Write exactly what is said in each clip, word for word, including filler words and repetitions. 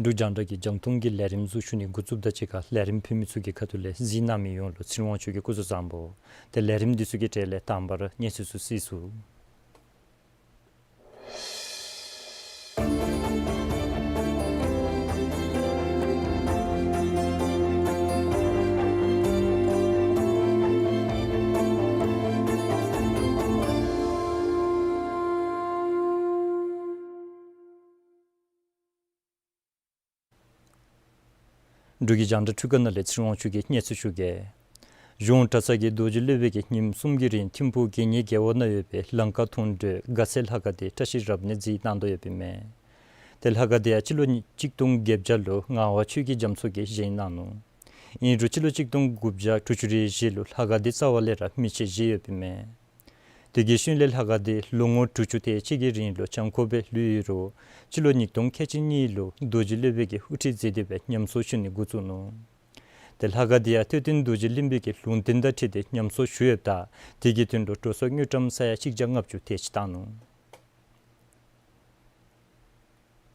འབྲུག་རྒྱང་བསྒྲགས་ཀྱི་རྒྱང་མཐོང་གི་ལས་རིམ་ཚུ་ཞུ་ནི་འགོ་བཙུགསཔ་དང་གཅིག་ཁར་ལས་རིམ་ཕུལ་མི་ཚུ་གི་ཁ་ཐུག་ལས་གཟིགས་གནང་མི་ཡོངས་ལུ་ཚེ་རིང་དབང་ཕྱུག་གི་སྐུ་གཟུགས་བཟང་པོ། ཏེ་ལས་རིམ་འདི་ཚུ་གི་གྲས་ལས་དང་པ་ར་གནས་ཚུལ་ཚུ་གཟིགས་ཚུགས། འབྲུག་གི་རྒྱང་བསྒྲགས་འཕྲུལ་ཁང་ནང་ལས་ཚེ་རིང་དབང་ཕྱུག་གིས་གནས་ཚུལ་ཞུ་གེ། གཞུང་གྲྭ་ཚང་གི་རྡོ་རྗེ་སློབ་དཔོན་གྱིས་ཉིནམ་གསུམ་གྱི་རིང་ཐིམ་ཕུག་དགེ་བསྙེན་དགེ་འོག་ནང་ཡོད་པའི་ལང་ཀ་མཐོང་གྲོལ་དགའ་ཚལ་ལྷ་ཁང་འདི་བཀྲ་ཤིས་རབ་གནས་མཛད་གནང་དོ་ཡོདཔ་ཨིན་མས། ཏེ་ལྷ་ཁང་འདི་ཡང་སྤྱི་ལོ་གཅིག་སྟོང་བརྒྱད་བརྒྱ་ལུ་ངག་དབང་ཆོས་ཀྱི་རྒྱ་མཚོ་གིས་བཞེངས་གནང་ནུག། ཨིན་རུང་སྤྱི་ལོ་གཅིག་སྟོང་དགུ་བརྒྱ་དྲུག་ཅུ་རེ་བཞི་ལུ་ལྷ་ཁང་འདི་རྩ་བ་ལས་ར་མེ་མཆོད་བཞེས་ཡོདཔ་ཨིན་མས། དེ་གི་ཤུལ་ལས་ལྷ་ཁང་འདི་ལོ་ངོ་དྲུག་ཅུ་དེ་ཅིག་གི་རིང་ལུ་བྱང་ཁོག་སྦེ་ལུས་ཡོད་རུང་སྤྱི་ལོ་ཉིས་སྟོང་ཁལ་གཅིག་གཉིས་ལུ་རྡོ་རྗེ་སློབ་དཔོན་གྱིས་དབུ་ཁྲིད་མཛད་དེ་སྦེ་ཉམས་གསོ་ཞུ་ནི་འགོ་བཙུགས་ནུག། ཏེ་ལྷ་ཁང་འདི་ཡང་ཐོས་ལྡན་རྡོ་རྗེ་གླིང་པའི་གི་ལུང་བསྟན་དང་འཁྲིལ་ཏེ་ཉམས་གསོ་ཞུ་ཡོདཔ་ད་དེ་གི་དོན་ལུ་འགྲོ་སོང་དངུལ་ཀྲམ་ས་ཡ་གཅིག་བརྒྱ་ལྔ་བཅུ་དེ་ཅིག་བཏང་ནུག།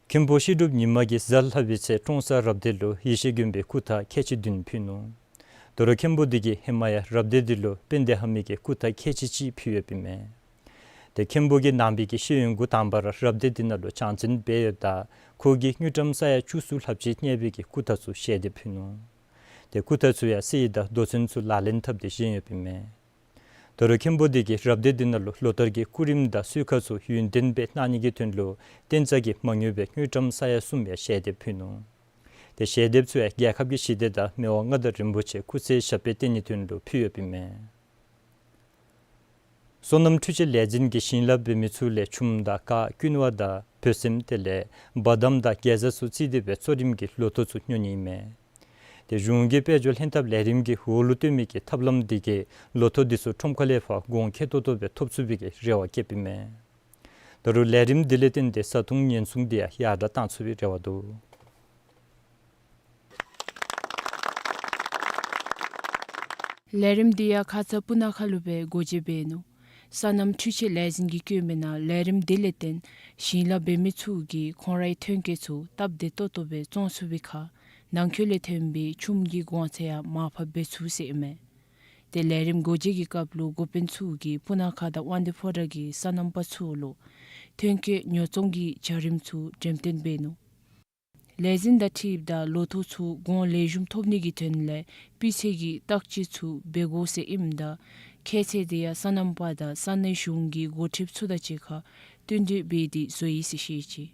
མཁན་པོ་བཤད་སྒྲུབ་ཉི་མ་གིས་གཟའ་ལྷག་པའི་ཚེ་ཀྲོང་གསར་རབ་སྡེ་ལུ་ཡེ་ཤེས་མགོན་པོའི་སྐུ་ཐང་ཁལ་གཅིག་བདུན་ཕུལ་ནུག། དོ་རུང་མཁན་པོ་འདི་གིས་ཧེ་མ་ཡང་རབ་སྡེ་འདི་ལུ་དཔལ་ལྡན་ལྷ་མོའི་གི་སྐུ་ཐང་ཁལ་གཅིག་གཅིག་ཕུལ་ཡོདཔ་ཨིན་མས། ཏེ་མཁན་པོ་གིས་ནང་པའི་གི་ཤེས་ཡོན་འགོ་དང་པ་ར་རབ་སྡེ་འདི་ནང་ལུ་སྦྱང་བརྩོན་འབད་ཡོདཔ་ད་ཁོ་གིས་དངུལ་ཀྲམ་ས་ཡ་བཅུ་གསུམ་ལྷགཔ་ཅིག་གནས་པའི་གི་སྐུ་ཐང་ཚུ་ཞལ་འདེབས་ཕུལ་ནུག། ཏེ་སྐུ་ཐང་ཚུ་ཡང་གསེར་དང་རྡོ་ཚོན་ཚུ་ལག་ལེན་འཐབ་སྟེ་བཞེངས་ཡོདཔ་ཨིན་མས། དོ་རུང་མཁན་པོ་འདི་གིས་རབ་སྡེ་འདི་ནང་ལུ་ལོ་ལྟར་གྱི་སྐུ་རིམ་དང་གསོལ་ཁ་ཚུ་ཡུན་བརྟན་སྦེ་གནང་ནི་གི་དོན་ལུ་གཏན་རྩ་གིས་མ་ཉོ་བའི་དངུལ་ཀྲམ་ས་ཡ་གསུམ་ཡང་ཞལ་འདེབས་ཕུལ་ནུག། ཏེ་ཞལ་འདེབས་ཚུ་ཡང་རྒྱལ་ཁབ་ཀྱི་ཞི་བདེ་དང་མི་དབང་མངའ་བདག་རིན་པོ་ཆེ་སྐུ་ཚེ་ཞབས་པད་བརྟན་ནིའི་དོན་ལུ་ཕུལ་ཡོདཔ་ཨིན་མས། སོ་ནམ་འཕྲུལ་ཆས་ལས་འཛིན་གྱིས་ཞིང་ལཱ་འབད་མི་ཚུ་ལས་ཆུམ་དང་ཀར་རྐུན་མ་དང་བོ་སྲནམ་དེ་ལས་བ་དམ་དང་གེ་ཛ་ཚུ་རྩིས་ཏེ་སྦེ་གཙོ་རིམ་གྱི་ལོ་ཐོག་ཚུ་ཉོ་ནི་ཨིན་མས། ཏེ་གཞུང་གི་དཔལ་འབྱོར་ལྷན་ཐབས་ལས་རིམ་གྱི་འོག་ལུ་སྡོད་མི་གི་ཐབས་ལམ་འདི་གིས་ལོ་ཐོག་འདི་ཚུ་ཁྲོམ་ཁ་ལས་ཕར་གོང་ཁེ་ཏོག་ཏོ་སྦེ་ཐོབ་ཚུགས་པའི་གི་རེ་བ་བསྐྱེདཔ་ཨིན་མས། དོ་རུང་ལས་རིམ་འདི་ལས་བརྟེན་ཏེ་བཟའ་འཐུང་ཉེན་སྲུང་འདི་ཡང་ཡར་དྲག་གཏང་ཚུགས་པའི་རེ་བ་འདུག། ལས་རིམ་འདི་ཡང་ཁ་ཙ་སྤུ་ན་ཁ་ལུ་སྦེ་སྒོ་འབྱེད་འབད་ནུག། སོ་ནམ་འཕྲུལ་ཆས་ལས་འཛིན་གྱིས་བཀོད་མི་ནང་ལས་རིམ་འདི་ལས་བརྟེན་ཞིང་ལཱ་འབད་མི་ཚུ་གིས་ཁོང་རའི་ཐོན་སྐྱེད་ཚུ་སྟབས་བདེ་ཏོག་ཏོ་སྦེ་བཙོང་ཚུགས་པའི་ཁར་ནང་འཁོད་ལས་ཐོན་པའི་ཆུམ་གྱི་གོང་ཚད་ཡང་མར་ཕབ་འབད་ཚུགས་ཟེར་ཨིན་མས། ཏེ་ལས་རིམ་སྒོ་འབྱེད་ཀྱི་སྐབས་ལུ་འགོ་དཔོན་ཚུ་གིས་སྤུ་ན་ཁ་དང་དབང་འདུས་ཕོ་བྲང་གི་སོ་ནམ་པ་ཚུ་ལུ་ཐོན་སྐྱེད་ཉོ་བཙོང་གི་བྱ་རིམ་ཚུ་འགྲེམས་སྟོན་འབད་ནུག། ལས་འཛིན་དང་འཁྲིལཝ་ད་ལོ་ཐོག་ཚུ་གོང་ལེགས་ཤོམ་ཐོབ་ནི་གི་དོན་ལས་སྤུས་ཚད་ཀྱི་བརྟག་དཔྱད་ཚུ་འབད་དགོ་ཟེར་ཨིནམ་ད་ཁྱད་ཚད་འདི་ཡང་སོ་ནམ་པ་དང་ས་གནས་གཞུང་གི་འགོ་ཁྲིདཔ་ཚུ་དང་གཅིག་ཁར་བསྟུན་གྲོས་འབད་དེ་བཟོ་ཡི་ཟེར་བཤད་ཅི།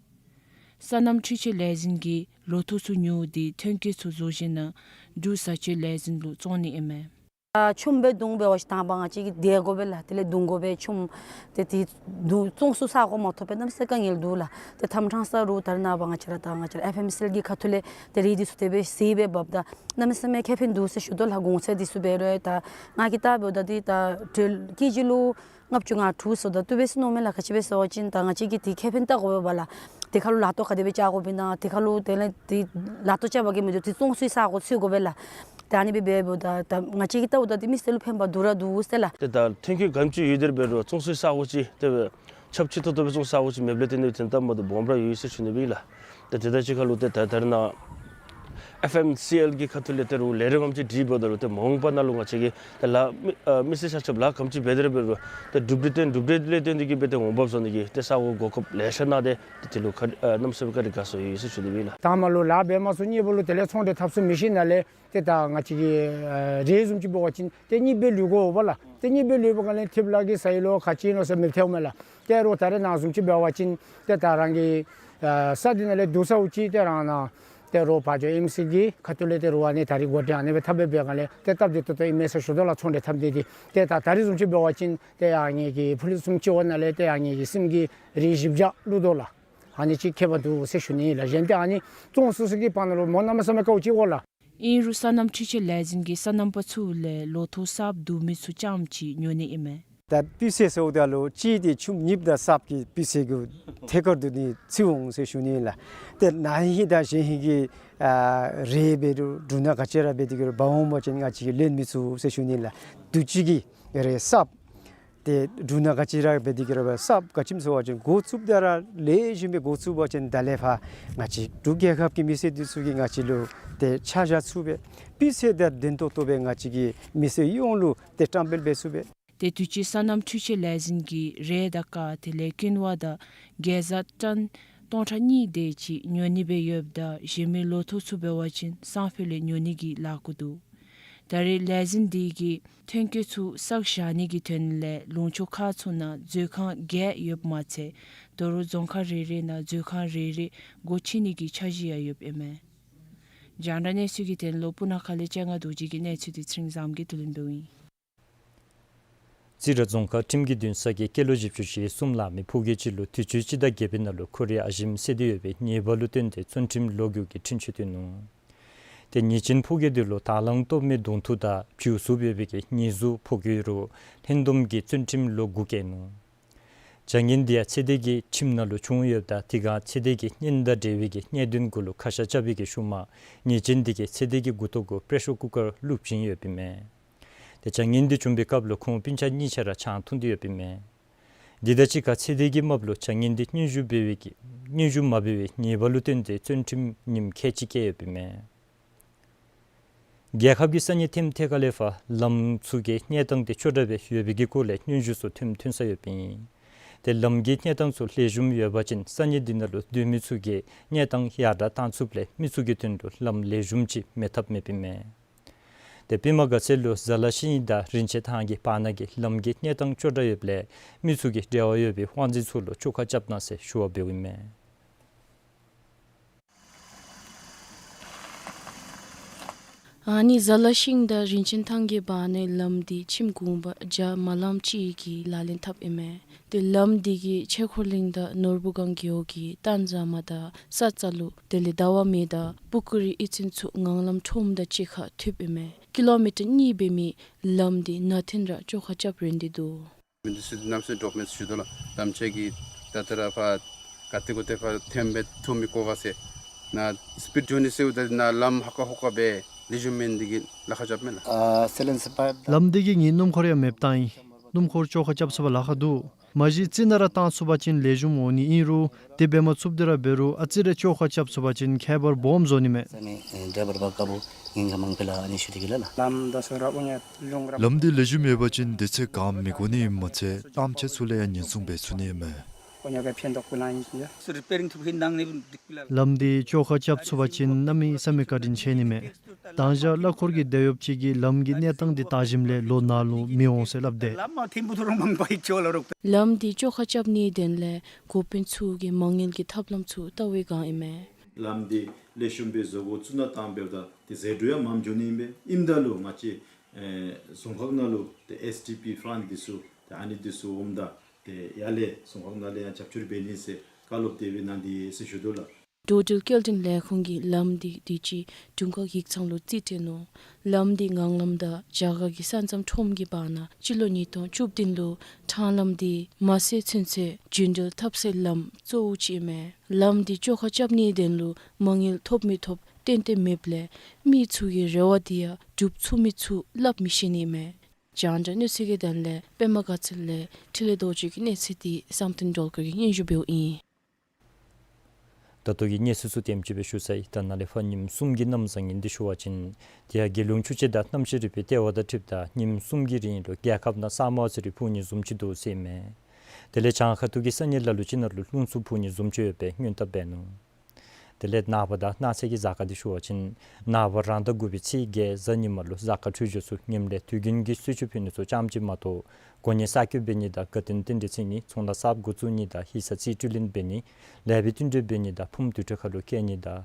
སོ་ནམ་འཕྲུལ་ཆས་ལས་འཛིན་གྱིས་ལོ་ཐོག་ཚུ་ཉོ་སྟེ་ཐོན་སྐྱེད་ཚུ་བཟོ་ཞིནམ་ལས་འབྲུག་བཟའ་སྤྱོད་ལས་འཛིན་ལུ་བཙོང་ནི་ཨིན་མས། ཨ་ཆུམ་སྦེ་བརྡུང་འབད་བ་ཅིན་དང་པ་ང་བཅས་ཀྱིས་བསྡད་དགོ་པས་ལགས། དེ་ལས་བརྡུང་དགོ་པས་ཆུམ། ཏེ་དེ་བརྡུང་བཙོང་ཚུགས་ས་གོ་མ་ཐོབ་པས་གནམ་མེད་ས་མེད་དཀའ་ངལ་འདུག་ལགས། ཏེ་ཐམ་ཕྲང་ས་རུ་ད་རེས་ནངས་པ་ང་བཅས་ར་ད་ང་བཅས་ར་ཨེཕ་ཨེམ་སི་ཨེལ་གྱི་ཁ་ཐུག་ལས་ཏེ་རེད་དེ་ཚུ་དེ་སྦེ་ཟེར་སྦེ་འབདཝ་ད་གནམ་མེད་ས་མེད་ཁེ་ཕན་འདུག་ཟེར་ཞུ་དོ་ལགས། གོང་ཚད་དེ་ཚུ་འབད་རུང་ད་ང་གིས་བལྟཝ་ད་འདི་ད་ཊེ་ཀེ་ཇི་ལུ་ལྔ་བཅུ་ང་དྲུག་ཟེརཝ་ད་བཏུབ་པས་ཟེར་མནོཝ་མས་ལགས། ག་ཅི་སྦེ་ཟེར་བ་ཅིན་ད་ང་བཅས་ཀྱིས་དེ་ཁེ་ཕན་བལྟ་དགོ་པས་ལགས། དེ་ཁར་ལུ་ལག་ཐོག་ག་དེ་སྦེ་བཅག་དགོཔ་ཨིན་ན། དེ་ཁར་ལུ་དེ་ལས་དེ་ལག་ཐོག་བཅག་པ་གིས་མི་དོ། དེ་བཙོང་ཚུགས་ས་གོ་འཚོལ་དགོ་པས་ལགས། ད་ཨ་ནི་སྦེ་འབདཝ་ད་ད་ང་བཅས་ཀྱིས་བལྟཝ་ད་འདི་མི་སེར་ལུ་ཕན་པ་འདུག་ར་འདུག་ཟེར་ལགས། ཏེ་ད་ཐོན་སྐྱེད་ག་དེམ་ཅིག་ཡོད་དེ་འབད་རུང་བཙོང་ཚུགས་ས་གོ་ཅིག་དེ་སྦེ་ཆབ་ཆེ་ཏོག་ཏོ་སྦེ་བཙོང་ས་གོ་ཅིག་མེདཔ་ལས་བརྟེན་ཏེ་དོན་དག་མ་འདུག་སྦོམ་ར་ཡོད་ཟེར་ཞུ་ནི་སྦེ་ཨིན་ལགས། ཏེ་དེ་དང་གཅིག་ཁར་ལུ་ཏེ་ད་ད་རེས་ནངས་ཨེཕ་ཨེམ་སི་ཨེལ་གྱི་ཁ་ཐུག་ལས་ཏེ་རུང་ལས་རིམ་ཨམ་ཅིག་སྒྲིག་འབདཝ་ད་ལུ་ཏེ་མ་འོངས་པ་ནང་ལུ་ང་བཅས་ཀྱིས་ཏེ་ལཱ་མི་ཨ་མི་སེར་ཆ་ཁྱབ་ལཱ་ག་དེམ་ཅིག་འབད་དེ་ར་འབད་རུང་ཏེ་གྲུབ་འབྲས་ཏེ་གྲུབ་འབྲས་ལས་བརྟེན་ཏེ་གིས་འབད་ཏེ་འོང་འབབ་བཟོ་ནི་གི་ཏེ་ས་གོ་གོ་སྐབས་ལེ་ཤ་གནང་སྟེ་ཏེ་དེ་ལུ་ཁ་ཨ་གནམ་མེད་ས་མེད་བཀའ་དྲིན་དགའ་ཚོར་ཡོད་ཟེར་ཞུ་ནི་སྦེ་ཨིན་ལགས། དང་པ་ལུ་ལཱ་འབད་མ་ཚུགས། གཉིས་པ་ལུ་དེ་ལས་ཚོང་འབྲེལ་འཐབ་ཚུགས་མི་ཤེས་ན་ལས་ཏེ་ད་ང་བཅས་ཀྱི་ཨ་རེད་བཟུམ་ཅིག་འབད་བ་ཅིན་ཏེ་གཉིས་སྦེ་ལུས་དགོ་པས་ལགས། ཏེ་གཉིས་སྦེ་ལུས་པའི་སྒང་ལས་ཐེབས་ལག་གི་ས་ཡི་ལོ་ག་ཅི་ཨིན་ལོ་ཟེར་མི་ཐེབས་མས་ལགས། ཏེ་རུང་ད་རེས་ནངས་བཟུམ་ཅིག་འབད་བ་ཅིན་ཏེ་ད་རང་གི་ཨ་ས་འདི་ནང་ལས་བསྡུ་ས་ཅིག་ཏེ་རང་ནཱ་ཏེ་རུང་ཕར་ཇོ་ཨེམ་སི་གི་ཁ་ཐུག་ལས་ཏེ་རུང་ཨ་ནི་ད་རིས་འགོ་འདྲེན་ཨ་ནི་སྦེ་འཐབ་སྦེ་འབད་བའི་སྒང་ལས་ཏེ་སྟབས་བདེ་ཏོག་ཏོ་ཨིན་མས་ཟེར་ཞུ་དོ་ལགས། ཚོང་འབྲེལ་འཐབ་ནི་འདི་ཏེ་ད་ད་རེས་བཟུམ་ཅིག་འབད་བ་ཅིན་ཏེ་ཨ་ནི་གི་ཕུ་ལུ་བཟུམ་ཅིག་འབདཝ་ན་ལས་ཏེ་ཨ་ནི་གི་སེམས་ཀྱི་རེ་བཞི་བརྒྱ་བླུག་དོ་ལགས། ཨ་ནི་ཅིག་ཁྱད་པར་འདུག་ཟེར་ཞུ་ནི་ལགས། གཞན་ཏེ་ཨ་ནི་བཙོང་ཚུགས་ས་གི་བར་ན་ལུ་མོ་གནམ་མེད་ས་མེད་དཀའཝ་ཅིག་འོང་ལགས། ཨིན་རུང་སོ་ནམ་འཕྲུལ་ཆས་ལས་འཛིན་གྱིས་སོ་ནམ་པ་ཚུ་ལས་ལོ་ཐོག་གསརཔ་བསྡུ་མི་ཚུ་རྐྱངམ་ཅིག་ཉོ་ནི་ཨིན་མས། ད་སྤུས་ཚད་ཟེརཝ་ད་ལུ་གཅིག་འདི་ཆུམ་གཉིསཔ་དང་གསརཔ་གི་སྤུས་ཚད་ཀྱི་ཐད་ཀར་དུ་ནི་ཚུད་འོང་ཟེར་ཞུ་ནི་ལགས། ཏེ་ན་ཧིང་དང་གཞེས་ཧིང་གི་ཨ་རེད་འབད་རུང་འབྲུ་སྣ་ག་ཅི་ར་འབད་དེ་གིས་ར་འབག་འོང་པ་ཅིན་ང་བཅས་ཀྱིས་ལེན་མི་ཚུགས་ཟེར་ཞུ་ནི་ལགས། དུས་ཅི་གི་རེད་གསརཔ་ཏེ་འབྲུ་སྣ་ག་ཅི་ར་འབད་དེ་གིས་ར་གསརཔ་ག་ཅི་སྨོ་ཟེར་བ་ཅིན་འགོ་བཙུགསཔ་ད་ར་ལེགས་ཤོམ་སྦེ་འགོ་བཙུགས་པ་ཅིན་ད་ལས་ཕར་ང་བཅས་འབྲུག་རྒྱལ་ཁབ་ཀྱི་མི་སེར་འདི་ཚུ་གིས་ང་བཅས་ལུ་ཏེ་ཆ་བཞག་ཚུགས་པས། སྤུས་ཚད་དང་ལྡན་ཏོག་ཏོ་སྦེ་ང་བཅས་ཀྱི་མི་སེར་ཡོངས་ལུ་ཏེ་བཀྲམ་སྤེལ་འབད་ཚུགས་པས། ཏེ་དུས་ཅི་སོ་ནམ་འཕྲུལ་ཆས་ལས་འཛིན་གྱིས་རས་དང་ཀ་དེ་ལས་ཀུན་བ་དང་གེ་ཛ་ཊོན་སྟོང་ཕྲག་གཉིས་དེ་ཅིག་ཉོ་ནི་སྦེ་ཡོདཔ་ད་གཞན་མི་ལོ་ཐོག་ཚུ་འབད་བ་ཅིན་སང་ཕོད་ལས་ཉོ་ནི་གི་ལཱ་འགོ་འདུག། ད་རེས་ལས་འཛིན་འདི་གིས་ཐོན་སྐྱེད་ཚུ་བསགས་བཞག་ནི་གི་དོན་ལས་ལུང་ཕྱོགས་ཁག་ཚུ་ནང་མཛོད་ཁང་བརྒྱད་ཡོདཔ་མ་ཚད་ད་རུང་རྫོང་ཁག་རེ་རེ་ནང་མཛོད་ཁང་རེ་རེ་སྒོ་ཕྱེ་ནི་གི་འཆར་གཞི་ཡང་ཡོདཔ་ཨིན་མས། རྒྱང་བསྒྲགས་གནས་ཚུལ་གྱི་དོན་ལུ་སྤུ་ན་ཁ་ལས་སྤྱན་སྔ་རྡོ་རྗེ་གི་གནས་ཚུལ་འདི་ཚེ་རིང་བཟངམོ་གིས་བསྡུ་ལེན་འབདཝ་ཨིན། རྩི་ར་རྫོང་ཁག་ཁྲིམས་ཀྱི་འདུན་ས་གི་སྐྱེས་ལོ་བཞི་བཅུ་ཞེ་གསུམ་ལང་མི་ཕོ་སྐྱེས་ཅིག་ལུ་དུས་ཅི་སྤྱི་ཟླ་བརྒྱད་པའི་ནང་ལུ་ཁོ་རའི་ཨ་ཞེམོ་བསད་དེ་ཡོད་པའི་ཉེས་པ་ལུ་བརྟེན་ཏེ་བཙོན་ཁྲིམས་ལོག་རྒྱུ་གི་འཁྲུན་ཆོད་བཏོན་ནུག། ཏེ་ཉེས་ཅན་ཕོ་སྐྱེས་འདི་ལུ་དང་བླངས་གཏོརམ་མའི་གདོང་ཐུག་དང་བྱིའུ་གསོབ་ཡོད་པའི་གི་ཉེས་འཛུགས་ཕོག་ཡོད་རུང་ལྷན་འདོམས་ཀྱིས་བཙོན་ཁྲིམས་ལོག་རྒྱུ་བཀལ་ནུག། བྱ་ངན་འདི་ཡང་ཚེ་འདས་ཀྱི་ཁྱིམ་ནང་ལུ་བྱུང་ཡོདཔ་ད་དེ་སྒང་ཚེ་འདས་ཀྱི་གཉེན་དང་འབྲེལ་བའི་གི་གནད་དོན་གུ་ལུ་ཁ་ཤ་རྐྱབ་པའི་གི་ཤུལ་མ་ཉེས་ཅན་འདི་གིས་ཚེ་འདས་ཀྱི་མགུ་ཏོ་གུ་པེ་ཤར་ཀུ་ཀར་བླུགས་བྱིན་ཡོདཔ་ཨིན་མས། ཏེ་བྱ་ངན་འདི་བྱུང་པའི་སྐབས་ལུ་ཁོང་སྤུན་ཆ་གཉིས་ཆ་ར་ཆང་འཐུང་སྟེ་ཡོདཔ་ཨིན་མས། འདི་དང་གཅིག་ཁར་ཚེ་འདས་ཀྱི་རྨགཔ་ལུ་བྱ་ངན་འདི་སྙན་ཞུ་འབད་བའི་གི་སྙན་ཞུ་མ་འབད་བའི་ཉེས་པ་ལུ་བརྟེན་ཏེ་བཙོན་ཁྲིམས་ཉིནམ་ཁལ་གཅིག་བཀལ་ཡོདཔ་ཨིན་མས། རྒྱལ་ཁབ་ཀྱི་ས་གནས་ཐེམ་ཐེ་ཁ་ལས་ཕར་ལམ་ཚུ་གི་གནས་སྟངས་འདི་སྐྱོ་དྲགས་སྦེ་ཡོད་པའི་གི་སྐོར་ལས་སྙན་ཞུ་ཚུ་ཐོནམ་ཐོན་ས་ཡོདཔ་ཨིན། ཏེ་ལམ་གྱི་གནས་སྟངས་ཚུ་ལེགས་ཤོམ་ཡོད་པ་ཅིན་ས་གནས་འདི་ནང་ལུ་སྡོད་མི་ཚུ་གིས་གནས་སྟངས་ཡར་དྲག་བཏང་ཚུགསཔ་ལས་མི་ཚུ་གི་དོན་ལུ་ལམ་ལེགས་ཤོམ་ཅིག་མེད་ཐབས་མེདཔ་ཨིན་མས། ཏེ་པདྨ་དགའ་ཚལ་ལུ་ཟ་ལ་ཤིང་དང་རིན་ཆེན་ཐང་གི་བར་ན་གི་ལམ་གྱི་གནས་སྟངས་སྐྱོ་དྲགས་ཡོདཔ་ལས་མི་ཚུ་གིས་འབྲེལ་བ་ཡོད་པའི་དབང་འཛིན་ཚུ་ལུ་བཅོ་ཁ་རྐྱབ་གནང་ཟེར་ཞུ་བ་འབདཝ་ཨིན་མས། ཨ་ནི་ཟ་ལ་ཤིང་དང་རིན་ཆེན་ཐང་གི་བར་ནའི་ལམ་འདི་ཁྱིམ་གུང་པ་བརྒྱ་མ་ལངམ་ཅིག་གིས་ལག་ལེན་འཐབ་ཨིན་མས། ཏེ་ལམ་འདི་གིས་ཆོས་འཁོར་གླིང་དང་ནོར་བུ་སྒང་རྒེད་འོག་གི་སྟན་ཟ་མ་དང་ས་རྩ་ལུ་དེ་ལས་ཟླ་བ་མེ་དང་སྤུ་ཀུ་རི་གཡུས་ཚན་ཚུ་ངང་ལམ་ཁྲོམ་དང་གཅིག་ཁར་ཐུགཔ་ཨིན་མས། ཀི་ལོ་མི་ཊར་གཉིས་འབད་མི་ལམ་འདི་ནང་ཐོན་ར་བཅོ་ཁ་རྐྱབ་རན་ཏེ་འདུག། མི་འདི་ཚུ་གནམ་མེད་ས་མེད་འདྲོག་མི་ཚུ་ཞུ་དོ་ལགས། དམ་ཅིག་གིས་ད་ལྟོ་ར་ཕར་ག་ཏེ་གོ་ཏེ་ཕར་ཐོན་སྦེ་ཐོན་མི་གོ་ག་ཟེར། ནཱ་སི་པིཌ་འགྱོ་ནི་ཟེརཝ་ད་ནཱ་ལམ་ཧ་ཀ་ཧོ་ཀ་སྦེ་ལེགས་ཤོམ་མེན་འདི་གིས་ལཱ་ཁག་རྐྱབ་མས་ལགས། ཨ་སི་ལེན་སི་པའིཔ་ལམ་འདི་གིས་ངེའི་སྣུམ་འཁོར་ཡང་མེདཔ་བཏང་ཡི། སྣུམ་འཁོར་བཅོ་ཁ་རྐྱབ་ཚུགས་པར་ལཱ་ཁག་འདུག། མ་གཞི་རྩི་ནང་ར་བཏང་ཚུགས་པ་ཅིན་ལེགས་ཤོམ་འོང་ནི་ཨིན་རུང་དེ་འབད་མ་ཚུགསཔ་དེ་ར་འབད་རུང་ཨ་ཙི་རེ་བཅོ་ཁ་རྐྱབ་ཚུགས་པ་ཅིན་ཁྱད་པར་སྦོམ་བཟོ་ནི་མས། ས་གནས་ཨེ་ཌའི་བར་པ་དཀར་པོ་ངན་ཁ་མང་པོ་ལུ་ཨ་ནི་ཞུ་སྟེ་གི་ལགས། ལམ་ད་སོ་ར་ཨུ་ཉ་ལུང་ར། ལམ་འདི་ལེགས་ཤོམ་ཡོད་པ་ཅིན་དུས་ཚོད་གང་མི་འགོར་ནི་ཨིནམ་མ་ཚད་གཏམ་འཆལ་ཚུ་ལུ་ཡང་ཉེན་སྲུང་འབད་ཚུགས་ནི་ཨིན་མས། ཨུ་ཉ་ག་ཕན་ཐོགས་ཀུན་ཨིན་ཡ། སི་རི་པེ་རིང་ཐུབ་ཧིན་ནང་ནི་འདི་ལམ་འདི་བཅོ་ཁ་རྐྱབ་ཚུགས་པ་ཅིན་གནམ་མེད་ས་མེད་བཀའ་དྲིན་ཆེ་ནི་མས། དང་ཞག་གླ་འཁོར་གྱི་འདེད་གཡོགཔ་ཅིག་གིས་ལམ་གྱི་གནས་སྟངས་འདི་བལྟ་ཞིནམ་ལས་ལོག་ནཱ་ལུ་མི་འོང་ཟེར་སླབ་དེས། ལམ་འདི་བཅོ་ཁ་རྐྱབ་ནིའི་དོན་ལས་འགོ་དཔོན་ཚུ་གིས་མ་དངུལ་གྱི་ཐབས་ལམ་ཚུ་བལྟ་བའི་སྒང་ཨིན་མས། ལམ་འདི་ལེགས་ཤོམ་སྦེ་བཟོ་དགོ་ཚུགས་ན་བཏང་འབདཝ་ད་ཏེ་ཟད་འགྲོ་ཡང་མངམ་འགྱོ་ནི་ཨིན་པས། ཨིནམ་ད་ལུ་ང་བཅས་ ཨེ་རྫོང་ཁག་ནང་ལུ་ཏེ་ཨེསི་ཌི་པི་ཕཱནཌ་འདི་ཚུ་ཏེ་ཨ་ནི་འདི་ཚུ་འོངམ་ད་ཏེ་ཡར་ལས་རྫོང་ཁག་ནང་ལས་ཡང་རྒྱབ་སྐྱོར་འབད་ནི་ཟེར་བཀའ་སློབ་དེ་སྦེ་གནང་སྟེ་ཡོད་ཟེར་ཞུ་དོ་ལགས། འགྲོ་འགྲུལ་སྐྱེལ་འདྲེན་ལས་ཁུངས་ཀྱིས་ལམ་འདི་དུས་ཅི་དྲུང་ཁག་ཡིག་ཚང་ལུ་རྩིས་སྤྲོད་ནུག། ལམ་འདི་ངང་ལམ་དང་རྒྱ་གར་གྱི་ས་མཚམས་ཁྲོམ་གྱི་བར་ན་སྤྱི་ལོ་ཉིས་སྟོང་བཅུ་བདུན་ལུ་ཁྲང་ལམ་འདི་མ་སེར་ཚུན་ཚོད་རྒྱུན་འགྲུལ་འཐབ་སའི་ལམ་གཙོ་བོ་ཅིག་ཨིན་མས། ལམ་འདི་བཅོ་ཁ་རྐྱབ་ནིའི་དོན་ལུ་མ་དངུལ་ཐོབ་མི་ཐོབ་ཏན་ཏན་མེདཔ་ལས་མི་ཚུ་གི་རེ་བ་འདི་ཡང་འགྲུབ་ཚུགས་མི་ཚུགས་སླབ་མི་ཤེས་ནི་མས། རྒྱང་བསྒྲགས་གནས་ཚུལ་གྱི་དོན་ལས་པདྨ་དགའ་ཚལ་ལས་འཕྲིན་ལས་རྡོ་རྗེ་གི་གནས་ཚུལ་འདི་བསམ་གཏན་སྒྲོལ་དཀར་གྱིས་སྙན་ཞུ་འབདཝ་ཨིན། ད་ལྟོ་གི་གནས་ཚུལ་ཚུ་དེམ་ཅིག་སྦེ་ཞུ་ཚར་ཡི། ད་ནཱ་ལས་ཕར་ཉིནམ་གསུམ་གྱི་གནམ་བཟང་ངན་འདི་ཞུ་བ་ཅིན་དེ་ཡང་རྒྱལ་ཡོངས་ཆུ་དཔྱད་དང་གནམ་གཤིས་རིག་པའི་ལྟེ་བ་དང་འཁྲིལཝ་ད་ཉིནམ་གསུམ་གྱི་རིང་ལུ་རྒྱལ་ཁབ་ནང་ས་མོ་ཟེར་རི་ཕུ་ནི་བཟུམ་ཅིག་འདུག་ཟེར་མས། དེ་ལས་བྱང་ཁ་ཐུག་གི་ས་གནས་ལ་ལུ་ཅིག་ནང་ལུ་རླུང་འཚུབ་ཕུ་ནི་བཟུམ་ཅིག་ཡོད་པའི་སྔོན་བརྡ་འབད་ནུག། དེ་ལས་ནངས་པ་དང་གནངས་ཚེ་གི་གཟའ་སྐར་འདི་ཞུ་བ་ཅིན་ནངས་པ་རང་ཟླ་དགུ་པའི་ཚེས་བརྒྱད་གཟའ་ཉི་མ་ལུ་གཟའ་སྐར་འཕྲོད་སྦྱོར་ཚུ་ངནམ་ལས་དུས་རྒྱུན་གྱི་གསོལ་མཆོད་ཕུལ་ནི་ཚུ་ཙམ་ཅིག་མ་གཏོགས་གོ་གནས་གསར་བསྐོ་འབད་ནི་དང་དགའ་སྟོན་རྟེན་འབྲེལ་བརྩི་ནི་ཚོང་ལཱ་གསརཔ་འགོ་བཙུགས་ནི་དང་ཡིག་ཚང་རྩིས་སྤྲོད་ལེན་འབད་ནི་ལེགས་པའི་བསྟུན་གྲོས་འབད་ནི་དང་ཕུངམ་དུར་ཁྲོད་ཁ་ལུ་བསྐྱལ་ནི་དང་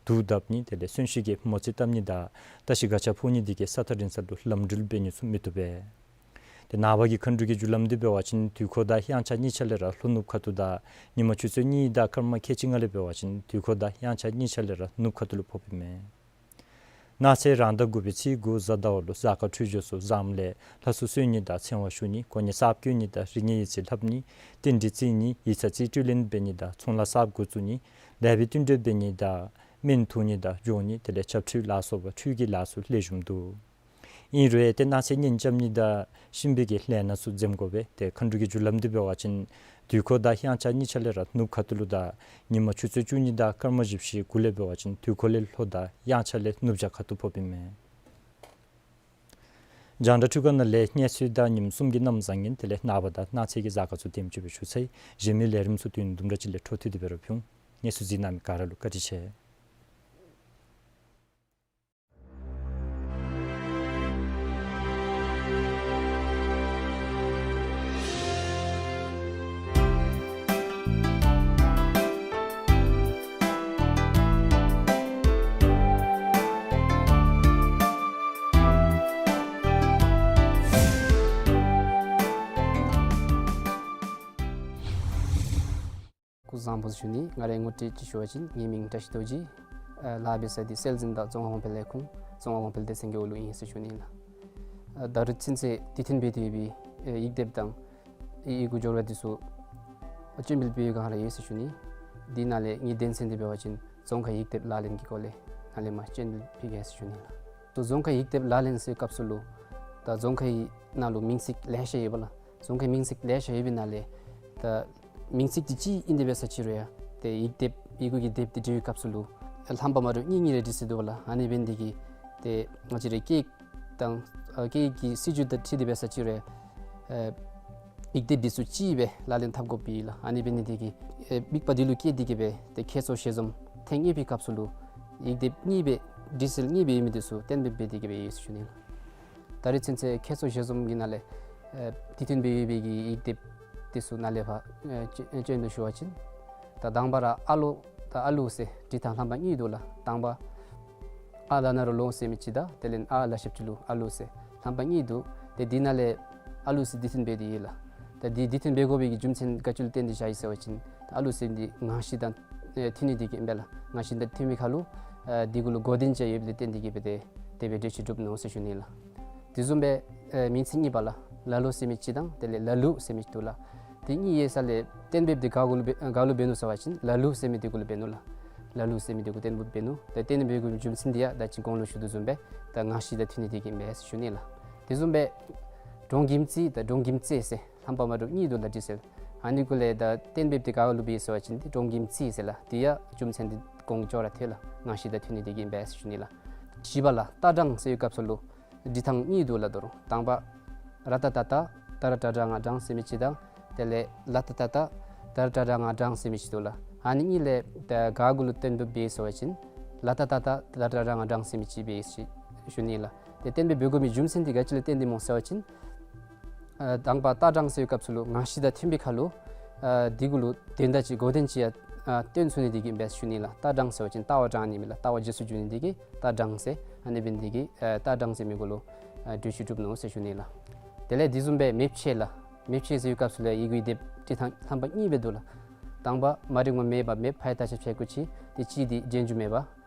དུག་བརྡབ་ནི་དེ་ལས་གསོན་གཤིན་གྱི་མོ་རྩིས་བཏབ་ནི་དང་བཀྲ་ཤིས་སྒ་ཆས་ཕོག་ནི་འདི་གིས་ས་ཐག་རིང་ས་ལུ་ལམ་འགྲུལ་འབད་ནི་ཚུ་མི་བཏུབ་པས། ཏེ་ནངས་པ་གི་མཁའ་འགྲོ་གི་རྒྱུ་ལམ་འདི་འབད་བ་ཅིན་དུས་འཁོར་དང་དབྱངས་འཆར་གཉིས་ཆ་ལས་ར་ལྷོ་ནུབ་ཁ་ཐུག་དང་ཉིན་མ་ཆུ་ཚོད་གཉིས་དང་སྐར་མ་ཁལ་གཅིག་ལྔ་ལས་འབད་བ་ཅིན་དུས་འཁོར་དང་དབྱངས་འཆར་གཉིས་ཆ་ལས་ར་ནུབ་ཁ་ཐུག་ལུ་ཕོགཔ་ཨིན་མས། གནངས་ཚེ་རང་ཟླ་དགུ་པའི་ཚེས་དགུ་གཟའ་ཟླ་བ་ལུ་གཟའ་སྐར་འཕྲོད་སྦྱོར་ཚུ་བཟངམ་ལས་ལྷ་སྲུང་གསོལ་ནི་དང་ཚེ་དབང་ཞུ་ནི་གོ་གནས་གསརཔ་བསྐོ་ནི་དང་རིག་གནས་ཡིག་རྩིས་ལྷབ་ནི་རྟེན་འབྲེལ་བརྩི་ནི་ཡིག་ཚང་རྩིས་སྤྲོད་ལེན་འབད་ནི་དང་ཚོང་ལཱ་གསརཔ་འགོ་བཙུགས་ནི་ལེགས་པའི་བསྟུན་གྲོས་འབད་ནི་དང་སྨན་འཐུང་ནི་དང་འགྱོ་ནི་དེ་ལས་བྱབས་ཁྲུས་ལ་སོགས་པ་ཁྲུས་ཀྱི་ལཱ་ཚུ་ལེགས་ཤོམ་འདུག། ཨིན་རུང་ཏེ་གནངས་ཚེ་གཉེན་རྐྱབ་ནི་དང་གཤིན་པོའི་གི་ལས་སྣ་ཚུ་འཛེམ་དགོ་པས། ཏེ་མཁའ་འགྲོ་གི་རྒྱུ་ལམ་འདི་འབད་བ་ཅིན་དུས་འཁོར་དང་དབྱངས་འཆར་གཉིས་ཆ་ལས་ར་ནུབ་ཁ་ཐུག་ལུ་དང་ཉིན་མ་ཆུ་ཚོད་བཅུ་གཉིས་དང་སྐར་མ་བཞི་བཅུ་ཞེ་དགུ་ལས་འབད་བ་ཅིན་དུས་འཁོར་ལས་ལྷོ་དང་དབྱངས་འཆར་ལས་ནུབ་བྱང་ཁ་ཐུག་ཕོགཔ་ཨིན་མས། རྒྱང་བསྒྲགས་འཕྲུལ་ཁང་ནང་ལས་གནས་ཚུལ་དང་ཉིནམ་གསུམ་གྱི་གནམ་བཟང་ངན་དེ་ལས་ནངས་པ་དང་གནངས་ཚེ་གི་གཟའ་སྐར་ཚུ་དེམ་ཅིག་སྦེ་ཞུ་ཚར་ཡི། གཞན་མི་ལས་རིམ་ཚུ་དུས་དུམ་གྲ་ཅིག་ལས་འཕྲོ་མཐུད་དེ་སྦེ་ར་ཕུལ་འོང་། གནས་ཚུལ་གཟིགས་གནང་མི་ག་ར་ལུ་བཀའ་དྲིན་ཆེ། སྐུ་གཟུགས་བཟང་པོ་ཞུ་ནི། ང་རའི་ངོ་སྤྲོད་ཅིག་ཞུ་བ་ཅིན་ངེའི་མིང་བཀྲ་ཤིས་རྡོ་རྗེ། ཨ་ལཱ་འབད་ས་འདི་སྲོལ་འཛིན་དང་རྫོང་ཁ་གོང་འཕེལ་ལས་ཁུངས་རྫོང་ཁ་གོང་འཕེལ་སྡེ་ཚན་གྱི་འོག་ལུ་ཨིན་ཟེར་ཞུ་ནི་ལགས། ཨ་ད་རིས་ཚུན་ཚོད་དུས་མཐུན་འབད་དེ་ཡོད་པའི་ཨེ་ཡིག་དེབ་དང་ཡི་གུ་འབྱོར་བ་འདི་ཚུ་སྤྱན་འབུལ་འབད་བའི་བསྒང་ར་ཡོད་ཟེར་ཞུ་ནི། འདི་ནང་ལས་ངེའི་དོན་ཚན་འདི་འབད་བ་ཅིན་རྫོང་ཁའི་ཡིག་དེབ་ལག་ལེན་གྱི་སྐོར་ལས་ནཱ་ལས་མར་སྤྱན་འབུལ་འབད་གེ་ཟེར་ཞུ་ནི་ལགས། ཏེ་རྫོང་ཁའི་ཡིག་དེབ་ལག་ལེན་ཟེར་བའི་སྐབས་སུ་ལུ་ད་རྫོང་ཁའི་ནང་ལུ་མིང་ཚིག་ལེ་ཤ་ཡོད་པ་ལགས། རྫོང་ཁའི་མིང་ཚིག་ལེ་ཤ་ཡོད་པའི་ནང་ལས་ད་མིང་ཚིག་འདི་གཅིག་ཨིན་ཏེ་འབད་ས་ཅིག་རུང་ཡང་ཏེ་ཡིག་དེབ་ཡི་གུ་གི་དེབ་འདི་འབྲི་བའི་སྐབས་སུ་ལུ་ཨ་རྣམ་པ་མ་འདྲཝ་གཉིས་གཉིས་རེ་འབྲི་སྲོལ་འདུག་པ་ལགས། ཨ་ནི་འབད་ནི་འདི་གིས་ཏེ་ང་བཅས་རའི་སྐད་དང་ཨ་སྐད་ཀྱི་སྲིད་བྱུས་དང་འཁྲིལ་ཏེ་འབད་ས་ཅིག་རུང་ཡང་ཨ་ཡིག་དེབ་འདི་ཚུ་གཅིག་སྦེ་ལག་ལེན་འཐབ་དགོཔ་ཨིན་ལགས། ཨ་ནི་འབད་ནི་འདི་གིས་ཨེ་དམིགས་པ་འདི་ལུ་བསྐྱེད་དེ་གིས་སྦེ་ཏེ་ཁྱད་མཚར་ཞལ་འཛོམས་ཐེངས་གཉིས་པའི་སྐབས་སུ་ལུ་ཡིག་དེབ་གཉིས་སྦེ་འབྲི་སྲོལ་གཉིས་སྦེ་ཡོད་མི་འདི་ཚུ་གཏན་འབེབས་འབད་དེ་གིས་སྦེ་ཡོད་ཟེར་ཞུ་ནི་ལགས། ད་རིས་ཚུན་ཚོད་ཁྱད་མཚར་ཞལ་འཛོམས་ཀྱི་ནང་ལས་ཨེ་དུས་མཐུན་འབད་ཡོད་པའི་གི་ཡིག་དེབ་འདི་ཚུ་ནཱ་ལས་ཕར་ཨེ་སྤྱན་སྤྱན་འབུལ་ཞུ་བ་ཅིན་ད་དང་པ་ར་ཨ་ལོ་དང་ཨ་ལུ་ཟེར་འབྲི་ཐངས་རྣམ་པ་གཉིས་འདུག་ལགས། དང་པ་ཨ་ལ་ན་རོ་ལོ་ཟེར་མི་ཅིག་དང་དེ་ལས་ཨ་ལ་ཞབས་ཀྱུ་ལུ་ཨ་ལུ་ཟེར་རྣམ་པ་གཉིས་འདུག། ཏེ་འདི་ནང་ལས་ཨ་ལུ་ཟེར་དུས་མཐུན་འབད་དེ་ཡོད་ལགས། ད་འདི་དུས་མཐུན་འབད་དགོ་པའི་གི་རྒྱུ་མཚན་ག་ཅི་ལུ་བརྟེན་ཏེ་བཞག་ཡི་ཟེར་བ་ཅིན་ཨ་ལུ་ཟེར་འདི་ངང་གཤིས་དང་ཨེ་མཐུན་ནི་འདི་གིས་ཨིན་པས་ལགས། ངང་གཤིས་དང་མཐུན་པའི་ཁར་ལུ་ཨེ་འདི་གུ་ལུ་གོ་དོན་ཅིག་ཡོདཔ་ལས་བརྟེན་ཏེ་གིས་སྦེ་ཏེ་དེ་སྦེ་འགྲེལ་བཤད་གྲུབ་ནུག་ཟེར་ཞུ་ནི་ལགས། དེ་བཟུམ་སྦེ་ཨེ་མིང་ཚིག་གཉིས་པ་ལགས། ལ་ལོ་ཟེར་མི་ཅིག་དང་དེ་ལས་ལ་ལུ་ཟེར་མི་ཅིག་འདུག་ལགས། དེ་གཉིས་ཡོད་ས་ལས་གཏན་འབེབས་འདི་ག་གུ་ལུ་འབད་ག་ལུ་འབད་ནུག་ཟེར་བ་ཅིན་ལ་ལུ་ཟེར་མི་འདི་གུ་ལུ་འབད་ནུག་ལགས། ལ་ལུ་ཟེར་མི་འདི་གུ་གཏན་འབེབས་འབད་ནུག། ད་གཏན་འབེབས་འབད་དགོ་པའི་རྒྱུ་མཚན་འདི་ཡང་ད་ཅི་གོང་ལུ་ཞུ་དོ་བཟུམ་སྦེ་ད་ངང་གཤིས་དང་མཐུན་ནི་འདི་གིས་ཨིན་པས་ཟེར་ཞུ་ནི་ལགས། དེ་བཟུམ་སྦེ་འབྲོང་གིམ་རྩེ་དང་འབྲོང་གིམ་རྩེ་ཟེར་རྣམ་པ་མ་འདྲཝ་གཉིས་འདུག་ལགས་འབྲི་སྲོལ། ཨ་ནི་གུ་ལས་ད་གཏན་འབེབས་འདི་ག་ལུ་འབད་ཡི་ཟེར་བ་ཅིན་འདི་འབྲོང་གིམ་རྩེ་ཟེར་ལགས། དེ་ཡང་རྒྱུ་མཚན་འདི་གོང་ཅོག་ར་འཐད་ལགས། ངང་གཤིས་དང་མཐུན་ནི་འདི་གིས་ཨིན་པས་ཟེར་ཞུ་ནི་ལགས། བཞི་པ་ལགས་རྟ་འབྲང་ཟེར་བའི་སྐབས་སུ་ལུ་འབྲི་ཐངས་གཉིས་འདུག་ལགས། ད་རུང་དང་པ་ར་ཏ་ཏ་ཏ་ད་ར་ཏ་དྲ་ང་དྲང་ཟེར་མི་ཅིག་དང་དེ་ལས་ལ་ཏ་ཏ་ཏ་ད་ར་ཏ་དྲ་ང་དྲང་ཟེར་མི་ཅིག་འདུག་ལགས། ཨ་ནི་གཉིས་ལས་ད་ག་གུ་ལུ་གཏན་འབེབས་འབད་ཡི་ཟེར་བ་ཅིན་ལ་ཏ་ཏ་ཏ་ད་ར་ཏ་དྲ་ང་དྲང་ཟེར་མི་ཅིག་འབད་ཡི་ཟེར་ཞུ་ནི་ལགས། ཏེ་གཏན་འབེབས་འབད་དགོ་མི་རྒྱུ་མཚན་འདི་ག་ཅི་ལུ་བརྟེན་ཏེ་སྨོ་ཟེར་བ་ཅིན་ཨ་དང་པ་རྟ་འབྲང་ཟེར་བའི་སྐབས་སུ་ལུ་ངང་གཤིས་དང་མཐུན་པའི་ཁར་ལུ་ཨ་འདི་གུ་ལུ་དོན་དག་ཅིག་གོ་དོན་ཅིག་ཡང་ཨ་སྟོན་ཚུགས་ནི་འདི་གིས་ཨིན་པས་ཟེར་ཞུ་ནི་ལགས། རྟ་འབྲང་ཟེར་བ་ཅིན་རྟ་བ་འབྲང་ནི་མས་ལགས། རྟ་བ་རྗེས་སུ་འཇུག་ནི་འདི་གིས་རྟ་འབྲང་ཟེར། ཨ་ནི་འབད་ནི་འདི་གིས་ཨ་རྟ་འབྲང་ཟེར་མི་གུ་ལུ་ ཨ་གྲོས་ཆོད་གྲུབ་ནུག་ཟེར་ཞུ་ནི་ལགས། དེ་ལས་དེ་བཟུམ་སྦེ་མེདཔ་ཆེ་ལགས། མེདཔ་ཆེ་ཟེར་བའི་སྐབས་སུ་ལུ་ཡི་གུ་ཡི་དེབ་བྲིས་ཐངས་རྣམ་པ་གཉིས་སྦེ་འདུག་ལགས། དང་པ་མ་རིག་པ་མེད་པ་མེདཔ་ཕའི་རྟགས་ཆ་ཕྱེད་སྐུར་ཆེ། དེ་གཅིག་དེ་རྗེས་འཇུག་མེད་པ་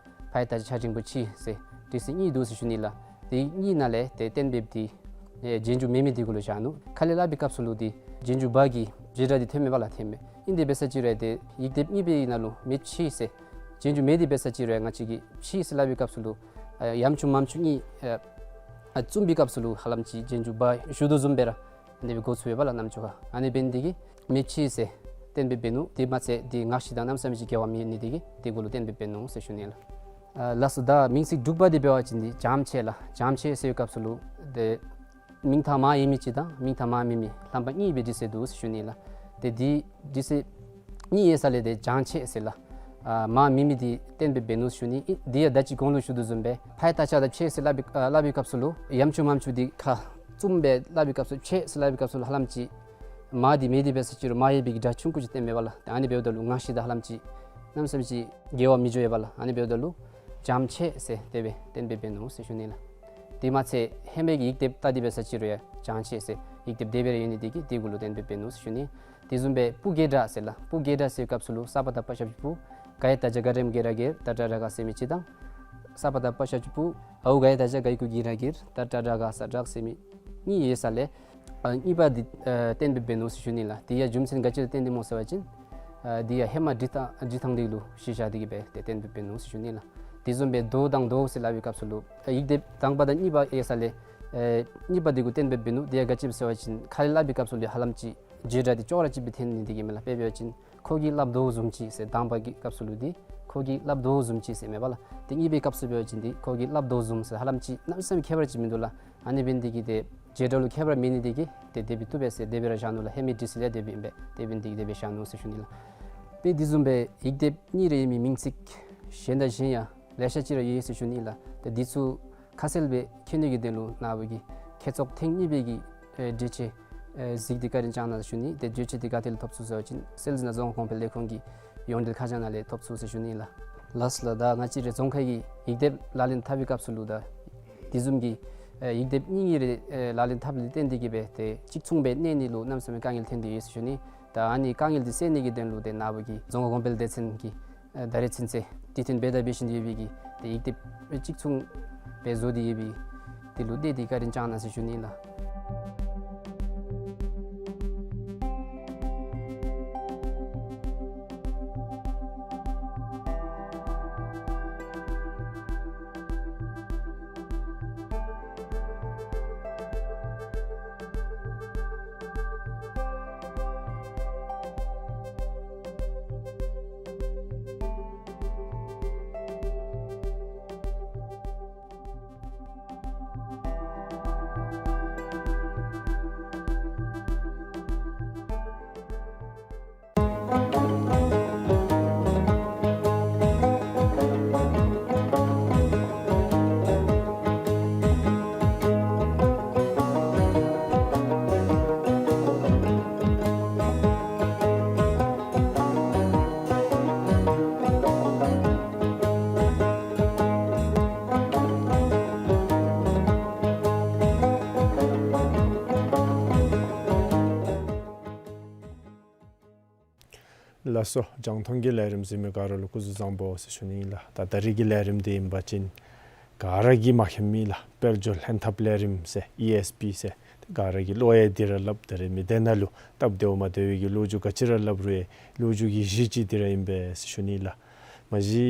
ཕའི་རྟགས་ཆ་ཕྲ་ཞིང་པོ་ཆེ་ཟེར་འབྲི་སྲོལ་གཉིས་འདུག་ཟེར་ཞུ་ནི་ལགས། དེ་གཉིས་ནང་ལས་དེ་གཏན་འབེབས་དེ་ཨེ་རྗེས་འཇུག་མེད་མི་དེ་གུ་ལུ་བཞག་ནུག། ཁ་ལས་སླབ་པའི་སྐབས་སུ་ལུ་དེ་རྗེས་འཇུག་བ་གི་བྱེད་སྒྲ་དེ་ཐོནམ་མས་པ་ལགས། ཐོནམ་མས། ཨིན་དེ་འབད་ས་ཅིག་རུང་དེ་ཡིག་དེབ་གཉིས་པོའི་ནང་ལུ་མེདཔ་ཆེ་ཟེར་རྗེས་འཇུག་མེད་དེ་འབད་ས་ཅིག་རུང་ང་བཅས་ཀྱིས་ཆེ་ཟེར་སླབ་པའི་སྐབས་སུ་ལུ་ཨ་ཡམ་ཆུང་མམ་ཆུང་གཉིས་ཨ་ཨ་བཙུམ་པའི་སྐབས་སུ་ལུ་ཧ་ལམ་ཅིག་རྗེས་འཇུག་བ་ཞུ་དོ་བཟུམ་སྦེ་ར་ཨ་ནི་སྦེ་གོ་ཚུགས་པས་པ་ལགས། རྣམ་ཅོ་ཁར། ཨ་ནི་འབད་ནི་དེ་གིས་མེདཔ་ཆེ་ཟེར་གཏན་འབེབས་འབད་ནུག། དེ་མ་ཚད་དེ་ངག་བཞི་དང་གནམ་མེད་ས་མེད་ཅིག་འགལ་བ་མེད་ནི་དེ་གིས་དེ་གུ་ལུ་གཏན་འབེབས་འབད་ནུག་ཟེར་ཞུ་ནི་ལགས། ཨ་ལགས་སོ། ད་མིང་ཚིག་དྲུག་པ་དེ་འབད་བ་ཅིན་དེ་བྱམས་ཆེ་ལགས། བྱམས་ཆེ་ཟེར་བའི་སྐབས་སུ་ལུ་དེ་མིང་མཐའ་མ་ཡོད་མི་ཅིག་དང་མིང་མཐའ་མ་མེད་མི་རྣམ་པ་གཉིས་སྦེ་འབྲི་སྲོལ་འདུག་ཟེར་ཞུ་ནི་ལགས། དེ་དེ་འབྲི་སྲོལ་གཉིས་ཡོད་ས་ལས་དེ་བྱམས་ཆེ་ཟེར་ལགས། ཨ་མ་མེད་མི་དེ་གཏན་འབེབས་འབད་ནུག་ཟེར་ཞུ་ནི། ཨིན་དེ་ཡང་ད་ཅི་གོང་ལུ་ཞུ་དོ་བཟུམ་སྦེ་ཕའི་རྟགས་ཆ་དང་ཆེ་ཟེར་སླབ་པའི་ཨ་སླབ་པའི་སྐབས་སུ་ལུ་ཡམ་ཆུང་མམ་ཆུང་དེ་ཁ་བཙུམ་སྦེ་སླབ་པའི་སྐབས་སུ་ཆེ་ཟེར་སླབ་པའི་སྐབས་སུ་ལུ་ཧ་ལམ་ཅིག་མ་དེ་མེད་དེ་འབད་ས་ཅིག་རུང་མ་ཡོད་པའི་གི་སྒྲ་ཆུང་ཀུ་ཅིག་སྟོནམ་མས་པ་ལགས། ཨ་ནི་འབདཝ་ད་ལུ་ངག་བཞི་དང་ཧ་ལམ་ཅིག་གནམ་མེད་ས་མེད་ཅིག་འགལ་བ་མི་འགྱོ་བས་པ་ལགས། ཨ་ནི་འབདཝ་ད་ལུ་བྱམས་ཆེ་ཟེར་དེ་སྦེ་གཏན་འབེབས་འབད་ནུག་ཟེར་ཞུ་ནི་ལགས། དེ་མ་ཚད་ཧེ་མའི་གི་ཡིག་དེབ་ལྟ་སྟེ་འབད་ས་ཅིག་རུང་ཡང་བྱམས་ཆེ་ཟེར་ཡིག་དེབ་དེ་སྦེ་ར་ཡོད་ནི་དེ་གིས་དེ་གུ་ལུ་གཏན་འབེབས་འབད་ནུག་ཟེར་ཞུ་ནི། དེ་བཟུམ་སྦེ་སྤུ་རྒྱལ་སྒྲ་ཟེར་ལགས། སྤུ་རྒྱལ་སྒྲ་ཟེར་བའི་སྐབས་སུ་ལུ་ས་པ་བཏགས་སྤ་ཞབས་ཀྱུ་སྤུ། ག་ཡ་བཏགས་གཞག་ག་འགྲེང་བུ་གི་ར་གེར། ད་ཏྲ་ར་ག་ཟེར་མི་ཅིག་དང་། ས་པ་བཏགས་སྤ་ཞབས་ཀྱུ་སྤུ། འ་འུ་ག་ཡ་བཏགས་གཞག་ག་ཡི་གུ་གི་ར་གེར། ད་ཏྲ་ར་ག་ས་སྒྲ་ཟེར་མི་གཉིས་ཡོད་ས་ལས་ཨ་གཉིས་པ་འདི་ཨ་གཏན་འབེབས་འབད་ནུག་ཟེར་ཞུ་ནི་ལགས། དེ་ཡང་རྒྱུ་མཚན་ག་ཅི་ལུ་བརྟེན་ཏེ་སྨོ་ཟེར་བ་ཅིན་ཨ་འདི་ཡང་ཧེ་མ་འབྲི་ཐངས་འབྲི་ཐངས་འདི་ལུ་གཞི་བཞག་སྟེ་གི་སྦེ་དེ་གཏན་འབེབས་འབད་ནུག་ཟེར་ཞུ་ནི་ལགས། དེ་བཟུམ་སྦེ་དོ་དང་དོ་ཟེར་སླབ་པའི་སྐབས་སུ་ལུ་ཨ་ཡིག་དེབ་དང་པ་དང་གཉིས་པ་ཡོད་ས་ལས་ཨ་གཉིས་པ་འདི་གུ་གཏན་འབེབས་འབད་ནུག། དེ་ཡང་ག་ཅི་སྦེ་ཟེར་བ་ཅིན་ཁ་ལས་སླབ་པའི་སྐབས་སུ་ལུ་ཧ་ལམ་ཅིག་བྱེད་སྒྲ་འདི་ཅོག་ར་གཅིག་སྦེ་འཐོན་ནི་དེ་གིས་མས་ལགས། དཔེ་འབད་བ་ཅིན་ཁོ་གིས་སླབ་དོ་བཟུམ་ཅིག་ཟེར་དང་པ་གི་སྐབས་སུ་ལུ་འདི་ཁོ་གིས་སླབ་དོ་བཟུམ་ཅིག་ཟེར་མས་པ་ལགས། དེ་གཉིས་པའི་སྐབས་སུ་འབད་བ་ཅིན་འདི་ཁོ་གིས་སླབ་དོ་བཟུམ་ཟེར་ཧ་ལམ་ཅིག་གནམ་མེད་ས་མེད་ཁྱད་པར་ཅིག་མིན་འདུག་ལགས། ཨ་ནི་འབད་ནི་དེ་གིས་དེ་བྱེད་སྒྲ་ལུ་ཁྱད་པར་མེད་ནི་དེ་གིས་དེ་དེ་སྦེ་བཏུབ་པས་ཟེར་དེ་སྦེ་ར་བཞག་ནུག་ལགས། ཧེ་མའི་འབྲི་སྲོལ་ཡང་དེ་སྦེ་ཨིན་པས། དེ་འབད་ནི་དེ་གིས་དེ་སྦེ་བཞག་ནུག་ཟེར་ཞུ་ནི་ལགས། དཔེ་དེ་བཟུམ་སྦེ་ཡིག་དེབ་གཉིས་རེ་ཡོད་མི་མིང་ཚིག་གཞན་དང་གཞན་ཡང་ལེ་ཤ་ཅིག་ར་ཡོད་ཟེར་ཞུ་ནི་ལགས། ཏེ་འདི་ཚུ་ཁ་གསལ་སྦེ་མཁྱེན་ནི་གི་དོན་ལུ་ནཱ་བུ་གིས་ཁེ་ཙོགས་ཐེངས་གཉིས་པའི་གི་ཨེ་འགྲེལ་བཤད་ཨེ་གཟིགས་ཏེ་བཀའ་དྲིན་བསྐྱང་གནང་ཟེར་ཞུ་ནི། ཏེ་འགྲེལ་བཤད་འདི་ག་ཏེ་ལས་ཐོབ་ཚུགས་ཟེར་བ་ཅིན་སིལ་ཛི་ན་རྫོང་ཁ་གོང་འཕེལ་ལས་ཁུངས་ཀྱི་ཡོངས་འབྲེལ་ཁ་བྱང་ནང་ལས་ཐོབ་ཚུགས་ཟེར་ཞུ་ནི་ལགས། ལགས་སོ་ལགས། ད་ང་བཅས་རའི་རྫོང་ཁའི་གི་ཡིག་དེབ་ལག་ལེན་འཐབ་པའི་སྐབས་སུ་ལུ་ད་དེ་བཟུམ་གྱི་ཨེ་ཡིག་དེབ་གཉིས་གཉིས་རེ་ཨེ་ལག་ལེན་འཐབ་ལུ་བརྟེན་ཏེ་གི་སྦེ་ཏེ་གཅིག་མཚུངས་སྦེ་གནས་ནི་ལུ་གནམ་མེད་ས་མེད་དཀའ་ངལ་ཐོན་ཏེ་ཡོད་ཟེར་ཞུ་ནི། ད་ཨ་ནི་དཀའ་ངལ་འདི་སེལ་ནི་གི་དོན་ལུ་ཏེ་ནཱ་བུ་གིས་རྫོང་ཁ་གོང་འཕེལ་སྡེ་ཚན་གྱི་ཨེ་ད་རེས་ཚུན་ཚོད་དུས་མཐུན་འབད་དང་འབད་བཞིན་དུ་ཡོད་པའི་གི་ཏེ་ཡིག་དེབ་གཅིག་མཚུངས་སྦེ་བཟོ་སྟེ་ཡོད་པའི་དེ་ལུ་བལྟ་སྟེ་བཀའ་དྲིན་བསྐྱང་གནང་ཟེར་ཞུ་ནི་ལགས། ལགས་སོ། རྒྱང་མཐོང་གི་ལས་རིམ་གཟིགས་མི་ག་ར་ལུ་སྐུ་གཟུགས་བཟང་པོ་ཟེར་ཞུ་ནི་ལགས། ད་ད་རིས་ཀྱི་ལས་རིམ་འདི་ཨིན་པ་ཅིན་ག་ར་གིས་མ་མཁྱེན་མི་ལགས། དཔལ་འབྱོར་ལྷན་ཐབས་ལས་རིམ་ཟེར་ཨི་ཨེསི་པི་ཟེར་ག་ར་གིས་ལོག་ཡང་འདི་ར་སླབ། ད་རིས་མི་སྡེ་ནང་ལུ་སྟབས་བདེཝ་མ་བདེ་བའི་གི་ལོ་རྒྱུས་ག་ཅི་ར་སླབ་རུང་ལོ་རྒྱུས་ཀྱི་གཞི་ཅིག་འདི་ར་ཨིན་པས་ཟེར་ཞུ་ནི་ལགས། མ་གཞི་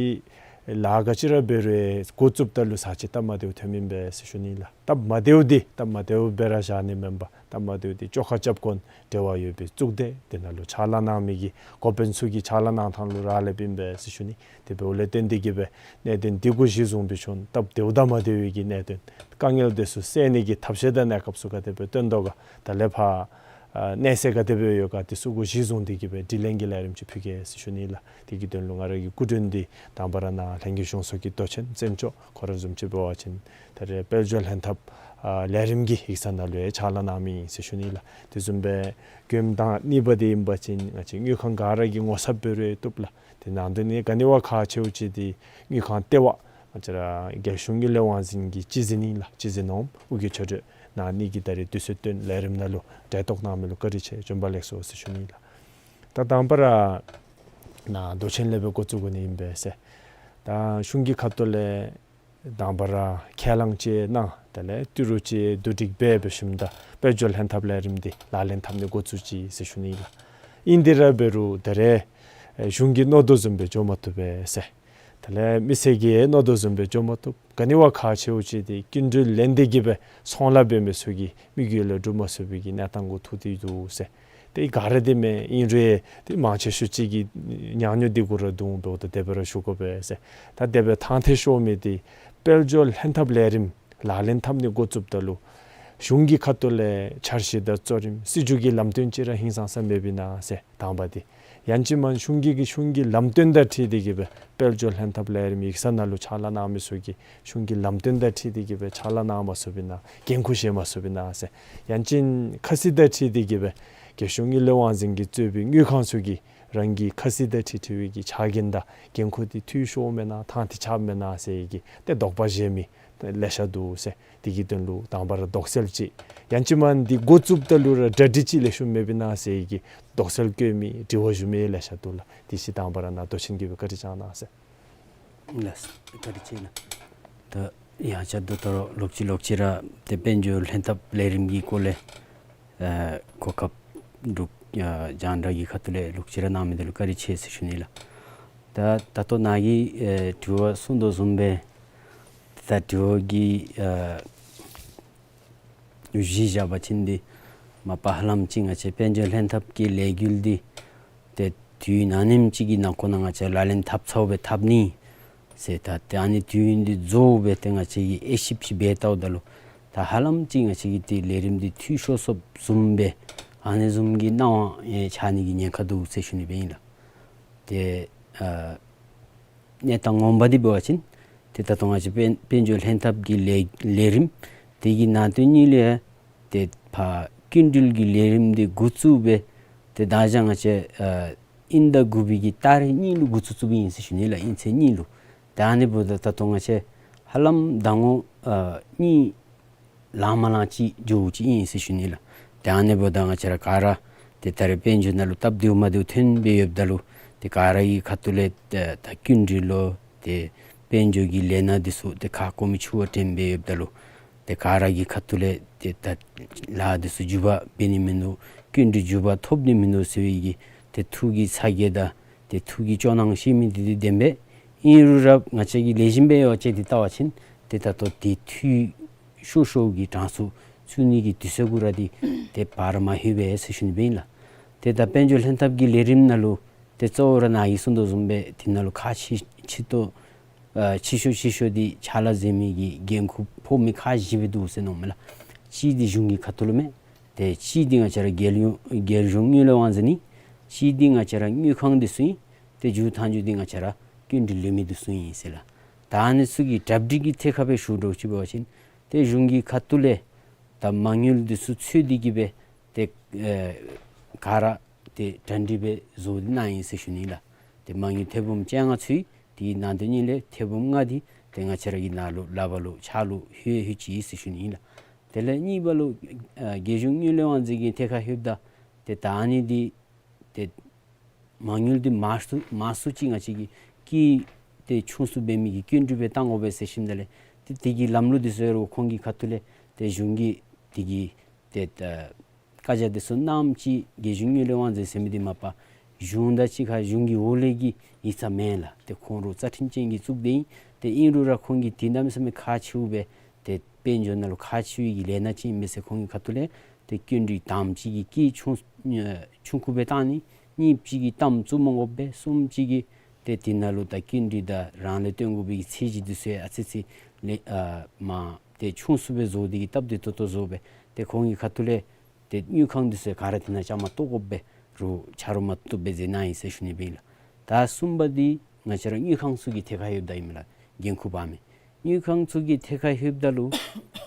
ལཱ་ག་ཅི་ར་འབད་རུང་འགོ་བཙུགསཔ་ད་ལུ་ཚར་ཅིག་སྟབས་མ་བདེཝ་ཐོནམ་ཨིན་པས་ཟེར་ཞུ་ནི་ལགས། སྟབས་མ་བདེཝ་འདི་སྟབས་མ་བདེཝ་སྦེ་ར་བཞག་ནི་མེན་པར་སྟབས་མ་བདེཝ་འདི་བཅོ་ཁ་རྐྱབ་དགོ་འབྲེལ་བ་ཡོད་པའི་གཙུག་སྡེ་འདི་ནང་ལུ་ཕྱག་ལཱ་གནང་མི་གི་འགོ་དཔོན་ཚུ་གིས་ཕྱག་ལཱ་གནང་ཐངས་ལུ་རག་ལསཔ་ཨིན་པས་ཟེར་ཞུ་ནི། དེ་འབདཝ་ལས་བརྟེན་ཏེ་གི་སྦེ་གནད་དོན་འདི་གུ་གཞི་བཟུང་སྦེ་བྱོན་སྟབས་བདེཝ་དང་མ་བདེ་བའི་གི་གནད་དོན་དཀའ་ངལ་འདི་ཚུ་སེལ་ནི་གི་ཐབས་ཤེས་དང་གནས་སྐབས་ཚུ་ག་དེ་སྦེ་བཏོན་དོ་ག་ད་ལས་ཕར་ཨ་གནས་ཚད་ག་དེ་སྦེ་ཡོད་ག་དེ་ཚུ་གུ་གཞི་བཟུང་སྟེ་གི་སྦེ་དྲི་ལན་གྱི་ལས་རིམ་ཅིག་ཕུལ་གེ་ཟེར་ཞུ་ནི་ལགས། དེ་གི་དོན་ལུ་ང་ར་གི་སྐུ་མགྲོན་འདི་དང་པ་ར་ནཱ་ལྷན་རྒྱས་གཞུང་ཚོགས་ཀྱི་མདོ་ཆེན་བཙན་སྐྱོགས་ཁོ་ར་བཟུམ་ཅིག་འབད་བ་ཅིན་ད་རེས་དཔལ་འབྱོར་ལྷན་ཐབས་ཨ་ལས་རིམ་གྱི་ཡིག་ཚང་ནང་ལུ་ཡང་ཕྱག་ལཱ་གནང་མི་ཨིན་ཟེར་ཞུ་ནི་ལགས། དེ་བཟུམ་སྦེ་མགྱོནམ་དང་གཉིས་པ་འདི་ཨིན་པ་ཅིན་ང་བཅས་དངུལ་ཁང་ག་ར་གིས་ངོ་ཚབ་འབད་རུང་བཏུབ་ལགས། དེ་ནང་དོན་ནི་ག་ནི་བ་ཁག་ཆེཝ་ཅིག་འདི་དངུལ་ཁང་ལྟེ་བ་ ང་བཅས་ར་རྒྱལ་གཞུང་གི་ལས་དབང་འཛིན་གྱི་སྤྱི་འཛིན་ཨིན་ལགས། སྤྱི་འཛིན་འོགམ་ཨོ་རྒྱན་ཆོས་སྒྲོན་ནཱ་ཨ་ནི་གི་ད་རེས་དུས་ཚོད་བཏོན་ལས་རིམ་ནང་ལུ་གྲལ་གཏོགས་གནང་མི་ལུ་བཀའ་དྲིན་ཆེ། བྱོན་པ་ལེགས་སོ་ཟེར་ཞུ་ནི་ལགས། ད་དང་པ་ར་ནཱ་མདོ་ཆེན་ལས་སྦེ་འགོ་བཙུགས་དགོ་ནི་ཨིན་པས་ཟེར། ད་གཞུང་གི་ཁ་ཐུག་ལས་དང་པ་ར་ཁས་བླངས་ཅིག་གནང་། དེ་ལས་ཏི་རུ་ཅིག་བསྡུ་སྒྲིག་འབད་འབད་ཞིནམ་ད་དཔལ་འབྱོར་ལྷན་ཐབས་ལས་རིམ་འདི་ལག་ལེན་འཐབ་ནི་འགོ་བཙུགས་ཅི་ཟེར་ཞུ་ནི་ལགས། ཨིན་དེ་ར་འབད་རུང་ད་རེས་གཞུང་གིས་མནོ་དོ་བཟུམ་སྦེ་འགྱོ་མ་བཏུབ་པས་ཟེར། དེ་ལས་མི་སེར་གྱིས་མནོ་དོ་བཟུམ་སྦེ་འགྱོ་མ་བཏུབ། ག་ནི་བ་ཁག་ཆེཝ་ཅིག་འདི་སྐྱིན་འགྲུལ་ལེན་ཏེ་གི་སྦེ་ཚོང་ལཱ་འབད་མི་ཚུ་གིས་མི་རྒྱུད་ལུ་སྒྲུབ་མ་ཚུགས་པའི་གི་གནས་སྟངས་གུ་ཐུག་སྟེ་འདུག་ཟེར། ཏེ་ག་ར་འདི་མེན་ཨིན་རུང་ཏེ་མང་ཆེ་ཤོས་ཅིག་གིས་ཉག་ཉོག་འདི་གུ་ར་དུང་འབདཝ་ད་དེ་སྦེ་ར་ཞུ་དགོ་པས་ཟེར། ད་དེ་སྦེ་ཐང་ཐད་ཤོར་མི་འདི་དཔལ་འབྱོར་ལྷན་ཐབས་ལས་རིམ་ལག་ལེན་འཐབ་ནི་འགོ་བཙུགསཔ་ད་ལུ་གཞུང་གི་ཁ་ཐུག་ལས་འཆར་གཞི་དང་གཙོ་རིམ་སྲིད་བྱུས་ཀྱི་ལམ་སྟོན་ཅིག་ར་ཧིང་སངས་ས་མེད་པས་ན་ཟེར། དང་པ་འདི། ཡང་ཅིན་མ་གཞུང་གི་གི་གཞུང་གི་ལམ་སྟོན་དང་འཁྲིལ་ཏེ་གི་སྦེ་དཔལ་འབྱོར་ལྷན་ཐབས་ལས་རིམ་ཡིག་ཚང་ནང་ལུ་ཕྱག་ལཱ་གནང་མི་ཚུ་གིས་གཞུང་གི་ལམ་སྟོན་དང་འཁྲིལ་ཏེ་གི་སྦེ་ཕྱག་ལཱ་གནང་མ་ཚུགས་པས་ན་འགན་ཁུར་བཞེས་མ་ཚུགས་པས་ན་ཟེར། ཡང་ཅིན་ཁ་གསལ་དང་འཁྲིལ་ཏེ་གི་སྦེ་རྒྱལ་གཞུང་གི་ལས་དབང་འཛིན་གྱིས་གཙོས་པའི་དངུལ་ཁང་ཚུ་གིས་རང་གི་ཁ་གསལ་དང་འཁྲིལ་འཁྲིལ་བའི་གི་ཕྱག་འགན་དང་འགན་ཁུར་འདི་འཐུས་ཤོརཝ་མེན་ན་ཐང་འདི་ཆགསཔ་མེན་ན་ཟེར་བའི་གི་ཏེ་དོགས་པ་བཞེས་མི་ལེ་ཤ་འདུག་ཟེར། དེ་གི་དོན་ལུ་དང་པ་ར་དོགས་སེལ་ཅིག། ཡང་ཅིན་མ་འདི་འགོ་བཙུགསཔ་ད་ལུ་ར་གྲ་སྒྲིག་ཅིག་ལེགས་ཤོམ་མེད་པས་ན་ཟེར་བའི་གི་དོགས་སེལ་བཀོད་མི་དྲི་བ་ཞུ་མི་ལེ་ཤ་འདུག་ལགས། དེ་ཅིག་དང་པ་ར་ནཱ་མདོ་ཆེན་གྱིས་སྦེ་བཀའ་དྲིན་བསྐྱང་གནང་ཟེར། ལགས། བཀའ་དྲིན་ཆེ་ལགས། ད་ཡང་བསྐྱར་དུ་ད་རུང་ལོག་ཅི་ལོག་ཅི་ར་ཏེ་དཔལ་འབྱོར་ལྷན་ཐབས་ལས་རིམ་གྱི་སྐོར་ལས་ཨ་གོ་སྐབས་འདུག། ཨ་རྒྱང་བསྒྲགས་ཀྱི་ཁ་ཐུག་ལས་ལོག་ཅི་ར་གནང་མི་འདི་ལུ་བཀའ་དྲིན་ཆེ་ཟེར་ཞུ་ནི་ལགས། ད་ད་ལྟོ་ནཱ་གིས་ཨེ་དྲི་བ་གསུངས་དོ་བཟུམ་སྦེ་ད་དྲི་བ་གི་ཨ་གཞི་བཞག་པ་ཅིན་འདི་མ་པ་ཧ་ལམ་ཅིག་ང་བཅས་དཔལ་འབྱོར་ལྷན་ཐབས་ཀྱི་ལས་འགུལ་འདི་ཏེ་དུས་ནམ་ཨིནམ་ཅིག་གི་ནང་འཁོད་ནང་ང་བཅས་ལག་ལེན་འཐབ་ཚརཝ་སྦེ་འཐབ་ནི་ཟེར། ད་ཏེ་ཨ་ནི་དུས་ཡུན་འདི་རྫོགས་སྦེ་ཏེ་ང་བཅས་ཀྱིས་དབྱེ་ཞིབ་ཅིག་འབད་བལྟཝ་ད་ལུ་ད་ཧ་ལམ་ཅིག་ང་བཅས་ཀྱི་ཏེ་ལས་རིམ་འདི་འཐུས་ཤོར་སོཔ་བཟུམ་སྦེ་ཨ་ནི་བཟུམ་གྱི་སྣང་བ་ཨེ་འཆར་ནི་གི་ཉེན་ཁ་འདུག་ཟེར་ཞུ་ནི་སྦེ་ཨིན་ལགས། ཏེ་ཨ་གནས་སྟངས་ངོ་མ་འདི་འབད་བ་ཅིན་ཏེ་ད་ལྟོ་ང་བཅས་དཔལ་དཔལ་འབྱོར་ལྷན་ཐབས་ཀྱི་ལས་ལས་རིམ་དེ་གི་ནང་དོན་གཉིས་ལས་ཏེ་ཕར་སྐྱིན་འགྲུལ་གྱི་ལས་རིམ་འདི་འགོ་བཙུགས་སྦེ་ཏེ་ད་ཅི་ང་བཅས་ཨ་དབྱིན་ཟླ་དགུ་པའི་གི་ཏ་རིག་གཉིས་ལུ་འགོ་བཙུགས་བཙུགསཔ་ཨིན་ཟེར་ཞུ་ནི་ལགས། དབྱིན་ཚེས་གཉིས་ལུ། ད་ཨ་ནི་འབདཝ་ད་ད་ལྟོ་ང་བཅས་ཧ་ལམ་ཟླ་ངོ་ཨ་གཉིས་ལང་མ་ལངམ་ཅིག་འགྱོཝ་ཅིག་ཨིན་ཟེར་ཞུ་ནི་ལགས། ཏེ་ཨ་ནི་འབདཝ་ད་ང་བཅས་ར་ག་ར་ཏེ་ད་རེས་དཔལ་འབྱོར་ནང་ལུ་སྟབས་བདེཝ་མ་བདེཝ་ཐོན་སྦེ་ཡོདཔ་ད་ལུ་ཏེ་ག་ར་གི་ཁ་ཐུག་ལས་ཏེ་ད་སྐྱིན་འགྲུལ་ལུ་ཏེ་དཔལ་འབྱོར་གྱི་ལས་སྣ་འདི་ཚུ་ཏེ་ཁ་སྐོམ་མི་ཆུ་བ་འདྲེན་སྦེ་ཡོདཔ་ད་ལུ་ཏེ་ག་ར་གི་ཁ་ཐུག་ལས་ཏེ་ད་ལཱ་འདི་ཚུ་མགྱོགས་པ་འབད་ནི་མིན་འདུག། སྐྱིན་འགྲུལ་མགྱོགས་པ་ཐོབ་ནི་མིན་འདུག་ཟེར་བའི་གི་ཏེ་ཐུགས་ཀྱི་ཚ་གྱང་དང་ཏེ་ཐུགས་ཀྱི་སྐྱོ་སྣང་བཤད་མི་འདི་འདི་བདེན་པས། ཨིན་རུང་ར་ང་བཅས་ཀྱིས་ལེགས་ཤོམ་སྦེ་ཡོ་ཅེ་འདི་བལྟ་བ་ཅིན་ཏེ་ད་ལྟོ་ཏེ་འཐུས་ཤོར་ཤོར་གྱི་གྲངས་སུ་ཚུད་ནི་གི་དུས་ཚོད་གུ་ར་འདི་ཏེ་བར་མ་ལྷོད་པས་ཟེར་ཞུ་ནི་སྦེ་ཨིན་ལགས། ཏེ་ད་དཔལ་འབྱོར་ལྷན་ཐབས་ཀྱི་ལས་རིམ་ནང་ལུ་ཏེ་གཙོ་བོ་ར་ནཱ་གིས་གསུངས་དོ་བཟུམ་སྦེ་འདི་ནང་ལུ་ཁག་ཆེ་ཆེ་ཏོག་ཨ་ཆེ་ཤོས་ཆེ་ཤོས་འདི་ཕྱག་ལཱ་མཛད་མི་གི་འགན་ཁུར་ཕོག་མི་ཁག་བཞི་སྦེ་འདུག་ཟེར་མནོཝ་མས་ལགས། གཅིག་འདི་གཞུང་གི་ཁ་ཐུག་ལུ་མས། ཏེ་གཅིག་འདི་ང་བཅས་ར་རྒྱལ་ཡོངས་རྒྱལ་གཞུང་དངུལ་ལས་དབང་འཛིན་ཨིན། གཅིག་འདི་ང་བཅས་ར་དངུལ་ཁང་འདི་ཚུ་ཨིན། ཏེ་མཇུག་མཐའ་མཇུག་འདི་ང་བཅས་ར་སྐྱིན་འགྲུལ་ལེན་མི་འདི་ཚུ་ཨིན་ཟེར་ལགས། ད་ཨ་ནི་ཚུ་གི་གྲ་སྒྲིག་གི་ཐད་ཁར་སྦེ་ཞུ་དོ་ཅིག་འབད་བ་ཅིན་ཏེ་གཞུང་གི་ཁ་ཐུག་ལས་ད་མ་དངུལ་འདི་ཚུ་འཚོལ་ཏེ་གི་སྦེ་ཏེ་ཨེ་ག་ར་ཏེ་གྲ་སྒྲིག་སྦེ་བཟོ་སྟེ་གནང་ཡི་ཟེར་ཞུ་ནི་ལགས། ཏེ་མ་དངུལ་ཐེར་འབུམ་བཅོ་ལྔ་ཚུད་ཡི། དེ་ནང་དོན་གཉིས་ལས་ཐེར་འབུམ་ལྔ་འདི་ཏེ་ང་བཅས་ར་གི་ནང་ལུ་ལག་པར་ལུ་ཕྱག་ལུ་ལྷོད་ལྷོད་ཅི་ཟེར་ཞུ་ནི་ཨིན་ལགས། དེ་ལས་གཉིས་པ་ལུ་ཨ་རྒྱལ་གཞུང་དངུལ་ལས་དབང་འཛིན་གྱི་ཐད་ཁར་ལྷོདཔ་ད་ཏེ་ད་ཨ་ནི་འདི་ཏེ་མ་དངུལ་འདི་མང་སུ་མང་སུ་ཅིག་ང་བཅས་ཀྱིས་སྐྱིད་ཏེ་ཆུང་སུ་འབད་མི་གི་སྐྱིན་འགྲུལ་སྦེ་བཏང་དགོ་པས་ཟེར་ཞིནམ་ད་ལས་ཏེ་དེ་གི་ལམ་ལུགས་འདི་ཚུ་ཡོད་རུང་ཁོང་གི་ཁ་ཐུག་ལས་ཏེ་གཞུང་གིས་དེ་གི་ཏེ་ད་བཀའ་རྒྱ་འདི་ཚུ་གནངམ་ཅིག་རྒྱལ་གཞུང་དངུལ་ལས་དབང་འཛིན་ཟེར་མི་འདི་མ་པ་གཞུང་དང་གཅིག་ཁར་གཞུང་གི་འོག་ལས་ཀྱི་ཡིག་ཚང་མེན་ལགས། ཏེ་ཁོང་ར་རྩ་ཁྲིམས་ཅན་གྱི་གཙུག་སྡེ་ཨིན། ཏེ་ཨིན་རུང་ར་ཁོང་གིས་དུས་ནམ་ཡིན་ས་མེད་ཁག་ཆེཝ་སྦེ་ཏེ་དཔལ་འབྱོར་ནང་ལུ་ཁག་ཆེ་བའི་གི་ལས་སྣ་ཅིག་ཨིན་མས་ཟེར་ཁོང་གི་ཁ་ཐུག་ལས་ཏེ་སྐྱིན་འགྲུལ་དང་པ་ཅིག་གིས་སྐྱིད་ཆུང་ཆུང་ཀུ་སྦེ་བཏང་ནི། གཉིས་པ་ཅིག་གིས་གཏའམ་བཙུགས་མ་དགོ་པས། གསུམ་པ་ཅིག་གིས་ཏེ་དེ་ནང་ལུ་ད་སྐྱིན་འགྲུལ་དང་རང་ལས་བཏོན་དགོ་པའི་གི་ཚད་གཞི་འདི་ཚུ་ཡང་ཨ་ཙི་ཙི་ལེ་ཨ་མ་ཏེ་ཆུང་སུ་སྦེ་བཟོ་སྟེ་གི་སྟབས་བདེ་ཏོག་ཏོ་བཟོ་སྦེ་ཏེ་ཁོང་གི་ཁ་ཐུག་ལས་ཏེ་དངུལ་ཁང་འདི་ཚུ་ག་ར་དེ་ནང་བཅའ་མར་གཏོགས་དགོ་པས་རུང་ཆ་རོགས་མ་བཏུབ་པས་ཟེར་གནང་ཡི་ཟེར་ཞུ་ནི་སྦེ་ཨིན་ལགས། ད་གསུམ་པ་འདི་ང་བཅས་ར་དངུལ་ཁང་ཚུ་གི་ཐད་ཁར་ལྷོདཔ་ད་ཨིན་མས་ལགས། འགན་ཁུར་འབག་མི་དངུལ་ཁང་ཚུ་གི་ཐད་ཁར་ལྷོདཔ་ད་ལུ་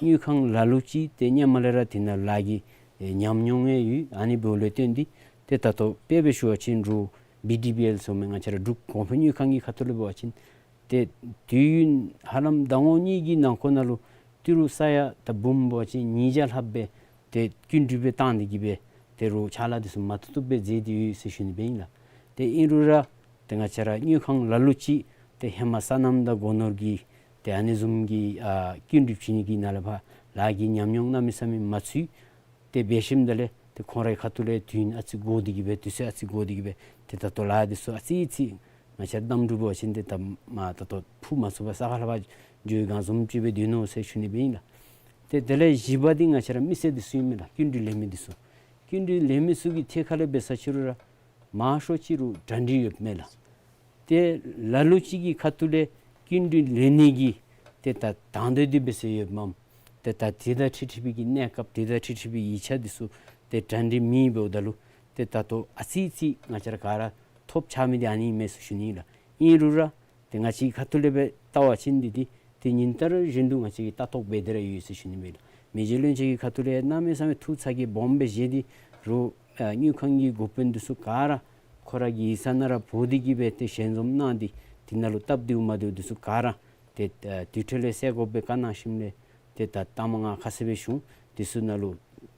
དངུལ་ཁང་ལ་ལུ་ཅིག་ཏེ་སྔོན་མ་ལས་ར་དེ་ནང་ལཱ་གི་ཨེ་ཉམས་མྱོང་ཡང་ཡོད། ཨ་ནི་འབདཝ་ལས་བརྟེན་ཏེ་ཏེ་ད་ལྟོ་དཔེ་སྦེ་ཞུ་བ་ཅིན་རུང་བི་ཌི་བི་ཨེལ་ཟེར་མི་ང་བཅས་ར་འབྲུག་གོང་འཕེལ་དངུལ་ཁང་གི་ཁ་ཐུག་ལས་འབད་བ་ཅིན་ཏེ་ ཏེ་དུས་ཡུན་ཧ་ལམ་ཟླ་ངོ་གཉིས་ཀྱི་ནང་འཁོད་ནང་ལུ་ཏི་རུ་ས་ཡ་ད་འབུམ་འབད་བ་ཅིན་ཉིས་བརྒྱ་ལྷགཔ་སྦེ་ཏེ་སྐྱིན་འགྲུལ་སྦེ་བཏང་སྟེ་གི་སྦེ་ཏེ་རོགས་ཕྱག་ལཱ་འདི་ཚུ་མ་བཏུབ་བཏུབ་སྦེ་མཛད་དེ་ཡོད་ཟེར་ཞུ་ནི་སྦེ་ཨིན་ལགས། ཏེ་ཨིན་རུང་ར་ཏེ་ང་བཅས་ར་དངུལ་ཁང་ལ་ལུ་ཅིག་ཏེ་ཧེ་མ་སོ་ནམ་དང་སྒོ་ནོར་གྱི་ཏེ་ཨ་ནི་བཟུམ་གྱི་ཨ་སྐྱིན་འགྲུལ་བྱིན་ནི་གི་ནང་ལས་ཕར་ལཱ་གི་ཉམས་མྱོང་གནམ་མེད་ས་མེད་མ་ཚུད། ཏེ་འབད་ཞིནམ་ད་ལས་ཏེ་ཁོང་རའི་ཁ་ཐུག་ལས་དུས་ཡུན་ཨ་ཙི་འགོར་ཏེ་གི་སྦེ་དུས་ཚོད་ཨ་ཙི་འགོར་ཏེ་གི་སྦེ་ཏེ་ད་ལྟོ་ལཱ་འདི་ཚུ་ཨ་ཙི་ཅིག་ང་བཅས་གནམ་གྲུ་འབད་བ་ཅིན་ཏེ་ད་མ་ད་ལྟོ་ཕུ་མ་ཚུགས་པར་ས་ཁ་ལས་ཕར་འགྱོ་བའི་སྒང་བཟུམ་ཅིག་སྦེ་སྡོད་ནུག་ཟེར་ཞུ་ནི་སྦེ་ཨིན་ལགས། ཏེ་དེ་ལས་བཞི་པ་འདི་ང་བཅས་ར་མི་སེར་འདི་ཚུ་ཨིན་མས་ལགས། སྐྱིན་འགྲུལ་ལེན་མི་འདི་ཚུ། སྐྱིན་འགྲུལ་ལེན་མི་ཚུ་གི་ཐད་ཁར་ལས་འབད་ས་ཅིག་རུང་ར་མང་ཤོས་ཅིག་རུང་གྲ་སྒྲིག་ཡོདཔ་མས་ལགས། ཏེ་ལ་ལུ་ཅིག་གི་ཁ་ཐུག་ལས་སྐྱིན་འགྲུལ་ལེན་ནི་གི་ཏེ་ད་དང་འདོད་འདི་འབད་སར་ཡོདཔ་མས། ཏེ་ད་དེ་དང་འཁྲིལ་འཁྲིལ་བའི་གི་གནས་སྐབས་དེ་དང་འཁྲིལ་འཁྲིལ་བའི་ཡིག་ཆ་འདི་ཚུ་ཏེ་གྲ་སྒྲིག་མེད་འབདཝ་ད་ལུ་ཏེ་ད་ལྟོ་ཨ་ཙི་ཅིག་ང་བཅས་ར་ག་ར་ཐོབ་ཆགས་མི་འདི་ཨ་ནི་ཨིན་མས་ཟེར་ཞུ་ནི་ལགས། ཨིན་རུང་ར་ཏེ་ང་བཅས་ཁ་ཐུག་ལས་སྦེ་བལྟ་བ་ཅིན་འདི་འདི་ཏེ་ཉིན་ལྟར་བཞིན་དུ་ང་བཅས་ཀྱིས་ལྟ་རྟོག་འབད་དེ་ར་ཡོད་ཟེར་ཞུ་ནི་མས་ལགས། མི་རྗེ་བློན་ཆེན་གྱི་ཁ་ཐུག་ལས་གནམ་མེད་ས་མེད་ཐུགས་ཚ་གྱང་སྦོམ་སྦེ་བཞེས་ཏེ་རོགས་ཨ་དངུལ་ཁང་གི་འགོ་དཔོན་འདི་ཚུ་ག་ར་ཁོ་ར་གི་ཡིག་ཚང་ནང་ར་འབོ་སྟེ་གི་སྦེ་ཏེ་ཞལ་འཛོམས་གནང་སྟེ་དེ་ནང་ལུ་སྟབས་བདེཝ་མ་བདེཝ་འདི་ཚུ་ག་ར་ཏེ་ཨ་དུས་ཐོག་ལས་སེལ་དགོ་པའི་བཀའ་གནང་ཞིནམ་ལས་ཏེ་ད་ལྟ་མ་ང་ཁ་གསལ་སྦེ་ཞུ་འོང་། དེ་ཚུ་ནང་ལུ་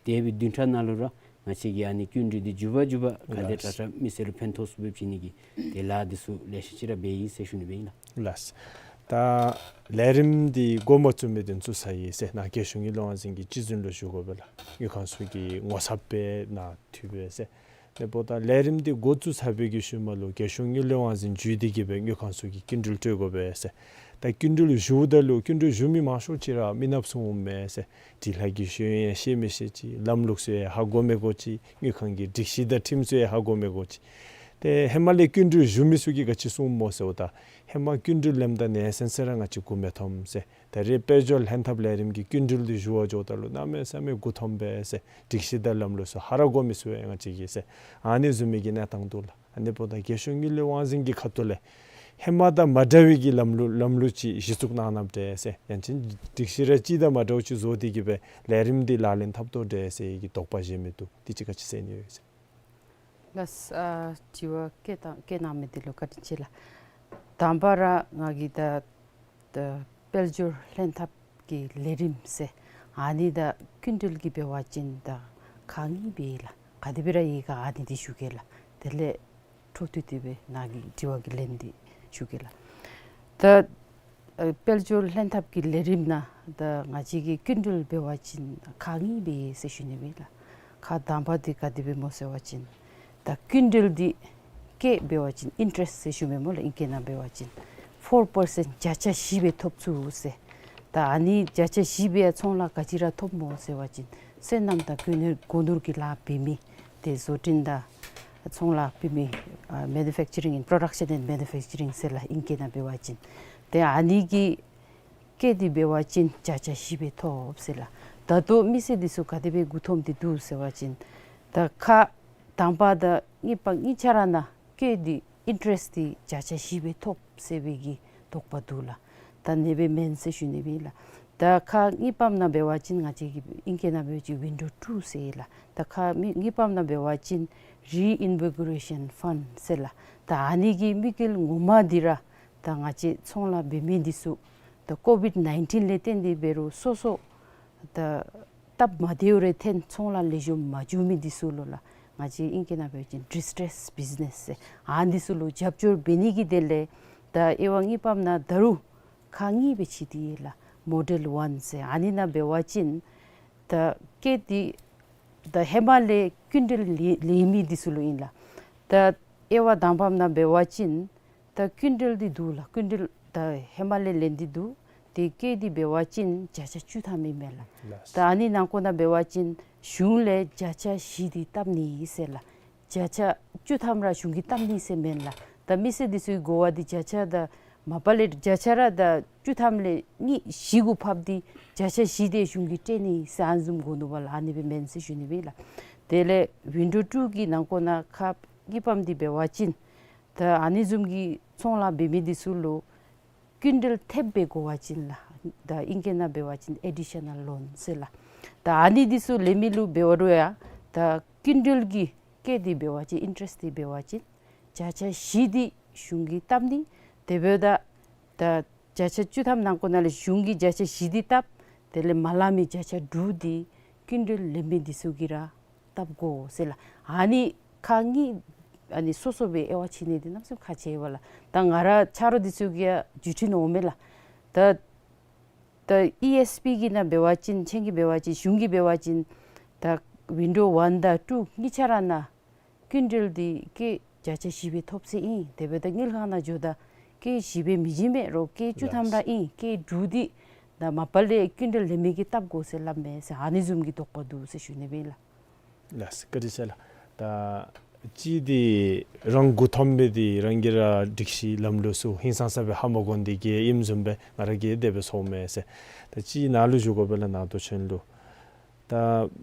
འདས་པའི་བདུན་ཕྲག་ནང་ལུ་ར་ང་བཅས་ཀྱིས་ཨ་ནི་སྐྱིན་འགྲུལ་འདི་མགྱོགས་པ་མགྱོགས་པ་ག་དེ་ལགས། དྲག་དྲག་མི་སེར་ལུ་ཕན་ཐོགས་ཚུགསཔ་སྦེ་བྱིན་ནི་གི་ཏེ་ལཱ་འདི་ཚུ་ལེ་ཤ་ཅིག་ར་འབད་ཡི་ཟེར་ཞུ་ནི་སྦེ་ཨིན་ལགས། ལགས། ད་ལས་རིམ་འདི་འགོ་མ་བཙུགས་མི་འདི་ཚུ་ཚར་ཡི་ཟེར་ནཱ་རྒྱལ་གཞུང་དངུལ་ལས་དབང་འཛིན་གྱི་སྤྱི་འཛིན་ལུ་ཞུ་དགོ་པས་ལགས། དངུལ་ཁང་ཚུ་གིས་ངོ་ཚབ་སྦེ་ནཱ་འཐུས་པས་ཟེར། དེ་འབདཝ་ད་ལས་རིམ་འདི་འགོ་བཙུགས་ཚར་བའི་གི་ཤུལ་མ་ལུ་རྒྱལ་གཞུང་དངུལ་ལས་དབང་འཛིན་བརྒྱུད་དེ་གི་སྦེ་དངུལ་ཁང་ཚུ་གིས་སྐྱིན་འགྲུལ་སྤྲོད་དགོ་པས་ཟེར། ད་སྐྱིན་འགྲུལ་ཞུཝ་ད་ལུ་སྐྱིན་འགྲུལ་ཞུ་མི་མང་ཤོས་ཅིག་ར་མི་ནགཔ་ཚུ་འོངམ་མས་ཟེར། སྒྲིག་ལྷག་གི་ཤེས་ཡོན་ཡང་ཤེས་མི་ཤེས་ཅིག། ལམ་ལུགས་ཚུ་ཡང་ཧ་གོ་མི་གོ་ཅིག། དངུལ་ཁང་གི་སྒྲིག་གཞི་དང་ཁྲིམས་ཚུ་ཡང་ཧ་གོ་མི་གོ་ཅིག། ཏེ་ཧེ་མ་ལས་སྐྱིན་འགྲུལ་ཞུ་མི་ཚུ་གིས་ག་ཅི་གསུངམ་སྨོ་ཟེརཝ་ད་ཧེ་མ་སྐྱིན་འགྲུལ་ལེནམ་ད་ནེ་སེན་སེ་ར་ང་བཅས་མགུ་མི་འཐོམ་ཟེར། ད་རེས་དཔལ་འབྱོར་ལྷན་ཐབས་ལས་རིམ་གྱི་སྐྱིན་འགྲུལ་འདི་ཞུ་བར་འགྱོཝ་ད་ལུ་གནམ་མེད་ས་མེད་མགུ་འཐོམ་པས་ཟེར། སྒྲིག་གཞི་དང་ལམ་ལུགས་ཚུ་ཧ་ར་གོ་མི་ཚུ་ཡང་ང་བཅས་ཀྱིས་ཟེར། ཨ་ནི་བཟུམ་མའི་གི་གནས་སྟངས་འདུག་ལགས། ཨ་ནི་འབདཝ་ད་རྒྱལ་གཞུང་དངུལ་ལས་དབང་འཛིན་གྱི་ཁ་ཐུག་ལས་ཧེ་མ་དང་མ་འདྲ་བའི་གི་ལམ་ལུགས་ལམ་ལུགས་ཅིག་གཞི་བཙུགས་གནང་གནངམ་འདྲས་ཟེར། ཡང་ཅིན་སྒྲིག་གཞི་ར་གཅིག་དང་མ་འདྲཝ་ཅིག་བཟོ་སྟེ་གི་སྦེ་ལས་རིམ་འདི་ལག་ལེན་འཐབ་དོ་འདྲས་ཟེར་གྱི་དོགས་པ་བཞེས་མི་འདུག། འདི་ཅིག་ག་ཅི་ཟེར་ནི་ཡོད་ཟེར། ལགས། ཨ་དྲི་བ་བཀོད་བཏང་བཀོད་གནང་མི་འདི་ལུ་བཀའ་དྲིན་ཆེ་ལགས། དང་པ་ར་ང་གིས་ད་ད་དཔལ་འབྱོར་ལྷན་ཐབས་ཀྱི་ལས་རིམ་ཟེར་ཨ་ནི་ད་སྐྱིན་འགྲུལ་གྱི་འབད་བ་ཅིན་ད་ག་ནི་སྦེ་ལགས། ག་དེ་སྦེ་ར་ཡོད་ག་ཨ་ནི་འདི་ཞུ་གེ་ལགས། དེ་ལས་འཕྲོ་མཐུད་དེ་སྦེ་ནཱ་གི་དྲི་བ་གི་ལན་འདི་ཞུ་གེ་ལགས། ད་ཨ་དཔལ་འབྱོར་ལྷན་ཐབས་ཀྱི་ལས་རིམ་ནང་ད་ང་བཅས་ཀྱིས་སྐྱིན་འགྲུལ་འབད་བ་ཅིན་ག་ནི་སྦེ་ཟེར་ཞུ་ནི་སྦེ་ལགས། ཁག་དང་པ་འདི་ག་དེ་སྦེ་སྨོ་ཟེར་བ་ཅིན་ད་སྐྱིན་འགྲུལ་འདི་སྐྱེད་འབད་བ་ཅིན་ཨིན་ཊ་རེསཊ་ཟེར་ཞུ་མི་སྨོ་ལགས། ཨིང་སྐད་ནང་འབད་བ་ཅིན་ཕོར་པར་སེནཊ་བརྒྱ་ཆ་བཞི་སྦེ་ཐོབ་ཚུགས་ཟེར། ད་ཨ་ནི་བརྒྱ་ཆ་བཞི་སྦེ་ཚོང་ལཱ་ག་ཅི་ར་ཐོབ་སྨོ་ཟེར་བ་ཅིན་སོ་ནམ་དང་སྒོ་ནོར་སྒོ་ནོར་གྱི་ལཱ་འབད་མི་ཏེ་བཟོ་སྐྲུན་དང་ཚོང་ལཱ་འབད་མི་ཨ་manufacturing and production and manufacturing ཟེར་ལགས། ཨིང་སྐད་ནང་འབད་བ་ཅིན་ཏེ་ཨ་ནི་གི་སྐྱེད་དེ་འབད་བ་ཅིན་བརྒྱ་ཆ་བཞི་སྦེ་ཐོབ་ཟེར་ལགས། ད་ལྟོ་མི་སེར་འདི་ཚུ་ག་དེ་སྦེ་མགུ་འཐོམ་སྟེ་འདུག་ཟེར་བ་ཅིན་ད་ཁག་དང་པ་དང་གཉིས་པ་གཉིས་ཆ་ར་ནང་སྐྱེད་དེ་ཨིན་ཊ་རེསཊ་འདི་བརྒྱ་ཆ་བཞི་སྦེ་ཐོབ་ཟེར་བའི་གི་དོགས་པ་འདུག་ལགས། ད་ཨ་ནི་སྦེ་མེན་ཟེར་ཞུ་ནི་སྦེ་ལགས། ད་ཁག་གཉིས་པམ་ནང་འབད་བ་ཅིན་ང་བཅས་ཀྱི་ཨིང་སྐད་ནང་འབད་བ་ཅིན་ཝིན་ཌོ་ཊུ་ཟེར་ལགས། ད་ཁག་མི་གཉིས་པམ་ནང་འབད་བ་ཅིན་རི་ཨིན་བི་གོ་རེ་ཤཱན་ཕཱནཌ་ཟེར་ལགས། ད་ཨ་ནི་གི་དམིགས་ཡུལ་ངོ་མ་འདི་ར་ད་ང་བཅས་ཚོང་ལཱ་འབད་མི་འདི་ཚུ་ད་ཀོ་ཝིཌ་ནའིན་ཊིན་ལས་བརྟེན་ཏེ་འབད་རུང་སོ་སོ་ད་སྟབས་མ་བདེཝ་རེ་ཐོན་ཚོང་ལཱ་ལེགས་ཤོམ་མ་འགྱོ་མི་འདི་ཚུ་ལུ་ལགས། ང་བཅས་ཨིང་སྐད་ནང་འབད་བ་ཅིན་ཌིས་ཊྲེསཌ་བིཛ་ནེསི་ཟེར་ཨ་འདི་ཚུ་ལུ་རྒྱབ་སྐྱོར་འབད་ནི་གི་དོན་ལས་ད་དབྱེ་བ་གཉིས་པམ་ནང་ད་རུང་ཁག་གཉིས་སྦེ་ཕྱེ་སྟེ་ཡོད་ལགས། མོ་ཌེལ་ཝན་ཟེར་ཨ་ནི་ནང་འབད་བ་ཅིན་ད་སྐྱེད་དེ་ད་ཧེ་མ་ལས་སྐྱིན་འགྲུལ་ལེན་ལེན་མི་འདི་ཚུ་ལུ་ཨིན་ལགས། ད་དབྱེ་བ་དང་པམ་ནང་འབད་བ་ཅིན་ད་སྐྱིན་འགྲུལ་འདི་འདུག་ལགས། སྐྱིན་འགྲུལ་ད་ཧེ་མ་ལས་ལེན་ཏེ་འདུག། ཏེ་སྐྱེད་དེ་འབད་བ་ཅིན་བརྒྱ་ཆ་བཅུ་ཐམ་ཨིན་མས་ལགས། ལགས། ད་ཨ་ནི་ནང་འཁོད་ནང་འབད་བ་ཅིན་གཞུང་ལས་བརྒྱ་ཆ་བཞི་འདི་བཏབ་ནི་ཟེར་ལགས། བརྒྱ་ཆ་བཅུ་ཐམ་ར་གཞུང་གིས་བཏབ་ནི་ཟེར་མེན་ལགས། ད་མི་སེར་འདི་ཚུ་གི་གོ་བ་འདི་བརྒྱ་ཆ་ད་མ་པ་ལས་བརྒྱ་ཆ་ར་ད་བཅུ་ཐམ་ལས་གཉིས་བཞི་གུ་ཕབ་སྟེ་བརྒྱ་ཆ་བཞི་དེ་གཞུང་གིས་སྤྲོད་ནི་ཟེར་ཨ་ནི་བཟུམ་གོ་ནུག་པ་ལགས། ཨ་ནི་སྦེ་མེན་ཟེར་ཞུ་ནི་སྦེ་ལགས། དེ་ལས་ཝིན་ཌོ་ཊུ་གི་ནང་འཁོད་ནང་ཁག་གཉིས་པམ་འདི་འབད་བ་ཅིན་ད་ཨ་ནི་བཟུམ་གྱི་ཚོང་ལཱ་འབད་མི་འདི་ཚུ་ལུ་སྐྱིན་འགྲུལ་ཐེབས་སྦེ་དགོ་པ་ཅིན་ལགས། ད་ཨིང་སྐད་ནང་འབད་བ་ཅིན་ཨེ་ཌི་ཤ་ནཱལ་ལོན་ཟེར་ལགས། ད་ཨ་ནི་འདི་ཚུ་ལེན་མི་ལུ་འབད་བ་རུང་ཡང་ད་སྐྱིན་འགྲུལ་གྱི་སྐྱེད་དེ་འབད་བ་ཅིན་ཨིན་ཊྲེསཊ་འདི་འབད་བ་ཅིན་བརྒྱ་ཆ་བཞི་འདི་གཞུང་གིས་བཏབ་ནི། དེ་འབདཝ་ད་ ད་བརྒྱ་ཆ་བཅུ་ཐམ་ནང་འཁོད་ནང་ལས་གཞུང་གིས་བརྒྱ་ཆ་བཞི་འདི་བཏབ། དེ་ལས་མ་ལང་མི་བརྒྱ་ཆ་དྲུག་འདི་སྐྱིན་འགྲུལ་ལེན་མི་འདི་ཚུ་གིས་ར་བཏབ་དགོ་ཟེར་ལགས། ཨ་ནི་ཁག་གཉིས་ཨ་ནི་སོ་སོ་སྦེ་དབྱེ་བ་ཕྱེ་ནི་འདི་གནམ་མེད་ས་མེད་ཁག་ཆེ་བས་ལགས། ད་ང་ར་ཆ་རོགས་འདི་ཚུ་གིས་ཡང་བརྒྱུད་འཕྲིན་འོང་མས་ལགས། ད་ད་ཨི་ཨེསི་པི་གི་ནང་འབད་བ་ཅིན་ཁྱེད་ཀྱིས་འབད་བ་ཅིན་གཞུང་གིས་འབད་བ་ཅིན་ད་ཝིན་ཌོ་ཝན་དང་ཊུ་གཉིས་ཆ་ར་ནང་སྐྱིན་འགྲུལ་འདི་ཀེ་བརྒྱ་ཆ་བཞི་སྦེ་ཐོབ་ཟེར་ཨིན། དེ་འབདཝ་ད་དངུལ་ཁང་ནང་འགྱོཝ་ད་ཀེ་བཞི་སྦེ་མི་བྱིན་པས། རོགས་ཀེ་བཅུ་ཐམ་ར་ཨིན། ཀེ་དྲུག་འདི་ད་མ་པ་ལས་སྐྱིན་འགྲུལ་ལེན་མི་གིས་བཏབ་དགོ་ཟེར་སླབ་མས་ཟེར་ཨ་ནི་བཟུམ་གྱི་དོགས་པ་འདུག་ཟེར་ཞུ་ནི་སྦེ་ལགས། ལགས་སོ། བཀའ་དྲིན་ཆེ་ལགས། ད་གཅིག་འདི་རང་མགུ་འཐོམས་སྦེ་འདི་རང་གིས་ར་སྒྲིག་གཞི་ལམ་ལུགས་ཚུ་ཧིང་སངས་ས་སྦེ་ཧ་མ་གོ་ནི་འདི་གིས་ཨིནམ་བཟུམ་སྦེ་ང་ར་གིས་དེ་སྦེ་ཚོརཝ་མས་ཟེར། ད་གཅིག་ནཱ་ལུ་ཞུ་དགོ་པས་ལགས། ནང་དོན་ཅན་ལུ་ད་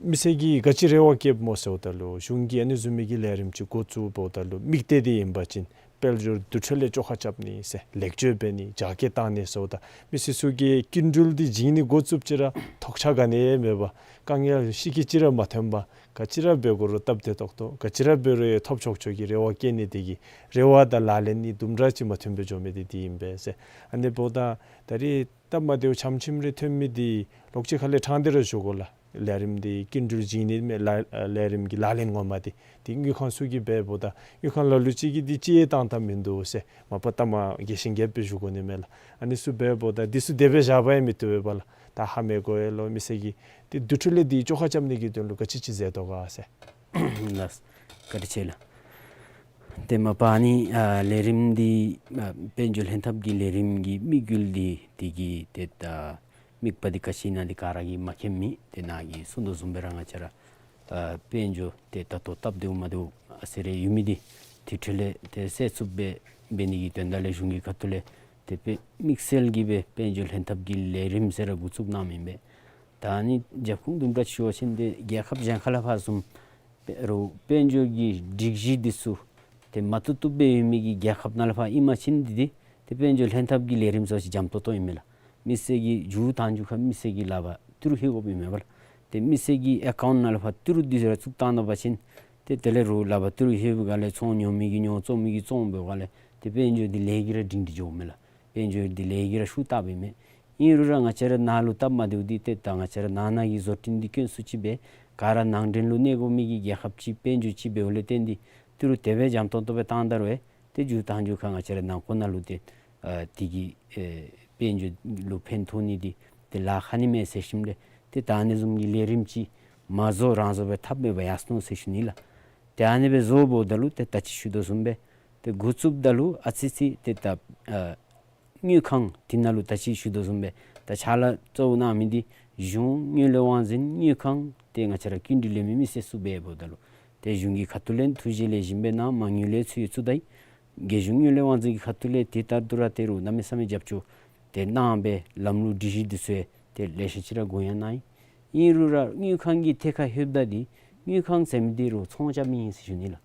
མི་སེར་གྱིས་ག་ཅི་རེ་བ་བསྐྱེདཔ་སྨོ་ཟེརཝ་ད་ལུ་གཞུང་གིས་ཨ་ནི་བཟུམ་མའི་གི་ལས་རིམ་ཅིག་འགོ་བཙུགསཔ་ད་ལུ་དམིགས་གཏད་འདི་ཨིན་པ་ཅིན་དཔལ་འབྱོར་འདུ་འཕྲི་ལས་བཅོ་ཁ་རྐྱབ་ནི་ཟེར་ལེགས་བཅོས་འབད་ནི་རྒྱ་སྐྱེད་བཏང་ནི་ཟེརཝ་ད་མི་སེར་ཚུ་གིས་སྐྱིན་འགྲུལ་འདི་བྱིན་ནི་འགོ་བཙུགསཔ་ཅིག་ར་ཐོགས་ཆགས་ག་ནི་ཡང་མེད་པར་དཀའ་ངལ་ཤི་ཁྱི་ཅིག་ར་མ་ཐོན་པར་ག་ཅི་ར་འབད་དགོ་རུང་སྟབས་བདེ་ཏོག་ཏོ་ག་ཅི་ར་འབད་རུང་ཡང་ཐོབ་ཆོག་ཆོག་གི་རེ་བ་བསྐྱེད་ནི་འདི་གིས་རེ་བ་དང་ལག་ལེན་གཉིས་དུམ་གྲ་ཅིག་མ་མཐུནམ་སྦེ་འགྱོ་མི་འདི་འདི་ཨིན་པས་ཟེར། ཨ་ནི་འབདཝ་ད་ད་རེས་སྟབས་མ་བདེཝ་ཆམ་ཆིམ་རེ་ཐོན་མི་འདི་ལོག་ཅིག་ཁ་ལས་ཕྲང་སྟེ་ར་ཞུ་དགོ་ལགས། ལས་རིམ་འདི་སྐྱིན་འགྲུལ་བྱིན་ནི་མེན་ལགས། ལས་རིམ་གྱི་ལག་ལེན་ངོ་མ་འདི་འདི་དངུལ་ཁང་ཚུ་གིས་འབདཝ་ད་དངུལ་ཁང་ལ་ལུ་ཅིག་གིས་འདི་ཅིག་ཡང་བཏང་བཏངམ་མིན་འདུག་ཟེར་མ་པ་ལྟ་མ་རྒྱས་ཤིང་རྒྱསཔ་སྦེ་ཞུ་དགོ་ནི་མས་ལགས། ཨ་ནི་ཚུ་འབདཝ་ད་འདི་ཚུ་དེ་སྦེ་བཞག་པ་ཡང་མི་བཏུབ་པས་ལགས། ད་ཧ་མི་གོ་བས་ལོ། མི་སེར་གྱིས་འདི་འདུ་འཕྲི་ལས་འདི་བཅོ་ཁ་རྐྱབ་ནི་གི་དོན་ལུ་ག་ཅི་ཅིག་མཛད་དོ་ག་ཟེར། ལགས། བཀའ་དྲིན་ཆེ་ལགས། ཏེ་མ་པ་ཨ་ནི་ཨ་ལས་རིམ་འདི་ཨ་དཔལ་འབྱོར་ལྷན་ཐབས་ཀྱི་ལས་རིམ་གྱི་དམིགས་ཡུལ་འདི་འདི་གི་ཏེ་ད་དམིགས་པ་འདི་ག་ཅི་ཨིན་ན་འདི་ག་ར་གིས་མ་མཁྱེན་མི། ཏེ་ནཱ་གིས་གསུང་དོ་བཟུམ་སྦེ་ར་ང་བཅས་ར་ཨ་དཔལ་འབྱོར་ཏེ་ད་ལྟོ་སྟབས་བདེཝ་མ་བདེཝ་ཨ་ཙི་རེ་ཡོད་མི་འདི་དེ་འཕྲོ་ལས་ཏེ་སེལ་ཚུགསཔ་སྦེ་འབད་ནི་གི་དོན་དག་ལས་གཞུང་གི་ཁ་ཐུག་ལས་ཏེ་དཔེ་དམིགས་བསལ་གྱི་སྦེ་དཔལ་འབྱོར་ལྷན་ཐབས་ཀྱི་ལས་རིམ་ཟེར་ར་འགོ་བཙུགས་གནངམ་ཨིན་པས། ད་ཨ་ནི་རྒྱབ་ཁུངས་དུམ་གྲ་ཅིག་ཞུ་བ་ཅིན་ཏེ་རྒྱལ་ཁབ་གཞན་ཁ་ལས་ཕར་བཟུམ་རོགས་དཔལ་འབྱོར་གྱི་སྒྲིག་གཞི་འདི་ཚུ་ཏེ་མ་བཏུབ་བཏུབ་སྦེ་ཡོད་མི་གི་རྒྱལ་ཁབ་ནང་ལས་ཕར་ཨིན་པ་ཅིན་འདི་ཏེ་དཔལ་འབྱོར་ལྷན་ཐབས་ཀྱི་ལས་རིམ་ཚུ་ཅིག་འཇམ་ཏོང་ཏོ་ཨིན་མས་ལགས། མི་སེར་གྱིས་མཇུག་དང་མཇུག་ཁར་མི་སེར་གྱི་ལག་པར་ཏི་རུ་ལྷོད་དགོཔ་ཨིན་མས་པ་ལགས། ཏེ་མི་སེར་གྱི་ཨེ་ཀའུནཊ་ནང་ལས་ཕར་ཏི་རུ་འདི་ཚུ་ར་བཙུགས་བཏང་ད་པ་ཅིན་ཏེ་དེ་ལས་རོགས་ལག་པར་ཏི་རུ་ལྷོད་པའི་སྒང་ལས་ཚོང་ཉོ་མི་གིས་ཉོ་བཙོང་མི་གིས་བཙོང་འབད་བའི་སྒང་ལས་ཏེ་དཔལ་འབྱོར་འདི་ལས་ཀྱིས་ར་སྒྲིང་སྒྲི་འགྱོཝ་མས་ལགས། དཔལ་འབྱོར་འདི་ལས་ཀྱིས་ར་ཤུགས་བཏགས་པས་མས། ཨིན་རུང་ར་ང་བཅས་ར་ནཱ་ལུ་སྟབས་མ་བདེཝ་འདི་ཏེ་ད་ང་བཅས་ར་ནང་ན་གི་བཟོ་སྐྲུན་འདི་དཀོན་སུ་ཅིག་སྦེ་ག་ར་ནང་འདྲེན་ལུ་གནས་དགོ་མི་གི་རྒྱལ་ཁབ་ཅིག་དཔལ་འབྱོར་ཅིག་འབདཝ་ལས་བརྟེན་ཏེ་ཏི་རུ་དེ་སྦེ་འཇམ་ཏོང་ཏོ་སྦེ་བཏང་ད་རུང་ཡང་ཏེ་མཇུག་དང་མཇུག་ཁར་ང་བཅས་ར་ནང་འཁོད་ནང་ལུ་ཏེ་ཨ་དེ་གིས་ཨེ་དཔལ་འབྱོར་ལུ་ཕན་ཐོགས་ནི་འདི་ཏེ་ལཱ་ཁག་ནི་མས་ཟེར་ཞིནམ་ལས་ཏེ་ད་ཨ་ནི་བཟུམ་གྱི་ལས་རིམ་ཅིག་མ་བཟོ་རང་བཟོ་སྦེ་འཐབ་མི་འབད་ཡར་སོ་ནུག་ཟེར་ཞུ་ནི་ལགས། ཏེ་ཨ་ནི་སྦེ་བཟོ་འབདཝ་ད་ལུ་ཏེ་ད་ཅི་ཞུ་དོ་བཟུམ་སྦེ་ཏེ་འགོ་བཙུགསཔ་ད་ལུ་ཨ་ཙི་ཙི་ཏེ་ད་ཨ་དངུལ་ཁང་འདི་ནང་ལུ་ད་ཅི་ཞུ་དོ་བཟུམ་སྦེ་ད་ཕྱག་ལཱ་གཙོ་བོ་གནང་མི་འདི་གཞུང་དངུལ་ལས་དབང་འཛིན་དངུལ་ཁང་ཏེ་ང་བཅས་ར་སྐྱིན་འགྲུལ་ལེན་མི་མི་སེར་ཚུ་འབདཝ་ད་ལུ་ཏེ་གཞུང་གི་ཁ་ཐུག་ལས་ཐུགས་རྗེ་ལེགས་ཤོམ་སྦེ་གནང་། མ་དངུལ་ལས་ཚུར་ཡོད་ཚུར་ད་ཡི། རྒྱལ་གཞུང་དངུལ་ལས་དབང་འཛིན་གྱི་ཁ་ཐུག་ལས་དེ་ལྟར་དུ་ར་ཏེ་རོགས་གནམ་མེད་ས་མེད་རྒྱབ་སྐྱོར་ཏེ་གནང་སྦེ་ལམ་ལུགས་སྒྲིག་གཞི་འདི་ཚུ་ཡང་ཏེ་ལེ་ཤ་ཅིག་ར་དགོངས་ཡངས་གནང་ཡི། ཨིན་རུང་ར་དངུལ་ཁང་གི་ཐད་ཁར་ལྷོདཔ་ད་འདི་དངུལ་ཁང་ཟེར་མི་འདི་རོགས་ཚོང་རྐྱབ་མི་ཨིན་ཟེར་ཞུ་ནི་ལགས།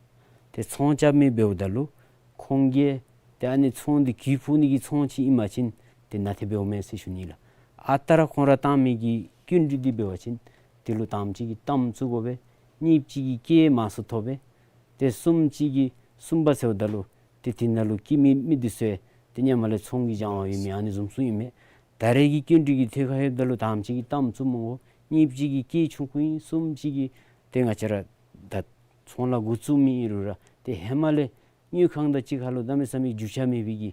ཏེ་ཚོང་རྐྱབ་མི་འབདཝ་ད་ལུ་ཁོང་གིས་ཏེ་ཨ་ནི་ཚོང་འདི་གུ་ཕུག་ནི་གི་ཚོང་ཅིག་ཨིན་པ་ཅིན་ཏེ་ནན་ཏན་འབདཝ་མས་ཟེར་ཞུ་ནི་ལགས། ཨ་རྟག་ར་ཁོང་ར་བཏང་མི་གི་སྐྱིན་འགྲུལ་འདི་འབད་བ་ཅིན་དེ་ལུ་དང་པ་ཅིག་གིས་གཏའམ་བཙུགས་དགོ་པས། གཉིས་པ་ཅིག་གིས་སྐྱེད་མང་སུ་ཐོབ་པས། ཏེ་གསུམ་པ་ཅིག་གིས་གསུམ་པ་ཟེརཝ་ད་ལུ་ཏེ་དེ་ནང་ལུ་སྐྱེད་མི་མི་འདི་ཚུ་ཡང་ཏེ་ཧེ་མ་ལས་ཚོང་གི་སྦྱང་བ་ཡོད་མི་ཨ་ནི་བཟུམ་ཚུ་ཨིན་མས། ད་རེས་ཀྱི་སྐྱིན་འགྲུལ་གྱི་ཐད་ཁར་ལྷོདཔ་ད་ལུ་དང་པ་ཅིག་གིས་གཏའམ་བཙུགས་མི་དགོ། གཉིས་པ་ཅིག་གིས་སྐྱེད་ཆུང་ཀུ་ཨིན། གསུམ་པ་ཅིག་གིས་ཏེ་ང་བཅས་ར་ད་ཚོང་ལཱ་འགོ་བཙུགས་མི་ཨིན་རུང་ར་ཏེ་ཧེ་མ་ལས་དངུལ་ཁང་དང་གཅིག་ཁར་ལུ་གནམ་མེད་ས་མེད་རྒྱུས་ཆ་མེད་པའི་གི་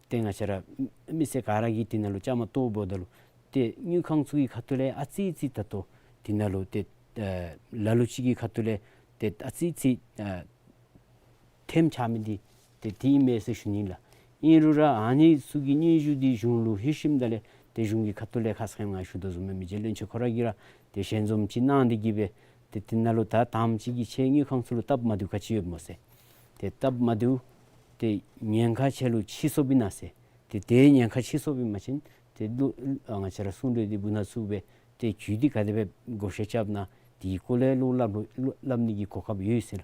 ཏེ་ང་བཅས་ར་མི་སེར་ག་ར་གིས་དེ་ནང་ལུ་བཅའ་མར་གཏོགས་འབདཝ་ད་ལུ་ཏེ་དངུལ་ཁང་ཚུ་གི་ཁ་ཐུག་ལས་ཨ་ཙི་ཙི་ད་ལྟོ་དེ་ནང་ལུ་ཏེ་ཨ་ལ་ལུ་ཅིག་གི་ཁ་ཐུག་ལས་ཏེ་ཨ་ཙི་ཙི་ཨ་ཐེམ་ཆགས་མི་འདི་ཏེ་དེ་ཨིན་མས་ཟེར་ཞུ་ནི་ལགས། ཨིན་རུང་ར་ཨ་ནི་ཚུ་གི་སྙན་ཞུ་འདི་གཞུང་ལུ་ལྷོད་ཞིནམ་ད་ལས་ཏེ་གཞུང་གི་ཁ་ཐུག་ལས་ཁ་ཙ་ཁ་ཉིནམ་ཞུ་དོ་བཟུམ་སྦེ་མི་རྗེ་བློན་ཆེན་ཁོ་ར་གིས་ར་ཏེ་ཞལ་འཛོམས་ཅིག་གནང་སྟེ་གིས་སྦེ་ཏེ་དེ་ནང་ལུ་ད་དང་པ་ཅིག་གིས་ཁྱེད་དངུལ་ཁང་ཚུ་ལུ་སྟབས་མ་བདེཝ་ག་ཅི་ཡོདཔ་སྨོ་ཟེར། ཏེ་སྟབས་མ་བདེཝ་ཏེ་ཉེན་ཁ་ཁྱེད་ལུ་ཕྱིས་སོཔ་ཨིན་ན་ཟེར། ཏེ་དེ་ཉེན་ཁ་ཕྱིས་སོཔ་ཨིན་པ་ཅིན་ཏེ་ལུ་ཨ་ང་བཅས་ར་གསུང་གྲོས་འདི་སྦུག་ནང་བཙུགས་སྦེ་ཏེ་གྱོད་འདི་ག་དེ་སྦེ་བགོ་བཤའ་རྐྱབ་ན་དེའི་སྐོར་ལས་ལོག་སླབ་ལོ་སླབ་ནི་གི་གོ་སྐབས་ཡོད་ཟེར།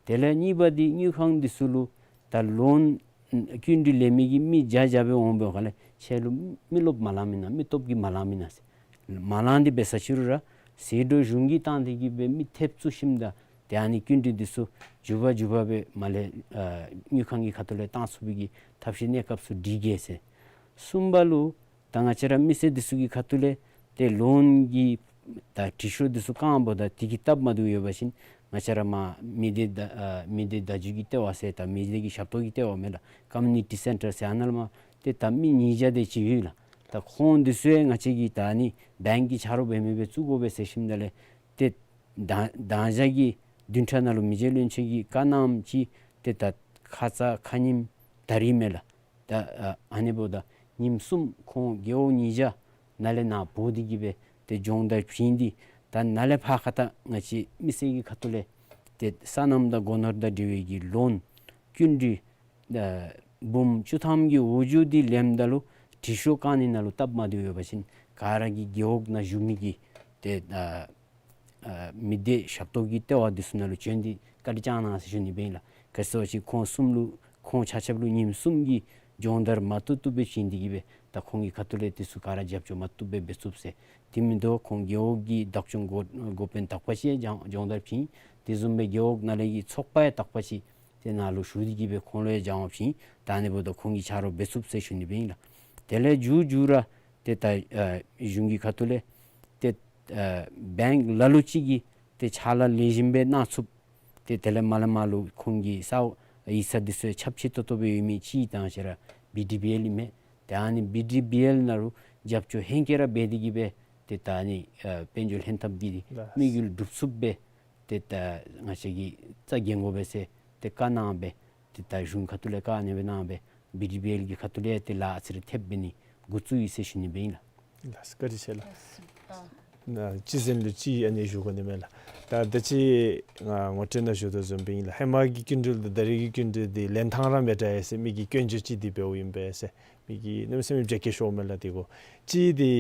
དེ་ལས་གཉིས་པ་འདི་དངུལ་ཁང་འདི་ཚུ་ལུ་ད་ལོན་སྐྱིན་འགྲུལ་ལེན་མི་གི་མི་བརྒྱ་བརྒྱ་སྦེ་འོང་པའི་སྒང་ལས་ཁྱེད་ལུ་མི་རློབས་མ་ལང་མེན་ན། མི་སྟོབས་ཀྱིས་མ་ལང་མེན་ན་ཟེར། མ་ལང་འདི་འབད་ས་ཅིག་རུང་ར་ཟད་འགྲོ་གཞུང་གིས་བཏང་སྟེ་གིས་སྦེ་མི་ཐེབས་བཙུགས་ཞིནམ་ད་ཏེ་ཨ་ནི་སྐྱིན་འགྲུལ་འདི་ཚུ་མགྱོགས་པ་མགྱོགས་པ་སྦེ་མར་ལས་ཨ་དངུལ་ཁང་གི་ཁ་ཐུག་ལས་བཏང་ཚུགས་པའི་གི་ཐབས་ཤེས་གནས་སྐབས་སུ་སྒྲིག་གེ་ཟེར། གསུམ་པ་ལུ་ད་ང་བཅས་ར་མི་སེར་འདི་ཚུ་གི་ཁ་ཐུག་ལས་ཏེ་ལོན་གྱི་ད་དྲི་ཤོག་འདི་ཚུ་བཀང་འབདཝ་ད་དེ་གིས་སྟབས་མ་བདེཝ་ཡོད་པ་ཅིན་ང་བཅས་ར་མ་མི་སྡེ་ད་ཨ་མི་སྡེ་བརྡ་བརྒྱུད་ཀྱི་ལྟེ་བ་ཟེར་ད་མི་སྡེ་གི་ཞབས་ཏོག་གི་ལྟེ་བ་མས་ལགས། ཀོ་མིའུ་ནི་ཊི་སེན་ཊར་ཟེར་ཨ་ནཱ་ལུ་མ་ཏེ་ད་མི་ཉིས་བརྒྱ་དེ་ཅིག་ཡོད་ལགས། ད་ཁོང་འདི་ཚུ་ཡང་ང་བཅས་ཀྱིས་ད་ཨ་ནི་བེངཀ་གི་ཆ་རོགས་འབད་མི་སྦེ་བཙུགས་དགོ་པས་ཟེར་ཞིནམ་ད་ལས་ཏེ་ད་ད་ཞག་གི་བདུན་ཕྲག་ནང་ལུ་མི་རྗེ་བློན་ཆེན་གྱིས་བཀའ་གནངམ་ཅིག་ཏེ་ད་ཁ་ཙ་ཁ་ཉིནམ་ད་རིས་མས་ལགས། ད་ཨ་ཨ་ནི་འབདཝ་ད་ཉིནམ་གསུམ་ཁོང་རྒེད་འོག་ཉིས་བརྒྱ་ནཱ་ལས་ནཱ་འབོ་སྟེ་གི་སྦེ་ཏེ་སྦྱོང་བརྡར་བྱིན་ཏེ་ད་ནཱ་ལས་ཕར་ཁ་ད་ང་བཅས་མི་སེར་གྱི་ཁ་ཐུག་ལས་ཏེ་སོ་ནམ་དང་སྒོ་ནོར་དང་འབྲེལ་བའི་གི་ལོན་སྐྱིན་འགྲུལ་ཨ་འབུམ་བཅུ་ཐམ་གྱི་འོག་འགྱོ་སྟེ་ལེནམ་ད་ལུ་དྲི་ཤོག་བཀང་ནི་ནང་ལུ་སྟབས་མ་བདེཝ་ཡོད་པ་ཅིན་ག་ར་གིས་རྒེད་འོག་ནང་བཞུགས་མི་གི་ཏེ་ཨ་ཨ་མི་སྡེ་ཞབས་ཏོག་གི་ལྟེ་བ་འདི་ཚུ་ནང་ལུ་བྱོན་ཏེ་བཀའ་དྲིན་བསྐྱང་གནང་ཟེར་ཞུ་ནི་སྦེ་ཨིན་ལགས། ག་ཅི་ཟེར་བ་ཅིན་ཁོང་གསུམ་ལུ་ཁོང་ཆ་ཁྱབ་ལུ་ཉིནམ་གསུམ་གྱི་སྦྱོང་བརྡར་མ་བཏུབ་བཏུབ་སྦེ་བྱིན་ཏེ་གི་སྦེ་ད་ཁོང་གི་ཁ་ཐུག་ལས་འདི་ཚུ་ག་ར་རྒྱབ་སྐྱོར་མ་བཏུབ་སྦེ་འབད་ཚུགས་ཟེར། དེ་མིན་འདུག་ཁོང་རྒེད་འོག་གི་བདག་སྐྱོང་འགོ་འགོ་དཔོན་དག་པ་ཅིག་ཡང་སྦྱོང་བརྡར་བྱིན། དེ་བཟུམ་སྦེ་རྒེད་འོག་ནང་ལས་ཀྱི་ཚོགས་པ་ཡང་དག་པ་ཅིག་ཏེ་ནཱ་ལུ་ཞུ་སྟེ་གི་སྦེ་ཁོང་ལུ་ཡང་སྦྱང་བ་བྱིན། ད་ཨ་ནི་འབདཝ་ད་ཁོང་གིས་ཆ་རོགས་འབད་ཚུགས་ཟེར་ཞུ་ནི་སྦེ་ཨིན་ལགས། དེ་ལས་མཇུག་མཇུག་ར་ཏེ་ད་ཨ་གཞུང་གི་ཁ་ཐུག་ལས་ཏེ་ཨ་བེངཀ་ལ་ལུ་ཅིག་གིས་ཏེ་ཕྱག་ལཱ་ལེགས་ཤོམ་སྦེ་གནང་ཚུགསཔ། ཏེ་དེ་ལས་མར་ལས་མར་ལུ་ཁོང་གི་ས་ཡིག་ཚང་འདི་ཚུ་ཁྱབ་ཆེ་ཏོག་ཏོ་སྦེ་ཡོད་མི་ཅིག་ད་ང་བཅས་ར་བི་ཌི་བི་ཨེལ་ཨིན་མས། ཏེ་ཨ་ནི་བི་ཌི་བི་ཨེལ་ནང་ལུ་རྒྱབ་སྐྱོར་ཧེང་སྐལ་ར་འབད་དེ་གི་སྦེ་ཏེ་ད་ཨ་ནི་ཨ་དཔལ་འབྱོར་ལྷན་ཐབས་ཀྱི་ལགས། དམིགས་ཡུལ་འགྲུབ་ཚུགསཔ་སྦེ་ཏེ་ད་ང་བཅས་ཀྱིས་རྩ་འགེངས་དགོ་པས་ཟེར་ཏེ་བཀའ་གནང་སྦེ་ཏེ་ད་གཞུང་ཁ་ཐུག་ལས་བཀའ་ཨ་ནི་སྦེ་གནང་སྦེ་བི་ཌི་བི་ཨེལ་གྱི་ཁ་ཐུག་ལས་ཏེ་ལཱ་ཨ་ཙི་རེ་ཐེབས་འབད་ནི་འགོ་བཙུགས་ཡི་ཟེར་ཞུ་ནི་སྦེ་ཨིན་ལགས། ལགས་སོ། བཀའ་དྲིན་ཆེ་ལགས། ལགས་སོ། ཨ་གཅིག་ཟེར་ལུ་གཅིག་ཨ་ནི་ཞུ་དགོ་ནི་མས་ལགས། ད་ད་ཅི་ང་ངོ་སྤྲོད་ནང་ཞུ་དོ་བཟུམ་སྦེ་ཨིན་ལགས། ཧེ་མ་གི་སྐྱིན་འགྲུལ་དང་ད་རེས་ཀྱི་སྐྱིན་འགྲུལ་འདི་ལེན་ཐངས་ར་མི་འདྲ་ཡི་ཟེར་མི་གིས་སྐྱོན་བརྗོད་ཅིག་འདི་འབདཝ་ཨིན་པས་ཟེར། མི་གིས་གནམ་མེད་ས་མེད་བརྗེད་སྐྱོན་ཤོརཝ་མས་ལགས། དེ་གོ་ཅིག་འདི་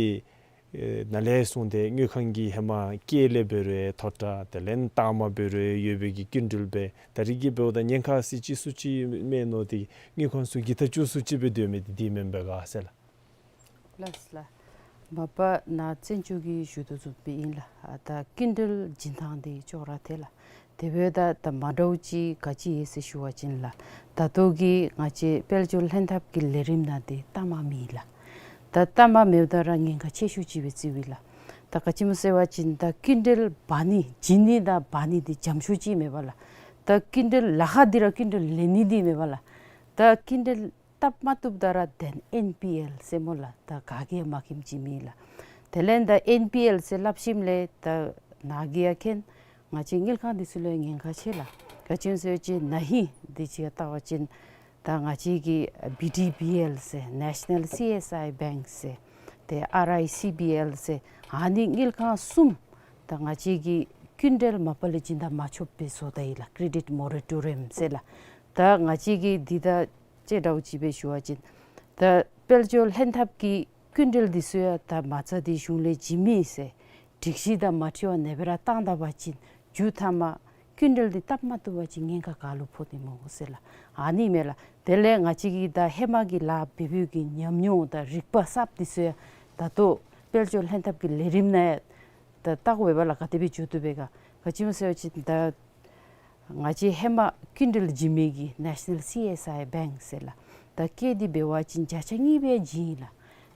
ཨེ་ནཱ་ལས་བཟུང་སྟེ་དངུལ་ཁང་གིས་ཧེ་མ་སྐྱེད་ལས་འབད་རུང་མཐོ་དྲགས་དེ་ལས་ལྟག་མ་འབད་རུང་ཡོད་པའི་གི་སྐྱིན་འགྲུལ་སྦེ་ད་རེས་ཀྱི་འབདཝ་ད་ཉེན་ཁ་ཟེར་ཅིག་སུ་ཅིག་མེད་མནོ་སྟེ་དངུལ་ཁང་ཚུ་གིས་ད་ཅུང་སུ་ཅིག་སྦེ་སྡོད་མི་འདི་འདི་མེན་པས་ག་ཟེར་ལགས། ལགས་སོ་ལགས། མ་པ་ནཱ་བཙན་བྱོལ་གྱི་ཞུ་དོ་བཟུམ་སྦེ་ཨིན་ལགས། ཨ་ད་སྐྱིན་འགྲུལ་བྱིན་ཐངས་འདི་ཅོག་ར་འཐད་ལགས། དེ་འབདཝ་ད་ད་མ་འདྲཝ་ཅིག་ག་ཅི་ཡོད་ཟེར་ཞུ་བ་ཅིན་ལགས། ད་ལྟོ་གི་ང་བཅས་དཔལ་འབྱོར་ལྷན་ཐབས་ཀྱི་ལས་རིམ་ནང་འདི་གཏའ་མ་མེད་ལགས། ད་གཏའ་མ་མེདཔ་ད་ར་ཉེན་ཁ་ཆེ་ཤོས་ཅིག་སྦེ་བརྩིཝ་ཨིན་ལགས། ད་ག་ཅི་སྨོ་ཟེར་བ་ཅིན་ད་སྐྱིན་འགྲུལ་འབག་ནི་བྱིན་ནི་དང་འབག་ནི་འདི་འཇམ་ཤོས་ཅིག་མེད་པས་ལགས། ད་སྐྱིན་འགྲུལ་ལཱ་ཁག་འདི་ར་སྐྱིན་འགྲུལ་ལེན་ནི་འདི་མེད་པས་ལགས། ད་སྐྱིན་འགྲུལ་སྟབས་མ་བཏུབ་ད་ར་དེ་ལས་ཨེན་པི་ཨེལ་ཟེར་སྨོ་ལགས། ད་ག་གིས་མ་མཁྱེནམ་ཅིག་མེད་ལགས། དེ་ལས་ད་ཨེན་པི་ཨེལ་ཟེར་སླབ་ཞིནམ་ལས་ད་ནཱ་གིས་ཡང་མཁྱེན། ང་བཅས་དངུལ་ཁང་འདི་ཚུ་ལུ་ཡང་ཉེན་ཁ་ཆེ་ལགས། ག་ཅི་སྨོ་ཟེར་བ་ཅིན་ན་ཧིང་འདི་ཅིག་ཁར་བལྟ་བ་ཅིན་ད་ང་བཅས་ཀྱི་བི་ཌི་བི་ཨེལ་ཟེར་ནེ་ཤ་ནཱལ་སི་ཨེསི་ཨའི་བེངཀ་ཟེར་ཏེ་ཨར་ཨའི་སི་བི་ཨེལ་ཟེར་ཨ་ནི་དངུལ་ཁང་གསུམ་ད་ང་བཅས་ཀྱིས་སྐྱིན་འགྲུལ་མ་པ་ལས་བྱིན་ད་མ་ཆོགཔ་སྦེ་བཟོ་ད་ཡི་ལགས། ཀེ་རེ་ཌིཊ་མོ་ར་ཊོ་རི་ཡམ་ཟེར་ལགས། ད་ང་བཅས་ཀྱིས་འདི་ད་ཅི་འདྲཝ་ཅིག་སྦེ་ཞུ་བ་ཅིན་ད་དཔལ་འབྱོར་ལྷན་ཐབས་ཀྱི་སྐྱིན་འགྲུལ་འདི་ཚུ་ཡང་ད་མ་རྩ་འདི་གཞུང་ལས་བྱིན་མི་ཟེར་སྒྲིག་གཞི་དང་མ་འཁྲིལ་བར་ཨ་ནེ་སྦེ་ར་བཏང་ད་པ་ཅིན་མཇུག་མཐའ་མ་སྐྱིན་འགྲུལ་འདི་སྟབས་མ་བཏུབ་པ་ཅིན་ཉེན་ཁ་ག་ལུ་ཕོག་ནི་སྨོ་ཟེར་ལགས། ཨ་ནི་མས་ལགས། དེ་ལས་ང་བཅས་ཀྱིས་ད་ཧེ་མ་གི་ལཱ་འབད་འབདཝ་གི་ཉམས་མྱོང་དང་རིག་པ་གསརཔ་འདི་ཚུ་ཡང་ད་ལྟོ་དཔལ་འབྱོར་ལྷན་ཐབས་ཀྱི་ལས་རིམ་ནང་ཡང་ད་བལྟ་དགོ་པས་ལགས། ག་དེ་སྦེ་འགྱོ་དོ་བས་ག། ག་ཅི་སྨོ་ཟེར་བ་ཅིན་ད་ང་བཅས་ཧེ་མ་སྐྱིན་འགྲུལ་བྱིན་མི་གི་ནེ་ཤ་ནཱལ་སི་ཨེསི་ཨའི་བེངཀ་ཟེར་ལགས། ད་སྐྱེད་འདི་འབད་བ་ཅིན་བརྒྱ་ཆ་གཉིས་སྦེ་བྱིན་ཡི་ལགས།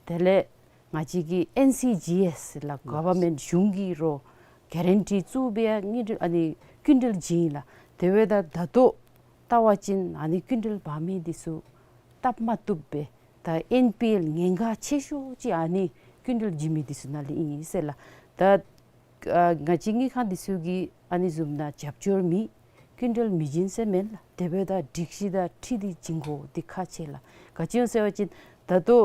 དེ་ལས་ང་བཅས་ཀྱི་ཨེན་སི་ཇི་ཨེསི་ཟེར་ལགས། གོ་ཝར་མེནཊ་གཞུང་གིས་རོགས་གེ་རན་ཊི་བཙུགས་སྦེ་ཡང་དངུལ་འགྲུལ་ཨ་ནི་སྐྱིན་འགྲུལ་བྱིན་ཡི་ལགས། དེ་འབདཝ་ད་ད་ལྟོ་བལྟ་བ་ཅིན་ཨ་ནི་སྐྱིན་འགྲུལ་འབག་མི་འདི་ཚུ་སྟབས་མ་བཏུབ་པས། ད་ཨེན་པི་ཨེལ་ཉེན་ཁ་ཆེ་ཤོས་ཅིག་ཨ་ནི་སྐྱིན་འགྲུལ་བྱིན་མི་འདི་ཚུ་ནང་ལས་ཨིན་ཟེར་ལགས། ད་ཨ་ང་བཅས་དངུལ་ཁང་འདི་ཚུ་གིས་ཨ་ནི་བཟུམ་ནང་རྒྱབ་སྐྱོར་མེད། སྐྱིན་འགྲུལ་མི་བྱིན་ཟེར་མེན་ལགས། དེ་འབདཝ་ད་སྒྲིག་གཞི་དང་འཁྲིལ་ཏེ་བྱིན་དགོཔ་འདི་ཁག་ཆེ་ལགས། ག་ཅི་སྨོ་ཟེར་བ་ཅིན་ད་ལྟོ་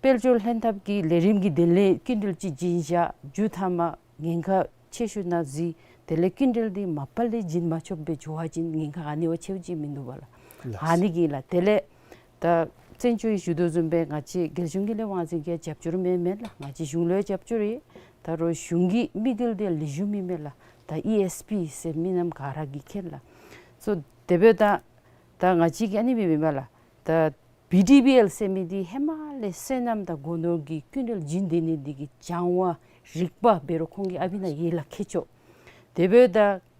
དཔལ་འབྱོར་ལྷན་ཐབས་ཀྱི་ལས་རིམ་གྱི་དོན་ལས་སྐྱིན་འགྲུལ་ཅིག་བྱིན་བཞག་མཇུག་མཐའ་མ་ཉེན་ཁ་ཆེ་ཤོས་ནང་འཛུལ། དེ་ལས་སྐྱིན་འགྲུལ་འདི་མ་པ་ལས་བྱིན་མ་ཆོགཔ་སྦེ་འགྱོ་བ་ཅིན་ཉེན་ཁ་ཨ་ནི་བ་ཆེཝ་ཅིག་མིན་འདུག་པ་ལགས། ལགས། ཨ་ནི་གིས་ལགས། དེ་ལས་ད་བཙན་བྱོལ་ཞུ་དོ་བཟུམ་སྦེ་ང་བཅས་རྒྱལ་གཞུང་གི་ལས་དབང་འཛིན་གྱིས་རྒྱབ་སྐྱོར་མེན་མེན་ལགས། ང་བཅས་གཞུང་ལུ་རྒྱབ་སྐྱོར་ཡོད། ད་རུང་གཞུང་གི་དམིགས་ཡུལ་འདི་ལེགས་ཤོམ་ཨིན་མས་ལགས། ད་ཨི་ཨེསི་པི་ཟེར་མི་རྣམས་ག་ར་གིས་མཁྱེན་ལགས། སོ་དེ་འབདཝ་ད་ད་ང་བཅས་ཀྱིས་ཨ་ནི་སྦེ་མེན་པ་ལགས། ད་བི་ཌི་བི་ཨེལ་ཟེར་མི་འདི་ཧེ་མ་ལས་སོ་ནམ་དང་སྒོ་ནོར་གྱི་སྐྱིན་འགྲུལ་བྱིན་སྡོད་ནི་འདི་གི་སྦྱང་བ་རིག་པ་འབད་རུང་ཁོང་གི་ཨ་བི་ནང་ཡོད་ལགས་མཁས་མཆོག། དེ་འབདཝ་ད་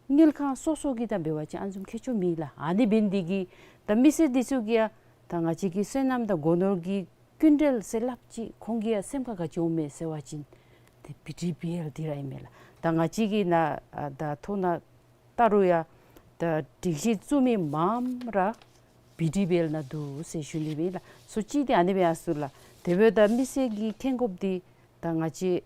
དངུལ་ཁང་སོ་སོ་གི་དང་འབད་བ་ཅིན་ཨ་ནི་བཟུམ་མཁས་མཆོག་མེད་ལགས། ཨ་ནི་འབད་ནི་འདི་གིས་ད་མི་སེར་འདི་ཚུ་གིས་ཡང་ད་ང་བཅས་ཀྱི་སོ་ནམ་དང་སྒོ་ནོར་གྱི་ སྐྱིན་འགྲུལ་ཟེར་སླབ་ཅི་ཁོང་གི་ཡང་སེམས་ཁར་ག་ཅི་འོང་མས་ཟེར་བ་ཅིན་ཏེ་བི་ཌི་བི་ཨེལ་འདི་ར་ཨིན་མས་ལགས། ད་ང་བཅས་ཀྱིས་ནཱ་ཨ་ད་ཐོག་ནཱ་ལྟ་རུང་ཡང་ད་སྒྲིག་གཞི་བཙུགས་མི་མངམ་ར་བི་ཌི་བི་ཨེལ་ནང་འདུག་ཟེར་ཞུ་ནི་ཨིན་ལགས། སོ་ཅིག་འདི་ཨ་ནི་སྦེ་ཡར་སོང་ལགས། དེ་འབདཝ་ད་མི་སེར་གྱིས་མཁྱེན་དགོཔ་འདི་ད་ང་བཅས་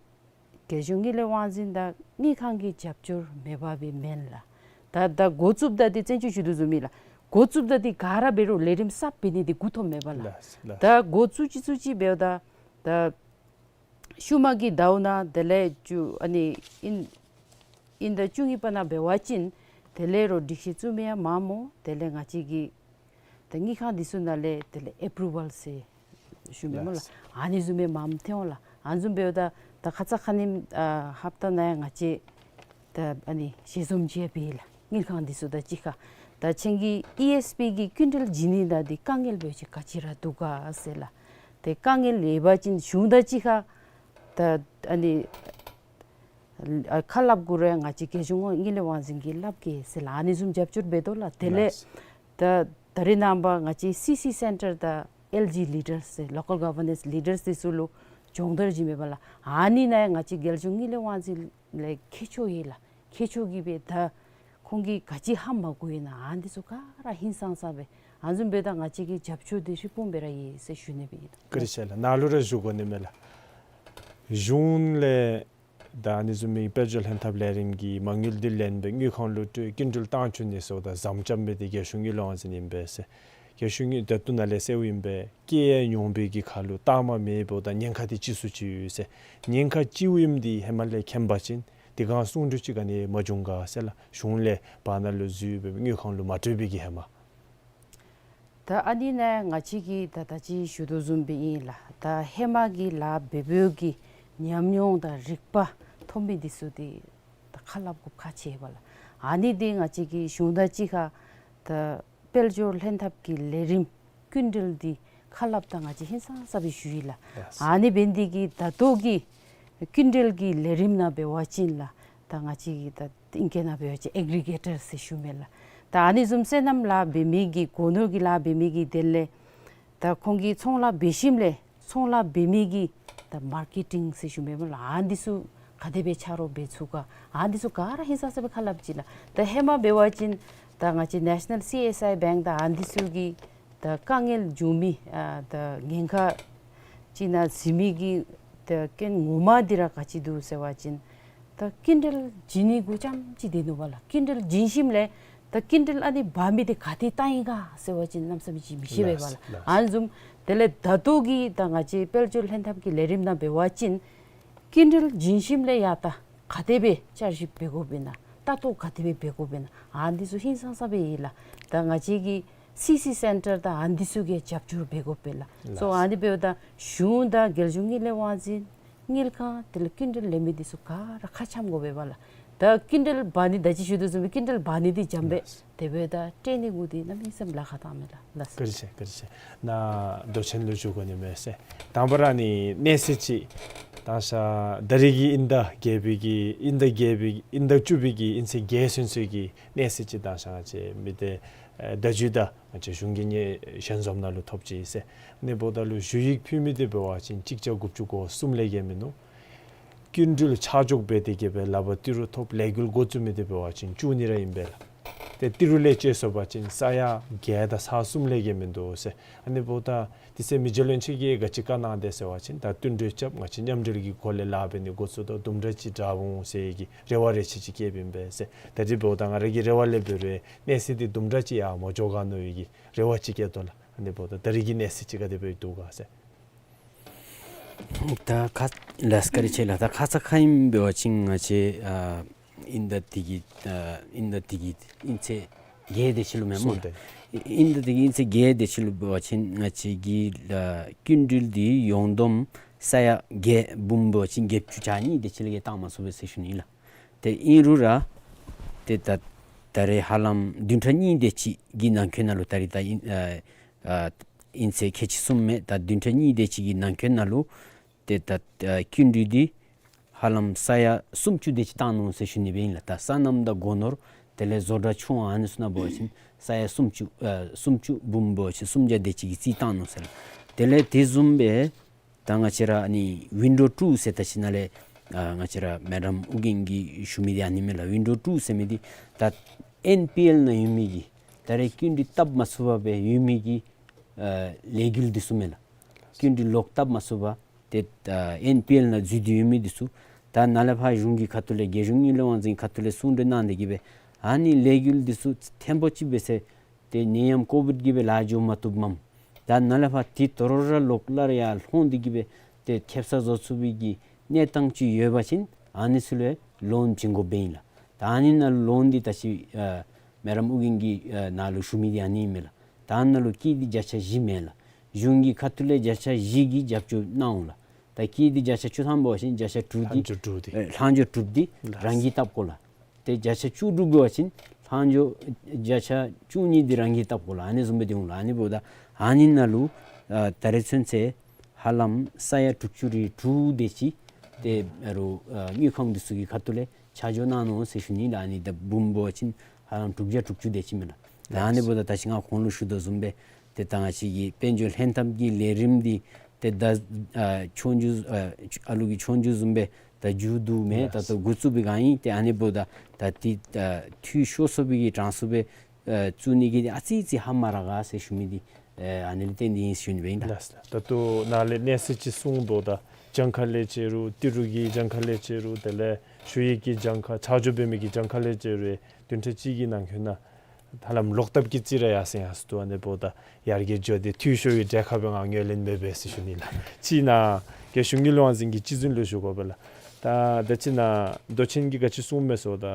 རྒྱལ་གཞུང་དངུལ་ལས་དབང་འཛིན་དང་དངུལ་ཁང་གི་རྒྱབ་སྐྱོར་མེད་པ་སྦེ་མེན་ལགས། ད་ད་འགོ་བཙུགསཔ་ད་འདི་བཙན་བྱོལ་ཞུ་དོ་བཟུམ་ཨིན་ལགས། འགོ་བཙུགསཔ་ད་འདི་ག་ར་འབད་རུང་ལས་རིམ་གསརཔ་འབད་ནི་འདི་འགོ་ཐོག་མེན་པ་ལགས། ལགས་ལགས། ད་འགོ་བཙུགས་ཅི་བཙུགས་ཅི་འབདཝ་ད་ད་ཤུལ་མ་གི་ཟླཝ་ནང་དེ་ལས་བཅུ་ཨ་ནི་དབྱིན་དབྱིན་ཟླ་བཅུ་གཉིས་པ་ནང་འབད་བ་ཅིན་དེ་ལས་རོགས་སྒྲིག་གཞི་བཙུགས་མི་ཡང་མངམ་འོང་། དེ་ལས་ང་བཅས་ཀྱི་ད་དངུལ་ཁང་འདི་ཚུ་ནང་ལས་དེ་ལས་ཨེ་པྲུ་ཝལ་ཟེར་ཞུ་མི་སྨོ་ལགས། ལགས། ཨ་ནི་བཟུམ་མའི་མངམ་ཐོན་འོང་ལགས། ཨ་ནི་བཟུམ་འབདཝ་ད་ད་ཁ་ཙ་ཁ་ཉིནམ་ཨ་ཧབ་ཏ་ནང་ཡང་ང་བཅས་ད་ཨ་ནི་ཞལ་འཛོམས་ཅིག་ཡང་འབད་ཡི་ལགས། དངུལ་ཁང་འདི་ཚུ་དང་གཅིག་ཁར་ད་ཁྱེད་ཀྱི་ཨི་ཨེསི་པི་གི་སྐྱིན་འགྲུལ་བྱིན་ནི་ནང་འདི་དཀའ་ངལ་འབད་བ་ཅིན་ག་ཅི་ར་འདུག་ག་ཟེར་ལགས། ཏེ་དཀའ་ངལ་ཡོད་པ་ཅིན་གཞུང་དང་གཅིག་ཁར་ད་ཨ་ནི་ཨ་ཁ་སླབ་དགོ་རུང་ང་བཅས་རྒྱལ་གཞུང་དངུལ་ལས་དབང་འཛིན་གྱིས་སླབ་གེ་ཟེར་ལགས། ཨ་ནི་བཟུམ་རྒྱབ་སྐྱོར་འབད་དོ་ལགས། དེ་ལས་ལགས། ད་ད་རེས་ནངས་པ་ང་བཅས་སི་སི་སེན་ཊར་དང་ཨེལ་ཇི་ལི་ཌར་ཟེར་ལོ་ཀལ་གོ་ཝར་ནེནསི་ལི་ཌར་འདི་ཚུ་ལུ་སྦྱོང་བརྡར་བྱིན་མས་པ་ལགས། ཨ་ནི་ནང་ཡང་ང་བཅས་རྒྱལ་གཞུང་དངུལ་ལས་དབང་འཛིན་ལས་མཁས་མཆོག་ཡོད་ལགས། མཁས་མཆོག་གིས་སྦེ་ད་ཁོང་གིས་ག་ཅི་ཧ་མ་གོ་ཡི་ན་ཨ་ནི་འདི་ཚུ་ག་ར་ཧིང་སངས་ས་སྦེ་ཨ་ནི་བཟུམ་འབདཝ་ད་ང་བཅས་ཀྱི་རྒྱབ་སྐྱོར་འདི་ཧྲིལ་བུམ་སྦེ་ར་ཡོད་ཟེར་ཞུ་ནི་སྦེ་ཨིན། བཀའ་དྲིན་ཆེ་ལགས། ནཱ་ལུ་ར་ཞུ་དགོ་ནི་མས་ལགས། གཞུང་ལས་ད་ཨ་ནི་བཟུམ་མའི་དཔལ་འབྱོར་ལྷན་ཐབས་ལས་རིམ་གྱི་མ་དངུལ་འདི་ལེན་སྦེ་དངུལ་ཁང་ལུ་སྤྲོད་སྐྱིན་འགྲུལ་བཏང་བཅུག་ནི་ཟེརཝ་ད་ཟམ་ཙམ་སྦེ་འདི་རྒྱལ་གཞུང་དངུལ་ལས་དབང་འཛིན་ཨིན་པས་ཟེར། རྒྱལ་གཞུང་དངུལ་ད་ལྟོ་ནཱ་ལས་ཟེརཝ་ཨིན་པས། སྐྱེད་ཡ་ཉོ་བའི་གི་ཁར་ལུ་རྟགས་མ་མེད་འབདཝ་ད་ཉེན་ཁ་འདི་ལྕི་སུ་ཅིག་ཡོད་ཟེར། ཉེན་ཁ་ལྕི་བའི་ཨིནམ་འདི་ཧེ་མ་ལས་མཁྱེན་པ་ཅིན་དེ་སྒང་གསུང་གྲོས་ཅིག་ག་ནི་མ་བྱུང་ག་ཟེར་ལགས། གཞུང་ལས་བར་ན་ལུ་འཛུལ་སྦེ་དངུལ་ཁང་ལུ་མ་སྤྲོད་པའི་གི་ཧེ་མ། ད་ཨ་ནི་ནང་ང་བཅས་ཀྱིས་ད་ད་ཅི་ཞུ་དོ་བཟུམ་སྦེ་ཨིན་ལགས། ད་ཧེ་མ་གི་ལཱ་འབད་འབདཝ་གི་ཉམས་མྱོང་དང་རིག་པ་ཐོབ་མི་འདི་ཚུ་འདི་ད་ཁ་སླབ་དགོཔ་ཁག་ཆེ་བས་ལགས། ཨ་ནི་འདི་ང་བཅས་ཀྱིས་གཞུང་དང་གཅིག་ཁར་ད་དཔལ་འབྱོར་ལྷན་ཐབས་ཀྱི་ལས་རིམ་སྐྱིན་འགྲུལ་འདི་ཁ་སླབ་ད་ང་བཅས་ཧིང་སངས་ས་སྦེ་ཞུ་ཡི་ལགས། ལགས། ཨ་ནི་འབད་ནི་འདི་གིས་ད་ལྟོ་གི་སྐྱིན་འགྲུལ་གྱི་ལས་རིམ་ནང་འབད་བ་ཅིན་ལགས། ད་ང་བཅས་ཀྱི་ད་ཨིང་སྐད་ནང་འབད་བ་ཅིན་ཨེག་རི་གེ་ཊར་ཟེར་ཞུ་མས་ལགས། ད་ཨ་ནི་བཟུམ་སོ་ནམ་ལཱ་འབད་མི་གི་སྒོ་ནོར་གྱི་ལཱ་འབད་མི་གི་དེ་ལས་ད་ཁོང་གིས་ཚོང་ལཱ་འབད་ཞིནམ་ལས་ཚོང་ལཱ་འབད་མི་གི་ད་མར་ཀེ་ཊིང་ཟེར་ཞུ་མས་སྨོ་ལགས། ཨ་ནི་འདི་ཚུ་ག་དེ་སྦེ་ཆ་རོགས་འབད་ཚུགས་ག་ཨ་ནི་འདི་ཚུ་ག་ར་ཧིང་སངས་ས་སྦེ་ཁ་སླབ་ཅི་ལགས། ད་ཧེ་མ་འབད་བ་ཅིན་ད་ང་བཅས་ནེ་ཤ་ནཱལ་སི་ཨེསི་ཨའི་བེངཀ་དང་ཨ་ནི་འདི་ཚུ་གིས་ད་དཀའ་ངལ་བྱུང་མི་ཨ་ད་ཉེན་ཁ་ཅིག་ནང་འཛུལ་མི་གི་ད་རྐྱེན་ངོ་མ་འདི་ར་ག་ཅི་འདུག་ཟེར་བ་ཅིན་ད་སྐྱིན་འགྲུལ་བྱིན་ནི་གུ་རྐྱངམ་ཅིག་སྡོད་ནུག་པ་ལགས། སྐྱིན་འགྲུལ་བྱིན་ཞིནམ་ལས་ད་སྐྱིན་འགྲུལ་ཨ་ནི་འབག་མི་འདི་ག་ཏེ་བཏང་ཡི་ག་ཟེར་བ་ཅིན་གནམ་མེད་ས་མེད་ཅིག་མི་ཤེས་པས་པ་ལགས། ལགས། ཨ་ནི་བཟུམ་དེ་ལས་ད་ལྟོ་གི་ད་ང་བཅས་དཔལ་འབྱོར་ལྷན་ཐབས་ཀྱི་ལས་རིམ་ནང་འབད་བ་ཅིན་སྐྱིན་འགྲུལ་བྱིན་ཞིནམ་ལས་ཡང་ད་ག་དེ་སྦེ་བསྐྱར་ཞིབ་འབད་དགོཔ་ཨིན་ན་ལྟ་རྟོག་ག་དེ་སྦེ་འབད་དགོཔ་ཨིན་ན་ཨ་ནི་འདི་ཚུ་ཧིང་སངས་ས་སྦེ་ཡོད་ལགས། ད་ང་བཅས་ཀྱི་སི་སི་སེན་ཊར་དང་ཨ་ནི་འདི་ཚུ་གིས་རྒྱབ་སྐྱོར་འབད་དགོཔ་ཨིན་ལགས། ལགས། སོ་ཨ་ནི་འབདཝ་ད་གཞུང་དང་རྒྱལ་གཞུང་དངུལ་ལས་དབང་འཛིན་དངུལ་ཁང་དེ་ལས་སྐྱིན་འགྲུལ་ལེན་མི་འདི་ཚུ་ག་ར་ཁ་འཆམ་དགོ་པས་པ་ལགས། ད་སྐྱིན་འགྲུལ་འབག་ནི་ད་ཅི་ཞུ་དོ་བཟུམ་སྦེ་སྐྱིན་འགྲུལ་འབག་ནི་འདི་འཇམ་པས། ལགས། དེ་འབདཝ་ད་སྤྲོད་ནི་གུ་འདི་གནམ་མེད་ས་མེད་ལཱ་ཁག་བཏངམ་མས་ལགས། ལགས། བཀའ་དྲིན་ཆེ། བཀའ་དྲིན་ཆེ། ནཱ་མདོ་ཆེན་ལུ་ཞུ་དགོ་ནི་མས་ཟེར། དང་པ་ར་ནི་གནས་ཚུལ་ཅིག་ད་ང་བཅས་ད་རིས་ཀྱི་དབྱིན་ཟླ་བརྒྱད་པའི་གི་དབྱིན་ཟླ་བརྒྱད་པའི་དབྱིན་ཟླ་བཅུ་པའི་གི་དབྱིན་ཚེས་བརྒྱད་ཚུན་ཚོད་ཀྱི་གནས་ཚུལ་ཅིག་ད་ང་བཅས་མི་སྡེ་ཨེ་བརྡ་བརྒྱུད་དང་ང་བཅས་གཞུང་གི་ཞལ་འཛོམས་ནང་ལུ་ཐོབ་ཅི་ཟེར། ཨ་ནི་འབདཝ་ད་ལུ་ཞུ་ཡིག་ཕུལ་མི་འདི་འབད་བ་ཅིན་གཅིག་བརྒྱ་དགུ་བཅུ་གོ་གསུམ་ལས་བརྒལ་མིན་འདུག། སྐྱིན་འགྲུལ་ཆ་འཇོག་འབད་དེ་གིས་སྦེ་ལག་པར་ཏི་རུ་ཐོབ་ལས་འགུལ་འགོ་བཙུགས་མི་འདི་འབད་བ་ཅིན་བཅུ་གཉིས་ར་ཨིན་པས་ལགས། ཏེ་ཏི་རུ་ལས་བཅད་སོང་པ་ཅིན་ས་ཡ་བརྒྱད་དང་ས་གསུམ་ལས་བརྒལ་མིན་འདུག་ཟེར། ཨ་ནི་འབདཝ་ད་དེ་ཚེ་མི་རྗེ་བློན་ཆེན་གྱིས་ག་ཅི་བཀའ་གནང་དེས་ཟེར་བ་ཅིན་ད་བསྟུན་གྲོས་རྐྱབ་ང་བཅས་མཉམ་འབྲེལ་གྱི་སྒོ་ལས་ལཱ་འབད་ནི་འགོ་བཙུགས་དོ། དུམ་གྲ་ཅིག་དྲག་འོང་ཟེར་གྱི་རེ་བ་རེ་ཆེ་ཅིག་བསྐྱེདཔ་ཨིན་པས་ཟེར། ད་རིས་འབདཝ་ད་ང་ར་གི་རེ་བ་ལས་འབད་རུང་གནས་ཚུལ་འདི་དུམ་གྲ་ཅིག་ཡར་མ་འགྱོ་ག་མནོ་བའི་གི་རེ་བ་ཅིག་བསྐྱེད་དོ་ལགས། ཨ་ནི་འབདཝ་ད་ད་རིས་ཀྱི་གནས་ཚུལ་ཅིག་ག་དེ་སྦེ་འདུག་ག་ཟེར། ད་ཁ་ལགས་བཀའ་དྲིན་ཆེ་ལགས། ད་ཁ་ཙ་ཁ་ཉིནམ་འབད་བ་ཅིན་ང་བཅས་ཨ་དབྱིན་ཟླ་འདི་གི་ཨ་དབྱིན་ཟླ་འདི་གི་དབྱིན་ཚེས་བརྒྱད་དེ་ཅིག་ལུ་མེན་སྨོ། སོང་སྟེ། དབྱིན་ཟླ་འདི་གི་དབྱིན་ཚེས་བརྒྱད་དེ་ཅིག་ལུ་འབད་བ་ཅིན་ང་བཅས་ཀྱི་ཨ་སྐྱིན་འགྲུལ་འདི་ཡོངས་བསྡོམས་ས་ཡ་བརྒྱད་འབུམ་འབད་བ་ཅིན་བརྒྱད་ཅུ་གྱ་གཉིས་དེ་ཅིག་ལས་བཏང་མ་ཚུགས་པས་ཟེར་ཞུ་ནི་ལགས། ཏེ་ཨིན་རུང་ར་ཏེ་ད་ད་རེས་ཧ་ལམ་བདུན་ཕྲག་གཉིས་དེ་ཅིག་གི་ནང་འཁོད་ནང་ལུ་ད་རིས་ད་དབྱིན་ཨ་ཨ་དབྱིན་ཚེས་ཁལ་གཅིག་གསུམ་མས། ད་བདུན་ཕྲག་གཉིས་དེ་ཅིག་གི་ནང་འཁོད་ནང་ལུ་ཏེ་ད་ཨ་སྐྱིན་འགྲུལ་འདི་ཧ་ལམ་ས་ཡ་སུམ་ཅུ་དེ་ཅིག་བཏང་ནུག་ཟེར་ཞུ་ནི་སྦེ་ཨིན་ལགས། ད་སོ་ནམ་དང་སྒོ་ནོར་དེ་ལས་བཟོ་གྲྭ་ཆུང་ཨ་ནི་ཚུ་ནང་འབད་བ་ཅིན་ས་ཡ་སུམ་ཅུ་ཨ་སུམ་ཅུ་འབུམ་འབད་བ་ཅིན་སུམ་བརྒྱ་དེ་ཅིག་གི་རྩིས་བཏང་ནུག་ཟེར་ལགས། དེ་ལས་དེ་བཟུམ་སྦེ་ད་ང་བཅས་ར་ཨ་ནི་ཝིན་ཌོ་ཊུ་ཟེར་ད་ཅི་ནཱ་ལས་ཨ་ང་བཅས་ར་མེ་ཌམ་ཨོ་རྒྱན་གྱིས་ཞུ་མི་འདི་ཨ་ནི་མས་ལགས། ཝིན་ཌོ་ཊུ་ཟེར་མི་འདི་ད་ཨེན་པི་ཨེལ་ནང་ཡོད་མི་གི་ད་རེས་སྐྱིན་འགྲུལ་བཏབ་མ་ཚུགས་པར་སྦེ་ཡོད་མི་གི་ཨ་ལས་འགུལ་འདི་ཚུ་མས་ལགས། སྐྱིན་འགྲུལ་ལོག་བཏབ་མ་ཚུགས་པར་ཏེ་ཨ་ཨེན་པི་ཨེལ་ནང་འཛུལ་ཏེ་ཡོད་མི་འདི་ཚུ། ད་ནཱ་ལས་ཕར་གཞུང་གི་ཁ་ཐུག་ལས་རྒྱལ་གཞུང་དངུལ་ལས་དབང་འཛིན་ཁ་ཐུག་ལས་གསུང་གྲོས་གནང་སྟེ་གི་སྦེ་ཨ་ནི་ལས་འགུལ་འདི་ཚུ་ཐེངས་པོ་ཅིག་འབད་ཟེར། ཏེ་ནད་ཡམས་ཀོ་བིཌ་ཀྱིས་སྦེ་ལཱ་འགྱོ་མ་བཏུབ་མས། ད་ནཱ་ལས་ཕར་ཏེ་དོ་རུང་ར་ལོག་སླར་ཡར་ལྷོང་སྟེ་གི་སྦེ་ཏེ་ཁེབ་ས་བཟོ་ཚུགས་པའི་གི་གནས་སྟངས་ཅིག་ཡོད་པ་ཅིན་ཨ་ནི་ཚུ་ལུ་ལོན་བྱིན་དགོཔ་ཨིན་ལགས། ད་ཨ་ནི་ནང་ལོན་འདི་ད་ཅི་ཨ་མེ་ཌམ་ཨོ་རྒྱན་གྱིས་ཨ་ནཱ་ལུ་ཞུ་མི་འདི་ཨ་ནི་མས་ལགས། ད་ཨ་ནཱ་ལུ་སྐྱིད་འདི་བརྒྱ་ཆ་བཞི་མས་ལགས། གཞུང་གི་ཁ་ཐུག་ལས་བརྒྱ་ཆ་བཞི་གི་རྒྱབ་སྐྱོར་གནང་འོང་ལགས། ད་སྐྱིད་འདི་བརྒྱ་ཆ་བཅུ་ཐམ་འབད་བ་ཅིན་བརྒྱ་ཆ་དྲུག་འདི་ལྷག་འཕྲོ་དྲུག་འདི་ཨེ་ལྷག་འཕྲོ་དྲུག་འདི་ལགས། རང་གིས་བཏབ་དགོ་ལགས། ཏེ་བརྒྱ་ཆ་བཅུ་དྲུག་འབད་བ་ཅིན་ལྷག་འཕྲོ་བརྒྱ་ཆ་བཅུ་གཉིས་འདི་རང་གིས་བཏབ་དགོ་ལགས། ཨ་ནི་བཟུམ་སྦེ་འདི་འོང་ལགས། ཨ་ནི་འབདཝ་ད་ཨ་ནི་ནང་ལུ་ཨ་ད་རེས་ཚུན་ཚོད་ཧ་ལམ་ས་ཡ་དྲུག་ཅུ་རེ་དྲུག་དེ་ཅིག་ཏེ་ཨ་རུ་ཨ་དངུལ་ཁང་འདི་ཚུ་གི་ཁ་ཐུག་ལས་ཆ་འཇོག་གནང་ནུག་ཟེར་ཞུ་ནི་ལགས། ཨ་ནི་ད་འབུམ་འབད་བ་ཅིན་ཧ་ལམ་དྲུག་བརྒྱ་དྲུག་ཅུ་དེ་ཅིག་མས་ལགས། ད་ཨ་ནི་འབདཝ་ད་ད་ཅི་ང་གོང་ལུ་ཞུ་དོ་བཟུམ་སྦེ་ཏེ་ད་ང་བཅས་ཀྱི་དཔལ་འབྱོར་ལྷན་ཐབས་ཀྱི་ལས་རིམ་འདི་ཏེ་ད་ཨ་ཆོས་རྒྱུགས་ཨ་ཨ་ལུ་གི་ཆོས་རྒྱུགས་བཟུམ་སྦེ་ད་མཇུག་བསྡུ་མི་ད་ལྟོ་འགོ་བཙུགས་པའི་སྒང་ཨིན། ཏེ་ཨ་ནི་འབདཝ་ད་ད་འདི་ཨ་འཐུས་ཤོར་སོང་བའི་གི་གྲངས་སུ་སྦེ་ཨ་བཙུགས་ནི་གི་ཨ་ཙི་ཅིག་ཧ་མ་ར་ག་ཟེར་ཞུ་མི་འདི་ཨ་ཨ་ནི་ལུ་བརྟེན་ཏེ་ཨིན་ཞུ་ནི་སྦེ་ཨིན་ལགས། ལགས་སོ། ད་ལྟོ་ནཱ་ལས་གནས་ཚུལ་ཅིག་གསུངས་དོ། ད་གྱངས་ཁ་ལས་བྱས་རུང་ཏི་རུ་གི་གྱངས་ཁ་ལས་བྱས་རུང་དེ་ལས་ཞུ་ཡིག་གི་གྱངས་ཁ་ཆ་འཇོག་འབད་མི་གི་གྱངས་ཁ་ལས་བྱས་རུང་བདུན་ཕྲག་གཅིག་གི་ནང་འཁོད་ནང་ཧ་ལམ་ལོག་ལྟབ་ཀྱི་རྩིས་ར་ཡར་སེང་ཡར་སོང་དོ། ཨ་ནི་འབདཝ་ད་ཡར་རྒྱས་འགྱོ་སྟེ་འཐུས་ཤོར་བའི་གྲས་ཁར་སྦེ་ང་ངོས་ལེན་མེད་པས་ཟེར་ཞུ་ནི་ལགས། ཅིག་ནཱ་རྒྱལ་གཞུང་དངུལ་ལས་དབང་འཛིན་གྱི་སྤྱི་འཛིན་ལུ་ཞུ་དགོ་པས་ལགས། ད་ད་ཅི་ནཱ་མདོ་ཆེན་གྱིས་ག་ཅི་གསུངས་མས་ཟེརཝ་ད་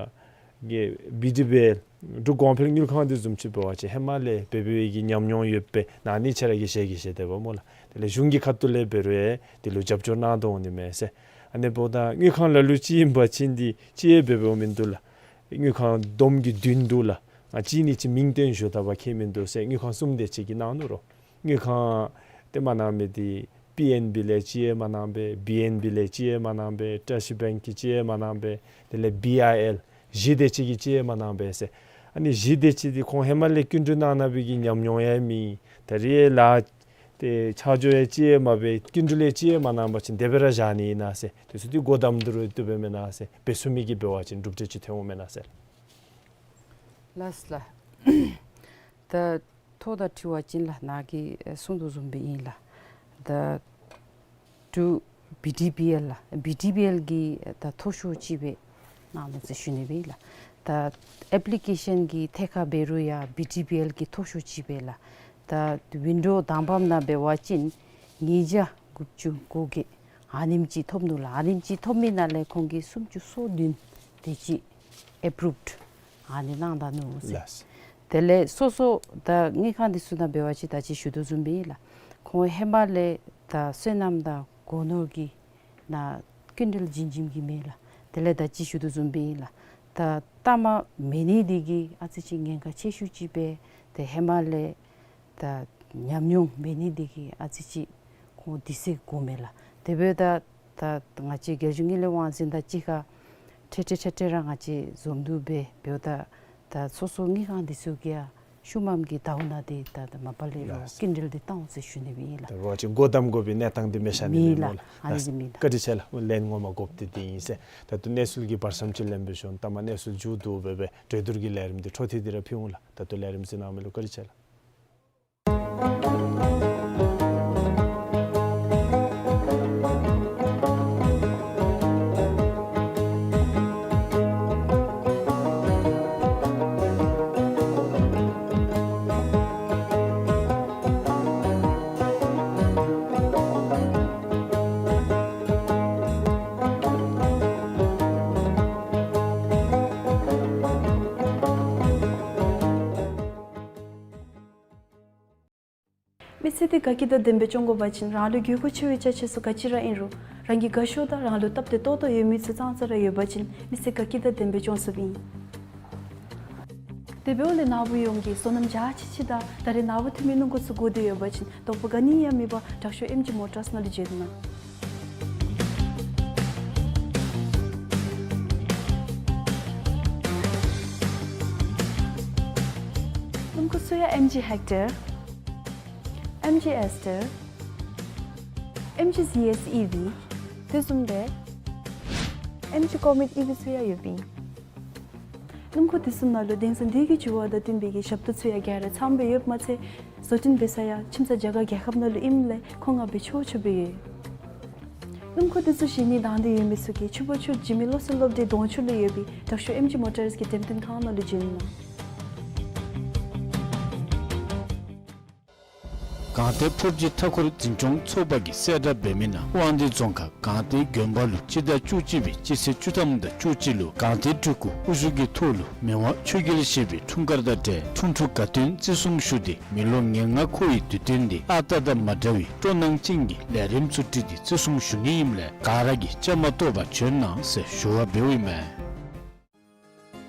གི་བི་ཌི་བི་ཨེལ་འབྲུག་གོང་འཕེལ་དངུལ་ཁང་འདི་བཟུམ་ཅིག་འབད་བ་ཅིན་ཧེ་མ་ལས་འབད་འབད་བའི་གི་ཉམས་མྱོང་ཡོད་པས། ནཱ་ནི་ཁྱེད་ར་གིས་ཤེས་གི་ཤེས་དེས་པ་སྨོ་ལགས། དེ་ལས་གཞུང་གི་ཁ་ཐུག་ལས་འབད་རུང་ཡང་འདི་ལུ་རྒྱབ་སྐྱོར་གནང་དོ་འོང་ནི་མས་ཟེར། ཨ་ནི་འབདཝ་ད་དངུལ་ཁང་ལ་ལུ་ཅིག་ཨིན་པ་ཅིན་འདི་ཅིག་ཡང་འབད་འབདཝ་མིན་འདུག་ལགས། དངུལ་ཁང་བསྡོམས་ཀྱིས་བདུན་འདུག་ལགས། ང་གཅིག་ནི་ཅིག་མིང་བཏོན་ཞུ་ད་པ་ཁྱད་མིན་འདུག་ཟེར། དངུལ་ཁང་གསུམ་དེ་ཅིག་གིས་གནང་ནུག་རོ། དངུལ་ཁང་དེ་མ་གནང་མི་འདི་པི་ཨེན་བི་ལས་ཅིག་ཡང་མ་གནང་པས། བི་ཨེན་བི་ལས་ཅིག་ཡང་མ་གནང་པས། བཀྲ་ཤིས་བེངཀ་གིས་ཅིག་ཡང་མ་གནང་པས། དེ་ལས་བི་ཨའི་ཨེལ་བཞི་དེ་ཅིག་གིས་ཅིག་ཡང་མ་གནང་པས་ཟེར། ཨ་ནི་བཞི་དེ་ཅིག་འདི་ཁོང་ཧེ་མ་ལས་སྐྱིན་འགྲུལ་གནང་གནང་བའི་གི་ཉམས་མྱོང་ཡང་མེད། ད་རེས་ལཱ་ཏེ་ཆ་འཇོག་ཡང་ཅིག་ཡང་མ་འབད། སྐྱིན་འགྲུལ་ཡང་ཅིག་ཡང་མ་གནང་པ་ཅིན་དེ་སྦེ་ར་བཞག་ནི་ཨིན་ན་ཟེར། དེ་ཚུ་འདི་སྒོ་བསྡམ་ད་རུང་བཏུབ་པས་མེན་ན་ཟེར། འབད་ཚུགས་མི་གིས་འབད་བ་ཅིན་གྲུབ་འབྲས་ཅིག་ཐོན་འོང་མེན་ན་ཟེར། ལགས་ལགས། ད་ཐོག་ད་དྲི་བ་ཅིག་ལགས་ནཱ་གིས་གསུངས་དོ་བཟུམ་སྦེ་ཨིན་ལགས། ད་འབྲུག་བི་ཌི་བི་ཨེལ་ལགས། བི་ཌི་བི་ཨེལ་གྱིས་ད་མཐོ་ཤོས་ཅིག་སྦེ་གནང་ནུག་ཟེར་ཞུ་ནི་སྦེ་ལགས། ད་ཨེཔ་ལི་ཀེ་ཤཱན་གྱི་ཐད་ཁར་འབད་རུང་ཡང་བི་ཌི་བི་ཨེལ་གྱིས་མཐོ་ཤོས་ཅིག་སྦེ་ལགས། ད་ཝིན་ཌོ་དང་པམ་ནང་འབད་བ་ཅིན་ཉིས་བརྒྱ་དགུ་བཅུ་གོ་བརྒྱད་ཨ་ནེམ་ཅིག་ཐོབ་ནུག་ལགས། ཨ་ནེམ་ཅིག་ཐོབ་མི་ནང་ལས་ཁོང་གིས་སུམ་ཅུ་སོ་བདུན་དེ་ཅིག་ཨེཔ་རུབཌ་ཨ་ནི་གནང་ད་ནུག་ཟེར། ལགས། དེ་ལས་སོ་སོ་ད་དངུལ་ཁང་འདི་ཚུ་ནང་འབད་བ་ཅིན་ད་ཅི་ཞུ་དོ་བཟུམ་སྦེ་ལགས། ཁོང་ཧེ་མ་ལས་ད་སོ་ནམ་དང་སྒོ་ནོར་གྱི་ནང་སྐྱིན་འགྲུལ་བྱིན་བྱིནམ་གྱི་མས་ལགས། དེ་ལས་ད་ཅི་ཞུ་དོ་བཟུམ་སྦེ་ལགས། ད་ལྟ་མ་མེད་ནི་འདི་གིས་ཨ་ཙི་ཅིག་ཉེན་ཁ་ཆེ་ཤོས་ཅིག་སྦེ་ཏེ་ཧེ་མ་ལས་ད་ཉམས་མྱོང་མེད་ནི་འདི་གིས་ཨ་ཙི་ཅིག་ཁོང་དུས་ཚོད་འགོརཝ་མས་ལགས། དེ་འབདཝ་ད་ད་ང་བཅས་རྒྱལ་གཞུང་དངུལ་ལས་དབང་འཛིན་དང་གཅིག་ཁར་འཕྲལ་འཕྲལ་འཕྲལ་འཕྲལ་ར་ང་བཅས་འཛོམས་འདུ་འབད་འབདཝ་ད་ད་སོ་སོ་དངུལ་ཁང་འདི་ཚུ་གིས་ཡང་ཤུལ་མམ་གྱི་ཟླཝ་ནང་འདི་ད་ད་མ་པ་ལས་རོགས་ལགས། སྐྱིན་འགྲུལ་འདི་བཏང་འོང་ཟེར་ཞུ་ནི་སྦེ་ཨིན་ལགས། ད་འབད་བ་ཅིན་སྒོ་བསྡམ་དགོ་པའི་གནས་སྟངས་འདི་མེད་ཤ་ནི་མེད་ལགས། ཨ་ནི་འདི་མེད་ལགས། བཀའ་དྲིན་ཆེ་ལགས། ལན་ངོ་མ་དགོཔ་འདི་འདི་ཨིན་ཟེར། ད་ལྟོ་གནས་ཚུལ་གྱི་བར་མཚམས་ཅིག་ལེན་པའི་ཤུལ་ལྟ་མ་གནས་ཚུལ་མཇུག་བསྡུ་འབད་བའི་གྲོས་བསྡུར་གྱི་ལས་རིམ་འདི་འཕྲོ་མཐུད་དེ་ར་ཕུལ་འོང་ལགས། ད་ལྟོ་ལས་རིམ་གཟིགས་གནང་མི་ལུ་བཀའ་དྲིན་ཆེ་ལགས། མི་ཚེ་འདི་དགའ་སྐྱིད་དང་ལྡན་པའི་སྐྱོང་དགོ་པ་ཅིན་རང་ལུ་དགོས་མཁོ་ཆེ་བའི་ཅ་ཆས་ཚུ་ག་ཅི་ར་ཨིན་རུང་རང་གིས་དགའ་ཤོས་དང་རང་ལུ་སྟབས་བདེ་ཏོག་ཏོ་ཡོད་མི་ཚུ་ཙང་ཙ་ར་ཡོད་པ་ཅིན་མི་ཚེ་དགའ་སྐྱིད་དང་ལྡན་པའི་སྐྱོང་ཚུགསཔ་ཨིན། དེ་འབདཝ་ལས་ནཱ་བུ་ཡོངས་ཀྱིས་སོ་ནམ་འཇའ་ཆི་ཆི་དང་ད་རེས་ནཱ་བུ་འཐུས་མི་རྣམ་པ་ཚུ་དགོ་དོ་ཡོད་པ་ཅིན་དོགས་པ་ག་ནི་ཡང་མེད་པར་དྲག་ཤོས་ཨེམ་ཇི་མོ་ཊརསི་ནང་ལུ་བརྗེ་དོ་གནང་། རླུང་འཁོར་ཚུ་ཡང་ཨེམ་ཇི་ཧེག་ཊར། ཨེམ་ཇི་ཨེས་ཊར། ཨེམ་ཇི་ཟི་ཨེསི་ཨི་ཝི་དེ་བཟུམ་སྦེ་ཨེམ་ཇི་ཀོ་མེཊ་ཨི་ཝི་ཚུ་ཡང་ཡོདཔ་ཨིན། སྣུམ་འཁོར་དེ་ཚུ་ནང་ལུ་དེང་སང་དུས་ཀྱི་འགྱུར་བ་དང་བསྟུན་པའི་གི་ཞབས་ཏོག་ཚུ་ཡང་ག་ར་ཚངམ་སྦེ་ཡོདཔ་མ་ཚད་བཟོ་སྐྲུན་འབད་ས་ཡང་ཁྱིམ་ཚང་རྒྱ་གར་རྒྱལ་ཁབ་ནང་ལུ་ཨིནམ་ལས་མཁོ་མངགས་སྦེ་ཆོག་ཆོག་སྦེ་ཡོད། སྣུམ་འཁོར་དེ་ཚུ་བཞེས་ནི་དང་འདོད་ཡོད་མི་ཚུ་གིས་ཆུ་སྦོ་ཆུ་འཇིགས་མེད་བློ་གསལ་སློབ་གྲྭའི་གདོང་ཕྱོགས་ལུ་ཡོད་པའི་དྲག་ཤོས་ཨེམ་ཇི་མོ་ཊརསི་གི་འགྲེམས་སྟོན་ཁང་ནང་ལུ་འབྱོན་གནང་། སྒང་སྟེང་ཕོར་ཇི་མཐའ་འཁོར་འཛིན་སྐྱོང་ཚོགས་པ་གིས་གསལ་བསྒྲགས་འབད་མི་ནང་དབང་འདུས་རྫོང་ཁག་སྒང་སྟེང་དགོན་པ་ལུ་སྤྱི་ཟླ་བཅུ་གཅིག་པའི་སྤྱི་ཚེས་བཅུ་ཐམ་དང་བཅུ་གཅིག་ལུ་སྒང་སྟེང་སྤྲུལ་སྐུ་དབུ་བཞུགས་ཀྱི་ཐོག་ལུ་མི་དབང་ཆོས་རྒྱལ་བཞི་པའི་འཁྲུངས་སྐར་དང་འབྲེལ་འཁྲུངས་འཁྲུངས་དགའ་སྟོན་བརྩི་སྲུང་ཞུ་སྟེ་མི་ལོ་ཉེར་ལྔ་འཁོར་བའི་དུས་སྟོན་འདི་ཨ་རྟག་དང་མ་འདྲ་བའི་སྤྲོ་སྣང་ཅན་གྱི་ལས་རིམ་ཚུ་སྒྲིག་སྟེ་བརྩི་སྲུང་ཞུ་ནི་ཨིནམ་ལས་ག་ར་གིས་བཅའ་མར་གཏོགས་པར་བྱོན་གནང་ཟེར་ཞུ་བ་འབདཝ་ཨིན་མས།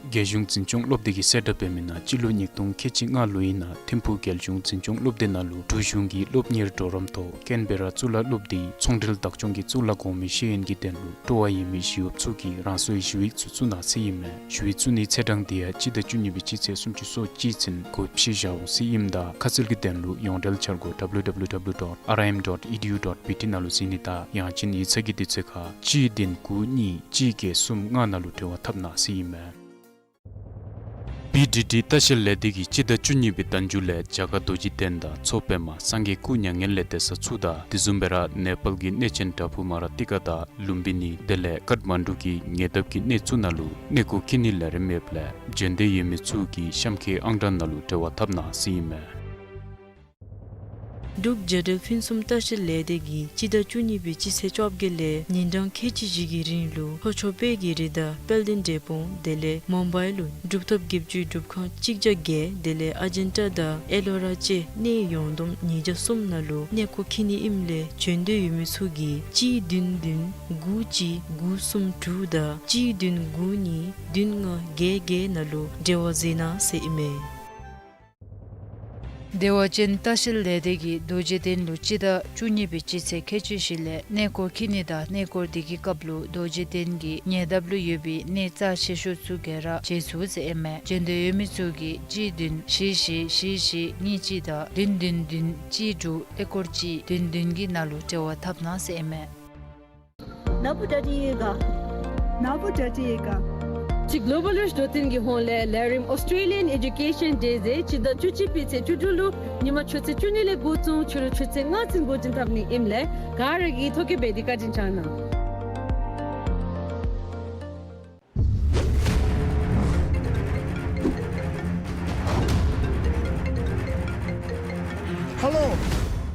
རྒྱལ་གཞུང་འཛིན་སྐྱོང་སློབ་སྡེ་གིས་གསལ་བསྒྲགས་འབད་མི་ནང་སྤྱི་ལོ་ཉིས་སྟོང་ཁལ་གཅིག་ལྔ་ལོའི་ནང་ཐིམ་ཕུག་རྒྱལ་གཞུང་འཛིན་སྐྱོང་སློབ་སྡེ་ནང་ལུ་འབྲུག་གཞུང་གི་སློབ་གཉེར་གྲོགས་རམ་ཐོག་ཀེན་བེ་ར་གཙུག་ལག་སློབ་སྡེའི་ཚོང་འབྲེལ་བདག་སྐྱོང་གི་གཙུག་ལག་གོང་མའི་ཤེས་ཡོན་གྱི་དོན་ལུ་སྤྲོ་བ་ཡོད་མི་ཞི་གཡོགཔ་ཚུ་གིས་རང་སོའི་ཞུ་ཡིག་ཚུ་བཙུགས་གནང་ཟེར་ཨིན་མས། ཞུ་ཡིག་བཙུགས་ནིའི་ཚེས་གྲངས་འདི་ཡང་སྤྱི་ཟླ་བཅུ་གཉིས་པའི་སྤྱི་ཚེས་སུམ་ཅུ་སོ་གཅིག་ཚུན་གོ་ཕྱེ་བཞག་འོང་ཟེར་ཨིནམ་ད་ཁ་གསལ་གྱི་དོན་ལུ་ཡོངས་འབྲེལ་འཆར་སྒོ་W W W dot R I M dot E D U dot B T ནང་ལུ་གཟིགས་ནི་དང་ཡང་ཅིན་ཡིག་ཚང་གི་དུས་ཚོད་ཁར་གཅིག་བདུན་དགུ་གཉིས་གཅིག་བརྒྱད་གསུམ་ལྔ་ནང་ལུ་འབྲེལ་བ་འཐབ་གནང་ཟེར་ཨིན་མས། B D D ལྟ་བཤལ་ལས་སྡེ་གིས་སྤྱི་ཟླ་བཅུ་གཉིས་པའི་ཟླ་མཇུག་ལས་རྒྱ་གར་རྡོ་རྗེ་གདན་དང་མཚོ་པདྨ་སངས་རྒྱས་སྐུ་མྱ་ངན་ལས་འདས་ས་ཚུ་དང་དེ་བཟུམ་སྦེ་ར་ནེ་པཱལ་གྱི་གནས་ཆེན་བྲག་ཕུག་མ་ར་ཏི་ཀ་དང་ལུམ་བི་ནི་དེ་ལས་ཀཏ་མན་ཌུ་གི་ཉེ་འདབས་ཀྱི་གནས་ཚུ་ནང་ལུ་གནས་སྐོར་འཁྱིད་ནིའི་ལས་རིམ་ཡོདཔ་ལས་བྱོན་འདོད་ཡོད་མི་ཚུ་གིས་གཤམ་འཁོད་ཨང་གྲངས་ནང་ལུ་འབྲེལ་བ་འཐབ་གནང་ཟེར་ཨིན་མས། འབྲུག་རྒྱལ་འབྲེལ་ཕུན་སུམ་ལྟ་བཤལ་ལས་སྡེ་གིས་སྤྱི་ཟླ་བཅུ་གཉིས་པའི་སྤྱི་ཚེས་བཅོ་བརྒྱད་ལས་ཉིན་གྲངས་ཁལ་གཅིག་ཅིག་གི་རིང་ལུ་ལྷོ་ཕྱོགས་དཔལ་གྱི་རི་དང་དཔལ་ལྡན་འབྲས་སྤུངས་དེ་ལས་མུམ་བའི་ལུ་གྲུབ་ཐོབ་བརྒྱད་ཅུའི་སྒྲུབ་ཁང་གཅིག་བརྒྱ་བརྒྱད་དེ་ལས་ཨ་ཇན་ཊ་དང་ཨེ་ལོ་ར་བཅས་གནས་ཡོངས་བསྡོམས་ཉིས་བརྒྱ་གསུམ་ནང་ལུ་གནས་སྐོར་འཁྱིད་ནི་ཨིནམ་ལས་བྱོན་འདོད་ཡོད་མི་ཚུ་གིས་གཅིག་བདུན་བདུན་དགུ་གཅིག་དགུ་གསུམ་དྲུག་དང་གཅིག་བདུན་དགུ་གཉིས་བདུན་ལྔ་བརྒྱད་བརྒྱད་ནང་ལུ་འབྲེལ་བ་མཛད་གནང་ཟེར་ཨིན་མས། བདེ་བ་ཅན་ལྟ་བཤལ་ལས་སྡེ་གིས་རྡོ་རྗེ་གདན་ལུ་སྤྱི་ཟླ་བཅུ་གཉིས་པའི་སྤྱི་ཚེས་ཁལ་གཅིག་བཞི་ལས་གནས་སྐོར་འཁྱིད་ནི་དང་གནས་སྐོར་དེ་གི་སྐབས་ལུ་རྡོ་རྗེ་གདན་གྱི་ཉེ་འདབས་ལུ་ཡོད་པའི་གནས་རྩ་ཆེ་ཤོས་ཚུ་ག་ར་མཇལ་ཚུགས་ཟེར་ཨིན་མས། བྱོན་འདོད་ཡོད་མི་ཚུ་གིས་གཅིག་བདུན་བཞི་བཞི་བཞི་བཞི་གཉིས་གཅིག་དང་བདུན་བདུན་བདུན་གཅིག་དྲུག་ཀླད་ཀོར་གཅིག་བདུན་བདུན་གྱི་ནང་ལུ་འབྲེལ་བ་འཐབ་གནང་ཟེར་ཨིན་མས། ནཱ་བུ་ཌ་ཌི་ཡེ་ག། ནཱ་བུ་ཌ་ཌི་ཡེ་ག། ཅིག་གློ་བཱལ་རིཆ་འདོད་བརྟན་གྱི་ཧོངས་ལས་ལས་རིམ་Australian Education Day ཟེར་སྤྱི་ཟླ་བཅུ་གཅིག་པའི་ཚེས་བཅུ་དྲུག་ལུ་ཉིནམ་ཆུ་ཚོད་བཅུ་གཉིས་ལས་འགོ་བཙུགས་ཕྱི་རུ་ཆུ་ཚོད་ལྔ་ཚུན་འགོ་འདྲེན་འཐབ་ནི་ཨིནམ་ལས་ག་ར་གིས་ཐོ་བཀོད་འབད་དེ་བཀའ་དྲིན་བསྐྱང་གནང་། ཧེ་ལོ།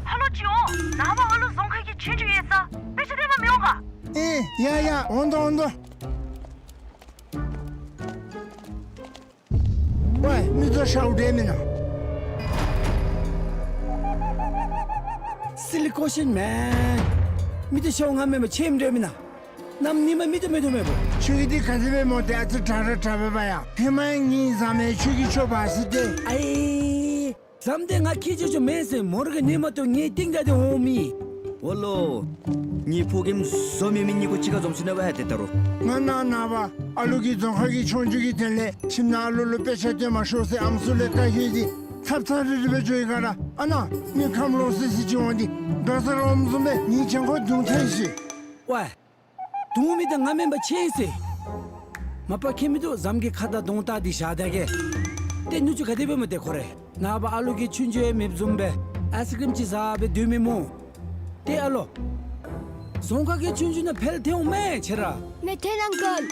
ཧེ་ལོ་ཅིག་འོང་། ནངས་པ་ཨ་ལུ་རྫོང་ཁག་གི་ཆོས་རྒྱུགས་ཡོད་ས་དཔེ་ཆ་སྟོན་པར་མི་འོང་ག། ཨེ་ཡ་ཡ་འོང་དོ་འོང་དོ། ཝའི་མི་ཚུ་ཤཝ་འདྲེས་མེན་ན། སི་ལི་ཀོ་ཤིན་མེན། མི་ཚུ་ཤཝ་ང་མེན་པར་ཆེམ་འདྲེས་མེན་ན། གནམ་ཉིནམ་མི་ཚུ་མེད་དོ་མེད་པོ། ཁྱོད་ཀྱིས་འདི་ག་དེ་སྦེ་སྨོ། ཏེ་ཨ་ཙི་དྲག་ར་དྲག་པས་པ་ཡ། ཧེ་མ་ཡང་ངེའི་བཟའ་མི་ཁྱོད་ཀྱིས་ཁྱོད་འབག་ཟེར་ཏེ། ཨའི། བཟའ་མི་འདི་ང་ཁྱེད་ཅིག་ཅིག་མེན་ཟེར། མོ་ར་གིས་ཉིནམ་ཐུག་ངེའི་རྟིང་བདའ་སྟེ་འོང་མི། འོ་ལོ། ངེའི་ཕོ་རྒནམ་བཟོ་མེད་མི་གཉིས་ཀོ་གཅིག་ཁར་འཛོམས་ཅི་ན་བ་ཧ་ཏེ་ད་རུང་། ང་ནཱ་ནངས་པ་ཨ་ལུ་གི་རྫོང་ཁ་གི་ཆོས་རྒྱུགས་ཀྱི་དོན་ལས་ཁྱིམ་ནང་ཨ་ལུ་ལུ་དཔེ་ཆ་སྟོན་མ་ཤོག་ཟེར་ཨམ་སྲུ་ལས་བཀའ་ཡོད་ཅི། ཚབ་ཚབ་རིལ་རི་སྦེ་འགྱོ་ཡི་ག་ར། ཨ་ནཱ་མི་ཁམས་ལོག་སི་སི་ཅིག་འོང་སྟེ་འབྲོག་སར་འོངམ་བཟུམ་སྦེ་ངེའི་གྱང་ཁར་རྡུང་ཐལ་ཤིག། ཝའི། རྡུང་མི་འདི་ང་མེན་པར་ཆེ་ཟེར། མ་པ་ཁྱད་མི་འདུག། བཟའ་མི་གི་ཁ་དང་གདོང་བལྟ་སྟེ་བཞག་ད་གེ། ཏེ་ནུ་གཅུང་ག་དེ་སྦེ་སྨོ་ཏེ་ཁོ་རེ། ནངས་པ་ཨ་ལུ་གིས་ཆུང་ཀུ་ཡང་མེདཔ་བཟུམ་སྦེ་ཨའི་སི་ཀྲིམ་ཅིག་བཟའ་སྦེ་སྡོད་མི་སྨོ། ཏེ་ཨ་ལོ། རྫོང་ཁ་གི་ཆུང་ཀུ་ནང་འཕེལ་ཐལ་འོང་མས་ཁྱེད་ར། མེད་ཐལ་ཨང་ཀལ།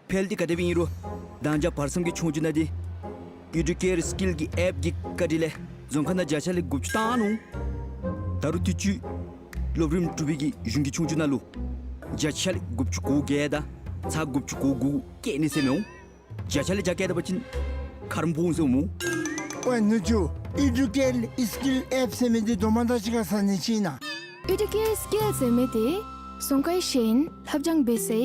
འཕེལ་འདི་ག་དེ་སྦེ་ཨིན་རུང་དང་ཅ་བར་མཚམས་ཀྱི་ཆུང་ཀུ་ནང་འདི་ཨེ་ཌུ་ཀེར་སི་ཀིལ་གྱི་ཨེཔ་ཀྱི་བཀའ་དྲིན་ལས་རྫོང་ཁ་ནང་བརྒྱ་ཆ་ལས་དགུ་བཅུ་བཏང་ནུག། ད་རུང་དུས་ཅི་སློབ་རིམ་དྲུག་པའི་གི་གཞུང་གི་ཆུང་ཀུ་ནང་ལུ་བརྒྱ་ཆ་ལས་དགུ་བཅུ་གོ་བརྒྱད་དང་ཚག་དགུ་བཅུ་གོ་དགུ་བཀལ་ནི་ཟེར་མི་འོང་། བརྒྱ་ཆ་ལས་བརྒྱ་བཀལ་ད་པ་ཅིན་ཁ་ར་སྦོམ་ཟེར་འོང་སྨོ། ཝའི་ནུ་གཅུང་ཨེ་ཌུ་ཀེར་སི་ཀིལ་ཨེཔ་ཟེར་མི་འདི་དོ་མ་དང་གཅིག་ཁར་ཟ་ནི་ཅིག་ཨིན་ན། ཨེ་ཌུ་ཀེར་སི་ཀིལ་ཟེར་མི་འདི་རྫོང་ཁའི་ཤེས་ཡོན་ལྷབ་སྦྱང་འབད་སའི་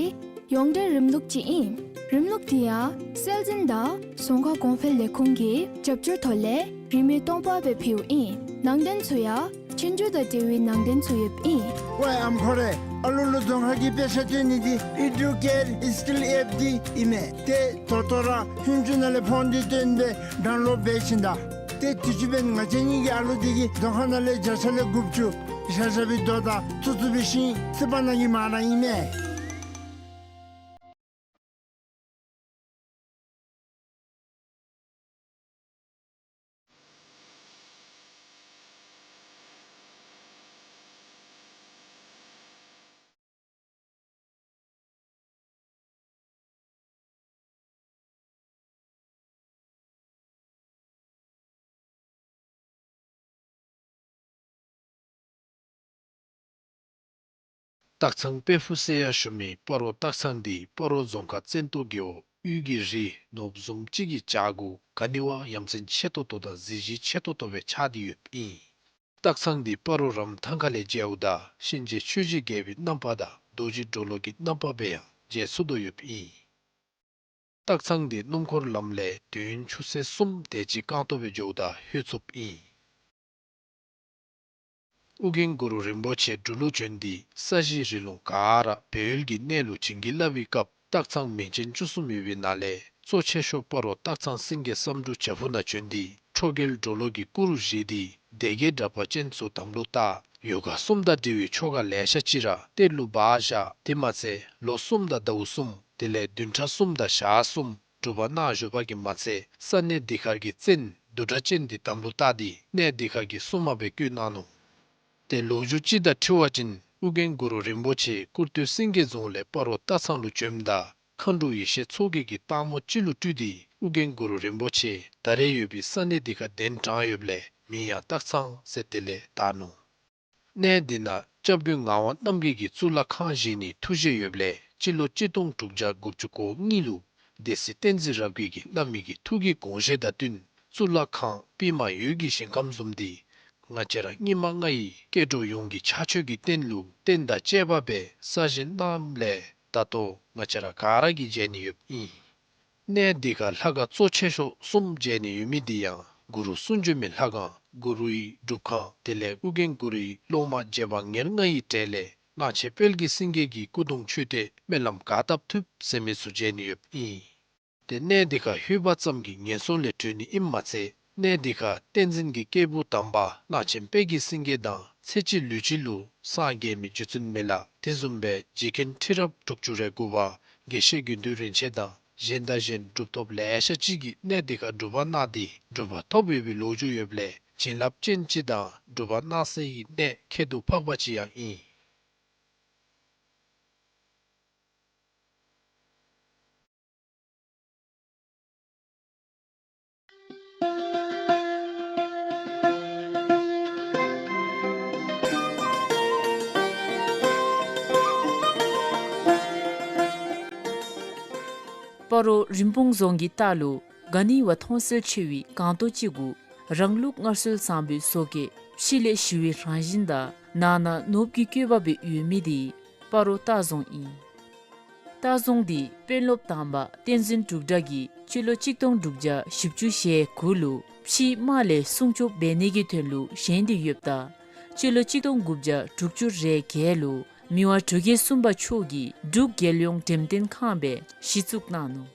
ཡོངས་འབྲེལ་རིམ་ལུགས་ཅིག་ཨིན། རིམ་ལུགས་འདི་ཡང་སྲོལ་འཛིན་དང་རྫོང་ཁ་གོང་འཕེལ་ལས་ཁུངས་ཀྱི་རྒྱབ་སྐྱོར་ཐོག་ལས་རིན་མེད་སྟོང་པ་སྦེ་ཕུལཝ་ཨིན། ནང་དོན་ཚུ་ཡང་ཆོས་རྒྱུགས་དང་འབྲེལ་བའི་ནང་དོན་ཚུ་ཡོདཔ་ཨིན། ཝའི་ཨམ་ཁོ་རེ། ཨ་ལུ་ལུ་རྫོང་ཁ་གི་དཔེ་ཆ་སྟོན་ནི་འདི་ཨེ་ཌུ་ཀེར་སི་ཀིལ་ཨེཔ་འདི་ཨིན་མས། ཏེ་ད་ལྟོ་ར་ཧུན་ཅུ་ནང་ལས་ཕོན་འདི་བཏོན་སྦེ་ཌའུན་ལོཌ་འབད་ཞིནམ་ད། ཏེ་དུས་ཅི་འབདན་ང་བཅས་གཉིས་ཀྱི་ཨ་ལུ་འདི་གིས་རྫོང་ཁ་ནང་ལས་བརྒྱ་ཆ་ལས་དགུ་བཅུ་ ཤ་ཤ་བའི་རྡོ་དང་ཚུ་ཚུ་བའི་ཤིང་སྲིད་པ་ནང་གི་མ་ར་ཨིན་མས། སྟག་ཚང་དཔལ་ཕུག་ཟེར་ཡང་ཞུ་མི་སྤ་རོ་སྟག་ཚང་འདི་སྤ་རོ་རྫོང་ཁག་བཙན་ཏོ་རྒེད་འོག་དབུས་ཀྱི་རི་ནོར་བུ་བཟུམ་ཅིག་གི་བྱག་གུ་ག་ནི་བ་ཡ་མཚན་ཆེ་ཏོག་ཏོ་དང་གཟི་བརྗིད་ཆེ་ཏོག་ཏོ་སྦེ་ཆགས་ཏེ་ཡོདཔ་ཨིན། སྟག་ཚང་འདི་སྤ་རོ་རམ་ཐང་ཁ་ལས་མཇལཝ་ད་གཤིན་རྗེ་ཆོས་ཀྱི་རྒྱལ་པོའི་རྣམ་པ་དང་རྡོ་རྗེ་གྲོ་ལོད་ཀྱི་རྣམ་པ་སྦེ་ཡང་མཇལ་ཚུགས་དོ་ཡོདཔ་ཨིན། སྟག་ཚང་འདི་སྣུམ་འཁོར་ལམ་ལས་དུས་ཡུན་ཆུ་ཚོད་གསུམ་དེ་ཅིག་རྐང་སྟོང་སྦེ་འགྱོཝ་ད་ལྷོད་ཚུགསཔ་ཨིན། ཨོ་རྒྱན་གུ་རུ་རིན་པོ་ཆེ་འབྲུག་ལུ་བྱོན་ཏེ་ས་གཞི་རི་ལུང་ག་ར་སྦས་ཡུལ་གྱི་གནས་ལུ་བྱིན་གྱིས་བརླབས་པའི་སྐབས་སྟག་ཚང་མིང་ཅན་བཅུ་གསུམ་ཡོད་པའི་ནང་ལས་གཙོ་ཆེ་ཤོས་སྤ་རོ་སྟག་ཚང་སེང་གེ་བསམ་འགྲུབ་བྱག་ཕུག་ནང་བྱོན་ཏེ་ཁྲོ་རྒྱལ་གྲོ་ལོད་ཀྱི་སྐུ་རུ་བཞེངས་ཏེ་སྡེ་བརྒྱད་དྲེགས་པ་ཅན་ཚུ་དམ་ལུ་བཏགས། ཡོ་ག་གསུམ་དང་འབྲེལ་བའི་ཆོ་ག་ལེ་ཤ་ཅིག་ར་གཏེར་ལུ་སྦ་བཞག། དེ་མ་ཚད་ལོ་གསུམ་དང་ཟླཝ་གསུམ་དེ་ལས་བདུན་ཕྲག་གསུམ་དང་ཞག་གསུམ་སྒྲུབ་པ་གནང་བཞུགས་པ་གིས་མ་ཚད་ས་གནས་འདི་ཁར་གྱི་བཙན་བདུད་དྲེགས་ཅན་འདི་དམ་ལུ་བཏགས་ཏེ་གནས་འདི་ཁར་གྱི་སྲུང་མ་སྦེ་བསྐོས་གནང་ནུག། ཏེ་ལོ་རྒྱུས་ཅིག་དང་འཁྲིལ་བ་ཅིན་ཨོ་རྒྱན་གུ་རུ་རིན་པོ་ཆེ་ཀུར་སྟོད་སེང་གེ་རྫོང་ལས་སྤ་རོ་སྟག་ཚང་ལུ་བྱོནམ་ད་མཁའ་འགྲོ་ཡེ་ཤེས་མཚོ་རྒྱལ་གྱིས་སྟག་མོ་ཅིག་ལུ་སྤྲུལ་ཏེ་ཨོ་རྒྱན་གུ་རུ་རིན་པོ་ཆེ་ད་རེས་ཡོད་པའི་ས་གནས་འདི་ཁར་གདན་དྲངས་ཡོདཔ་ལས་མིང་ཡང་སྟག་ཚང་ཟེར་དེ་ལས་བཏགས་ནུག། གནས་འདི་ནང་སྐྱབས་མགོན་ངག་དབང་རྣམ་རྒྱལ་གྱིས་གཙུག་ལག་ཁང་བཞེངས་ནིའི་ཐུགས་བཞེད་ཡོདཔ་ལས་སྤྱི་ལོ་གཅིག་སྟོང་དྲུག་བརྒྱ་དགུ་བཅུ་གོ་གཉིས་ལུ་སྡེ་སྲིད་བསྟན་འཛིན་རབ་རྒྱས་ཀྱིས་གནང་མི་གི་ཐུགས་ཀྱི་དགོངས་བཞེད་དང་བསྟུན་གཙུག་ལག་ཁང་པདྨ་འོད་ཀྱི་ཞིང་ཁམས་བཟུམ་འདི་ང་བཅས་ར་སྙིགས་མ་ལྔ་ཡི་སྐྱེ་འགྲོ་ཡོངས་ཀྱི་ཕྱག་མཆོད་ཀྱི་རྟེན་ལུ་རྟེན་དང་བཅས་པ་སྦེ་གསར་བཞེངས་གནངམ་ལས་ད་ལྟོ་ང་བཅས་ར་ག་ར་གིས་མཇལ་ནི་ཡོདཔ་ཨིན། གནས་འདི་ཁར་ལྷ་ཁང་གཙོ་ཆེ་ཤོས་གསུམ་མཇལ་ནི་ཡོད་མི་འདི་ཡང་གུ་རུ་གསུང་བྱོན་མའི་ལྷ་ཁང་གུ་རུའི་སྒྲུབ་ཁང་དེ་ལས་ཨོ་རྒྱན་གུ་རུའི་སློབ་མ་རྗེ་འབངས་ཉེར་ལྔ་ཡི་གྲས་ལས་གླང་ཆེན་དཔལ་གྱི་སེང་གེ་གི་སྐུ་གདུང་མཆོད་རྟེན་སྨོན་ལམ་ག་བཏབ་ཐུབ་ཟེར་མི་ཚུ་མཇལ་ནི་ཡོདཔ་ཨིན། ཏེ་གནས་འདི་ཁར་ལྷོད་པ་ཙམ་གྱིས་ངན་སོང་ལས་གྲོལ་ནི་ཨིནམ་མ་ཚད་གནས་འདི་ཁར་བསྟན་འཛིན་གྱི་སྐྱེས་བུ་དམ་པ་གླང་ཆེན་དཔལ་གྱི་སེང་གེ་དང་ཚེ་གཅིག་ལུས་གཅིག་ལུ་སངས་རྒྱས་མི་རྗེ་བཙུན་མི་ལ་དེ་བཟུམ་སྦེ་རྗེ་མཁན་ཁྲི་རབས་དྲུག་ཅུ་རེ་དགུ་པ་དགེ་བཤེས་དགེ་འདུན་རིན་ཆེན་དང་གཞན་དང་གཞན་གྲུབ་ཐོབ་ལེ་ཤ་ཅིག་གིས་གནས་འདི་ཁར་སྒྲུབ་པ་གནང་སྟེ་གྲུབ་པ་ཐོབ་ཡོད་པའི་ལོ་རྒྱུས་ཡོདཔ་ལས་བྱིན་རླབས་ཅན་ཅིག་དང་སྒྲུབ་པ་གནང་སའི་གནས་ཁྱད་དུ་འཕགས་པ་ཅིག་ཡང་ཨིན། སྤ་རོ་རིན་སྤུངས་རྫོང་གི་ལྟག་ལུ་ག་ནི་བ་མཐོང་གསལ་ཆེ་བའི་སྒང་ཏོག་ཅིག་གུ་རང་ལུགས་སྔར་སྲོལ་བཟང་པོའི་བཟོ་བཀོད་ཕྱི་ལས་ཞི་བའི་རང་བཞིན་དང་ནང་ན་ནོར་བུ་གི་བཀོད་པ་སྦེ་ཡོད་མི་འདི་སྤ་རོ་སྟག་རྫོང་ཨིན། སྟག་རྫོང་འདི་དཔོན་སློབ་དམ་པ་བསྟན་འཛིན་འབྲུག་གྲགས་ཀྱིས་སྤྱི་ལོ་གཅིག་སྟོང་དྲུག་བརྒྱ་བཞི་བཅུ་ཞེ་དགུ་ལུ་ཕྱིའི་དམག་ལས་སྲུང་སྐྱོབ་འབད་ནི་གི་དོན་ལུ་བཞེངས་ཏེ་ཡོདཔ་ད་སྤྱི་ལོ་གཅིག་སྟོང་དགུ་བརྒྱ་དྲུག་ཅུ་རེ་བརྒྱད་ལུ་མི་དབང་འབྲུག་རྒྱལ་གསུམ་པ་མཆོག་གིས་འབྲུག་རྒྱལ་ཡོངས་འགྲེམས་སྟོན་ཁང་སྦེ་གཞི་བཙུགས་གནང་ནུག།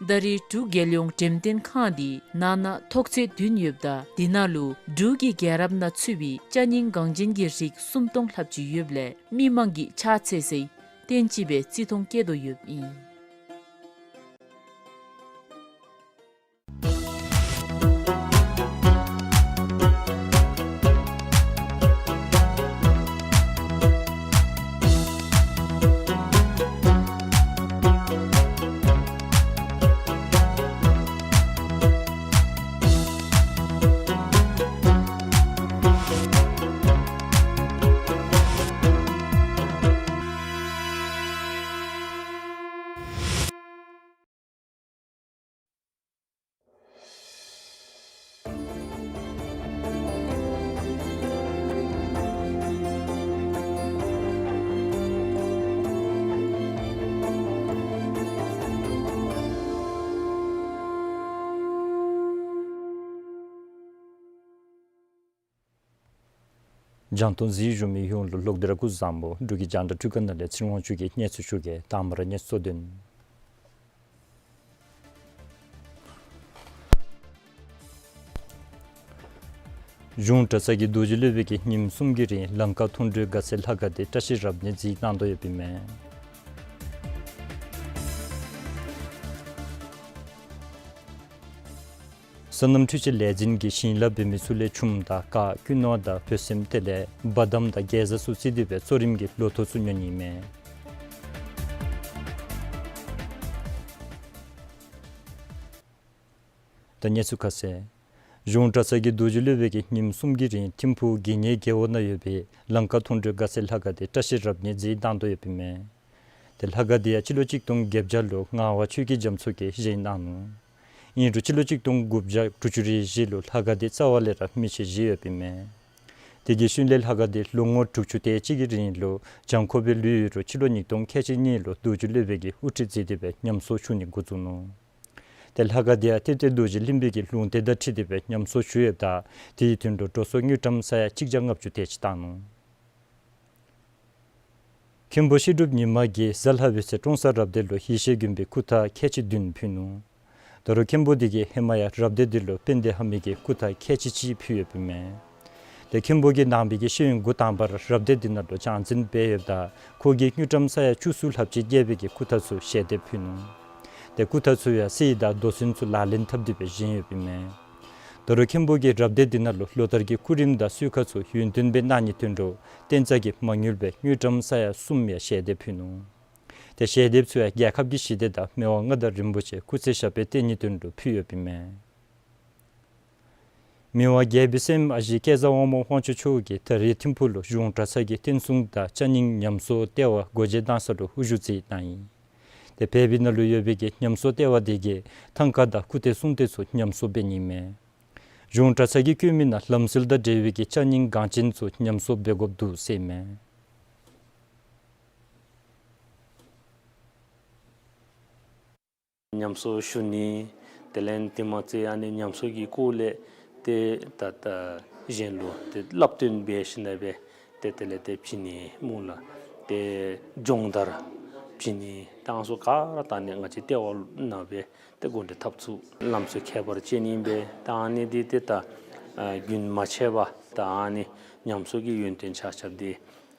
ད་རེས་འབྲུག་རྒྱལ་ཡོངས་འགྲེམས་སྟོན་ཁང་འདི་ནང་ན་ཐོག་ཚད་བདུན་ཡོདཔ་ད་འདི་ནང་ལུ་འབྲུག་གི་རྒྱལ་རབས་ནང་ཚུད་པའི་ཅ་རྙིང་འགངས་ཅན་གྱི་རིགས་སུམ་སྟོང་ལྷགཔ་ཅིག་ཡོདཔ་ལས་མི་མང་གིས་ཕྱག་འཚལ་སའི་རྟེན་ཅིག་སྦེ་བརྩི་མཐོང་བསྐྱེད་དོ་ཡོདཔ་ཨིན། རྒྱང་མཐོང་གཟིགས་བཞུགས་མི་ཡོངས་ལུ་ལོག་སྟེ་ར་སྐུ་གཟུགས་བཟང་པོ། འབྲུག་གི་རྒྱང་བསྒྲགས་སྒྲིག་ཁང་ནང་ལས་ཚེ་རིང་དབང་ཕྱུག་གིས་སྙན་ཞུ་ཞུ་གེ། དང་པ་ར་སྙན་ཞུ་དོན། གཞུང་གྲྭ་ཚང་གི་རྡོ་རྗེ་སློབ་དཔོན་གྱིས་ཉིནམ་གསུམ་གྱི་རིང་ལང་ཀ་མཐོང་གྲོལ་དགའ་ཚལ་ལྷ་ཁང་དེ་བཀྲ་ཤིས་རབ་གནས་མཛད་གནང་དོ་ཡོདཔ་ཨིན་མས། སོ་ནམ་འཕྲུལ་ཆས་ལས་འཛིན་གྱིས་ཞིང་ལཱ་འབད་མི་ཚུ་ལས་ཆུམ་དང་ཀར་ཀུན་སློང་དང་བོ་སེམ་དེ་ལས་བ་དམ་དང་གེ་ཛ་ཚུ་རྩིས་ཏེ་སྦེ་གཙོ་རིམ་གྱི་ལོ་ཐོག་ཚུ་ཉོ་ནི་ཨིན་མས། ད་གནས་ཚུལ་ཁ་གསལ། གཞུང་གྲྭ་ཚང་གི་རྡོ་རྗེ་སློབ་དཔོན་གྱིས་ཉིནམ་གསུམ་གྱི་རིང་ཐིམ་ཕུག་དགེ་བསྙེན་རྒེད་འོག་ནང་ཡོད་པའི་ལང་ཀ་མཐོང་གྲོལ་དགའ་ཚལ་ལྷ་ཁང་དེ་བཀྲ་ཤིས་རབ་གནས་མཛད་གནང་དོ་ཡོདཔ་ཨིན་མས། ཏེ་ལྷ་ཁང་དེ་ཡང་སྤྱི་ལོ་གཅིག་སྟོང་བརྒྱད་བརྒྱ་ལུ་ངག་དབང་ཆོས་ཀྱི་རྒྱ་མཚོ་གིས་བཞེངས་གནང་ནུག། ཨིན་རུང་སྤྱི་ལོ་གཅིག་སྟོང་དགུ་བརྒྱ་དྲུག་ཅུ་རེ་བཞི་ལུ་ལྷ་ཁང་དེ་རྩ་བ་ལས་ར་མེ་ཤོར་བཞེས་ཡོདཔ་ཨིན་མས། དེ་གི་ཤུལ་ལས་ལྷ་ཁང་དེ་ལོ་ངོ་དྲུག་ཅུ་དེ་ཅིག་གི་རིང་ལུ་གྱང་ཁོག་སྦེ་ལུས་ཡོད་རུང་སྤྱི་ལོ་ཉིས་སྟོང་ཁལ་གཅིག་གཉིས་ལུ་རྡོ་རྗེ་སློབ་དཔོན་གྱིས་དབུ་ཁྲིད་མཛད་དེ་སྦེ་ཉམས་གསོ་ཞུ་ནི་འགོ་བཙུགས་ནུག། ཏེ་ལྷ་ཁང་དེ་ཡང་ཐེབས་ཏེ་རྡོ་རྗེ་གླིང་པའི་གི་ལུང་བསྟན་དང་འཁྲིལ་ཏེ་སྦེ་ཉམས་གསོ་ཞུ་ཡོདཔ་ད་དེའི་དོན་ལུ་འགྲོ་སོང་དངུལ་ཀྲམ་ས་ཡ་གཅིག་བརྒྱ་ལྔ་བཅུ་དེ་ཅིག་བཏང་ནུག། མཁན་པོ་བཤད་སྒྲུབ་ཉི་མ་གིས་གཟའ་ལྷག་པའི་ཚེ་ཀྲོང་གསར་རབ་སྡེ་ལུ་ཡེ་ཤེས་མགོན་པོའི་སྐུ་ཐང་ཁལ་གཅིག་བདུན་ཕུལ་ནུག། ད་རུང་མཁན་པོ་དེ་གིས་ཧེ་མ་ཡང་རབ་སྡེ་འདི་ལུ་དཔལ་ལྡན་ལྷ་མོའི་གི་སྐུ་ཐང་ཁལ་གཅིག་གཅིག་ཕུལ་ཡོདཔ་ཨིན་མས། ཏེ་མཁན་པོ་གིས་ནང་པའི་གི་ཤེས་ཡོན་འགོ་དང་པ་ར་རབ་སྡེ་འདི་ནང་ལུ་སྦྱང་འཛིན་འབད་ཡོདཔ་ད་ཁོ་གིས་དངུལ་ཀྲམ་ས་ཡ་བཅུ་གསུམ་ལྷགཔ་ཅིག་བསྐྱེད་པའི་གི་སྐུ་ཐང་ཚུ་ཞལ་འདེབས་ཕུལ་ནུག། ཏེ་སྐུ་ཐང་ཚུ་ཡང་གསེར་དང་རྡོ་སོན་ཚུ་ལག་ལེན་འཐབ་སྟེ་སྦེ་བཞེངས་ཡོདཔ་ཨིན་མས། ད་རུང་མཁན་པོ་གིས་རབ་སྡེ་འདི་ནང་ལུ་ལོ་ལྟར་གྱི་སྐུ་རིམ་དང་གསོལ་ཁ་ཚུ་ཡུན་བརྟན་སྦེ་གནང་ནིའི་དོན་ལུ་གཏན་རྩ་གི་མ་དངུལ་སྦེ་དངུལ་ཀྲམ་ས་ཡ་གསུམ་ཡང་ཞལ་འདེབས་ཕུལ་ནུག། ཏེ་ཞལ་འདེབས་ཚུ་ཡང་རྒྱལ་ཁབ་ཀྱི་ཞི་བདེ་དང་མི་དབང་མངའ་བདག་རིན་པོ་ཆེ་སྐུ་ཚེ་ཞབས་པད་བརྟན་ནིའི་དོན་ལུ་ཕུལ་ཡོདཔ་ཨིན་མས། མི་དབང་རྒྱལ་པོའི་སྲསམོ་ཨ་ཞེ་སྐལ་བཟང་དབང་མོ་དབང་ཕྱུག་མཆོག་གིས་ད་རེས་ཐིམ་ཕུག་ལུ་གཞུང་གྲྭ་ཚང་གི་རྟེན་གསུམ་དང་ཅ་རྙིང་ཉམས་གསོ་ལྟེ་བ་སྒོ་འབྱེད་གནང་ས་ལུ་དབུ་བཞུགས་མཛད་གནང་ཡི། ཏེ་བལ་པོའི་ནང་ལུ་ཡོད་པའི་གི་ཉམས་གསོ་ལྟེ་བ་དེ་གིས་ཐང་ཀ་དང་སྐུ་རྟེན་གསུང་རྟེན་ཚུ་ཉམས་གསོ་འབད་ནི་ཨིན་མས། གཞུང་གྲྭ་ཚང་གིས་བསྐྱོན་མི་ནང་ལམ་སྲོལ་དང་འབྲེལ་བའི་གི་ཅ་རྙིང་འགངས་ཅན་ཚུ་ཉམས་གསོ་འབད་དགོཔ་འདུག་ཟེར་ཨིན་མས། ཉམས་གསོ་ཞུ་ནི་དེ་ལས་དེ་མ་ཚད་ཨ་ནི་ཉམས་གསོ་གི་སྐོར་ལས་ཏེ་ད་ད་གཞན་ལུ་ཏེ་སླབ་སྟོན་འབད་ཞིནམ་ལས་སྦེ་ཏེ་དེ་ལས་ཏེ་བྱིན་ནི་སྨོ་ལགས། ཏེ་སྦྱོང་བརྡར་བྱིན་ནི་ད་ཨ་ནི་ཚུ་ག་ར་ད་ཨ་ནི་ང་བཅས་ལྟེ་བ་ནང་སྦེ་ཏེ་འགོ་འདྲེན་འཐབ་ཚུགས། ལམ་སྲོལ་ཁྱད་པར་ཅན་ཨིན་པས། ད་ཨ་ནི་འདི་ཏེ་ད་ཨ་རྒྱུན་མ་ཆད་པར་ད་ཨ་ནི་ཉམས་གསོ་གི་ཡོན་ཏན་ཆ་ཁྱབ་འདི་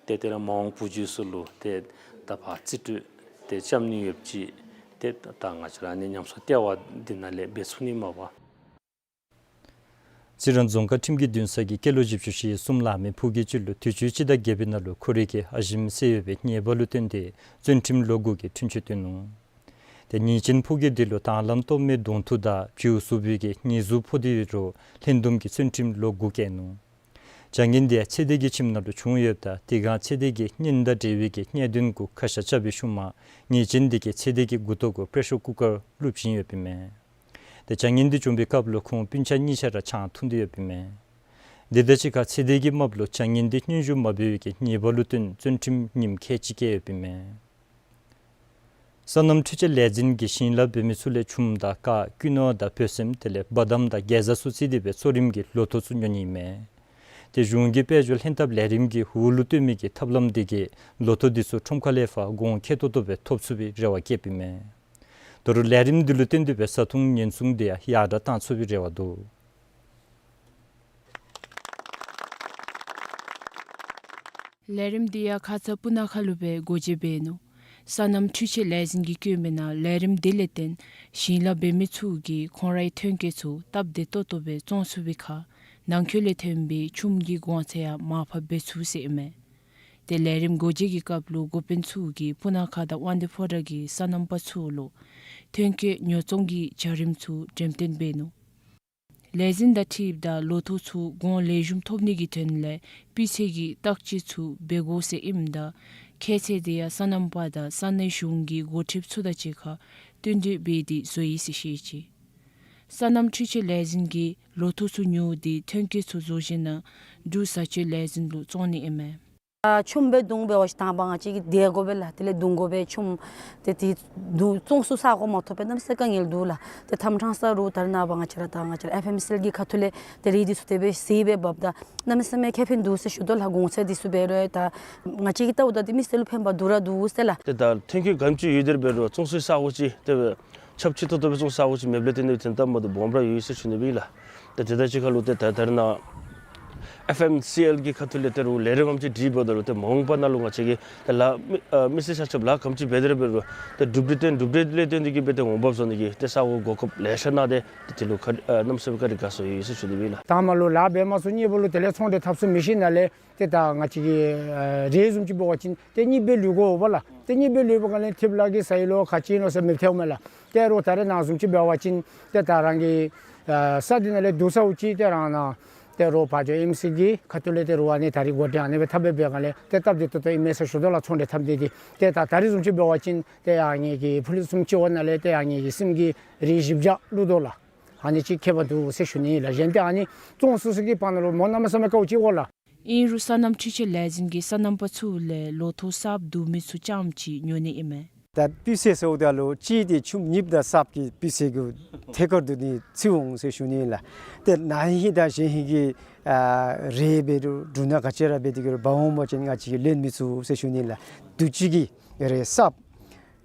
ཏེ་དེ་ར་མ་འོངས་བུ་རྒྱུད་ཚུ་ལུ་ཏེ་ད་ཕར་རྩིས་སྤྲོད་ཏེ་རྐྱབ་ནི་ཡོདཔ་ཅིག་ཏེ་ད་ང་བཅས་ར་ཨ་ནི་ཉམས་གསོ་ལྟེ་བ་འདི་ནང་ལས་འབད་ཚུགས་ནི་མས་པ། རྩི་རང་རྫོང་ཁག་ཁྲིམས་ཀྱི་འདུན་ས་གིས་སྐྱེས་ལོ་བཞི་བཅུ་ཞེ་གསུམ་ལང་མི་ཕོ་སྐྱེས་ཅིག་ལུ་དུས་ཅི་སྤྱི་ཟླ་བརྒྱད་པའི་ནང་ལུ་ཁོ་རའི་གི་ཨ་ཞེམོ་བསད་ཡོད་པའི་ཉེས་པ་ལུ་བརྟེན་ཏེ་བཙོན་ཁྲིམས་ལོ་དགུ་གི་འཁྲུན་ཆོད་བཏོན་ནུག། ཏེ་ཉེས་ཅན་ཕོ་སྐྱེས་འདི་ལུ་དྭངས་བླངས་གཏོར་མའི་གདོང་ཐུག་དང་བྱིའུ་གཟུགས་པོའི་གི་ཉེས་གཟུགས་ཕོག་སྟེ་ཡོད་རུང་ལྷན་འདུམ་གྱིས་བཙོན་ཁྲིམས་ལོ་དགུ་བཀལ་ནུག། བྱ་ངན་འདི་ཡང་ཚེ་འདས་ཀྱི་ཁྱིམ་ནང་ལུ་བྱུང་ཡོདཔ་ད་དེ་སྒང་ཚེ་འདས་ཀྱིས་གཉེན་དང་འབྲེལ་བའི་གི་གཉེན་སྟོན་གུ་ཁ་ཤ་རྐྱབ་པའི་ཤུལ་མ་ཉེས་ཅན་འདི་གིས་ཚེ་འདས་ཀྱི་མགུ་ཏོ་གུ་པེ་ཤར་ཀུ་ཀར་བླུགས་བྱིན་ཡོདཔ་ཨིན་མས། ཏེ་བྱ་ངན་འདི་བྱུང་བའི་སྐབས་ལུ་ཁོང་སྤུན་ཆ་གཉིས་ཆ་ར་ཆང་འཐུང་སྟེ་ཡོདཔ་ཨིན་མས། འདི་དང་གཅིག་ཁར་ཚེ་འདས་ཀྱི་རྨགཔ་ལུ་བྱ་ངན་འདི་སྙན་ཞུ་མ་འབད་བའི་གི་ཉེས་པ་ལུ་བརྟེན་བཙོན་ཁྲིམས་ཉིནམ་ཁལ་གཅིག་བཀལ་ཡོདཔ་ཨིན་མས། སོ་ནམ་འཕྲུལ་ཆས་ལས་འཛིན་གྱིས་ཞིང་ལཱ་འབད་མི་ཚུ་ལས་ཆུམ་དང་ཀར་ཀུན་སློང་དང་བོ་སེམ་དེ་ལས་བ་དམ་དང་གེ་ཛ་ཚུ་རྩིས་ཏེ་སྦེ་གཙོ་རིམ་གྱི་ལོ་ཐོག་ཚུ་ཉོ་ནི་ཨིན་མས། ཏེ་གཞུང་གི་དཔལ་འབྱོར་ལྷན་ཐབས་ལས་རིམ་གྱི་འོག་ལུ་བཏོན་མི་གི་ཐབས་ལམ་འདི་གིས་ལོ་ཐོག་འདི་ཚུ་ཁྲོམ་ཁ་ལས་ཕར་གོང་ཁེ་ཏོག་ཏོ་སྦེ་ཐོབ་ཚུགས་པའི་རེ་བ་བསྐྱེདཔ་ཨིན་མས། ད་རུང་ལས་རིམ་འདི་ལུ་བརྟེན་ཏེ་སྦེ་བཟའ་འཐུང་ཉེན་སྲུང་འདི་ཡང་ཡར་དྲག་བཏང་ཚུགས་པའི་རེ་བ་འདུག། ལས་རིམ་འདི་ཡང་ཁ་ཙ་སྤུ་ན་ཁ་ལུ་སྦེ་སྒོ་འབྱེད་འབད་ནུག། སོ་ནམ་འཕྲུལ་ཆས་ལས་འཛིན་གྱིས་བསྐྱོན་མི་ནང་ལས་རིམ་འདི་ལས་བརྟེན་ཞིང་ལཱ་འབད་མི་ཚུ་གིས་ཁོང་རའི་ཐོན་སྐྱེད་ཚུ་སྟབས་བདེ་ཏོག་ཏོ་སྦེ་བཙོང་ཚུགས་པའི་ཁར་ནང་འཁོད་ལས་ཐོན་པའི་ཆུམ་གྱི་གོང་ཚད་ཡང་མར་ཕབ་འབད་ཚུགས་ཟེར་ཨིན་མས། ཏེ་ལས་རིམ་སྒོ་འབྱེད་ཀྱི་སྐབས་ལུ་འགོ་དཔོན་ཚུ་གིས་སྤུ་ན་ཁ་དང་དབང་འདུས་ཕོ་བྲང་གི་སོ་ནམ་པ་ཚུ་ལུ་ཐོན་སྐྱེད་ཉོ་བཙོང་གི་བྱ་རིམ་ཚུ་འགྲེམས་སྟོན་འབད་ནུག། ལས་འཛིན་དང་འཁྲིལཝ་ད་ལོ་ཐོག་ཚུ་གོང་ལེགས་ཤོམ་ཐོབ་ནི་གི་དོན་ལས་སྤུས་ཚད་ཀྱི་བརྟག་དཔྱད་ཚུ་འབད་དགོ་ཟེར་ཨིནམ་ད་ཁྱད་ཚད་དེ་ཡང་སོ་ནམ་པ་དང་ས་གནས་གཞུང་གི་འགོ་ཁྲིདཔ་ཚུ་དང་གཅིག་ཁར་བསྟུན་གྲོས་འབད་དེ་བཟོ་ཡི་ཟེར་བཤད་ཅི། སོ་ནམ་འཕྲུལ་ཆས་ལས་འཛིན་གྱིས་ལོ་ཐོག་ཚུ་ཉོ་སྟེ་ཐོན་སྐྱེད་ཚུ་བཟོ་ཞིནམ་ལས་འབྲུག་བཟའ་སྤྱོད་ལས་འཛིན་ལུ་བཙོང་ནི་ཨིན་མས། ཨ་ཆུམ་སྦེ་བརྡུང་འབད་བ་ཅིན་དང་པ་ང་བཅས་ཀྱིས་བསྡད་དགོ་པས་ལགས། དེ་ལས་བརྡུང་དགོ་པས། ཆུམ་དེ་དེ་བརྡུང་བཙོང་ཚུགས་ས་གོ་མ་ཐོབ་པས་གནམ་མེད་ས་མེད་དཀའ་ངལ་འདུག་ལགས། ཏེ་དམ་ཕྲང་ས་རུ་ད་རེས་ནངས་པ་ང་བཅས་ར་ད་ང་བཅས་ར་ཨེཕ་ཨེམ་སི་ཨེལ་གྱི་ཁ་ཐུག་ལས་ཏེ་རིགས་འདི་ཚུ་དེ་སྦེ་གཟིགས་སྦེ་འབདཝ་ད་གནམ་མེད་ས་མེད་ཁེ་ཕན་འདུག་ཟེར་ཞུ་དོ་ལགས། གོང་ཚད་འདི་ཚུ་འབད་རུང་ད་ང་བཅས་ཀྱིས་བལྟཝ་ད་ཏེ་མི་སེར་ལུ་ཕན་པ་འདུག་ར་འདུག་ཟེར་ལགས། ཏེ་ད་ཐོན་སྐྱེད་ག་དེམ་ཅིག་ཡོད་དེ་འབད་རུང་བཙོང་ཚུགས་ས་གོ་ཅིག་ཏེ་ཁྱབ་ཆེ་ཏོག་ཏོ་སྦེ་བཙོང་ས་གོ་ཅིག་མེདཔ་ལས་བརྟེན་ཏེ་དོན་དག་མ་འདུག་སྦོམ་ར་ཡོད་ཟེར་ཞུ་ནི་སྦེ་ཨིན་ལགས། ཏེ་དེ་དང་གཅིག་ཁར་ལུ་ཏེ་ད་ད་རེས་ནངས་ ཨེཕ་ཨེམ་སི་ཨེལ་གྱི་ཁ་ཐུག་ལས་ཏེ་རུང་ལས་རིམ་ཅིག་སྒྲིག་འབདཝ་ད་ལུ་ཏེ་མ་འོངས་པ་ནང་ལུ་ང་བཅས་ཀྱིས་ཏེ་ལཱ་མི་ཨ་མི་སེར་ཤ་ཁྲགཔ་ལཱ་ག་དེམ་ཅིག་འབད་དེ་ར་འབད་རུང་ཏེ་གྲུབ་འབྲས་ཏེ་གྲུབ་འབྲས་ལས་བརྟེན་ཏེ་གིས་འབད་དེ་འོང་འབབ་བཟོ་ནི་གི་ཏེ་ས་འོག་གོ་སྐབས་ལེ་ཤ་གནང་སྟེ་ཏེ་དེ་ལུ་ཁ་ཨ་གནམ་མེད་ས་མེད་བཀའ་དྲིན་དགའ་ཚོར་ཡོད་ཟེར་ཞུ་ནི་ཨིན་ལགས། དང་པ་ལུ་ལཱ་འབད་མ་ཚུགས། གཉིས་པ་ལུ་དེ་ལས་ཚོང་འབྲེལ་འཐབ་ཚུགས་མི་ཤེས་ན་ལས་ཏེ་ད་ང་བཅས་ཀྱི་ཨ་རེ་བཟུམ་ཅིག་འབད་བ་ཅིན་ཏེ་གཉིས་སྦེ་ལུས་དགོཔ་ལགས། ཏེ་གཉིས་སྦེ་ལུས་པ་ག་ལས་ཐེབས་ལག་གི་ས་ཡི་ལོ་ག་ཅི་ཨིན་ལོ་ཟེར་མི་ཐེབས་མས་ལགས། ཏེ་རོགས་ད་རེས་ནང་བཟུམ་ཅིག་འབད་བ་ཅིན་ཏེ་ད་རང་གི་ཨ་ས་འདི་ནང་ལས་བསྡུ་ས་འུ་ཅིག་ཏེ་རང་ནང་ཏེ་རོགས་ཕར་འགྱོ་ཨེམ་སི་གི་ཁ་ཐུག་ལས་ཏེ་རོགས་ཨ་ནི་ད་རིས་འགོ་འདྲེན་ཨ་ནི་སྦེ་འཐབ་སྦེ་འབད་ག་ལས་ཏེ་སྟབས་བདེ་ཏོག་ཏོ་ཨིན་མས་ཟེར་ཞུ་དོ་ལགས། ཚོང་འབྲེལ་འཐབ་ནི་འདི་ཏེ་ད་ད་རིས་བཟུམ་ཅིག་འབད་བ་ཅིན་ཏེ་ཨ་ནི་གི་ཕུལ་བཟུམ་ཅིག་འོང་ན་ལས་ཏེ་ཨ་ནི་གི་སེམས་ཀྱི་རེ་ཞིབ་འཇགས་བླུག་དོ་ལགས། ཨ་ནི་ཅིག་ཁྱད་པར་འདུག་ཟེར་ཞུ་ནི་ལགས། གཞན་ཏེ་ཨ་ནི་བཙོང་ཚུགས་ཚུགས་ཀྱི་བར་ན་ལུ་མོ་གནམ་མེད་ས་མེད་དཀའཝ་ཅིག་འོང་ལགས། ཨིན་རུང་སོ་ནམ་འཕྲུལ་ཆས་ལས་འཛིན་གྱིས་སོ་ནམ་པ་ཚུ་ལས་ལོ་ཐོག་གསརཔ་བསྡུ་མི་ཚུ་རྐྱངམ་ཅིག་ཉོ་ནི་ཨིན་མས། ད་སྤུས་ཚད་ཟེརཝ་ད་ལུ་གཅིག་འདི་ཆུམ་གཉིསཔ་དང་གསརཔ་གི་སྤུས་ཚད་ཀྱི་ཐད་ཀར་དུ་ནི་ཚུད་འོང་ཟེར་ཞུ་ནི་ལགས། ཏེ་ན་ཧིང་དང་གཞེས་ཧིང་གི་ཨ་རེ་འབད་རུང་འབྲུ་སྣ་ག་ཅི་ར་འབད་དེ་གི་རུང་འབག་འོང་པ་ཅིན་ང་བཅས་ཀྱིས་ལེན་མི་ཚུགས་ཟེར་ཞུ་ནི་ལགས། དུས་ཅི་གི་རེ་གསརཔ་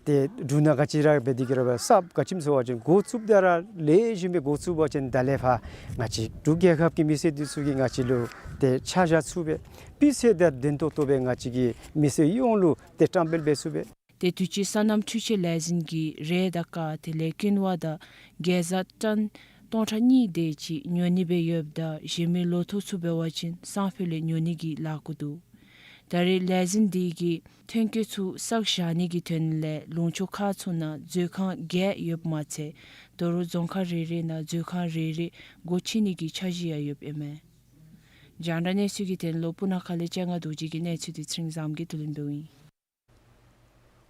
ཏེ་འབྲུ་སྣ་ག་ཅི་ར་འབད་དེ་གི་རུང་གསརཔ་ག་ཅི་སྨོ་ཟེར་བ་ཅིན་འགོ་བཙུགསཔ་ད་ར་ལེགས་ཤོམ་སྦེ་འགོ་བཙུགས་པ་ཅིན་ད་ལས་ཕར་ང་བཅས་འབྲུག་རྒྱལ་ཁབ་ཀྱི་མི་སེར་འདི་ཚུ་གིས་ང་བཅས་ལུ་ཏེ་ཆ་བཞག་ཚུགས་པས། སྤུས་ཚད་དང་ལྡན་ཏོག་ཏོ་སྦེ་ང་བཅས་ཀྱི་མི་སེར་ཡོངས་ལུ་ཏེ་བཀྲམ་སྤེལ་འབད་ཚུགས་པས། ཏེ་དུས་ཅི་སོ་ནམ་འཕྲུལ་ཆས་ལས་འཛིན་གྱིས་རེད་དཀར་དེ་ལས་ཀུན་བ་དང་གེ་ཛ་ཊཱན་སྟོང་ཕྲག་གཉིས་དེ་ཅིག་ཉོ་ནི་སྦེ་ཡོདཔ་ད་གཞན་མི་ལོ་ཐོག་ཚུ་འབད་བ་ཅིན་སང་ཕོད་ལས་ཉོ་ནི་གི་ལཱ་འགོ་འདུག། ད་རེས་ལས་འཛིན་འདི་གིས་ཐོན་སྐྱེད་ཚུ་བསགས་བཞག་ནི་གི་དོན་ལས་ལུང་ཕྱོགས་ཁག་ཚུ་ནང་མཛོད་ཁང་བརྒྱད་ཡོདཔ་མ་ཚད་ད་རུང་རྫོང་ཁག་རེ་རེ་ནང་མཛོད་ཁང་རེ་རེ་སྒོ་ཕྱེ་ནི་གི་འཆར་གཞི་ཡང་ཡོདཔ་ཨིན་མས། རྒྱང་བསྒྲགས་གནས་ཚུལ་གྱི་དོན་ལུ་སྤུ་ན་ཁ་ལས་ལྕང་ང་རྡོ་རྗེ་གི་གནས་ཚུལ་འདི་ཚེ་རིང་བཟངམོ་གིས་བསྡུ་ལེན་འབདཝ་ཨིན།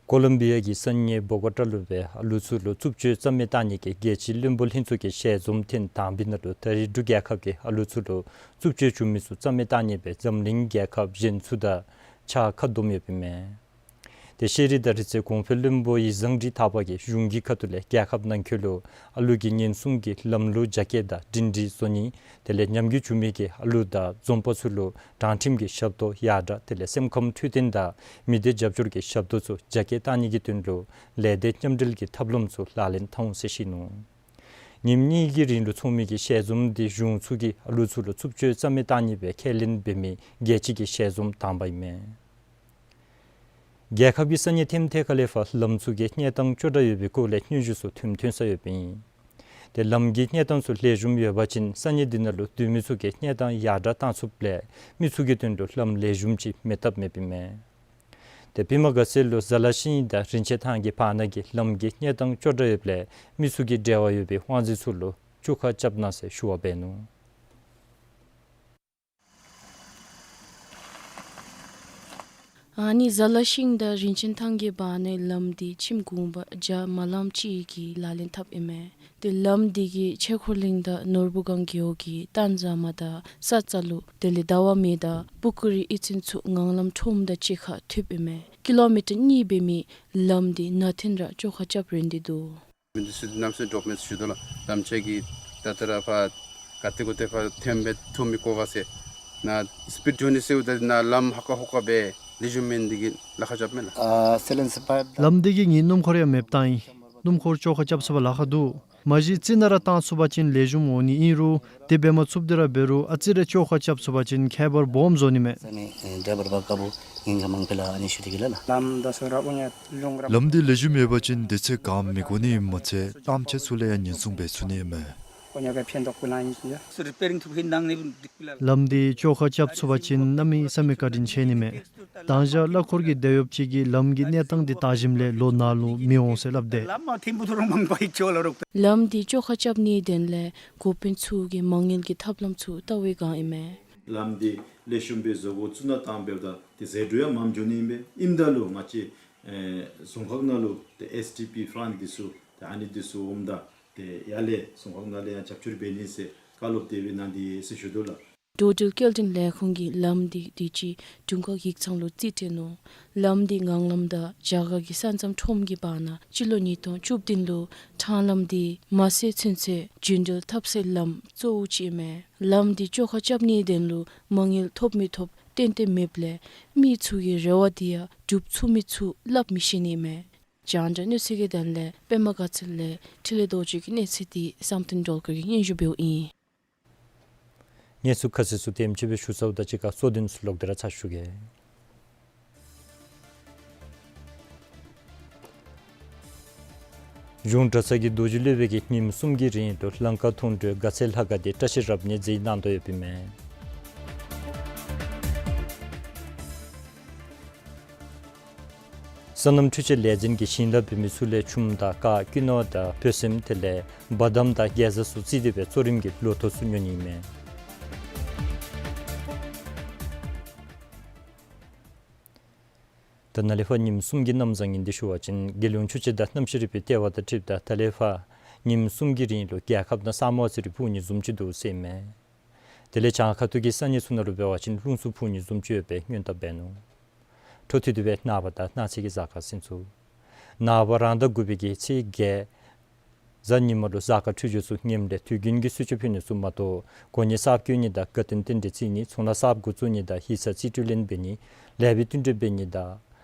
ཀོ་ལོམ་བི་ཡ་གི་ས་གནས་བོ་གོ་ཊ་ལུ་སྦེ་ཨ་ལུ་ཚུ་ལུ་རྩུབ་སྤྱོད་རྩ་མེད་བཏང་ནི་གི་རྒྱལ་སྤྱིའི་བློན་པོ་ལྷན་ཚོགས་ཀྱི་ཞལ་འཛོམས་ཐེངས་དང་པའི་ནང་ལུ་ད་རེས་འབྲུག་རྒྱལ་ཁབ་ཀྱིས་ཨ་ལུ་ཚུ་ལུ་རྩུབ་སྤྱོད་བྱུང་མི་ཚུ་རྩ་མེད་བཏང་ནི་སྦེ་འཛམ་གླིང་རྒྱལ་ཁབ་གཞན་ཚུ་དང་ཕྱག་ཁ་བསྡོམས་ཡོདཔ་ཨིན་མས། ཏེ་ཤེས་རིག་དང་རིག་རྩལ་གོང་འཕེལ་བློན་པོ་ཡི་ཛང་ཀྲི་ཐར་པ་གིས་གཞུང་གི་ཁ་ཐུག་ལས་རྒྱལ་ཁབ་ནང་འཁོད་ལུ་ཨ་ལུ་གི་ཉེན་སྲུང་གི་ལམ་ལུགས་རྒྱ་སྐྱེད་དང་སྒྲིང་སྒྲིང་བཟོ་ནི་དེ་ལས་ཉམས་རྒུད་བྱུང་མི་གི་ཨ་ལུ་དང་འཛོམས་པ་ཚུ་ལུ་དྲང་ཁྲིམས་ཀྱི་ཞབས་ཏོག་ཡར་དྲག་དེ་ལས་སེམས་ཁམས་འཕྲོད་བསྟེན་དང་མི་སྡེ་རྒྱབ་སྐྱོར་གྱི་ཞབས་ཏོག་ཚུ་རྒྱ་སྐྱེད་གཏང་ནི་གི་དོན་ལུ་ལས་སྡེ་མཉམ་འབྲེལ་གྱི་ཐབས་ལམ་ཚུ་ལག་ལེན་འཐབ་འོང་ཟེར་བཤད་ནུག། ཉིནམ་གཉིས་ཀྱི་རིང་ལུ་ཚོགས་མི་གི་ཞལ་འཛོམས་འདི་གཞུང་ཚུ་གིས་ཨ་ལུ་ཚུ་ལུ་རྩུབ་སྤྱོད་རྩ་མེད་བཏང་ནི་སྦེ་ཁས་ལེན་འབད་མི་རྒྱལ་སྤྱི་གི་ཞལ་འཛོམས་དང་པ་ཨིན་མས། རྒྱལ་ཁབ་ཀྱི་ས་གནས་ཐེམ་ཐེ་ཁ་ལས་ཕར་ལམ་ཚུ་གི་གནས་སྟངས་སྐྱོ་དྲགས་ཡོད་པའི་སྐོར་ལས་སྙན་ཞུ་ཚུ་ཐོན་ཐོན་ས་ཡོདཔ་ཨིན། ཏེ་ལམ་གྱི་གནས་སྟངས་ཚུ་ལེགས་ཤོམ་ཡོད་པ་ཅིན་ས་གནས་འདི་ནང་ལུ་སྡོད་མི་ཚུ་གིས་གནས་སྟངས་ཡར་དྲག་བཏང་ཚུགསཔ་ལས་མི་ཚུ་གི་དོན་ལུ་ལམ་ལེགས་ཤོམ་ཅིག་མེད་ཐབས་མེདཔ་ཨིན་མས། ཏེ་པདྨ་དགའ་ཚལ་ལུ་ཟ་ལ་ཤིང་དང་རིན་ཆེན་ཐང་གི་བར་ན་གི་ལམ་གྱི་གནས་སྟངས་སྐྱོ་དྲགས་ཡོདཔ་ལས་མི་ཚུ་གིས་འབྲེལ་བ་ཡོད་པའི་དབང་འཛིན་ཚུ་ལུ་བཅོ་ཁ་རྐྱབ་གནང་ཟེར་ཞུ་བ་འབད་ནུག། ཨ་ནི་ཟ་ལ་ཤིང་དང་རིན་ཆེན་ཐང་གི་བར་ནའི་ལམ་འདི་ཁྱིམ་གུང་པ་བརྒྱ་མ་ལངམ་ཅིག་གིས་ལག་ལེན་འཐབ་ཨིན་མས། ཏེ་ལམ་འདི་གིས་ཆོས་འཁོར་གླིང་དང་ནོར་བུ་སྒང་རྒེད་འོག་གི་སྟན་ཟ་མ་དང་ས་རྩ་ལུ་དེ་ལས་ཟླ་བ་མེ་དང་སྤུ་ཀུ་རི་གཡུས་ཚན་ཚུ་ངང་ལམ་ཁྲོམ་དང་གཅིག་ཁར་ཐུགཔ་ཨིན་མས། ཀི་ལོ་མི་ཊར་གཉིས་འབད་མི་ལམ་འདི་ན་ཐེན་ར་བཅོ་ཁ་རྐྱབ་རན་ཏེ་འདུག། མི་འདི་ཚུ་གནམ་མེད་ས་མེད་འདྲོག་མི་ཚུ་ཞུ་དོ་ལགས། ལམ་ཆས་ཀྱིས་ད་ལྟོ་ར་ཕར་ག་ཏེ་གོ་ཏེ་ཕར་ཐོན་སྦེ་ཐོན་མི་གོ་ག་ཟེར། ནཱ་སི་པིཌ་འགྱོ་ནི་ཟེརཝ་ད་ནཱ་ལམ་ཧ་ཀ་ཧོ་ཀ་སྦེ་ལེགས་ཤོམ་མེན་ནི་འདི་གིས་ལཱ་ཁག་རྐྱབ་མས་ལགས། ཨ་སི་ལིན་སི་པའིཔ་ད་ལམ་འདི་གིས་ངེའི་སྣུམ་འཁོར་ཡང་མེདཔ་བཏང་ཡི། སྣུམ་འཁོར་བཅོ་ཁ་རྐྱབ་ཚུགས་པར་ལཱ་ཁག་འདུག། མ་གཞི་རྩི་ནང་ར་བཏང་ཚུགས་པ་ཅིན་ལེགས་ཤོམ་འོང་ནི་ཨིན་རུང་དེ་འབད་མ་ཚུགསཔ་དེ་ར་འབད་རུང་ཨ་ཙི་རེ་བཅོ་ཁ་རྐྱབ་ཚུགས་པ་ཅིན་ཁྱད་པར་སྦོམ་བཟོ་ནི་མས། ས་གནས་ཨེ་ཌའི་བར་པ་དཀར་པོ་ངན་ག་མང་པོ་ལགས། ཨ་ནི་ཞུ་སྟེ་གི་ལགས་ལགས། ལམ་ད་སོ་ར་པོ་ཉ་ལུང་ར། ལམ་འདི་ལེགས་ཤོམ་ཡོད་པ་ཅིན་དུས་ཚོད་གང་མི་འགོར་ནི་མ་ཚད་གཏམ་ཆ་ཚུ་ལས་ཡང་ཉེན་སྲུང་འབད་ཚུགས་ནི་མས། ཁོ་ཉ་ག་ཕན་ཐོགས་པོ་ལ་ཨིན་ཡ། སུ་རི་པེ་རིང་ཐུབ་ཧིན་ནང་ནི་འདི་ལམ་འདི་བཅོ་ཁ་རྐྱབ་ཚུགས་པ་ཅིན་གནམ་མེད་ས་མེད་བཀའ་དྲིན་ཆེ་ནི་མས། དང་ཞག་གླ་འཁོར་གྱི་དེད་གཡོགཔ་ཅིག་གིས་ལམ་གྱི་གནས་སྟངས་འདི་བལྟ་ཞིནམ་ལས་ལོག་ནཱ་ལུ་མི་འོང་ཟེར་སླབ་དེས། ལམ་མ་ཐིམ་པོ་ཐོ་རོ་མང་པ་ཨིན་ཅོ་ལ་རོག་ད། ལམ་འདི་བཅོ་ཁ་རྐྱབ་ནིའི་དོན་ལས་འགོ་དཔོན་ཚུ་གིས་མ་དངུལ་གྱི་ཐབས་ལམ་ཚུ་བལྟ་བའི་སྒང་ཨིན་མས། ལམ་འདི་ལེགས་ཤོམ་སྦེ་བཟོ་དགོ་ཚུགས་ན་བཏང་འབདཝ་ད་ཏེ་ཟད་འགྲོ་ཡང་མངམ་འགྱོ་ནི་ཨིན་པས། ཨིནམ་ད་ལུ་ང་བཅས་ཨེ་རྫོང་ཁག་ནང་ལུ་ཏེ་ཨེས་ཊི་པི་ཕ་ལཱནཊ་འདི་ཚུ་ཏེ་ཨ་ནི་འདི་ཚུ་འོངམ་ད་ཏེ་ཡར་ལས་རྫོང་ཁག་ནང་ལས་ཡང་རྒྱབ་སྐྱོར་འབད་ནི་ཟེར་བཀའ་སློབ་དེ་སྦེ་གནང་སྟེ་ཟེར་ཞུ་དོ་ལགས། འགྲོ་འགྲུལ་སྐྱེལ་འདྲེན་ལས་ཁུངས་ཀྱིས་ལམ་འདི་དུས་ཅི་དྲུང་ཁག་ཡིག་ཚང་ལུ་རྩིས་སྤྲོད་ནུག། ལམ་འདི་ངང་ལམ་དང་རྒྱ་གར་གྱི་ས་མཚམས་ཁྲོམ་གྱི་བར་ན་སྤྱི་ལོ་ཉིས་སྟོང་བཅུ་བདུན་ལུ་ཁྲང་ལམ་འདི་མ་སེར་ཚུན་ཚོད་རྒྱུན་འགྲུལ་འཐབ་སའི་ལམ་གཙོ་བོ་ཅིག་ཨིན་མས། ལམ་འདི་བཅོ་ཁ་རྐྱབ་ནིའི་དོན་ལུ་མ་དངུལ་ཐོབ་མི་ཐོབ་ཏན་ཏན་མེདཔ་ལས་མི་ཚུ་གི་རེ་བ་འདི་ཡང་འགྲུབ་ཚུགས་མི་ཚུགས་སླབ་མི་ཤེས་ནི་མས། རྒྱང་བསྒྲགས་གནས་ཚུལ་གྱི་དོན་ལས་པདྨ་དགའ་ཚལ་ལས་འཕྲིན་ལས་རྡོ་རྗེ་གི་གནས་ཚུལ་འདི་བསམ་གཏན་སྒྲོལ་དཀར་གྱིས་སྙན་ཞུ་འབདཝ་ཨིན། གནས་ཚུལ་ཁ་གསལ་ཚུ་དེམ་ཅིག་སྦེ་ཞུ་ཚརཝ་ད་གཅིག་ཁར་གཙོ་དོན་ཚུ་ལོག་སྟེ་ར་ཚར་ཞུ་གེ། གཞུང་གྲྭ་ཚང་གི་རྡོ་རྗེ་སློབ་དཔོན་གྱིས་ཉིནམ་གསུམ་གྱི་རིང་ལུ་ལང་ཀ་མཐོང་གྲོལ་དགའ་ཚལ་ལྷ་ཁང་དེ་བཀྲ་ཤིས་རབ་གནས་མཛད་གནང་དོ་ཡོདཔ་ཨིན་མས། སོ་ནམ་འཕྲུལ་ཆས་ལས་འཛིན་གྱིས་ཞིང་ལཱ་འབད་མི་ཚུ་ལས་ཆུམ་དང་ཀར་ཀུན་ནོར་དང་བོད་སྲནམ་དེ་ལས་བ་དམ་དང་གེ་ཛ་ཚུ་རྩིས་ཏེ་སྦེ་གཙོ་རིམ་གྱི་ལོ་ཐོག་ཚུ་ཉོ་ནི་ཨིན་མས། ད་ནཱ་ལས་ཕར་ཉིནམ་གསུམ་གྱི་གནམ་བཟང་ངན་འདི་ཞུ་བ་ཅིན་རྒྱལ་ཡོངས་ཆུ་དཔྱད་དང་གནམ་གཤིས་རིག་པའི་ལྟེ་བ་དང་འཁྲིལཝ་ད་ད་ལས་ཕར་ཉིནམ་གསུམ་གྱི་རིང་ལུ་རྒྱལ་ཁབ་ནང་ས་མོ་ཨ་ཙི་རེ་ཕུ་ནི་བཟུམ་ཅིག་འདུག་ཟེར་ཨིན་མས། དེ་ལས་བྱང་ཁ་ཐུག་གི་ས་གནས་ཚུ་ནང་ལུ་འབད་བ་ཅིན་རླུང་ཚུ་ཕུ་ནི་བཟུམ་ཅིག་ཡོད་པའི་སྔོན་བརྡ་འབད་ནུག། འཕྲོ་མཐུད་དེ་སྦེ་ནངས་པ་དང་གནངས་ཚེ་གི་གཟའ་སྐར་ཟིན་ཚུལ། ནངས་པ་རང་ཟླ་དགུ་པའི་གི་ཚེས་བརྒྱད་གཟའ་ཉི་མ་ལུ་གཟའ་སྐར་འཕྲོད་སྦྱོར་ཚུ་ངནམ་ལས་དུས་རྒྱུན་གྱི་གསོལ་མཆོད་ཕུལ་ནི་ཚུ་མ་གཏོགས་གོ་གནས་གསརཔ་བསྐོ་ནི་དང་དགའ་སྟོན་རྟེན་འབྲེལ་བརྩི་ནི་ཚོང་ལཱ་གསརཔ་འགོ་བཙུགས་ནི་དང་ཡིག་ཚང་རྩིས་སྤྲོད་ལེན་འབད་ནི་ལེགས་པའི་བསྟུན་གྲོས་འབད་ནི་དང་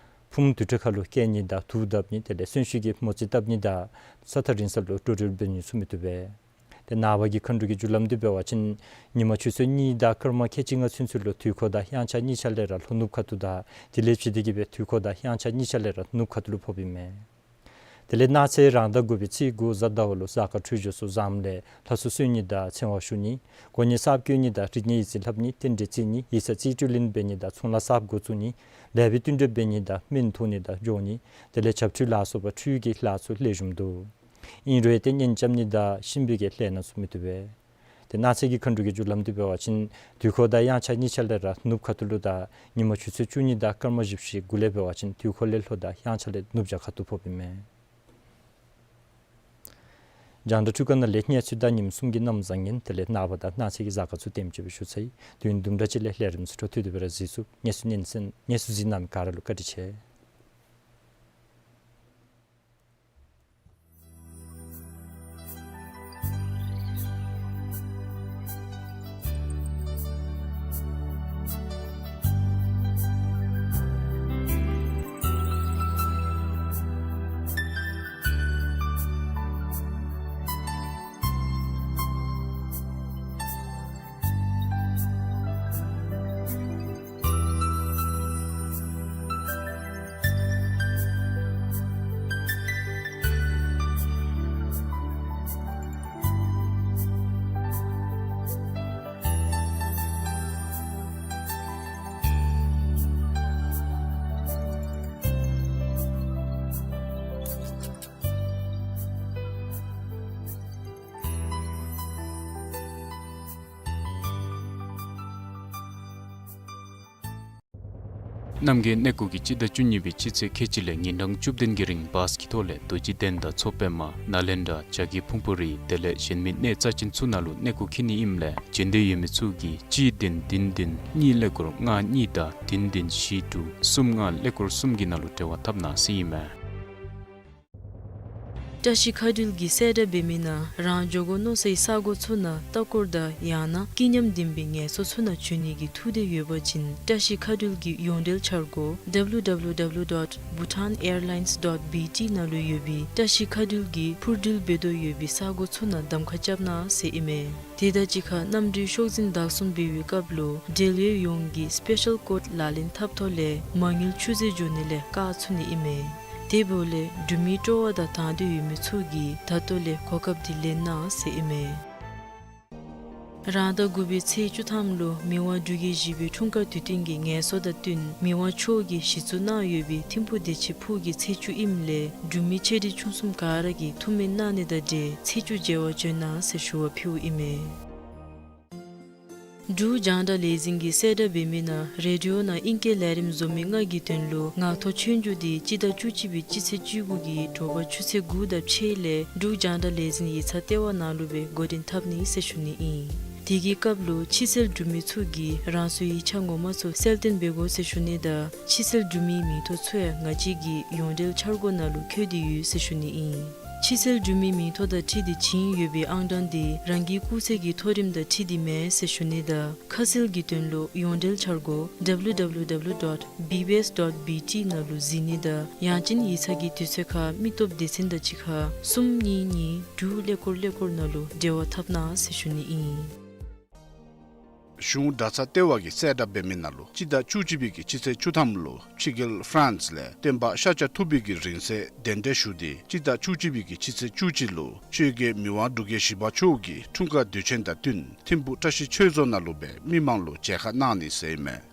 ཕུངམ་དུར་ཁྲོད་ཁ་ལུ་བསྐྱལ་ནི་དང་དུག་བཏབ་ནི་དེ་ལས་གསོན་གཤིན་གྱི་མོ་རྩིས་བཏབ་ནི་དང་ས་ཐག་རིང་ས་ལུ་འགྲོ་འགྲུལ་འབད་ནི་ཚུ་མི་བཏུབ་པས། ཏེ་ནངས་པ་གི་མཁའ་འགྲོ་གི་རྒྱུ་ལམ་འདི་འབད་བ་ཅིན་ཉིན་མ་ཆུ་ཚོད་གཉིས་དང་སྐར་མ་ཁལ་གཅིག་ལྔ་ཚུན་ཚོད་ལུ་དུས་འཁོར་དང་དབྱངས་འཆར་གཉིས་ཆ་ལས་ར་ལྷོ་ནུབ་ཁ་ཐུག་དང་དེ་ལས་ཕྱི་དེ་གི་སྦེ་དུས་འཁོར་དང་དབྱངས་འཆར་གཉིས་ཆ་ལས་ར་ནུབ་ཁ་ཐུག་ལུ་ཕོགཔ་ཨིན་མས། དེ་ལས་གནངས་ཚེ་རང་ཟླ་དགུ་པའི་ཚེས་དགུ་གཟའ་ཟླ་བ་ལུ་གཟའ་སྐར་འཕྲོད་སྦྱོར་ཚུ་བཟངམ་ལས་ལྷ་གསོལ་གསོལ་ནི་དང་ཚེ་དབང་ཞུ་ནི་གོ་གནས་གསརཔ་བསྐོ་ནི་དང་རིག་གནས་ཡིག་རྩིས་ལྷབ་ནི་རྟེན་འབྲེལ་བརྩི་ནི་ཡིག་ཚང་རྩིས་སྤྲོད་ལེན་འབད་ནི་དང་ཚོང་ལཱ་གསརཔ་འགོ་བཙུགས་ནི་ལེགས་པའི་བསྟུན་གྲོས་འབད་ནི་དང་སྨན་འཐུང་ནི་དང་འགྱོ་ནི་དེ་ལས་བྱབས་ཁྲུས་ལ་སོགས་པ་འཕྲུལ་གྱི་ལཱ་ཚུ་ལེགས་ཤོམ་འདུག། ཨིན་རུང་ཏེ་གཉེན་རྐྱབ་ནི་དང་གཤིན་པོའི་གི་ལས་སྣ་ཚུ་མི་བཏུབ་པས། ཏེ་གནངས་ཚེ་གི་མཁའ་འགྲོ་གི་རྒྱུ་ལམ་འདི་འབད་བ་ཅིན་དུས་འཁོར་དང་དབྱངས་འཆར་གཉིས་ཆ་ལས་ར་ནུབ་ཁ་ཐུག་ལུ་དང་ཉིན་མ་ཆུ་ཚོད་བཅུ་གཉིས་དང་སྐར་མ་བཞི་བཅུ་ཞེ་དགུ་ལས་འབད་བ་ཅིན་དུས་འཁོར་ལས་ལྷོ་དང་དབྱངས་འཆར་ལས་ནུབ་བྱང་ཁ་ཐུག་ཕོགཔ་ཨིན་མས། རྒྱང་བསྒྲགས་འཕྲུལ་ཁང་ནང་ལས་གནས་ཚུལ་དང་ཉིནམ་གསུམ་གྱི་གནམ་བཟང་ངན་དེ་ལས་ནངས་པ་དང་གནངས་ཚེ་གི་གཟའ་སྐར་ཚུ་དེམ་ཅིག་སྦེ་ཞུ་ཚར་ཡི། དུས་ཡུན་དུམ་གྲ་ཅིག་ལས་ལས་རིམ་ཚུ་འཕྲོ་མཐུད་དེ་སྦེ་ར་གཟིགས་ཚུགས། གནས་ཚུལ་ཉན་གསན་གནས་ཚུལ་གཟིགས་གནང་མི་ག་ར་ལུ་བཀའ་དྲིན་ཆེ། གནམ་གྱི་གནས་སྐོར་གྱི་སྤྱི་ཟླ་བཅུ་གཉིས་པའི་སྤྱི་ཚེས་ཁལ་གཅིག་ལས་ཉིན་གྲངས་བཅུ་བདུན་གྱི་རིང་བཱས་ཀྱི་ཐོག་ལས་རྡོ་རྗེ་གདན་དང་མཚོ་པདྨ་ནཱ་ལེནྡྲ་བྱ་རྒོད་ཕུང་པོ་རི་དེ་ལས་གཞན་མི་གནས་རྩ་ཅན་ཚུ་ནང་ལུ་གནས་སྐོར་འཁྱིད་ནི་ཨིནམ་ལས་བྱོན་འདོད་ཡོད་མི་ཚུ་གིས་གཅིག་བདུན་བདུན་བདུན་གཉིས་ཀླད་ཀོར་ལྔ་གཉིས་དང་བདུན་བདུན་བཞི་དྲུག་གསུམ་ལྔ་ཀླད་ཀོར་གསུམ་གྱི་ནང་ལུ་འབྲེལ་བ་འཐབ་གནང་ཟེར་ཨིན་མས། བཀྲ་ཤིས་མཁའ་འགྲུལ་གྱིས་གསལ་བསྒྲགས་འབད་མི་ནང་རང་འགྱོ་དགོ་མནོ་སའི་ས་གོ་ཚུ་ནང་ལྟ་སྐོར་དང་ཡང་ན་སྐྱིད་ཉམས་ལྡན་པའི་ངལ་གསོ་ཚུ་ནང་བྱོན་ནི་གི་ཐུགས་འདོད་ཡོད་པ་ཅིན་བཀྲ་ཤིས་མཁའ་འགྲུལ་གྱི་ཡོངས་འབྲེལ་འཆར་སྒོ་W W W dot bhutan airlines dot B T ནང་ལུ་ཡོད་པའི་བཀྲ་ཤིས་མཁའ་འགྲུལ་གྱི་འཕུར་འགྲུལ་འབད་དོ་ཡོད་པའི་ས་གོ་ཚུ་ནང་གདམ་ཁ་རྐྱབ་གནང་ཟེར་ཨིན་མས། དེ་དང་གཅིག་ཁར་གནམ་གྲུའི་ཤོག་འཛིན་བདག་བཟུང་འབད་བའི་སྐབས་ལུ་འབྲེལ་ཡོད་ཡོངས་ཀྱིས་སི་པེ་ཤལ་ཀོཌ་ལག་ལེན་འཐབ་ཐོག་ལས་མ་དངུལ་ཆུད་ཟོས་འགྱོ་ནི་ལས་བཀག་ཚུགས་ནི་ཨིན་མས། དེ་འབདཝ་ལས་འབྲུག་མི་སྤྲོ་བ་དང་དང་འདོད་ཡོད་མི་ཚུ་གིས་ད་ལྟོ་ལས་གོ་སྐབས་འདི་ལེན་གནང་ཟེར་ཨིན་མས། རང་ཟླ་དགུ་པའི་ཚེས་བཅུ་ཐམ་ལུ་མི་དབང་འབྲུག་རྒྱལ་བཞི་པའི་འཁྲུངས་སྐར་དུས་སྟོན་གྱི་ངལ་གསོ་དང་བསྟུན་མི་དབང་མཆོག་གིས་གཞི་བཙུགས་གནང་ཡོད་པའི་ཐིམ་ཕུག་བདེ་ཆེན་ཕུག་གི་ཚེས་བཅུ་ཨིནམ་ལས་འབྲུག་མི་ཆེ་འབྲིང་ཆུང་གསུམ་ག་ར་གིས་ཐུགས་སྨོན་གནང་ནི་དང་འབྲེལ་ཚེས་བཅུ་མཇལ་བར་བྱོན་གནང་ཟེར་ཞུ་བ་ཕུལཝ་ཨིན་མས། འབྲུག་རྒྱང་བསྒྲགས་ལས་འཛིན་གྱིས་གསལ་བསྒྲགས་འབད་མི་ནང་རེ་ཌི་ཡོ་ནང་ཨིང་སྐད་ལས་རིམ་བཟོ་མི་ལྔ་གི་དོན་ལུ་ངག་ཐོག་ཆོས་རྒྱུགས་འདི་སྤྱི་ཟླ་བཅུ་གཅིག་པའི་སྤྱི་ཚེས་བཅུ་དགུ་གི་དྲོ་པ་ཆུ་ཚོད་དགུ་དང་ཕྱེད་ལས་འབྲུག་རྒྱང་བསྒྲགས་ལས་འཛིན་ཡིག་ཚང་ལྟེ་བ་ནང་ལུ་སྦེ་འགོ་འདྲེན་འཐབ་ནི་ཟེར་ཞུ་ནི་ཨིན། དེ་གི་སྐབས་ལུ་ཕྱི་སེལ་འབྲུག་མི་ཚུ་གིས་རང་སོའི་ཡིག་ཆ་ངོ་མ་ཚུ་གསལ་སྟོན་འབད་དགོ་ཟེར་ཞུ་ནི་དང་ཕྱི་སེལ་འབྲུག་མིའི་མིང་ཐོ་ཚུ་ཡང་ང་བཅས་ཀྱི་ཡོངས་འབྲེལ་འཆར་སྒོ་ནང་ལུ་བཀོད་དེ་ཡོད་ཟེར་ཞུ་ནི་ཨིན། ཕྱི་སེལ་འབྲུག་མིའི་མིང་ཐོ་དང་འཁྲིལ་ཏེ་བྱིན་ཡོད་པའི་ཨང་གྲངས་འདི་རང་གི་སྐུགས་ཚད་ཀྱི་མཐོ་རིམ་དང་འཁྲིལ་ཏེ་མེན་ཟེར་ཞུ་ནི་དང་ཁ་གསལ་གྱི་དོན་ལུ་ཡོངས་འབྲེལ་འཆར་སྒོ་W W W dot B B S dot B T ནང་ལུ་གཟིགས་ནི་དང་ཡང་ཅིན་ཡིག་ཚང་གི་དུས་ཚོད་ཁར་མི་སྟོབས་སྡེ་ཚན་དང་གཅིག་ཁར་གསུམ་གཉིས་གཉིས་དྲུག་ཀླད་ཀོར་ཀླད་ཀོར་ནང་ལུ་འབྲེལ་བ་འཐབ་གནང་ཟེར་ཞུ་ནི་ཨིན། གཞུང་གྲྭ་ཚང་ལྟེ་བ་གིས་གསལ་བསྒྲགས་འབད་མི་ནང་ལུ་སྤྱི་ཟླ་བཅུ་གཅིག་པའི་གི་ཕྱི་ཚེས་བཅུ་ཐམ་ལུ་ཕྱི་རྒྱལ་ཧྥ་རན་སི་ལས་བསྟན་པ་ཤཱཀྱ་ཐུབ་པའི་གི་རིང་བསྲེལ་གདན་འདྲེན་ཞུ་སྟེ་སྤྱི་ཟླ་བཅུ་གཅིག་པའི་གི་ཕྱི་ཚེས་བཅུ་གཅིག་ལུ་ཆོས་རྒྱལ་མི་དབང་འབྲུག་རྒྱལ་བཞི་པ་མཆོག་གི་འཁྲུངས་སྐར་དུས་ཆེན་དང་བསྟུན་ཐིམ་ཕུག་བཀྲ་ཤིས་ཆོས་རྫོང་ནང་ལུ་སྦེ་མི་མང་ལུ་མཇལ་ཁ་གནང་ནི་ཟེར་ཨིན་མས།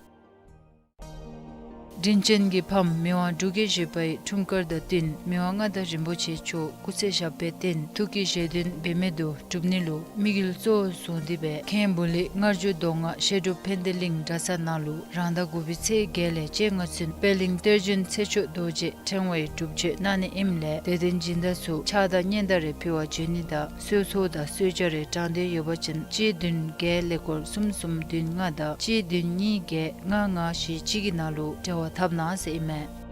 དྲིན་ཅན་གྱི་ཕམ་མི་དབང་འབྲུག་རྒྱལ་བཞི་པའི་འཁྲུངས་སྐར་དང་བསྟུན་མི་དབང་མངའ་བདག་རིན་པོ་ཆེ་མཆོག་སྐུ་ཚེ་ཞབས་པད་བརྟན་ཐུགས་ཀྱི་བཞེད་དོན་འབད་མེད་དུ་འགྲུབ་ནི་ལུ་དམིགས་ཡུལ་གཙོ་བོར་བཟུང་སྟེ་སྦེ་མཁན་བུ་ལི་མངར་ཆུ་མདོ་སྔགས་བཤད་སྒྲུབ་ཕན་བདེ་གླིང་གྲྭ་ཚང་ནང་ལུ་རང་ཟླ་དགུ་པའི་ཚེས་བརྒྱད་ལས་བཅོ་ལྔ་ཚུན་པད་གླིང་གཏེར་བྱོན་ཚེ་མཆོག་རྡོ་རྗེ་ཕྲེང་བའི་སྒྲུབ་མཆོད་གནང་ནི་ཨིནམ་ལས་དད་ལྡན་སྦྱིན་བདག་ཚུ་ཕྱག་དང་སྙན་དར་རེ་ཕུལ་བར་བྱོན་ནི་དང་གསོལ་ཚོགས་དང་གསོལ་ཇ་རེ་དྲང་འདོད་ཡོད་པ་ཅིན་གཅིག་བདུན་བརྒྱད་ཀླད་ཀོར་གསུམ་གསུམ་བདུན་ལྔ་དང་གཅིག་བདུན་གཉིས་བརྒྱད་ལྔ་ལྔ་བཞི་གཅིག་གི་ནང་ལུ་འབྲེལ་བ་འཐབ་གནང་ཟེར་ཨིན་མས།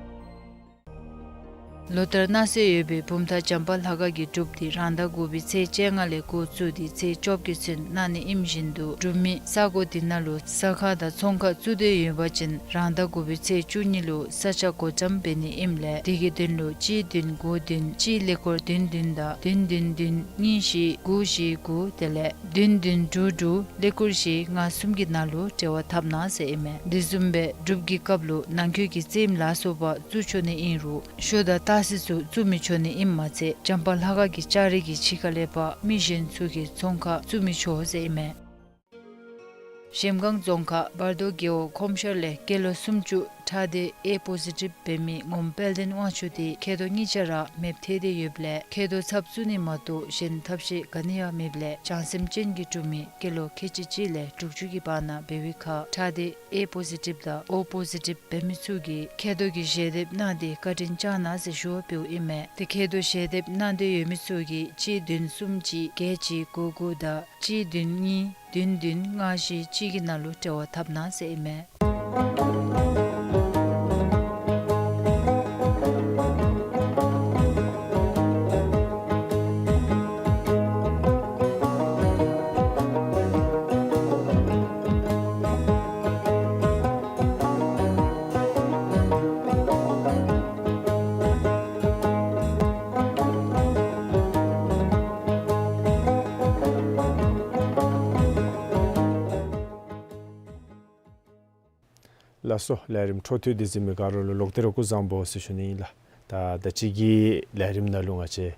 ལོ་ལྟར་གནང་སྲོལ་ཡོད་པའི་བུམ་ཐང་བྱམས་པ་ལྷ་ཁང་གི་སྒྲུབ་འདི་རང་ཟླ་དགུ་པའི་ཚེས་བཅོ་ལྔ་ལས་འགོ་བཙུགས་ཏེ་ཚེས་བཅོ་བརྒྱད་ཚུན་གནང་ནི་ཨིནམ་བཞིན་དུ་སྒྲུབ་མི་ས་གོ་འདི་ནང་ལུ་ཟ་ཁང་དང་ཚོང་ཁང་བཙུགས་འདོད་ཡོད་པ་ཅིན་རང་ཟླ་དགུ་པའི་ཚེས་བཅུ་གཉིས་ལུ་ས་ཆ་བགོ་བཀྲམ་འབད་ནི་ཨིནམ་ལས་དེ་གི་དོན་ལུ་གཅིག་བདུན་དགུ་བདུན་གཅིག་ཀླད་ཀོར་བདུན་བདུན་དང་བདུན་བདུན་བདུན་གཉིས་བཞི་དགུ་བཞི་དགུ་དེ་ལས་བདུན་བདུན་དྲུག་དྲུག་ཀླད་ཀོར་བཞི་ལྔ་གསུམ་གྱི་ནང་ལུ་འབྲེལ་བ་འཐབ་གནང་ཟེར་ཨིན་མས། དེ་བཟུམ་སྦེ་སྒྲུབ་ཀྱི་སྐབས་ལུ་ནང་འཁོད་ཀྱི་རྩེདམ་ལ་སོགས་པ་བཙུགས་ཆོག་ནི་ཨིན་རུང་ཤོ་དང་སྟག་གཟིག་ཚུ་བཙུགས་མི་ཆོག་ནི་ཨིནམ་མ་ཚད་བྱམས་པ་ལྷ་ཁང་གི་ལྕགས་རི་གི་ཕྱི་ཁ་ལས་ཕར་མི་གཞན་ཚུ་གིས་ཚོང་ཁང་བཙུགས་མི་ཆོག་ཟེར་ཨིན་མས། གཞལམ་སྒང་རྫོང་ཁག་བར་དོ་རྒེད་འོག་ཁོམ་ཤར་ལས་སྐྱེས་ལོ་སུམ་ཅུ་ཁྲག་སྡེ་ཨེ་པོ་ཟི་ཊིབ་འབད་མི་ངོམ་དཔལ་ལྡན་དབང་ཕྱུག་དེ་མཁལ་རྡོག་གཉིས་ཆ་ར་མེདཔ་ཐལ་ཏེ་ཡོདཔ་ལས་མཁལ་རྡོག་ཚབ་བཙུགས་ནི་མ་གཏོགས་གཞན་ཐབས་ཤེས་ག་ནི་ཡང་མེདཔ་ལས་བྱང་སེམས་ཅན་གྱི་སྒྲུབ་མི་སྐྱེས་ལོ་ཁལ་གཅིག་གཅིག་ལས་དྲུག་ཅུ་གི་བར་ན་འབད་བའི་ཁར་ཁྲག་སྡེ་ཨེ་པོ་ཟི་ཊིབ་དང་ཨོ་པོ་ཟི་ཊིབ་འབད་མི་ཚུ་གིས་མཁལ་རྡོག་གི་ཞལ་འདེབས་གནང་སྟེ་བཀའ་དྲིན་བསྐྱང་གནང་ཟེར་ཞུ་བ་འབདཝ་ཨིན་མས། ཏེ་མཁལ་རྡོག་ཞལ་འདེབས་གནང་འདོད་ཡོད་མི་ཚུ་གིས་གཅིག་བདུན་གསུམ་གཅིག་བརྒྱད་གཅིག་དགུ་དགུ་དང་གཅིག་བདུན་གཉིས་བདུན་བདུན་ལྔ་བཞི་གཅིག་གི་ནང་ལུ་འབྲེལ་བ་འཐབ་གནང་ཟེར་ཨིན་མས། ལགས་སོ། ལས་རིམ་འཕྲོ་མཐུད་དེ་གཟིགས་མི་ག་ར་ལུ་ལོག་སྟེ་ར་སྐུ་གཟུགས་བཟང་པོ་ཟེར་ཞུ་ནི་ཨིན་ལགས། ད་ད་ཅི་གི་ལས་རིམ་ནང་ལུ་ང་བཅས་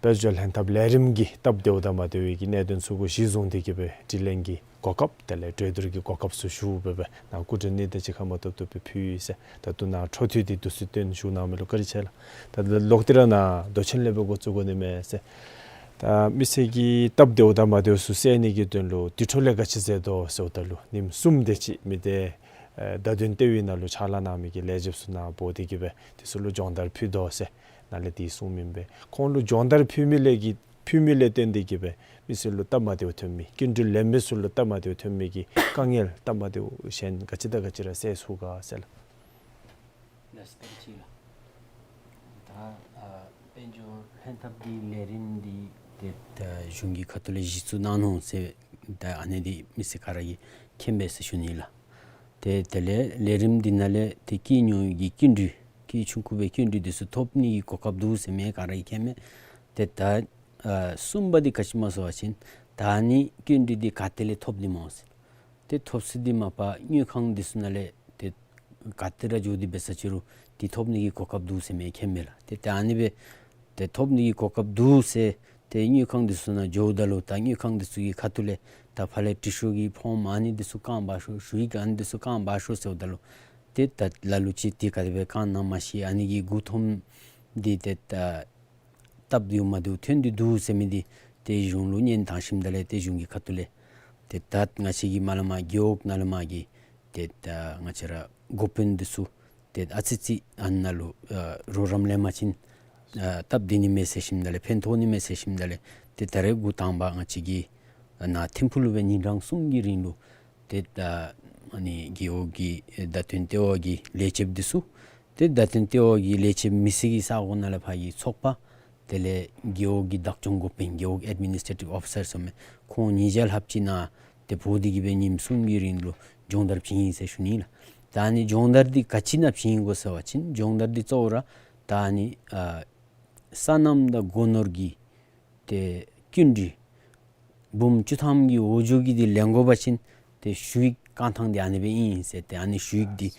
དཔལ་འབྱོར་ལྷན་ཐབས་ལས་རིམ་གྱི་སྟབས་བདེཝ་དང་མ་བདེ་བའི་གི་གནད་དོན་ཚུ་གུ་གཞི་བཟུང་སྟེ་གི་སྦེ་དྲི་ལན་གྱི་གོ་སྐབས་དེ་ལས་གྲོས་བསྡུར་གྱི་གོ་སྐབས་ཚུ་ཞུ་སྦེ་སྦེ་ནཱ་སྐུ་མགྲོན་གཉིས་དང་གཅིག་ཁར་མ་ཐུབ་ཐུབ་སྦེ་ཕུལ་ཡི་ཟེར། ད་ལྟོ་ནཱ་འཕྲོ་མཐུད་དེ་དུས་ཚོད་བཏོན་ཞུ་གནང་མི་ལུ་བཀའ་དྲིན་ཆེ་ལགས། ད་ལོག་སྟེ་ར་ནཱ་མདོ་ཆེན་ལས་སྦེ་འགོ་བཙུགས་དགོ་ནི་མས་ཟེར། ད་མི་སེར་གྱི་སྟབས་བདེཝ་དང་མ་བདེཝ་ཚུ་སེལ་ནི་གི་དོན་ལུ་དེ་འཕྲོ་ལས་ག་ཅི་མཛད་དོ་ཟེརཝ་ད་ལུ་ཉིནམ་གསུམ་དེ་ཅིག་མི་སྡེ་ཨེ་བརྡ་དོན་ལྟེ་བའི་ནང་ལུ་ཕྱག་ལཱ་གནང་མི་གི་ལས་བྱེདཔ་ཚུ་ནཱ་འབོ་སྟེ་གི་སྦེ་དེ་ཚུ་ལུ་སྦྱོང་བརྡར་ཕུལ་དོ་ཟེར་ནཱ་ལས་དེ་གསུངམ་ཨིན་པས། ཁོང་ལུ་སྦྱོང་བརྡར་ཕུལ་མི་ལས་ཀྱི་ཕུལ་མི་ལས་བརྟེན་ཏེ་གི་སྦེ་མི་སེར་ལུ་སྟབས་མ་བདེཝ་ཐོན་མི་བསྐྱིན་འགྲུལ་ལེན་མི་ཚུ་ལུ་སྟབས་མ་བདེཝ་ཐོན་མི་གི་དཀའ་ངལ་སྟབས་མ་བདེཝ་གཞན་ག་ཅི་དང་ག་ཅི་ར་སེལ་ཚུགས་ག་ཟེར་ལགས། ལགས་སོ། ད་ཨ་དཔལ་འབྱོར་ལྷན་ཐབས་ཀྱི་ལས་རིམ་འདི་ཏེ་ད་གཞུང་གི་ཁ་ཐུག་ལས་གཞི་བཙུགས་གནང་ནུག་ཟེར་ད་ཨ་ནི་འདི་མི་སེར་ག་ར་གིས་མཁྱེན་པས་ཟེར་ཞུ་ནི་ལགས། ཏེ་དེ་ལས་ལས་རིམ་འདི་ནང་ལས་ཏེ་སྐྱེད་ཉོ་གི་བསྐྱིན་འགྲུལ་སྐྱེད་ཆུང་ཀུ་སྦེ་བསྐྱིན་འགྲུལ་འདི་ཚུ་ཐོབ་ནི་གི་གོ་སྐབས་འདུག་ཟེར་མི་ག་ར་གིས་མཁྱེན་མས། ཏེ་ད་ཨ་གསུམ་པ་འདི་ག་ཅི་སྨོ་ཟེར་བ་ཅིན་ད་ཨ་ནི་བསྐྱིན་འགྲུལ་འདི་ག་ཏེ་ལས་ཐོབ་ནི་སྨོ་ཟེར། ཏེ་ཐོབ་ས་འདི་མ་པ་དངུལ་ཁང་འདི་ཚུ་ནང་ལས་ཏེ་ག་ཏེ་ར་འགྱོ་སྟེ་འབད་ས་ཅི་རུང་འདི་ཐོབ་ནི་གི་གོ་སྐབས་འདུག་ཟེར་མི་མཁྱེན་མས་ལགས། ཏེ་ད་ཨ་ནི་སྦེ་ཏེ་ཐོབ་ནི་གི་གོ་སྐབས་འདུག་ཟེར་ཏེ་དངུལ་ཁང་འདི་ཚུ་ནང་འགྱོཝ་ད་ལུ་ད་དངུལ་ཁང་འདི་ཚུ་གི་ཁ་ཐུག་ལས་ད་ཕར་ལས་འབྲི་ཤོག་གི་ཕོརམ་ཨ་ནི་འདི་ཚུ་བཀང་འབག་ཤོག་ཞུ་ཡིག་ཨ་ནི་འདི་ཚུ་བཀང་འབག་ཤོག་ཟེརཝ་ད་ལུ་ཏེ་ད་ལ་ལུ་ཅིག་འདི་ག་དེ་སྦེ་བཀང་ནི་ཨིན་ན་མ་ཤེས། ཨ་ནི་གི་མགུ་འཐོམ་འདི་ཏེ་ད་སྟབས་བདེཝ་མ་བདེཝ་ཐོན་ཏེ་འདུག་ཟེར་མི་འདི་ཏེ་གཞུང་ལུ་སྙན་བཏང་ཞིནམ་ད་ལས་ཏེ་གཞུང་གི་ཁ་ཐུག་ལས་ཏེ་ད་ང་བཅས་ཀྱི་མ་ལས་མར་རྒེད་འོག་ནང་ལས་མར་གྱི་ཏེ་ད་ང་བཅས་ར་འགོ་དཔོན་འདི་ཚུ་ཏེ་ཨ་ཙི་ཅིག་ཨ་ནཱ་ལུ་ཨ་རོགས་རམ་ལེན་པ་ཅིན་ཨ་སྟབས་བདེ་ནི་མས་ཟེར་ཞིནམ་ད་ལས་ཕན་ཐོགས་ནི་མས་ཟེར་ཞིནམ་ད་ལས་ཏེ་ད་རེས་འགོ་དང་པ་ང་བཅས་ཀྱིས་ཨ་ནཱ་ཐིམ་ཕུག་ལུ་སྦེ་ཉིན་གྲངས་གསུམ་གྱི་རིང་ལུ་ཏེ་ད་ཨ་ནི་རྒེད་འོག་གི་བརྡ་དོན་ལྟེ་བ་གི་ལས་བྱེདཔ་འདི་ཚུ་ཏེ་བརྡ་དོན་ལྟེ་བ་གི་ལས་བྱེདཔ་མི་སེར་གྱི་ས་གོ་ནང་ལས་ཕར་གྱི་ཚོགས་པ་དེ་ལས་རྒེད་འོག་གི་བདག་སྐྱོང་འགོ་དཔོན་རྒེད་འོག་ཨེཌ་མི་ནིས་ཊེ་ཊིབ་ཨོ་ཕི་སར་ཟེར་མི་ཁོང་ཉིས་བརྒྱ་ལྷགཔ་ཅིག་ནཱ་ཏེ་འབོ་སྟེ་གི་སྦེ་ཉིནམ་གསུམ་གྱི་རིང་ལུ་སྦྱོང་བརྡར་བྱིན་ཡི་ཟེར་ཞུ་ནི་ལགས། ད་ཨ་ནི་སྦྱོང་བརྡར་འདི་ག་ཅི་ནང་བྱིན་ཡི་གོ་ཟེར་བ་ཅིན་སྦྱོང་བརྡར་འདི་གཙོ་བོ་ར་ད་ཨ་ནི་ཨ་སོ་ནམ་དང་སྒོ་ནོར་གྱི་ཏེ་བསྐྱིན་འགྲུལ་འབུམ་བཅུ་ཐམ་གྱི་འོག་འགྱོ་གི་འདི་ལེན་དགོ་པ་ཅིན་ ཏེ་ཞུ་ཡིག་བཀང་ཐངས་འདི་ཨ་ནི་སྦེ་ཨིན་ཟེར། ཏེ་ཨ་ནི་ཞུ་ཡིག་འདི་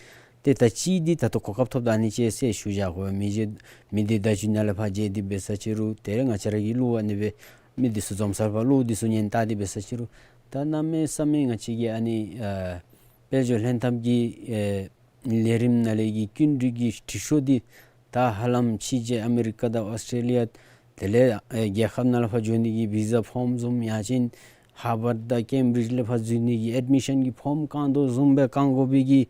ཏེ་ད་ཅི་འདི་ད་ལྟོ་གོ་སྐབས་ཐོབ་ད་ཨ་ནི་ཅིག་ཟེར་ཞུ་བཞག་དགོ་པས། མི་རྗེ་མི་སྡེ་བརྡ་བརྒྱུད་ནང་ལས་ཕར་མཇལ་ཏེ་འབད་ས་ཅིག་རུང་ཏེ་རེ་ང་བཅས་ར་གིས་གློག་ཨ་ནི་སྦེ་མི་འདི་ཚུ་འཛོམས་སར་ཕར་གློག་འདི་ཚུ་ཉན་བལྟ་སྟེ་འབད་ས་ཅིག་རུང་ད་གནམ་མེད་ས་མེད་ང་བཅས་ཀྱི་ཨ་ནི་ཨ་དཔལ་འབྱོར་ལྷན་ཐབས་ཀྱི་ཨེ་ལས་རིམ་ནང་ལས་ཀྱི་སྐྱིན་འགྲུལ་གྱི་འབྲི་ཤོག་འདི་ད་ཧ་ལམ་ཕྱི་རྒྱལ་ཨ་མི་རི་ཀ་དང་ཨོསི་ཊེ་ལི་ཡ་དེ་ལས་ཨེ་རྒྱལ་ཁབ་ནང་ལས་ཕར་འགྱོ་ནི་གི་བི་ཟ་ཕོརམ་བཟུམ་ཡང་ཅིན་ཧར་ཝརཌ་དང་ཀེམ་བྲིཇ་ལས་ཕར་འཛུལ་ནི་གི་ཨེཌ་མི་ཤཱན་གྱི་ཕོརམ་བཀང་དོ་བཟུམ་སྦེ་བཀང་དགོ་པའི་གི་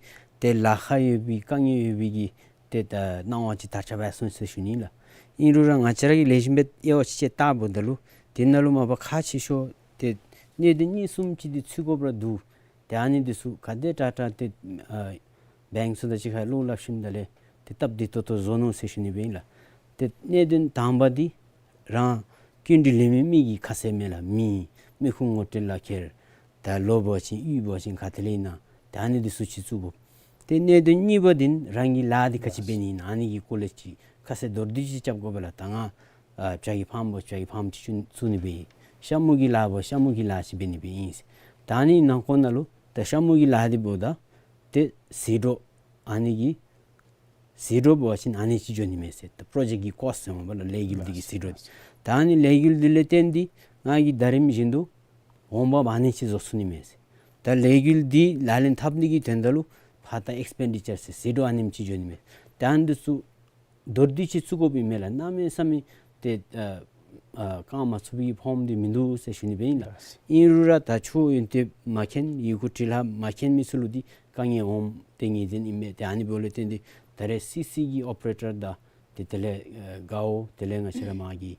ཏེ་ལཱ་ཁག་ཡོད་པའི་དཀའ་ངལ་ཡོད་པའི་གི་ཏེ་ད་སྣང་བ་ཅིག་དར་ཁྱབ་སྦེ་སོང་ཟེར་ཞུ་ནི་ལགས། ཨིན་རུང་ར་ང་བཅས་ར་གིས་ལེགས་ཤོམ་སྦེ་དབྱེ་བ་ཅིག་ཅིག་བལྟཝ་ད་ལུ་དེ་ནང་ལུ་མ་པ་ཁག་ཆེ་ཤོས་ཏེ་གནད་དོན་གཉིས་གསུམ་ཅིག་འདི་ཚུད་དགོཔ་ར་འདུག། ཏེ་ཨ་ནི་འདི་ཚུ་ག་དེ་དྲག་དྲག་ཏེ་ཨ་བེངཀ་ཚུ་དང་གཅིག་ཁར་གློག་སླབ་ཞིནམ་ད་ལས་ཏེ་སྟབས་བདེ་ཏོག་ཏོ་བཟོ་ནུག་ཟེར་ཞུ་ནི་སྦེ་ཨིན་ལགས། ཏེ་གནད་དོན་དང་པ་འདི་རང་སྐྱིན་འགྲུལ་ལེན་མི་མི་གི་ཁ་གསལ་མས་ལགས། མི་མི་ཁུངས་ངོ་སྤྲོད་ལག་ཁྱེར་ད་ལོ་འབད་བ་ཅིན་གཡུས་འབད་བ་ཅིན་ག་ཏེ་ལས་ཨིན་ན་ཏེ་ཨ་ནི་འདི་ཚུ་ཅིག་བཙུགས་དགོ། ཏེ་གནད་དོན་གཉིས་པ་འདི་རང་གི་ལཱ་འདི་ག་ཅི་འབད་ནི་ཨིན་ན་ཨ་ནི་གི་སྐོར་ལས་ཅིག་ཁ་གསལ་མདོར་བསྡུས་ཅིག་རྐྱབ་དགོ་པས་ལགས། ད་ང་ཨ་བྱ་གི་ཕམ་འབད་བྱ་གི་ཕམ་ཅིག་བཙུགས་ནི་སྦེ་ཨིན། ཤ་མུ་གི་ལཱ་འབད་ཤ་མུ་གི་ལཱ་ཅིག་འབད་ནི་སྦེ་ཨིན། ད་ཨ་ནི་ནང་འཁོད་ནང་ལུ་ད་ཤ་མུ་གི་ལཱ་འདི་འབདཝ་ད་ཏེ་ཟད་འགྲོ་ཨ་ནི་གི་ཟད་འགྲོ་འབད་བ་ཅིན་ཨ་ནི་ཅིག་འགྱོ་ནི་མས་ཟེར། ད་པྲོ་ཇེཀཊ་ཀྱི་ཀོསཊ་ཟེར་མ་པ་ལགས་ལས་འགུལ་འདི་གི་ཟད་འགྲོ་འདི། ད་ཨ་ནི་ལས་འགུལ་འདི་ལས་བརྟེན་ཏེ་ང་གིས་ཟླ་རིམ་བཞིན་དུ་འོང་འབབ་ཨ་ནི་ཅིག་བཟོ་ཚུགས་ནི་མས་ཟེར། ད་ལས་འགུལ་འདི་ལག་ལེན་འཐབ་ནི་གི་དོན་དག་ལུ་ཕར་ད་ཨེགསི་པེན་ཌི་ཅར་ཟེར་ཟད་འགྲོ་ཨ་ནེམ་ཅིག་འགྱོ་ནི་མས། ད་ཨ་ནི་འདི་ཚུ་མདོར་བསྡུས་ཅིག་བཙུགས་དགོཔ་ཨིན་མས་ལགས། གནམ་མེད་ས་མེད་ཏེ་ཨ་ཨ་བཀང་མ་ཚུགས་པའི་ཕོརམ་འདི་མིན་འདུག་ཟེར་ཞུ་ནི་སྦེ་ཨིན་ལགས། ཨིན་རུང་ར་ད་ཆོས་ཡོན་ཏན་མ་མཁྱེན་ཡི་གུ་འབྲི་ལྷག་མ་མཁྱེན་མི་ཚུ་ལུ་འདི་དཀའ་ངལ་འོངམ་ཏེ་ངེས་བདེན་ཨིན་མས། ཏེ་ཨ་ནི་འབདཝ་ལས་བརྟེན་ཏེ་ད་རེས་སི་སི་གི་ཨོ་པ་རེ་ཊར་དང་ཏེ་དེ་ལས་ཨ་དགའ་བོ་དེ་ལས་ང་བཅས་ར་མ་གི་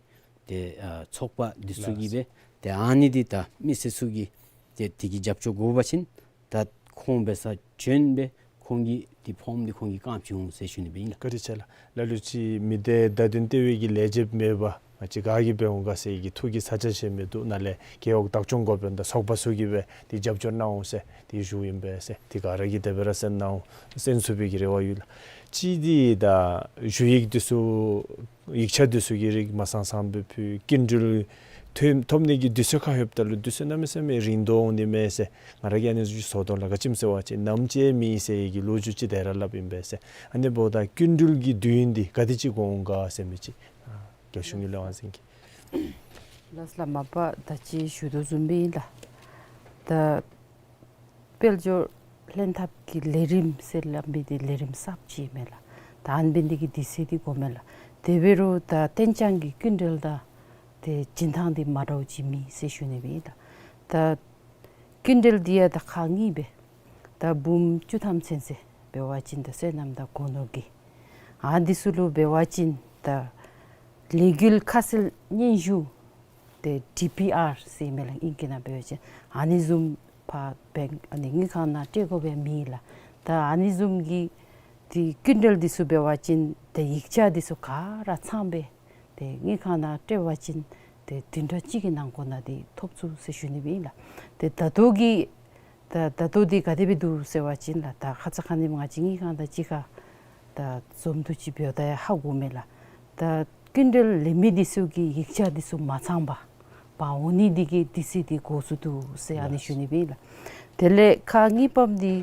ཏེ་ཨ་ཚོགས་པ་འདི་ཚུ་གིས་སྦེ་ཏེ་ཨ་ནི་འདི་ད་མི་སེར་ཚུ་གིས་ཏེ་དེ་གི་རྒྱབ་སྐྱོར་དགོ་པ་ཅིན་ད་ཁོང་འབད་སར་བྱོན་སྦེ་ཁོང་གིས་འདི་ཕོརམ་འདི་ཁོང་གིས་བཀང་བྱིན་འོང་ཟེར་ཞུ་ནི་སྦེ་ཨིན་ལགས། བཀའ་དྲིན་ཆེ་ལགས། ལ་ལུ་ཅིག་མི་སྡེ་བརྡ་དོན་ལྟེ་བའི་གི་ལས་བྱེདཔ་མེད་པར་ང་བཅས་ག་གིས་འབད་འོང་ག་ཟེར་གྱི་ཐུགས་ཀྱི་ཚ་གྱང་ཅིག་མིན་འདུག། ནཱ་ལས་རྒེད་འོག་བདག་སྐྱོང་འགོ་དཔོན་དང་ཚོགས་པ་ཚུ་གིས་སྦེ་འདི་རྒྱབ་སྐྱོར་གནང་འོང་ཟེར་འདི་ཞུཝ་ཨིན་པས་ཟེར། འདི་ག་ར་གིས་དེ་སྦེ་ར་གསན་གནང་འོང་གསན་ཚུགས་པའི་གི་རེ་བ་ཡོད་ལགས། ཅིག་འདི་ད་ཞུ་ཡིག་འདི་ཚུ་ཡིག་ཆ་འདི་ཚུ་གི་རིགས་མ་ཚང་ཚངམ་སྦེ་ཕུལ། སྐྱིན་འགྲུལ་ཐོབ་ཐོབ་ནི་གི་དུས་ཚོད་ཁར་ལྷོདཔ་ད་ལུ་དུས་ཚོད་གནམ་མེད་ས་མེད་རིང་དོ་འོང་ནི་མས་ཟེར་ང་ར་གིས་ཨ་ནི་ཚུ་ཅིག་བཟོ་དོ་ལགས། ག་ཅི་སྨོ་ཟེར་བ་ཅིན་ནམ་ཅིག་མེད་ཟེར་གྱི་ལོ་རྒྱུས་ཅིག་དེ་ར་སླབ་ཨིན་པས་ཟེར། ཨ་ནི་འབདཝ་ད་སྐྱིན་འགྲུལ་གྱི་དུས་ཡུན་འདི་ག་དེ་ཅིག་འགོར་འོང་ག་ཟེར་མི་ཅིག་ཨ་རྒྱལ་གཞུང་གི་ལས་དབང་འཛིན་གྱིས། ལགས་ལགས། མ་པ་ད་ཅི་ཞུ་དོ་བཟུམ་སྦེ་ཨིན་ལགས། ད་དཔལ་འབྱོར་ལྷན་ཐབས་ཀྱི་ལས་རིམ་ཟེར་སླབ་མི་འདི་ལས་རིམ་གསརཔ་ཅིག་མས་ལགས། ད་ཨ་ནི་འབད་ནི་འདི་གིས་དུས་ཚོད་འདི་འགོརཝ་མས་ལགས། དེ་འབད་རུང་ད་གཏན་འཇགས་ཀྱི་སྐྱིན་འགྲུལ་དང་ཏེ་བྱིན་ཐངས་འདི་མ་འདྲཝ་ཅིག་མེད་ཟེར་ཞུ་ནི་སྦེ་ཨིན་ལགས། ད་སྐྱིན་འགྲུལ་འདི་ཡང་ད་ཁག་གཉིས་སྦེ་ད་འབུམ་བཅུ་ཐམ་ཚུན་ཚོད་འབད་བ་ཅིན་ད་སོ་ནམ་དང་སྒོ་ནོར་གྱི་ཨ་འདི་ཚུ་ལུ་འབད་བ་ཅིན་ད་ལས་འགུལ་ཁ་གསལ་སྙན་ཞུ་ཏེ་ཌི་པི་ཨར་ཟེར་མས་ལགས། ཨིང་སྐད་ནང་འབད་བ་ཅིན་ཨ་ནི་བཟུམ་ཕར་བེངཀ་ཨ་ནི་དངུལ་ཁང་ནང་སྤྲོད་དགོཔ་ཡང་མེད་ལགས། ད་ཨ་ནི་བཟུམ་གྱི་ཏེ་སྐྱིན་འགྲུལ་འདི་ཚུ་འབད་བ་ཅིན་ཏེ་ཡིག་ཆ་འདི་ཚུ་ག་ར་ཚངམ་སྦེ་ཏེ་དངུལ་ཁང་ནང་སྤྲོད་པ་ཅིན་ཏེ་བདུན་ཕྲག་གཅིག་གི་ནང་འཁོད་ནང་འདི་ཐོབ་ཚུགས་ཟེར་ཞུ་ནི་སྦེ་ཨིན་ལགས། ཏེ་ད་ལྟོ་གི་ད་ད་ལྟོ་འདི་ག་དེ་སྦེ་འདུག་ཟེར་བ་ཅིན་ལགས། ད་ཁ་ཙ་ཁ་ཉིནམ་ང་བཅས་དངུལ་ཁང་དང་གཅིག་ཁར་ད་འཛོམས་འདུ་ཅིག་འབདཝ་ད་ཡང་ཧ་གོ་མས་ལགས། ད་སྐྱིན་འགྲུལ་ལེན་མི་འདི་ཚུ་གི་ཡིག་ཆ་འདི་ཚུ་མ་ཚངམ་འབག་འོང་ནི་འདི་གིས་དུས་ཚོད་འདི་འགོར་སོ་ནུག་ཟེར་ཨ་ནི་ཞུ་ནི་སྦེ་ཨིན་ལགས། དེ་ལས་ཁག་གཉིས་པམ་འདི་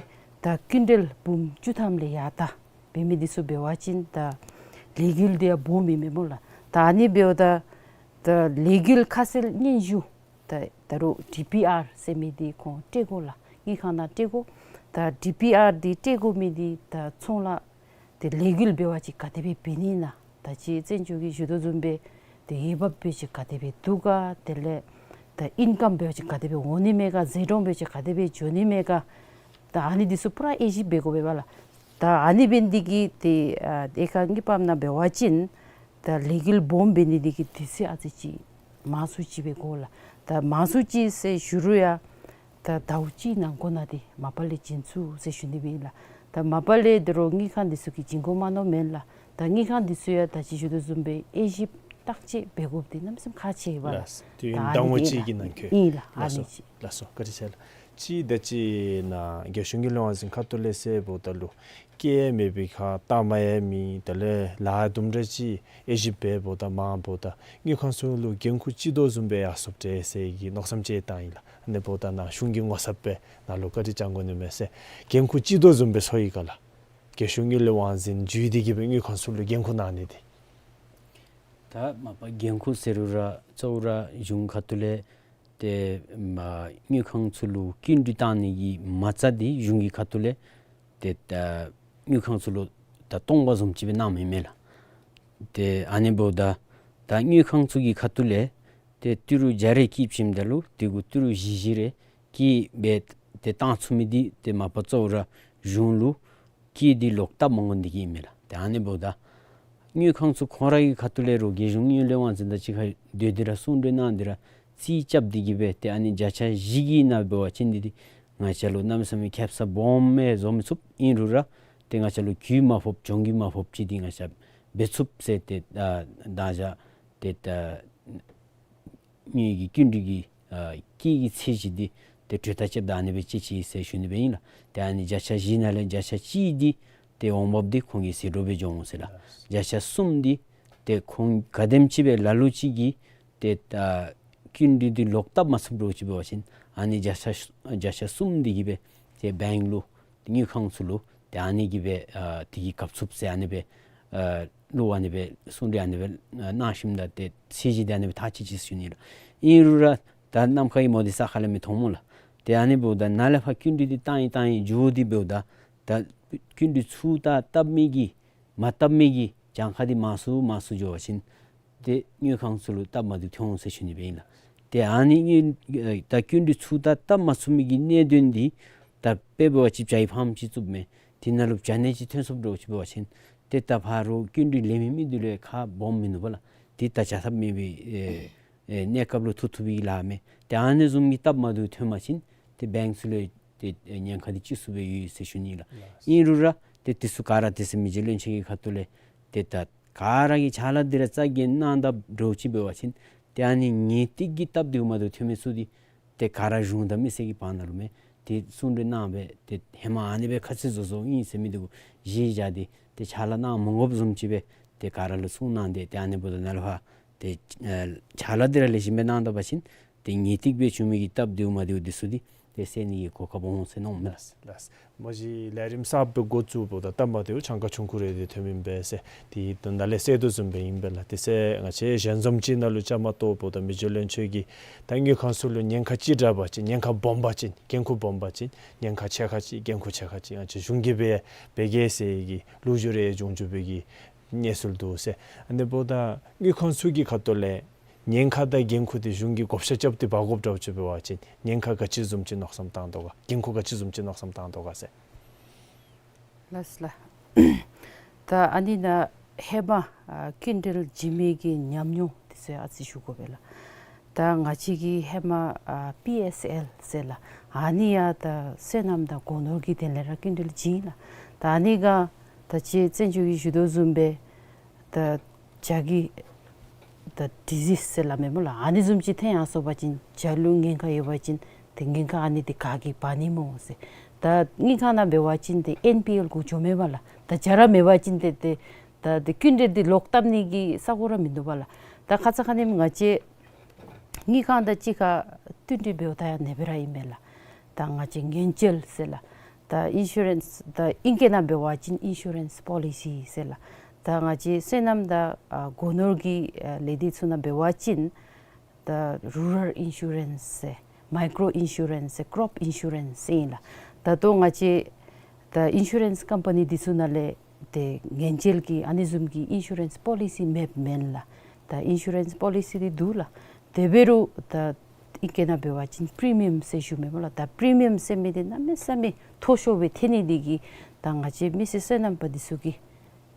ད་སྐྱིན་འགྲུལ་འབུམ་བཅུ་ཐམ་ལས་ཡར་ད་འབད་མི་འདི་ཚུ་འབད་བ་ཅིན་ད་ལས་འགུལ་འདི་ཡང་སྦོམ་ཨིན་མས་སྨོ་ལགས། ད་ཨ་ནི་འབདཝ་ད་ད་ལས་འགུལ་ཁ་གསལ་སྙན་ཞུ་ད་ད་རུང་ཌི་པི་ཨར་ཟེར་མི་འདི་ཁོང་སྤྲོད་དགོ་ལགས། དངུལ་ཁང་ནང་སྤྲོད་དགོ། ད་ཌི་པི་ཨར་འདི་སྤྲོད་དགོ་མི་འདི་ད་ཚོང་ལཱ་ཏེ་ལས་འགུལ་འབད་བ་ཅིན་ག་དེ་སྦེ་འབད་ནི་ཨིན་ན། ད་ཅི་བཙན་བྱོལ་གྱིས་ཞུ་དོ་བཟུམ་སྦེ་ཏེ་འོས་འབབ་འབད་བ་ཅིན་ག་དེ་སྦེ་འདུག་ག། དེ་ལས་ད་ཨིན་ཀམ་འབད་བ་ཅིན་ག་དེ་སྦེ་འོང་ནི་མས་ག། ཟད་འགྲོ་འབད་བ་ཅིན་ག་དེ་སྦེ་འགྱོ་ནི་མས་ག། ད་ཨ་ནི་འདི་ཚུ་པུ་ར་དབྱེ་ཞིབ་འབད་དགོ་པས་ལགས། ད་ཨ་ནི་འབད་ནི་འདི་གིས་ཏེ་ཨ་དེ་ཁག་གཉིས་པམ་ནང་འབད་བ་ཅིན་ད་ལས་འགུལ་སྦོམ་འབད་ནི་འདི་གིས་དུས་ཚོད་ཨ་ཙི་ཅིག་མང་སུ་ཅིག་སྦེ་འགོར་ལགས། ད་མང་སུ་ཅིག་ཟེར་ཞུ་རུང་ཡང་ད་ཟླཝ་གཅིག་ནང་འཁོད་ནང་འདི་མ་པ་ལས་བྱིན་ཚུགས་ཟེར་ཞུ་ནི་སྦེ་ཨིན་ལགས། ད་མ་པ་ལས་ད་རུང་དངུལ་ཁང་འདི་ཚུ་གིས་བྱིན་དགོ་མ་མནོཝ་མེན་ལགས། ད་དངུལ་ཁང་འདི་ཚུ་ཡང་ད་ཅི་ཞུ་དོ་བཟུམ་སྦེ་དབྱེ་ཞིབ་བརྟག་དཔྱད་འབད་དགོཔ་འདི་གནམ་མེད་ས་མེད་ཁག་ཆེ་བས་ལགས། ལགས་སོ། དུས་ཡུན་ཟླ་ངོ་གཅིག་གི་ནང་འཁོད། ཨིན་ལགས། ཨ་ལགས་སོ། ནི་ཅིག་ལགས་སོ། བཀའ་དྲིན་ཆེ་ལགས། ཅིག་ད་ཅི་ནཱ་རྒྱལ་གཞུང་གི་ལས་དབང་འཛིན་ཁ་ཐུག་ལས་ཟེརཝ་ད་ལུ་སྐྱེལ་མེད་པའི་ཁར་ལྟ་མ་ཡང་མེད། དེ་ལས་ལཱ་དུམ་གྲ་ཅིག་ཨེ་ཞིབ་འབདཝ་ད་མ་འབདཝ་ད་དངུལ་ཁང་ཚུ་ལུ་འགན་ཁུར་ཅིག་དོ་བཟུམ་སྦེ་ཡར་སོངམ་འདྲས་ཟེར་གྱི་མནོ་བསམ་ཅིག་བཏང་ཡི་ལགས། ཨ་ནི་འབདཝ་ད་ནཱ་གཞུང་གི་ངོ་ཚབ་སྦེ་ནཱ་ལུ་བཀའ་དྲིན་བསྐྱང་དགོ་ནི་མས་ཟེར། འགན་ཁུར་ཅིག་དོ་བཟུམ་སྦེ་ཚོར་ཡི་ག་ལགས། རྒྱལ་གཞུང་གི་ལས་དབང་འཛིན་བརྒྱུད་དེ་གིས་སྦེ་དངུལ་ཁང་ཚུ་ལུ་འགན་ཁུར་གནང་ནི་འདི། ད་མ་པ་འགན་ཁུར་ཟེར་རུང་ར་གཙོ་བོ་ར་གཞུང་ཁ་ཐུག་ལས་ཏེ་མ་དངུལ་ཁང་ཚུ་ལུ་སྐྱིན་འགྲུལ་བཏང་ནི་གི་མ་རྩ་འདི་གཞུང་གི་ཁ་ཐུག་ལས་ཏེ་ད་དངུལ་ཁང་ཚུ་ལུ་ད་སྟོང་པ་བཟུམ་ཅིག་སྦེ་གནངམ་ཨིན་མས་ལགས། ཏེ་ཨ་ནི་འབདཝ་ད་ད་དངུལ་ཁང་ཚུ་གི་ཁ་ཐུག་ལས་ཏེ་ཏི་རུ་བརྒྱ་རེ་སྐྱིདཔ་ཅིག་ཨིནམ་ད་ལུ་དེ་གུ་ཏི་རུ་བཞི་བཞི་རེ་སྐྱིད་སྦེ་ཏེ་བཏང་ཚུགས་མི་འདི་ཏེ་མ་པ་གཙོ་བོ་ར་གཞུང་ལུ་སྐྱིད་འདི་ལོག་བཏབ་མ་དགོ་ནི་འདི་གིས་ཨིན་མས་ལགས། ཏེ་ཨ་ནི་འབདཝ་ད་དངུལ་ཁང་ཚུ་ཁོང་ར་གི་ཁ་ཐུག་ལས་རོགས་རྒྱལ་གཞུང་དངུལ་ལས་དབང་འཛིན་དང་གཅིག་ཁར་སྡོད་དེ་ར་གསུང་གྲོས་གནང་སྟེ་ར་རྩིས་རྐྱབ་སྟེ་གིས་སྦེ་ཏེ་ཨ་ནི་བརྒྱ་ཆ་བཞི་གི་ནང་འབད་བ་ཅིན་འདི་འདི་ང་བཅས་ལུ་གནམ་མེད་ས་མེད་ཁེབ་ས་སྦོམ་སྦེ་བཟོ་མི་ཚུགས། ཨིན་རུང་ར་ཏེ་ང་བཅས་ལུ་གྱོང་མ་ཕོགཔ་གྱོང་གུད་མ་ཕོགཔ་ཅིག་འདི་ང་བཅས་འབད་ཚུགས་ཟེར་ཏེ་ད་ད་ཅི་ཏེ་ད་དངུལ་གྱི་སྐྱིན་འགྲུལ་གྱི་ཨ་སྐྱིད་ཀྱི་ཚད་གཞི་འདི་ཏེ་གྲོས་ཐག་བཅདཔ་ད་ཨ་ནི་སྦེ་བཅད་ཅི་ཟེར་ཞུ་ནི་སྦེ་ཨིན་ལགས། ཏེ་ཨ་ནི་བརྒྱ་ཆ་བཞི་ནང་ལས་བརྒྱ་ཆ་གཅིག་འདི་ཏེ་འོང་འབབ་འདི་ཁོང་གི་ཟད་འགྲོ་སྦེ་འགྱོ་འོང་ཟེར་ལགས། བརྒྱ་ཆ་གསུམ་འདི་ཏེ་ཁོང་ག་དེམ་ཅིག་སྦེ་ལ་ལུ་ཅིག་གིས་ཏེ་ད་སྐྱིན་འགྲུལ་འདི་ལོག་བཏབ་མ་ཚུགསཔ་འདྲཝ་ཅིག་འབད་བ་ཅིན་ཨ་ནི་བརྒྱ་ཆ་བརྒྱ་ཆ་གསུམ་འདི་གིས་སྦེ་ཏེ་བེངཀ་ལུ་དངུལ་ཁང་ཚུ་ལུ་ཏེ་ཨ་ནི་གིས་སྦེ་ཨ་དེ་གིས་གབ་ཚུགས་ཟེར་ཨ་ནི་སྦེ་ཨ་ལུ་ཨ་ནི་སྦེ་གསུང་གྲོས་ཨ་ནི་སྦེ་གནང་ཞིནམ་ད་ཏེ་ཚད་གཞི་འདི་ཨ་ནི་སྦེ་ཐག་བཅད་ཅི་ཟེར་ཞུ་ནི་ལགས། ཨིན་རུང་ར་ད་ནམ་མཁའི་མོ་འདི་ས་ཁ་ལས་མི་མཐོང་སྨོ་ལགས། ཏེ་ཨ་ནི་འབདཝ་ད་ནཱ་ལས་ཕར་སྐྱིན་འགྲུལ་འདི་བཏང་ཡི་བཏང་ཡི་འགྱོ་སྟེ་འབདཝ་ད་ད་སྐྱིན་འགྲུལ་ཚུ་ད་བཏབ་མི་གི་མ་བཏབ་མི་གི་གྱངས་ཁ་འདི་མང་སུ་མང་སུ་འགྱོ་བ་ཅིན་ཏེ་དངུལ་ཁང་ཚུ་ལུ་སྟབས་མ་བདེཝ་ཐོན་འོང་ཟེར་ཞུ་ནི་སྦེ་ཨིན་ལགས། ཏེ་ཨ་ནི་དངུལ་ད་སྐྱིན་འགྲུལ་ཚུ་ད་བཏབ་མ་ཚུགས་མི་གི་གནད་དོན་འདི་ད་དཔེ་འབད་བ་ཅིན་བྱ་ཡི་ཕཱམ་ཅིག་བཙུགསཔ་མས། དེ་ནང་ལུ་བྱ་ནད་ཅིག་ཐོན་སོངམ་འདྲཝ་ཅིག་འབད་བ་ཅིན་ཏེ་ད་ཕར་རོགས་སྐྱིན་འགྲུལ་ལེན་མི་མི་འདི་ལུ་ཡང་ཁ་སྦོམ་མིན་ནུག་པ་ལགས། ཏེ་ད་བྱ་ཐབས་མེད་པའི་ཨེ་ཨེ་གནས་སྐབས་ལུ་ཐུག་ཐུག་པའི་ལཱ་མས། ཏེ་ཨ་ནི་བཟུམ་གྱི་སྟབས་མ་བདེཝ་ཐོན་པ་ཅིན་ཏེ་བེངཀ་ཚུ་ལུ་ཏེ་ཉེན་ཁ་འདི་ཅིག་སུ་སྦེ་ཡོད་ཟེར་ཞུ་ནི་ལགས། ཨིན་རུང་ར་ཏེ་དེ་ཚུ་ག་ར་དེ་ཚུ་མི་རྗེ་བློན་ཆེན་གྱི་ཁ་ཐུག་ལས་ཏེ་ད་ག་ར་གིས་ཕྱག་ལཱ་འདི་ར་རྩ་འགེངས་གནང་ད་འདྲཝ་ཅིག་འབད་བ་ཅིན་ཏེ་ཨ་ནི་ངེས་ཏིག་གི་སྟབས་བདེཝ་མ་བདེཝ་ཐོན་མི་ཚུ་འདི་ཏེ་ག་ར་གཞུང་དང་མི་སེར་གྱི་བར་ན་ལུ་མས། ཏེ་གསུང་གྲོས་གནང་སྦེ་ཏེ་ཧེ་མ་ཨ་ནི་སྦེ་ཁ་ཚིག་བཟོ་བཟོཝ་ཨིན་ཟེར་མི་འདི་གུ་གཞི་བཞག་སྟེ་ཏེ་ཕྱག་ལཱ་གནང་མ་དགོཔ་བཟུམ་ཅིག་སྦེ་ཏེ་ག་ར་ལུ་གསུང་གནང་སྟེ་ཏེ་ཨ་ནི་འབདཝ་ད་ནཱ་ལས་ཕར་ཏེ་ཨེ་ཕྱག་ལཱ་འདི་ར་ལེགས་ཤོམ་སྦེ་གནང་ད་པ་ཅིན་ཏེ་ངེས་ཏིག་སྦེ་བྱུང་མི་གི་སྟབས་བདེཝ་མ་བདེཝ་འདི་ཚུ་འདི་ཏེ་སེལ་ནི་གི་གོ་སྐབས་འོང་ཟེར་མནོཝ་མས། ལགས་ལགས། མ་གཞི་ལས་རིམ་གསརཔ་འགོ་བཙུགསཔ་ད་སྟབས་མ་བདེཝ་ཆང་ཁ་ཆུང་ཀུ་རེ་འདི་ཐོནམ་ཨིན་པས་ཟེར་ཏེ་ད་ནཱ་ལས་སེལ་དོ་བཟུམ་སྦེ་ཨིན་པས་ལགས། དེ་ཚེ་ང་བཅས་ཞལ་འཛོམས་ཅིག་ནང་ལུ་བཅའ་མར་གཏོགསཔ་ད་མི་རྗེ་བློན་ཆེན་གྱིས་ད་དངུལ་ཁང་ཚུ་ལུ་ཉེན་ཁ་ཅིག་འདྲ་བ་ཅིན་ཉེན་ཁ་སྦོམ་པ་ཅིན་འགན་ཁུར་སྦོམ་པ་ཅིན་ཉེན་ཁ་ཕྱེད་ཀ་ཅིག་འགན་ཁུར་ཕྱེད་ཀ་ཅིག་ང་བཅས་གཞུང་གིས་འབད་འབད་གེ་ཟེར་གྱི་ལོ་རྒྱུས་རེ་འབྱུང་འགྱོ་བའི་གི་གནས་ཚུལ་འདུག་ཟེར། ཨ་ནི་འབདཝ་ད་དངུལ་ཁང་ཚུ་གི་ཁ་ཐུག་ལས་ཉེན་ཁ་དང་འགན་ཁུར་འདི་གཞུང་གིས་བགོ་བཤའ་རྐྱབ་སྟེ་འབག་དགོཔ་འདྲཝ་ཅིག་འབད་བ་ཅིན་ཉེན་ཁ་ག་ཅི་བཟུམ་ཅིག་མནོ་བསམ་བཏང་དོ་ག། འགན་ཁུར་ག་ཅི་བཟུམ་ཅིག་མནོ་བསམ་བཏང་དོ་ག་ཟེར། ལགས་ལགས། ད་ཨ་ནི་ནཱ་ཧེ་མ་ཨ་སྐྱིན་འགྲུལ་བྱིན་མི་གི་ཉམས་མྱོང་འདི་ཚུ་ཨ་ཙི་ཞུ་དགོ་པས་ལགས། ད་ང་བཅས་ཀྱི་ཧེ་མ་ཨ་པི་ཨེསི་ཨེལ་ཟེར་ལགས། ཨ་ནི་ཡང་ད་སོ་ནམ་དང་སྒོ་ནོར་གྱི་དོན་ལས་ར་སྐྱིན་འགྲུལ་བྱིན་ལགས། ད་ཨ་ནི་ག་ད་ཅི་བཙན་བྱོལ་གྱིས་ཞུ་དོ་བཟུམ་སྦེ་ད་བྱ་གི་ད་ཌི་ཟིས་ཟེར་སླབ་མས་སྨོ་ལགས། ཨ་ནི་བཟུམ་ཅིག་ཐོན་ཡར་སོང་པ་ཅིན་བྱ་ལུ་ཉེན་ཁ་ཡོད་པ་ཅིན་ཏེ་ཉེན་ཁ་ཨ་ནི་འདི་ག་གིས་འབག་ནི་སྨོ་ཟེར། ད་དངུལ་ཁང་ནང་འབད་བ་ཅིན་ཏེ་ཨེན་པི་ཨེལ་གུ་འགྱོ་མས་པ་ལགས། ད་བྱ་ར་མེད་པ་ཅིན་ཏེ་ཏེ་ད་ཏེ་སྐྱིན་འགྲུལ་འདི་ལོག་བཏབ་ནི་གི་ས་གོ་ར་མིན་འདུག་པ་ལགས། ད་ཁ་ཙ་ཁ་ཉིནམ་ང་བཅས་དངུལ་ཁང་དང་གཅིག་ཁར་བསྟུན་གྲོས་འབདཝ་ད་ཡང་ཨ་ནེ་སྦེ་ར་ཨིན་མས་ལགས། ད་ང་བཅས་ཉེན་བཅོལ་ཟེར་ལགས། ད་ཨིན་ཤུ་རེནསི་ད་ཨིང་སྐད་ནང་འབད་བ་ཅིན་ཨིན་ཤུ་རེནསི་པོ་ལི་སི་ཟེར་ལགས། ད་ང་བཅས་སོ་ནམ་དང་ཨ་སྒོ་ནོར་གྱི་ཨ་ལས་སྡེ་ཚུ་ནང་འབད་བ་ཅིན་ད་རུ་རཱལ་ཨིན་ཤུ་རེནསི་ཟེར་མའི་ཀྲོ་ཨིན་ཤུ་རེནསི་ཟེར་ཀྲོཔ་ཨིན་ཤུ་རེནསི་ཟེར་ཨིན་ལགས། ད་ལྟོ་ང་བཅས་ད་ཨིན་ཤུ་རེནསི་ཀམ་པ་ནི་འདི་ཚུ་ནང་ལས་ཏེ་ཉེན་བཅོལ་གྱི་ཨ་ནི་བཟུམ་གྱི་ཨིན་ཤུ་རེནསི་པོ་ལི་སི་མེདཔ་མེན་ལགས། ད་ཨིན་ཤུ་རེནསི་པོ་ལི་སི་འདི་འདུག་ལགས། དེ་འབད་རུང་ད་ཨིང་སྐད་ནང་འབད་བ་ཅིན་པྲི་མི་ཡམ་ཟེར་ཞུཝ་མས་སྨོ་ལགས། ད་པྲི་མི་ཡམ་ཟེར་མི་འདི་གནམ་མེད་ས་མེད་མཐོ་ཤོས་སྦེ་ཐོན་ནི་འདི་གིས་ད་ང་བཅས་མི་སེར་སོ་ནམ་པ་འདི་ཚུ་གིས་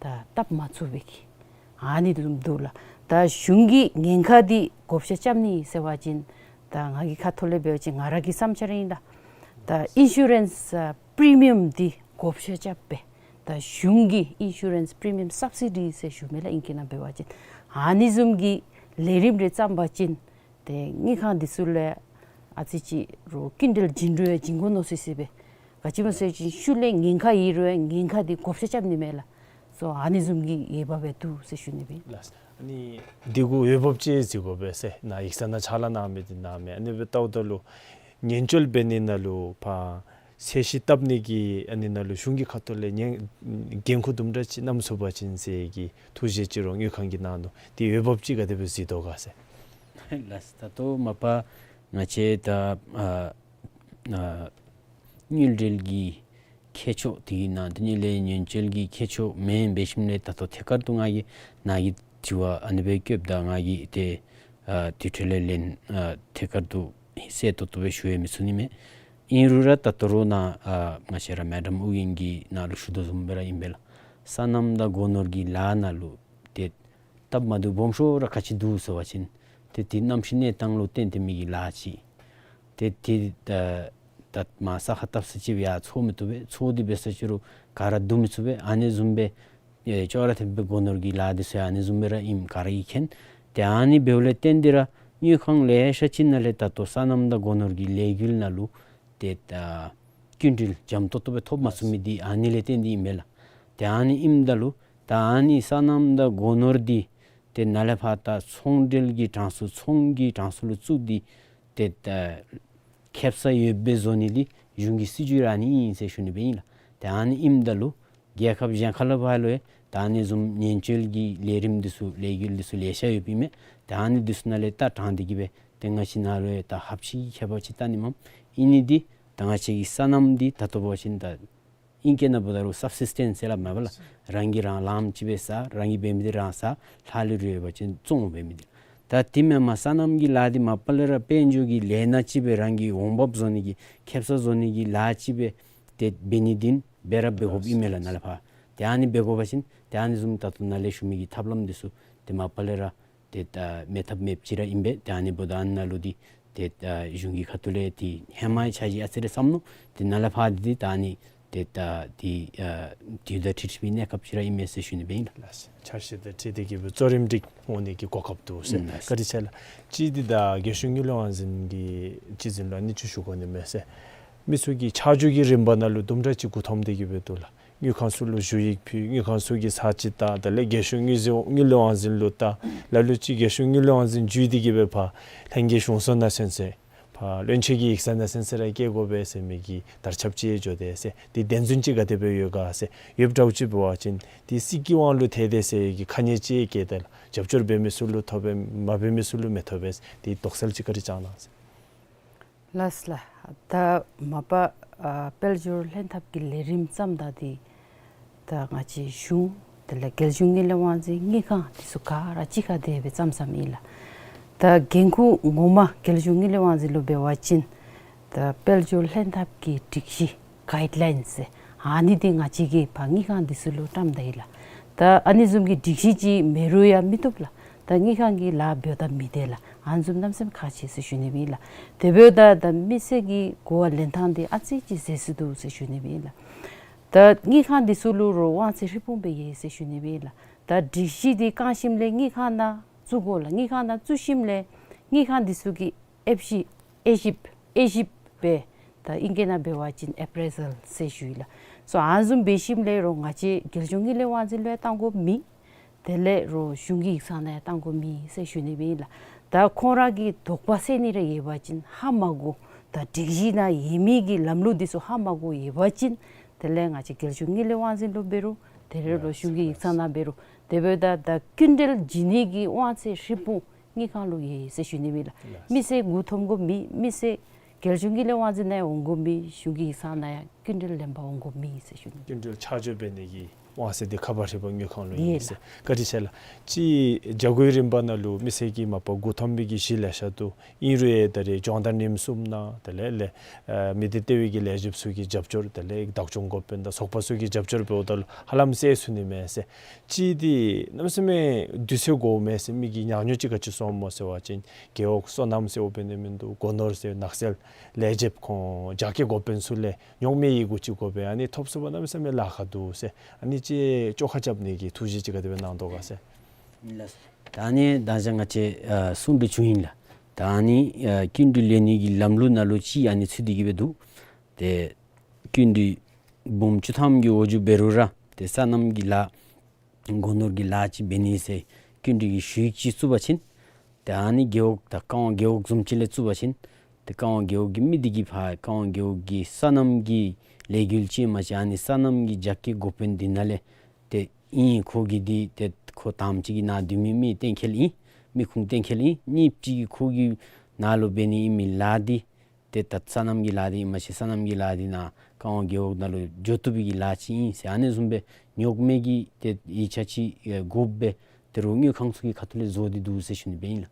ད་བཏབ་མ་ཚུགས་པའི་གི་ཨ་ནི་འདུག་ལགས། ད་གཞུང་གིས་ཉེན་ཁ་འདི་བགོ་བཤའ་རྐྱབ་ནི་ཟེར་བ་ཅིན་ད་ང་གི་ཁ་ཐུག་ལས་འབད་བ་ཅིན་ང་ར་གི་བསམ་འཆར་ཨིན་ལགས། ད་ཨིན་ཤུ་རེནསི་ཨ་པྲི་མི་ཡམ་འདི་བགོ་བཤའ་རྐྱབ་སྦེ་ད་གཞུང་གིས་ཨིན་ཤུ་རེནསི་པྲི་མི་ཡམ་སབ་སི་ཌི་ཟེར་ཞུཝ་མས་ལགས་ཨིང་སྐད་ནང་འབད་བ་ཅིན། ཨ་ནི་བཟུམ་གྱི་ལས་རིམ་རེ་བརྩམ་པ་ཅིན་ཏེ་དངུལ་ཁང་འདི་ཚུ་ལས་ ཨ་ཙི་ཅིག་རོགས་སྐྱིན་འགྲུལ་བྱིན་འགྲུལ་ཡང་བྱིན་དགོ་མནོ་སི་སི་སྦེ། ག་ཅི་སྨོ་ཟེར་བ་ཅིན་ཤུལ་ལས་ཉེན་ཁ་ཡོད་རུང་ཡང་ཉེན་ཁ་འདི་བགོ་བཤའ་རྐྱབ་ནི་མེད་ལགས། སོ་ཨ་ནི་བཟུམ་གྱི་འོས་འབབ་སྦེ་འདུག་ཟེར་ཞུ་ནི་སྦེ་ཨིན། ལགས། ཨ་ནི་འདི་གུ་འོས་འབབ་ཅིག་གཟིགས་དགོ་པས་ཟེར་ནཱ་ཡིག་ཚང་ནང་ཕྱག་ལཱ་གནང་མི་འདི་གནང་མི་ཨ་ནི་སྦེ་བལྟཝ་ད་ལུ་ཉེན་བཅོལ་འབད་ནི་ནང་ལུ་ཕར་ཚད་གཞི་བཏབ་ནི་གི་ཨ་ནི་ནང་ལུ་གཞུང་གི་ཁ་ཐུག་ལས་ཉེན་འགན་ཁུར་དུམ་གྲ་ཅིག་བསྣམ་ཚུགས་པ་ཅིན་ཟེར་གྱི་ཐུགས་བཞེད་ཅིག་རོགས་དངུལ་ཁང་གིས་གནང་ནུག། དེ་འོས་འབབ་ཅིག་ག་དེ་སྦེ་གཟིགས་དོ་ག་ཟེར། ལགས། ད་ལྟོ་མ་པ་ང་བཅས་ད་ཨ་ཨ་དངུལ་འབྲེལ་གྱི་ཁྱད་ཆོས་དེ་གི་ནང་དེ་ནི་ལས་ཉེན་བཅོལ་གྱི་ཁྱད་ཆོས་མེན་འབད་ཞིནམ་ལས་ད་ལྟོ་ཐད་ཀར་དུ་ང་གིས་ནཱ་གི་དྲི་བ་ཨ་ནི་སྦེ་བཀོདཔ་ད་ང་གིས་ཏེ་ཨ་དེ་འཕྲོ་ལས་ལན་ཨ་ཐད་ཀར་དུ་གསལ་ཏོག་ཏོ་སྦེ་ཞུ་ཡང་མི་ཚུགས་ནི་མས། ཨིན་རུང་ར་ད་ལྟོ་རོགས་ནཱ་ཨ་ང་བཅས་ར་མེ་ཌམ་ཨོ་རྒྱན་གྱིས་ནཱ་ལུ་ཞུ་དོ་བཟུམ་སྦེ་ར་ཨིན་པས་ལགས། སོ་ནམ་དང་སྒོ་ནོར་གྱི་ལཱ་ནང་ལུ་ཏེ་སྟབས་མ་བདེཝ་སྦོམ་ཤོས་ར་ག་ཅི་འདུག་ཟེར་བ་ཅིན་ཏེ་དེ་གནམ་གཤིས་གནས་སྟངས་ལུ་བརྟེན་ཏེ་མི་གི་ལཱ་ཅིག། ཏེ་དེ་ད་ད་མར་ས་ཁར་བཏབ་ས་ཅིག་སྦེ་ཡར་འཚོ་མི་བཏུབ་པས། འཚོ་སྟེ་འབད་ས་ཅིག་རུང་ག་ར་བསྡུ་མི་ཚུགས་པས། ཨ་ནི་བཟུམ་སྦེ་ཨེ་ཅོག་ར་འཐདཔ་སྦེ་སྒོ་ནོར་གྱི་ལཱ་འདི་ཚུ་ཡང་ཨ་ནི་བཟུམ་སྦེ་ར་ཨིནམ་ག་ར་གིས་མཁྱེན། ཏེ་ཨ་ནི་འབདཝ་ལས་བརྟེན་ཏེ་ར་དངུལ་ཁང་ལེ་ཤ་ཅིག་ནང་ལས་ད་ལྟོ་སོ་ནམ་དང་སྒོ་ནོར་གྱི་ལས་འགུལ་ནང་ལུ་ཏེ་ད་སྐྱིན་འགྲུལ་འཇམ་ཏོག་ཏོ་སྦེ་ཐོབ་མ་ཚུགས་མི་འདི་ཨ་ནི་ལས་བརྟེན་ཏེ་ཨིན་མས་ལགས། ཏེ་ཨ་ནི་ཨིནམ་ད་ལུ་ད་ཨ་ནི་སོ་ནམ་དང་སྒོ་ནོར་འདི་ཏེ་ནཱ་ལས་ཕར་ད་ཚོང་འབྲེལ་གྱི་གྲངས་སུ་ཚོང་གི་གྲངས་སུ་ལུ་བཙུགས་ཏེ་ཏེ་ད་ཁེབ་ས་ཡོདཔ་སྦེ་བཟོ་ནི་འདི་གཞུང་གི་སྲིད་བྱུས་ར་ཨ་ནི་ཨིན་ཟེར་ཞུ་ནི་སྦེ་ཨིན་ལགས། ཏེ་ཨ་ནི་ཨིནམ་ད་ལུ་རྒྱལ་ཁབ་གཞན་ཁ་ལས་ཕར་ལུ་ཡང་ད་ཨ་ནི་བཟུམ་ཉེན་བཅོལ་གྱི་ལས་རིམ་འདི་ཚུ་ལས་འགུལ་འདི་ཚུ་ལེ་ཤ་ཡོདཔ་ཨིན་མས། ཏེ་ཨ་ནི་འདི་ཚུ་ནང་ལས་ད་དྲངས་ཏེ་གི་སྦེ་ཏེ་ང་བཅས་ནཱ་ལུ་ཡང་ད་ཧབ་ཤིག་ཁྱད་པར་ཅིག་བལྟ་ནི་མས། ཨིན་ནི་འདི་ད་ང་བཅས་ཀྱི་སོ་ནམ་འདི་ད་ལྟོ་འབད་བ་ཅིན་ད་ཨིང་སྐད་ནང་འབདཝ་ད་རུང་སབ་སིས་ཊེནསི་ཟེར་སླབ་མས་པ་ལགས། རང་གིས་རང་ལངམ་ཅིག་སྦེ་ཟ། རང་གིས་འབད་མི་འདི་རང་ཟ། ལྷག་ལུས་རེ་ཡོད་པ་ཅིན་བཙོང་འབད་མི་འདི། ད་དེ་མེན་པར་སོ་ནམ་གྱི་ལཱ་འདི་མ་པ་ལས་ར་དཔལ་འབྱོར་གྱི་ལས་སྣ་ཅིག་སྦེ་རང་གི་འོང་འབབ་བཟོ་ནི་གི་ཁེབ་ས་བཟོ་ནི་གི་ལཱ་ཅིག་སྦེ་ཏེ་འབད་ནི་འདི་འབད་ར་འབད་དགོཔ་ཨིན་མས་ལགས་ནཱ་ལས་ཕར། ཏེ་ཨ་ནི་འབད་དགོ་པ་ཅིན་ཏེ་ཨ་ནི་བཟུམ་ད་ལྟོ་ནཱ་ལས་ཞུ་མི་གི་ཐབས་ལམ་འདི་ཚུ་ཏེ་མ་པ་ལས་ར་ཏེ་ད་མེད་ཐབས་མེདཔ་ཅིག་ར་ཨིན་པས། ཏེ་ཨ་ནི་འབདཝ་ད་ཨ་ནཱ་ལུ་འདི་ཏེ་ད་གཞུང་གི་ཁ་ཐུག་ལས་ཏེ་ཧེ་མའི་འཆར་གཞི་ཨ་ཙི་རེ་བསམ་ནུག། ཏེ་ནཱ་ལས་ཕར་འདི་ཏེ་ད་ཨ་ནི་ཏེ་ད་འདི་ཨ་དུས་དང་འཁྲིལ་བའི་གནས་སྐབས་ཅིག་ར་ཨིན་མས་ཟེར་ཞུ་ནི་སྦེ་ཨིན་ལགས། འཆར་གཞི་དང་འཁྲིལ་ཏེ་གི་སྦེ་གཙོ་རིམ་སྒྲིག་འོང་ནི་གི་གོ་སྐབས་འདུག་ཟེར། ཨིན་ལགས། བཀའ་དྲིན་ཆེ་ལགས། གཅིག་འདི་ད་རྒྱལ་གཞུང་དངུལ་ལས་དབང་འཛིན་གྱི་སྤྱི་འཛིན་ལུ་ཨ་ནི་ཅིག་ཞུ་དགོ་ནི་མས་ཟེར། མི་ཚུ་གིས་ཆ་འཇོག་གི་རིམ་པ་ནང་ལུ་དུམ་གྲ་ཅིག་མགུ་འཐོམ་སྟེ་གི་སྦེ་འདུག་ལགས། དངུལ་ཁང་ཚུ་ལུ་ཞུ་ཡིག་ཕུལ། དངུལ་ཁང་ཚུ་གིས་ས་ཅིག་བལྟ། དེ་ལས་རྒྱལ་གཞུང་དངུལ་རྩིས་དངུལ་ལས་དབང་འཛིན་ལུ་བལྟ། ལ་ལུ་ཅིག་རྒྱལ་གཞུང་དངུལ་ལས་དབང་འཛིན་བརྒྱུད་དེ་གི་སྦེ་ཕར་ལྷན་རྒྱས་གཞུང་ཚོགས་ནང་ཚུན་ཚོད་ཕར་བློན་ཆེན་གྱི་ཡིག་ཚང་ནང་ཚུན་ཚོད་ར་བསྐྱལ་དགོ་པས་ཟེར་མི་གི་དར་ཁྱབ་ཅིག་འགྱོ་དེས་ཟེར། དེ་བདེན་རྫུན་ཅིག་ག་དེ་སྦེ་ཡོད་ག་ཟེར། ཡོདཔ་འདྲཝ་ཅིག་འབད་བ་ཅིན་དེ་སྲིད་ཀྱི་དབང་ལུ་ཐལ་དེས་ཟེར་གྱི་ཁ་ཉེས་ཅིག་བཀལ་ཏེ་ལགས། རྒྱབ་སྐྱོར་འབད་མི་ཚུ་ལུ་ཐོབ་པས། མ་འབད་མི་ཚུ་ལུ་མི་ཐོབ་པས། དེ་དོགས་སེལ་ཅིག་བཀའ་དྲིན་བསྐྱང་གནང་ཟེར། ལགས་ལགས། ད་མ་པ་ཨ་དཔལ་འབྱོར་ལྷན་ཐབས་ཀྱི་ལས་རིམ་བརྩམ་ད་འདི་ད་ང་བཅས་གཞུང་དེ་ལས་རྒྱལ་གཞུང་དངུལ་ལས་དབང་འཛིན་དངུལ་ཁང་འདི་ཚུ་ག་ར་གཅིག་ཁར་དེ་སྦེ་བརྩམས་བརྩམསམ་ཨིན་ལགས། ད་འགན་ཁུར་ངོ་མ་རྒྱལ་གཞུང་དངུལ་ལས་དབང་འཛིན་ལུ་འབད་བ་ཅིན་ད་དཔལ་འབྱོར་ལྷན་ཐབས་ཀྱི་སྒྲིག་གཞི་གའིཌ་ལའིནསི་ཟེར་ཨ་ནི་འདི་ང་བཅས་ཀྱིས་ཕར་དངུལ་ཁང་འདི་ཚུ་ལུ་བཀྲམ་ད་ཡི་ལགས། ད་ཨ་ནི་བཟུམ་གྱི་སྒྲིག་གཞི་ཅིག་མེད་རུང་ཡང་མི་བཏུབ་ལགས། ད་དངུལ་ཁང་གི་ལཱ་འབདཝ་ད་མི་བདེ་ལགས། ཨ་ནི་བཟུམ་གནམ་མེད་ས་མེད་ཁག་ཆེ་ཟེར་ཞུ་ནི་སྦེ་ཨིན་ལགས། དེ་འབདཝ་ད་ད་མི་སེར་གྱི་གོ་བ་ལེན་ཐངས་འདི་ཨ་ཙི་ཅིག་ཟད་སོང་འདུག་ཟེར་ཞུ་ནི་སྦེ་ཨིན་ལགས། ད་དངུལ་ཁང་འདི་ཚུ་ལུ་རོགས་དབང་ཚད་ཧྲིལ་བུམ་སྦེ་ཡོད་ཟེར་ཞུ་ནི་སྦེ་ཨིན་ལགས། ད་སྒྲིག་གཞི་འདི་བསྐངས་ཞིནམ་ལས་དངུལ་ཁང་ནང་བཙུགས་དགོ་ལགས། དངུལ་ཁང་ནང་བཙུགས་ཞིནམ་ལས་དངུལ་ཁང་འདི་ཚུ་གིས་ཨེབ་ཞིབ་ཨེ་ཞིབ་ཨེ་ཞིབ་སྦེ་ད་ཨིང་སྐད་ནང་འབད་བ་ཅིན་ཨེ་པི་རེ་ཟཱལ་ཟེར་ཞུ་ཡི་ལགས། སོ་ཨ་ནི་བཟུམ་འབད་ཞིནམ་ལས་རོགས་ང་བཅས་རྒྱལ་གཞུང་དངུལ་ལས་དབང་འཛིན་ལུ་ཡང་བཏང་དགོཔ་མེད། དེ་ལས་རོགས་གཞུང་གི་ཡིག་ཚང་ནང་ཡང་བཏང་དགོཔ་མེད་ཟེར་ཞུ་ནི་སྦེ་ཨིན་ལགས། ད་ཁོང་ར་གི་དོགས་པ་སེལ་ནི་རེ་ཡོད་པ་ཅིན་ཧ་མ་གོ་ད་སྒྲིག་གཞི་ནང་ཡོད་མི་གི་ལམ་ལུགས་འདི་ཚུ་ཧ་མ་གོ་ཡོད་པ་ཅིན་དེ་ལས་ང་བཅས་རྒྱལ་གཞུང་དངུལ་ལས་དབང་འཛིན་ལུ་འབད་རུང་དེ་ལས་རོགས་གཞུང་གི་ཡིག་ཚང་ནང་འབད་རུང་དེ་འབདཝ་ད་ད་སྐྱིན་འགྲུལ་བྱིན་ནི་གི་དབང་ཚད་ཧྲིལ་བུམ་དངུལ་ཁང་ལུ་ཡོད་ཟེར་ཞུ་ནི་སྦེ་ཨིན་ལགས། མི་སེར་མགུ་འཐོམ་དགོཔ་མེད། མི་སེར་རྒྱལ་གཞུང་དངུལ་ལས་དབང་འཛིན་ནང་ཡང་འོང་དགོཔ་མེད། གཞུང་གི་ཡིག་ཚང་ནང་ཡང་སྐྱིན་འགྲུལ་ལེན་པར་འོང་དགོཔ་མེད་ཟེར་ཞུ་ནི། སྐྱིན་འགྲུལ་ཆ་འཇོག་འབད་ནི་གི་དབང་ཚད་འདི་ཁ་པར་ཧྲིལ་བུམ་དངུལ་ཁང་ལུ་ཡོད་ཟེར། ཡོད་ལགས། བཀའ་དྲིན་ཆེ་ལགས། ཅིག་བྱ་སྒོའི་རིམ་པ་ནང་ལུ་མི་སེར་གྱིས་མ་པ་མགུ་འཐོམ་པའི་གི་གཞི་ལེ་ཤ་འདུག། ཨིན་རུང་ཡང་ད་རེས་སྦྱོང་བརྡར་ཉིནམ་གསུམ་གནང་། དེ་ལས་ལས་ཨ་མི་སྡེ་ལྟེ་བའི་གི་ལས་བྱེདཔ་ཚུ་གི་རྒྱབ་སྐྱོར་དེ་ལས་བདག་སྐྱོང་འགོ་དཔོན་དང་ཚོགས་པ་ཚུ་གི་རྒྱབ་སྐྱོར་འབདཝ་ད་ལུ་ཧ་ལམ་སེལ་ཚུགས་ནི་མས་ཟེར། ཅིག་འདི་གནམ་མེད་ས་མེད་དུས་ཚོད་འགོརཝ་མས་ཟེར་མི་གི་ཉག་ཉོག་ཅིག་ག་ཅི་སོངམ་སྨོ་ཟེར་བ་ཅིན་རྒེད་འོག་སོ་ནམ་ཟེརཝ་འབད་ནི་མིན་འདུག། སྒོ་ནོར་ཟེར་ནགས་ཚལ་ལས་བྱེདཔ་ཁོང་རྒྱ་སྐྱེད་འགོ་དཔོན་ཚུ་ལས་ཉོག་མེད་ཡི་གུ་ཅིག་དགོ་པས། ཨ་ནི་ཐོབ་ཚུགས་པ་གནམ་མེད་ས་མེད་ལཱ་ཁག་འདུག་ཟེར། ཨ་ནི་ཅིག་བཅོ་ཁ་རྐྱབ་ནི་གི་ཐུགས་བཞེད་ཅིག་ག་དེ་སྦེ་གནང་དོ་ག་ཟེར། ལགས། ད་ཨ་ནི་ད་ཅི་ང་བཅས་ཨ་གསུངས་ཏེ་བྱུང་ཡི་ལགས། ད་ཨ་ནི་ཨ་སྐྱིན་འགྲུལ་ལེན་ནི་གི་ལམ་ལུགས་ནང་ལུ་ཅིག་ཨ་ནི་ཚུད་དེ་གི་སྦེ་འདུག། ཏེ་སྐྱིན་འགྲུལ་འབུམ་བཅུ་ཐམ་གྱི་འོག་འགྱོ་འབད་རུང་ར་ཏེ་སོ་ནམ་གྱི་ལཱ་སྒོ་ནོར་གྱི་ལཱ་ཅིག་འབད་ནི་ཟེར་སྐྱིན་འགྲུལ་གྱི་ཞུ་ཡིག་ཅིག་བཙུགས་པ་ཅིན་ཏེ་ཨ་ནི་རྒེད་འོག་དང་ཀ་ཝང་རྒེད་འོག་བཟུམ་ཅིག་ལས་བཙུགས་པ་ཅིན་ཏེ་ཀ་ཝང་རྒེད་འོག་གི་མི་འདི་གིས་ཕར་ཀ་ཝང་རྒེད་འོག་གི་སོ་ནམ་གྱི་ལས་འགུལ་ཅིག་མ་གཞི་ཨ་ནི་སོ་ནམ་གྱི་རྒྱ་སྐྱེད་འགོ་དཔོན་འདི་ནང་ལས་ཏེ་ཨིན། ཁོ་གིས་འདི་ཏེ་ཁོ་དང་པ་ཅིག་གི་ནང་སྡོད་མི་མི་གཏན་འཁེལ་ཨིན། མི་ཁུངས་གཏན་འཁེལ་ཨིན། གཉིས་པ་ཅིག་གིས་ཁོ་གི་ནང་ལུ་འབད་ནི་ཨིན་མི་ལཱ་འདི་ཏེ་ད་སོ་ནམ་གྱི་ལཱ་འདི་མ་གཞི་སོ་ནམ་གྱི་ལཱ་འདི་ནཱ་ཀ་ཝང་རྒེད་འོག་ནང་ལུ་འགྱོ་བཏུབ་པའི་གི་ལཱ་ཅིག་ཨིན་ཟེར་ཨ་ནི་བཟུམ་སྦེ་རྙོག་མེད་ཀྱི་ཏེ་ཡིག་ཆ་ཅིག་ཨེ་དགོཔ་སྦེ་ཏེ་རོགས་དངུལ་ཁང་ཚུ་གི་ཁ་ཐུག་ལས་བཟོ་སྟེ་འདུག་ཟེར་ཞུ་ནི་སྦེ་ཨིན་ལགས།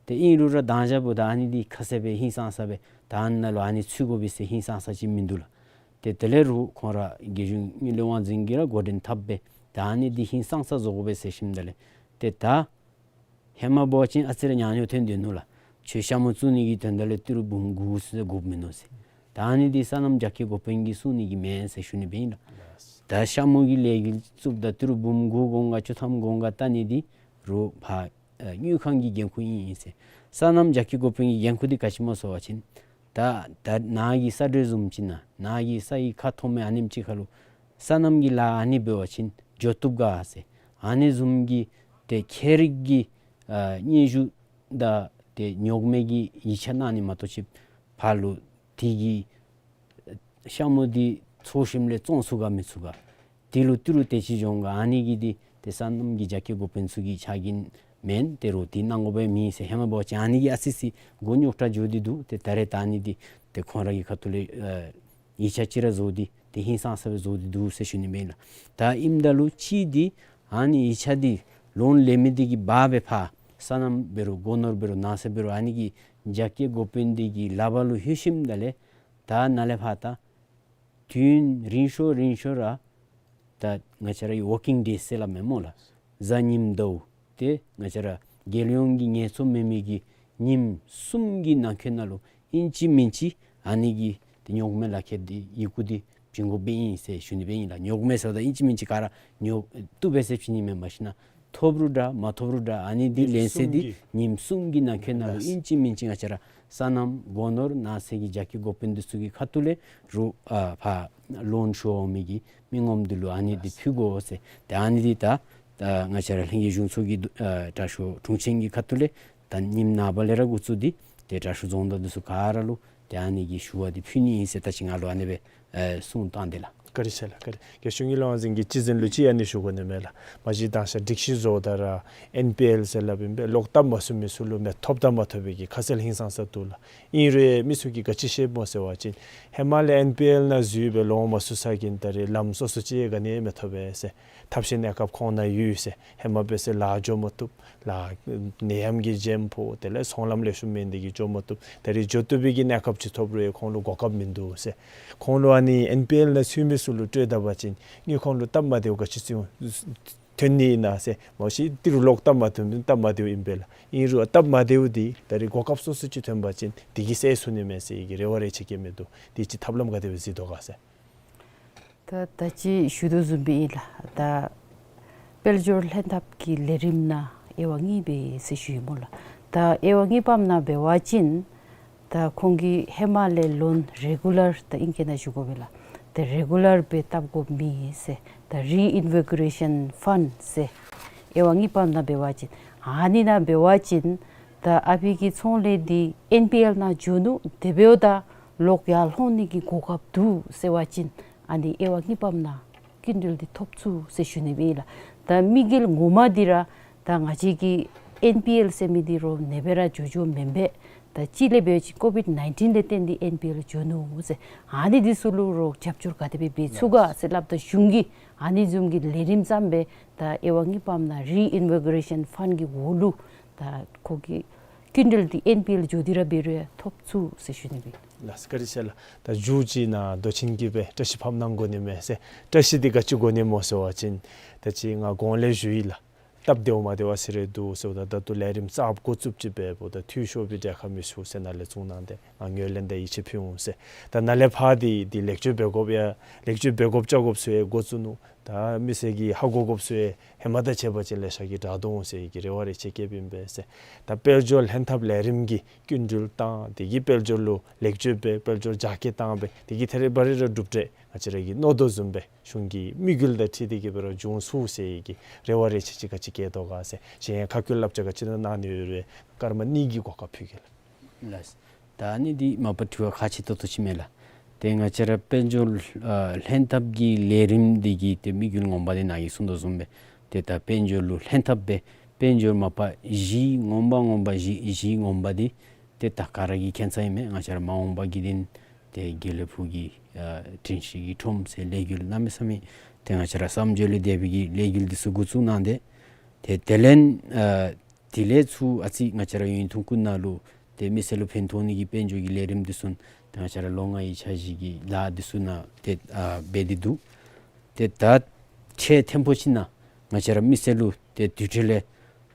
ཏེ་ཨིན་རུང་ར་ད་ང་བཅས་འབདཝ་ད་ཨ་ནི་འདི་ཁ་གསལ་སྦེ་ཧིང་སངས་ས་སྦེ་ད་ཨ་ནི་ནང་ལུ་ཨ་ནི་ཚུད་དགོ་པས་ཟེར་ཧིང་སངས་ས་ཅིག་མིན་འདུག་ལགས། ཏེ་དེ་ལས་རོགས་ཁོང་ར་རྒྱལ་གཞུང་དངུལ་ལས་དབང་འཛིན་གྱིས་ར་འགོ་འདྲེན་འཐབ་སྦེ་ད་ཨ་ནི་འདི་ཧིང་སངས་ས་བཟོ་དགོ་པས་ཟེར་ཞུཝ་ད་ལས་ཏེ་ད་ཧེ་མ་འབད་བ་ཅིན་ཨ་ཙི་རེ་ཉག་ཉོག་ཐོན་དོ་ནུག་ལགས། ཁྱོད་ཤ་མོ་བཙུགས་ནི་གི་དོན་དག་ལས་ཏི་རུ་འབུམ་དགུ་ཙམ་དགོཔ་མིན་ནུག་ཟེར། ད་ཨ་ནི་འདི་སོ་ནམ་རྒྱ་སྐྱེད་འགོ་དཔོན་གྱིས་གསུང་ནི་གི་མེན་ཟེར་ཞུ་ནི་སྦེ་ཨིན་ལགས། ད་ཤ་མོ་གི་ལས་འགུལ་བཙུགསཔ་ད་ཏི་རུ་འབུམ་དགུ་གོང་ག་བཅུ་ཐམ་གོང་ག་བལྟ་ནི་འདི་རོགས་ཕར་ཨ་དངུལ་ཁང་གི་འགན་ཁུར་ཨིན་ཨིན་ཟེར། སོ་ནམ་རྒྱ་སྐྱེད་འགོ་དཔོན་གྱི་འགན་ཁུར་འདི་ག་ཅི་སྨོ་ཟེར་བ་ཅིན་ད་ད་ནཱ་གི་ས་འབྲེལ་བཟུམ་ཅིག་ནང་ནཱ་གི་ས་ཡི་ཁ་ཐོག་མའི་ཨ་ནེམ་ཅིག་ཁར་ལུ་སོ་ནམ་གྱི་ལཱ་ཨ་ནི་འབད་བ་ཅིན་འགྱོ་བཏུབ་ག་ཟེར་ཨ་ནི་བཟུམ་གྱི་ཏེ་ཁྱད་རིག་གི་ཨ་སྙན་ཞུ་དང་ཏེ་རྙོག་མེད་ཀྱི་ཡིག་ཆ་གནང་ནི་མ་གཏོགས་ཅིག་ཕར་ལུ་དེ་གི་ཤ་མོ་འདི་ཚོ་ཞིནམ་ལས་བཙོང་ཚུགས་ག་མི་ཚུགས་ག། དེ་ལུ་ཏི་རུ་དེ་ཅིག་འགྱོ་ག། ཨ་ནི་གི་འདི་ཏེ་སོ་ནམ་གྱི་རྒྱ་སྐྱེད་འགོ་དཔོན་ཚུ་གི་ཕྱག་འགན་མེན། ཏེ་རོགས་འདི་གནང་དགོ་པའི་མེན་ཟེར། ཧེ་མ་འབད་བ་ཅིན་ཨ་ནི་གི་ཨ་ཙི་ཙི་མགུ་རྙོག་དྲགས་འགྱོ་སྟེ་འདུག། ཏེ་ད་རེས་ད་ཨ་ནི་འདི་ཏེ་ཁོང་ར་གི་ཁ་ཐུག་ལས་ཨ་ཡིག་ཆ་ཅིག་ར་བཟོ་སྟེ་ཏེ་ཧིང་སངས་ས་སྦེ་བཟོ་སྟེ་འདུག་ཟེར་ཞུ་ནི་སྦེ་ཨིན་ལགས། ད་ཨིནམ་ད་ལུ་ཅིག་འདི་ཨ་ནི་ཡིག་ཆ་འདི་ལོན་ལེན་མི་འདི་གིས་འབག་སྦེ་ཕར་སོ་ནམ་འབད་རུང་སྒོ་ནོར་འབད་རུང་ནགས་ཚལ་འབད་རུང་ཨ་ནི་གི་རྒྱ་སྐྱེད་འགོ་དཔོན་འདི་གི་ལག་པར་ལུ་ལྷོད་ཞིནམ་ད་ལས་ད་ནཱ་ལས་ཕར་ད་དུས་ཡུན་རིང་ཤོས་རིང་ཤོས་ར་ད་ང་བཅས་རའི་ཝོར་ཀིང་ཌེསི་ཟེར་སླབ་མས་སྨོ་ལགས། གཟའ་ཉིམ་ཟླཝ་ཏེ་ང་བཅས་ར་རྒྱལ་ཡོངས་ཀྱི་ངལ་འཚོ་མེད་མི་གི་ཉིནམ་གསུམ་གྱི་ནང་འཁོད་ནང་ལུ་ཨིན་ཅི་མིན་ཅི་ཨ་ནི་གི་ཏེ་རྙོག་མེད་ལག་ཁྱེར་འདི་ཡི་གུ་འདི་བྱིན་དགོཔ་སྦེ་ཨིན་ཟེར་ཞུ་ནི་སྦེ་ཨིན་ལགས། རྙོག་མེད་ཟེརཝ་ད་ཨིན་ཅི་མིན་ཅི་ག་ར་རྙོག་བཏུབ་པས་ཟེར་བྱིན་ནི་མེན། མ་གཞི་ནཱ་ཐོབ་རུང་འདྲ་མ་ཐོབ་རུང་འདྲ་ཨ་ནི་འདི་ཉིནམ་ལེན་ཚེ་གསུམ་འདི་གྱི་ཉིནམ་གསུམ་གྱི་ནང་འཁོད་ནང་ལུ་ལགས། ཨིན་ཅི་མིན་ཅི་ང་བཅས་ར་སོ་ནམ་སྒོ་ནོར་ནགས་ཚལ་གྱི་རྒྱ་སྐྱེད་འགོ་དཔོན་འདི་ཚུ་གི་ཁ་ཐུག་ལས་རོགས་ཨ་ཕར་ལོན་ཞུ་འོང་མི་གི་མི་ངོམ་འདི་ལུ་ཨ་ནི་འདི་ལགས། ཕུལ་དགོ་ཟེར། ཏེ་ཨ་ནི་འདི་ད་ད་ང་བཅས་ར་ལྷན་རྒྱས་གཞུང་ཚོགས་ཀྱི་ཨ་དྲག་ཤོས་དྲུང་ཆེན་གྱི་ཁ་ཐུག་ལས་ད་ཉིནམ་ནངས་པ་ལས་ར་འགོ་བཙུགས་ཏེ་ཏེ་དྲག་ཤོས་རྫོང་བདག་འདི་ཚུ་ག་ར་ལུ་ཏེ་ཨ་ནི་གི་ཞུ་བ་འདི་ཕུལ་ནི་ཨིན་ཟེར་ད་ཅི་ང་ལུ་ཨ་ནི་སྦེ་ཨེ་གསུངས་བཏང་དེས་ལགས། བཀའ་དྲིན་ཆེ་ལགས། བཀའ་དྲིན། རྒྱལ་གཞུང་དངུལ་ལས་དབང་འཛིན་གྱིས་སྤྱི་འཛིན་ལུ་ཅིག་ཨ་ནི་ཞུ་དགོ་ནི་མས་ལགས། མ་གཞི་ད་ང་བཅས་སྒྲིག་གཞི་བཟོཝ་ད་ར་ཨེན་པི་ཨེལ་ཟེར་སླབ་ཨིན་པས། ལོག་བཏབ་མ་ཚུགས་མི་ཚུ་ལུ་མི་ཐོབ་དང་མ་ཐོབ་པའི་གི་ཁ་གསལ་ཧིང་སངས་ས་འདུག་ལགས། ཨིན་རུང་མི་ཚུ་གིས་ག་ཅི་ཤེསཔ་སྨོ་ཟེར་བ་ཅིན་ཧེ་མ་ལས་ཨེན་པི་ཨེལ་ནང་འཛུལ་སྦེ་ལོང་མ་ཚུགས་ས་གི་ད་རེས་ལམ་སོ་སོ་ཅིག་ག་ནི་མི་ཐོབ་པས་ཟེར། ཐབས་ཤེས་གནས་སྐབས་ཁོང་ནང་ཡོད་ཟེར། ཧེ་མ་འབད་ཟེར་ལཱ་འགྱོ་མ་བཏུབ། ལཱ་ནད་ཡམས་ཀྱིས་འཇམ་ཕོག། དེ་ལས་ཚོང་ལམ་ལེགས་ཤོམ་མེད་ནི་དེ་གིས་འགྱོ་མ་བཏུབ། ད་རེས་འགྱོ་བཏུབ་པའི་གི་གནས་སྐབས་ཅིག་ཐོབ་རུང་ཁོང་ལུ་གོ་སྐབས་མིན་འདུག་ཟེར། ཁོང་ལུ་ཨ་ནི་ཨེན་པི་ཨེལ་ནང་ཚུད་མི་ཚུ་ལུ་སྤྲོད་ད་པ་ཅིན་དངུལ་ཁང་ལུ་སྟབས་མ་བདེཝ་ག་ཅི་ཚུ་ཐོན་ནི་ཨིན་ན་ཟེར། མ་གཞི་ཏི་རུ་ལོག་སྟབས་མ་བདེཝ་སྟབས་མ་བདེཝ་ཨིན་པས་ལགས། ཨིན་རུང་སྟབས་མ་བདེཝ་འདི་ད་རེས་གོ་སྐབས་སོ་སོ་ཅིག་ཐོན་པ་ཅིན་དེ་གིས་སེལ་ཚུགས་ནི་མས་ཟེར་གྱི་རེ་བ་རེ་ཆེ་བསྐྱེད་མི་འདུག། དེ་ཅིག་ཐབས་ལམ་ག་དེ་སྦེ་གཟིགས་དོ་ག་ཟེར། ད་ད་ཅི་ཞུ་དོ་བཟུམ་སྦེ་ཨིན་ལགས། ད་དཔལ་འབྱོར་ལྷན་ཐབས་ཀྱི་ལས་རིམ་ནང་དབྱེ་བ་གཉིས་སྦེ་ཟེར་ཞུ་ཡི་སྨོ་ལགས། ད་དབྱེ་བ་གཉིས་པམ་ནང་འབད་བ་ཅིན་ད་ཁོང་གིས་ཧེ་མ་ལས་ལོན་རེ་གུ་ལར་ད་ཨིང་སྐད་ནང་ཞུ་དགོ་པས་ལགས། ད་རེ་གུ་ལར་སྦེ་བཏབ་དགོཔ་མེད་ཟེར། ད་རི་ཨིན་བི་གོ་རེ་ཤཱན་ཕཱནཌ་ཟེར་དབྱེ་བ་གཉིས་པམ་ནང་འབད་བ་ཅིན་ཨ་ནི་ནང་འབད་བ་ཅིན་ད་ཨ་ཕི་གི་ཚོང་ལས་འདི་ཨེན་པི་ཨེལ་ནང་འགྱོ་ནུག། དེ་འབདཝ་ད་ལོག་ཡར་ལྷོད་ནི་གི་གོ་སྐབས་འདུག་ཟེར་བ་ཅིན་ཨ་ནི་དབྱེ་བ་གཉིས་པམ་ནང་སྐྱིན་འགྲུལ་འདི་ཐོབ་ཚུགས་ཟེར་ཞུ་ནི་སྦེ་ཨིན་ལགས། ད་དམིགས་ཡུལ་ངོ་མ་འདི་ར་ད་ང་བཅས་ཀྱི་ཨེན་པི་ཨེལ་ཟེར་མི་འདི་རོགས་ནེ་སྦེ་ར་འགྱོ་འགྱོཝ་མེན་པས། ད་ཅིག་ལས་འབད་བ་ཅིན་ཀོ་ཝིཌ་ནའིན་ཊིན་ལས་བརྟེན་ཏེ་ཨེན་པི་ཨེལ་འགྱོ་ནུག་ཟེར། ཨ་ནི་འདི་ཚུ་ལུ་རོགས་རྒྱབ་སྐྱོར་ག་དེ་སྦེ་འབད་ཚུགས་ག་ཟེར་སླབ་ད་གཞུང་གིས་ཨ་ནི་བཟུམ་གྱི་ལས་རིམ་བརྩམས་སྦེ་ད་དབྱེ་བ་གཉིས་པམ་ནང་རི་ཨིན་བི་གོ་རེ་ཤཱན་ཕཱནཌ་གི་འོག་ལུ་ད་ཁོ་གི་སྐྱིན་འགྲུལ་འདི་ཨེན་པི་ཨེལ་འགྱོ་སྟེ་ར་འབད་རུང་ཐོབ་ཚུགས་ཟེར་ཞུ་ནི་སྦེ། ལགས་སོ། བཀའ་དྲིན་ཆེ་ལགས། ད་མཇུག་ཅིག་ནཱ་མདོ་ཆེན་གྱིས་སྦེ་བཀྲ་ཤིས་ཕབ་གནང་དགོ་ནི་མས་ཟེར། བཀྲ་ཤིས་འདི་ག་ཅི་དགོ་ནི་སྨོ་ཟེར་བ་ཅིན་ད་ཅི་ང་གོང་ལས་ཞུ་ཡི་ལགས། སྟབས་བདེཝ་མ་བདེཝ་ཨ་ཙི་རེ་འདུག་ཟེརཝ་ད་ད་ལྟོ་ལས་རིམ་རྩ་འགོ་བཙུགསཔ་ཅིག་འབདཝ་ད་འཐུས་ཤོར་བའི་གྲལ་ཁར་མི་ཚུད་ཟེར་ནཱ་ལས་གསུངས་གནང་སྟེ་ང་ངོས་ལེན་དང་ཡིད་ཆེས་ཕུལ་འོང་ཟེར། ད་ནཱ་ལས་ཕར་འདི་འདི་ལེགས་བཅོས་འབད་དགོཔ་ཡང་ལེགས་བཅོས་འབད་དགོཔ་བཅོ་དགོཔ་ཚུ་ཡང་འགོ་བཙུགས་ནུག། ད་མི་སེར་གྱིས་ཧ་གོ་དགོཔ་ཚུ་ཡང་ཧེ་མ་དང་ཕྱད་པ་ཅིན་ལེ་ཤ་གིས་དྲག་དོ་འོང་ཟེར་གྱི་རེ་བ་རེ་ཆེ་བསྐྱེདཔ་ཨིན་པས་ཟེར། ད་དཔལ་འབྱོར་ལྷན་ཐབས་ལས་རིམ་གྱི་སྐྱིན་འགྲུལ་བཏང་དེ་གིས་དཔལ་འབྱོར་ལུ་ལེགས་བཅོས་འབད་དཔལ་འབྱོར་རྒྱ་སྐྱེད་བཏང་སྦེ་དེ་གིས་ཐད་རི་བ་རི་ར་གྲུབ་འབྲས་ང་བཅས་ར་གིས་མནོ་དོ་བཟུམ་སྦེ་གཞུང་གི་དམིགས་ཡུལ་དང་འཁྲིལ་ཏེ་གིས་འབད་རུང་འབྱུང་ཚུགས་ཟེར་གྱི་རེ་བ་རེ་ཆེ་ཅིག་ག་ཅི་བསྐྱེད་དོ་ག་ཟེར། གཞན་ཡང་ཁ་སྐྱོར་བསླབ་བྱ་ག་ཅི་ར་གནང་ནི་ཡོད་རུང་སྐར་མ་གཉིས་ཀྱི་གོ་སྐབས་ཕུལ་གེ་ལགས། ལགས། ད་ཨ་ནི་འདི་མ་པ་དྲི་བ་ཁག་ཆེ་ཏོག་ཏོ་ཅིག་མས་ལགས། ཏེ་ང་བཅས་ར་དཔལ་འབྱོར་ཨ་ལྷན་ཐབས་ཀྱི་ལས་རིམ་འདི་གི་ཏེ་དམིགས་ཡུལ་ངོ་མ་འདི་ནཱ་གིས་གསུངས་དོ་བཟུམ་སྦེ་ཏེ་ད་དཔལ་འབྱོར་ལུ་ལྷན་ཐབས་སྦེ་དཔལ་འབྱོར་མ་པ་གཞི་ངོ་མ་ངོ་མ་གཞི་གཞི་ངོ་མ་འདི་ཏེ་ད་ག་ར་གིས་མཁྱེན་ས་ཨིན་མས། ང་བཅས་ར་མ་འོངས་པ་གི་འདི་ཏེ་དགེ་ལེགས་ཕུག་གི་ཨ་དྲིན་ཤེས་ཀྱི་ཁྲོམ་ཟེར་ལས་འགུལ་གནམ་མེད་ས་མེད་ཏེ་ང་བཅས་ར་བསམ་བརྗོད་ལས་འདས་པའི་གི་ལས་འགུལ་འདི་ཚུ་འགོ་བཙུགས་གནང་སྟེ་ཏེ་དེ་ལས་ཨ་དེ་ལས་ཚུར་ཨ་ཙི་ང་བཅས་ར་ཡུན་ཐུང་ཀུན་ནང་ལུ་ཏེ་མི་སེར་ལུ་ཕན་ཐོགས་ནི་གི་དཔལ་འབྱོར་གྱི་ལས་རིམ་འདི་ཚུ་ཏེ་ང་བཅས་ར་ལོ་ལྔའི་འཆར་གཞི་གི་ལཱ་འདི་ཚུ་ནང་ཏེ་ཨ་འབད་དེ་འདུག། ཏེ་ད་ཆེ་ཐེམ་པོ་ཅིག་ནང་ང་བཅས་ར་མི་སེར་ལུ་ཏེ་དུས་ཐོག་ལས་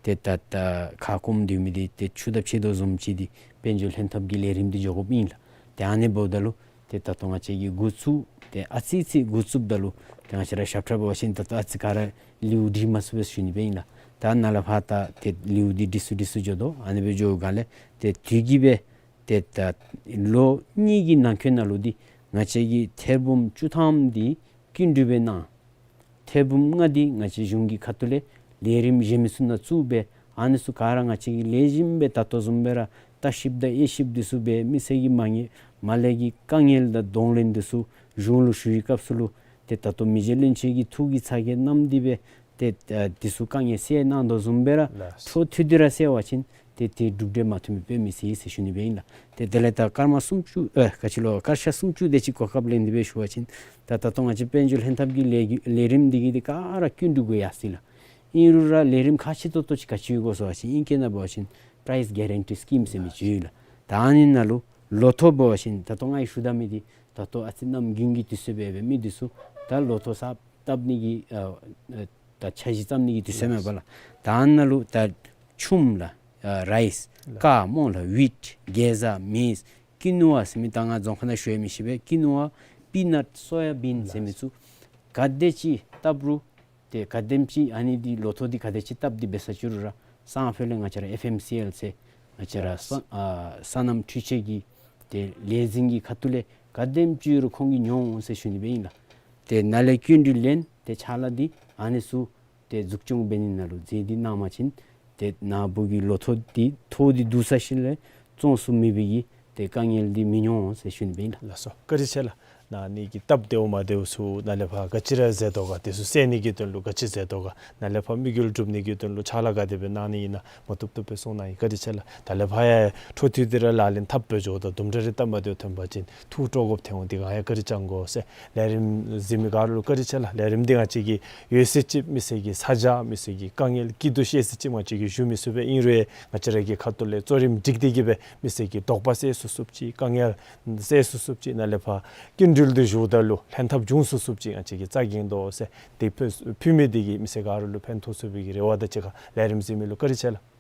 ཏེ་ད་ད་ཁ་སྐོམ་སྡོད་མི་འདི་ཏེ་ཆུ་དང་ཕྱད་དོ་བཟུམ་ཅིག་འདི་དཔལ་འབྱོར་ལྷན་ཐབས་ཀྱི་ལས་རིམ་འདི་འགྱོ་དགོཔ་ཨིན་ལགས། ཏེ་ཨ་ནི་འབདཝ་ད་ལུ་ཏེ་ད་ལྟོ་ང་བཅས་ཀྱིས་འགོ་བཙུགས་ཏེ་ཨ་ཙི་ཙི་འགོ་བཙུགསཔ་ད་ལུ་ཏེ་ང་བཅས་ར་ཞབས་ཁྲ་འབད་བ་ཅིན་ད་ལྟོ་ཨ་ཙི་ག་ར་ལེའུ་སྒྲིག་མ་ཚུགས་པས་ཟེར་ཞུ་ནི་སྦེ་ཨིན་ལགས། ད་ནཱ་ལས་ཕར་ད་ཏེ་ལེའུ་འདི་སྒྲིག་ཚུགས་སྒྲིག་ཚུགས་འགྱོ་དོ། ཨ་ནི་སྦེ་འགྱོ་སྒང་ལས་ཏེ་དུས་ཀྱི་སྦེ་ཏེ་ད་ལོ་གཉིས་ཀྱི་ནང་འཁོད་ནང་ལུ་འདི་ང་བཅས་ཀྱིས་ཐེར་འབུམ་བཅུ་ཐམ་འདི་སྐྱིན་འགྲུལ་སྦེ་གནང་། ཐེར་འབུམ་ལྔ་འདི་ང་བཅས་གཞུང་གི་ཁ་ཐུག་ལས་ལས་རིམ་གཞན་མི་ཚུ་ནང་བཙུགས་སྦེ་ཨ་ནི་ཚུ་ག་ར་ང་བཅས་ཀྱིས་ལེགས་ཤོམ་སྦེ་ད་ལྟོ་བཟུམ་སྦེ་ར་ལྟ་ཞིབ་དང་དབྱེ་ཞིབ་འདི་ཚུ་འབད་མི་སེར་གྱི་མ་དངུལ་མ་ལས་ཀྱི་དཀའ་ངལ་དང་གདོང་ལེན་འདི་ཚུ་གཞུང་ལུ་ཞུ་བའི་སྐབས་སུ་ལུ་ཏེ་ད་ལྟོ་མི་རྗེ་བློན་ཆེན་གྱི་ཐུགས་ཀྱི་ཚ་གྱང་བསྣམས་ཏེ་སྦེ་ཏེ་ཨ་འདི་ཚུ་དཀའ་ངལ་སེལ་གནང་དོ་བཟུམ་སྦེ་ར་ལགས། འཕྲོ་མཐུད་དེ་ར་སེལ་བ་ཅིན་ཏེ་དེ་གྲུབ་འབྲས་མ་ཐོན་མི་དཔེ་མི་སྲིད་ཟེར་ཞུ་ནི་སྦེ་ཨིན་ལགས། ཏེ་དེ་ལས་ད་སྐར་མ་སུམ་ཅུ་ཨེ་ག་ཅི་ལོ་སྐར་ཆ་སུམ་ཅུ་དེ་ཅིག་གོ་སྐབས་ལེན་ཏེ་སྦེ་ཞུ་བ་ཅིན་ད་ད་ལྟོ་ང་བཅས་དཔལ་འབྱོར་ལྷན་ཐབས་ཀྱི་ལས་ཀྱི་ལས་རིམ་འདི་གིས་འདི་ག་ར་སྐྱིན་འགྲུལ་དགོ་ཡར་སོ་ཡི་ལགས། ཨིན་རུང་ར་ལས་རིམ་ཁག་ཆེ་ཏོག་ཏོ་ཅིག་ག་ཅི་ཡོད་གོ་ཟེར་བ་ཅིན་ཨིང་སྐད་ནང་འབད་བ་ཅིན་price guarantee scheme ཟེར་མི་ཅིག་ཡོད་ལགས། ད་ཨ་ནི་ནང་ལུ་ལོ་ཐོག་འབད་བ་ཅིན་ད་ལྟོ་ང་གིས་ཞུ་ད་མི་འདི་ད་ལྟོ་ཨ་ཙི་གནམ་དགུན་གྱི་དུས་ཚོད་འབད་འབད་མི་འདི་ཚུ་ད་ལོ་ཐོག་ས་བཏབ་ནི་གི་ཨ་ཨ་ད་འཆར་གཞི་བརྩམ་ནི་གི་དུས་ཚོད་མས་པ་ལགས། ད་ཨ་ནཱ་ལུ་ད་ཆུམ་ལགས། ཨ་རའིསི། ལགས། ཀརྨ་ལགས། ཝིཊ། གེ་ཛ། མེཛ། ཀི་ནུ་ཝ་ཟེར་མི་ད་ང་རྫོང་ཁ་ནང་ཞུ་ཡང་མི་ཤེས་པས། ཀི་ནུ་ཝ། པི་ནཊ། སོ་ཡ་བིན་ཟེར་མི་ཚུ་ག་དེ་ཅིག་བཏབ་རུང་ཏེ་ག་དེམ་ཅིག་ཨ་ནི་འདི་ལོ་ཐོག་འདི་ག་དེ་ཅིག་བཏབ་སྟེ་འབད་ས་ཅིག་རུང་ར་སང་ཕོད་ལས་ང་བཅས་ར་ཨེཕ་ཨེམ་སི་ཨེལ་ཟེར་ང་བཅས་ར་ལགས། ས་ཨ་སོ་ནམ་འཕྲུལ་ཆས་ཀྱི་ཏེ་ལས་འཛིན་གྱི་ཁ་ཐུག་ལས་ག་དེམ་ཅིག་རུང་ཁོང་གིས་ཉོ་འོང་ཟེར་ཞུ་ནི་སྦེ་ཨིན་ལགས། ཏེ་ནཱ་ལས་སྐྱིན་འགྲུལ་ལེན་ཏེ་ཕྱག་ལཱ་འདི་ཨ་ནི་ཚུ་ཏེ་འཛུགས་སྐྱོང་འབད་ནི་ནང་ལུ་མཛད་དེ་གནང་བ་ཅིན་ཏེ་ནཱ་བུ་གི་ལོ་ཐོག་འདི་ཐོག་འདི་བསྡུ་ཚར་ཞིནམ་ལས་བཙོང་ཚུགས་མི་འབད་གི་ཏེ་དཀའ་ངལ་འདི་མི་འབྱུང་ཟེར་ཞུ་ནི་སྦེ་ཨིན་ལགས། ལགས་སོ། བཀའ་དྲིན་ཆེ་ལགས། ནཱ་ནི་གི་སྟབས་བདེཝ་མ་བདེཝ་ཚུ་ནཱ་ལས་ཕར་ག་ཅི་ར་མཛད་དོ་ག་དེ་ཚུ་སེལ་ནི་གི་དོན་ལུ་ག་ཅི་མཛད་དོ་ག་ནཱ་ལས་ཕར་དམིགས་ཡུལ་སྒྲུབ་ནི་གི་དོན་ལུ་ཕྱག་ལཱ་ག་དེ་སྦེ་གནང་ནི་ཨིན་ན་མ་བཏུབ་བཏུབ་སྦེ་གསུང་གནང་ཡི། བཀའ་དྲིན་ཆེ་ལགས། ད་ལས་ཕར་ཡང་འཕྲོ་མཐུད་དེ་ར་ལག་ལེན་འཐབ་སྦེ་འགྱོཝ་ད་དུམ་གྲ་རེ་སྟབས་མ་བདེཝ་ཐོན་པ་ཅིན་ཐུགས་སྤྲོ་དགོཔ་ཐོན་འོང་། དེ་ག་ཡང་བཀའ་དྲིན་བསྐྱང་དགོ་ཟེར། ལས་རིམ་གཟིགས་མི་ག་ར་ལུ་བཀའ་དྲིན་ཆེ་ལགས། ལས་རིམ་འདི་ང་བཅས་ཀྱིས་ཡོད་ཚད་ཅིག་མི་སེར་གྱི་ཚ་གྱང་མི་སེར་གྱི་དཀའ་ངལ་སྐྱིད་སྡུག་བཤད་ཚད་ཅིག་ང་བཅས་ཀྱིས་ཞུ་མི་ཚུགས་པས། ཨིན་རུང་ཡང་ང་བཅས་ར་གི་ཁ་ཐུག་ལས་གཙོ་རིམ་སྒྲིག་སྟེ་གིས་སྦེ་མི་སེར་གྱི་དོགས་པ་སེལ་ཚུགས་ཚུགསཔ་ཅིག་དཀའ་ངལ་སེལ་ཚུགས་ཚུགསཔ་ཅིག་ནཱ་ལས་ཕར་སྐྱིན་འགྲུལ་འདི་ཞུཝ་ད་ལུ་ལྷན་ཐབས་འབྱུང་ཚུགས་ཚུགསཔ་ཅིག་ང་བཅས་ཀྱིས་རྩ་འགེངས་དོ་ཟེར། དེ་ཕུལ་ཕུལ་མི་འདི་གིས་མི་སེར་ག་ར་ལུ་ཕན་ཐོགས་ཚུགས་པའི་གི་རེ་བ་དང་གཅིག་ཁར་ལས་རིམ་གཟིགས་མི་ལུ་བཀའ་དྲིན་ཆེ་ལགས།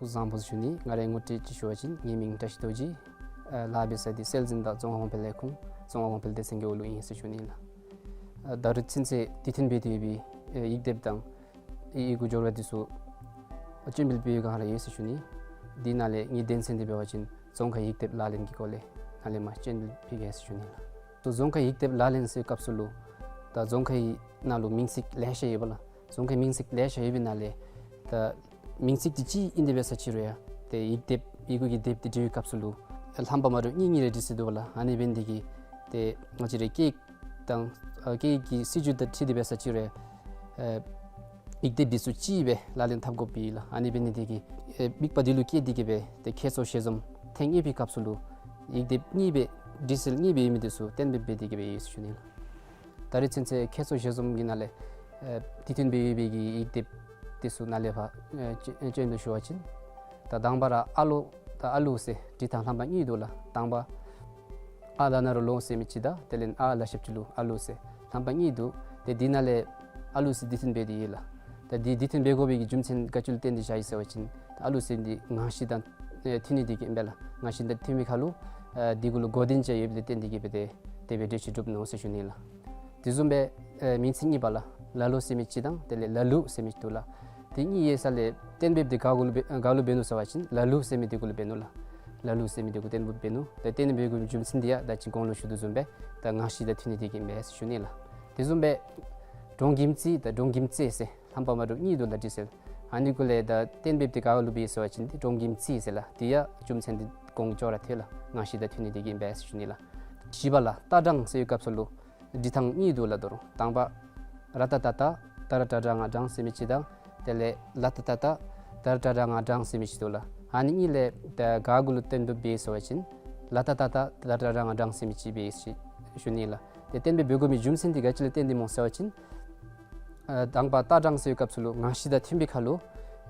སྐུ་གཟུགས་བཟང་པོ་ཟེར་ཞུ་ནི། ང་རའི་ངོ་སྤྲོད་ཅིག་ཞུ་བ་ཅིན་ངེའི་མིང་བཀྲ་ཤིས་རྡོ་རྗེ། ཨ་ལཱ་འབད་ས་འདི་སྲོལ་འཛིན་དང་རྫོང་ཁ་གོང་འཕེལ་ལས་ཁུངས་རྫོང་ཁ་གོང་འཕེལ་སྡེ་ཚན་གྱི་འོག་ལུ་ཨིན་ཟེར་ཞུ་ནི་ལགས། ཨ་ད་རུང་ཚུན་ཚོད་དུས་མཐུན་འབད་དེ་ཡོད་པའི་ཨེ་ཡིག་དེབ་དང་ཨེ་ཡི་གུ་འབྱོར་བ་འདི་ཚུ་ཨ་སྤྱན་འབུལ་ཕུལ་བའི་སྒང་ར་ཡོད་ཟེར་ཞུ་ནི། འདི་ནང་ལས་ངེའི་དོན་ཚན་འདི་འབད་བ་ཅིན་རྫོང་ཁའི་ཡིག་དེབ་ལག་ལེན་གྱི་སྐོར་ལས་ནཱ་ལས་མར་སྤྱན་འབུལ་ཕུལ་གེ་ཟེར་ཞུ་ནི་ལགས། ཏེ་རྫོང་ཁའི་ཡིག་དེབ་ལག་ལེན་ཟེར་སྐབས་སུ་ལུ་ད་རྫོང་ཁའི་ནང་ལུ་མིང་ཚིག་ལེ་ཤ་ཡོད་པ་ལགས། རྫོང་ཁའི་མིང་ཚིག་ལེ་ཤ་ཡོད་པའི་ནང་ལས་ད་ མིང་ཚིག་འདི་གཅིག་ཨིན་དེ་འབད་ས་ཅིག་རུང་ཡང་ཏེ་ཡིག་སྡེབ་ཡི་གུ་གི་སྡེབ་འདི་འབྲི་བའི་སྐབས་སུ་ལུ་རྣམ་པ་མ་འདྲཝ་གཉིས་གཉིས་རེ་འབྲི་སྲོལ་འདུག་པ་ལགས། ཨ་ནི་འབད་ནི་དེ་གིས་ཏེ་ང་བཅས་ར་སྐད་དང་ཨ་སྐད་ཀྱི་སྲིད་བྱུས་དང་འཁྲིལ་ཏེ་འབད་ས་ཅིག་རུང་ཡང་ཨེ་ཡིག་སྡེབ་འདི་ཚུ་གཅིག་སྦེ་ལག་ལེན་འཐབ་དགོཔ་ཨིན་ལགས། ཨ་ནི་འབད་ནི་དེ་གིས་ཨེ་དམིགས་པ་འདི་ལུ་བསྐྱེད་དེ་གིས་སྦེ་ཏེ་ཁྱད་མཚར་ཞལ་འཛོམས་ཐེངས་གཉིས་པའི་སྐབས་སུ་ལུ་ཡིག་སྡེབ་གཉིས་སྦེ་འབྲི་སྲོལ་གཉིས་སྦེ་ཡོད་མི་འདི་ཚུ་གཏན་འབེབས་འབད་དེ་གིས་སྦེ་ཡོད་ཟེར་ཞུ་ནི་ལགས། ད་རིས་ཚུན་ཚོད་ཁྱད་མཚར་ཞལ་འཛོམས་ཀྱི་ནང་ལས་ཨེ་དུས་མཐུན་སྦེ་ཡོད་པའི་གི་ཡིག་སྡེབ་འདི་ཚུ་ནཱ་ལས་ཕར་ཨེ་སྤྱན་སྤྱན་དུ་ཞུ་བ་ཅིན་ད་དང་པ་ར་ཨ་ལོ་དང་ཨ་ལུ་ཟེར་འབྲི་ཐངས་རྣམ་པ་གཉིས་འདུག་ལགས། དང་པ་ཨ་ལ་ན་རོ་ལོ་ཟེར་མི་ཅིག་དང་དེ་ལས་ཨ་ལ་ཞབས་ཀྱུ་ལུ་ཨ་ལུ་ཟེར་རྣམ་པ་གཉིས་འདུག། ཏེ་འདི་ནང་ལས་ཨ་ལུ་ཟེར་དུས་མཐུན་འབད་དེ་ཡོད་ལགས། ད་འདི་དུས་མཐུན་འབད་དགོ་པའི་གི་རྒྱུ་མཚན་ག་ཅི་ལུ་བརྟེན་ཏེ་བཞག་ཡི་ཟེར་བ་ཅིན་ཨ་ལུ་ཟེར་འདི་ངང་གཤིས་དང་ཨེ་མཐུན་ནི་དེ་གིས་ཨིན་པས་ལགས། ངང་གཤིས་དང་མཐུན་པའི་ཁར་ལུ་ཨེ་འདི་གུ་ལུ་གོ་དོན་ཅིག་ཡོདཔ་ལས་བརྟེན་ཏེ་གིས་སྦེ་ཏེ་དེ་སྦེ་འགྲེལ་བཤད་གྲུབ་ནུག་ཟེར་ཞུ་ནི་ལགས། དེ་བཟུམ་སྦེ་ཨེ་མིང་ཚིག་གཉིས་པ་ལགས། ལ་ལོ་ཟེར་མི་ཅིག་དང་དེ་ལས་ལ་ལུ་ཟེར་མི་ཅིག་འདུག་ལགས། དེ་གཉིས་ཡོད་ས་ལས་གཏན་འབེབས་འདི་ག་གུ་ལུ་འབད་ག་ལུ་འབད་ནུག་ཟེར་བ་ཅིན་ལ་ལུ་ཟེར་མི་འདི་གུ་ལུ་འབད་ནུག་ལགས། ལ་ལུ་ཟེར་མི་འདི་གུ་གཏན་འབེབས་འབད་ནུག། ཏེ་གཏན་འབེབས་འབད་དགོ་པའི་རྒྱུ་མཚན་འདི་ཡང་ད་ཅི་གོང་ལུ་ཞུ་དོ་བཟུམ་སྦེ་ད་ངང་གཤིས་དང་མཐུན་ནི་དེ་གིས་ཨིན་པས་ཟེར་ཞུ་ནི་ལགས། དེ་བཟུམ་སྦེ་འབྲོང་གིམ་རྩི་དང་འབྲོང་གིམ་རྩེ་ཟེར་རྣམ་པ་མ་འདྲཝ་གཉིས་འདུག་ལགས་འབྲི་སྲོལ། ཨ་ནི་གུ་ལས་ད་གཏན་འབེབས་འདི་ག་ལུ་འབད་ཡི་ཟེར་བ་ཅིན་འདི་འབྲོང་གིམ་རྩི་ཟེར་ལགས། དེ་ཡང་རྒྱུ་མཚན་འདི་གོང་ཅོག་ར་འཐད་ལགས། ངང་གཤིས་དང་མཐུན་ནི་དེ་གིས་ཨིན་པས་ཟེར་ཞུ་ནི་ལགས། བཞི་པ་ལགས། ཏ་བྲང་ཟེར་བའི་སྐབས་སུ་ལུ་འབྲི་ཐངས་གཉིས་འདུག་ལགས། ད་རུང་དང་པ་ར་ཏ་ཏ་ཏ་ད་ར་ཏ་ར་ང་བྲང་ཟེར་མི་ཅིག་དང་དེ་ལས་ལ་ཏ་ཏ་ཏ་ད་ར་ཏ་ར་ང་བྲང་ཟེར་མི་ཅིག་འདུག་ལགས། ཨ་ནི་གཉིས་ལས་ད་ག་གུ་ལུ་གཏན་འབེབས་འབད་ཡི་ཟེར་བ་ཅིན་ལ་ཏ་ཏ་ཏ་ད་ར་ཏ་ར་ང་བྲང་ཟེར་མི་ཅིག་འབད་ཡི་ཟེར་ཞུ་ནི་ལགས། ཏེ་གཏན་འབེབས་འབད་དགོ་མི་རྒྱུ་མཚན་འདི་ག་ཅི་ལས་བརྟེན་ཏེ་སྨོ་ཟེར་བ་ཅིན་ཨ་དང་པ་ཏ་བྲང་ཟེར་བའི་སྐབས་སུ་ལུ་ངང་གཤིས་དང་མཐུན་པའི་ཁར་ལུ་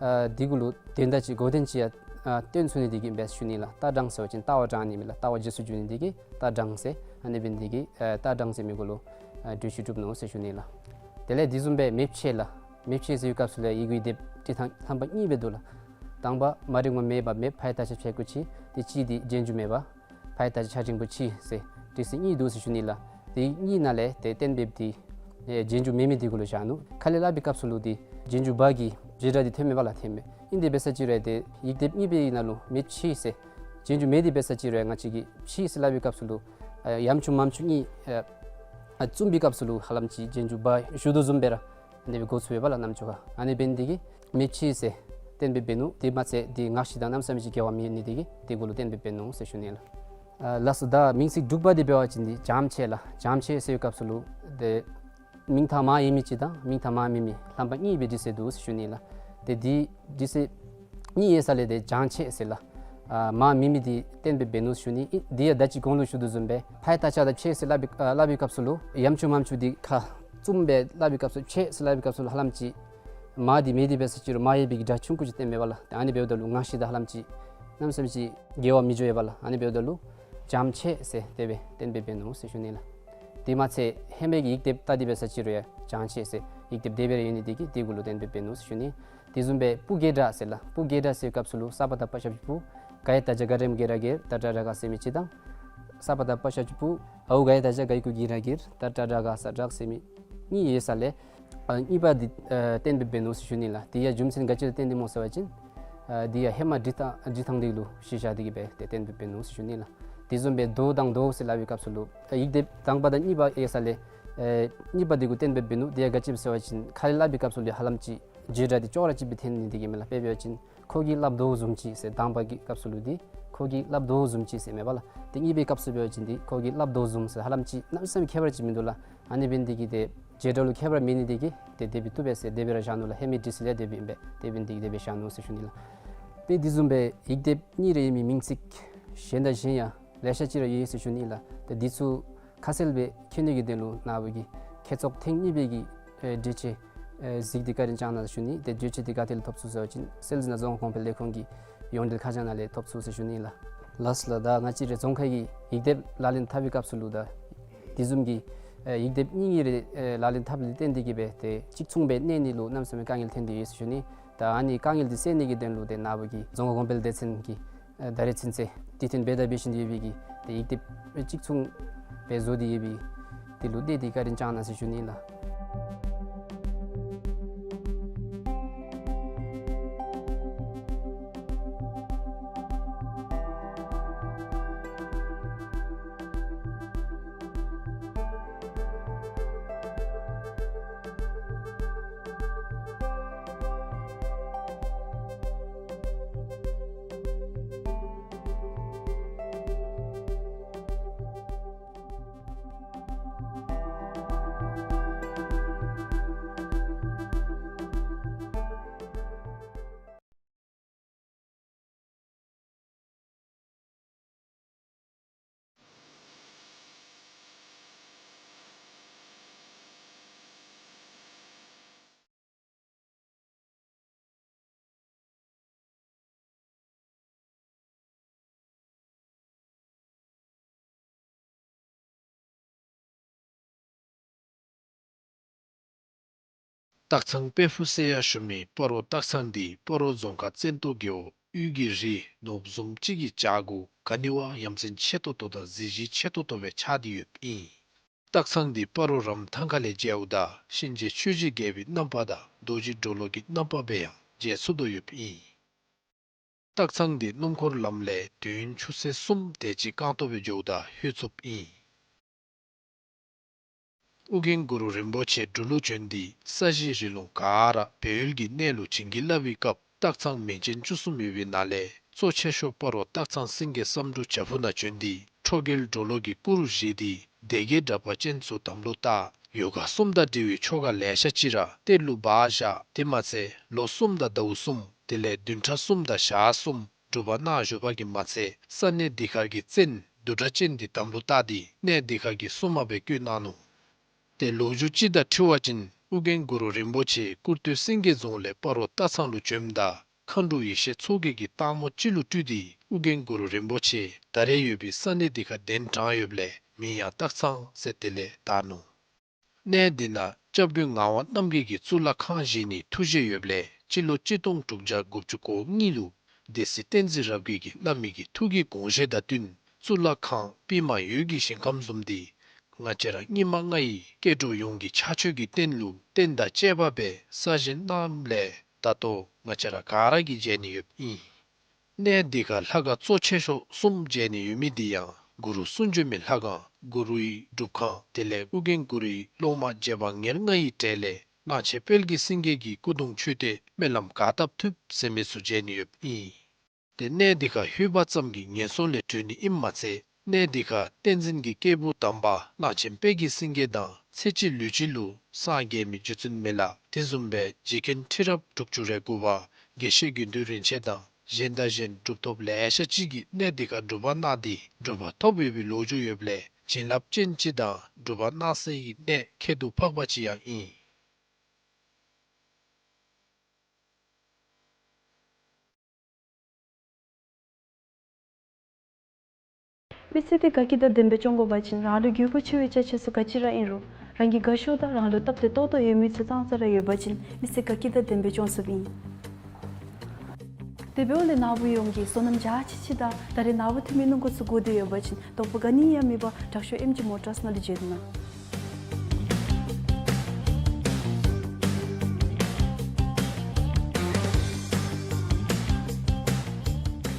ཨ་འདི་གུ་ལུ་དོན་དག་ཅིག་གོ་དོན་ཅིག་ཡང་ཨ་སྟོན་ཚུགས་ནི་དེ་གིས་ཨིན་པས་ཟེར་ཞུ་ནི་ལགས། ཏ་བྲང་ཟེར་བ་ཅིན་ལྟ་བ་དྲང་ནི་མས་ལགས། ལྟ་བ་རྗེས་སུ་འཇུག་ནི་དེ་གིས་ཏ་བྲང་ཟེར། ཨ་ནི་འབད་ནི་དེ་གིས་ཨ་ཏ་བྲང་ཟེར་མི་གུ་ལུ་ཨ་འགྲེལ་བཤད་གྲུབ་ནུག་ཟེར་ཞུ་ནི་ལགས། དེ་ལས་དེ་བཟུམ་སྦེ་མེ་ཕྱེ་ལགས། མེ་ཕྱེ་ཟེར་བའི་སྐབས་སུ་ལུ་ཡིག་གུ་སྡེབ་འབྲི་ཐངས་རྣམ་པ་གཉིས་སྦེ་འདུག་ལགས། དང་པ་མ་རིང་བ་མེ་བ་མེ་ཕའི་ཏ་ཅ་ཕྱ་གུ་ཕྱི། ཏེ་ཕྱི་འདི་རྗེས་འཇུག་མེ་བ། ཕའི་ཏ་ཅ་ཆ་འགྲེང་བུ་ཕྱིས་ཟེར་འབྲི་སྲོལ་གཉིས་འདུག་ཟེར་ཞུ་ནི་ལགས། དེ་གཉིས་ནང་ལས་ཏེ་གཏན་འབེབས་འདི་ཨེ་རྗེས་འཇུག་མེ་མེ་འདི་གུ་ལུ་བཞག་ནུག། ཁ་ལས་སླབ་པའི་སྐབས་སུ་ལུ་འདི་རྗེས་འཇུག་བ་གི་བྱེད་སྒྲ་འདི་ཐོནམ་མས་པ་ལགས། ཐོནམ་མས། ཨིན་དེ་འབད་ས་ཅིག་རུང་ཏེ་ཡིག་སྡེབ་གཉིས་པའི་ནང་ལུ་མེ་ཕྱིས་ཟེར་རྗེས་འཇུག་མེ་འདི་འབད་ས་ཅིག་རུང་ང་བཅས་ཀྱིས་ཕྱིས་ཟེར་སླབ་པའི་སྐབས་སུ་ལུ་ཨ་ཡམ་ཆུང་མམ་ཆུང་གཉིས་ཨ་ཨ་བཙུམ་པའི་སྐབས་སུ་ལུ་ཧ་ལམ་ཅིག་རྗེས་འཇུག་བ་ཞུ་དོ་བཟུམ་སྦེ་ར་ཨ་ནི་སྦེ་གོ་ཚུགས་པས་པ་ལགས་རྣམ་ཅོ་ཁར། ཨ་ནི་འབད་ནི་དེ་གིས་མེ་ཕྱིས་ཟེར་གཏན་འབེབས་འབད་ནུག། དེ་མ་ཚད་འདི་ངག་བཞི་དང་གནམ་མེད་ས་མེད་ཅིག་འགལ་བ་མེད་ནི་དེ་གིས་དེ་གུ་ལུ་གཏན་འབེབས་འབད་ནུག་ཟེར་ཞུ་ནི་ལགས། ཨ་ལགས་སོ། ད་མིང་ཚིག་དྲུག་པ་འདི་འབད་བ་ཅིན་འདི་འཇམ་ཕྱེ་ལགས། འཇམ་ཕྱེ་ཟེར་བའི་སྐབས་སུ་ལུ་ཏེ་མིང་མཐའ་མ་ཡོད་མི་ཅིག་དང་མིང་མཐའ་མ་མེད་མི་རྣམ་པ་གཉིས་སྦེ་འབྲི་སྲོལ་འདུག་ཟེར་ཞུ་ནི་ལགས། ཏེ་འདི་འབྲི་སྲོལ་གཉིས་ཡོད་ས་ལས་ཏེ་འཇམ་ཕྱེ་ཟེར་ལགས། ཨ་མ་མེད་མི་འདི་གཏན་འབེབས་འབད་ནུག་ཟེར་ཞུ་ནི། ཨིན་འདི་ཡང་ད་ཅི་གོང་ལུ་ཞུ་དོ་བཟུམ་སྦེ་ཕའི་ཏ་ཅ་དང་ཕྱེ་ཟེར་སླབ་པའི་ཨ་སླབ་པའི་སྐབས་སུ་ལུ་ཡམ་ཆུང་མམ་ཆུང་འདི་ཁ་བཙུམ་སྦེ་སླབ་པའི་སྐབས་སུ་ཕྱེ་ཟེར་སླབ་པའི་སྐབས་སུ་ལུ་ཧ་ལམ་ཅིག་མ་འདི་མེ་འདི་འབད་ས་ཅིག་རུང་མ་ཡོད་པའི་གི་སྒྲ་ཆུང་ཀུ་ཅིག་བཏོནམ་མས་པ་ལགས། ཏེ་ཨ་ནི་འབདཝ་ད་ལུ་ངག་བཞི་དང་ཧ་ལམ་ཅིག་གནམ་མེད་ས་མེད་ཅིག་འགལ་བ་མི་འགྱོ་བས་པ་ལགས། ཨ་ནི་འབདཝ་ད་ལུ་འཇམ་ཕྱེ་ཟེར་དེ་སྦེ་གཏན་འབེབས་འབད་ནུག་ཟེར་ཞུ་ནི་ལགས། དེ་མ་ཚད་ཧེ་མའི་གི་ཡིག་སྡེབ་ལྟ་སྟེ་འབད་ས་ཅིག་རུང་ཡང་འཇམ་ཕྱེ་ཟེར་ཡིག་སྡེབ་དེ་སྦེ་ར་ཡོད་ནི་དེ་གིས་དེ་གུ་ལུ་གཏན་འབེབས་འབད་ནུག་ཟེར་ཞུ་ནི། དེ་བཟུམ་སྦེ་སྤུ་རྒྱལ་སྒྲ་ཟེར་ལགས། སྤུ་རྒྱལ་སྒྲ་ཟེར་བའི་སྐབས་སུ་ལུ་ས་པ་ད་པ་ཞབས་ཀྱུ་སྤུ། ག་ཡ་བཏགས་གྱ་ག་འགྲེང་བུ་གྱི་ར་གྱེར། ད་ཏྲ་ར་ག་ཟེར་མི་ཅིག་དང་། ས་པ་ད་པ་ཞབས་ཀྱུ་སྤུ། འའུ་ག་ཡ་བཏགས་གྱ་ག་གི་གུ་གྱི་ར་གྱེར། ད་ཏྲ་ར་ག་ས་གྲགས་ཟེར་མི་གཉིས་ཡོད་ས་ལས་ཨ་གཉིས་པ་འདི་ཨ་གཏན་འབེབས་འབད་ནུག་ཟེར་ཞུ་ནི་ལགས། དེ་ཡང་རྒྱུ་མཚན་ག་ཅི་ལུ་བརྟེན་ཏེ་སྨོ་ཟེར་བ་ཅིན་ཨ་འདི་ཡང་ཧེ་མ་འབྲི་ཐངས་འབྲི་ཐངས་འདི་ལུ་གཞི་བཞག་སྟེ་གིས་སྦེ་ཏེ་གཏན་འབེབས་འབད་ནུག་ཟེར་ཞུ་ནི་ལགས། དེ་བཟུམ་སྦེ་དོ་དང་དོ་ཟེར་སླབ་པའི་སྐབས་སུ་ལུ་ཨ་ཡིག་སྡེབ་དང་པ་དང་གཉིས་པ་ཡོད་ས་ལས་ཨ་གཉིས་པ་འདི་གུ་གཏན་འབེབས་འབད་ནུག། དེ་ཡང་ག་ཅི་སྦེ་ཟེར་བ་ཅིན་ཁ་ལས་སླབ་པའི་སྐབས་སུ་ལུ་ཧ་ལམ་ཅིག་བྱེད་སྒྲ་འདི་ཅོག་ར་གཅིག་སྦེ་ཐོན་ནི་དེ་གིས་མས་ལགས། དཔེ་འབད་བ་ཅིན་ཁོ་གིས་སླབ་དོ་བཟུམ་ཅིག་ཟེར་དང་པ་གི་སྐབས་སུ་ལུ་འདི་ཁོ་གིས་སླབ་དོ་བཟུམ་ཅིག་ཟེར་མས་པ་ལགས། ཏེ་གཉིས་པའི་སྐབས་སུ་འབད་བ་ཅིན་འདི་ཁོ་གིས་སླབ་དོ་བཟུམ་ཟེར་ཧ་ལམ་ཅིག་གནམ་མེད་ས་མེད་ཁྱད་པར་ཅིག་མིན་འདུག་ལགས། ཨ་ནི་འབད་ནི་དེ་གིས་ཏེ་བྱེད་སྒྲ་ལུ་ཁྱད་པར་མེད་ནི་དེ་གིས་ཏེ་དེ་སྦེ་བཏུབ་པས་ཟེར་དེ་སྦེ་ར་བཞག་ནུག་ལགས། ཧེ་མའི་འབྲི་སྲོལ་ཡང་དེ་སྦེ་ཨིན་པས། དེ་འབད་ནི་དེ་གིས་དེ་སྦེ་བཞག་ནུག་ཟེར་ཞུ་ནི་ལགས། ཏེ་དེ་བཟུམ་སྦེ་ཡིག་སྡེབ་གཉིས་རེ་ཡོད་མི་མིང་ཚིག་གཞན་དང་གཞན་ཡང་ལེ་ཤ་ཅིག་ར་ཡོད་ཟེར་ཞུ་ནི་ལགས། ཏེ་འདི་ཚུ་ཁ་གསལ་སྦེ་མཁྱེན་ནི་གི་དོན་ལུ་ནཱ་བུ་གིས་ཁྱད་ཚོགས་ཐེངས་གཉིས་པའི་གི་ཨེ་འགྲེལ་བཤད་ཨེ་གཟིགས་ཏེ་བཀའ་དྲིན་བསྐྱང་གནང་ཟེར་ཞུ་ནི། ཏེ་འགྲེལ་བཤད་འདི་ག་ཏེ་ལས་ཐོབ་ཚུགས་ཟེར་བ་ཅིན་སེལ་ཟི་ན་རྫོང་ཁ་གོང་འཕེལ་ལས་ཁུངས་ཀྱི་ཡོངས་འབྲེལ་ཁ་བྱང་ནང་ལས་ཐོབ་ཚུགས་ཟེར་ཞུ་ནི་ལགས། ལགས་སོ་ལགས། ད་ང་བཅས་རའི་རྫོང་ཁའི་གི་ཡིག་སྡེབ་ལག་ལེན་འཐབ་པའི་སྐབས་སུ་ལུ་ད་དེ་བཟུམ་གྱི་ཨེ་ཡིག་སྡེབ་གཉིས་གཉིས་རེ་ཨེ་ལག་ལེན་འཐབ་ལུ་བརྟེན་ཏེ་གིས་སྦེ་ཏེ་གཅིག་མཚུངས་སྦེ་གནས་ནི་ལུ་གནམ་མེད་ས་མེད་དཀའ་ངལ་ཐོན་ཏེ་ཡོད་ཟེར་ཞུ་ནི། ད་ཨ་ནི་དཀའ་ངལ་འདི་སེལ་ནི་གི་དོན་ལུ་ཏེ་ནཱ་བུ་གིས་རྫོང་ཁ་གོང་འཕེལ་སྡེ་ཚན་གྱི་ཨ་ད་རེས་ཚུན་ཚོད་དུས་མཐུན་སྦེ་ད་འབད་བཞིན་དུ་ཡོད་པའི་གི་ཏེ་ཡིག་སྡེབ་གཅིག་མཚུངས་སྦེ་བཟོ་སྟེ་ཡོད་པའི་དེ་ལུ་ཏེ་ཏེ་བཀའ་དྲིན་བསྐྱང་གནང་ཟེར་ཞུ་ནི་ལགས། སྟག་ཚང་དཔལ་ཕུག་ཟེར་ཡང་ཞུ་མི་སྤ་རོ་སྟག་ཚང་འདི་སྤ་རོ་རྫོང་ཁག་བཙན་ཏོ་རྒེད་འོག་དབུས་ཀྱི་རི་ནོར་བུ་བཟུམ་ཅིག་གི་བྱག་གུ་ག་ནི་བ་ཡ་མཚན་ཆེ་ཏོག་ཏོ་དང་གཟི་བརྗིད་ཆེ་ཏོག་ཏོ་སྦེ་ཆགས་ཏེ་ཡོདཔ་ཨིན། སྟག་ཚང་འདི་སྤ་རོ་རམ་ཐང་ཁ་ལས་མཇལཝ་ད་གཤིན་རྗེ་ཆོས་ཀྱི་རྒྱལ་པོའི་རྣམ་པ་དང་རྡོ་རྗེ་གྲོ་ལོད་ཀྱི་རྣམ་པ་སྦེ་ཡང་མཇལ་ཚུགས་དོ་ཡོདཔ་ཨིན། སྟག་ཚང་འདི་སྣུམ་འཁོར་ལམ་ལས་དུས་ཡུན་ཆུ་ཚོད་གསུམ་དེ་ཅིག་རྐང་སྟོང་སྦེ་འགྱོཝ་ད་ལྷོད་ཚུགསཔ་ཨིན། ཨོ་རྒྱན་གུ་རུ་རིན་པོ་ཆེ་འབྲུག་ལུ་བྱོན་ཏེ་ས་གཞི་རི་ལུང་ག་ར་སྦས་ཡུལ་གྱི་གནས་ལུ་བྱིན་གྱིས་བརླབས་པའི་སྐབས་སྟག་ཚང་མིང་ཅན་བཅུ་གསུམ་ཡོད་པའི་ནང་ལས་གཙོ་ཆེ་ཤོས་སྤ་རོ་སྟག་ཚང་སེང་གེ་བསམ་འགྲུབ་བྱག་ཕུག་ནང་བྱོན་ཏེ་ཁྲོ་རྒྱལ་གྲོ་ལོད་ཀྱི་སྐུ་རུ་བཞེངས་ཏེ་སྡེ་བརྒྱད་དྲེགས་པ་ཅན་ཚུ་དམ་ལུ་བཏགས། ཡོ་ག་གསུམ་དང་འབྲེལ་བའི་ཆོ་ག་ལེ་ཤ་ཅིག་ར་གཏེར་ལུ་སྦ་བཞག། དེ་མ་ཚད་ལོ་གསུམ་དང་ཟླཝ་གསུམ་དེ་ལས་བདུན་ཕྲག་གསུམ་དང་ཞག་གསུམ་སྒྲུབ་པ་གནང་བཞུགས་པ་གིས་མ་ཚད་ས་གནས་འདི་ཁར་གྱི་བཙན་བདུད་དྲེགས་ཅན་འདི་དམ་ལུ་བཏགས་ཏེ་གནས་འདི་ཁར་གྱི་སྲུང་མ་སྦེ་བསྐོས་གནང་ནུག། ཏེ་ལོ་རྒྱུས་ཅིག་དང་འཁྲིལ་བ་ཅིན་ཨོ་རྒྱན་གུ་རུ་རིན་པོ་ཆེ་སྐུར་སྟོད་སེང་གེ་རྫོང་ལས་སྤ་རོ་སྟག་ཚང་ལུ་བྱོནམ་ད་མཁའ་འགྲོ་ཡེ་ཤེས་མཚོ་རྒྱལ་གྱིས་སྟག་མོ་ཅིག་ལུ་སྤྲུལ་ཏེ་ཨོ་རྒྱན་གུ་རུ་རིན་པོ་ཆེ་ད་རེས་ཡོད་པའི་ས་གནས་འདི་ཁར་གདན་དྲངས་ཡོདཔ་ལས་མིང་ཡང་སྟག་ཚང་ཟེར་དེ་ལས་བཏགས་ནུག། གནས་འདི་ནང་སྐྱབས་མགོན་ངག་དབང་རྣམ་རྒྱལ་གྱིས་གཙུག་ལག་ཁང་བཞེངས་ནིའི་ཐུགས་བཞེད་ཡོདཔ་ལས་སྤྱི་ལོ་གཅིག་སྟོང་དྲུག་བརྒྱ་དགུ་བཅུ་གོ་གཉིས་ལུ་སྡེ་སྲིད་བསྟན་འཛིན་རབ་རྒྱས་ཀྱིས་བླ་མའི་གི་ཐུགས་ཀྱི་དགོངས་བཞེད་དང་བསྟུན་གཙུག་ལག་ཁང་པདྨ་འོད་ཀྱི་ཞིང་ཁམས་བཟུམ་འདི་ང་བཅས་ར་སྙིགས་མ་ལྔ་ཡི་སྐྱེ་འགྲོ་ཡོངས་ཀྱི་ཕྱག་མཆོད་ཀྱི་རྟེན་ལུ་རྟེན་དང་བཅས་པ་སྦེ་གསར་བཞེངས་གནངམ་ལས་ད་ལྟོ་ང་བཅས་ར་ག་ར་གིས་མཇལ་ནི་ཡོདཔ་ཨིན། གནས་འདི་ཁར་ལྷ་ཁང་གཙོ་ཆེ་ཤོས་གསུམ་མཇལ་ནི་ཡོད་མི་འདི་ཡང་གུ་རུ་གསུང་བྱོན་མའི་ལྷ་ཁང་གུ་རུའི་སྒྲུབ་ཁང་དེ་ལས་ཨོ་རྒྱན་གུ་རུའི་སློབ་མ་རྗེ་འབངས་ཉེར་ལྔ་ཡི་གྲས་ལས་གླང་ཆེན་དཔལ་གྱི་སེང་གེ་གི་སྐུ་གདུང་མཆོད་རྟེན་སྨོན་ལམ་ག་བཏབ་ཐུབ་ཟེར་མི་ཚུ་མཇལ་ནི་ཡོདཔ་ཨིན། ཏེ་གནས་འདི་ཁར་ལྷོད་པ་ཙམ་གྱིས་ངན་སོང་ལས་གྲོལ་ནི་ཨིནམ་མ་ཚད་གནས་འདི་ཁར་བསྟན་འཛིན་གྱི་སྐྱེས་བུ་དམ་པ་གླང་ཆེན་དཔལ་གྱི་སེང་གེ་དང་ཚེ་གཅིག་ལུས་གཅིག་ལུ་སངས་རྒྱས་མི་རྗེ་བཙུན་མི་ལ་དེ་བཟུམ་སྦེ་རྗེ་མཁན་ཁྲི་རབས་དྲུག་ཅུ་རེ་དགུ་པ་དགེ་བཤེས་དགེ་འདུན་རིན་ཆེན་དང་གཞན་དང་གཞན་གྲུབ་ཐོབ་ལེ་ཤ་ཅིག་གིས་གནས་འདི་ཁར་སྒྲུབ་པ་གནང་སྟེ་གྲུབ་པ་ཐོབ་ཡོད་པའི་ལོ་རྒྱུས་ཡོདཔ་ལས་བྱིན་རླབས་ཅན་ཅིག་དང་གྲུབ་པ་གནང་སའི་གནས་ཁྱད་དུ་འཕགས་པ་ཅིག་ཡང་ཨིན། མི་ཚེ་འདི་དགའ་སྐྱིད་དང་ལྡན་པའི་སྐྱོང་དགོ་པ་ཅིན་རང་ལུ་དགོས་མཁོ་ཆེ་བའི་ཅ་ཆས་ཚུ་ག་ཅི་ར་ཨིན་རུང་རང་གིས་དགའ་ཤོས་དང་རང་ལུ་སྟབས་བདེ་ཏོག་ཏོ་ཡོད་མི་ཚུ་ཙང་ཙ་ར་ཡོད་པ་ཅིན་མི་ཚེ་དགའ་སྐྱིད་དང་ལྡན་པའི་སྐྱོང་ཚུགསཔ་ཨིན། དེ་འབདཝ་ལས་ནཱ་བུ་ཡོངས་ཀྱིས་བསོད་ནམས་རྒྱ་ཆེ་ཆེ་དང་ད་རེས་ནཱ་བུ་འཐུས་མི་སྣུམ་འཁོར་ཚུ་དགོ་འདོད་ཡོད་པ་ཅིན་དོགས་པ་ག་ནི་ཡང་མེད་པར་དྲག་ཤོས་ཨེམ་ཇི་མོ་ཊརས་ནང་ལུ་བྱོན་གནང་།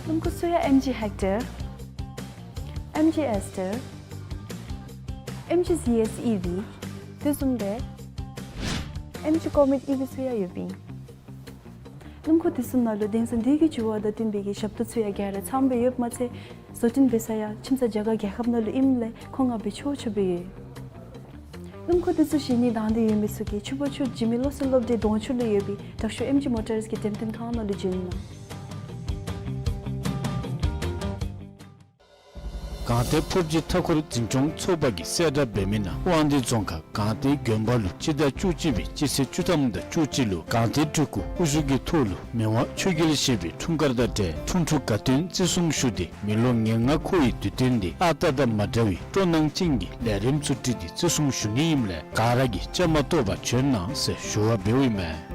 སྣུམ་འཁོར་ཚུ་ཡང་ཨེམ་ཇི་ཧེག་ཊར། ཨེམ་ཇི་ཨེས་ཊར། ཨེམ་ཇི་ཟི་ཨེས་ཨི་ཝི། དེ་བཟུམ་སྦེ་ཨེམ་ཇི་ཀོ་མེཊ་ཨི་ཝི་ཚུ་ཡང་ཡོདཔ་ཨིན། སྣུམ་འཁོར་དེ་ཚུ་ནང་ལུ་དེང་སང་འདི་གི་འགྱུར་བ་དང་བསྟུན་པའི་གི་ཞབས་ཏོག་ཚུ་ཡང་ག་ར་ཚངམ་སྦེ་ཡོདཔ་མ་ཚད་བཟོ་སྐྲུན་འབད་ས་ཡང་ཁྱིམ་ཚང་རྒྱ་གར་རྒྱལ་ཁབ་ནང་ལུ་ཨིནམ་ལས་མཁོ་མངགས་འབད་ཆོག་ཆོགཔ་སྦེ་ཡོད། སྣུམ་འཁོར་དེ་ཚུ་བཞེས་ནི་དང་འདོད་ཡོད་མི་ཚུ་གིས་ཆུ་བར་ཆུ་འཇིགས་མེད་བློ་གསལ་སློབ་གྲྭའི་གདོང་ཕྱོགས་ལུ་ཡོད་པའི་དྲག་ཤོས་ཨེམ་ཇི་མོ་ཊརས་ཀྱི་འགྲེམས་སྟོན་ཁང་ནང་ལུ་བྱོན་གནང་། སྒང་སྟེང་ཕོར་གྱི་མཐའ་འཁོར་འཛིན་སྐྱོང་ཚོགས་པ་གིས་གསལ་བསྒྲགས་འབད་མི་ནང་དབང་འདུས་རྫོང་ཁག་སྒང་སྟེང་དགོན་པ་ལུ་སྤྱི་ཟླ་བཅུ་གཅིག་པའི་སྤྱི་ཚེས་བཅུ་ཐམ་དང་བཅུ་གཅིག་ལུ་སྒང་སྟེང་སྤྲུལ་སྐུ་དབུ་བཞུགས་ཀྱི་ཐོག་ལུ་མི་དབང་ཆོས་རྒྱལ་བཞི་པའི་འཁྲུངས་སྐར་དང་འབྲེལ་འཁྲུངས་འཁྲུག་དགའ་སྟོན་བརྩི་སྲུང་ཞུ་སྟེ་མི་ལོ་ཉེར་ལྔ་འཁོར་བའི་དུས་སྟོན་འདི་ཨ་རྟག་དང་མ་འདྲ་བའི་སྤྲོ་སྣང་ཅན་གྱི་ལས་རིམ་ཚུ་བསྒྲིགས་ཏེ་བརྩི་སྲུང་ཞུ་ནི་ཨིནམ་ལས་ག་ར་གིས་བཅའ་མར་གཏོགས་པར་བྱོན་གནང་ཟེར་ཞུ་བ་འབདཝ་ཨིན་མས།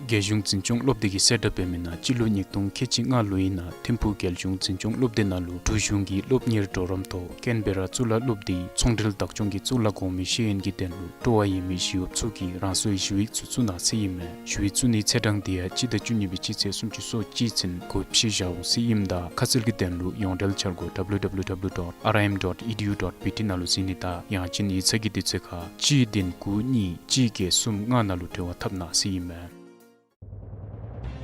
རྒྱལ་གཞུང་འཛིན་སྐྱོང་སློབ་སྡེ་གིས་གསལ་བསྒྲགས་འབད་མི་ནང་སྤྱི་ལོ་ཉིས་སྟོང་ཁལ་གཅིག་ལྔ་ལོའི་ནང་ཐིམ་ཕུག་རྒྱལ་གཞུང་འཛིན་སྐྱོང་སློབ་སྡེ་ནང་ལུ་འབྲུག་གཞུང་གི་སློབ་གཉེར་གྲོགས་རམ་ཐོག་ཀེན་བེ་ར་གཙུག་ལག་སློབ་སྡེའི་ཚོང་འབྲེལ་བདག་སྐྱོང་གི་གཙུག་ལག་གོང་མའི་ཤེས་ཡོན་གྱི་དོན་ལུ་སྤྲོ་བ་ཡོད་མི་ཞི་གཡོགཔ་ཚུ་གིས་རང་སོའི་ཞུ་ཡིག་ཚུ་བཙུགས་གནང་ཟེར་ཨིན་མས། ཞུ་ཡིག་བཙུགས་ནིའི་ཚེས་གྲངས་འདི་ཡང་སྤྱི་ཟླ་བཅུ་གཉིས་པའི་སྤྱི་ཚེས་སུམ་ཅུ་སོ་གཅིག་ཚུན་འགོ་ཕྱེ་བཞག་འོང་ཟེར་ཨིནམ་ད་ཁ་གསལ་གྱི་དོན་ལུ་ཡོངས་འབྲེལ་འཆར་སྒོ་W W W dot R I M dot E D U dot B T ནང་ལུ་གཟིགས་ནི་དང་ཡང་ཅིན་ཡིག་ཚང་གི་དུས་ཚོད་ཁར་གཅིག་བདུན་དགུ་གཉིས་གཅིག་བརྒྱད་གསུམ་ལྔ་ནང་ལུ་འབྲེལ་བ་འཐབ་གནང་ཟེར་ཨིན་མས།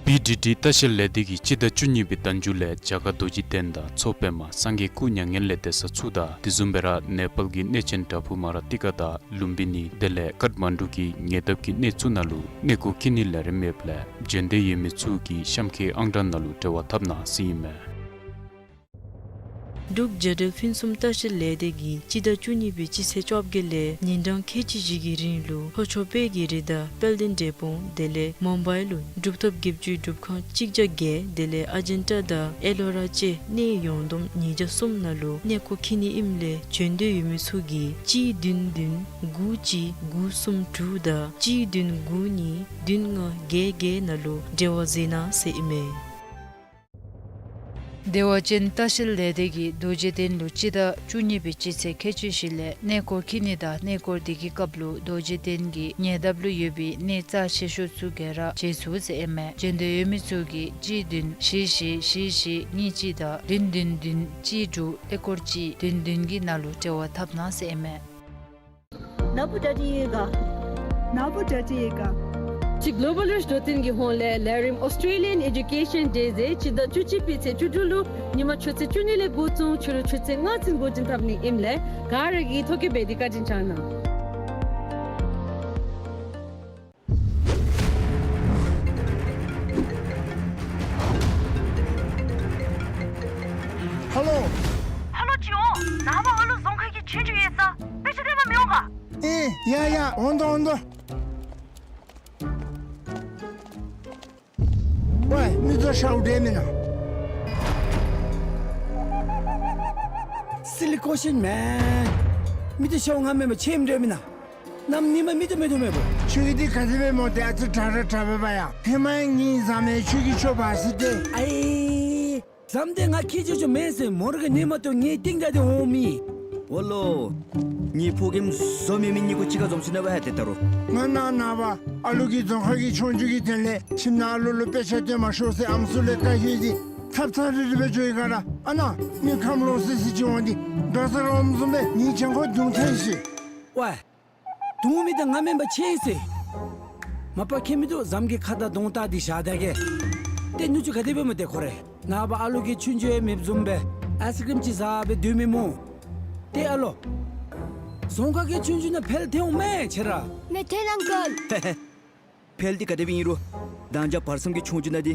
བི་ཌི་ཌི་ལྟ་བཤལ་ལས་སྡེ་གིས་སྤྱི་ཟླ་བཅུ་གཉིས་པའི་ཟླ་མཇུག་ལས་རྒྱ་གར་རྡོ་རྗེ་གདན་དང་མཚོ་པདྨ་སངས་རྒྱས་སྐུ་མྱ་ངན་ལས་འདས་ས་ཚུ་དང་དེ་བཟུམ་སྦེ་ར་ནེ་པཱལ་གྱི་གནས་ཆེན་བྲག་ཕུག་མ་ར་ཏི་ཀ་དང་ལུམ་བི་ནི་དེ་ལས་ཀཏ་མན་ཌུ་གི་ཉེ་འདབས་ཀྱི་གནས་ཚུ་ནང་ལུ་གནས་སྐོར་འཁྱིད་ནིའི་ལས་རིམ་ཡོདཔ་ལས་འབྱོན་འདོད་ཡོད་མི་ཚུ་གིས་གཤམ་འཁོད་ཨང་གྲངས་ནང་ལུ་འབྲེལ་བ་འཐབ་གནང་ཟེར་ཨིན་མས། འབྲུག་རྒྱལ་ཕུན་སུམ་ལྟ་བཤལ་ལས་སྡེ་གིས་སྤྱི་ཟླ་བཅུ་གཉིས་པའི་སྤྱི་ཚེས་བཅོ་བརྒྱད་ལས་ཉིན་གྲངས་ཁལ་གཅིག་བཞི་གི་རིང་ལུ་ལྷོ་ཕྱོགས་དཔལ་གྱི་རི་དང་དཔལ་ལྡན་འབྲས་སྤུངས་དེ་ལས་མུམ་བའི་ལུ་གྲུབ་ཐོབ་བརྒྱད་ཅུའི་སྒྲུབ་ཁང་གཅིག་བརྒྱ་བརྒྱད་དེ་ལས་ཨ་ཇན་ཊ་དང་ཨེ་ལོ་ར་བཅས་གནས་ཡོངས་བསྡོམས་ཉིས་བརྒྱ་གསུམ་ནང་ལུ་གནས་སྐོར་འཁྱིད་ནི་ཨིནམ་ལས་བྱོན་འདོད་ཡོད་མི་ཚུ་གིས་གཅིག་བདུན་བདུན་དགུ་གཅིག་དགུ་གསུམ་དྲུག་དང་གཅིག་བདུན་དགུ་གཉིས་བདུན་ལྔ་བརྒྱད་བརྒྱད་ནང་ལུ་འབྲེལ་བ་མཛད་གནང་ཟེར་ཨིན་མས། བདེ་བ་ཅན་ལྟ་བཤལ་ལས་སྡེ་གིས་རྡོ་རྗེ་གདན་ལུ་སྤྱི་ཟླ་བཅུ་གཉིས་པའི་སྤྱི་ཚེས་ཁལ་གཅིག་བཞི་ལས་གནས་སྐོར་འཁྱིད་ནི་དང་གནས་སྐོར་དེ་གི་སྐབས་ལུ་རྡོ་རྗེ་གདན་གྱི་ཉེ་འདབས་ལུ་ཡོད་པའི་གནས་རྩ་ཆེ་ཤོས་ཚུ་ག་ར་མཇལ་ཚུགས་ཟེར་ཨིན་མས། བྱོན་འདོད་ཡོད་མི་ཚུ་གིས་གཅིག་བདུན་བཞི་བཞི་བཞི་བཞི་གཉིས་གཅིག་དང་བདུན་བདུན་བདུན་གཅིག་དྲུག་ཨེ་སྐོར་གཅིག་བདུན་བདུན་གྱི་ནང་ལུ་འབྲེལ་བ་འཐབ་གནང་ཟེར་ཨིན་མས། ནཱ་བུ་གྲ་སྒྲིག་ཡོད་ག། ནཱ་བུ་གྲ་སྒྲིག་ཡོད་ག། ཅིག་གོ་ལོ་བཱལ་རིཆ་འགྲོ་སྟོན་གྱི་ཧོངས་ལས་ལས་རིམ་ཨོསི་ཊྲེ་ལི་ཡཱན་ཨེ་ཌུ་ཀེ་ཤཱན་ཌེ་ཟེར་སྤྱི་ཟླ་བཅུ་གཅིག་པའི་ཚེས་བཅུ་དྲུག་ལུ་ཉིན་མ་ཆུ་ཚོད་བཅུ་གཉིས་ལས་འགོ་བཙུགས་ཕྱི་རུ་ཆུ་ཚོད་ལྔ་ཚུན་འགོ་འདྲེན་འཐབ་ནི་ཨིནམ་ལས་ག་ར་གིས་ཐོ་བཀོད་འབད་དེ་བཀའ་དྲིན་བསྐྱང་གནང་། ཧ་ལོ། ཧ་ལོ་ཅིག་འོང་། ནངས་པ་ཨ་ལུ་རྫོང་ཁ་གི་ཆོས་རྒྱུགས་ཡོད་ས། དཔེ་ཆ་སྟོན་པར་མི་འོང་ག། ཨེ་ཡ་ཡ་འོང་དོ་འོང་དོ། ཝའི་མི་ཚུ་ཤཝ་འདྲས་མེན་ན། སི་ལི་ཀོ་ཤཱན་མེན། མི་ཚུ་ཤཝ་ང་མེན་པར་ཆེམ་འདྲས་མེན་ན། གནམ་ཉིནམ་མི་ཚུ་མེད་དོ་མེད་པོ། ཁྱོད་ཀྱིས་འདི་ག་དེ་སྦེ་སྨོ། ཏེ་ཨ་ཙི་དྲག་ར་དྲག་པས་པ་ཡ། ཧེ་མ་ངེའི་བཟའ་མི་ཁྱོད་ཀྱིས་ཁྱོད་འབག་ཟེར་ཏེ། ཨའི། བཟའ་མི་འདི་ང་ཁྱེད་ཅོག་ཅོག་མེན་ཟེར། མོ་ར་གིས་ཉིནམ་ཏོ་ངེའི་སྟེང་བརྒྱབ་སྟེ་འོང་མི། འོ་ལོ། ངེའི་ཕོ་རྒནམ་བཟོ་མེད་མི་གཉིས་ཀོ་གཅིག་ཁར་འཛོམས་ཅི་ན་བ་ཧ་ཏེ་ད་རུང་། ང་ནཱ་ནངས་པ་ཨ་ལུ་གི་རྫོང་ཁ་གི་ཆོས་རྒྱུགས་ཀྱི་དོན་ལས་ཁྱིམ་ནང་ཨ་ལུ་ལུ་དཔེ་ཆ་སྟོན་མ་ཤོག་ཟེར་ཨམ་སྲུ་ལས་བཀའ་བཀོད་དེ་ཐབ་ཚང་རི་རི་སྦེ་འགྱོ་ཡི་ག་ར། ཨ་ནཱ་མི་ཁམས་ལོག་སི་སི་ཅིག་འོང་སྟེ་རྡོ་ས་རོམ་བཟུམ་སྦེ་ངེའི་གྱང་ཁར་རྡུང་ཐལ་ཤི། ཝའི། རྡུང་མི་འདི་ང་མེན་པར་ཆེ་ཟེར། མ་པ་ཁྱད་མིན་འདུག། བཟའ་མི་གི་ཁ་དར་གདོང་བལྟ་སྟེ་བཞག་ད་གེ། ཏེ་ནུ་གཅུང་ག་དེ་སྦེ་སྨོ་ཏེ་ཁོ་རེ། ནངས་པ་ཨ་ལུ་གི་ཆོས་རྒྱུགས་ཡང་མེདཔ་བཟུམ་སྦེ་ཨའི་སི་ཀྲིམ་ཅིག་བཟའ་སྦེ་སྡོད་མི་སྨོ། ཏེ་ཨ་ལོ། རྫོང་ཁ་གི་ཆོས་རྒྱུགས་ནང་ཕེལ་ཐལ་འོང་མས་ཁྱེད་ར། མེད་ཐལ་ཨང་ཀལ། ཕེལ་འདི་ག་དེ་སྦེ་ཨིན་རུང་དང་ཅ་བར་གསུམ་གྱི་ཆོས་རྒྱུགས་ནང་འདི་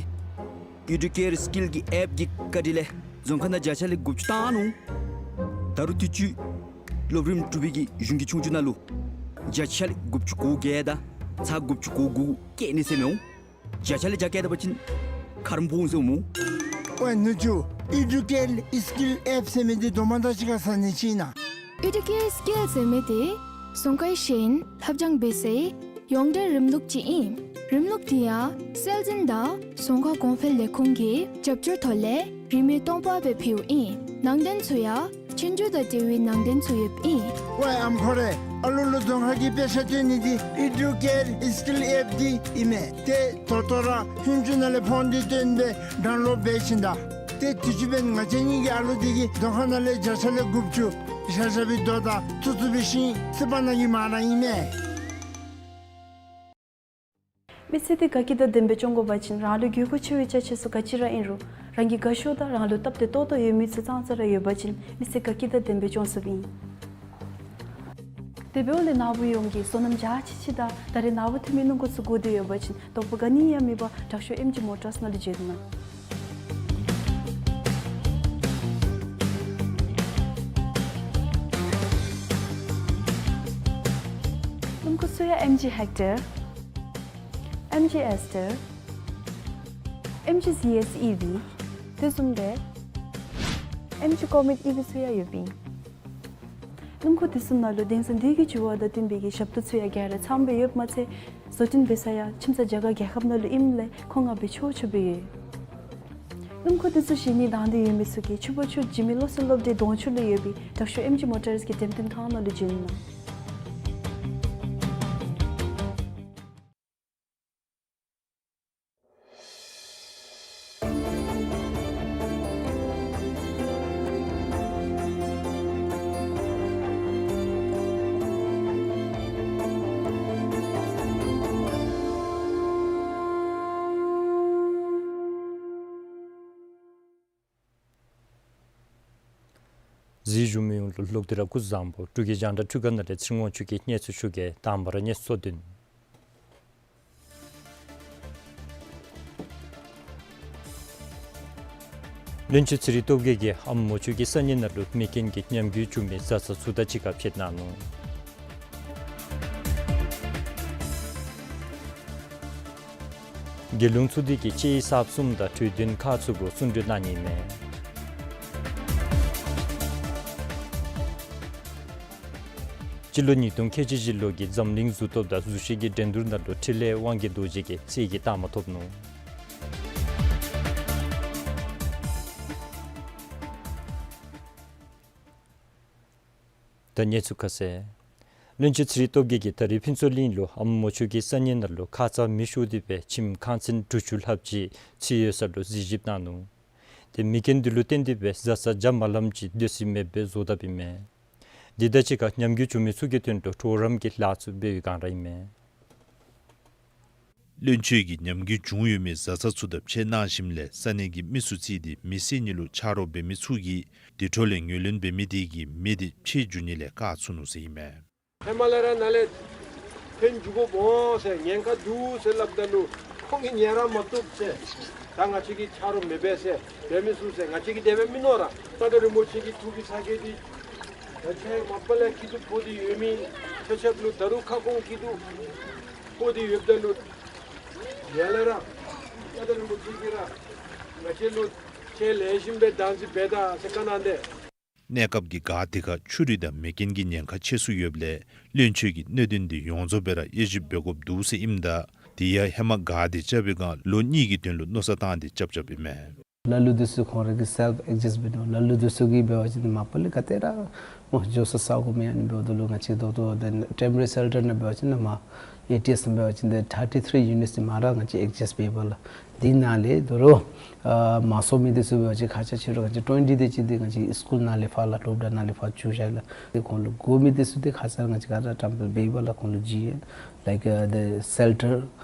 ཨི་ཌུ་ཀེར་སི་ཀིལ་གྱི་ཨེཔ་ཀྱི་བཀའ་དྲིན་ལས་རྫོང་ཁ་ནང་བརྒྱ་ཆ་ལས་དགུ་བཅུ་བཏང་ནུག། ད་རུང་དུས་ཅི་སློབ་རིམ་དྲུག་པའི་གི་གཞུང་གི་ཆོས་རྒྱུགས་ནང་ལུ་བརྒྱ་ཆ་ལས་དགུ་བཅུ་གོ་བརྒྱད་དང་ཚག་དགུ་བཅུ་གོ་དགུ་བཀལ་ནི་ཟེར་མི་འོང་། བརྒྱ་ཆ་ལས་བརྒྱ་བཀལ་ད་པ་ཅིན་ཁ་རོག་འབོ་འོང་ཟེར་འོང་སྨོ། ཝའི་ནུ་གཅུང་ཨི་ཌུ་ཀེར་སི་ཀིལ་ཨེཔ་ཟེར་མི་འདི་དོ་མ་དང་གཅིག་ཁར་ཟ་ནི་ཅིག་ཨིན་ན། ཨི་ཌུ་ཀེར་སི་ཀིལ་ཟེར་མི་འདི་རྫོང་ཁའི་ཤེས་ཡོན་ལྷབ་སྦྱང་འབད་སའི་ཡོངས་འབྲེལ་རིམ་ལུགས་ཅིག་ཨིན། རིམ་ལུགས་འདི་ཡང་སྲོལ་འཛིན་དང་རྫོང་ཁ་གོང་འཕེལ་ལས་ཁུངས་ཀྱི་རྒྱབ་སྐྱོར་ཐོག་ལས་རིན་མེད་སྟོང་པ་སྦེ་ཕུལཝ་ཨིན། ནང་དོན་ཚུ་ཡང་ཆོས་རྒྱུགས་དང་འབྲེལ་བའི་ནང་དོན་ཚུ་ཡོདཔ་ཨིན། ཝའི་ཨམ་ཁོ་རེ། ཨ་ལུ་ལུ་རྫོང་ཁ་གི་དཔེ་ཆ་སྟོན་ནི་འདི་ཨི་ཌུ་ཀེར་སི་ཀིལ་ཨེཔ་འདི་ཨིན་མས། ཏེ་ད་ལྟོ་ར་ཧུན་ཅུ་ནང་ལས་ཕོན་འདི་བཏོན་སྦེ་ཌའུན་ལོཌ་འབད་ཞིནམ་ད། ཏེ་དུས་ཅི་འབདན་ང་བཅས་གཉིས་ཀྱི་ཨ་ལུ་འདི་གིས་རྫོང་ཁ་ནང་ལས་བརྒྱ་ཆ་ལས་དགུ་བཅུ་བཞག་བཞག་པའི་རྡོ་དང་བཙུགས་བཙུགས་པའི་ཤིང་སི་པ་ནང་གི་མར་ར་ཨིན་མས། མི་ཚེ་འདི་དགའ་སྐྱིད་དང་ལྡནམ་སྦེ་སྐྱོང་དགོ་པ་ཅིན་རང་ལུ་དགོས་མཁོ་ཆེ་བའི་ཅ་ཆས་ཚུ་ག་ཅི་ར་ཨིན་རུང་རང་གིས་དགའ་ཤོས་དང་རང་ལུ་སྟབས་བདེ་ཏོག་ཏོ་ཡོད་མི་ཚུ་ཙང་ཙ་ར་ཡོད་པ་ཅིན་མི་ཚེ་དགའ་སྐྱིད་དང་ལྡནམ་སྦེ་སྐྱོང་ཚུགསཔ་ཨིན། དེ་འབདཝ་ལས་ནཱ་བུ་ཡོངས་ཀྱིས་བསོད་ནམས་རྒྱ་ཆེ་ཆེ་དང་ད་རེས་ནཱ་བུ་འཐུས་མི་སྣུམ་འཁོར་ཚུ་དགོ་འདོད་ཡོད་པ་ཅིན་དོགས་པ་ག་ནི་ཡང་མེད་པར་དྲག་ཤོས་ཨེམ་ཇི་མོ་ཊརསི་ནང་ལུ་བྱོན་གནང་། སྣུམ་འཁོར་ཚུ་ཡང་ཨེམ་ཇི་ཧེག་ཊར། ཨེམ་ཇི་ཨེས་ཊར། ཨེམ་ཇི་ཟི་ཨེས་ཨི་ཝི། དེ་བཟུམ་སྦེ་ཨེམ་ཇི་ཀོ་མེཊ་ཨི་ཝི་ཚུ་ཡང་ཡོདཔ་ཨིན། སྣུམ་འཁོར་དེ་ཚུ་ནང་ལུ་དེང་སང་དུས་ཀྱི་འགྱུར་བ་དང་བསྟུན་པའི་གི་ཞབས་ཏོག་ཚུ་ཡང་ག་ར་ཚངམ་སྦེ་ཡོདཔ་མ་ཚད་བཟོ་སྐྲུན་འབད་ས་ཡང་ཁྱིམ་ཚང་རྒྱ་གར་རྒྱལ་ཁབ་ནང་ལུ་ཨིནམ་ལས་མཁོ་མངགས་འབད་ཆོག་ཆོགཔ་སྦེ་ཡོད། སྣུམ་འཁོར་དེ་ཚུ་བཞེས་ནི་དང་འདོད་ཡོད་མི་ཚུ་གིས་ཆུ་བར་ཆུ་འཇིགས་མེད་བློ་གསལ་སློབ་གྲྭའི་གདོང་ཕྱོགས་ལུ་ཡོད་པའི་དྲག་ཤོས་ཨེམ་ཇི་མོ་ཊརསི་གི་འགྲེམས་སྟོན་ཁང་ནང་ལུ་བྱོན་གནང་། གཟིགས་བཞུགས་མི་ཡོངས་ལུ་ལོག་སྟེ་ར་སྐུ་གཟུགས་བཟང་པོ། འབྲུག་གི་རྒྱང་བསྒྲགས་འཕྲུལ་ཁང་ནང་ལས་ཚེ་རིང་དབང་ཕྱུག་གིས་སྙན་ཞུ་ཞུ་གེ། དང་པ་ར་གནས་ཚུལ་བསྡུ་ནི། བློན་ཆེན་ཚེ་རིང་སྟོབས་རྒྱས་ཀྱིས་ཨ་མོ་ཆོས་ཀྱི་ས་གནས་ནང་ལུ་མེ་རྐྱེན་གྱིས་ཉམས་རྒུད་བྱུང་མི་བཟའ་ཚང་ཚུ་དང་གཅིག་ཁར་ཕྱད་གནང་ནུག། རྒྱལ་ཡོངས་ཚོགས་སྡེ་གིས་དཔྱད་ཡིག་གསརཔ་གསུམ་དང་གྲོས་དོན་ཁག་ཚུ་གུ་གསུང་གྲོས་གནང་ནི་ཨིན་མས། སྤྱི་ལོ་ཉིས་སྟོང་ཁལ་གཅིག་བཞི་ལོ་གི་འཛམ་གླིང་གཟུགས་སྟོབས་དང་གཟུགས་བྱད་ཀྱི་འགྲན་བསྡུར་ནང་ལུ་འཕྲིན་ལས་དབང་རྒྱལ་རྡོ་རྗེ་གིས་རྩེད་ཀྱི་རྟགས་མ་ཐོབ་ནུག། ད་གནས་ཚུལ་ཁ་གསལ། བློན་ཆེན་ཚེ་རིང་སྟོབས་རྒྱས་ཀྱིས་ད་རིས་ཕུན་ཚོགས་གླིང་ལུ་ཨ་མོ་ཆོས་ཀྱི་ས་གནས་ནང་ལུ་ཁ་ཙ་མེ་ཤོར་ཏེ་སྦེ་ཁྱིམ་ཁང་ཚན་དྲུག་ཅུ་ལྷགཔ་ཅིག་ཚུད་ཡོད་ས་ལུ་གཟིགས་ཞིབ་གནང་ནུག། ཏེ་མེ་རྐྱེན་འདི་ལུ་བརྟེན་ཏེ་སྦེ་བཟའ་ཚང་བརྒྱ་མ་ལངམ་ཅིག་སྡོད་ས་མེདཔ་སྦེ་བཟོ་དཔ་ཨིན་མས། འདི་དང་གཅིག་ཁར་ཉམས་རྒུད་བྱུང་མི་ཚུ་གི་དོན་ལུ་གྲོགས་རམ་གྱི་ལཱ་ཚུ་འབད་བའི་སྒང་ར་ཨིན་མས། བློན་ཆེན་གྱིས་ཉམས་རྒུད་བྱུང་ཡོད་མི་བཟའ་ཚང་ཚུ་དང་ཕྱད་གནང་ཞིནམ་ལས་ས་གནས་ཀྱི་མི་ཚུ་བརྩིས་ཏེ་མེ་བསད་ནི་ལུ་ཆ་རོགས་འབད་མི་ཚུ་གིས་དེ་འཕྲོ་ལས་ངོས་ལེན་འབད་མི་དེ་གིས་མེ་དེ་ཕྱེ་འགྱོ་ནི་ལས་བཀག་ཚུགས་ནུག་ཟེར་ཨིན་མས། ཧེ་མ་ལས་ར་ནཱ་ལས་ཕན་འགྱོ་དགོཔ་འོང་ཟེར་ཉེན་ཁ་འདུག་ཟེར་སླབ་ད་ལུ་ཁོང་གིས་ཉན་ར་མ་བཏུབ་ཟེར། ད་ང་བཅས་ཀྱིས་ཆ་རོགས་མི་འབད་ཟེར་འབད་མི་ཚུགས་ཟེར། ང་བཅས་ཀྱིས་དེ་སྦེ་མི་མནོ་ར་མངའ་བདག་རིན་པོ་ཆེ་གི་ཐུགས་ཀྱི་ཚ་གྱང་འདི་ང་བཅས་མ་པ་ལས་སྐྱིད་སྡུག་ཕོག་སྟེ་ཡོད་མི་ཆ་ཁྱབ་ལུ་ད་རུང་ཁ་སྐོང་སྐྱིད་སྡུག་ཕོག་སྟེ་ཡོདཔ་ད་ལུ་ཡར་ལས་ར་མངའ་བདག་རིན་པོ་ཆེ་གིས་ར་ང་བཅས་ལུ་ཁྱེད་ལེགས་ཤོམ་སྦེ་བདག་འཛིན་འབད་ད་ཟེར་བཀའ་གནང་སྟེ། གནས་སྐབས་ཀྱི་སྒར་དེ་ཁར་ཆུ་རུད་དང་མེ་རྐྱེན་གྱི་ཉེན་ཁ་ཆེ་སུ་ཡོདཔ་ལས་བློན་ཆེན་གྱིས་གནད་དོན་འདི་ཡོངས་རྫོགས་སྦེ་ར་དབྱེ་ཞིབ་འབད་དགོཔ་འདུག་ཟེར་ཨིནམ་ད་དེ་ཡང་ཧེ་མ་སྒར་དེ་རྐྱབ་པའི་སྒང་ལོ་གཉིས་ཀྱི་དོན་ལུ་མནོ་བསམ་བཏང་སྟེ་རྐྱབ་རྐྱབཔ་ཨིན་མས། ལ་ལུ་དེ་ཚུ་ཁོང་ར་གིས་self adjust འབད་ནུག། ལ་ལུ་དེ་ཚུ་གིས་འབད་བ་ཅིན་མ་པ་ལས་ག་ཏེ་ར་མོ་འགྱོ་ས་ས་གོ་མེད། ཨ་ནི་འབདཝ་ད་ལུ་ང་བཅས་ད་ལྟོ་ད་temporary shelter ནང་འབད་བ་ཅིན་ནཱ་མར་ཨེ་ཊི་ཨེསི་ནང་འབད་བ་ཅིན་ད་thirty three units དེ་མར་ར་ང་བཅས་adjust འབད་བ་ལགས། དེ་ནང་ལས་ད་རུང་ཨ་མ་གསོ་མི་དེ་ཚུ་འབད་བ་ཅིན་ཁ་ཙ་ཕྱི་རུ་ང་བཅས་twenty དེ་ཅིག་དེ་ང་བཅས་སི་ཀུལ་ནང་ལས་ཕར་ལགས་སློབ་གྲྭ་ནང་ལས་ཕར་བཅུག་བཞག་ལགས། དེ་ཁོང་ལུ་དགོ་མི་དེ་ཚུ་དེ་ཁ་ཙ་ང་བཅས་ག་ར་བཀྲམ་སྤེལ་འབད་བ་ལགས། ཁོང་ལུ་ཇི་ཡང་like the shelter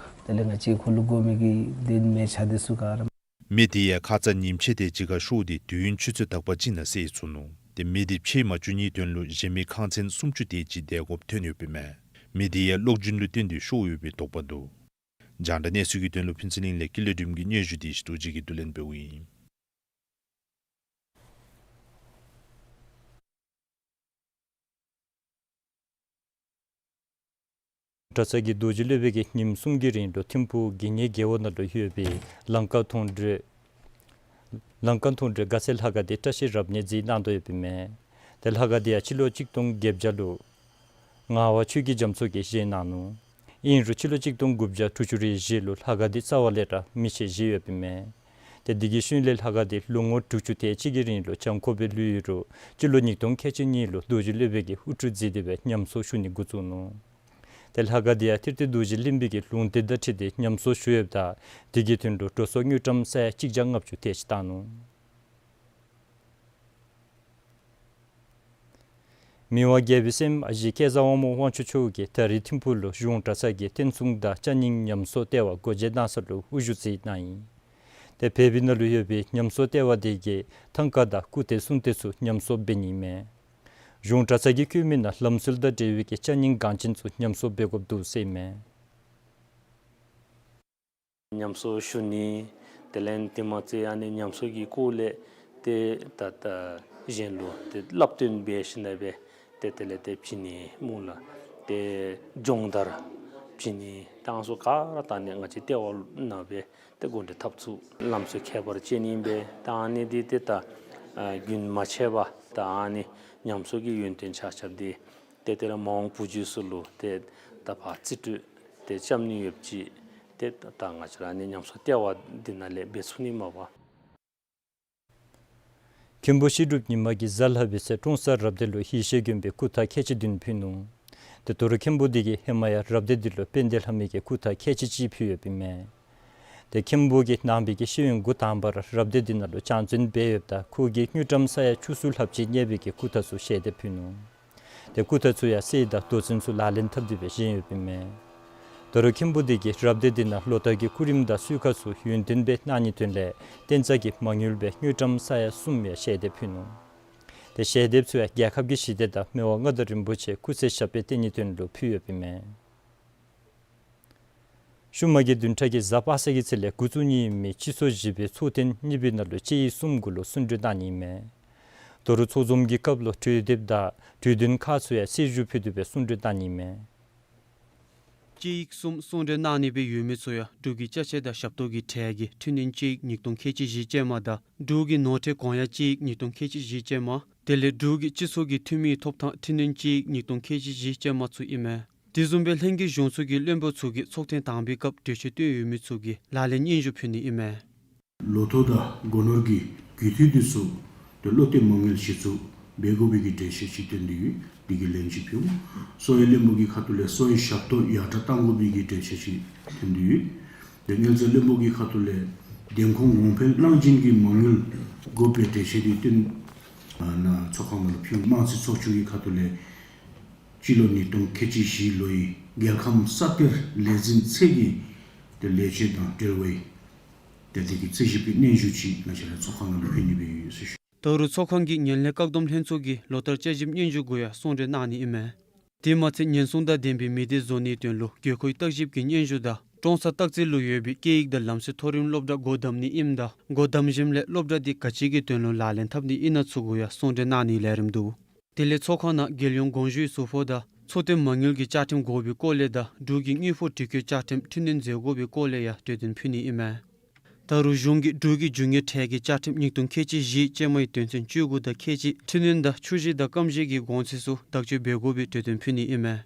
དེ་ལས་ང་བཅས་ཁོང་ལུ་དགོ་མི་གི་དེ་མལ་ཆ་དེ་ཚུ་ག་ར། མེ་དེ་ཡང་ཁ་ཙ་ཉིནམ་ཕྱེད་དེ་ཅིག་ཁར་ཤོར་ཏེ་དུས་ཡུན་ཆུ་ཚོད་དག་པ་ཅིག་ནང་བསད་ཚུགས་ནུག། ཏེ་མེ་དེ་ཕྱེ་མ་བཅུག་ནིའི་དོན་ལུ་གཞན་མི་ཁང་ཚན་སུམ་ཅུ་དེ་ཅིག་བརྡལ་དགོཔ་ཐོན་ཡོདཔ་ཨིན་མས། མེ་དེ་ཡང་གློག་རྒྱུན་ལུ་བརྟེན་ཏེ་ཤོར་ཡོད་པའི་དོགས་པ་འདུག། རྒྱང་བསྒྲགས་གནས་ཚུལ་གྱི་དོན་ལུ་ཕུན་ཚོགས་གླིང་ལས་ཀུན་ལེགས་སྒྲོལམ་གྱི་སྙན་ཞུ་དེ་ཞི་ཏོག་ཅན་གྱིས་བསྡུ་ལེན་འབདཝ་ཨིན། གྲྭ་ཚང་གི་རྡོ་རྗེ་སློབ་དཔོན་གྱིས་ཉིནམ་གསུམ་གྱི་རིང་ལུ་ཐིམ་ཕུག་དགེ་བསྙེན་དགེ་འོག་ནང་ལུ་ཡོད་པའི་ལང་ཀ་མཐོང་གྲོལ་ལང་ཀ་མཐོང་གྲོལ་དགའ་ཚལ་ལྷ་ཁང་དེ་བཀྲ་ཤིས་རབ་གནས་མཛད་གནང་དོ་ཡོདཔ་ཨིན་མས། ཏེ་ལྷ་ཁང་དེ་ཡང་སྤྱི་ལོ་གཅིག་སྟོང་བརྒྱད་བརྒྱ་ལུ་ངག་དབང་ཆོས་ཀྱི་རྒྱ་མཚོ་གིས་བཞེངས་གནང་ནུག། ཨིན་རུང་སྤྱི་ལོ་གཅིག་སྟོང་དགུ་བརྒྱ་དྲུག་ཅུ་རེ་བཞི་ལུ་ལྷ་ཁང་དེ་རྩ་བ་ལས་ར་མེ་ཤོར་བཞེས་ཡོདཔ་ཨིན་མས། ཏེ་དེ་གི་ཤུལ་ལས་ལྷ་ཁང་དེ་ལོ་ངོ་དྲུག་ཅུ་དེ་ཅིག་གི་རིང་ལུ་བྱང་ཁོག་སྦེ་ལུས་ཡོད་རུང་སྤྱི་ལོ་ཉིས་སྟོང་ཁལ་གཅིག་གཉིས་ལུ་རྡོ་རྗེ་སློབ་དཔོན་གྱིས་དབུ་ཁྲིད་མཛད་དེ་སྦེ་ཉམས་གསོ་ཞུ་ནི་འགོ་བཙུགས་ནུག། ཏེ་ལྷ་ཁང་དེ་ཡང་ཐིར་ཏི་རྡོ་རྗེ་གླིང་པའི་གི་ལུང་བསྟན་དང་འཁྲིལ་ཏེ་ཉམས་གསོ་ཞུ་ཡོདཔ་ད་དེ་གི་དོན་ལུ་འགྲོ་སོང་དངུལ་ཀྲམ་ས་ཡ་གཅིག་བརྒྱ་ལྔ་བཅུ་དེ་ཅིག་བཏང་ནུག། མི་དབང་རྒྱལ་པོའི་སྲསམོ་ཨ་ཞེ་སྐལ་བཟང་དབང་མོ་དབང་ཕྱུག་མཆོག་གིས་ད་རིས་ཐིམ་ཕུག་ལུ་གཞུང་གྲྭ་ཚང་གི་རྟེན་སྲུང་དང་ཅ་རྙིང་ཉམས་གསོ་ལྟེ་བ་སྒོ་འབྱེད་གནང་ས་ལུ་དབུ་བཞུགས་མཛད་གནང་ཡི། ཏེ་བོད་པའི་ནང་ལུ་ཡོད་པའི་ཉམས་གསོ་ལྟེ་བ་དེ་གིས་ཐང་ཀ་དང་སྐུ་རྟེན་གསུང་རྟེན་ཚུ་ཉམས་གསོ་འབད་ནི་ཨིན་མས། གཞུང་གྲྭ་ཚང་གིས་བཀོད་མི་ནང་ལམ་སྲོལ་དང་འབྲེལ་བའི་གི་ཅ་རྙིང་འགངས་ཅན་ཚུ་ཉམས་གསོ་འབད་དགོཔ་འདུག་ཟེར་ཨིན་མས། ཉམས་གསོ་ཞུ་ནི་དེ་ལས་དེ་མ་ཚད་ཨ་ནི་ཉམས་གསོ་གི་སྐོར་ལས་ཏེ་ད་ད་གཞན་ལུ་ཏེ་བསླབ་སྟོན་འབད་ཞིནམ་ལས་སྦེ་ཏེ་དེ་ལས་ཏེ་བྱིན་ནི་སྨོ་ལགས། ཏེ་སྦྱོང་བརྡར་བྱིན་ནི་གཏང་སྲོལ་ག་ར་ད་ཨ་ནི་ང་བཅས་ལྟེ་བ་ནང་སྦེ་ཏེ་འགོ་འདྲེན་འཐབ་ཚུགས། ལམ་སྲོལ་ཁྱད་པར་ཅན་ཨིན་པས། ད་ཨ་ནི་འདི་ཏེ་ད་ཨ་རྒྱུན་མ་ཆད་པར་ད་ཨ་ནི་ཉམས་གསོ་གི་ཡོན་ཏན་ཆ་ཁྱབ་འདི་ཏེ་དེ་ལས་མ་འོངས་བུ་རྒྱུད་ཚུ་ལུ་ཏེ་ད་ཕར་རྩིས་སྤྲོད་ཏེ་རྐྱབ་ནི་ཡོདཔ་ཅིག་ཏེ་ད་ང་བཅས་ར་ཨ་ནི་ཉམས་གསོ་ལྟེ་བ་འདི་ནང་ལས་འབད་ཚུགས་ནི་མས་པ། མཁན་པོ་བཤད་སྒྲུབ་ཉི་མ་གིས་གཟའ་ལྷག་པའི་ཚེ་ཀྲོང་གསར་རབ་སྡེ་ལུ་ཡེ་ཤེས་མགོན་པོའི་སྐུ་ཐང་ཁལ་གཅིག་བདུན་ཕུལ་ནུག། ཏེ་ད་རུང་མཁན་པོ་དེ་གིས་ཧེ་མ་ཡང་རབ་སྡེ་འདི་ལུ་དཔལ་ལྡན་ལྷ་མོ་གི་སྐུ་ཐང་ཁལ་གཅིག་གཅིག་ཕུལ་ཡོདཔ་ཨིན་མས། ཏེ་མཁན་པོ་གིས་ནང་པའི་གི་ཤེས་ཡོན་འགོ་དང་པ་ར་རབ་སྡེ་འདི་ནང་ལུ་སྦྱང་བརྩོན་འབད་ཡོདཔ་ད་ཁོ་གིས་དངུལ་ཀྲམ་ས་ཡ་བཅུ་གསུམ་ལྷགཔ་ཅིག་གནས་པའི་གི་སྐུ་ཐང་ཚུ་ཞལ་འདེབས་ཕུལ་ནུག། ཏེ་སྐུ་ཐང་ཚུ་ཡང་གསེར་དང་རྡོ་ཚོན་ཚུ་ལག་ལེན་འཐབ་སྟེ་སྦེ་བཞེངས་ཡོདཔ་ཨིན་མས། ད་རུང་མཁན་པོ་དེ་གིས་རབ་སྡེ་འདི་ནང་ལོ་ལྟར་གྱི་སྐུ་རིམ་དང་གསོལ་ཁ་ཚུ་ཡུན་བརྟན་སྦེ་གནང་ནིའི་དོན་ལས་བསྟན་རྩ་གི་མ་དངུལ་སྦེ་དངུལ་ཀྲམ་ས་ཡ་གསུམ་ཡང་ཞལ་འདེབས་ཕུལ་ནུག། ཏེ་ཞལ་འདེབས་ཚུ་ཡང་རྒྱལ་ཁབ་ཀྱི་ཞི་བདེ་དང་མི་དབང་མངའ་བདག་རིན་པོ་ཆེ་སྐུ་ཚེ་ཞབས་པད་བརྟན་ནིའི་དོན་ལུ་ཕུལ་ཡོདཔ་ཨིན་མས། ཤུལ་མ་གི་བདུན་ཕྲག་གི་གཟའ་པ་སངས་ཀྱི་ཚེས་ལས་འགོ་བཙུགས་ནི་ཨིན་མི་སྤྱི་ཚོགས་བཞི་པའི་ཚོགས་ཐེངས་གཉིས་པའི་ནང་ལུ་དཔྱད་ཡིག་གསུམ་གུ་ལུ་གསུང་གྲོས་གནང་ནི་ཨིན་མས། ད་རུང་ཚོགས་འཛོམས་ཀྱི་སྐབས་ལུ་གྲོས་འདེབས་དང་གྲོས་དོན་ཁག་ཚུ་ཡང་གསལ་ཞུ་ཕུལ་ཏེ་སྦེ་གསུང་གྲོས་གནང་ནི་ཨིན་མས། དཔྱད་ཡིག་གསུམ་གསུང་གྲོས་གནང་ནི་སྦེ་ཡོད་མི་ཚུ་ཡང་འབྲུག་གི་ཅ་ཆས་དང་ཞབས་ཏོག་གི་གྲས་ཀྱི་འཕྲི་སྣོན་དཔྱད་ཡིག་ཉིས་སྟོང་ཁལ་གཅིག་བཞི་ཅན་མ་དང་འབྲུག་གི་ནོར་ཁྲལ་གོང་ཡངས་དཔྱད་ཡིག་ཉིས་སྟོང་ཁལ་གཅིག་བཞི་ཅན་མ་དེ་ལས་འབྲུག་གི་སྤྱི་ཚོགས་ཀྱི་འཐུས་མིའི་ཐོབ་ཐང་འཕྲི་སྣོན་དཔྱད་ཡིག་ཉིས་སྟོང་ཁལ་གཅིག་བཞི་ཅན་མ་ཚུ་ཨིན་མས། དེ་བཟུམ་སྦེ་ལྷན་རྒྱས་གཞུང་ཚོགས་ཀྱི་བློན་པོ་ཚུ་གིས་ཚོགས་ཐེངས་དང་པའི་སྐབས་གྲོས་ཆོད་བཏོན་ཡོད་མི་ཚུ་གི་ལག་ལེན་སྙན་ཞུ་ཕུལ་ནི་ཨིན་མས། ལོ་ཐོ་དང་སྒོ་ནོར་གྱི་རྒུད་འཐུས་འདི་ཚུ་ཏེ་བློ་གཏད་མ་དངུལ་གཞི་བཙུགས་འབད་དགོ་པའི་གི་གྲོས་ཆོད་ཅིག་བཏོན་ཏེ་ཡོད། འདི་གི་ལན་ཅིག་ཕུལ། གསོ་བའི་བློན་པོ་གི་ཁ་ཐུག་ལས་གསོ་བའི་ཞབས་ཏོག་ཡར་དྲག་གཏང་དགོ་པའི་གི་གྲོས་ཆོད་ཅིག་བཏོན་ཏེ་ཡོད། ཏེ་དངུལ་རྩིས་བློན་པོ་གི་ཁ་ཐུག་ལས་བདེན་ཁུངས་གོང་འཕེལ་གནང་སྦྱིན་གྱི་མ་དངུལ་དགོ་པའི་གྲོས་ཆོད་འདི་བཏོན། ཨ་ནཱ་ཚོགས་ཁང་ནང་ལུ་ཕུལ། དམངས་རྩིས་ཚོགས་ཆུང་གི་ཁ་ཐུག་ལས་སྤྱི་ལོ་ཉིས་སྟོང་ཁལ་གཅིག་བཞི་ལོའི་རྒྱལ་ཁམས་ས་གཏེར་ལས་འཛིན་ཚད་ཀྱི་ཏེ་ལས་བྱེད་དང་འབྲེལ་བའི་ཏེ་དེ་གི་རྩིས་ཞིབ་ཀྱི་སྙན་ཞུ་ཅིག་ང་བཅས་ར་ཚོགས་ཁང་ནང་ལུ་ཕུལ་ནི་སྦེ་ཡོད་ཟེར་ཞུ། ད་རུང་ཚོགས་ཁང་གི་ངན་ལྷད་བཀག་སྡོམ་ལྷན་ཚོགས་ཀྱི་ལོ་ལྟར་བསྐྱར་ཞིབ་སྙན་ཞུ་གུ་ཡང་གསུང་གྲོས་གནང་ནི་ཨིན་མས། དེ་མ་ཚད་ཉེན་སྲུང་དང་ལྡན་པའི་མི་སྡེ་བཟོ་ནིའི་དོན་ལུ་དགོས་མཁོའི་བརྟག་ཞིབ་ཀྱི་སྙན་ཞུ་དང་ཀྲོང་གསར་སྟག་རྩེ་ལུ་ཡོད་པའི་སྐད་ཡིག་དང་ལམ་སྲོལ་མཐོ་རིམ་སློབ་གྲྭ་སྒོ་བསྡམ་ནི་ཨིནམ་ད་སྒོ་བསྡམ་ཞིནམ་ལས་སློབ་གྲྭ་འདི་ག་ཅི་གི་དོན་ལུ་ལག་ལེན་འཐབ་ནི་ཨིན་ན་ཚུ་གུ་ཡང་གསུང་གྲོས་གནང་ནིའི་ལས་རིམ་འདུག། དེ་ལས་ཚོགས་ཁང་ནང་རྒྱལ་ཡོངས་དགོངས་ཞུའི་ཟུར་ཕོགས་དང་ཚོགས་ཐེངས་མ་དངུལ་གྱི་བཅའ་ཁྲིམས་འགོག་པའི་སྐོར་ལས་དང་འབྲུག་གི་དངུལ་ཕོགས་དྲི་བཀོད་བཅའ་ཁྲིམས་འཕྲི་སྣོན་མཛད་དགོ་པའི་སྐོར་ལས་ཡང་གྲོས་དོན་ཕུལ་ནི་ཨིན་མས། ད་རུང་གཞུང་གིས་འབྲུག་གི་རྒྱུ་དངོས་ཁྲལ་གྱི་བཅའ་ཁྲིམས་ཉིས་སྟོང་ཁལ་གཅིག་བཞི་ཅན་མའི་དོན་ཚན་བཅུ་དགུ་དང་ཁལ་གཅིག་འཕྲི་སྣོན་དང་ཆུ་ཞིང་དང་སྐམ་ཞིང་གི་གོང་ཚད་ཚུ་བརྡག་གཅོད་འབད་དགོ་པའི་གྲོས་དོན་ཕུལ་ནི་ཨིན་མས།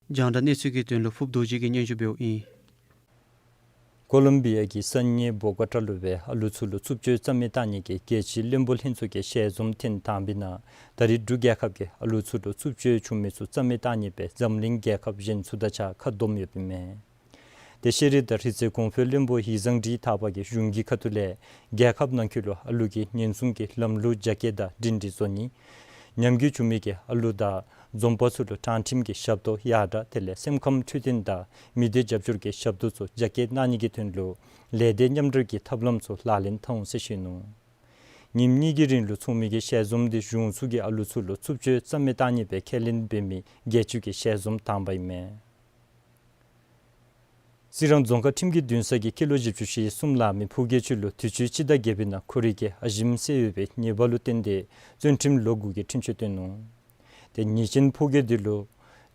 རྒྱང་བསྒྲགས་གནས་ཚུལ་གྱི་དོན་ལུ་ཕུབ་རྡོ་རྗེ་གིས་སྙན་ཞུ་འབདཝ་ཨིན། ཀོ་ལོམ་བི་ཡ་གི་ས་གནས་བོ་གོ་ཊ་ལུ་སྦེ་ཨ་ལུ་ཚུ་ལུ་རྩུབ་སྤྱོད་རྩ་མེད་བཏང་ནི་གི་རྒྱལ་སྤྱིའི་བློན་པོ་ལྷན་ཚོགས་ཀྱི་ཞལ་འཛོམས་ཐེངས་དང་པའི་ནང་ད་རེས་འབྲུག་རྒྱལ་ཁབ་ཀྱིས་ཨ་ལུ་ཚུ་ལུ་རྩུབ་སྤྱོད་བྱུང་མི་ཚུ་རྩ་མེད་བཏང་ནི་སྦེ་འཛམ་གླིང་རྒྱལ་ཁབ་གཞན་ཚུ་དང་གཅིག་ཁར་བསྡོམས་ཡོདཔ་ཨིན་མས། ཏེ་ཤེས་རིག་དང་རིག་རྩལ་གོང་འཕེལ་བློན་པོ་ཡིག་བཟང་འབྲི་ཐར་པ་གིས་གཞུང་གི་ཁ་ཐུག་ལས་རྒྱལ་ཁབ་ནང་འཁོད་ལུ་ཨ་ལུ་གི་ཉེན་སྲུང་གི་ལམ་ལུགས་རྒྱ་སྐྱེད་དང་སྒྲིང་སྒྲིང་བཟོ་ནི། ཉམས་རྒུད་བྱུང་མི་གི་ཨ་ལུ་དང་འཛོམས་པ་ཚུ་ལུ་དྲང་ཁྲིམས་ཀྱི་ཞབས་ཏོག་ཡར་དྲག་དེ་ལས་སེམས་ཁམས་འཕྲོད་བསྟེན་དང་མི་སྡེ་རྒྱབ་སྐྱོར་གྱི་ཞབས་ཏོག་ཚུ་རྒྱ་སྐྱེད་གནང་ནི་གི་དོན་ལུ་ལས་སྡེ་མཉམ་འབྲེལ་གྱི་ཐབས་ལམ་ཚུ་ལག་ལེན་འཐབ་འོང་ཟེར་བཤད་ནུག། ཉིནམ་གཉིས་ཀྱི་རིང་ལུ་ཚོགས་མི་གི་ཞལ་འཛོམས་འདི་གཞུང་ཚུ་གིས་ཨ་ལུ་ཚུ་ལུ་རྩུབ་སྤྱོད་རྩ་མེད་བཏང་ནི་སྦེ་ཁས་ལེན་འབད་མི་བརྒྱད་ཅུ་གི་ཞལ་འཛོམས་དང་པ་ཨིན་མས། རྩི་རང་རྫོང་ཁག་ཁྲིམས་ཀྱི་འདུན་ས་གིས་སྐྱེས་ལོ་བཞི་བཅུ་ཞེ་གསུམ་ལང་མི་ཕོ་སྐྱེས་ཅིག་ལུ་དུས་ཅི་སྤྱི་ཟླ་བརྒྱད་པའི་ནང་ཁོ་རའི་གི་ཨ་ཞིམ་བསད་ཡོད་པའི་ཉེས་པ་ལུ་བརྟེན་ཏེ་བཙོན་ཁྲིམས་ལོ་དགུ་གི་འཁྲུན་ཆོད་བཏོན་ནུག། ཏེ་ཉེས་ཅན་ཕོ་སྐྱེས་འདི་ལུ་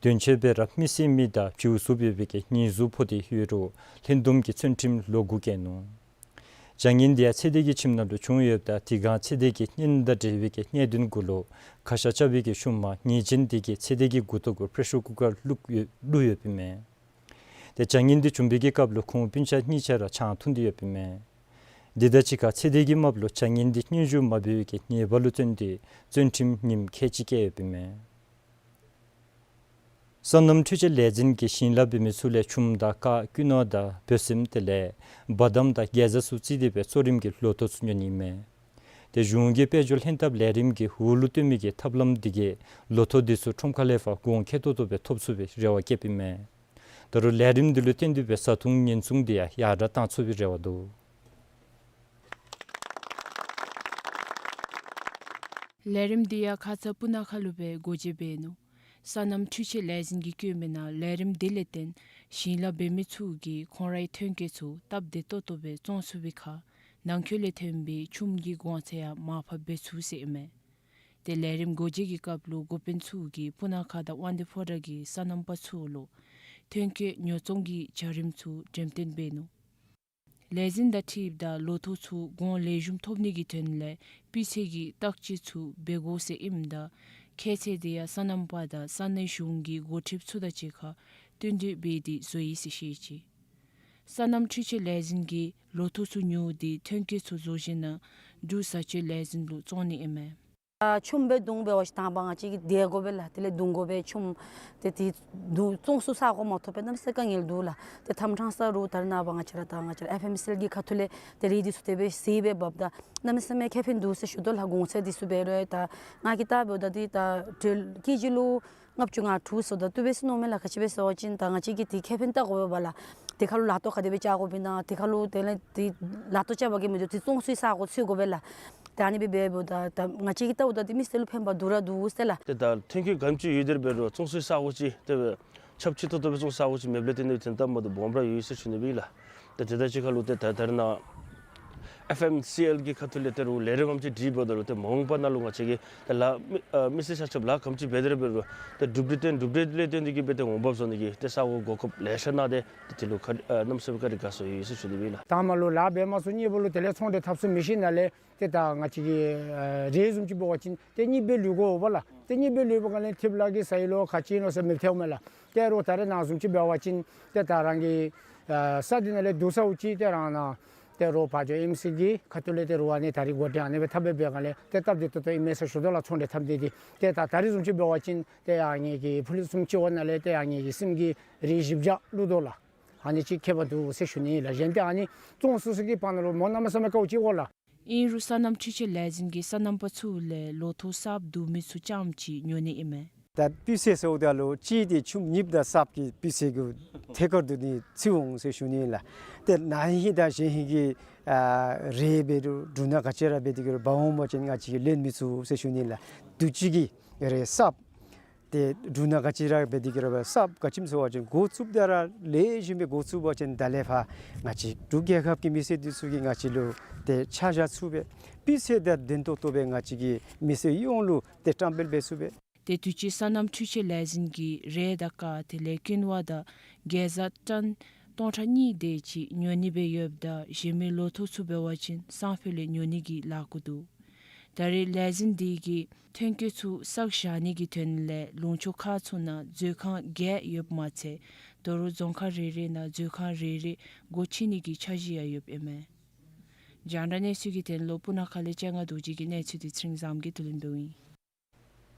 དོན་སྤྱོད་སྦེ་ར་མི་བསད་མི་དང་བྱིའུ་གསོབ་ཡོད་པའི་གི་ཉེས་འཛུགས་ཕོག་སྟེ་ཡོད་རུང་ལྷན་འཛོམས་ཀྱིས་བཙོན་ཁྲིམས་ལོ་དགུ་བཀལ་ནུག། བྱ་ངན་འདི་ཡང་ཚེ་འདས་ཀྱི་ཁྱིམ་ནང་ལུ་བྱུང་ཡོདཔ་ད་དེ་སྒང་ཚེ་འདས་ཀྱི་གཉེན་དང་འབྲེལ་བའི་གི་གནད་དོན་གུ་ལུ་ཁ་ཤ་རྐྱབ་པའི་གི་ཤུལ་མ་ཉེས་ཅན་འདི་གིས་ཚེ་འདས་ཀྱི་མགུ་ཏོ་གུ་པེ་རེ་ཤར་ཀུ་ཀར་བླུགས་ཡོད་བླུགས་ཡོདཔ་ཨིན་མས། ཏེ་བྱ་ངན་འདི་བྱུང་བའི་གི་སྐབས་ལུ་ཁོང་སྤུན་ཆ་གཉིས་ཆ་ར་ཆང་འཐུང་སྟེ་ཡོདཔ་ཨིན་མས། འདི་དང་གཅིག་ཁར་ཚེ་འདས་ཀྱི་རྨགཔ་ལུ་བྱ་ངན་འདི་སྙན་ཞུ་མ་འབད་བའི་གི་ཉེས་པ་ལུ་བརྟེན་ཏེ་བཙོན་ཁྲིམས་ཉིནམ་ཁལ་གཅིག་བཀལ་ཡོདཔ་ཨིན་མས། སོ་ནམ་འཕྲུལ་ཆས་ལས་འཛིན་གྱིས་ཞིང་ལཱ་འབད་མི་ཚུ་ལས་ཆུམ་དང་ཀ་ཀུ་ནོར་དང་འབོ་སེམས་དེ་ལས་བ་དམ་དང་གེ་ཛ་ཚུ་བརྩིས་ཏེ་སྦེ་གཙོ་རིམ་གྱི་ལོ་ཐོ་ཚུ་ཉོ་ནི་ཨིན་མས། ཏེ་གཞུང་གི་དཔལ་འབྱོར་ལྷན་ཐབས་ལས་རིམ་གྱི་འོག་ལུ་བཏོན་མི་གི་ཐབས་ལམ་འདི་གིས་ལོ་ཐོ་འདི་ཚུ་ཁྲོམ་ཁ་ལས་ཕར་གོང་ཁེ་ཏོག་ཏོ་སྦེ་ཐོབ་ཚུགས་པའི་རེ་བ་བསྐྱེདཔ་ཨིན་མས། ད་རུང་ལས་རིམ་འདི་ལུ་བརྟེན་ཏེ་སྦེ་བཟའ་འཐུང་ཉེན་སྲུང་འདི་ཡང་ཡར་དྲག་བཏང་ཚུགས་པའི་རེ་བ་འདུག། ལས་རིམ་འདི་ཡང་ཁ་ཙ་སྤུ་ན་ཁ་ལུ་སྦེ་སྒོ་འབྱེད་འབད་ནུག། སོ་ནམ་འཕྲུལ་ཆས་ལས་འཛིན་གྱིས་བཀོད་མི་ནང་ལས་རིམ་འདི་ལས་བརྟེན་ཞིང་ལཱ་འབད་མི་ཚུ་གིས་ཁོང་རའི་ཐོན་སྐྱེད་ཚུ་སྟབས་བདེ་ཏོག་ཏོ་སྦེ་བཙོང་ཚུགས་པའི་ཁར་ནང་འཁོད་ལས་ཐོན་པའི་ཆུམ་གྱི་གོང་ཚད་ཡང་མར་ཕབ་འབད་ཚུགས་ཟེར་ཨིན་མས། ཏེ་ལས་རིམ་སྒོ་འབྱེད་ཀྱི་སྐབས་ལུ་འགོ་དཔོན་ཚུ་གིས་སྤུ་ན་ཁ་དང་དབང་འདུས་ཕོ་བྲང་གི་སོ་ནམ་པ་ཚུ་ལུ་ཐོན་སྐྱེད་ཉོ་ཚོང་གི་བྱ་རིམ་ཚུ་འགྲེམས་སྟོན་འབད་ནུག། ལས་འཛིན་དང་འཁྲིལཝ་ད་ལོ་ཐོ་ཚུ་གོང་ལེགས་ཤོམ་ཐོབ་ནི་གི་དོན་ལས་སྤུས་ཚད་ཀྱི་བརྟག་དཔྱད་ཚུ་འབད་དགོ་ཟེར་ཨིནམ་ད་ཁྱད་ཚད་འདི་ཡང་སོ་ནམ་པ་དང་ས་གནས་གཞུང་གི་འགོ་ཁྲིདཔ་ཚུ་དང་གཅིག་ཁར་བསྟུན་གྲོས་འབད་དེ་བཟོ་ཡི་ཟེར་བཤད་ཅི། སོ་ནམ་འཕྲུལ་ཆས་ལས་འཛིན་གྱིས་ལོ་ཐོ་ཚུ་ཉོ་སྟེ་ཐོན་སྐྱེད་ཚུ་བཟོ་ཞིནམ་ལས་འབྲུག་བཟའ་སྤྱོད་ལས་འཛིན་ལུ་བཙོང་ནི་ཨིན་མས། ཨ་ཆུམ་སྦེ་བརྡུང་འབད་བ་ཅིན་དང་པ་ང་བཅས་ཀྱིས་བསྡད་དགོ་པས་ལགས། དེ་ལས་བརྡུང་དགོ་པས་ཆུམ། ཏེ་དེ་བརྡུང་བཙོང་ཚུགས་ས་གོ་མ་ཐོབ་པས་གནམ་མེད་ས་མེད་དཀའ་ངལ་འདུག་ལགས། ཏེ་དམ་ཕྲང་ས་རུ་ད་རེས་ནངས་པ་ང་བཅས་ར་ད་ང་བཅས་ར་ཨེཕ་ཨེམ་སི་ཨེལ་གྱི་ཁ་ཐུག་ལས་ཏེ་རིགས་འདི་ཚུ་དེ་སྦེ་གཟིགས་སྦེ་འབདཝ་ད་གནམ་མེད་ས་མེད་ཁེ་ཕན་འདུག་ཟེར་ཞུ་དོ་ལགས། གོང་ཚད་འདི་ཚུ་འབད་རུང་ད་ང་གིས་བལྟ་འབདཝ་ད་འདི་ད་ཊེ་ཀེ་ཇི་ལུ་ལྔ་བཅུ་ང་དྲུག་ཟེརཝ་ད་བཏུབ་པས་ཟེར་མནོཝ་མས་ལགས། ག་ཅི་སྦེ་ཟེར་བ་ཅིན་ད་ང་བཅས་ཀྱིས་ཏེ་ཁེ་ཕན་བལྟ་དགོ་པས་ལགས། དེ་ཁར་ལུ་ལག་ཐོགས་ག་དེ་སྦེ་རྐྱབ་དགོ་པས་ན་དེ་ཁར་ལུ་དེ་ལས་དེ་ལག་ཐོགས་རྐྱབ་པ་གིས་མི་དོ། དེ་བཙོང་ཚུགས་ས་གོ་འཚོལ་དགོ་པས་ལགས། ད་ཨ་ནི་སྦེ་འབདཝ་ད་ད་ང་བཅས་ཀྱིས་བལྟཝ་ད་དེ་མི་སེར་ལུ་ཕན་པ་འདུག་ར་འདུག་ཟེར་ལགས། ཏེ་ད་ཐོན་སྐྱེད་ག་དེམ་ཅིག་ཡོད་དེ་འབད་རུང་བཙོང་ཚུགས་ས་གོ་ཅིག་དེ་སྦེ་ ཆབས་ཅིག་ཏོག་ཏོ་སྦེ་ཚོང་ས་གོ་ཅིག་མེདཔ་ལས་བརྟེན་ཏེ་དོན་དག་མ་བདེཝ་སྦོམ་ར་ཡོད་ཟེར་ཞུ་ནི་སྦེ་ཨིན་ལགས། ད་དེ་དང་གཅིག་ཁར་ལུ་ཏེ་ད་ད་རེས་ནངས་ཨེཕ་ཨེམ་སི་ཨེལ་གྱི་ཁ་ཐུག་ལས་ད་རུང་ལས་རིམ་ཅིག་སྒྲིག་འབདཝ་ད་ལུ་ཏེ་མ་འོངས་པ་ནང་ལུ་ང་བཅས་ཀྱིས་ད་ལཱ་མི་ཨ་མི་སེར་ཆ་ཁྱབ་ལཱ་ག་དེམ་ཅིག་འབད་དེ་ར་འབད་རུང་ད་གྲུབ་འབྲས་བཏོན་གྲུབ་འབྲས་ལས་བརྟེན་ཏེ་གིས་སྦེ་ཏེ་འོང་འབབ་བཟོ་ནི་གི་ཏེ་ས་གོ་གོ་སྐབས་ལེ་ཤ་གནང་སྟེ་ཏེ་དེ་ལུ་ཁ་ཨ་གནམ་མེད་ས་མེད་བཀའ་དྲིན་དགའ་སོང་ཡོད་ཟེར་ཞུ་ནི་སྦེ་ཨིན་ལགས། དང་པ་ལུ་ལཱ་འབད་མ་ཚུགས། གཉིས་པ་ལུ་དེ་ལས་ཚོང་འབྲེལ་འཐབ་ཚུགས་མི་ཤེས་ན་ལས་ཏེ་ད་ང་བཅས་ཀྱིས་ཨ་རེ་བཟུམ་ཅིག་འབད་བ་ཅིན་ཏེ་གཉིས་སྦེ་ལུས་དགོ་པས་ལགས། ཏེ་གཉིས་སྦེ་ལུས་པའི་སྒང་ལས་ཐེབས་ལ་གི་ས་ཡི་ལོ་ག་ཅི་ཨིན་ལོ་ཟེར་མི་ཐེབས་མས་ལགས། ཏེ་རོགས་ད་རེས་ནངས་བཟུམ་ཅིག་འབད་བ་ཅིན་ཏེ་ད་རང་གི་ཨ་ས་འདི་ནང་ལས་བསྡུ་ས་ཅིག་ཏེ་རང་ནཱ་ཏེ་རོགས་ཕར་ཕྱོགས་ཨེམ་སི་གི་ཁ་ཐུག་ལས་ཏེ་རོགས་ཨ་ནི་ད་རིས་འགོ་འདྲེན་ཨ་ནི་སྦེ་འཐབ་སྦེ་འབད་བའི་སྒང་ལས་ཏེ་སྟབས་བདེ་ཏོག་ཏོ་ཨིན་མས་ཟེར་ཞུ་དོ་ལགས། ཚོང་འབྲེལ་འཐབ་སྟེ་འདི་ཏེ་ད་ད་རིས་བཟུམ་ཅིག་འབད་བ་ཅིན་ཏེ་ཨ་ནི་གི་ཕུལ་བཟུམ་ཅིག་འོང་ན་ལས་ཏེ་ཨ་ནི་གི་སེམས་ཀྱི་རེ་ཞིབ་འཇགས་བླུག་དོ་ལགས། ཨ་ནི་ཅིག་ཁྱད་པར་འདུག་ཟེར་ཞུ་ནི་ལགས། གཞན་ཏེ་ཨ་ནི་བཙོང་སུ་སུ་གི་བར་ན་ལུ་མོ་གནམ་མེད་ས་མེད་དཀའཝ་ཅིག་འོང་ལགས། ཨིན་རུང་སོ་ནམ་འཕྲུལ་ཆས་ལས་འཛིན་གྱིས་སོ་ནམ་པ་ཚུ་ལས་ལོ་ཐོག་གསརཔ་བསྡུ་མི་ཚུ་རྐྱངམ་ཅིག་ཉོ་ནི་ཨིན་མས། ད་སྤུས་ཚད་ཟེརཝ་ད་ལུ་གཅིག་དེ་ཆུམ་གཉིསཔ་དང་གསརཔ་གི་སྤུས་ཚད་ཀྱི་ཐད་ཀར་དུ་ནི་ཚུད་འོང་ཟེར་ཞུ་ནི་ལགས། ཏེ་ན་ཧིང་དང་གཞེས་ཧིང་གི་ཨ་རེ་འབད་རུང་འབྲུ་སྣ་ག་ཅི་ར་འབད་དེ་གི་རུང་འབག་འོང་པ་ཅིན་ང་བཅས་ཀྱིས་ལེན་མི་ཚུགས་ཟེར་ཞུ་ནི་ལགས། དུས་ཅི་གི་རེ་གསརཔ་ཏེ་འབྲུ་སྣ་ག་ཅི་ར་འབད་དེ་གི་རུང་འབད་གསརཔ་ག་ཅི་སྨོ་ཟེར་བ་ཅིན་འགོ་བཙུགསཔ་ད་ར་ལེགས་ཤོམ་སྦེ་འགོ་བཙུགས་པ་ཅིན་ད་ལས་ཕར་ང་བཅས་འབྲུག་རྒྱལ་ཁབ་ཀྱི་མི་སེར་འདི་ཚུ་གིས་ང་བཅས་ལུ་ཏེ་ཆ་བཞག་ཚུགས་པས། སྤུས་ཚད་དང་ལྡན་ཏོག་ཏོ་སྦེ་ང་བཅས་ཀྱི་མི་སེར་ཡོངས་ལུ་ཏེ་བཀྲམ་སྤེལ་འབད་ཚུགས་པས། ཏེ་དུས་ཅི་སོ་ནམ་འཕྲུལ་ཆས་ལས་འཛིན་གྱིས་རེད་ད་ཀ་དེ་ལས་ཀུན་བ་དང་གེ་ཛ་ཊཱན་སྟོང་ཕྲག་གཉིས་དེ་ཅིག་ཉོ་ནི་སྦེ་ཡོདཔ་ད་གཞན་མི་ལོ་ཐོག་ཚུ་འབད་བ་ཅིན་སང་ཕོད་ལས་ཉོ་ནི་གི་ལཱ་འགོ་འདུག། ད་རེས་ལས་འཛིན་འདི་གིས་ཐོན་སྐྱེད་ཚུ་བསགས་བཞག་ནི་གི་དོན་ལས་ལུང་ཕྱོགས་ཁག་ཚུ་ནང་མཛོད་ཁང་བརྒྱད་ཡོདཔ་མ་ཚད་ད་རུང་རྫོང་ཁག་རེ་རེ་ནང་མཛོད་ཁང་རེ་རེ་སྒོ་ཕྱེ་ནི་གི་འཆར་གཞི་ཡང་ཡོདཔ་ཨིན་མས། རྒྱང་བསྒྲགས་གནས་ཚུལ་གྱི་དོན་ལུ་སྤུ་ན་ཁ་ལས་སྤྱན་སྔ་རྡོ་རྗེ་གི་གནས་ཚུལ་འདི་ཚེ་རིང་བཟངམོ་གིས་བསྡུ་ལེན་འབདཝ་ཨིན།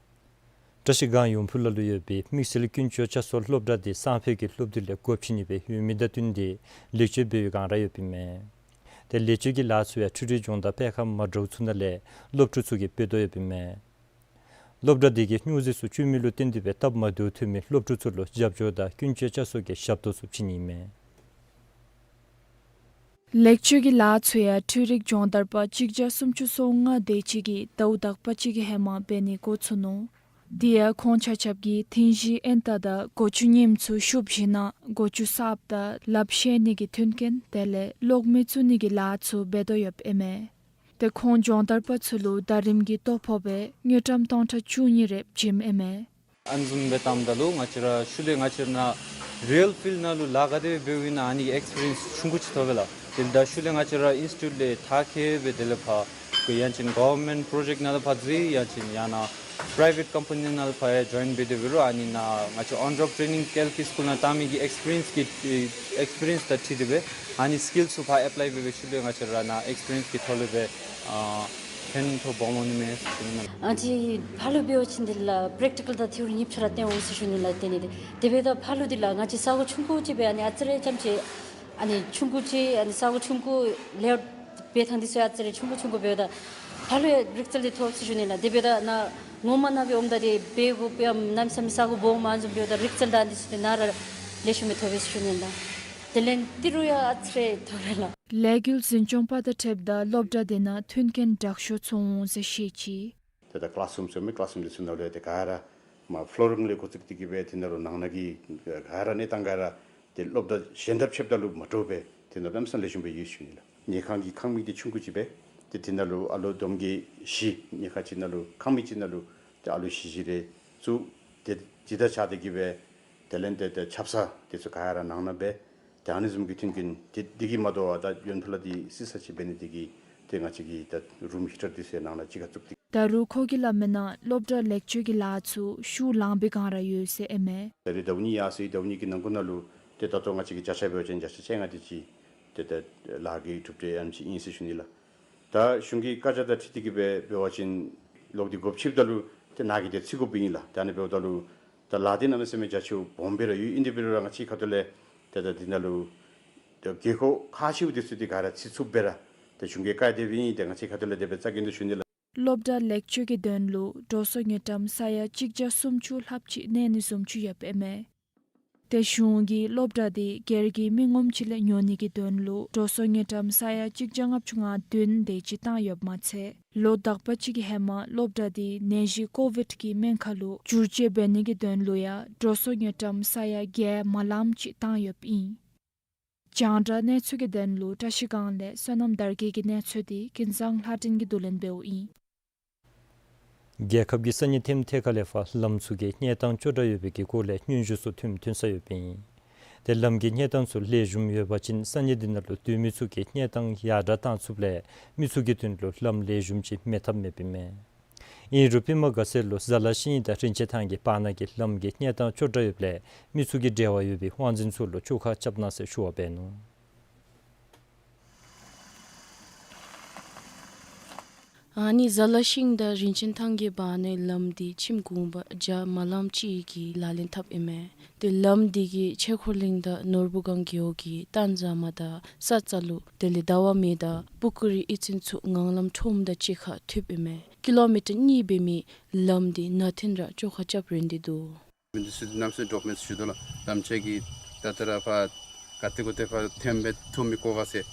བཀྲ་ཤིས་སྒང་ཡོང་ཕུ་ལ་ལུ་ཡོད་པའི་དམིགས་བསལ་ཀུན་སྤྱོད་བསྐྱར་གསོ་སློབ་གྲྭ་འདི་སང་ཕོད་ཀྱི་སློབ་དུས་ལས་སྒོ་ཕྱེ་ནི་སྦེ་ཡོད་མི་དང་བསྟུན་ཏེ་ལེགས་བཅོས་འབད་བའི་སྒང་ར་ཡོདཔ་ཨིན་མས། ཏེ་ལེགས་བཅོས་ཀྱི་ལཱ་ཚུ་ཡང་འཕྲུལ་རིག་སྦྱོང་བརྡར་སྤེལ་ཁང་མ་འདྲཝ་ཚུ་ནང་ལས་སློབ་ཕྲུག་ཚུ་གིས་འབད་དོ་ཡོདཔ་ཨིན་མས། སློབ་གྲྭ་འདི་གིས་སྨྱོ་རྫས་ཚུ་སྤྱོད་མི་ལུ་བརྟེན་ཏེ་སྦེ་སྟབས་མ་བདེཝ་ཐོན་མི་སློབ་ཕྲུག་ཚུ་ལུ་རྒྱབ་སྐྱོར་དང་ཀུན་སྤྱོད་བསྐྱར་གསོ་གི་ཞབས་ཏོག་ཚུ་བྱིན་ནི་ཨིན་མས། ལེགས་བཅོས་ཀྱི་ལཱ་ཚུ་ཡང་འཕྲུལ་རིག་སྦྱོང་བརྡར་པ་གཅིག་བརྒྱ་སུམ་ཅུ་སོ་ལྔ་དེ་ཅིག་གིས་ཟླཝ་དག་པ་ཅིག་གི་ཧེ་མ་འབད་ནི་འགོ་བཙུགས་ནུག། དེ་ཡང་ཁོང་ཆ་ཁྱབ་ཀྱིས་ཐིང་གཞི་ཨན་ཏ་དང་སྒོ་ཅུང་ཉིམ་ཚུ་ཤུབས་བཞེས་ནང་སྒོ་ཅུང་གསརཔ་དང་ལགཔ་བཤལ་ནི་གི་མཐུན་རྐྱེན་དེ་ལས་གློག་མེ་བཙུགས་ནི་གི་ལཱ་ཚུ་འབད་དོ་ཡོདཔ་ཨིན་མས། ཏེ་ཁོང་སྦྱོང་བརྡར་པ་ཚུ་ལུ་ཟླ་རིམ་གྱི་ལྟོ་ཕོགཔ་སྦེ་དངུལ་ཀྲམ་སྟོང་ཕྲག་བཅུ་གཉིས་རེ་བྱིནམ་ཨིན་མས། ཨ་ནི་བཟུམ་སྦེ་བལྟཝ་ད་ལུ་ང་བཅས་ར་ཤུལ་ལས་ང་བཅས་ར་ནཱ་རི་ཡལ་ཕིལཌ་ནང་ལུ་ལཱ་ག་དེ་སྦེ་འབདཝ་ཨིན་ན་ཨ་ནི་གི་ཨེགསི་པི་རི་ཡནསི་ཆུང་ཀུ་ཅིག་ཐོབ་པས་ལགས། དེ་ལས་ད་ཤུལ་ལས་ང་བཅས་ར་ཨིནསི་ཊི་ཊུཊ་ལས་མཐར་འཁྱོལ་སྦེ་དེ་ལས་ཕར་ཡང་ཅིན་གོ་ཝར་མེནཊ་པྲོ་ཇེཀཊ་ནང་ལུ་ཕར་འཛུལ་ཡང་ཅིན་ཡང་ན་པྲའི་ཝེཊ་ཀམ་པ་ནི་ནང་ལུ་ཕར་ཡང་ཇོའིན་འབད་དེ་འབད་རུང་ཨ་ནི་ནང་ང་བཅས་ཨོན་ཇོབ་ཊྲེ་ནིང་ཀལ་ཀི་སི་ཀུལ་ནང་བཏང་མི་གི་ཨེགསི་པི་རི་ཡནསི་གི་ཨེགསི་པི་རི་ཡནསི་དང་འཁྲིལ་ཏེ་སྦེ་ཨ་ནི་སི་ཀིལ་ཚུ་ཕར་ཨེཔ་ལའི་འབད་སྦེ་ཤུལ་ལས་ང་བཅས་ར་ནཱ་ཨེགསི་པི་རི་ཡནསི་གི་ཐོག་ལས་སྦེ་ཨ་ཕན་ཐོགས་སྦོམ་འོང་ནི་མས་ཟེར་ཞུ་ནི་ལགས། ཨ་ཙི་ཕར་ལུ་འབད་བ་ཅིན་འདི་ལགས་པེ་རེག་ཊི་ཀལ་དང་ཐི་ཡོ་རི་གཉིས་ཆ་ར་སྟོན་འོང་ཟེར་ཞུ་ནི་ལགས། དེ་ནི་དེ་དེ་སྦེ་ད་ཕར་ལུ་འདི་ལགས་ང་བཅས་ས་གོ་ཆུང་ཀུ་ཅིག་སྦེ་ཨ་ནི་ཨ་ཙི་རེ་རྐྱངམ་ཅིག་ཨ་ནི་ཆུང་ཀུ་ཅིག་ཨ་ནི་ས་གོ་ཆུང་ཀུ་ལེ་ཨའུཊ་འབད་ཐངས་འདི་ཚུ་ཨ་ཙི་རེ་ཆུང་ཀུ་ཆུང་ཀུ་འབདཝ་ད་ཕར་ལུ་ཡང་རིག་རྩལ་འདི་ཐོབ་ཟེར་ཞུ་ནི་ལགས། དེ་འབདཝ་ད་ནཱ་ངོ་མ་ནཱ་སྦེ་འོངམ་ད་འདི་འབད་དགོཔ་ཡང་གནམ་མེད་ས་མེད་ས་གོ་སྦོམ་མ་བཟུམ་འབདཝ་ད་རིག་རྩལ་དང་འདི་ཚུ་འདི་ནཱ་ར་ལེགས་ཤོམ་སྦེ་ཐོབ་པས་ཟེར་ཞུ་ནི་ལགས། དེ་ལས་ཏི་རུ་ཡང་ཨ་ཙི་རེ་ཐོབ་པས་ལགས། ལས་འགུལ་འཛིན་སྐྱོང་པ་དང་འཁྲིལཝ་ད་སློབ་གྲྭ་དེ་ནང་མཐུན་རྐྱེན་དྲག་ཤོས་ཚུ་འོང་ཟེར་བཤད་ཅི། ཏེ་ད་ཀི་ལཱསི་རུམ་ཟེར་མི་ཀི་ལཱསི་རུམ་འདི་ཚུ་ནང་ལུ་ཏེ་ག་ར་མར་ཕློ་རིང་ལས་འགོ་བཙུགས་ཏེ་གིས་སྦེ་དེ་ནང་ལུ་ནང་ན་གི་ག་ར་གནས་སྟངས་ག་ར་ཏེ་སློབ་གྲྭ་གཞན་དང་ཕྱདཔ་ད་ལུ་མ་འདྲཝ་སྦེ་དེ་ནང་ལུ་གནམ་མེད་ས་མེད་ལེགས་ཤོམ་སྦེ་ཡོད་ཟེར་ཞུ་ནི་ལགས། ཉལ་ཁང་གི་ཁང་མིག་འདི་ཆུང་ཀུ་ཅིག་སྦེ་ཏེ་དེ་ནང་ལུ་ཨ་ལོ་བསྡོམས་ཀྱིས་བཞི་ཉལ་ཁང་ཅིག་ནང་ལུ་ཁང་མིག་ཅིག་ནང་ལུ་ཏེ་ཨ་ལོ་བཞི་བཞི་རེ་ཚུ་ཏེ་དེ་དང་སྦྱར་ཏེ་གིས་སྦེ་དེ་ལས་ཏེ་ཏེ་ཆབ་གསང་འདི་ཚུ་ག་ར་ནང་ན་སྦེ་ཏེ་ཨ་ནི་བཟུམ་གྱི་མཐུན་རྐྱེན་ཏེ་འདི་གིས་མ་དོ་བར་ད་ཡོན་ཕུ་ལ་འདི་བསིལ་ས་ཅིག་འབད་ནི་དེ་གིས་ཏེ་ང་བཅས་ཀྱིས་ད་རུམ་ཧི་ཊར་འདི་ཚུ་ནང་ན་གཅིག་ཁར་བཙུགས་ཏེ། ད་རུང་ཁོ་གིས་སླབ་མིའི་ནང་སློབ་གྲྭ་ལེགས་བཅོས་ཀྱི་ལཱ་ཚུ་ཤུགས་ལང་པའི་སྒང་ར་ཡོད་ཟེར་ཨིན་མས། ད་རེས་ཟླཝ་གཉིས་ཡར་སོ་ཡི། ཟླཝ་གཉིས་ཀྱི་ནང་འཁོད་ནང་ལུ་ཏེ་ད་ལྟོ་ང་བཅས་ཀྱིས་བརྒྱ་ཆ་འབད་བ་ཅིན་བརྒྱ་ཆ་བཅོ་ལྔ་དེ་ཅིག་ཏེ་ད་ལཱ་གི་གྲུབ་འབྲས་ཨ་ནེམ་ཅིག་ཨིན་ཟེར་ཞུ་ནི་ལགས། ད་གཞུང་གི་བཀའ་རྒྱ་དང་འཁྲིལ་ཏེ་གིས་སྦེ་འབད་བ་ཅིན་གློག་འདི་སྒོ་ཕྱེཝ་ད་ལུ་ཏེ་ནཱ་གིས་ཏེ་འཚིག་དགོཔ་ཨིན་ལགས། ད་ཨ་ནི་འབདཝ་ད་ལུ་ད་ལཱ་འདི་གནམ་མེད་ས་མེད་རྒྱ་ཆེཝ་སྦོམ་སྦེ་ར་ཡོད། ཨིན་དེ་འབད་རུང་ར་ང་བཅས་ཁ་ཐུག་ལས་ཏེ་ད་འདི་ནང་ལུ་ཏེ་དགོས་མཁོ་ཁག་ཆེཝ་འདི་ཚུ་འདི་ག་ར་འཚིག་ཚུགསཔ་སྦེ་ར་ཏེ་གཞུང་གི་བཀའ་དེ་སྦེ་ཨིན། ཏེ་ང་བཅས་ཁ་ཐུག་ལས་དེ་སྦེ་རྩ་འགེངས་ཏེ་ཞུ་ནི་ལགས། སློབ་གྲྭ་ལེགས་བཅོས་ཀྱི་དོན་ལུ་འགྲོ་སོང་དངུལ་ཀྲམ་ས་ཡ་གཅིག་བརྒྱ་སུམ་ཅུ་ལྷགཔ་ཅིག་གནས་ནི་བཟུམ་ཅིག་ཡོདཔ་ཨིན་མས། ཏེ་གཞུང་གིས་སློབ་གྲྭ་འདི་སྒེར་གྱི་མི་ངོམ་ཅིག་ལས་ཉོ་ནི་གི་དོན་ལུ་འགྲོ་སོང་དངུལ་ཀྲམ་ས་ཡ་གཅིག་བརྒྱ་ལྔ་བཅུ་ང་བདུན་དེ་ཅིག་བཏང་ཡོདཔ་མ་ཚད་ལོ་དག་པ་ཅིག་གི་ཧེ་མ་སློབ་གྲྭ་འདི་ནད་གཞི་ཀོ་ཝིཌ་གི་སྨན་ཁང་ལུ་བསྒྱུར་བཅོས་འབད་ནི་གི་དོན་ལུ་ཡང་འགྲོ་སོང་དངུལ་ཀྲམ་ས་ཡ་བརྒྱད་མ་ལངམ་ཅིག་བཏང་ཡོདཔ་ཨིན། རྒྱང་བསྒྲགས་གནས་ཚུལ་གྱི་དོན་ལུ་བཀྲ་ཤིས་སྒང་ལས་བསོད་ནམས་དར་རྒྱས་ཀྱི་གནས་ཚུལ་འདི་ཀུན་བཟང་ལྷ་སྒྲོན་གྱིས་བསྡུ་ལེན་འབདཝ་ཨིན། རྒྱལ་ཁབ་ཀྱི་ས་གནས་ཐེམ་ཐེ་ཁ་ལས་ཕར་ལམ་ཚུ་གི་གནས་སྟངས་སྐྱོ་དྲགས་ཡོད་པའི་གི་སྐོར་ལས་སྙན་ཞུ་ཚུ་ཐོནམ་ཐོན་ས་ཡོདཔ་ཨིན། ཏེ་ལམ་གྱི་གནས་སྟངས་ཚུ་ལེགས་ཤོམ་ཡོད་པ་ཅིན་ས་གནས་འདི་ནང་ལུ་སྡོད་མི་ཚུ་གི་གནས་སྟངས་ཡར་དྲགས་བཏང་ཚུགསཔ་ལས་མི་ཚུ་གི་དོན་ལུ་ལམ་ལེགས་ཤོམ་ཅིག་མེད་ཐབས་མེདཔ་ཨིན་མས། ཨིན་རུང་པདྨ་དགའ་ཚལ་ལུ་ཟ་ལ་ཤིང་དང་རིན་ཆེན་ཐང་གི་བར་ན་གི་ལམ་གྱི་གནས་སྟངས་སྐྱོ་དྲགས་ཡོདཔ་ལས་མི་ཚུ་གི་འབྲེལ་བ་ཡོད་པའི་དབང་འཛིན་ཚུ་ལུ་བཅོ་ཁ་རྐྱབ་གནང་ཟེར་ཞུ་བ་འབད་ནུག། ཨ་ནི་ཟ་ལ་ཤིང་དང་རིན་ཆེན་ཐང་གི་བར་ནའི་ལམ་འདི་ཁྱིམ་གུང་པ་བརྒྱ་མ་ལངམ་ཅིག་གིས་ལག་ལེན་འཐབ་ཨིན་མས། ཏེ་ལམ་འདི་གིས་ཆོས་འཁོར་གླིང་དང་ནོར་བུ་སྒང་རྒེད་འོག་གི་སྟན་ཟ་མ་དང་ས་ཙ་ལུ་དེ་ལས་ཟླ་བ་མེ་དང་པུ་ཀུ་རི་ཨི་ཙིན་ཚུ་ངང་ལམ་ཁྲོམ་དང་གཅིག་ཁར་ཐུགཔ་ཨིན་མས། ཀི་ལོ་མི་ཊར་གཉིས་འབད་མི་ལམ་འདི་ནང་ཐོན་ར་བཅོ་ཁ་རྐྱབ་རན་ཏེ་འདུག། མི་འདི་ཚུ་གནམ་མེད་ས་མེད་འདྲོག་མི་ཚུ་ཞུ་དོ་ལགས། ལམ་ཆེ་གི་ད་ལྟོ་ར་ཕར་ག་ཏེ་གོ་ཏེ་ཕར་ཐོན་སྦེ་ཐུག་མི་དགོ་ག་ཟེར།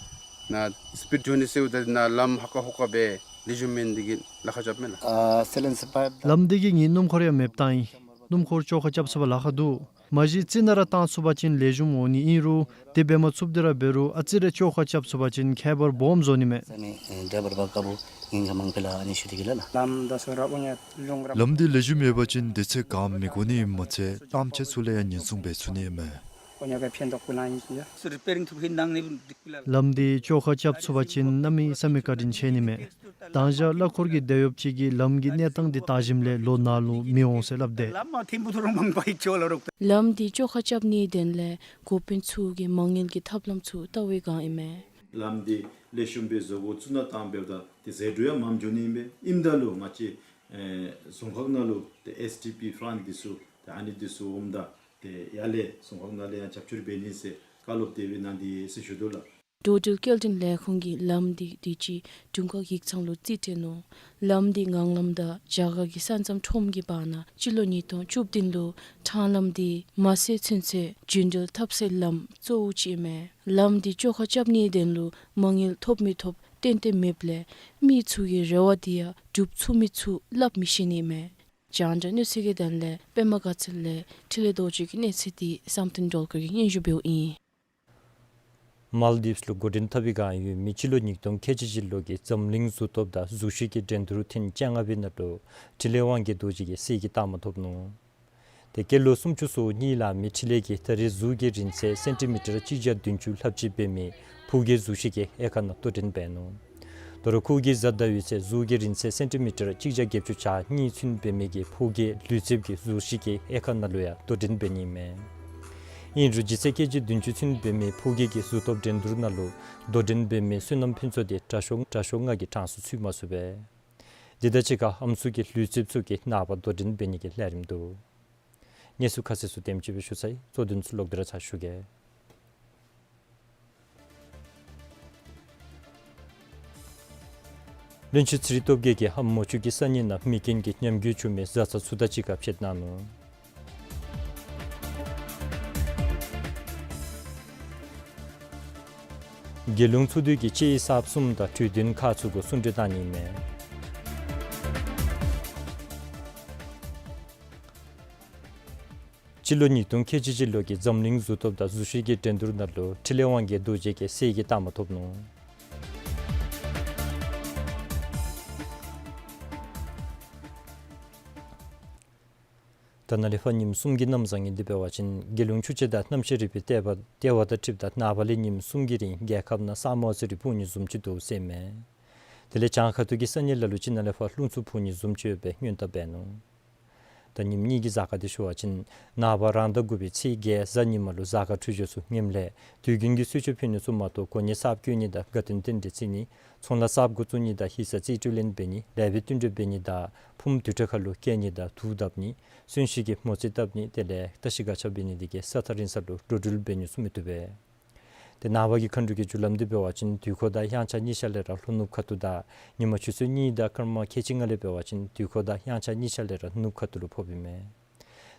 ནཱ་སི་པིཌ་འགྱོ་ནི་ཟེརཝ་ད་ནཱ་ལམ་ཧ་ཀ་ཧོ་ཀ་སྦེ་ལེགས་ཤོམ་མེན་ནི་འདི་གིས་ལཱ་ཁག་རྐྱབ་མས་ལགས། ཨ་སི་ལེན་སི་པའིཔ་ལམ་འདི་གིས་ངེའི་སྣུམ་འཁོར་ཡང་མེདཔ་བཏང་ཡི། སྣུམ་འཁོར་བཅོ་ཁ་རྐྱབ་ཚུགས་པར་ལཱ་ཁག་འདུག། མ་གཞི་རྩི་ནང་ར་བཏང་ཚུགས་པ་ཅིན་ལེགས་ཤོམ་འོང་ནི། ཨིན་རུང་དེ་འབད་མ་ཚུགསཔ་འདི་ར་འབད་རུང་ཨ་ཙི་རེ་བཅོ་ཁ་རྐྱབ་ཚུགས་པ་ཅིན་ཁྱད་པར་སྦོམ་བཟོ་ནི་མས། ས་གནས་ཨེ་ཌའི་བར་བ་ཀ་བུ་ངན་ག་མང་པེ་ལ་ཨ་ནི་ཞུ་དེ་གི་ལ་ལགས། ལམ་ད་སོ་ར་འོ་ཉ་ལུང་ར། ལམ་འདི་ལེགས་ཤོམ་ཡོད་པ་ཅིན་དུས་ཚོད་གང་མི་འགོར་ནི་མ་ཚད་གཏམ་ཆ་ཚུ་ལས་ཡང་ཉེན་སྲུང་འབད་ཚུགས་ནི་མས། འོ་ཉ་ག་ཕན་ཐོགས་པེ་ལ་ཨིན་ཡ། སུ་རི་པེ་རིང་ཐུབ་ཧིན་ནང་ནི་འདི་ལམ་འདི་བཅོ་ཁ་རྐྱབ་ཚུགས་པ་ཅིན་གནམ་མེད་ས་མེད་བཀའ་དྲིན་ཆེ་ནི་མས། དང་ཞག་གླ་འཁོར་གྱི་དེད་གཡོགཔ་ཅིག་གིས་ལམ་གྱི་གནས་སྟངས་འདི་བལྟ་ཞིནམ་ལས་ལོག་ནཱ་ལུ་མི་འོང་ཟེར་སླབ་དེས། ལམ་མ་ཐིམ་བུ་ཐུ་རོང་མང་པ་ཡི་ཅོ་ལ་རོག་ད། ལམ་འདི་བཅོ་ཁ་རྐྱབ་ནིའི་དོན་ལས་འགོ་དཔོན་ཚུ་གིས་མ་དངུལ་གྱི་ཐབས་ལམ་ཚུ་བལྟ་བའི་བསྒང་ཨིན་མས། ལམ་འདི་ལེགས་ཤོམ་སྦེ་བཟོ་དགོ་ཚུགས་ན་བཏང་འབདཝ་ད་ཏེ་ཟད་འགྲོ་ཡང་མངམ་འགྱོ་ནི་ཨིན་པས། ཨིནམ་ད་ལུ་ང་བཅས་ཨེ་རྫོང་ཁག་ནང་ལུ་ཏེ་ཨེསི་ཌི་པི་ཕ་ལཱནཊ་འདི་ཚུ་ཏེ་ཨ་ནི་འདི་ཚུ་འོངམ་ད་ཏེ་ཡར་ལས་རྫོང་ཁག་ནང་ལས་ཡང་རྒྱབ་སྐྱོར་འབད་ནི་ཟེར་བཀའ་སློབ་དེ་སྦེ་གནང་སྟེ་ཟེར་ཞུ་དོ་ལགས། འགྲོ་འགྲུལ་སྐྱེལ་འདྲེན་ལས་ཁུངས་ཀྱིས་ལམ་འདི་དུས་ཅི་དྲུང་ཁག་ཡིག་ཚང་ལུ་རྩིས་སྤྲོད་ནུག། ལམ་འདི་ངང་ལམ་དང་རྒྱ་གར་གྱི་ས་མཚམས་ཁྲོམ་གྱི་བར་ན་སྤྱི་ལོ་ཉིས་སྟོང་བཅུ་བདུན་ལུ་ཁྲང་ལམ་འདི་མ་སེར་ཚུན་ཚོད་རྒྱུན་འགྲུལ་འཐབ་སའི་ལམ་གཙོ་བོ་ཅིག་ཨིན་མས། ལམ་འདི་བཅོ་ཁ་རྐྱབ་ནིའི་དོན་ལུ་མ་དངུལ་ཐོབ་མི་ཐོབ་ཏན་ཏན་མེདཔ་ལས་མི་ཚུ་གི་རེ་བ་འདི་ཡང་འགྲུབ་ཚུགས་མི་ཚུགས་སླབ་མི་ཤེས་ནི་མས། རྒྱང་བསྒྲགས་གནས་ཚུལ་གྱི་དོན་ལས་པདྨ་དགའ་ཚལ་ལས་འཕྲིན་ལས་རྡོ་རྗེ་གི་གནས་ཚུལ་འདི་བསམ་གཏན་སྒྲོལ་དཀར་གྱིས་སྙན་ཞུ་འབདཝ་ཨིན། མཱལ་དིབས་ལུ་འགོ་འདྲེན་འཐབ་པའི་བསྒང་ཡོད་མི་སྤྱི་ལོ་ཉིས་སྟོང་ཁལ་གཅིག་གཅིག་ལོ་གི་འཛམ་གླིང་གཟུགས་སྟོབས་དང་གཟུགས་གཞི་གི་འགྲན་བསྡུར་ཐེངས་བཅོ་ལྔ་པའི་ནང་ལུ་འཕྲིན་ལས་དབང་རྒྱལ་རྡོ་རྗེ་གིས་གསེར་གྱི་རྟགས་མ་ཐོབ་ནུག། ཏེ་སྐྱེས་ལོ་སུམ་ཅུ་སོ་གཉིས་ལང་མི་འཕྲིན་ལས་ཀྱིས་ད་རེས་གཟུགས་ཀྱི་རིང་ཚད་སེན་ཊི་མི་ཊར་གཅིག་བརྒྱ་བདུན་ཅུ་ལྷགཔ་ཅིག་འབད་མི་ཕོ་སྐྱེས་གཟུགས་གཞི་གི་དབྱེ་ཁག་ནང་དོ་འགྲན་འབད་ནུག། ད་རུང་ཁོ་གིས་གཟའ་ཟླ་བའི་ཚེ་གཟུགས་ཀྱི་རིང་ཚད་སེན་ཊི་མི་ཊར་གཅིག་བརྒྱ་བརྒྱད་ཅུ་གྱ་གཉིས་ཚུན་འབད་མི་གི་ཕོ་སྐྱེས་ལུས་རྩལཔ་གི་གཟུགས་གཞི་གི་དབྱེ་ཁག་ནང་ལུ་ཡང་དོ་འགྲན་འབད་ནི་མས། ཨིན་རུང་ལྗིད་ཚད་ཀེ་ཇི་བདུན་ཅུ་ཚུན་འབད་མི་ཕོ་སྐྱེས་ཀྱི་གཟུགས་སྟོབས་འགྲན་བསྡུར་ནང་ལུ་དོ་འགྲན་འབད་མི་བསོད་ནམས་ཕུན་ཚོགས་འདི་དྲག་ཤོས་དྲག་ཤོས་ལྔ་གི་གྲངས་སུ་ཚུད་མ་ཚུགས་པས། འདི་དང་གཅིག་ཁར་ཨམ་སྲུ་གི་ལུས་རྩལཔ་ཚུ་གིས་ནངས་པ་དོ་འགྲན་འབད་ནི་གི་ལས་རིམ་འདུག། གནས་ཚུལ་ཁ་གསལ་ཚུ་དེམ་ཅིག་སྦེ་ཞུ་ཚར་ཡི། གཙོ་དོན་ཚུ་ལོག་སྟེ་ར་ཚར་ཞུ་གེ། བློན་ཆེན་ཚེ་རིང་སྟོབས་རྒྱས་ཀྱིས་ཧཱ་མུ་ཆུ་གི་ས་གནས་ནང་མེ་རྐྱེན་གྱིས་ཉམས་རྒུད་བྱུང་མི་བཟའ་ཚང་ཚུ་དང་གཅིག་ཁར་ཕྱད་གནང་ནུག། རྒྱལ་ཡོངས་ཚོགས་འདུ་གིས་དཔྱད་ཡིག་གསརཔ་གསུམ་དང་གྲོས་དོན་ཁག་ཚུ་གུ་གསུང་གྲོས་གནང་ནི་མས། སྤྱི་ལོ་ཉིས་སྟོང་ཁལ་གཅིག་གཅིག་ལོ་གི་འཛམ་གླིང་གཟུགས་སྟོབས་དང་གཟུགས་གཞི་གི་འགྲན་བསྡུར་ནང་ལུ་འཕྲིན་ལས་དབང་རྒྱལ་རྡོ་རྗེ་གིས་གསེར་གྱི་རྟགས་མ་ཐོབ་ནུག། ད་ནཱ་ལས་ཕར་ཉིནམ་གསུམ་གྱི་གནམ་བཟང་ངན་འདི་འབད་བ་ཅིན་རྒྱལ་ཡོངས་ཆུ་དཔྱད་དང་གནམ་གཤིས་རིག་པའི་ལྟེ་བ་ལྟེ་བ་དང་འཁྲིལཝ་ད་ནངས་པ་ལས་ཉིནམ་གསུམ་གྱི་རིང་རྒྱལ་ཁབ་ནང་ས་མོ་ཟེར་རི་ཕུ་ནི་བཟུམ་ཅིག་འདུག་ཟེར་མས། དེ་ལས་བྱང་ཁ་ཐུག་གི་ས་གནས་ལ་ལུ་ཅིག་ནང་ལས་ཕར་རླུང་འཚུབ་འཕུ་ནི་བཟུམ་ཅིག་ཡོད་པའི་སྔོན་བརྡ་འབད་ནུག། ད་ཉིནམ་གཉིས་ཀྱི་གཟའ་སྐར་འདི་ཞུ་བ་ཅིན་ནངས་པ་རང་ཟླ་དགུ་པའི་ཚེས་བརྒྱད་གཟའ་ཉི་མ་ལུ་གཟའ་སྐར་འཕྲོད་སྦྱོར་ཚུ་ངནམ་ལས་དུས་རྒྱུན་གྱི་གསོལ་མཆོད་ཕུལ་ནི་ཚུ་མ་གཏོགས་གོ་གནས་གསརཔ་བསྐོ་ནི་དང་དགའ་སྟོན་རྟེན་འབྲེལ་བརྩི་ནི་ཚོང་ལཱ་གསརཔ་འགོ་བཙུགས་ནི་དང་ཧི་ས་རྩིས་སྤྲོད་ལེན་འབད་ནི་ལེགས་པའི་བསྟུན་གྲོས་འབད་ནི་དང་ཕུངམ་དུར་ཁྲོད་ཁ་ལུ་བསྐྱལ་ནི་དང་དུག་བརྡབ་ནི་གསོན་གཤིན་གྱི་མོ་རྩིས་བཏབ་ནི་དེ་ལས་བཀྲ་ཤིས་སྒ་ཆས་འབད་ནི་དེ་གིས་ས་ཐག་རིང་ས་ལུ་འགྲོ་འགྲུལ་འབད་ནི་ཚུ་མི་བཏུབ་པས། ཏེ་ནངས་པ་གི་མཁའ་འགྲོ་གི་རྒྱུ་ལམ་འདི་འབད་བ་ཅིན་དུས་འཁོར་དང་དབྱངས་འཆར་གཉིས་ཆ་ལས་ར་ལྷོ་ནུབ་ཁ་ཐུག་དང་ཉིན་མ་ཆུ་ཚོད་གཉིས་དང་སྐར་མ་ཁལ་གཅིག་ལྔ་ལས་འབད་བ་ཅིན་དུས་འཁོར་དང་དབྱངས་འཆར་གཉིས་ཆ་ལས་ར་ནུབ་ཁ་ཐུག་ལུ་ཕོགཔ་ཨིན་མས།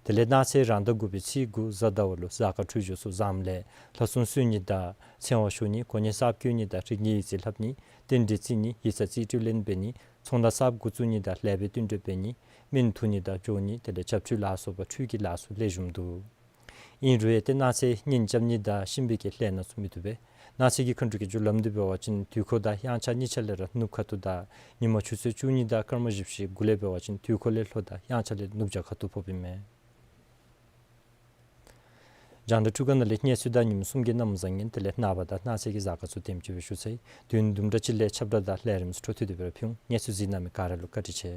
དེ་ལས་གནངས་ཚེ་རང་ཟླ་དགུ་པའི་ཚེས་དགུ་གཟའ་ཟླ་བ་ལུ་གཟའ་སྐར་འཕྲོད་སྦྱོར་ཚུ་བཟངམ་ལས་ལྷ་སྲུང་གསོལ་ནི་དང་ཚེ་དབང་ཞུ་ནི། གོ་གནས་གསརཔ་བསྐོ་ནི་དང་རིག་གནས་ཡིག་རྩིས་ལྷབ་ནི། རྟེན་འབྲེལ་བརྩི་ནི། ཡིག་ཚང་རྩིས་སྤྲོད་ལེན་འབད་ནི། ཚོང་བདག་གསརཔ་འགོ་བཙུགས་ནི་དང་ལེགས་པའི་བསྟུན་གྲོས་འབད་ནི། སྨན་འཐུང་ནི་དང་འགྱོ་ནི། དེ་ལས་བྱབས་ཁྲུས་ལ་སོགས་པ་ཁྲུས་ཀྱི་ལཱ་ཚུ་ལེགས་ཤོམ་འདུག། ཨིན་རུང་ཡང་ཏེ་གནངས་ཚེ་གཉེན་རྐྱབ་ནི་དང་གཤིན་པོའི་གི་ལས་སྣ་ཚུ་མི་བཏུབ་པས། གནངས་ཚེ་གི་མཁའ་འགྲོ་གི་རྒྱུ་ལམ་དུ་འབད་བ་ཅིན་དུས་འཁོར་དང་དབྱངས་འཆར་གཉིས་ཆ་ལས་ར་ནུབ་ཁ་ཐུག་དང་ཉིན་མ་ཆུ་ཚོད་བཅུ་གཉིས་དང་སྐར་མ་བཞི་བཅུ་ཞེ་དགུ་ལས་འབད་བ་ཅིན་དུས་འཁོར་ལས་ལྷོ་དང་དབྱངས་འཆར་ལས་ནུབ་བྱང་ཁ་ཐུག་ཕོགཔ་ཨིན་མས། རྒྱང་བསྒྲགས་འཕྲུལ་ཁང་ནང་ལས་གནས་ཚུལ་དང་ཉིནམ་གསུམ་གྱི་གནམ་བཟང་ངན་དེ་ལས་ནངས་པ་དང་གནངས་ཚེ་གི་གཟའ་སྐར་ཚུ་དེམ་ཅིག་སྦེ་ཞུ་ཚར་ཡི། དུས་ཡུན་དུམ་གྲ་ཅིག་ལས་ཁྱབ་བསྒྲགས་དང་ལས་རིམ་ཚུ་འཕྲོ་མཐུད་དེ་སྦེ་ར་ཕུལ་འོང་། གནས་ཚུལ་གཟིགས་གནང་མི་ག་ར་ལུ་བཀའ་དྲིན་ཆེ།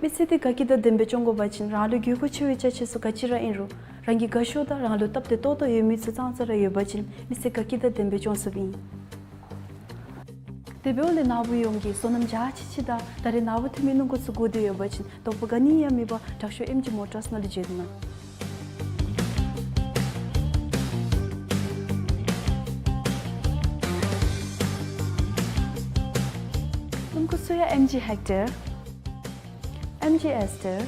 མི་ཚེ་འདི་དགའ་སྐྱིད་དང་ལྡནམ་སྦེ་སྐྱོང་དགོ་པ་ཅིན་རང་ལུ་དགོས་མཁོ་ཆེ་བའི་ཅ་ཆས་ཚུ་ག་ཅི་ར་ཨིན་རུང་རང་གི་དགའ་ཤོས་དང་རང་ལུ་སྟབས་བདེ་ཏོག་ཏོ་ཡོད་མི་ཚུ་ཙང་ཙ་ར་ཡོད་པ་ཅིན་མི་ཚེ་དགའ་སྐྱིད་དང་ལྡནམ་སྦེ་སྐྱོང་ཚུགསཔ་ཨིན། དེ་འབདཝ་ལས་ནཱ་བུ་ཡོངས་ཀྱིས་བསོད་ནམས་རྒྱ་ཆེ་ཆེ་དང་ད་རེས་ནཱ་བུ་འཐུས་མི་སྣུམ་འཁོར་ཚུ་དགོ་འདོད་ཡོད་པ་ཅིན་དོགས་པ་ག་ནི་ཡང་མེད་པར་དྲག་ཤོས་ཨེམ་ཇི་མོ་ཊརསི་ནང་ལུ་བྱོན་གནང་། སྣུམ་འཁོར་ཚུ་ཡང་ཨེམ་ཇི་ཧེག་ཊར། ཨེམ་ཇི་ཨེསི་ཊར།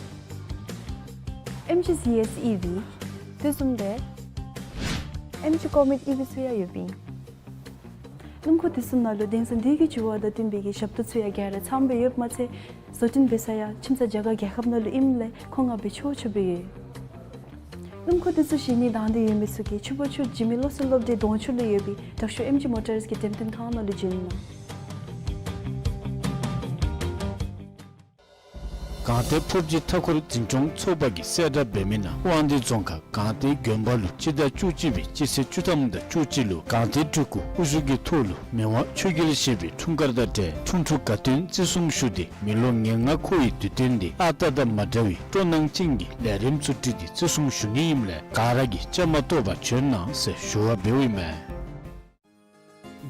ཨེམ་ཇི་ཟི་ཨེསི་ཨི་ཝི། དེ་བཟུམ་སྦེ་ཨེམ་ཇི་ཀོ་མེཊ་ཨི་ཝི་ཚུ་ཡང་ཡོདཔ་ཨིན། སྣུམ་འཁོར་དེ་ཚུ་ནང་ལུ་དེང་སང་འདི་གི་འགྱུར་བ་དང་བསྟུན་པའི་གི་ཞབས་ཏོག་ཚུ་ཡང་ག་ར་ཚངམ་སྦེ་ཡོདཔ་མ་ཚད་བཟོ་སྐྲུན་འབད་ས་ཡང་ཁྱིམ་ཚང་རྒྱ་གར་རྒྱལ་ཁབ་ནང་ལུ་ཨིནམ་ལས་མཁོ་མངགས་འབད་ཆོག་ཆོག་སྦེ་ཡོད། སྣུམ་འཁོར་དེ་ཚུ་བཞེས་ནི་དང་འདོད་ཡོད་མི་ཚུ་གིས་ཆུ་བར་ཆུ་འཇིགས་མེད་བློ་གསལ་སློབ་སྡེ་གདོང་ཆུ་ལུ་ཡོད་པའི་དྲག་ཤོས་ཨེམ་ཇི་མོ་ཊརསི་གི་འགྲེམས་སྟོན་ཁང་ནང་ལུ་བྱོན་གནང་། སྒང་སྟེང་ཕོར་ཅི་མཐའ་འཁོར་འཛིན་སྐྱོང་ཚོགས་པ་གིས་གསལ་བསྒྲགས་འབད་མི་ནང་དབང་འདུས་རྫོང་ཁག་སྒང་སྟེང་དགོན་པ་ལུ་སྤྱི་ཟླ་བཅུ་གཅིག་པའི་སྤྱི་ཚེས་བཅུ་ཐམ་དང་བཅུ་གཅིག་ལུ་སྒང་སྟེང་སྤྲུལ་སྐུ་དབུ་བཞུགས་ཀྱི་ཐོག་ལུ་མི་དབང་ཆོས་རྒྱལ་བཞི་པའི་འཁྲུངས་སྐར་དང་འབྲེལ་འཁྲུངས་འཁྲུངས་དགའ་སྟོན་བརྩི་སྲུང་ཞུ་སྟེ་མི་ལོ་ཉེར་ལྔ་འཁོར་བའི་དུས་སྟོན་འདི་ཨ་རྟག་དང་མ་འདྲ་བའི་སྤྲོ་སྣང་ཅན་གྱི་ལས་རིམ་ཚུ་བསྒྲིགས་ཏེ་བརྩི་སྲུང་ཞུ་ནི་ཨིནམ་ལས་ག་ར་གིས་བཅའ་མར་གཏོགས་པར་བྱོན་གནང་ཟེར་ཞུ་བ་འབདཝ་ཨིན་མས།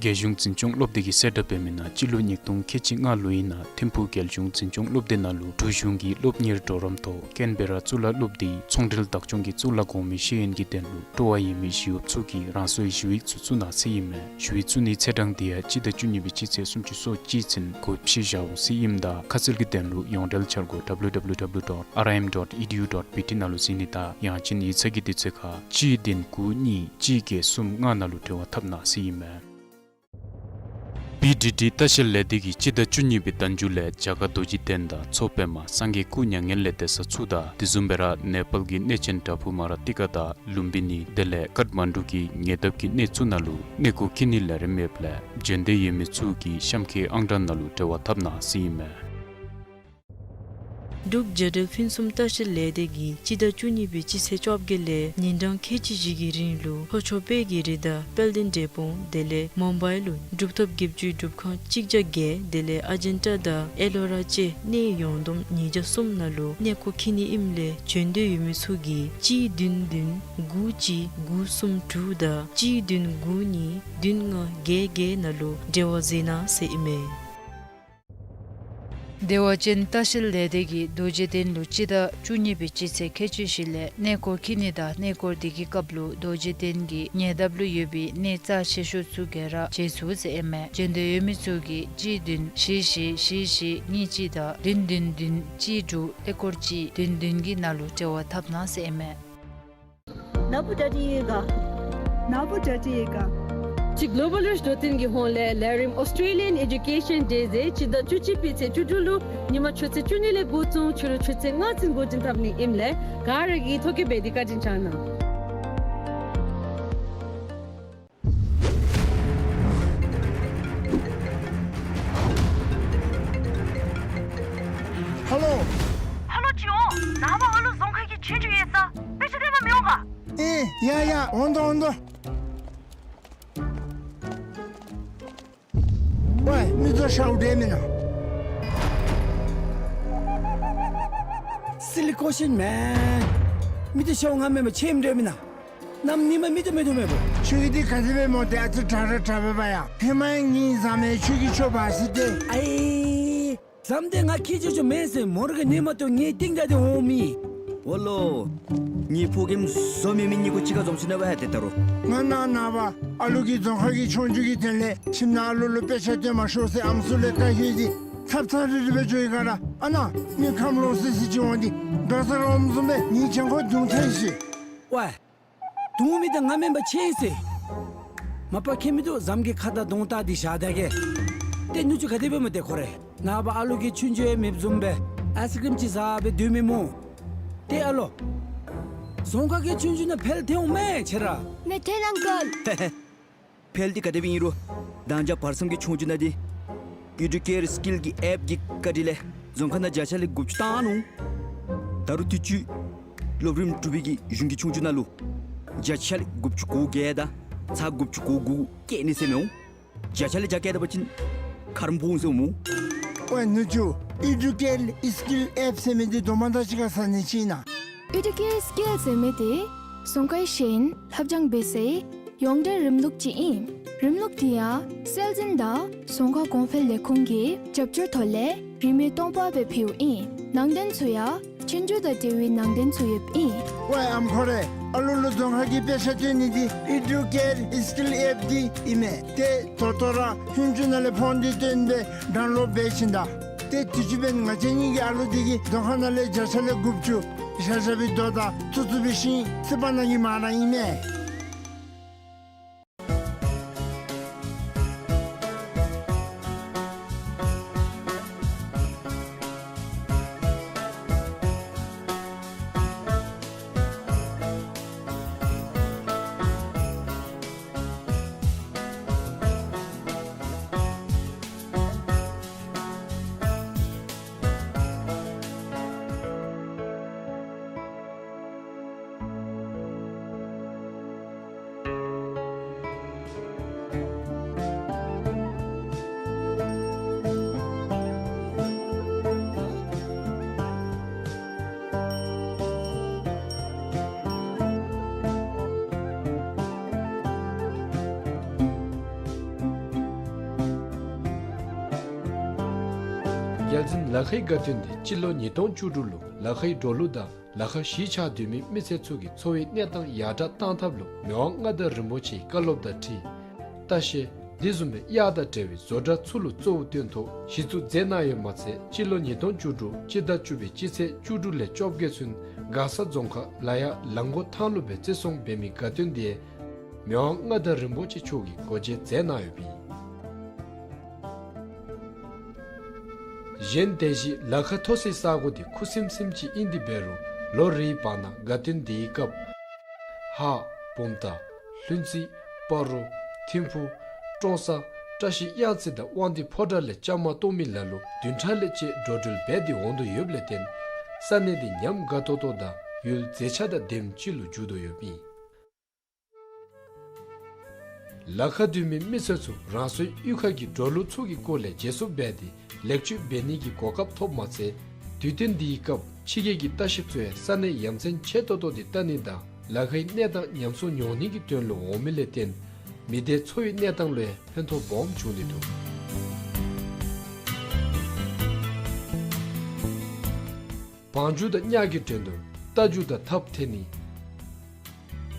རྒྱལ་གཞུང་འཛིན་སྐྱོང་སློབ་སྡེ་གིས་གསལ་བསྒྲགས་འབད་མི་ནང་སྤྱི་ལོ་ཉིས་སྟོང་ཁལ་གཅིག་ལྔ་ལོའི་ནང་ཐིམ་ཕུག་རྒྱལ་གཞུང་འཛིན་སྐྱོང་སློབ་སྡེ་ནང་ལུ་འབྲུག་གཞུང་གི་སློབ་གཉེར་གྲོགས་རམ་ཐོག་ཀེན་བེ་ར་གཙུག་ལག་སློབ་སྡེའི་ཚོང་འབྲེལ་བདག་སྐྱོང་གི་གཙུག་ལག་གོང་མའི་ཤེས་ཡོན་གྱི་དོན་ལུ་སྤྲོ་བ་ཡོད་མི་ཞི་གཡོགཔ་ཚུ་གིས་རང་སོའི་ཞུ་ཡིག་ཚུ་བཙུགས་གནང་ཟེར་ཨིན་མས། ཞུ་ཡིག་བཙུགས་ནིའི་ཚེས་གྲངས་འདི་ཡང་སྤྱི་ཟླ་བཅུ་གཉིས་པའི་སྤྱི་ཚེས་སུམ་ཅུ་སོ་གཅིག་ཚུན་འགོ་ཕྱེ་བཞག་འོང་ཟེར་ཨིནམ་ད་ཁ་གསལ་གྱི་དོན་ལུ་ཡོངས་འབྲེལ་འཆར་སྒོ་ཌབ་ལུ་ཌབ་ལུ་ཌབ་ལུ་ཌོཊ་ཨར་ཨའི་ཨེམ་ཌོཊ་ཨི་ཌི་ཡུ་ཌོཊ་བི་ཊི་ནང་ལུ་གཟིགས་ནི་དང་ཡང་ཅིན་ཡིག་ཚང་གི་དུས་ཚོད་ཁར་གཅིག་བདུན་དགུ་གཉིས་གཅིག་བརྒྱད་གསུམ་ལྔ་ནང་ལུ་འབྲེལ་བ་འཐབ་གནང་ཟེར་ཨིན་མས། བི་ཌི་ཌི་ལྟ་བཤལ་ལས་སྡེ་གིས་སྤྱི་ཟླ་བཅུ་གཉིས་པའི་ཟླ་མཇུག་ལས་རྒྱ་གར་རྡོ་རྗེ་གདན་དང་མཚོ་པདྨ་སངས་རྒྱས་སྐུ་མྱ་ངན་ལས་འདས་ས་ཚུ་དང་དེ་བཟུམ་སྦེ་ར་ནེ་པཱལ་གྱི་གནས་ཆེན་བྲག་ཕུག་མ་ར་ཏི་ཀ་དང་ལུམ་བི་ནི་དེ་ལས་ཀཊ་མན་ཌུ་གི་ཉེ་འདབས་ཀྱི་གནས་ཚུ་ནང་ལུ་གནས་སྐོར་འཁྱིད་ནིའི་ལས་རིམ་ཡོདཔ་ལས་བྱོན་འདོད་ཡོད་མི་ཚུ་གིས་གཤམ་འཁོད་ཨང་གྲངས་ནང་ལུ་འབྲེལ་བ་འཐབ་གནང་ཟེར་ཨིན་མས། འབྲུག་རྒྱལ་འབྲེལ་ཕུན་སུམ་ལྟ་བཤལ་ལས་སྡེ་གིས་སྤྱི་ཟླ་བཅུ་གཉིས་པའི་སྤྱི་ཚེས་བཅོ་བརྒྱད་ལས་ཉིན་གྲངས་ཁལ་གཅིག་བཞི་གི་རིང་ལུ་ལྷོ་ཕྱོགས་དཔལ་གྱི་རི་དང་དཔལ་ལྡན་འབྲས་སྤུངས་དེ་ལས་མུམ་བའི་ལུ་གྲུབ་ཐོབ་བརྒྱད་ཅུའི་སྒྲུབ་ཁང་གཅིག་བརྒྱ་བརྒྱད་དེ་ལས་ཨ་ཇན་ཊ་དང་ཨེ་ལོ་ར་བཅས་གནས་ཡོངས་བསྡོམས་ཉིས་བརྒྱ་གསུམ་ནང་ལུ་གནས་སྐོར་འཁྱིད་ནི་ཨིནམ་ལས་བྱོན་འདོད་ཡོད་མི་ཚུ་གིས་གཅིག་བདུན་བདུན་དགུ་གཅིག་དགུ་གསུམ་དྲུག་དང་གཅིག་བདུན་དགུ་གཉིས་བདུན་ལྔ་བརྒྱད་བརྒྱད་ནང་ལུ་འབྲེལ་བ་མཛད་གནང་ཟེར་ཨིན་མས། བདེ་བ་ཅན་ལྟ་བཤལ་ལས་སྡེ་གིས་རྡོ་རྗེ་གདན་ལུ་སྤྱི་ཟླ་བཅུ་གཉིས་པའི་སྤྱི་ཚེས་ཁལ་གཅིག་བཞི་ལས་གནས་སྐོར་འཁྱིད་ནི་དང་གནས་སྐོར་དེ་གི་སྐབས་ལུ་རྡོ་རྗེ་གདན་གྱི་ཉེ་འདབས་ལུ་ཡོད་པའི་གནས་རྩ་ཆེ་ཤོས་ཚུ་ག་ར་མཇལ་ཚུགས་ཟེར་ཨིན་མས། བྱོན་འདོད་ཡོད་མི་ཚུ་གིས་གཅིག་བདུན་བཞི་བཞི་བཞི་བཞི་གཉིས་གཅིག་དང་བདུན་བདུན་བདུན་གཅིག་དྲུག་ཨེ་སྐོར་གཅིག་བདུན་བདུན་གྱི་ནང་ལུ་འབྲེལ་བ་འཐབ་གནང་ཟེར་ཨིན་མས། ནཱ་བུ་གྲ་སྒྲིག་ཡོད་ག། ནཱ་བུ་གྲ་སྒྲིག་ཡོད་ག། ཅི་གློ་བཱལ་རིཆ་འགྲོ་སྟོན་གྱི་ཧོངས་ལས་ལས་རིམ་ཨོསི་ཊྲེ་ལི་ཡཱན་ཨེ་ཌུ་ཀེ་ཤཱན་ཌེ་ཟེར་སྤྱི་ཟླ་བཅུ་གཅིག་པའི་ཚེས་བཅུ་དྲུག་ལུ་ཉིན་མ་ཆུ་ཚོད་བཅུ་གཉིས་ལས་འགོ་བཙུགས་ཕྱི་རུ་ཆུ་ཚོད་ལྔ་ཚུན་འགོ་འདྲེན་འཐབ་ནི་ཨིནམ་ལས་ག་ར་གིས་ཐོ་བཀོད་འབད་དེ་བཀའ་དྲིན་བསྐྱང་གནང་། ཐོན་ཆུ་ཡོད་ས་དཔེ་ཆ་སྟོན་པར་མི་འོང་ག། ཨེ་ཡ་ཡ་འོང་དོ་འོང་དོ། ཝའི་མི་ཚུ་ཤོག་དེ་མེན་ན། Silly question man. མི་ཚུ་ཤོག་ང་མེན་པར་ཁྱོད་མི་འདྲ་མེན་ན། གནམ་ཉིནམ་མི་ཚུ་མེད་དོ་མེད་པོ། ཁྱོད་ཀྱིས་འདི་ག་དེ་སྦེ་སྨོ་ཏེ། ཨ་ཙི་དྲག་ར་དྲག་པས་པ་ཡ། ཧེ་མ་ཡང་ངེའི་བཟའ་མི་ཁྱོད་ཀྱིས་ཁྱོད་འབག་ཟེར་ཏེ། ཨའི་བཟའ་མི་འདི་ང་ཁྱེད་ཅོ་ཅོ་མེན་ཟེར། མོ་ར་གི་ཉིནམ་ཏོ་ངེའི་རྟིང་བདའ་སྟེ་འོང་མི། འོ་ལོ། ངེའི་ཕོ་རྒནམ་བཟོ་མི་མི་གཉིས་གུ་གཅིག་ཁར་འཛོམས་ཞིནམ་ལས་འབད་ཡ་དེ་ད་རུང་། ང་ནཱ་ནངས་པ་ཨ་ལུ་གིས་རྫོང་ཁ་གི་ཆོས་རྒྱུགས་ཀྱི་དོན་ལས་ཁྱིམ་ནང་ཨ་ལུ་ལུ་དཔེ་ཆ་སྟོན་མ་ཤོག་ཟེར་ཨམ་སྲུ་ལས་བཀའ་ཡོད་དེ། ཐབ་ཚང་རི་རི་སྦེ་འགྱོ་ཡི་ག་ར། ཨ་ནཱ་མི་ཁམས་ལོག་སི་སི་ཅིག་འོང་སྟེ་འགྲོ་ས་ར་འོངམ་བཟུམ་སྦེ་ངེའི་གྱང་ཁར་རྡུང་ཐལ་ཤིག། ཝའི། རྡུང་མི་འདི་ང་མེན་པར་ཁྱོད་ཨིན་ཟེར། མ་པ་ཁྱོད་མི་འདི་བཟའ་མི་གི་ཁ་དང་གདོང་བལྟ་སྟེ་བཞག་ད་གེ། ཏེ་ནུ་གཅུང་ག་དེ་སྦེ་སྨོ་ཏེ་ཁོ་ར། ནངས་པ་ཨ་ལུ་གིས་ཆོས་རྒྱུགས་ཡང་མེདཔ་བཟུམ་སྦེ་ཨའིསི་ཀྲིམ་ཅིག་བཟའ་སྦེ་སྡོད་མི་སྨོ། ཏེ་ཨ་ལོ། རྫོང་ཁ་གི་ཆོས་རྒྱུགས་ནང་འཕེལ་ཐལ་འོང་མས་ཁྱོད་ར། མེན་ཐལ་ཨང་ཀལ། འཕེལ་འདི་ག་དེ་སྦེ་ཨིན་རུང་ད་ང་བཅས་བར་མཚམས་ཀྱི་ཆོས་རྒྱུགས་ནང་འདི་ཨི་ཌུ་ཀེར་སི་ཀིལ་གྱི་ཨེཔ་གི་བཀའ་དྲིན་ལས་རྫོང་ཁ་ནང་བརྒྱ་ཆ་ལས་དགུ་བཅུ་བཏང་ནུག། ད་རུང་དུས་ཅི་སློབ་རིམ་དྲུག་པའི་གི་གཞུང་གི་ཆོས་རྒྱུགས་ནང་ལུ་བརྒྱ་ཆ་ལས་དགུ་བཅུ་གོ་བརྒྱད་དང་ཚག་དགུ་བཅུ་གོ་དགུ་བཀལ་ནི་ཟེར་མི་འོང་། བརྒྱ་ཆ་ལས་བརྒྱ་བཀལ་ད་པ་ཅིན་ཁ་རོག་འབོ་འོང་ཟེར་འོང་སྨོ། ཝའི་ནུ་གཅུང་ཨི་ཌུ་ཀེར་སི་ཀིལ་ཨེཔ་ཟེར་མི་འདི་དོ་མ་ད་ཅི་ག་ས་ནི་ཅིག་ཨིན་ན། ཨི་ཌུ་ཀེར་སི་ཀིལ་ཟེར་མི་འདི་རྫོང་ཁའི་ཤེས་ཡོན་ལྷབ་སྦྱང་འབད་སའི་ཡོངས་འབྲེལ་རིམ་ལུགས་ཅིག་ཨིན། རིམ་ལུགས་འདི་ཡང་སྲོལ་འཛིན་དང་རྫོང་ཁ་གོང་འཕེལ་ལས་ཁུངས་ཀྱི་རྒྱབ་སྐྱོར་ཐོག་ལས་རིན་མེད་སྟོང་པ་སྦེ་ཕུལཝ་ཨིན། ནང་དོན་ཚུ་ཡང་ཆོས་རྒྱུགས་དང་འབྲེལ་བའི་ནང་དོན་ཚུ་ཡོདཔ་ཨིན། ཝའི་ཨམ་ཁོ་རེ། ཨ་ལུ་ལུ་རྫོང་ཁ་གི་དཔེ་ཆ་སྟོན་ནི་འདི་ཨི་ཌུ་ཀེར་སི་ཀིལ་ཨེཔ་འདི་ཨིན་མས། ཏེ་ད་ལྟོ་ར་ཧུན་ཅུ་ནང་ལས་ཕོན་འདི་བཏོན་སྦེ་ཌའུན་ལོཌ་འབད་ཞིནམ་ད། ཏེ་དུས་ཅི་འབདན་ང་བཅས་གཉིས་ཀྱི་ཨ་ལུ་འདི་གིས་རྫོང་ཁ་ནང་ལས་བརྒྱ་ཆ་ལས་དགུ་བཅུ་བཞག་བཞག་པའི་དོ་དང་ཚུ་ཚུ་སྦེ་ཤིང་སི་པ་ནང་གི་མ་ར་ཨིན་མས། རྒྱལ་འཛིན་ལ་ཁའི་དགའ་སྟོན་འདི་སྤྱི་ལོ་ཉིས་སྟོང་བཅུ་དྲུག་ལུ་ལ་ཁའི་འབྲོག་གླུ་དང་ལ་ཁ་གཞིས་ཆགས་སྡོད་མི་མི་སེར་ཚུ་གི་འཚོ་བའི་གནས་སྟངས་ཡར་དྲག་གཏང་ཐབས་ལུ་མི་དབང་མངའ་བདག་རིན་པོ་ཆེའི་བཀའ་སློབ་དང་འཁྲིལ་ལྟ་བཤལ་འདི་བཟུམ་སྦེ་གཡག་དང་འབྲེལ་བའི་བཟོ་གྲྭ་ཚུ་ལུ་གཙོ་བོ་བཏོན་ཐོག་གཞི་བཙུགས་མཛད་གནང་ཡོདཔ་མ་ཚད་སྤྱི་ལོ་ཉིས་སྟོང་བཅུ་དྲུག་སྤྱི་ཟླ་བཅུ་པའི་སྤྱི་ཚེས་བཅུ་དྲུག་ལས་བཅོ་བརྒྱད་ཚུན་མགར་ས་རྫོང་ཁག་ལ་ཡག་ལ་མགོ་ཐང་ལུ་སྦེ་བརྩི་སྲུང་འབད་མི་དགའ་སྟོན་འདི་མི་དབང་མངའ་བདག་རིན་པོ་ཆེ་མཆོག་གིས་སྒོ་འབྱེད་མཛད་གནང་ཡོདཔ་ཨིན། གཞན་དེ་བཞིན་ལ་ཁ་མཐོ་སའི་ས་གོ་འདི་ཁུ་སིམ་སིམ་ཅིག་ཨིན་ཏེ་འབད་རུང་ལོ་རེའི་བར་ན་དགའ་སྟོན་འདིའི་སྐབས་ཧཱ་བུམ་ཐང་ལྷུན་རྩེ་སྤ་རོ་ཐིམ་ཕུ་ཀྲོང་གསར་བཀྲ་ཤིས་གཡང་རྩེ་དང་དབང་འདུས་ཕོ་བྲང་ལས་བཅའ་མར་གཏོགས་མི་ལ་ལུ་བདུན་ཕྲག་ལས་བཅད་འགྲོ་འགྲུལ་འབད་དེ་འོང་དོ་ཡོདཔ་ལས་བརྟེན་ས་གནས་འདི་ཉམས་དགའ་ཏོག་ཏོ་དང་ཡུལ་མཛེས་ཆ་དང་ལྡནམ་ཅིག་ལུ་འགྱུར་དོ་ཡོདཔ་ཨིན། ལ་ཁ་སྡོད་མི་མི་སེར་ཚུ་རང་སོའི་གཡུས་ཁ་གི་འབྲོག་གླུ་ཚུ་གི་སྐོར་ལས་བརྗེ་སོར་འབད་དེ་ལེགས་བཅོས་འབད་ནི་གི་གོ་སྐབས་ཐོབ་མ་ཚད་དུས་སྟོན་འདིའི་སྐབས་ཕྱི་རྒྱལ་གྱི་ལྟ་བཤལཔ་ཚུ་ཡང་ས་གནས་ཡ་མཚན་ཆེ་ཏོག་ཏོ་འདི་བལྟ་ནི་དང་ལ་ཁའི་གནས་སྟངས་ཉམས་སྲུང་འོང་ནི་གི་དོན་ལུ་འོང་མི་ལས་བརྟེན་མི་སྡེ་འཚོ་བའི་གནས་སྟངས་ལུ་ཡང་ཕན་ཐོགས་སྦོམ་བྱུང་ནི་འདུག། བང་རྒྱུག་དང་གཉའ་གི་འགྲན་བསྡུར། རྟ་རྒྱུག་དང་ཐབ་ཐེ་ནི།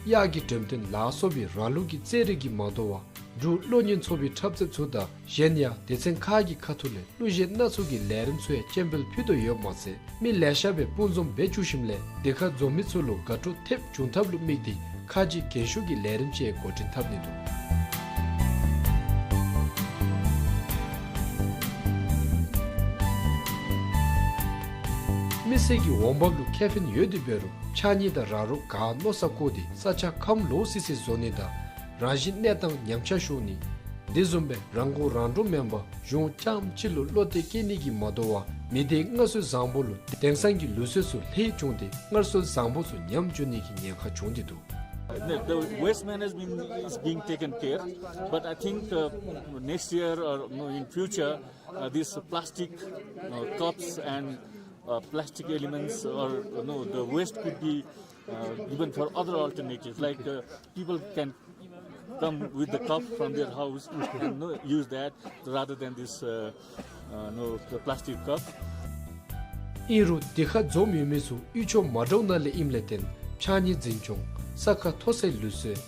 གཡག་གི་འགྲེམས་སྟོན་ལ་སོགས་པའི་རང་ལུགས་ཀྱི་རྩེད་རིགས་ཀྱིས་མ་དོ་བར་འབྲུག་གློག་བརྙན་ཚོགས་པའི་འཁྲབ་རྩེད་ཚུ་དང་གཞན་ཡང་སྡེ་ཚན་ཁག་གི་ཁ་ཐུག་ལས་གླུ་གཞས་སྣ་ཚོགས་ཀྱི་ལས་རིམ་ཚུ་ཡང་སྤྱན་འབུལ་ཕུལ་དོ་ཡོདཔ་མ་ཚད་མི་ལེ་ཤ་སྦེ་སྤུན་འཛོམས་འབད་བཅུག་ཞིནམ་ལས་སྡེ་ཁག་འཛོམས་མི་ཚུ་ལུ་དགའ་སྤྲོ་ཐེབས་བྱུང་ཐབས་ལུ་དམིགས་ཏེ་ཁ་རྗེ་རྒྱན་ཤོག་གི་ལས་རིམ་ཅིག་འགོ་འདྲེན་འཐབ་ནི་འདུག། མི་སེར་གྱི་འོང་འབབ་ལུ་ཁེ་ཕན་ཡོད་དེ་འབད་རུང་ཕྱགས་སྙིགས་དང་ར་རོ་ག་མནོ་ས་བཀོ་སྟེ་ས་ཆ་ཁམས་ལོག་སི་སི་བཟོ་ནི་དང་རང་བཞིན་གནས་སྟངས་ཉམས་ཆག་ཤོར་ནི། དེ་བཟུམ་སྦེ་རང་མགོ་རང་འདྲོངས་མེན་པར་གཞུང་རྐྱངམ་གཅིག་ལུ་བློ་གཏད་བསྐྱེད་ནི་གིས་མ་དོ་བར་མི་སྡེའི་སྔར་སྲོལ་བཟང་པོ་ལུ་དེང་སང་གི་ལུགས་སྲོལ་ཚུ་ལྷད་བྱུང་སྟེ་སྔར་སྲོལ་བཟང་པོ་ཚུ་ཉམས་འགྱོ་ནི་གི་ཉེན་ཁ་བྱུང་སྟེ་འདུག། The, the waste management is being taken care, but I think, uh, next year or, you know, in future, uh, these plastic, uh, cups and, uh, plastic elements, or, you know, the waste could be, uh, given for other alternatives. Like, uh, people can come with the cup from their house and, you know, use that rather than this, uh, uh, you know, the plastic cup. ཨིན་རུང་དེ་ཁར་འཛོམས་ཡོད་མི་ཚུ་གཡུས་ཕྱོགས་མ་འདྲཝ་ནང་ལས་ཨིནམ་ལས་བརྟེན་ཕྱགས་སྙིགས་འཛིན་སྐྱོང་ས་ཁ་མཐོ་སའི་ལུགས་སྲོལ་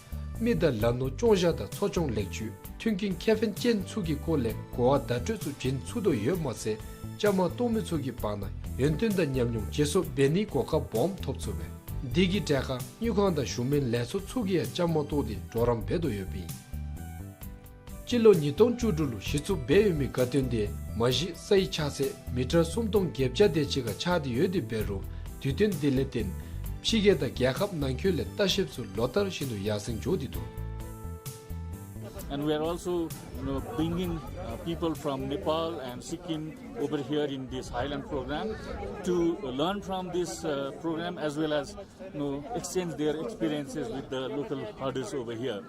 མི་དང་ལ་ནོར་སྐྱོང་བཞག་དང་འཚོ་སྐྱོང་ལེགས་བཅོས་མཐུན་རྐྱེན་ཁེ་ཕན་ཅན་ཚུ་གི་སྐོར་ལས་གོ་བ་བརྡ་སྤྲོད་ཚུ་བྱིན་ཚུགས་དོ་ཡོདཔ་མ་ཚད་བཅའ་མར་གཏོགས་མི་ཚུ་གི་བར་ན་ཡོན་ཏན་དང་ཉམས་མྱོང་བརྗེ་སོར་འབད་ནིའི་གོ་སྐབས་སྦོམ་ཐོབ་ཚུགས་པས། དེ་གི་གྲས་ཁར་དངུལ་ཁང་དང་གཞུང་མིན་ལས་ཚོགས་ཚུ་གིས་ཡང་བཅའ་མར་གཏོགས་ཏེ་གྲོགས་རམ་འབད་དོ་ཡོདཔ་ཨིན། སྤྱི་ལོ་ཉིས་སྟོང་བཅུ་དྲུག་ལུ་གཞི་བཙུགས་འབད་ཡོད་མི་དགའ་སྟོན་དེ་མ་གཞི་སའི་ཆགས་ཚད་མི་ཊར་སུམ་སྟོང་བརྒྱད་བརྒྱ་དེ་ཅིག་ཁར་ཆགས་ཏེ་ཡོད་དེ་འབད་རུང་དུས་སྟོན་དེ་ལས་བརྟེན་ཕྱི་རྒྱལ་དང་རྒྱལ་ཁབ་ནང་འཁོད་ལས་ལྟ་བཤལཔ་ཚུ་ལོ་ལྟར་བཞིན་དུ་ཡར་སེང་འགྱོ་སྟེ་འདུག། And we are also, you know, bringing, uh, people from Nepal and Sikkim over here in this highland program to learn from this, uh, program, as well as, you know, exchange their experiences with the local herders over here.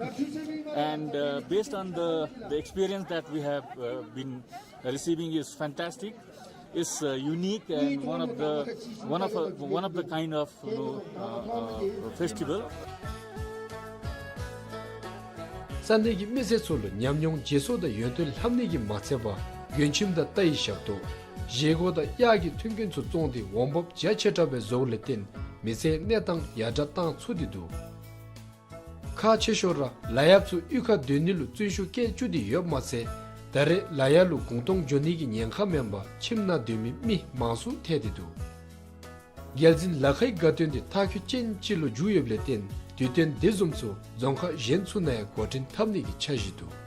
And, uh, based on the, the experience that we have, uh, been receiving is fantastic. It's, uh, unique and one of the, one of a, one of the kind of, you know, uh, uh, festival. ས་གནས་ཀྱི་མི་སེར་ཚུ་ལུ་ཉམས་མྱོང་བརྗེ་སོར་དང་ཡོན་ཏན་ལྷབ་ནི་གིས་མ་ཚད་པར་མགྲོན་ཁྱིམ་དང་རྟའི་ཞབས་ཏོག་བཞེས་སྒོ་དང་གཡག་གི་མཐུན་རྐྱེན་ཚུ་བཙོངས་ཏེ་འོང་འབབ་རྒྱ་ཆེ་དྲགས་སྦེ་བཟོཝ་ལས་བརྟེན་མི་སེར་གནས་སྟངས་ཡར་དྲགས་བཏང་ཚུགས་ཏེ་འདུག། ཁག་ཆེ་ཤོས་ར་ལཱ་གཡགཔ་ཚུ་གཡུས་ཁར་སྡོད་ནི་ལུ་བརྩོན་ཤུགས་བསྐྱེད་བཅུག་སྟེ་ཡོདཔ་མ་ཚད་ད་རེས་ལཱ་གཡག་ལུ་གུང་སྟོང་འགྱོ་ནི་གི་ཉེན་ཁ་མེན་པར་ཁྱིམ་ནང་སྡོད་མི་མི་མང་སུ་ཐལ་ཏེ་འདུག། རྒྱལ་འཛིན་ལ་ཁའི་དགའ་སྟོན་དེ་མཐའ་འཁྱོལ་ཅན་ཅིག་ལུ་འགྱུར་ཡོདཔ་ལས་བརྟེན་དུས་སྟོན་དེ་བཟུམ་ཚུ་རྫོང་ཁག་གཞན་ཚུ་ནང་ཡང་འགོ་འདྲེན་འཐབ་ནི་གི་འཆར་གཞི་འདུག།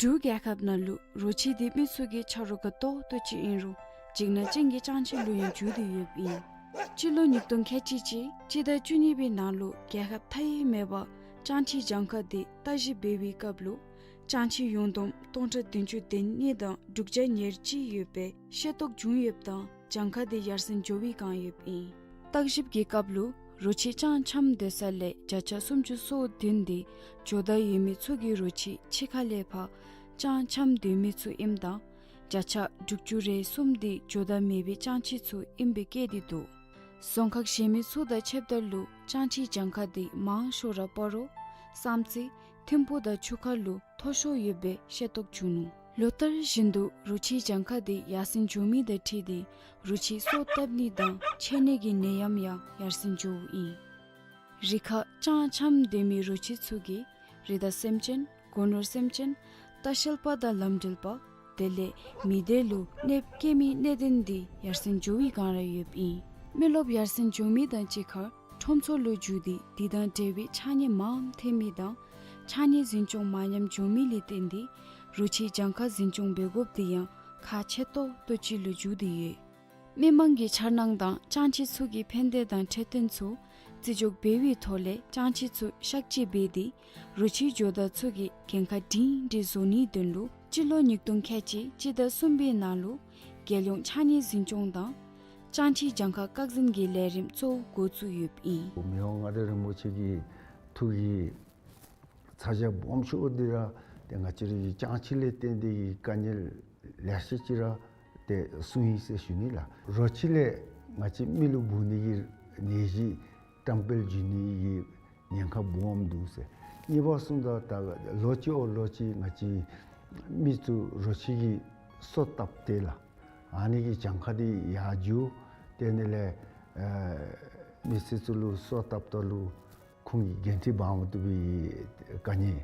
འབྲུག་རྒྱལ་ཁབ་ནང་ལུ་རོ་ཁྱི་དེ་མི་ཚུ་གི་ཆ་རོགས་དགའ་ཏོག་ཏོ་ཅིག་ཨིན་རུང་འཇིགས་སྣང་ཅན་གྱི་ཅང་ཆི་ལུ་ཡང་འགྱུར་ཏེ་ཡོདཔ་ཨིན། སྤྱི་ལོ་ཉིས་སྟོང་ཁལ་གཅིག་གཅིག་སྤྱི་ཟླ་བཅུ་གཉིས་པའི་ནང་ལུ་རྒྱལ་ཁབ་མཐའ་དབུས་མེད་པར་ཅང་ཆི་གྱངས་ཁ་དེ་བརྟག་ཞིབ་འབད་བའི་སྐབས་ལུ་ཅང་ཆི་ཡུང་བསྡོམས་སྟོང་ཕྲག་བདུན་ཅུ་དོན་གཉིས་དང་དྲུག་བརྒྱ་ཉེར་གཅིག་ཡོད་པའི་ཤེས་རྟོགས་བྱུང་ཡོདཔ་དང་གྱངས་ཁ་དེ་ཡར་སེང་འགྱོ་བའི་བསྒང་ཡོདཔ་ཨིན། བརྟག་ཞིབ་ཀྱི་སྐབས་ལུ་རོ་ཁྱི་ཅང་འཁྱམས་སྡོད་ས་ལས་བརྒྱ་ཆ་སུམ་ཅུ་སོ་བདུན་དེ་ཇོ་བདག་ཡོད་མི་ཚུ་གིས་རོ་ཁྱི་ཕྱི་ཁ་ལས་ཕར་ཅང་འཁྱམས་སྡོད་མི་ཚུ་ཨིནམ་དང་བརྒྱ་ཆ་དྲུག་ཅུ་རེ་གསུམ་དེ་ཇོ་བདག་མེད་པའི་ཅང་ཆི་ཚུ་ཨིནམ་སྦེ་བཀོད་དེ་འདུག། རྫོང་ཁག་གཞན་མི་ཚུ་དང་ཕྱདཔ་ད་ལུ་ཅང་ཆིའི་གྱངས་ཁ་དེ་མང་ཤོས་ར་སྤ་རོ་བསམ་རྩེ་ཐིམ་ཕུག་དང་ཆུ་ཁ་ལུ་མཐོ་ཤོས་ཡོད་པའི་ཤེས་རྟོགས་བྱུང་ནུག། ལོ་ལྟར་བཞིན་དུ་རོ་ཁྱིའི་གྱངས་ཁ་དེ་ཡར་སེང་འགྱོ་མི་དང་འཁྲིལ་ཏེ་རོ་ཁྱི་སོ་བཏབ་ནི་དང་མཆེད་ནད་ཀྱི་ནད་ཡམས་ཡང་ཡར་སེང་འགྱོཝ་ཨིན། རི་ཁར་ཅང་འཁྱམས་སྡོད་མི་རོ་ཁྱི་ཚུ་གིས་རི་དྭགས་སེམས་ཅན་སྒོ་ནོར་སེམས་ཅན་ལྟ་བཤལ་པ་དང་ལམ་འགྲུལ་པ་དེ་ལས་མི་སྡེ་ལུ་གནོདཔ་བཀལ་མི་གནད་དོན་དེ་ཡར་སེང་འགྱོ་བའི་བསྒང་ར་ཡོདཔ་ཨིན། མི་རློབས་ཡར་སེང་འགྱོ་མི་དང་གཅིག་ཁར་ཁྲོམ་ཚོགས་ལུ་འགྱུར་ཏེ་དེ་དང་འབྲེལ་བའི་ཕྱགས་སྙིགས་མངམ་ཐོན་མི་དང་ཕྱགས་སྙིགས་འཛིན་སྐྱོང་མ་ཉམས་འགྱོ་མི་ལས་བརྟེན་ཏེ་རོ་ཁྱིའི་གྱངས་ཁ་འཛིན་སྐྱོང་འབད་དགོཔ་དེ་ཡང་ཁག་ཆེ་ཏོག་ཏོ་ཅིག་ལུ་འགྱུར་ཏེ་ཡོད། མི་མང་གི་འཆར་སྣང་དང་ཅང་ཆི་ཚུ་གི་ཕན་བདེ་དང་འཕྲོད་བསྟེན་ཚུ་བརྩི་འཇོག་འབད་བའི་ཐོག་ལས་ཅང་ཆི་ཚུ་གཤག་བཅོས་འབད་དེ་རོ་ཁྱིའི་ཇོ་བདག་ཚུ་གི་འགན་ཁག་སྒྲིང་སྒྲིང་བཟོ་ནིའི་དོན་ལུ་སྤྱི་ལོ་ཉིས་སྟོང་ཁལ་གཅིག་སྤྱི་ཟླ་གསུམ་པའི་ནང་ལུ་རྒྱལ་ཡོངས་ཕྱགས་སྙིགས་འཛིན་སྐྱོང་དང་ཅང་ཆིའི་གྱངས་ཁ་བཀག་འཛིན་གྱི་ལས་རིམ་གཙོ་བོ་འགོ་བཙུགས་ཡོདཔ་ཨིན། མི་དབང་མངའ་བདག་རིན་པོ་ཆེ་གི་ཐུགས་ཀྱི་ཚ་གྱང་སྦོམ་ཤོས་འདི་ར་ཏེ་ང་བཅས་རའི་ཅང་ཆི་ལས་བརྟེན་ཏེ་གི་དཀའ་ངལ་ལེ་ཤ་ཅིག་ར་ཏེ་གསུངས་ཡི་ཟེར་ཞུ་ནི་ལགས། རོ་ཁྱི་ལས་ང་བཅས་མི་ལུ་འབུ་ནི་གི་ནད་གཞི་བཀྲམ་སྤེལ་འགྱོ་ནི་གི་ཉེན་ཁ་སྦོམ་འདུག་ཟེར། གཉིས་པ་གསུངམ་ད་ད་ལོ་གཅིག་འོག་ལོ་གཅིག་ང་བཅས་མི་ཚུ་རོ་ཁྱི་གི་སོ་བཏབ་སྟེ་ལགས། ཨ་ནི་གི་གྱངས་ཁ་འདི་ཡར་འགྱོ། དེ་ནི་ལས་ཨེ་མི་སེར་ཚུ་ལུ་སོ་བཏབ་ད་ལུ་ ཁོང་གིས་འགན་འཁྲི་འབག་མ་བཏུབ་པའི་དཀའ་ངལ།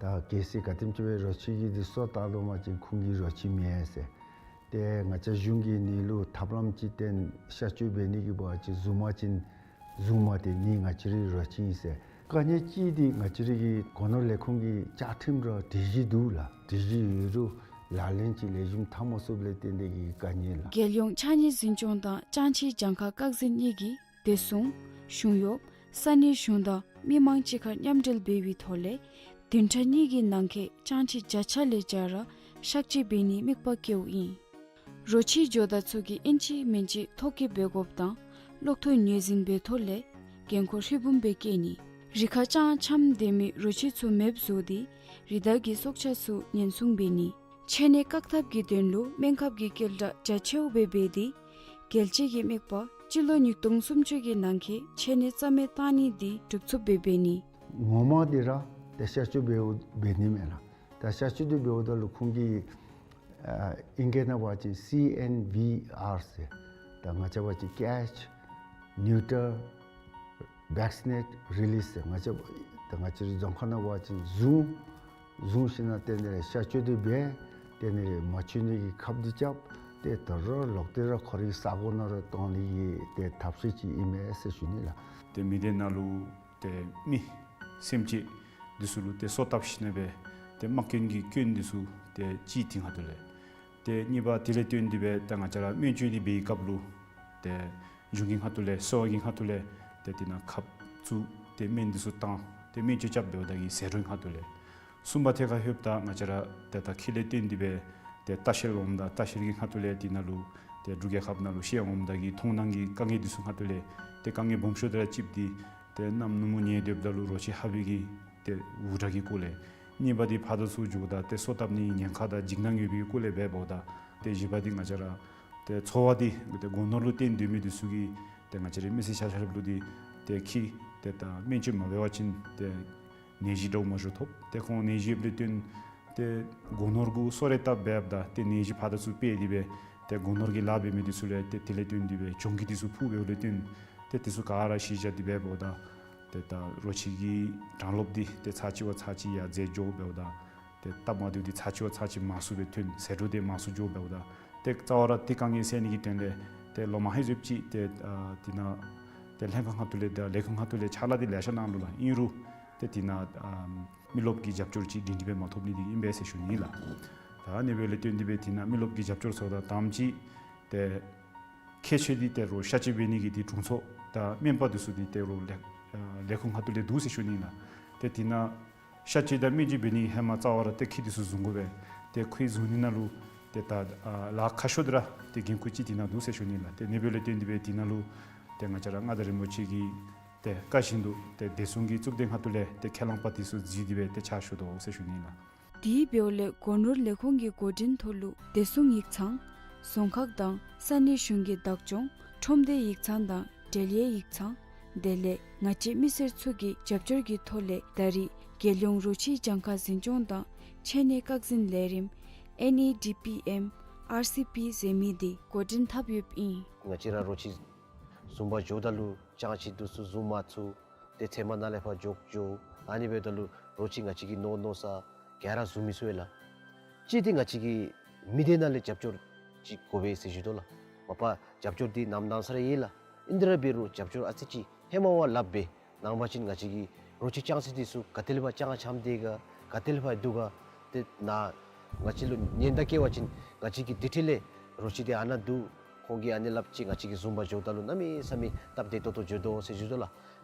ད་གལ་སྲིད་ག་དེམ་ཅིག་སྦེ་རོ་ཁྱི་གིས་འདི་སོ་བཏབ་ལོ་མ་ཅིན་ཁོང་གིས་རོ་ཁྱི་མེན་ཟེར། ཏེ་ང་བཅས་གཞུང་གིས་ཨ་ནི་ལུ་ཐབས་ལམ་ཅིག་བཏོན་གཤག་བཅོས་འབད་ནི་གི་འབད་བ་ཅིན་བཟུང་མ་ཅིན་བཟུང་མ་སྟེ་ནི་ང་བཅས་རའི་རོ་ཁྱི་ཨིན་ཟེར། དཀའ་ངལ་ཅིག་འདི་ང་བཅས་རའི་གི་སྒོ་ནོར་ལས་ཁུངས་ཀྱི་བཅའ་ཁྲིམས་ར་སྒྲིག་གཞི་འདུག་ལགས། སྒྲིག་གཞི་ཡོད་རུང་ལག་ལེན་ཅིག་ལེགས་ཤོམ་འཐབ་མ་ཚུགསཔ་ལས་བརྟེན་ཏེ་གི་དཀའ་ངལ་ལགས། རྒྱལ་ཡོངས་ཕྱགས་སྙིགས་འཛིན་སྐྱོང་དང་ལྕང་ཕྱེ་གྱངས་ཁ་བཀག་འཛིན་གཉིས་ཀྱིས་བདེ་སྲུང་། གཞུང་གཡོག། ས་གནས་གཞུང་དང་མི་མང་གཅིག་ཁར་མཉམ་འབྲེལ་འབད་བའི་ཐོག་ལས་བདུན་ཕྲག་གཉིས་ཀྱི་ནང་འཁོད་ལྕང་ཕྱེ་བརྒྱ་ཆ་ལས་བརྒྱ་ར་གཤག་བཅོས་འབད་ནིའི་དམིགས་པ་བསྐྱེདཔ་ཨིན། རོ་ཁྱི་འགྱོ་བདག་ཚུ་གིས་ཨིན་ཅི་མིན་ཅི་ཐོ་བཀོད་འབད་དགོཔ་དང་གློག་ཐོག་ངོས་འཛིན་འབད་ཐོག་ལས་འགན་ཁུར་ཧྲིལ་བུམ་སྦེ་བཀལ་ནི། རི་ཁར་ལྕང་འཁྱམས་སྡོད་མི་རོ་ཁྱི་ཚུ་མེདཔ་བཟོ་སྟེ་རི་དྭགས་ཀྱི་སྲོག་ཆགས་ཚུ་ཉེན་སྲུང་འབད་ནི། མཆེ་གནོན་བཀག་ཐབས་ཀྱི་དོན་ལུ་སྨན་ཁབ་ཀྱི་སྐྱེལ་གྲངས་རྒྱ་ཆེཝ་སྦེ་འབད་དེ་རྒྱལ་སྤྱི་གི་དམིགས་པ་སྤྱི་ལོ་ཉིས་སྟོང་སུམ་ཅུ་གི་ནང་འཁོད་མཆེ་གནོན་རྩ་མེད་བཏང་ནི་འདི་འགྲུབ་ཚུགསཔ་སྦེ་འབད་ནི། ངོ་མ་འདི་ར་ཏེ་གཤག་བཅོས་འབདཝ་འབད་ནི་མེན་ལགས། ད་གཤག་བཅོས་འདི་འབདཝ་ད་ལུ་ཁོང་གིས་ཨ་ཨིང་སྐད་ནང་འབད་བ་ཅིན་སི་ཨེན་བི་ཨར་ཟེར། ད་ང་བཅས་འབད་བ་ཅིན་catch, neuter, vaccinate, release ཟེར། ང་བཅས་ད་ང་བཅས་རའི་རྫོང་ཁ་ནང་འབད་བ་ཅིན་བཟུང་བཟུང་ཞིནམ་ལས་ཏེ་ནི་གཤག་བཅོས་འདི་འབད། ཏེ་ནི་མ་འཆོལ་ནི་གི་ཁབ་འདི་རྐྱབ། ཏེ་ད་རུང་ལོག་སྟེ་ར་ཁོ་རའི་ས་གོ་ནང་ར་གཏང་ནི་གི་ཏེ་ཐབས་ཤེས་ཅིག་ཨིན་མས་ཟེར་ཞུ་ནི་ལགས། ཏེ་མི་སྡེ་ནང་ལུ་ཏེ་མི་སེམས་ཅན་འདི་ཚུ་ལུ་ཏེ་སོ་བཏབ་ཞིནམ་ལས་སྦེ་ཏེ་དམག་དཔོན་གྱི་སྐྱོན་འདི་ཚུ་ཏེ་གཅིག་འདི་ཁ་ཐུག་ལས། ཏེ་གཉིས་པ་དེ་ལས་བརྟེན་ཏེ་སྦེ་ཏེ་ང་བཅས་ར་སྨན་བཅོས་འདི་འབད་བའི་སྐབས་ལུ་ཏེ་གཞུང་གི་ཁ་ཐུག་ལས་གསོ་བ་གི་ཁ་ཐུག་ལས་ཏེ་དེ་ནང་ཁབ་བཙུགས་ཏེ་སྨན་འདི་ཚུ་བཏང་ཏེ་སྨན་བཅོས་རྐྱབ་འབདཝ་ད་གི་ཟད་འགྲོའི་ཁ་ཐུག་ལས། གསུམ་པ་ཐད་ཁར་ལྷོདཔ་ད་ང་བཅས་ར་ཏེ་ད་ཁེ་ལས་བརྟེན་ཏེ་སྦེ་ཏེ་ལྟ་བཤལ་འོངམ་ད་ལྟ་བཤལ་གྱི་ཁ་ཐུག་ལས་དེ་ནང་ལུ་ཏེ་འབྲུག་རྒྱལ་ཁབ་ནང་ལུ་བཤལ་འོངམ་ད་གི་མཐོང་སྣང་གི་དཀའ་ངལ་འདི་ཚུ་ཁ་ཐུག་ལས་ཏེ་དཀའ་ངལ་སྦོམ་ཤོས་འདི་ར་གཅིག་འདི་ཏེ་གནམ་ནུབ་མོ་ཉལ་སྡོདཔ་ད་ལུ་རོ་ཁྱི་ཧ་པའི་གི་ཏེ་འུར་སྒྲ་གི་སྐོར་ལས། གཉིས་པ་འདི་ཕར་དང་ཚུར་འགྱོཝ་ད་ཏེ་སོ་བཏབ་ནི་ཉེན་ཁ་དང་འཇིགས་སྣང་ཡོད་པའི་སྐོར་ལས་འབད་འབདཝ་ད། ཏེ་བཞི་པ་འདི་ང་བཅས་ར་ཏེ་འཚོ་བ་འདི་ཏེ་སྒོ་ནོར་ལུ་བརྟེན་སྡོད་མི་འདི་ཚུ་གིས་ཏེ་ང་བཅས་རའི་མི་སེར་ཆ་ཁྱབ་ལུ་འདི་ཏེ་ཁྱི་ཏེ་ད་སྨན་བཅོས་མ་འབད་བ་ཅིན་ཏེ་ནད་གཞི་འདྲཝ་མ་འགྱོ་ཐོབ། ཏེ་ཁོང་ནད་གཞི་ཡོདཔ་ལས་བརྟེན་ཏེ་སྒོ་ནོར་གུ་སོ་རེ་བཏབ་འབདཝ་ད་ཏེ་ནད་གཞི་ཕར་དང་ཚུར་སྤེལ་ཏེ་སྦེ་ཏེ་སྒོ་ནོར་གྱི་ལཱ་འབད་མི་འདི་ཚུ་ལས་ཏེ་དེ་ལས་བརྟེན་ཏེ་སྦེ་གྱོང་གུད་འདི་ཚུ་ཕོག་འབདཝ་ལས་བརྟེན་ཏེ་འདི་ཚུ་ག་ར་གཞི་བཞག་སྟེ་འབད་འབདཝ་ད་ཏེ་ད་རོ་ཁྱི་གི་གྲངས་ལོབ་འདི་ཏེ་ཚར་གཅིག་བ་ཚར་གཅིག་ཡར་འཛེགས་འགྱོ་འབདཝ་ད་ཏེ་སྟབས་མ་བདེཝ་འདི་ཚར་གཅིག་བ་ཚར་གཅིག་མང་སུ་སྦེ་ཐོན། ཟད་འགྲོ་འདི་མང་སུ་འགྱོ་འབདཝ་ད་ཏེ་རྩ་བ་ར་ཏེ་དཀའ་ངལ་སེལ་ནི་གི་དོན་ལས་ཏེ་ལོ་མང་ཧེང་བཟུམ་ཅིག་ཏེ་ཨ་དེ་ནང་ཏེ་ལྷན་ཁག་ཁ་ཐུག་ལས་དང་ལས་ཁུངས་ཁ་ཐུག་ལས་ཕྱག་ལཱ་འདི་ལེ་ཤ་གནང་ནུག་ལགས། ཨིན་རུང་ཏེ་དེ་ནང་ཨ་མི་རློབས་ཀྱི་རྒྱབ་སྐྱོར་ཅིག་སྒྲིང་སྒྲི་སྦེ་མ་ཐོབ་ནི་འདི་ཨིན་པས་ཟེར་ཞུ་ནི་ལགས། ད་ཨ་ནི་འབདཝ་ལས་བརྟེན་ཏེ་སྦེ་དེ་ནང་མི་རློབས་ཀྱི་རྒྱབ་སྐྱོར་ཚུ་དང་དང་པ་ཅིག་ཏེ་ཁྱད་ཆོས་འདི་ཏེ་རོ་གཤག་བཅོས་འབད་ནི་གི་འདི་དྲུང་འཚོ་དང་སྨན་པ་འདི་ཚུ་འདི་ཏེ་རོ་ལས་ཨ་ལས་ཁུངས་ཁ་ཐུག་ལས་འདུག་ཟེར་ཞུ་ནི་ལགས། ཏེ་དེ་ནང་གཤག་བཅོས་དང་སྨན་བཅོས་འབད་ནི་ཧེ་མ་རྩ་བ་ར་ཏེ་ཁྱི་འདི་ཚུ་བཟུང་དགོ་པས། ཏེ་ཁྱི་བཟུང་ནི་ནང་ལུ་ཏེ་ད་ཨ་ལཱ་ཁག་ཤོས་འདི་ར་ཏེ་འགན་ཁུར་ཅིག་དེ་ནང་འདུག་ཟེར་ཞུ་ནི་ལགས། ཏེ་ཨ་ནི་འབདཝ་ལས་བརྟེན་ཏེ་སྦེ་དེ་ནང་ལུ་ཏེ་ང་བཅས་ར་མངའ་བདག་རིན་པོ་ཆེ་གི་ཏེ་བཀའ་བཞིན་དུ་ཏེ་བདེ་སྲུང་གི་གཙུག་སྡེ་ཁ་ཐུག་ལས་ཏེ་ཁས་བླངས་པ་འདི་ཚུ་གཟིགས་ཏེ་སྦེ་ཏེ་ཕྱག་ཞུ་དོ་ཟེར་ཞུ་ནི་ལགས། དེ་འབདཝ་ལས་སྒོ་ནོར་ལས་ཁུངས་ཀྱི་འགོ་འདྲེན་ཐོག་ལུ་བདེ་སྲུང་ཡིག་ཚང་རྫོང་ཁག་དང་ས་གནས་གཞུང་གི་བདག་སྐྱོང་ཁྲོམ་སྡེ་ཡིག་ཚང་དང་འབྲེལ་ཡོད་ཡིག་ཚང་དེ་ལས་ང་བཅས་མི་སེར་ཚུ་གི་རྒྱབ་སྐྱོར་གྱི་ཐོག་ལས་ད་རེས་རྒྱལ་ཡོངས་རོ་ཁྱི་གྱངས་ཁ་འཛིན་སྐྱོང་དང་མཆེ་གནོན་བཀག་འཛིན་ལས་རིམ་ཨེན་ཨི་ཌི་པི་ཨེམ་ཨར་སི་པི་ཟེར་མི་འདི་འགོ་འདྲེན་འཐབ་ཡོདཔ་ཨིན། ང་བཅས་ར་རོ་ཁྱི་བཟུང་པར་འགྱོཝ་ད་ལུ་ལྕང་ཁྱི་འདི་ཚུ་བཟུང་མ་ཚུགས། ཏེ་ཚལ་མ་ནང་ལས་ཕར་འགྱོ་འགྱོ། ཨ་ནི་འབདཝ་ད་ལུ་རོ་ཁྱི་ང་བཅས་ཀྱིས་མནོ་མནོ་ས་ག་ར་བཟུང་མི་ཚུགས་ཡོད་ལགས། གཅིག་འདི་ང་བཅས་ཀྱི་མི་སྡེ་ནང་ལས་རྒྱབ་སྐྱོར་ཅིག་དགོ་པས་ཟེར་ཞུ་དོ་ལགས། མ་པ་རྒྱབ་སྐྱོར་འདི་ནམ་དང་ས་ར་ཡོད་ལགས། ཨིན་ཏེ་ར་འབད་རུང་རྒྱབ་སྐྱོར་ཨ་ཙི་ཅིག་ཧེ་མ་བ་ལྷགཔ་སྦེ་གནང་བ་ཅིན་ང་བཅས་ཀྱི་རོ་ཁྱི་ལྕང་ཁྱི་འདི་ཚུ་ག་ཏེ་ལས་ཕར་ལྕང་འཁྱམས་ཏེ་ག་ག་ཏེ་ལས་ཕར་འདུག་ག་ཏེ་ནཱ་ང་བཅས་ལུ་ཉེན་བརྡ་བཀལ་བ་ཅིན་ང་བཅས་ཀྱིས་དེ་འཕྲལ་ལས་རོ་ཁྱི་འདི་ཨ་ནཱ་འདུག། ཁོང་གིས་ཨ་ནི་སླབ་ཅི། ང་བཅས་ཀྱིས་བཟུང་པར་འགྱོཝ་ད་ལུ་གནམ་མེད་ས་མེད་སྟབས་བདེ་ཏོག་ཏོ་འགྱོ་དོ་ཟེར་ཞུ་དོ་ལགས།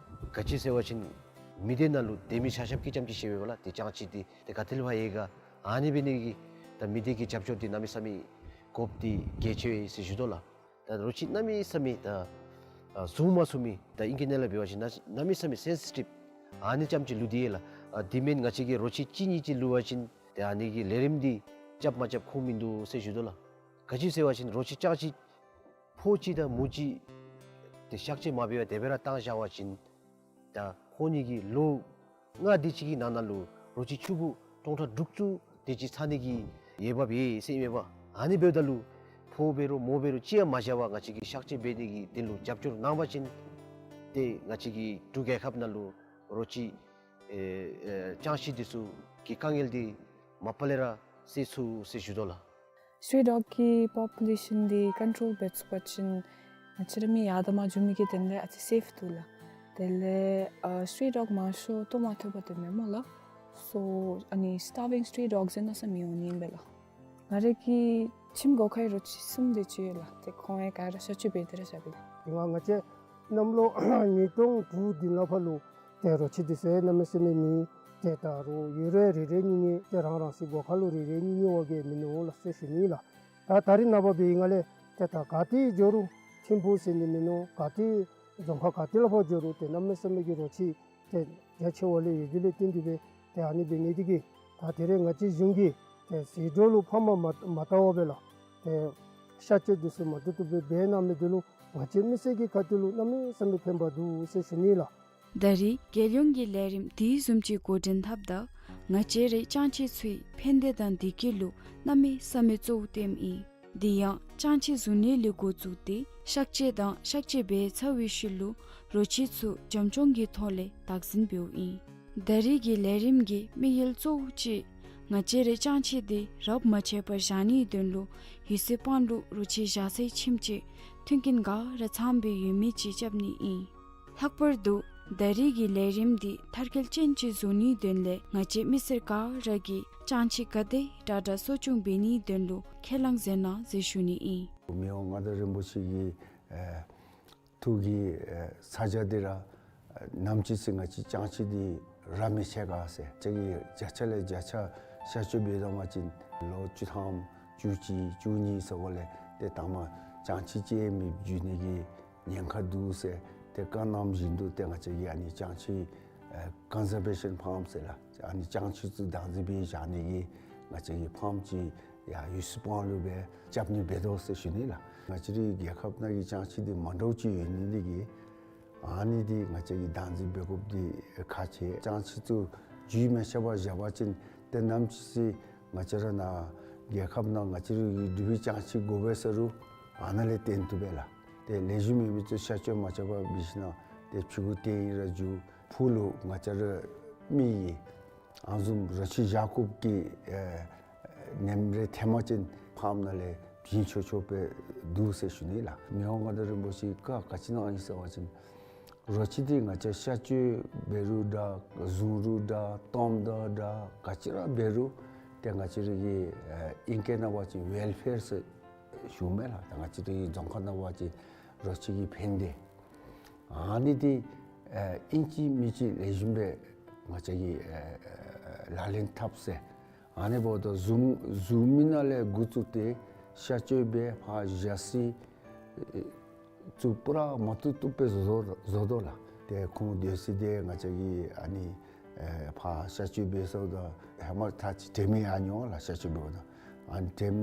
ག་ཅི་ཟེར་བ་ཅིན་མི་སྡེ་ནང་ལུ་སྡོད་མི་ཆ་ཁྱབ་ཀྱིས་རྐྱངམ་ཅིག་ཤེས་པས་ལགས། ཏེ་ལྕང་ཁྱི་འདི་ཏེ་ག་ཏེ་ལས་ཕར་ཡོད་ག། ཨ་ནི་འབད་ནི་གིས་ད་མི་སྡེ་གི་རྒྱབ་སྐྱོར་འདི་གནམ་མེད་ས་མེད་དགོཔ་འདི་གལ་ཆེ་བས་ཟེར་ཞུ་དོ་ལགས། ད་རོ་ཁྱི་གནམ་མེད་ས་མེད་ད་ཨ་བཟུང་མ་ཚུགས་མི་ད་ཨིང་སྐད་ནང་ལས་འབད་བ་ཅིན་གནམ་མེད་ས་མེད་སེན་སི་ཊིབ་ཨ་ནི་རྐྱངམ་ཅིག་ལུས་ཏེ་ཡོད་ལགས། ཨ་དེ་མེན་ང་བཅས་ཀྱི་རོ་ཁྱི་གཅིག་གཉིས་ཅིག་ལུས་པ་ཅིན་ཏེ་ཨ་ནི་གི་ལས་རིམ་འདི་རྐྱབ་མ་རྐྱབ་ཁུངས་མིན་འདུག་ཟེར་ཞུ་དོ་ལགས། ག་ཅི་ཟེར་བ་ཅིན་རོ་ཁྱི་ལྕང་ཁྱི་ཕོ་གཅིག་དང་མོ་གཅིག་ཏེ་གཤག་བཅོས་མ་འབད་བར་དེ་སྦེ་ར་བཏང་བཞག་པ་ཅིན་ད་ཁོང་གཉིས་ཀྱིས་ལོ་ལྔ་དེ་ཅིག་གི་ནང་ན་ལུ་རོ་ཁྱི་ཕྱུག་པོ་སྟོང་ཕྲག་དྲུག་ཅུ་དེ་ཅིག་ཚང་ནི་གི་འོས་འབབ་ཡོད་ཟེར་ཨིན་མས་པ། ཨ་ནི་འབདཝ་ད་ལུ་ཕོ་འབད་རུང་མོ་འབད་རུང་ཅི་ཡང་མ་བཞག་པར་ང་བཅས་ཀྱིས་གཤག་བཅོས་འབད་ནི་གི་དོན་ལུ་རྒྱབ་སྐྱོར་གནང་བ་ཅིན་ཏེ་ང་བཅས་ཀྱི་འབྲུག་རྒྱལ་ཁབ་ནང་ལུ་ རོ་ཁྱི་ཨེ་ཨེ་སྤྱང་ཁྱི་འདི་ཚུ་གི་དཀའ་ངལ་འདི་མ་པ་ལས་ར་སེལ་ཚུགས་ཟེར་ཞུ་དོ་ལགས། སི་ཊི་རི་ཌོག་གི་པོ་པུ་ལེ་ཤཱན་འདི་ཀོན་ཊོལ་འབད་ཚུགས་པ་ཅིན་ང་བཅས་ར་མི་ཡར་དང་མར་འགྱོ་མི་གི་དོན་ལས་ཨ་ཙི་སེཕ་འདུག་ལགས། དེ་ལས་ཨ་སི་ཊི་རི་ཌོག་མང་ཤོས་ལྟོ་མ་ཐོབ་པར་སྡོདཔ་མས་སྨོ་ལགས། སོ་ཨ་ནི་སི་ཊར་བིང་སི་ཊི་རི་ཌོག་ཟེར་མནོ་བསམ་མི་འོང་ནི་ཨིན་པས་ལགས། ང་རའི་གི་ཁྱིམ་སྒོ་ཁའི་རོ་ཁྱི་གསུམ་དེ་ཅིག་ཡོད་ལགས། ཏེ་ཁོང་ཡང་ག་ར་གཤག་བཅོས་འབད་དེ་ར་བཞག་པས་ལགས། དེ་སྔ་ང་བཅས་གནམ་ལོ་ཉིས་སྟོང་དྲུག་བདུན་ལ་ཕར་ལུ་ཏེ་རོ་ཁྱི་འདི་ཚུ་གནམ་མེད་ས་མེད་མེད། ཏེ་ད་རུང་ཡོད་རུང་རེ་རེ་གཉིས་གཉིས་ཏེ་རང་རང་སོའི་སྒོ་ཁ་ལུ་རེ་རེ་གཉིས་གཉིས་བ་གིས་མེན་ནོ་ལགས་ཟེར་ཞུ་ནི་ལགས། ད་ད་རིས་ནངས་པ་འབད་བའི་སྒང་ལས་ཏེ་ད་ག་ཏེ་འགྱོ་རུང་ཐིམ་ཕུག་ཟེར་ནི་མེན་ནོ། ག་ཏེ་རྫོང་ཁག་ག་ཏེ་ལ་ཕར་འགྱོ་རུང་ཏེ་གནམ་མེད་ས་མེད་ཀྱི་རོ་ཁྱི་ཏེ་རྒྱ་ཆེ་བ་ལས་ཡོད་དེ་ལས་བརྟེན་ཏེ་སྦེ་ཏེ་ཨ་ནི་འབད་ནི་དེ་གིས་ད་དེ་རིང་ང་བཅས་གཞུང་གིས་ཏེ་ཟད་འགྲོ་ལུ་ཕམ་མ་མ་བཏང་བར་སྦེ་ལགས། ཏེ་གཤག་བཅོས་འདི་ཚུ་མ་བཏུབ་བཏུབ་སྦེ་འབད་གནང་མི་འདི་ལུ་ང་བཅས་མི་སེར་གྱི་ཁ་ཐུག་ལུ་གནམ་མེད་ས་མེད་ཕན་པ་འདུག་ཟེར་ཞུ་ནི་ལགས། ད་རེས་རྒྱལ་ཡོངས་ཀྱི་ལས་རིམ་དེ་བཟུམ་ཅིག་འགོ་འདྲེན་འཐབ་ད་ང་བཅས་རའི་སྤྱང་ཁྱི་ཚུའི་ཕན་བདེ་དང་བདེ་སྐྱིད་ལུ་གནམ་མེད་ས་མེད་གཙོ་བོ་བསྟནམ་ཨིན། དེ་ཡང་སྤྱང་ཁྱི་བཟུང་ནི་ལས་འགོ་བཙུགས་ཏེ་གཤག་བཅོས་དང་གཤག་བཅོས་འབད་ཚར་བའི་ཤུལ་ལུ་རོ་ཁྱི་ཚུ་བྱམས་སྐྱོང་གི་ཐོག་ལས་བདག་འཛིན་འབདཝ་ཨིན། ད་རེས་ཀྱི་ལས་རིམ་གྱི་དམིགས་ཡུལ་གཙོ་བོ་ཅིག་ང་བཅས་རའི་སྤྱང་ཁྱི་འདི་རབས་མ་ཆད་པར་བཞག་ནིའི་དོན་ལུ་ཡུལ་སྲོལ་སྤང་ལུ་རོ་ཁྱི་བཞག་སའི་ཁྱིམ་ཅིག་མཐུན་རྐྱེན་ག་ར་ཚངམ་སྦེ་ཡོད་མི་ཅིག་རྐྱབ་ནི་ཨིན། ལྷག་པར་དུ་ད་རེས་ཀྱི་ལས་རིམ་འདི་མཐར་འཁྱོལ་ཅན་ཅིག་བཟོ་ནིའི་དོན་ལས་ང་བཅས་མི་སེར་ག་ར་གིས་སྤྱང་ཁྱི་ག་དེ་དྲག་དྲག་གསོ་སྐྱོང་འབད་ནིའི་དོན་ལུ་ཁས་བླངས་མཛད་གནང་ཟེར་ཞུ་ནི་ཨིན། མི་དབང་མངའ་བདག་རིན་པོ་ཆེ་གི་ཨེ་ཐུགས་ཀྱི་ཨེ་ས་ཆ་འདི་ར་ཨེ་ནམ་ཅིག་ཚེ་ང་བཅས་སྤྱང་ཁྱི་འདི་ར་མི་ཆེ་ག་ཟེར་ཅིག་གི་བརྒྱ་ཆ་ལས་བརྒྱ་ཆ་གཤག་བཅོས་འབད་དོ་མ་ཅིན་ལོ་བཅུ་ཐམ་བཅུ་གཅིག་བཅུ་གཉིས་ཟེརཝ་ལས་ཏེ་ད་མ་སྤྱང་ཁྱི་ཅིག་མེདཔ་འགྱོ་ནི་གི་ཉེན་ཁ་འདུག་ཟེར་ཏེ་བཀའ་གནངམ་བཞིན་དུ་ཏེ་ང་བཅས་ཀྱིས་ཨ་ནི་སྤྱང་ཁྱི་ཨེ་ཀོན་ཟར་བེ་ཤཱན་ཕཱརམ་ཟེར་ལགས། ཨ་ནི་སྤྱང་ཁྱི་ཚུ་བདག་འཛིན་འབད་བཞག་ནི་གི་ང་བཅས་ཀྱི་ཕཱརམ་ཅིག་ཡར་ཡུལ་སྲོལ་སྤང་ལུ་སྦེ་རྐྱབ་ནི་འབད་དོ་ཟེར་ཞུ་ནི་ལགས། ང་བཅས་རའི་རྒྱལ་ཁབ་ནང་གི་སྤྱང་ཁྱི་འདི་མ་འདྲཝ་ཅིག་ཡོད་ནི་འདི་གིས་ཨ་ནི་འདི་ང་བཅས་ཀྱིས་བདག་འཛིན་འབད་དགོཔ་འདི་ཁག་ཆེ། སྤྱང་ཁྱི་ཚུ་རྒྱུས་མེད་བཞག་པར་བཞག་པ་ཅིན་ཏེ་ནམ་ཅིག་ཚེ་ང་བཅས་ར་ནཱ་རྒྱལ་ཁབ་ནང་ང་བཅས་རའི་འབྲུག་པའི་སྤྱང་ཁྱི་དགོ་པས་ཟེར་རུང་ཨ་ནཱ་ལས་བཏོན་བཏུབ་པས་ལགས། ཏེ་ལེགས་ཤོམ་མེད་མི་ཚུ་གཤག་བཅོས་མ་རྐྱབ་པར་འབད་ཞིན་ན་ཏེ་ཕྱི་གུ་བཏོན་ཡི་ར་འགྱོ། ཕུག་ལུ་ང་བཅས་ར་མི་གིས་ཨ་ནི་བཟུམ་རོ་ཁྱི་བཞག་དགོཔ་གི་ཨེ་ནེམ་རེ་ཐོན་པ་ཅིན་ཕཱརམ་ནང་ལས་བྱིན་ཆོག་ཆོག་སྦེ་འདུག་ཟེར་ཞུ་ནི་ལགས། མི་དབང་མངའ་བདག་རིན་པོ་ཆེ་བཀའ་ག་ཅི་གནང་ཡི་ཟེར་བ་ཅིན་རོ་ཁྱི་འདི་ང་བཅས་གཤག་བཅོས་འབད་རུང་འདྲ་བཟུང་རུང་འདྲ་བཏངམ་ད་འདྲ་ག་ཅི་ར་འབད་རུང་ཏེ་ང་བཅས་ར་གི་ཨེ་ཨིང་སྐད་ནང་འབད་བ་ཅིན་ཝེལ་ཕེར་ཟེར་ཞུཝ་མས་ལགས། ད་ང་བཅས་རའི་རྫོང་ཁག་ནང་འབད་བ་ཅིན་རོ་ཁྱི་གི་ཕན་བདེ་ཨ་ནི་འདི་ཨེ་ཨིན་ཅི་མིན་ཅི་ལེགས་ཤོམ་སྦེ་ང་བཅས་ཀྱིས་ཨེ་ཨེ་ལག་ལེན་འཐབ་ཟེར། ཨ་ནི་འབདཝ་ད་བཟུང་བཟུང་མི་ནང་ལས་འགོ་བཙུགས་ཏེ་གཤག་བཅོས་འབད་ཕར་བཞག་ས་ཨེ་ཚུ་པུ་ར་མ་བཏུབ་བཏུབ་སྦེ་བཟོ་བཟོ་དོ་ལགས། ཏེ་ཁོང་སྡོད་ས་འདི་ང་བཅས་ཀྱིས་ཨ་ནི་ཨེ་ཕར་གཤག་བཅོས་འབད་སོངམ་ད་ཧེ་མ་ད་ཅི་དྲན་མི་ཡང་མྱོང་ལགས། གཤག་བཅོས་འབདཝ་ད་ཨ་ནི་དྲན་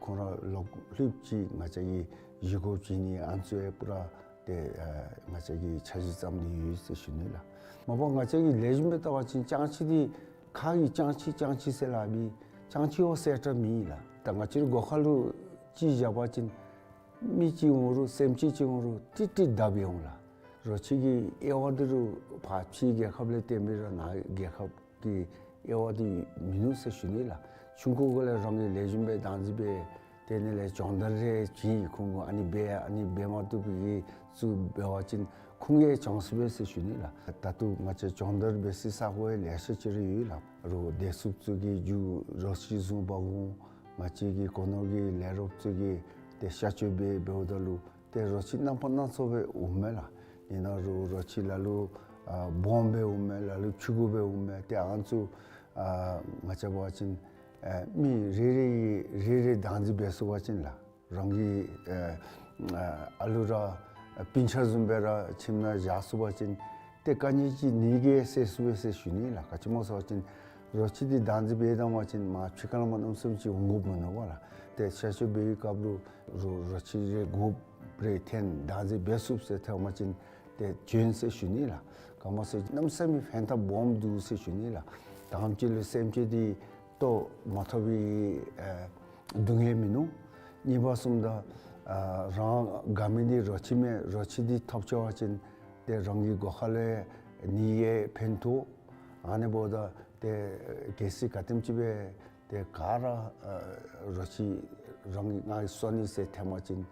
ཁོང་ར་ལོག་ལྷོདཔ་ཅིག་ང་བཅས་ཀྱིས་བཞེས་སྒོ་བྱིན་ནི་ཨ་ནི་ཚུ་ཡང་པུ་ར་ཏེ་ཨེ་ང་བཅས་ཀྱིས་འཆར་གཞི་བརྩམས་ཏེ་ཡོད་ཟེར་ཞུ་ནི་ལགས། མ་པ་ང་བཅས་ཀྱིས་ལེགས་ཤོམ་སྦེ་བལྟ་བ་ཅིན་སྤྱང་ཁྱི་འདི་ཁ་གིས་སྤྱང་ཁྱི་སྤྱང་ཁྱི་ཟེར་སླབ་ཨིན། སྤྱང་ཁྱི་འོ་ཟེར་དྲག་མེན་ལགས། ད་ང་བཅས་རའི་སྒོ་ཁ་ལུ་ཅིག་བཞག་པ་ཅིན་མི་ཅིག་འོང་རུང་སེམས་ཅན་ཅིག་འོང་རུང་ཏིག་ཏིག་བརྡབ་སྦེ་འོང་ལགས། རོ་ཁྱི་གི་དབྱེ་བ་འདི་རུང་ཕར་ཕྱི་རྒྱལ་ཁབ་ལས་བརྟེན་མི་ར་ནཱ་རྒྱལ་ཁབ་ཀྱི་དབྱེ་བ་འདི་མིན་ནུག་ཟེར་ཞུ་ནི་ལགས། ཆུང་ཀུ་གུ་ལས་རང་གིས་ལེགས་ཤོམ་སྦེ་བདག་འཛིན་འབད་དེ་ནི་ལས་སྦྱོང་བརྡར་རེ་བྱིན་ཁོང་གུ་ཨ་ནི་འབད་ཨ་ནི་འབད་མ་བཏུབ་པའི་ཚུ་འབད་བ་ཅིན་ཁོང་གིས་སྦྱང་ཚུགས་པས་ཟེར་ཞུ་ནི་ལགས། ད་ལྟོ་ང་བཅས་སྦྱོང་བརྡར་འབད་སའི་ས་གོ་ཡང་ལེ་ཤ་ཅིག་ར་ཡོད་ལགས། རོགས་བདེ་སྲུངཔ་ཚུ་གིས་རྒྱུ་རོ་ཁྱི་བཟུང་འབག་འོང་། ང་བཅས་ཀྱི་སྒོ་ནོར་གྱི་ལས་རོགསཔ་ཚུ་གིས་ཏེ་གཤག་བཅོས་འབད་འབདཝ་ད་ལུ་ཏེ་རོ་ཁྱི་རྣམ་པ་སྣ་ཚོགས་སྦེ་འོངམ་མས་ལགས། ཨིན་ན་རུང་རོ་ཁྱི་ལ་ལུ་ཨ་སྦོམ་སྦེ་འོངམ་མས། ལ་ལུ་ཕྱུ་གུ་སྦེ་འོངམ་མས། ཏེ་ཨ་ནི་ཚུ་ཨ་ང་བཅས་འབད་བ་ཅིན་ཨ་མི་རེ་རེ་གིས་རེ་རེ་བདག་འཛིན་འབད་ཚུགས་པ་ཅིན་ལགས། རང་གི་ཨ་ཨ་ཨ་ལུ་ར་ཨ་སྤུན་ཆ་བཟུམ་སྦེ་ར་ཁྱིམ་ནང་བཞག་ཚུགས་པ་ཅིན་ཏེ་དཀའ་ངལ་ཅིག་ནི་གིས་སེལ་ཚུགས་པས་ཟེར་ཞུ་ནི་ལགས། ག་ཅི་སྨོ་ཟེར་བ་ཅིན་རོ་ཁྱི་འདི་བདག་འཛིན་འབད་བཏང་བ་ཅིན་མར་ཕྱི་ཁར་མར་གནམ་མེད་ས་མེད་ཅིག་འོང་དགོཔ་མིན་ནུག་པ་ལགས། ཏེ་གཤག་བཅོས་འབད་བའི་སྐབས་ལུ་རོ་རོ་ཁྱི་རེ་དགུ་རེ་ཐོན་བདག་འཛིན་འབད་ཚུགས་ཟེར་ཐོན་པ་ཅིན་ཏེ་བྱོན་ཟེར་ཞུ་ནི་ལགས། ག་སྨོ་ཟེར་གནམ་མེད་ས་མེད་ཕན་ཐབས་སྦོམ་འདུག་ཟེར་ཞུ་ནི་ལགས། དང་པ་ཅིག་ལུ་སེམས་ཅན་འདི་ལྟོ་མ་ཐོབ་པའི་ཨ་སྡུག་བསྔལ་མིན་ནུག། གཉིས་པ་བཟུམ་ད་ཨ་རང་དགའ་མི་འདི་རོ་ཁྱི་མས། རོ་ཁྱི་འདི་ཐོབ་ཚར་བ་ཅིན་ཏེ་རང་གི་སྒོ་ཁ་ལས་ ནི་ཡང་ཕན་ཐོགས། ཨ་ནི་འབདཝ་ད་ཏེ་གལ་སྲིད་ག་དེམ་ཅིག་སྦེ་ཏེ་ག་ར་ཨ་རོ་ཁྱི་རང་གི་ང་གིས་གསོ་ནི་ཟེར་འཐེན་པ་ཅིན་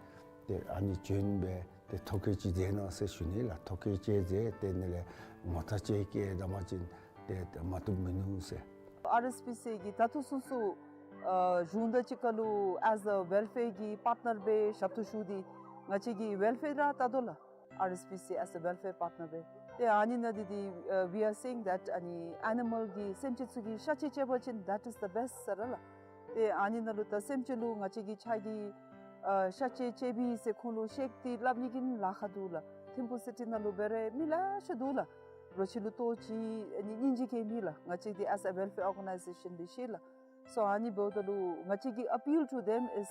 ཏེ་ཨ་ནི་བྱོན་སྦེ་ཏེ་ཐོ་བཀོད་ཅིག་མཛད་གནང་ཟེར་ཞུ་ནི་ལགས། ཐོ་བཀོད་ཅིག་མཛད་དེ་ནི་ལས་ངོ་རྟགས་ཅིག་བསྐྱལ་ད་པ་ཅིན་ཏེ་མ་བཏུབ་མིན་ནུག་ཟེར། ཨར་ཨེསི་པི་སི་གིས་ད་ལྟོ་ཚུན་ཚོད་ཨ་གཞུང་དང་གཅིག་ཁར་ལུ་as a welfare གི་པར་ཊི་ནར་སྦེ་ཞབས་ཏོག་ཞུ་སྟེ་ང་བཅས་ཀྱི་ཝེལ་ཕེར་ར་བལྟ་དོ་ལགས། ཨར་ཨེསི་པི་སི་as a welfare partner སྦེ། ཏེ་ཨ་ནི་ནང་འདི་འདི་ཨ་we are saying that ཨ་ནི་ཨེ་ནི་མཱལ་གྱི་སེམས་ཅན་ཚུ་གི་ཤ་བཅད་བཅད་པ་ཅིན་that is the best ཟེར་ར་ལགས། ཏེ་ཨ་ནི་ནང་ལུ་ད་སེམས་ཅན་ལུ་ང་བཅས་ཀྱིས་ཁྱོད་ཀྱི་ཨ་ཤ་བཅད་བཅད་པས་ཟེར་ཁོང་ལུ་བཤད་དེ་སླབ་ནི་གི་ལཱ་ཁག་འདུག་ལགས། ཐིམ་ཕུག་སི་ཊི་ནང་ལུ་འབད་རུང་མི་ལེ་ཤ་འདུག་ལགས། རོ་ཁྱི་ལུ་ལྟོ་ཅིག་ཨ་ནི་སྙིང་རྗེ་སྐྱེ་མི་ལགས། ང་བཅས་འདི་as a welfare organization འདི་ཤེས་ལགས། So ཨ་ནི་འབདཝ་ད་ལུ་ང་བཅས་ཀྱི་appeal to them is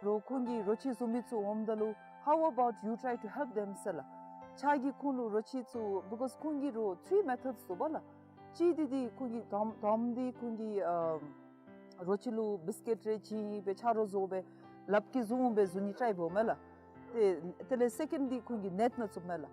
རོགས་ཁོང་གིས་རོ་ཁྱི་བཟུང་མི་ཚུ་འོངམ་ད་ལུ་how about you try to help them ཟེར་ལགས། ཁྱོད་ཀྱིས་ཁོང་ལུ་རོ་ཁྱི་ཚུ་because ཁོང་གིས་རོ་three methods འདུག་པ་ལགས། གཅིག་འདི་འདི་ཁོང་གིས་དང་དང་འདི་ཁོང་གིས་ཨ་རོ་ཁྱི་ལུ་བིསི་ཀིཊ་རེ་བྱིན་སྦེ་ཆ་རོགས་བཟོ་སྦེ་ལགཔ་གིས་བཟུང་སྦེ་བཟུང་ནི་ཊའིཔ་འབདཝ་མས་ལགས། ཏེ་དེ་ལས་སེ་ཀེནཌ་འདི་ཁོང་གིས་ནེཊ་ནང་བཙུགསཔ་མས་ལགས།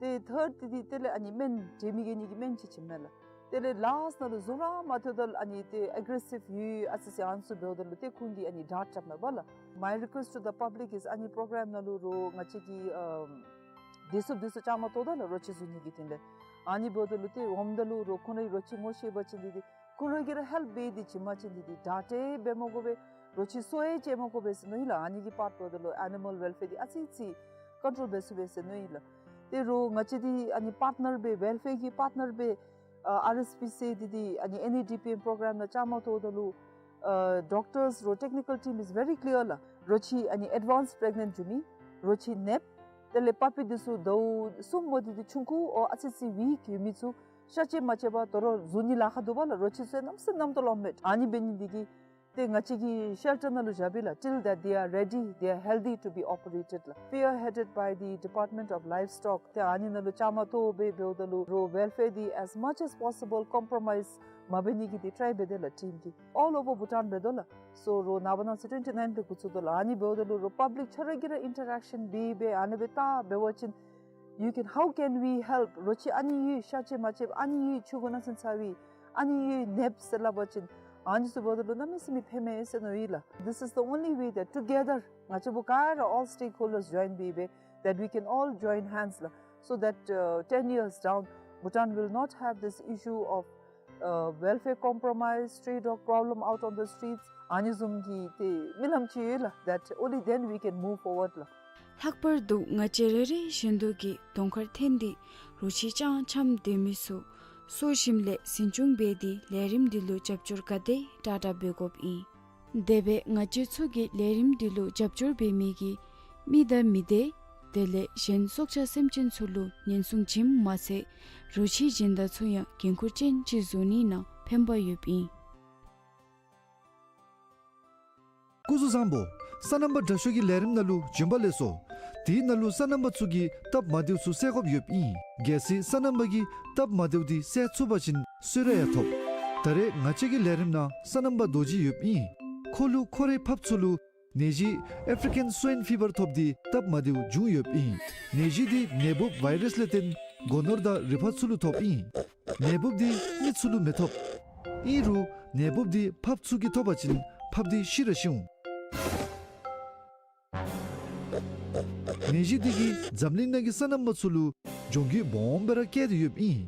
ཏེ་ཐརཌ་འདི་འདི་དེ་ལས་ཨ་ནི་སྨན་འདྲེ་མི་རྒྱལ་ནི་གི་སྨན་ཅིག་བྱིནམ་མས་ལགས། དེ་ལས་ལཱསཊ་ནང་ལུ་བཟུང་ར་མ་ཐོབ་ད་ལུ་ཨ་ནི་ཏེ་ཨེག་རེ་སིབ་ཡོད་ཨ་ཙི་ཙི་ཨ་ནི་ཚུ་འབདཝ་ད་ལུ་ཏེ་ཁོང་གིས་ཨ་ནི་ཌརཊ་རྐྱབ་མས་པ་ལགས། My request to the public is ཨ་ནི་པོརོ་གརམ་ནང་ལུ་རོགས་ང་བཅས་ཀྱིས་ཨམ་བདེ་སྲུངཔ་འདི་ཚུ་བཅའ་མར་གཏོགས་ད་ལགས། རོ་ཁྱི་བཟུང་ནི་གི་དོན་ལས་ཨ་ནི་འབདཝ་ད་ལུ་ཏེ་འོངམ་ད་ལུ་རོགས་ཁོང་རའི་རོ་ཁྱི་ངོ་ཤེས་པ་ཅིན་འདི་འདི་ཁོང་ར་གིས་ར་ཧེལཔ་འབད་དེ་བྱིན་པ་ཅིན་འདི་འདི་ཌརཊ་འབད་མ་དགོ་པས། རོ་ཁྱི་གསོ་ཡང་བྱེད་མ་དགོ་པས་ཟེར་མནོ་ཡི་ལགས། ཨ་ནི་གི་པརཊ་འབདཝ་ད་ལུ་ཨེ་ནི་མཱལ་ཝེལ་ཕེར་འདི་ཨ་ཙི་ཙི་ཀོན་ཊོལ་འབད་ཚུགས་པས་ཟེར་མནོ་ཡི་ལགས། ཏེ་རོགས་ང་བཅས་འདི་ཨ་ནི་པརཊ་ནར་སྦེ་ཝེལ་ཕེར་གྱི་པརཊ་ནར་སྦེ་ཨ་ཨར་ཨེསི་པི་སི་འདི་འདི་ཨ་ནི་ཨེན་ཨེ་ཌི་པི་ཨེམ་པོརོ་གརམ་ནང་བཅའ་མར་གཏོགས་ད་ལུ་ཨ་ཌོག་ཊརསི་རོགས་ཊེཀ་ནི་ཀལ་ཊིམ་is very clear ལགས། རོ་ཁྱི་ཨ་ནི་ཨེཌ་ཝན་སི་པི་རེག་ནེནཊ་འགྱོ་མི་རོ་ཁྱི་ནདཔ་དེ་ལས་པ་པི་འདི་ཚུ་ཟླཝ་གསུམ་འོང་སྟེ་འདི་ཆུང་ཀུ་འོ་ཨ་ཙི་ཙི་ཝིཀ་ཡོད་མི་ཚུ་ཤ་བཅད་མ་བཅད་པར་དོ་རུང་བཟུང་ནི་ལཱ་ཁག་འདུག་པ་ལགས། རོ་ཁྱི་ཚུ་ཡང་གནམ་མེད་ས་མེད་གནམ་སྟོང་ལོག་མས། ཨ་ནི་འབད་ནི་འདི་གིས་ཏེ་ང་བཅས་ཀྱི་ཤེལ་ཊར་ནང་ལུ་བཞག་པས་ལགས། till that they are ready, they are healthy to be operated ལགས། Spearheaded by the Department of Livestock ཏེ་ཨ་ནི་ནང་ལུ་བཅའ་མར་གཏོགས་སྦེ་འབདཝ་ད་ལུ་རོགས་ཝེལ་ཕེར་འདི་as much as possible compromise མ་འབད་ནི་གི་འདི་ཊའིཔ་འབད་དེ་ལགས་ཊིམ་གྱིས། All over Bhutan འབད་དོ་ལགས། སོ་རོགས་ནངས་པ་གནངས་ཚེ་ཊུ་ཝེན་ཊི་ནའིན་ལས་འགོ་བཙུགས་དོ་ལགས། ཨ་ནི་འབདཝ་ད་ལུ་རོགས་པབ་ལིཀ་ཆ་ར་གིས་ར་ཨིན་ཊ་རེག་ཤཱན་འབད་སྦེ་ཨ་ནི་སྦེ་བལྟ་འབད་བ་ཅིན་you can, how can we help? རོ་ཁྱི་ཨ་ནི་ཡོད་ཤ་བཅད་མ་བཅདཔ་ཨ་ནི་ཡོད་ཆུ་གུ་ནང་ཚུན་ཚ་བའི་ཨ་ནི་ཡོད་ནདཔ་ཟེར་སླབ་པ་ཅིན་ཨ་ནི་ཚུ་འབདཝ་ད་ལུ་གནམ་མེད་ས་མེད་ཕན་མས་ཟེར་མནོ་ཡི་ལགས། This is the only way that together ང་བཅས་བུ་ག་ར་all stakeholders join འབད་སྦེ་that we can all join hands ལགས། So that uh, ten years down, Bhutan will not have this issue of uh, welfare compromise, stray dog problem out on the streets. ཨ་ནི་བཟུམ་གྱི་ཏེ་རྨི་ལམ་ཅིག་ཡོད་ལགས། That only then we can move forward ལགས། ལྷག་པར་དུ་ང་བཅས་རེ་རེ་བཞིན་དུ་གིས་གདོང་ཁར་འཐོན་ཏེ་རོ་ཁྱི་ཅང་འཁྱམ་སྡོད་མི་ཚུ་གསོ་ཞིནམ་ལས་འཛིན་སྐྱོང་འབད་དེ་ལས་རིམ་འདི་ལུ་རྒྱབ་སྐྱོར་ག་དེ་དྲག་དྲག་འབད་དགོཔ་ཨིན། དེ་སྦེ་ང་བཅས་ཚུ་གིས་ལས་རིམ་འདི་ལུ་རྒྱབ་སྐྱོར་འབད་མི་གི་མི་དང་མི་སྡེ་དེ་ལས་གཞན་སྲོག་ཆགས་སེམས་ཅན་ཚུ་ལུ་ཉེན་སྲུང་བྱིནམ་མ་ཚད་རོ་ཁྱི་སྦྱིན་བདག་ཚུ་ཡང་འགན་ཁུར་ཅན་ཅིག་བཟོ་ནི་ནང་ཕན་པ་ཡོདཔ་ཨིན། སྐུ་གཟུགས་བཟང་པོ། སོ་ནམ་པ་དྲག་ཤོས་ཀྱི་ལས་རིམ་ནང་ལུ་བྱོན་པ་ལེགས་སོ། དེའི་ནང་ལུ་སོ་ནམ་པ་ཚུ་གི་སྟབས་མ་བདེཝ་ཚུ་སེལ་དགོཔ་ཡོདཔ་ཨིན། གལ་སྲིད་སོ་ནམ་པ་གི་སྟབས་མ་བདེཝ་འདི་སེལ་ཚུགས་པ་ཅིན་གསོལ་རས་ཡང་ཐོབ། ད་རེས་ང་བཅས་ཀྱི་ལས་རིམ་ནང་སོ་ནམ་པ་རྡོ་རྗེ་ཡོདཔ་ཨིན། ཁོ་ལུ་ཁོ་རའི་ཕགཔ་ཚུ་ལུ་ནད་གཞི་ཨེཕ་རི་ཀཱན་སུའིན་ཕི་བར་ཐོབ་སྟེ་སྟབས་མ་བདེཝ་བྱུང་ཡོདཔ་ཨིན། ནད་གཞི་འདི་ནད་འབུཔ་ཝའི་རཱསི་ལས་བརྟེན་སྒོ་ནོར་དང་རུས་པ་ཚུ་ལུ་ཐོབ་ཨིན། ནད་འབུཔ་འདི་མི་ཚུ་ལུ་མི་ཐོབ། ཨིན་རུང་ནད་འབུཔ་འདི་ཕགཔ་ཚུ་གིས་ཐོབ་པ་ཅིན་ཕགཔ་འདི་ཤི་ར་ཤི་འོང་། ནད་གཞི་འདི་གིས་འཛམ་གླིང་ནང་གི་སོ་ནམ་པ་ཚུ་ལུ་གྱོང་གུད་སྦོམ་སྦེ་ར་བཀལ་ཏེ་ཡོདཔ་ཨིན།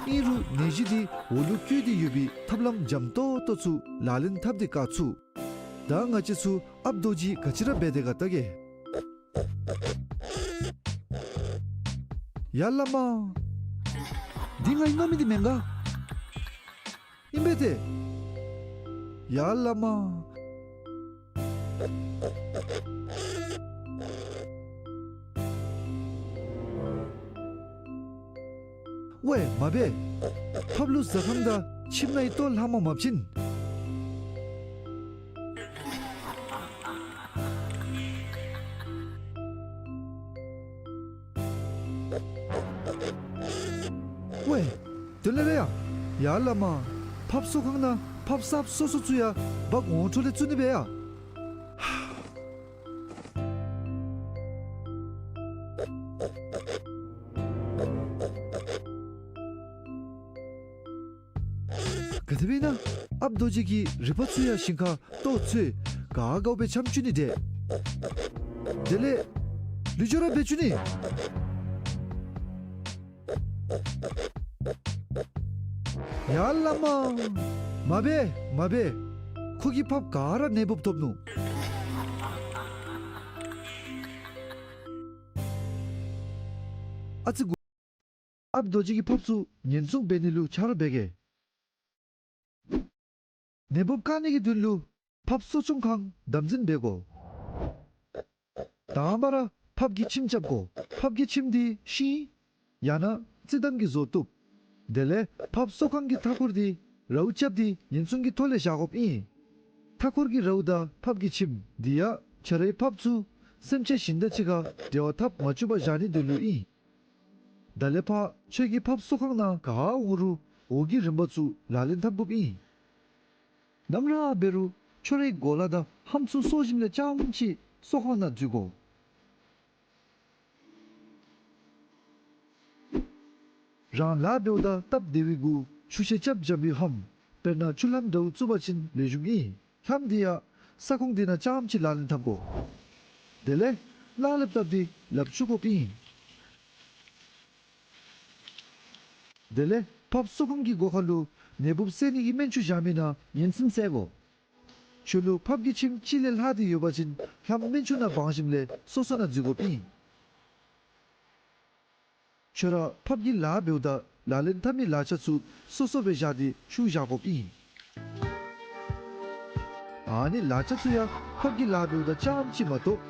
ཨིན་རུང་ནད་གཞི་འདི་འོག་ལུ་བཀོད་དེ་ཡོད་པའི་ཐབས་ལམ་འཇམ་ཏོག་ཏོ་ཚུ་ལག་ལེན་འཐབ་སྟེ་བཀག་ཚུགས། ད་ང་བཅས་ཚུ་ཨཔ་རྡོ་རྗེ་ག་ཅི་ར་འབད་དེ་ག་བལྟ་གེ། ཡ་བླ་མ། འདི་ང་གིས་མནོ་མི་འདི་མེན་ག། ཨིན་པས་ཏེ། ཡ་བླ་མ། ཝའེ་མ་འབད། ཕགཔ་ལུ་ཟ་ཁང་དང་ཁྱིམ་ནང་གི་ལྟོ་ལྷག་མ་མ་བྱིན། ཝའེ། དོན་ལས་ར་ཡ། ཡ་བླ་མ། ཕགཔ་གསོ་ཁང་ནང་ཕགཔ་གསརཔ་སོ་སོ་ཚུ་ཡང་འབག་འོང་འཕྲོ་ལས་བཙུགས་ནི་སྦེ་ཡ། ཅིག་གིས་རི་པ་ཚུ་ཡང་ཞིང་ཁར་གཏོར་འཚོལ་ག་དགའཝ་སྦེ་འཆམ་བཅུག་ནི་དེ། དེ་ལས་ལུས་སྦྱོར་ར་འབད་བཅུག་ནི། ཡ་བླ་མ། མ་འབད་མ་འབད། ཁོ་གིས་ཕགཔ་ག་ར་ནད་འབུཔ་ཐོབ་ནུག། ཨ་ཙི་གུ། ཨཔ་རྡོ་རྗེ་གིས་ཕགཔ་ཚུ་ཉེན་སྲུང་འབད་ནི་ལུ་ཆ་རོགས་འབད་གེ། ནད་འབུཔ་བཀག་ནི་གི་དོན་ལུ་ཕགཔ་གསོ་སྐྱོང་ཁང་དམ་འཛིན་འབད་དགོ། དང་པ་ར་ཕགཔ་གི་ཁྱིམ་རྐྱབ་དགོ། ཕགཔ་གི་ཁྱིམ་འདི་ཤིང་ཡང་ན་རྩི་དམ་གྱིས་བཟོ་བཏུབ། དེ་ལས་ཕགཔ་གསོ་ཁང་གི་མཐའ་འཁོར་འདི་རཝ་རྐྱབ་སྟེ་ཉེན་སྲུང་གི་ཐོག་ལས་བཞག་དགོཔ་ཨིན། མཐའ་འཁོར་གྱི་རཝ་དང་ཕགཔ་གི་ཁྱིམ་འདི་ཡང་ཁྱོད་རའི་ཕགཔ་ཚུ་སེམས་ཅན་གཞན་དང་གཅིག་ཁར་འབྲེལ་བ་འཐབ་མ་བཅུག་པར་བཞག་ནིའི་དོན་ལུ་ཨིན། ད་ལས་ཕར་ཁྱོད་ཀྱི་ཕགཔ་གསོ་ཁང་ནང་ག་འོང་རུང་འོག་གི་རིམ་པ་ཚུ་ལག་ལེན་འཐབ་དགོཔ་ཨིན། ནམ་ར་འབད་རུང་ཁྱོད་རའི་གོ་ལ་དང་ལྷམ་ཚུ་གསོ་ཞིནམ་ལས་རྐྱངམ་ཅིག་གསོ་ཁང་ནང་འཛུལ་དགོ། རང་ལཱ་འབདཝ་ད་སྟབས་བདེ་བའི་གུ་ཆུ་ཤེལ་རྐྱབ་འཇམ་པའི་ལྷམ་དཔེར་ན་ཆུ་ལྷམ་འདྲཝ་བཙུགས་པ་ཅིན་ལེགས་ཤོམ་ཨིན། ལྷམ་འདི་ཡང་ས་ཁོངས་འདི་ནང་རྐྱངམ་ཅིག་ལག་ལེན་འཐབ་དགོ། དེ་ལས་གླང་ལེབ་བཏབ་སྟེ་ལགཔ་བཙུགས་དགོཔ་ཨིན། དེ་ལས་ཕགཔ་གསོ་ཁང་གི་སྒོ་ཁར་ལུ་ནད་འབུཔ་བསལ་ནི་གི་སྨན་ཆུ་བཞག་མི་ནང་ཉེན་སྲུང་བསལ་དགོ། ཁྱོད་ལུ་ཕགཔ་གི་ཁྱིམ་གཅིག་ལས་ལྷག་སྟེ་ཡོད་པ་ཅིན་ལྷམ་སྨན་ཆུ་ནང་སྦང་ཞིནམ་ལས་སོ་སོ་ནང་འཛུལ་དགོཔ་ཨིན། ཁྱོད་ར་ཕགཔ་གི་ལཱ་འབདཝ་ད་ལག་ལེན་འཐབ་མི་ལག་ཆ་ཚུ་སོ་སོ་སྦེ་བཞག་སྟེ་ཤུགས་བཞག་དགོཔ་ཨིན། ཨ་ནི་ལག་ཆ་ཚུ་ཡང་ཕགཔ་གི་ལཱ་འབདཝ་ད་རྐྱངམ་ཅིག་མ་གཏོགས་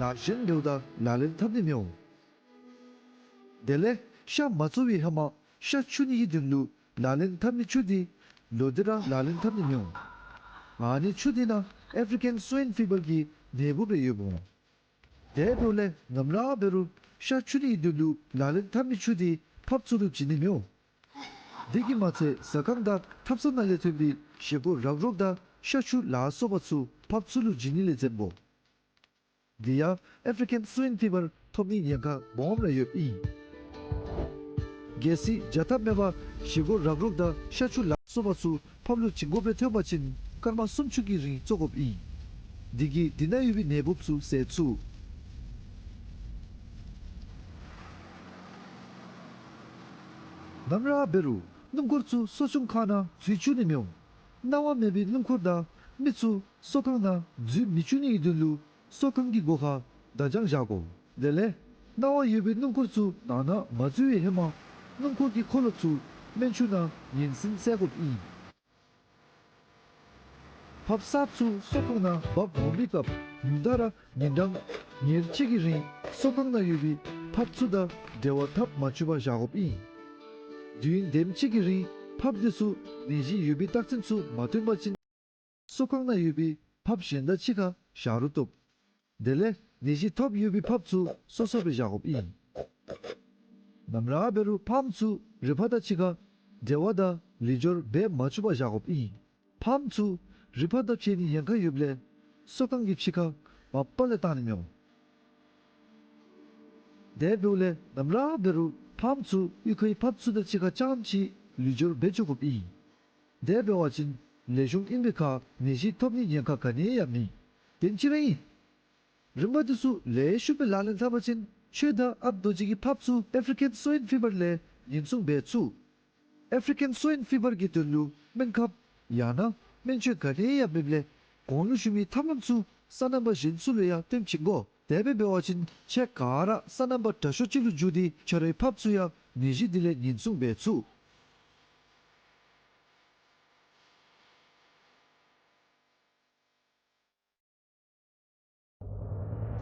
ལཱ་གཞན་འབདཝ་ད་ལག་ལེན་འཐབ་ནི་མི་འོང་། དེ་ལས་ཤ་མ་བཙོ་བའི་ཧེ་མ་ཤ་འཁྱུ་ནི་གི་དོན་ལུ་ལག་ལེན་འཐབ་མི་ཆུ་འདི་ལོག་སྟེ་ར་ལག་ལེན་འཐབ་ནི་མི་འོང་། ཨ་ནི་ཆུ་འདི་ནང་ཨེཕ་རི་ཀན་སུའིན་ཕི་བར་གྱི་ནད་འབུཔ་རེ་ཡོདཔ་འོང་། དེ་འབདཝ་ལས་ནམ་ར་འབད་རུང་ཤ་འཁྱུ་ནི་གི་དོན་ལུ་ལག་ལེན་འཐབ་མི་ཆུ་འདི་ཕགཔ་ཚུ་ལུ་བྱིན་ནི་མི་འོང་། དེ་གིས་མ་ཚད་ཟ་ཁང་དང་ཐབ་ཚང་ནང་ལས་ཐོན་པའི་བཞེས་སྒོ་རག་རོག་དང་ཤ་ཆུ་ལ་སོགས་པ་ཚུ་ཕགཔ་ཚུ་ལུ་བྱིན་ནི་ལས་འཛེམ་དགོ། འདི་ཡང་ཨེཕ་རི་ཀན་སུའིན་ཕི་བར་ཐོབ་ནིའི་ཉེན་ཁ་སྦོམ་ར་ཡོདཔ་ཨིན། གལ་སྲིད་བྱ་ཐབས་མེད་པར་བཞེས་སྒོ་རག་རོག་དང་ཤ་ཆུ་ལ་སོགས་པ་ཚུ་ཕགཔ་ལུ་བྱིན་དགོཔ་སྦེ་ཐོན་པ་ཅིན་སྐར་མ་སུམ་ཅུ་གི་རིང་བཙོ་དགོཔ་ཨིན། འདི་གིས་འདི་ནང་ཡོད་པའི་ནད་འབུཔ་ཚུ་བསལ་ཚུགས། ནམ་ར་འབད་རུང་སྣུམ་འཁོར་ཚུ་གསོ་སྐྱོང་ཁང་ནང་འཛུལ་བཅུག་ནི་མི་འོང་། གནང་བ་མེད་པའི་སྣུམ་འཁོར་དང་མི་ཚུ་གསོ་ཁང་ནང་འཛུལ་མི་བཅུག་ནི་གི་དོན་ལུ་གསོ་ཁང་གི་སྒོ་ཁར་བརྡ་བྱང་བཞག་དགོ། དེ་ལས་གནང་བ་ཡོད་པའི་སྣུམ་འཁོར་ཚུ་ནང་ན་མ་འཛུལ་བའི་ཧེ་མ་སྣུམ་འཁོར་གྱི་འཁོར་ལོ་ཚུ་སྨན་ཆུ་ནང་ཉེན་སྲུང་བསལ་དགོཔ་ཨིན། ཕགཔ་གསརཔ་ཚུ་གསོ་ཁང་ནང་འབག་འོང་པའི་སྐབས་ཉུང་མཐའ་ར་ཉིན་གྲངས་ཉེར་གཅིག་གི་རིང་གསོ་ཁང་ནང་ཡོད་པའི་ཕགཔ་ཚུ་དང་འབྲེལ་བ་འཐབ་མ་བཅུག་པར་བཞག་དགོཔ་ཨིན། དུས་ཡུན་དེམ་ཅིག་གི་རིང་ཕགཔ་དེ་ཚུ་ནད་གཞི་ཡོད་པའི་རྟགས་མཚན་ཚུ་མ་སྟོན་པ་ཅིན་གསོ་ཁང་ནང་ཡོད་པའི་ཕགཔ་གཞན་དང་གཅིག་ཁར་བཞག་རུང་བཏུབ། དེ་ལས་ནད་གཞི་ཐོབ་ཡོད་པའི་ཕགཔ་ཚུ་སོ་སོ་སྦེ་བཞག་དགོཔ་ཨིན། ནམ་ར་འབད་རུང་ཕགཔ་ཚུ་རི་ཕག་དང་གཅིག་ཁར་འབྲེལ་བ་དང་ལེགས་སྦྱོར་འབད་མ་བཅུག་པར་བཞག་དགོཔ་ཨིན། ཕགཔ་ཚུ་རི་ཕག་དང་ཕྱད་ནིའི་ཉེན་ཁ་ཡོདཔ་ལས་གསོ་ཁང་གི་ཕྱི་ཁར་མ་པ་ལས་བཏང་ནི་མི་འོང་། དེ་འབདཝ་ལས་ནམ་ར་འབད་རུང་ཕགཔ་ཚུ་གཡུས་ཁའི་ཕགཔ་ཚུ་དང་གཅིག་ཁར་རྐྱངམ་ཅིག་ལུས་སྦྱོར་འབད་བཅུག་དགོཔ་ཨིན། དེ་འབད་བ་ཅིན་ལེགས་ཤོམ་ཨིན་པའི་ཁར་ནད་གཞི་ཐོབ་ནིའི་ཉེན་ཁ་ག་ནི་ཡང་མེད། དེམ་ཅིག་ར་ཨིན། རིམ་པ་འདི་ཚུ་ལེགས་ཤོམ་སྦེ་ལག་ལེན་འཐབ་པ་ཅིན་ཁྱོད་དང་ཨཔ་རྡོ་རྗེ་གི་ཕགཔ་ཚུ་ཨེཕ་རི་ཀན་སུའིན་ཕི་བར་ལས་ཉེན་སྲུང་འབད་ཚུགས། ཨེཕ་རི་ཀན་སུའིན་ཕི་བར་གྱི་དོན་ལུ་སྨན་ཁབ་ཡང་ན་སྨན་བཅོས་ག་ནི་ཡང་མེདཔ་ལས་གོང་ལུ་ཞུ་མིའི་ཐབས་ལམ་ཚུ་སོ་ནམ་པ་གཞན་ཚུ་ལུ་ཡང་སྟོན་བྱིན་དགོ། དེ་སྦེ་འབད་བ་ཅིན་ཁྱེད་ག་ར་སོ་ནམ་པ་དྲག་ཤོས་ཅིག་ལུ་འགྱུར་ཏེ་ཁྱོད་རའི་ཕགཔ་ཚུ་ཡང་ནད་གཞི་འདི་ལས་ཉེན་སྲུང་འབད་ཚུགས།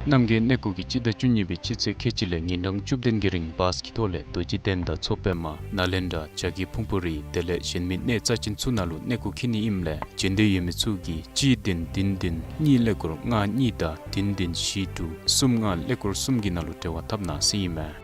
རྣམ་རྒྱལ་གནས་སྐོར་གྱིས་སྤྱི་ཟླ་བཅུ་གཉིས་པའི་སྤྱི་ཚེས་ཁལ་གཅིག་ལས་ཉིན་གྲངས་བཅུ་བདུན་གྱི་རིང་བཱས་ཀྱི་ཐོག་ལས་རྡོ་རྗེ་གདན་དང་མཚོ་པདྨ་ནཱ་ལེནྡྲ་བྱ་རྒོད་ཕུང་པོ་རི་དེ་ལས་གཞན་མི་གནས་རྩ་ཅན་ཚུ་ནང་ལུ་གནས་སྐོར་འཁྱིད་ནི་ཨིནམ་ལས་བྱོན་འདོད་ཡོད་མི་ཚུ་གིས་གཅིག་བདུན་བདུན་བདུན་གཉིས་ཀླད་ཀོར་ལྔ་གཉིས་དང་བདུན་བདུན་བཞི་དྲུག་གསུམ་ལྔ་ཀླད་ཀོར་གསུམ་གྱི་ནང་ལུ་འབྲེལ་བ་འཐབ་གནང་ཟེར་ཨིན་མས།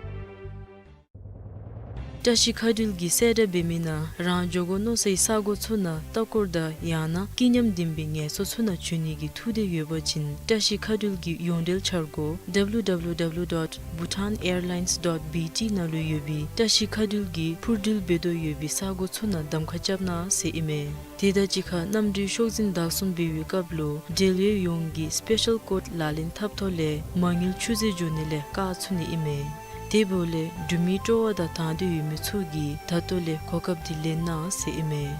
བཀྲ་ཤིས་མཁའ་འགྲུལ་གྱིས་གསལ་བསྒྲགས་འབད་མི་ནང་རང་འགྱོ་དགོ་མནོ་སའི་ས་གོ་ཚུ་ནང་ལྟ་སྐོར་དང་ཡང་ན་སྐྱིད་ཉམས་ལྡན་པའི་ངལ་གསོ་ཚུ་ནང་བྱོན་ནི་གི་ཐུགས་འདོད་ཡོད་པ་ཅིན་བཀྲ་ཤིས་མཁའ་འགྲུལ་གྱི་ཡོངས་འབྲེལ་འཆར་སྒོ་W W W dot bhutan airlines dot B T ནང་ལུ་ཡོད་པའི་བཀྲ་ཤིས་མཁའ་འགྲུལ་གྱིས་འཕུར་འགྲུལ་འབད་དོ་ཡོད་པའི་ས་གོ་ཚུ་ནང་གདམ་ཁ་རྐྱབ་གནང་ཟེར་ཨིན་མས། དེ་དང་གཅིག་ཁར་གནམ་གྲུའི་ཤོག་འཛིན་བདག་བཟུང་འབད་བའི་སྐབས་ལུ་འབྲེལ་ཡོད་ཡོངས་ཀྱིས་སི་པེ་ཤལ་ཀོཌ་ལག་ལེན་འཐབ་ཐོག་ལས་མ་དངུལ་ཆུད་ཟོས་འགྱོ་ནི་ལས་བཀག་ཚུགས་ནི་ཨིན་མས། དེ་འབདཝ་ལས་འབྲུག་མི་སྤྲོ་བ་དང་དང་འདོད་ཡོད་མི་ཚུ་གིས་ད་ལྟོ་ལས་གོ་སྐབས་འདི་ལེན་གནང་ཟེར་ཨིན་མས།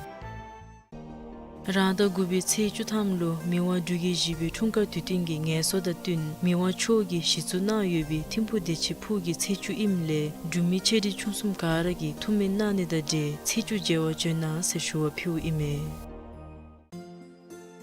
རང་ཟླ་དགུ་པའི་ཚེས་བཅུ་ཐམ་ལུ་མི་དབང་འབྲུག་རྒྱལ་བཞི་པའི་འཁྲུངས་སྐར་དུས་སྟོན་གྱི་ངལ་གསོ་དང་བསྟུན་མི་དབང་མཆོག་གིས་གཞི་བཙུགས་གནང་ཡོད་པའི་ཐིམ་ཕུག་བདེ་ཆེན་ཕུག་གི་ཚེས་བཅུ་ཨིནམ་ལས་འབྲུག་མི་ཆེ་འབྲིང་ཆུང་གསུམ་ག་ར་གིས་ཐུགས་སྨོན་གནང་ནི་དང་འབྲེལ་ཚེས་བཅུ་མཇལ་བར་བྱོན་གནང་ཟེར་ཞུ་བ་ཕུལཝ་ཨིན་མས།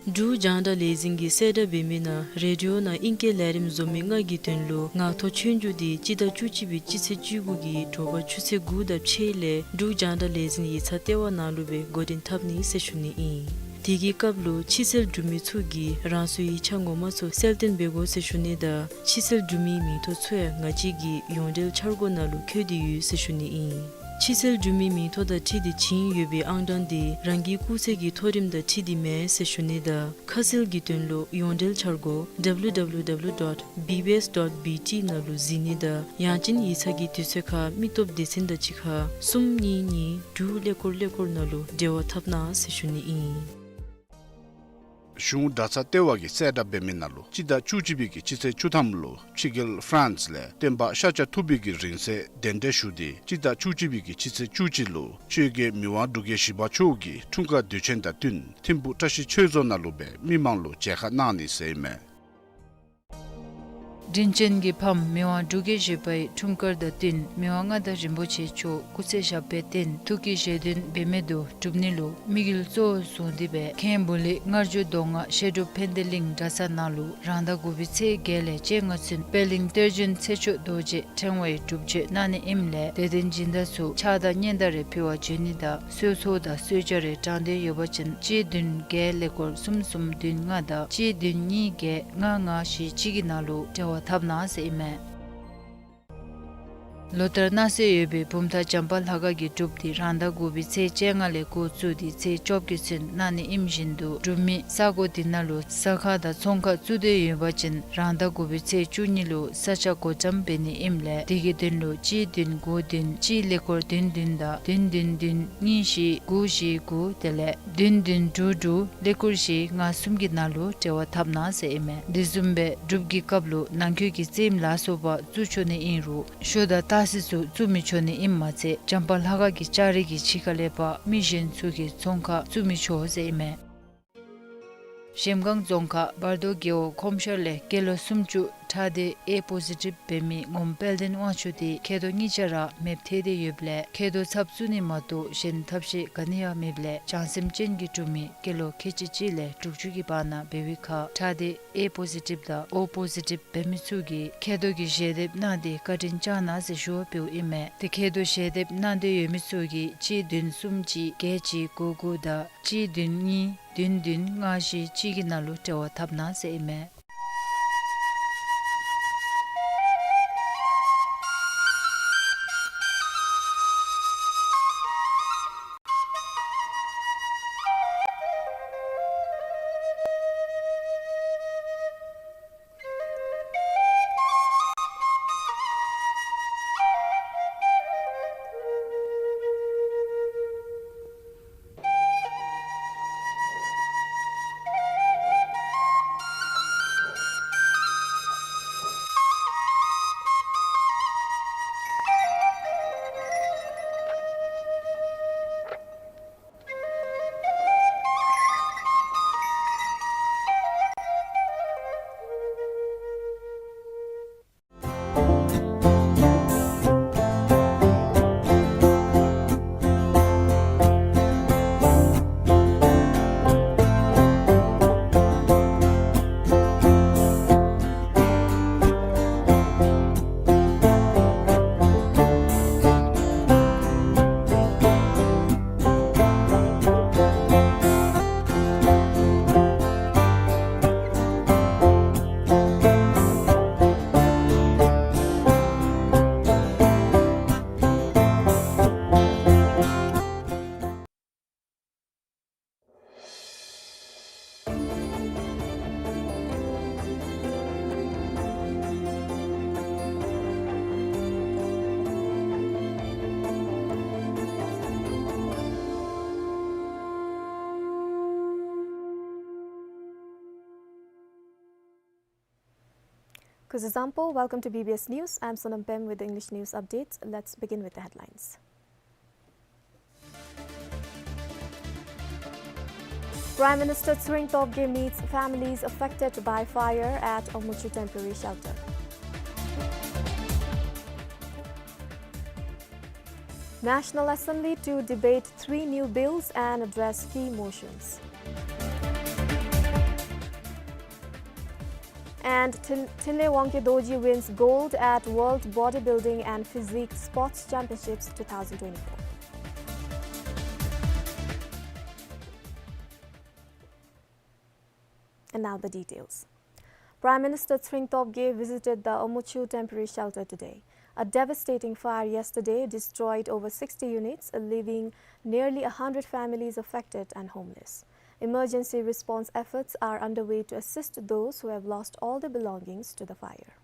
འབྲུག་རྒྱང་བསྒྲགས་ལས་འཛིན་གྱིས་གསལ་བསྒྲགས་འབད་མི་ནང་རེ་ཌི་ཡོ་ནང་ཨིང་སྐད་ལས་རིམ་བཟོ་མི་ལྔ་གི་དོན་ལུ་ངག་ཐོག་ཆོས་རྒྱུགས་འདི་སྤྱི་ཟླ་བཅུ་གཅིག་པའི་སྤྱི་ཚེས་བཅུ་དགུ་གི་དྲོ་པ་ཆུ་ཚོད་དགུ་དང་ཕྱེད་ལས་འབྲུག་རྒྱང་བསྒྲགས་ལས་འཛིན་ཡིག་ཚང་ལྟེ་བ་ནང་ལུ་སྦེ་འགོ་འདྲེན་འཐབ་ནི་ཟེར་ཞུ་ནི་ཨིན། དེ་གི་སྐབས་ལུ་ཕྱི་སེལ་འབྲུག་མི་ཚུ་གིས་རང་སོའི་ཡིག་ཆ་ངོ་མ་ཚུ་གསལ་སྟོན་འབད་དགོ་ཟེར་ཞུ་ནི་དང་ཕྱི་སེལ་འབྲུག་མིའི་མིང་ཐོ་ཚུ་ཡང་ང་བཅས་ཀྱི་ཡོངས་འབྲེལ་འཆར་སྒོ་ནང་ལུ་བཀོད་དེ་ཡོད་ཟེར་ཞུ་ནི་ཨིན། ཕྱི་སེལ་འབྲུག་མིའི་མིང་ཐོ་དང་འཁྲིལ་ཏེ་བྱིན་ཡོད་པའི་ཨང་གྲངས་འདི་རང་གི་སྐུགས་ཚད་ཀྱི་མཐོ་རིམ་དང་འཁྲིལ་ཏེ་མེན་ཟེར་ཞུ་ནི་དང་ཁ་གསལ་གྱི་དོན་ལུ་ཡོངས་འབྲེལ་འཆར་སྒོ་W W W dot B B S dot B T ནང་ལུ་གཟིགས་ནི་དང་ཡང་ཅིན་ཡིག་ཚང་གི་དུས་ཚོད་ཁར་མི་སྟོབས་སྡེ་ཚན་དང་གཅིག་ཁར་གསུམ་གཉིས་གཉིས་དྲུག་ཀླད་ཀོར་ཀླད་ཀོར་ནང་ལུ་འབྲེལ་བ་འཐབ་གནང་ཟེར་ཞུ་ནི་ཨིན། གཞུང་དྲག་ཚར་ལྟེ་བ་གིས་གསལ་བསྒྲགས་འབད་མི་ནང་ལུ་སྤྱི་ཟླ་བཅུ་གཅིག་པའི་གི་སྤྱི་ཚེས་བཅུ་ཐམ་ལུ་ཕྱི་རྒྱལ་ཧྥ་རན་སི་ལས་བསྟན་པ་ཤཱཀྱ་ཐུབ་པའི་གི་རིང་བསྲེལ་གདན་འདྲེན་ཞུ་སྟེ་སྤྱི་ཟླ་བཅུ་གཅིག་པའི་གི་སྤྱི་ཚེས་བཅུ་གཅིག་ལུ་ཆོས་རྒྱལ་མི་དབང་འབྲུག་རྒྱལ་བཞི་པ་མཆོག་གི་འཁྲུངས་སྐར་དུས་ཆེན་དང་བསྟུན་ཐིམ་ཕུག་བཀྲ་ཤིས་ཆོས་རྫོང་ནང་ལུ་སྦེ་མི་མང་ལུ་མཇལ་ཁ་གནང་ནི་ཟེར་ཨིན་མས། དྲིན་ཅན་གྱི་ཕམ་མི་དབང་འབྲུག་རྒྱལ་བཞི་པའི་འཁྲུངས་སྐར་དང་བསྟུན་མི་དབང་མངའ་བདག་རིན་པོ་ཆེ་མཆོག་སྐུ་ཚེ་ཞབས་པད་བརྟན་ཐུགས་ཀྱི་བཞེད་དོན་འབད་མེད་དུ་འགྲུབ་ནི་ལུ་དམིགས་ཡུལ་གཙོ་བོར་བཟུང་སྟེ་སྦེ་མཁན་པོ་ལི་མངར་ཆུ་མདོ་སྔགས་བཤད་སྒྲུབ་ཕན་བདེ་གླིང་གྲྭ་ཚང་ནང་ལུ་རང་ཟླ་དགུ་པའི་ཚེས་བརྒྱད་ལས་བཅོ་ལྔ་ཚུན་པད་གླིང་གཏེར་བྱོན་ཚེ་མཆོག་རྡོ་རྗེ་ཕྲེང་བའི་སྒྲུབ་མཆོད་གནང་ནི་ཨིནམ་ལས་དད་ལྡན་སྦྱིན་བདག་ཚུ་ཕྱག་དང་སྙན་དར་རེ་ཕུལ་བར་བྱོན་ནི་དང་གསོལ་ཚོགས་དང་གསོལ་ཇ་རེ་དྲང་འདོད་ཡོད་པ་ཅིན་གཅིག་བདུན་བརྒྱད་ཀླད་ཀོར་གསུམ་གསུམ་བདུན་ལྔ་དང་གཅིག་བདུན་གཉིས་བརྒྱད་ལྔ་ལྔ་བཞི་གཅིག་གི་ནང་ལུ་འབྲེལ་བ་འཐབ་གནང་ཟེར་ཨིན་མས། ལོ་ལྟར་གནང་སྲོལ་ཡོད་པའི་བུམ་ཐང་བྱམས་པ་ལྷ་ཁང་གི་སྒྲུབ་འདི་རང་ཟླ་དགུ་པའི་ཚེས་བཅོ་ལྔ་ལས་འགོ་བཙུགས་ཏེ་ཚེས་བཅོ་བརྒྱད་ཚུན་གནང་ནི་ཨིནམ་བཞིན་དུ་འབྲུག་མི་ས་གོ་འདི་ནང་ལུ་ཟ་ཁང་དང་ཚོང་ཁང་བཙུགས་འདོད་ཡོད་པ་ཅིན་རང་ཟླ་དགུ་པའི་ཚེས་བཅུ་གཉིས་ལུ་ས་ཆ་བགོ་བཀྲམ་འབད་ནི་ཨིནམ་ལས་དེ་གི་དོན་ལུ་གཅིག་བདུན་དགུ་བདུན་གཅིག་ཀླད་ཀོར་བདུན་བདུན་དང་བདུན་བདུན་བདུན་གཉིས་བཞི་དགུ་བཞི་དགུ་དེ་ལས་བདུན་བདུན་དྲུག་དྲུག་ཀླད་ཀོར་བཞི་ལྔ་གསུམ་གྱི་ནང་ལུ་འབྲེལ་བ་འཐབ་གནང་ཟེར་ཨིན་མས། དེ་བཟུམ་སྦེ་སྒྲུབ་ཀྱི་སྐབས་ལུ་ནང་འཁོད་ཀྱི་རྩེདམོ་ལ་སོགས་པ་བཙུགས་ཆོག་ནི་ཨིན་རུང་ཞོ་དང་སྟག་གཟིག་ཚུ་བཙུགས་མི་ཆོག་ནི་ཨིནམ་མ་ཚད་བྱམས་པ་ལྷ་ཁང་གི་ལྕགས་རི་གི་ཕྱི་ཁ་ལས་ཕར་མི་གཞན་ཚུ་གིས་ཚོང་ཁང་བཙུགས་མི་ཆོག་ཟེར་ཨིན་མས། གཞལམ་སྒང་རྫོང་ཁག་བར་དོ་རྒེད་འོག་ཁོམ་ཤར་ལས་སྐྱེས་ལོ་སུམ་ཅུ་ཁྲག་སྡེ་ཨེ་པོ་ཟི་ཊིབ་འབད་མི་ངོམ་དཔལ་ལྡན་དབང་ཕྱུག་འདི་མཁལ་རྡོག་གཉིས་ཆ་ར་མེདཔ་ཐལ་ཏེ་ཡོདཔ་ལས་མཁལ་རྡོག་ཚབ་བཙུགས་ནི་མ་གཏོགས་གཞན་ཐབས་ཤེས་ག་ནི་ཡང་མེདཔ་ལས་བྱང་སེམས་ཅན་གྱིས་གྲུབ་མི་སྐྱེས་ལོ་ཁལ་གཅིག་གཅིག་ལས་དྲུག་ཅུ་གི་བར་ན་འབད་བའི་ཁར་ཁྲག་སྡེ་ཨེ་པོ་ཟི་ཊིབ་དང་ཨོ་པོ་ཟི་ཊིབ་འབད་མི་ཚུ་གིས་མཁལ་རྡོག་གི་ཞལ་འདེབས་གནང་སྟེ་བཀའ་དྲིན་བསྐྱང་གནང་ཟེར་ཞུ་བ་འབདཝ་ཨིན་མས། ཏེ་མཁལ་རྡོག་ཞལ་འདེབས་གནང་འདོད་ཡོད་མི་ཚུ་གིས་གཅིག་བདུན་གསུམ་གཅིག་བརྒྱད་གཅིག་དགུ་དགུ་དང་གཅིག་བདུན་གཉིས་བདུན་བདུན་ལྔ་བཞི་གཅིག་གི་ནང་ལུ་འབྲེལ་བ་འཐབ་གནང་ཟེར་ཨིན་མས། Kuzuzangpo, welcome to B B S News. I'm Sonam Pem with the English news updates. Let's begin with the headlines. Prime Minister Tshering Tobgay meets families affected by fire at Omochhu temporary shelter. National Assembly to debate three new bills and address key motions. And Thin-, Thinley Wangkhe Dorji wins gold at World Bodybuilding and Physique Sports Championships two thousand twenty-four. And now the details. Prime Minister Tshering Tobgay visited the Omochhu temporary shelter today. A devastating fire yesterday destroyed over sixty units, leaving nearly a hundred families affected and homeless. Emergency response efforts are underway to assist those who have lost all their belongings to the fire.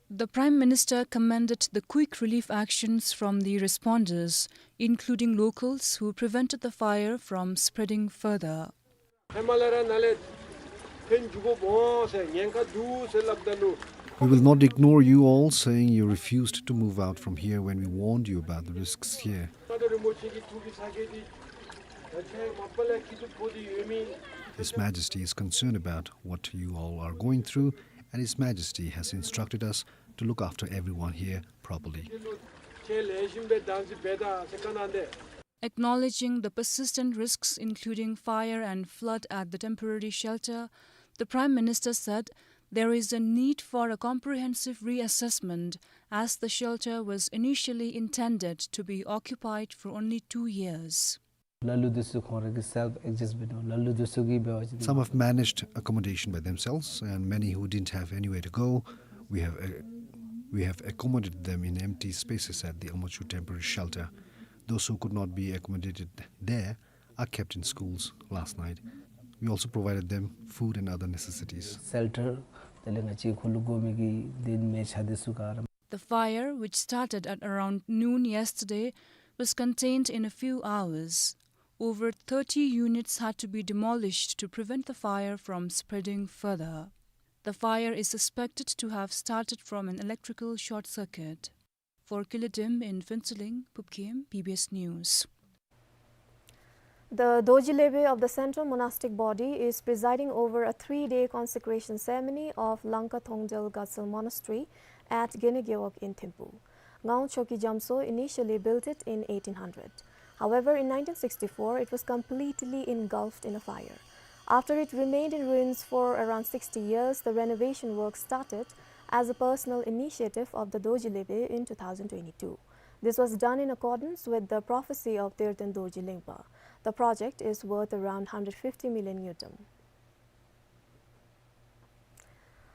The Prime Minister commended the quick relief actions from the responders, including locals who prevented the fire from spreading further. We will not ignore you all, saying you refused to move out from here when we warned you about the risks here. His Majesty is concerned about what you all are going through, and His Majesty has instructed us to look after everyone here properly. Acknowledging the persistent risks, including fire and flood at the temporary shelter, the Prime Minister said there is a need for a comprehensive reassessment, as the shelter was initially intended to be occupied for only two years. Some have managed accommodation by themselves, and many who didn't have anywhere to go, we have, uh, we have accommodated them in empty spaces at the Omochhu temporary shelter. Those who could not be accommodated there are kept in schools last night. We also provided them food and other necessities. Shelter, དེ་ལས་ང་བཅས་ཁོ་ལུ་དགོ་མི་གི་དེ་མེ་ཆ་དེ་ཚུ་ག་ར། The fire, which started at around noon yesterday, was contained in a few hours. Over thirty units had to be demolished to prevent the fire from spreading further. The fire is suspected to have started from an electrical short circuit. For Kiledim in Phuentsholing, Pupkem, B B S News. The Dorji Lebe of the Central Monastic Body is presiding over a three-day consecration ceremony of Langka Thongdel Gatsal Monastery at Gene Gewog in Thimphu. Ngaung Choki Jamso initially built it in eighteen hundred. However, in nineteen sixty-four, it was completely engulfed in a fire. After it remained in ruins for around sixty years, the renovation work started as a personal initiative of the Dorji Lebe in two thousand twenty-two. This was done in accordance with the prophecy of Terden Dorji Lengpa. The project is worth around hundred fifty million ngultrum.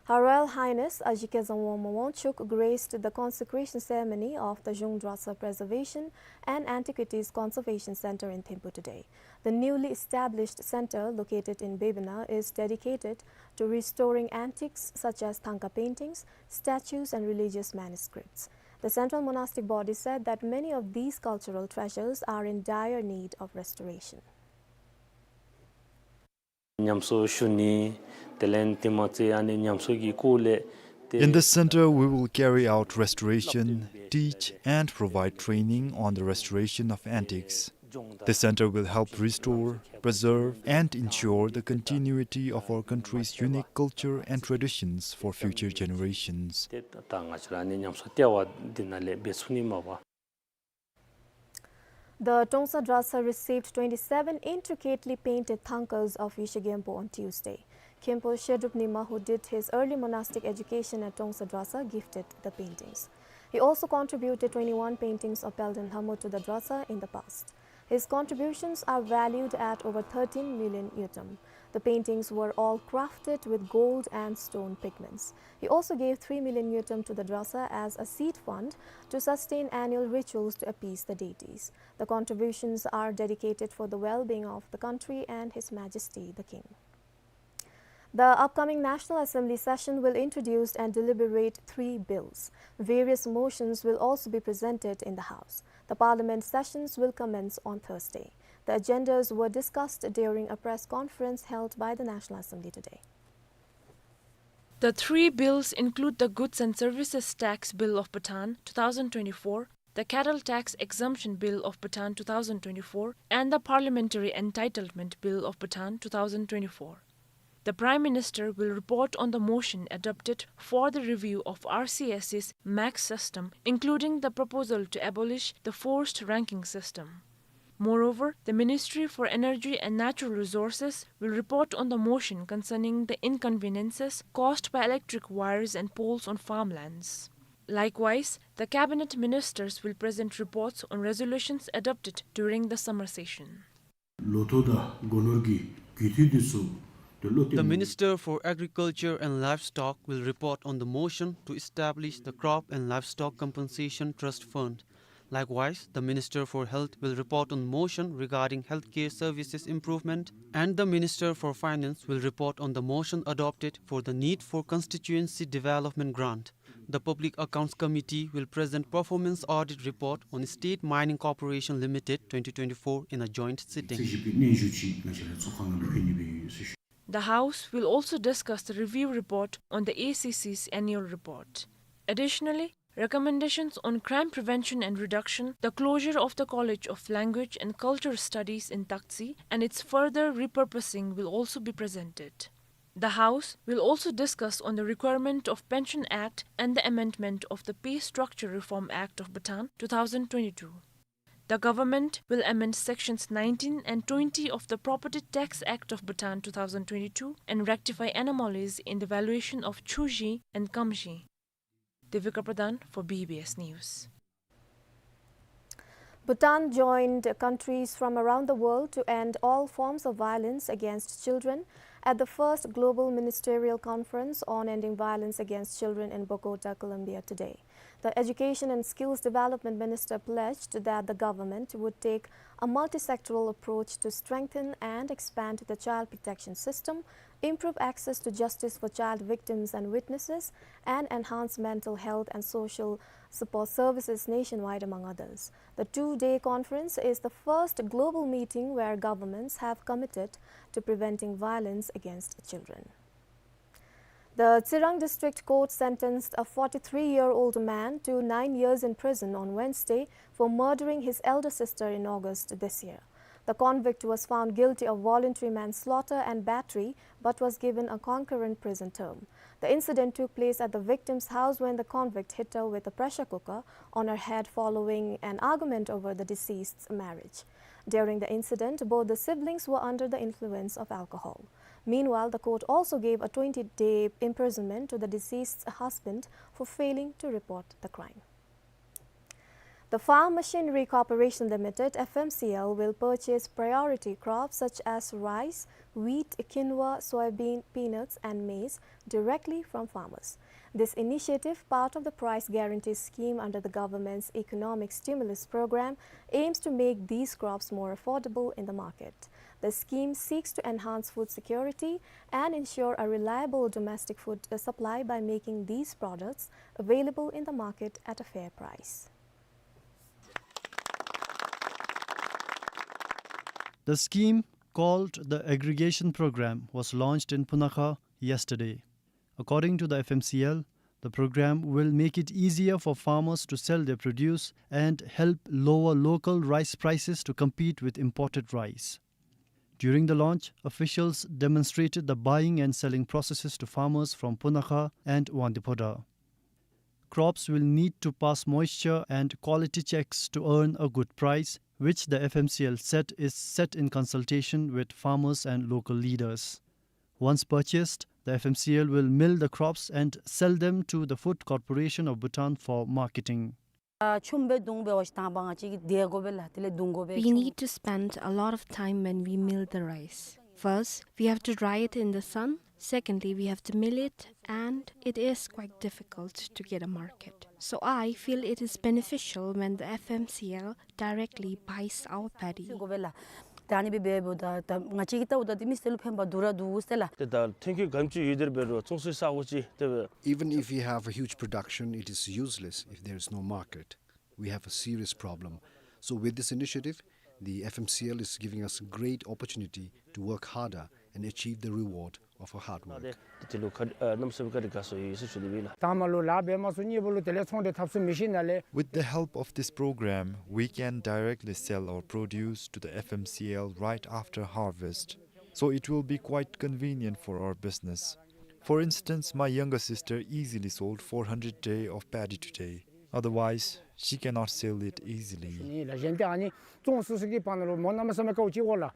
Her Royal Highness Ajigye Zhenwangmo Wangchuck graced the consecration ceremony of the Zhung Dratshar Preservation and Antiquities Conservation Center in Thimphu today. The newly established center, located in Bebena, is dedicated to restoring antiques such as Thangka paintings, statues, and religious manuscripts. The Central Monastic Body said that many of these cultural treasures are in dire need of restoration. ཉམས་གསོ་ཞུ་ནི་དེ་ལས་དེ་མ་ཚད་ཨ་ནི་ཉམས་གསོ་གི་སྐོར་ལས་དེ། In this center, we will carry out restoration, teach, and provide training on the restoration of antiques. The center will help restore, preserve, and ensure the continuity of our country's unique culture and traditions for future generations. དེ་ད་ང་བཅས་ར་ཨ་ནི་ཉམས་གསོ་ལྟེ་བ་འདི་ནང་ལས་འབད་ཚུགས་ནི་མས་པ། The Trongsa Dratshar received twenty-seven intricately painted Thangkas of Yeshe Genpo on Tuesday. Khenpo Shedrup Nyima, who did his early monastic education at Trongsa Dratshar, gifted the paintings. He also contributed twenty-one paintings of Palden Lhamo to the Dratshar in the past. His contributions are valued at over thirteen million ngultrum. The paintings were all crafted with gold and stone pigments. He also gave three million ngultrum to the Dratshar as a seed fund to sustain annual rituals to appease the deities. The contributions are dedicated for the well-being of the country and His Majesty the King. The upcoming National Assembly session will introduce and deliberate three bills. Various motions will also be presented in the House. The Parliament sessions will commence on Thursday. The agendas were discussed during a press conference held by the National Assembly today. The three bills include the Goods and Services Tax Bill of Bhutan two thousand twenty-four, the Cattle Tax Exemption Bill of Bhutan two thousand twenty-four, and the Parliamentary Entitlement Bill of Bhutan two thousand twenty-four. The Prime Minister will report on the motion adopted for the review of R C S C's max system, including the proposal to abolish the forced ranking system. Moreover, the Ministry for Energy and Natural Resources will report on the motion concerning the inconveniences caused by electric wires and poles on farmlands. Likewise, the cabinet ministers will present reports on resolutions adopted during the summer session. ལོ་ཐོག་དང་སྒོ་ནོར་གྱི་རྒུད་འཐུས་འདི་ཚུ་དེ་ལོ་The ཐོག Minister for Agriculture and Livestock will report on the motion to establish the Crop and Livestock Compensation Trust Fund. Likewise, the Minister for Health will report on motion regarding healthcare services improvement, and the Minister for Finance will report on the motion adopted for the need for constituency development grant. The Public Accounts Committee will present performance audit report on State Mining Corporation Limited twenty twenty-four in a joint sitting. The House will also discuss the review report on the A C C's annual report. Additionally, recommendations on crime prevention and reduction, the closure of the College of Language and Culture Studies in Taktse, and its further repurposing will also be presented. The House will also discuss on the requirement of Pension Act and the amendment of the Pay Structure Reform Act of Bhutan two thousand twenty-two. The government will amend sections nineteen and twenty of the Property Tax Act of Bhutan two thousand twenty-two and rectify anomalies in the valuation of chuji and kamji. Devika Pradhan for B B S News. Bhutan joined countries from around the world to end all forms of violence against children at the first Global Ministerial Conference on Ending Violence Against Children in Bogota, Colombia today. The Education and Skills Development Minister pledged that the government would take a multi-sectoral approach to strengthen and expand the child protection system, improve access to justice for child victims and witnesses, and enhance mental health and social support services nationwide, among others. The two-day conference is the first global meeting where governments have committed to preventing violence against children. The Tsirang District Court sentenced a forty-three-year-old man to nine years in prison on Wednesday for murdering his elder sister in August this year. The convict was found guilty of voluntary manslaughter and battery, but was given a concurrent prison term. The incident took place at the victim's house when the convict hit her with a pressure cooker on her head following an argument over the deceased's marriage. During the incident, both the siblings were under the influence of alcohol. Meanwhile, the court also gave a twenty-day imprisonment to the deceased's husband for failing to report the crime. The Farm Machinery Corporation Limited, F M C L, will purchase priority crops such as rice, wheat, quinoa, soybean, peanuts, and maize directly from farmers. This initiative, part of the price guarantee scheme under the government's economic stimulus program, aims to make these crops more affordable in the market. The scheme seeks to enhance food security and ensure a reliable domestic food, uh, supply by making these products available in the market at a fair price. The scheme, called the Aggregation Program, was launched in Punakha yesterday. According to the F M C L, the program will make it easier for farmers to sell their produce and help lower local rice prices to compete with imported rice. During the launch, officials demonstrated the buying and selling processes to farmers from Punakha and Wangdue Phodrang. Crops will need to pass moisture and quality checks to earn a good price, which the F M C L said is set in consultation with farmers and local leaders. Once purchased, the F M C L will mill the crops and sell them to the Food Corporation of Bhutan for marketing. ཨ་ཆུམ་སྦེ་བརྡུང་འབད་བ་ཅིན་དང་པ་ང་བཅས་ཀྱིས་དེ་དགོ་པས་ལགས། དེ་ལས་བརྡུང་དགོ་པས། We need to spend a lot of time when we mill the rice. First, we have to dry it in the sun. Secondly, we have to mill it, and it is quite difficult to get a market. So I feel it is beneficial when the F M C L directly buys our paddy. དགོ་པས་ལགས། ད་ཨ་ནི་སྦེ་འབད་འབདཝ་ད་ད་ང་བཅས་ཀྱིས་བལྟཝ་ད་འདི་མི་སེར་ལུ་ཕན་པ་འདུག་ར་འདུག་ཟེར་ལགས། ཏེ་ད་ཐོན་སྐྱེད་ག་དེམ་ཅིག་ཡོད་དེ་འབད་རུང་ཚོང་སོའི་ས་གོ་ཅིག་ཏེ་འབད། Even if we have a huge production, it is useless if there is no market. We have a serious problem. So with this initiative, the F M C L is giving us a great opportunity to work harder and achieve the reward of her hard work. དེ་ལུ་ཁ་ཨ་གནམ་མེད་ས་མེད་བཀའ་དྲིན་དགའ་སོ་ཡི་ཟེར་ཞུ་ནི་ཨིན་ལགས། དང་མ་ལུ་ལཱ་འབད་མ་ཚུགས་ནི་འབདཝ་ལུ་དེ་ལས་ཚོང་འབྲེལ་འཐབ་ཚུགས་མི་ཤེས་ན་ལས། With the help of this program, we can directly sell our produce to the F M C L right after harvest. So it will be quite convenient for our business. For instance, my younger sister easily sold four hundred tray of paddy today. Otherwise, she cannot sell it easily. ནི་ལགས་གཞན་ཏེ་ཨ་ནི་བཙོང་ཚུགས་ཚུགས་ཀྱི་བར་ན་ལུ་མོ་གནམ་མེད་ས་མེད་དཀའཝ་སྤྱད་དགོ་ལགས།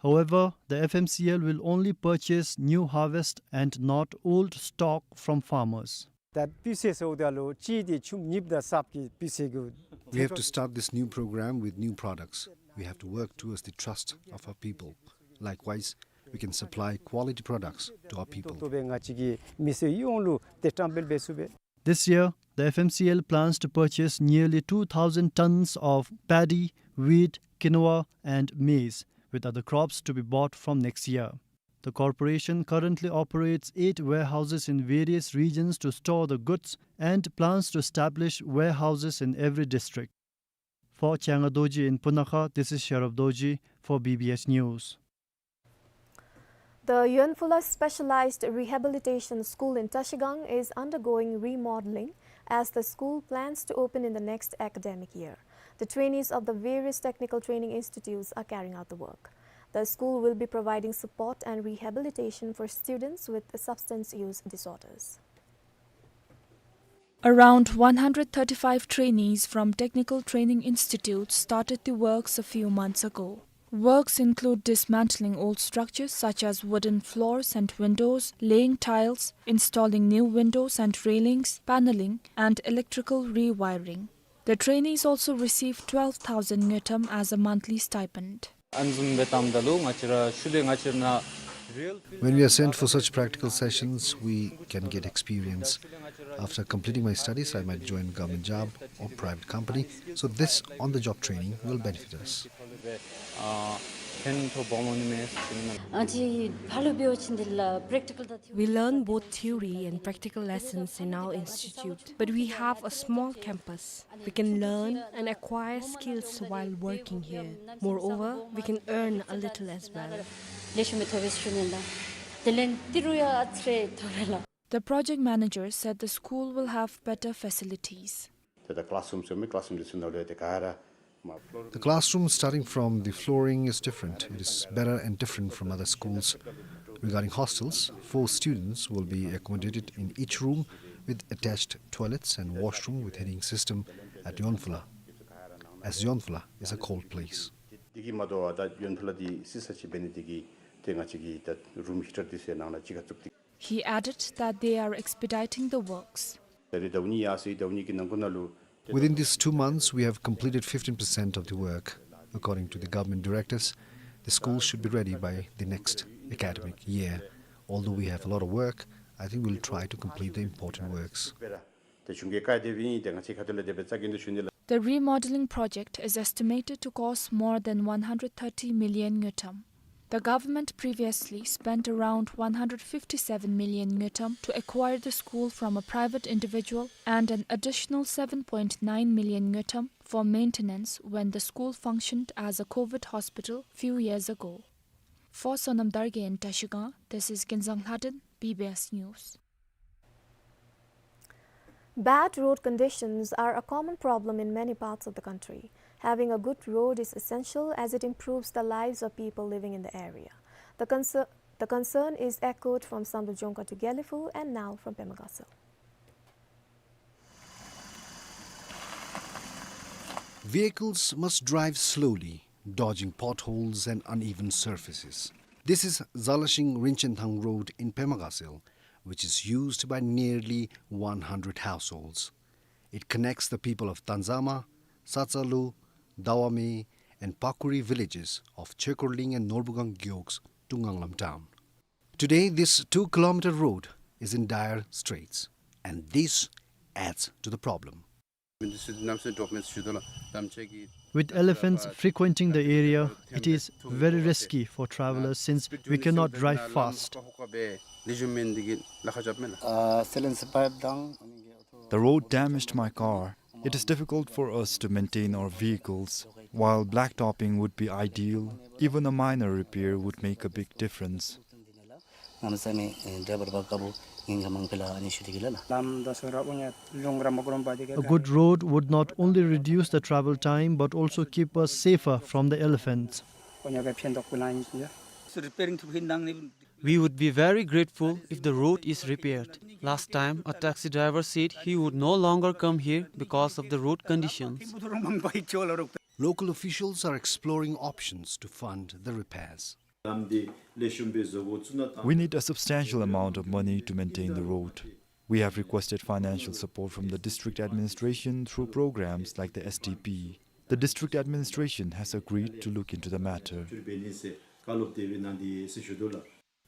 However, the F M C L will only purchase new harvest and not old stock from farmers. ད་སྤུས་ཚད་ཟེརཝ་ད་ལུ་གཅིག་འདི་ཆུམ་གཉིསཔ་དང་གསརཔ་གི་སྤུས་ཚད་གུ། We have to start this new program with new products. We have to work towards the trust of our people. Likewise, we can supply quality products to our people. ཏོག་ཏོ་སྦེ་ང་བཅས་ཀྱི་མི་སེར་ཡོངས་ལུ་ཏེ་བཀྲམ་སྤེལ་འབད་ཚུགས་པས། This year, the F M C L plans to purchase nearly two thousand tons of paddy, wheat, quinoa, and maize, with other crops to be bought from next year. The corporation currently operates eight warehouses in various regions to store the goods and plans to establish warehouses in every district. For Changa Dorji in Punakha, this is Sharaf Dorji for B B S News. The Yonphula Specialized Rehabilitation School in Trashigang is undergoing remodeling as the school plans to open in the next academic year. The trainees of the various technical training institutes are carrying out the work. The school will be providing support and rehabilitation for students with substance use disorders. Around one hundred thirty-five trainees from technical training institutes started the works a few months ago. Works include dismantling old structures such as wooden floors and windows, laying tiles, installing new windows and railings, paneling, and electrical rewiring. The trainees also receive twelve thousand ngultrum as a monthly stipend. ཨ་ནི་བཟུམ་སྦེ་བཏངམ་ད་ལུ་ང་བཅས་ར་ཤུལ་ལས་ང་བཅས་ར་ནཱ་real field When we are sent for such practical sessions, we can get experience. After completing my studies, I might join government job or private company. So this on-the-job training will benefit us. ཨ་ཕན་ཐོགས་སྦོམ་འོང་ནི་མས་ཟེར་ཞུ་ནི་ཨིན། ཨ་ནི་ཕར་ལུ་འབད་བ་ཅིན་འདི་ལགས་practical དང་theory. We learn both theory and practical lessons in our institute, but we have a small campus. We can learn and acquire skills while working here. Moreover, we can earn a little as well. ལེགས་ཤོམ་སྦེ་ཐོབ་པས་ཟེར་ཞུ་ནི་ལགས། དེ་ལས་ཏི་རུ་ཡང་ཨ་ཙི་རེ་ཐོབ་པས་ལགས། The project manager said the school will have better facilities. ཏེ་ད་classroom ཟེར་མི་classroom འདི་ཚུ་ནང་ལུ་ཏེ་ག་ར་The classroom, starting from the flooring, is different. It is better and different from other schools. Regarding hostels, four students will be accommodated in each room with attached toilets and washroom with heating system at Yonphula, as Yonphula is a cold place. འདི་གིས་མ་དོ་བར་ད་ཡོན་ཕུ་ལ་འདི་སི་སི་ཅིག་འབད་ནི་འདི་གིས་ཏེ་ང་བཅས་ཀྱིས་ད་room heater འདི་ཚུ་ནང་ལུ་གཅིག་ཁར་བཙུགས་ཏེ། He added that they are expediting the works. ད་རེས་ཟླཝ་གཉིས་ཡར་སོང་ཡི། ཟླཝ་གཉིས་ཀྱི་ནང་འཁོད་ནང་ལུ། Within these two months, we have completed fifteen percent of the work. According to the government directives, the school should be ready by the next academic year. Although we have a lot of work, I think we'll try to complete the important works. ད་གཞུང་གི་བཀའ་དེ་འབད་ནི་ཏེ་ང་བཅས་ཁ་ཐུག་ལས་དེ་སྦེ་བཅའ་གི་ཨིན་ཟེར་ཞུ་ནི་ལགས། The remodeling project is estimated to cost more than one hundred thirty million ngultrum. The government previously spent around one hundred fifty-seven million ngultrum to acquire the school from a private individual and an additional seven point nine million ngultrum for maintenance when the school functioned as a COVID hospital few years ago. For Sonam Dargay in Trashigang, this is Kinzang Lhaden, B B S News. Bad road conditions are a common problem in many parts of the country. Having a good road is essential as it improves the lives of people living in the area. The concer-, the concern is echoed from Samdrup Jongkha to Gelephu and now from Pemagatsel. Vehicles must drive slowly, dodging potholes and uneven surfaces. This is Zalashing Rinchenthang Road in Pemagatsel, which is used by nearly one hundred households. It connects the people of Tanzama, Satsalu, Dawame, and Pakuri villages of Chekorling and Norbugang Gyogs to Nganglam town. Today, this two-kilometer road is in dire straits, and this adds to the problem. With elephants frequenting the area, it is very risky for travelers since we cannot drive fast. The road damaged my car. It is difficult for us to maintain our vehicles. While blacktopping would be ideal, even a minor repair would make a big difference. གནམ་མེད་ས་མེད་ཨེ་འདྲ་བར་བ་དཀར་པོ་ཉེན་ཁ་མང་པོ་ལ་ཨ་ནི་ཞུ་སྟེ་གི་ལགས། ལམ་དང་སོ་ར་ཨུ་ཉ་ལུང་ར་མ་གོ་རོམ་པ་དེ་ག། A good road would not only reduce the travel time but also keep us safer from the elephants. ཨུ་ཉ་ག་ཕན་ཐོགས་པོ་ལང་ཡིན་ཡ། So repairing to him nang ni. We would be very grateful if the road is repaired. Last time, a taxi driver said he would no longer come here because of the road conditions. Local officials are exploring options to fund the repairs. We need a substantial amount of money to maintain the road. We have requested financial support from the district administration through programs like the S D P. The district administration has agreed to look into the matter.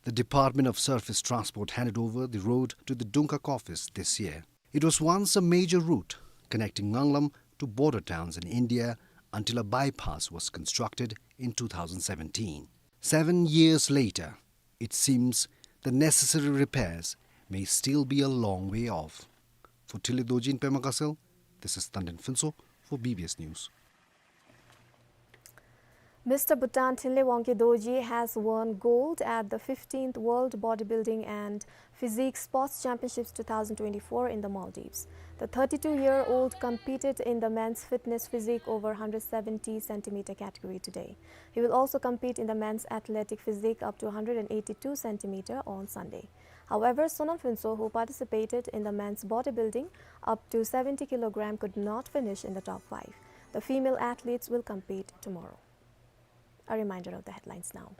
The Department of Surface Transport handed over the road to the Dungkhak office this year. It was once a major route connecting Nganglam to border towns in India until a bypass was constructed in two thousand seventeen. Seven years later, it seems the necessary repairs may still be a long way off. For Thinley Dorji in Pema Gatshel, this is Tandin Phuntsho for B B S News. Mister Bhutan Thinley Wangkhe Dorji has won gold at the fifteenth World Bodybuilding and Physique Sports Championships two thousand twenty-four in the Maldives. The thirty-two-year-old competed in the men's fitness physique over hundred seventy centimeter category today. He will also compete in the men's athletic physique up to hundred eighty-two centimeter on Sunday. However, Sonam Phuntsho, who participated in the men's bodybuilding up to seventy kilogram, could not finish in the top five. The female athletes will compete tomorrow. A reminder of the headlines now.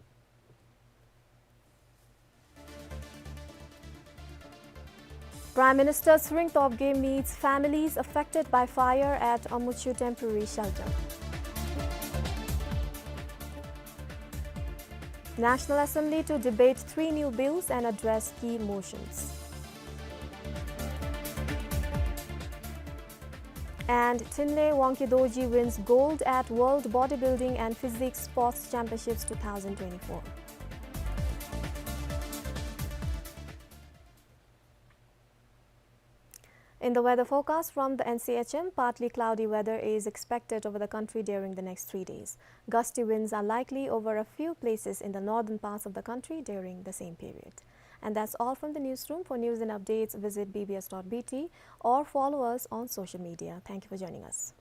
Prime Minister Tshering Tobgay meets families affected by fire at Amuchu temporary shelter. National Assembly to debate three new bills and address key motions. And Thinley Wangkhe Dorji wins gold at World Bodybuilding and Physique Sports Championships two thousand twenty-four. In the weather forecast from the N C H M, partly cloudy weather is expected over the country during the next three days. Gusty winds are likely over a few places in the northern parts of the country during the same period. And that's all from the newsroom. For news and updates, visit B B S dot B T or follow us on social media. Thank you for joining us.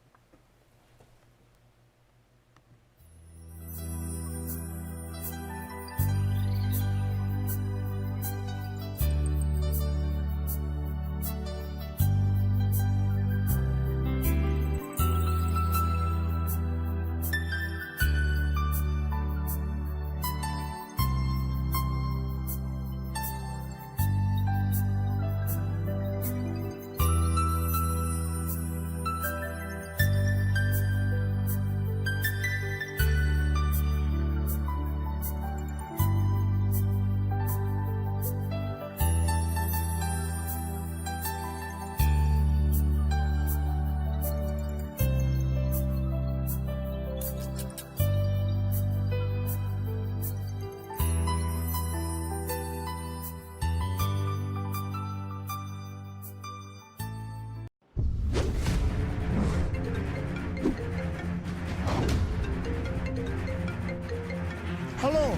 ཧ་ལོ།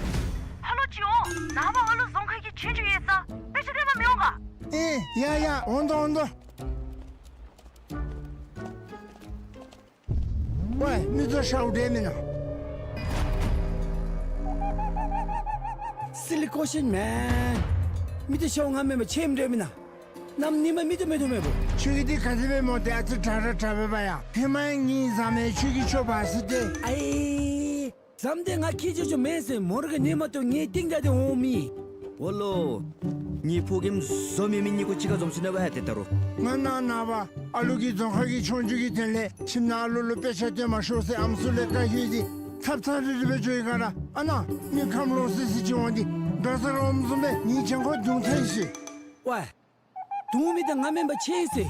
ཧ་ལོ་ཅིག་འོང་། ནངས་པ་ཨ་ལུ་རྫོང་ཁ་གི་ཆོས་རྒྱུགས་ཡོད་ས། དཔེ་ཆ་སྟོན་པར་མི་འོང་ག། ཨེ་ཡ་ཡ། འོང་དོ་འོང་དོ། ཝེ་མི་ཚུ་ཤཝ་འདྲ་མེན་ན། Silly question man། མི་ཚུ་ཤཝ་ང་མེན་པར་ཁྱོད་འདྲ་མེན་ན། གནམ་ཉིནམ་མི་ཚུ་མེད་དོ་མེད་པོ། ཁྱོད་ཀྱི་འདི་ག་དེ་སྦེ་སྨོ། ཏེ་ཨ་ཙི་དྲག་ར་དྲག་པས་པ་ཡ། ཧེ་མ་ངེའི་བཟའ་མི་ཁྱོད་ཀྱིས་འཕྱོག་འབག་ཟེར་ཏེ། ཨའི། བཟའ་མི་འདི་ང་ཁྱེད་ཅོག་ཅོག་མེན་ཟེར་མོ་ར་གིས་ཉན་མ་བཏུབ་ངེའི་རྟིང་བདའ་སྟེ་འོང་མི། ཨོ་ལོ། ངེའི་ཕོ་རྒནམ་བཟོ་མི་མི་གཉིས་ཀོ་གཅིག་ཁར་འཛོམས་ཞིནམ་ལས་འབད་ཡ་ཏེ་ད་རུང་། ང་ནངས་ནངས་པ་ཨ་ལུ་གིས་རྫོང་ཁ་གི་ཆོས་རྒྱུགས་ཀྱི་དོན་ལས་ཁྱིམ་ནང་ཨ་ལུ་ལུ་དཔེ་ཆ་སྟོན་མ་ཤོག་ཟེར་ཨམ་སྲུ་ལས་བཀའ་ཞུ་སྟེ་ཚབ་ཚབ་རིལ་རི་སྦེ་འགྱོ་ཡི་ག་ར། ཨ་ནཱ་མི་ཁམས་ལོག་སི་སི་ཅིག་འོང་སྟེ་དགའ་ས་ར་འོངམ་བཟུམ་སྦེ་ངེའི་གྱང་ཁར་རྡུང་ཚར་ཡི་ཟེར། ཝེ། རྡུང་མི་འདི་ང་མེན་པར་ཁྱེད་ཨིན་ཟེར།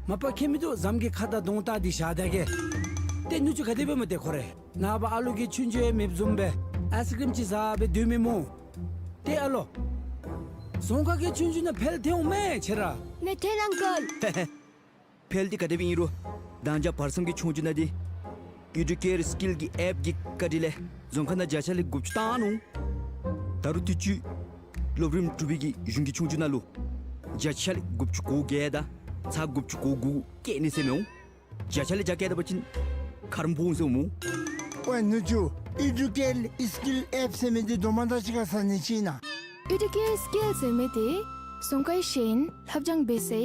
མ་པ་ཁྱད་མིན་འདུག། བཟའ་མི་གི་ཁ་དང་གདོང་བལྟ་སྟེ་བཞག་ད་གེ། ཏེ་ནུ་གཅུང་ག་དེ་སྦེ་སྨོ་ཏེ་ཁོ་རེ། ནངས་པ་ཨ་ལུ་གི་ཆོས་རྒྱུགས་ཡང་མེདཔ་བཟུམ་སྦེ་ཨའི་སི་ཀྲིམ་ཅིག་བཟའ་སྦེ་སྡོད་མི་སྨོ། ཏེ་ཨ་ལོ། རྫོང་ཁ་གི་ཆོས་རྒྱུགས་ནང་ཕེལ་ཏེ་འོང་མས་ཁྱེད་ར། ནེ་ཐེན་ཨང་ཀལ། ཕེལ་འདི་ག་དེ་སྦེ་ཨིན་རུང་མདང་ཞག་བར་མཚམས་ཀྱི་ཆོས་རྒྱུགས་ནང་འདི་ཨི་ཌུ་ཀེར་སི་ཀིལ་གྱི་ཨེཔ་གི་བཀའ་དྲིན་ལས་རྫོང་ཁ་ནང་བརྒྱ་ཆ་ལས་དགུ་བཅུ་བཏང་ནུག། ད་རུང་དུས་ཅི་ སློབ་རིམ་དྲུག་པའི་གི་གཞུང་གི་ཆོས་རྒྱུགས་ནང་ལུ་བརྒྱ་ཆ་ལས་དགུ་བཅུ་གོ་བརྒྱད་དང་ཚག་དགུ་བཅུ་གོ་དགུ་བཀལ་ནི་ཟེར་མི་འོང་། བརྒྱ་ཆ་ལས་བརྒྱ་བཀལ་ད་པ་ཅིན་ཁ་རུ་འབོ་འོང་ཟེར་འོང་སྨོ། ཝའེ་ནུ་གཅུང་། ཨི་ཌུ་ཀེར་སི་ཀིལ་ཨེཔ་ཟེར་མི་འདི་དོ་མ་དག་ཅིག་ཁར་ཟ་ནི་ཅིག་ཨིན་ན། ཨི་ཌུ་ཀེར་སི་ཀིལ་ཟེར་མི་འདི་རྫོང་ཁའི་ཤེས་ཡོན་ལྷབ་སྦྱང་འབད་སའི་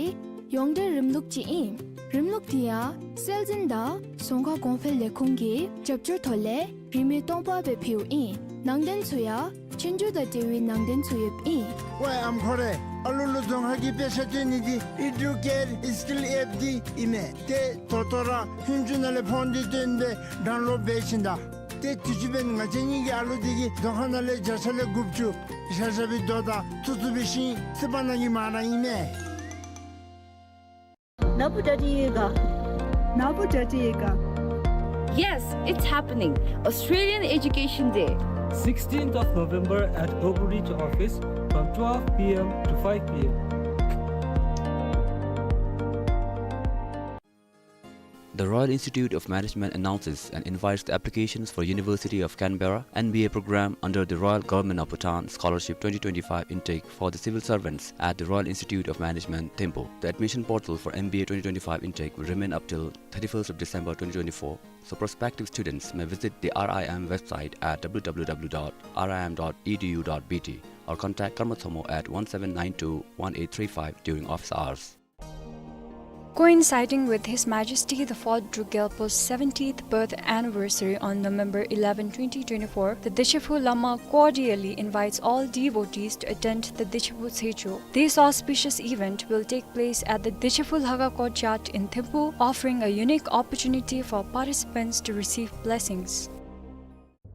ཡོངས་འབྲེལ་རིམ་ལུགས་ཅིག་ཨིན། རིམ་ལུགས་འདི་ཡང་སྲོལ་འཛིན་དང་རྫོང་ཁ་གོང་འཕེལ་ལས་ཁུངས་ཀྱི་རྒྱབ་སྐྱོར་ཐོག་ལས་རིན་མེད་སྟོང་པ་སྦེ་ཕུལཝ་ཨིན། ནང་དོན་ཚུ་ཡང་ཆོས་རྒྱུགས་དང་འབྲེལ་བའི་ནང་དོན་ཚུ་ཡོདཔ་ཨིན། ཝའེ་ཨམ་ཁོ་རེ། ཨ་ལུ་ལུ་རྫོང་ཁ་གི་དཔེ་ཆ་སྟོན་ནི་འདི་ཨི་ཌུ་ཀེར་སི་ཀིལ་ཨེཔ་འདི་ཨིན་མས། ཏེ་ད་ལྟོ་ར་ཧུན་ཅུ་ནང་ལས་ཕོན་འདི་བཏོན་སྦེ་ཌའུན་ལོཌ་འབད་ཞིནམ་ད། ཏེ་དུས་ཅི་འབདན་ང་བཅས་གཉིས་ཀྱི་ཨ་ལུ་འདི་གིས་རྫོང་ཁ་ནང་ལས་བརྒྱ་ཆ་ལས་དགུ་བཅུ་བཞག་བཞག་པའི་རྡོ་དང་ཐུག་ཐུག་པའི་ཤིང་བསིལ་བ་ནང་གི་མར་ར་ཨིན་མས། ནཱ་བུ་ཌ་ཌི་ཡོད་ག། ནཱ་བུ་ཌ་ཌི་ཡོད་ག། Yes, it's happening. Australian Education Day. Sixteenth of November at Global Reach office from twelve p m to five p m. The Royal Institute of Management announces and invites the applications for University of Canberra M B A program under the Royal Government of Bhutan Scholarship twenty twenty-five intake for the civil servants at the Royal Institute of Management, Thimphu. The admission portal for M B A twenty twenty-five intake will remain up till thirty-first of December twenty twenty-four, so prospective students may visit the R I M website at w w w dot r i m dot e d u dot b t or contact Karma Thonmo at one seven nine two one eight three five during office hours. Coinciding with His Majesty the Fourth Druk Gyalpo's seventieth birth anniversary on November eleven, twenty twenty-four, the Dechephu Lama cordially invites all devotees to attend the Dechephu Tshechu. This auspicious event will take place at the Dechephu Lhaga Courtyard in Thimphu, offering a unique opportunity for participants to receive blessings.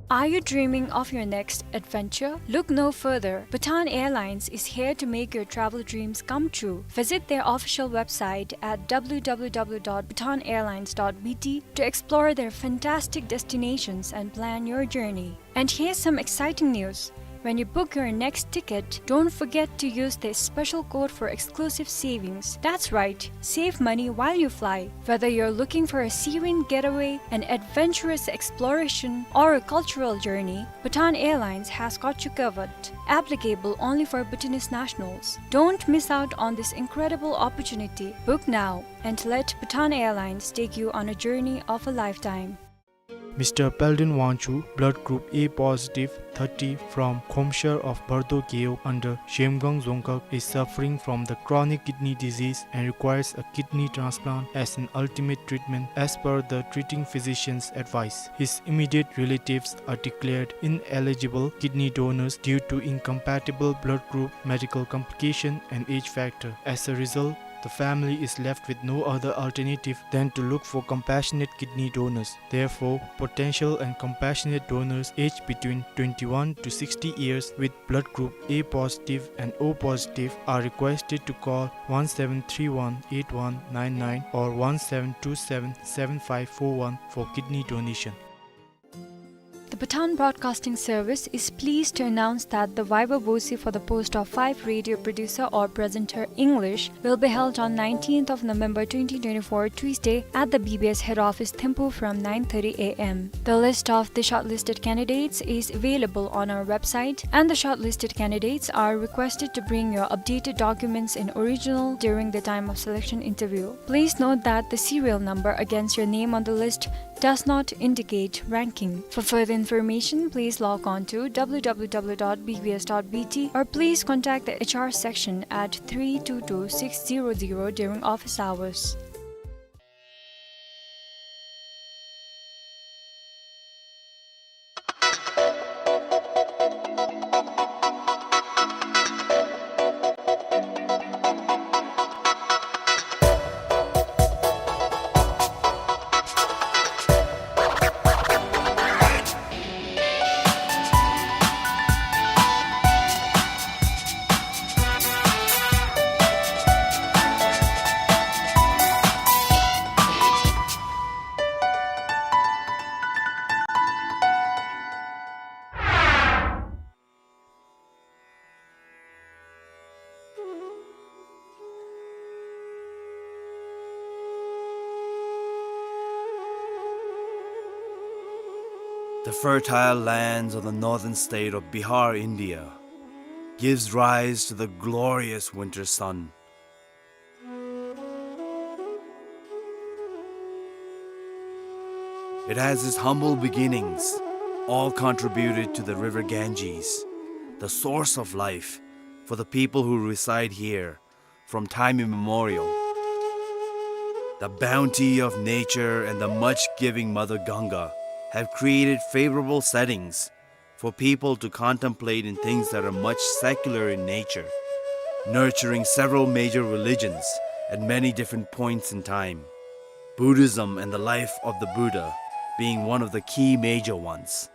Are you dreaming of your next adventure? Look no further. Bhutan Airlines is here to make your travel dreams come true. Visit their official website at w w w dot bhutan airlines dot b t to explore their fantastic destinations and plan your journey. And here's some exciting news. When you book your next ticket, don't forget to use this special code for exclusive savings. That's right, save money while you fly. Whether you're looking for a serene getaway, an adventurous exploration, or a cultural journey, Bhutan Airlines has got you covered. Applicable only for Bhutanese nationals. Don't miss out on this incredible opportunity. Book now and let Bhutan Airlines take you on a journey of a lifetime. Mister Peldon Wangchuk, blood group A positive, thirty, from Khomshar of Bardo Gewog under Zhemgang Dzongkhag, is suffering from the chronic kidney disease and requires a kidney transplant as an ultimate treatment as per the treating physician's advice. His immediate relatives are declared ineligible kidney donors due to incompatible blood group, medical complication, and age factor. As a result, the family is left with no other alternative than to look for compassionate kidney donors. Therefore, potential and compassionate donors aged between twenty-one to sixty years with blood group A positive and O positive are requested to call one seven three one eight one nine nine or one seven two seven seven five four one for kidney donation. The Bhutan Broadcasting Service is pleased to announce that the viva voce for the post of five radio producer or presenter English will be held on nineteenth of November twenty twenty-four, Tuesday, at the B B S head office, Thimphu, from nine thirty a m. The list of the shortlisted candidates is available on our website, and the shortlisted candidates are requested to bring your updated documents in original during the time of selection interview. Please note that the serial number against your name on the list does not indicate ranking. For further information, please log on to w w w dot b b s dot b t or please contact the H R section at three two two six zero zero during office hours. The fertile lands of the northern state of Bihar, India, gives rise to the glorious winter sun. It has its humble beginnings, all contributed to the river Ganges, the source of life for the people who reside here from time immemorial. The bounty of nature and the much-giving Mother Ganga have created favorable settings for people to contemplate in things that are much secular in nature, nurturing several major religions at many different points in time, Buddhism and the life of the Buddha being one of the key major ones.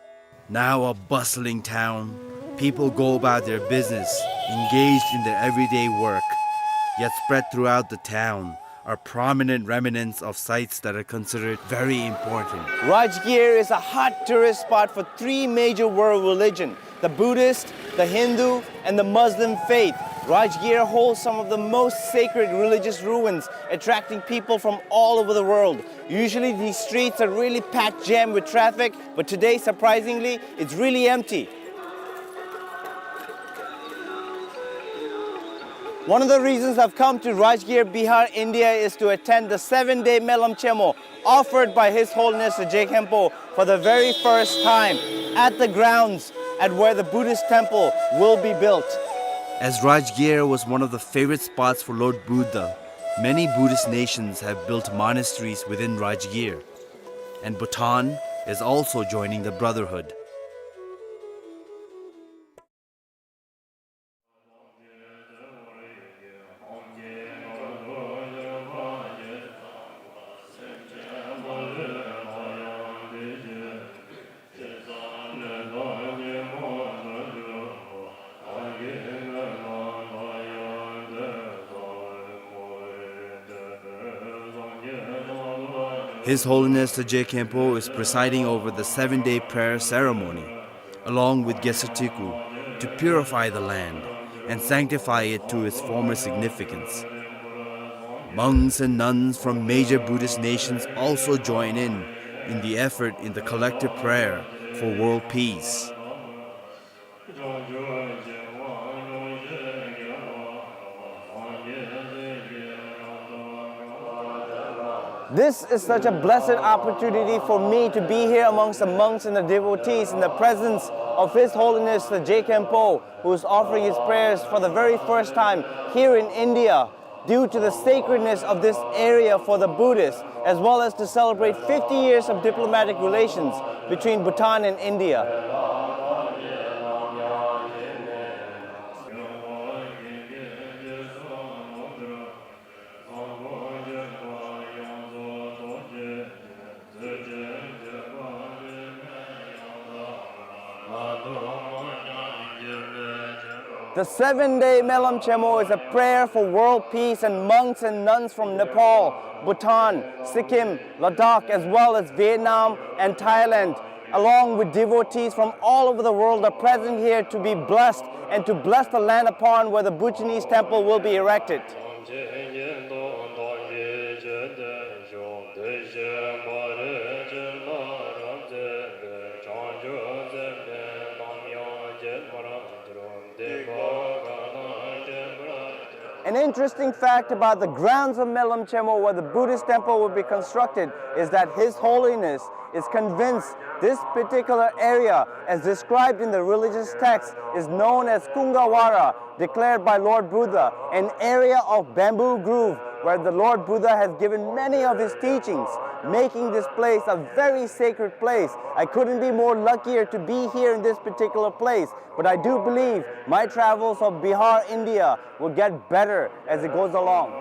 Now a bustling town, people go about their business, engaged in their everyday work, yet spread throughout the town are prominent remnants of sites that are considered very important. Rajgir is a hot tourist spot for three major world religion, the Buddhist, the Hindu, and the Muslim faith. Rajgir holds some of the most sacred religious ruins, attracting people from all over the world. Usually these streets are really packed jam with traffic, but today, surprisingly, it's really empty. One of the reasons I've come to Rajgir, Bihar, India is to attend the seven-day Melam Chemo offered by His Holiness the Je Khenpo for the very first time at the grounds at where the Buddhist temple will be built. As Rajgir was one of the favorite spots for Lord Buddha, many Buddhist nations have built monasteries within Rajgir, and Bhutan is also joining the brotherhood. His Holiness the Je Khenpo is presiding over the seven-day prayer ceremony, along with Gesatiku, to purify the land and sanctify it to its former significance. Monks and nuns from major Buddhist nations also join in, in the effort in the collective prayer for world peace. This is such a blessed opportunity for me to be here amongst the monks and the devotees in the presence of His Holiness the Je Khenpo, who is offering his prayers for the very first time here in India, due to the sacredness of this area for the Buddhists, as well as to celebrate fifty years of diplomatic relations between Bhutan and India. The seven-day Melam Chemo is a prayer for world peace, and monks and nuns from Nepal, Bhutan, Sikkim, Ladakh, as well as Vietnam and Thailand, along with devotees from all over the world, are present here to be blessed and to bless the land upon where the Bhutanese temple will be erected. An interesting fact about the grounds of Melam Chemo, where the Buddhist temple will be constructed, is that His Holiness is convinced this particular area, as described in the religious text, is known as Kungavara, declared by Lord Buddha, an area of bamboo grove where the Lord Buddha has given many of his teachings, making this place a very sacred place. I couldn't be more luckier to be here in this particular place, but I do believe my travels of Bihar, India, will get better as it goes along.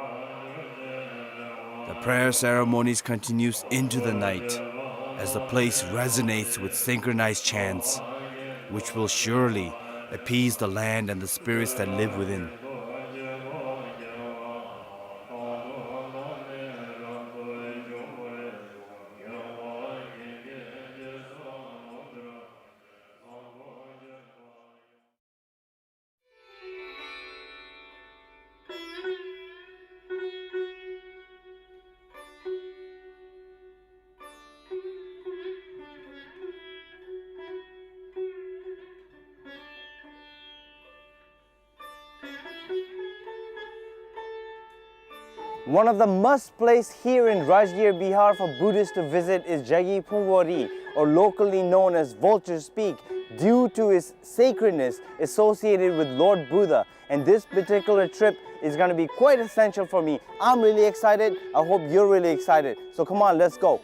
The prayer ceremonies continues into the night as the place resonates with synchronized chants, which will surely appease the land and the spirits that live within. One of the must place here in Rajgir Bihar for Buddhists to visit is Jagi Phungwari, or locally known as Vulture's Peak, due to its sacredness associated with Lord Buddha. And this particular trip is gonna be quite essential for me. I'm really excited. I hope you're really excited. So come on, let's go.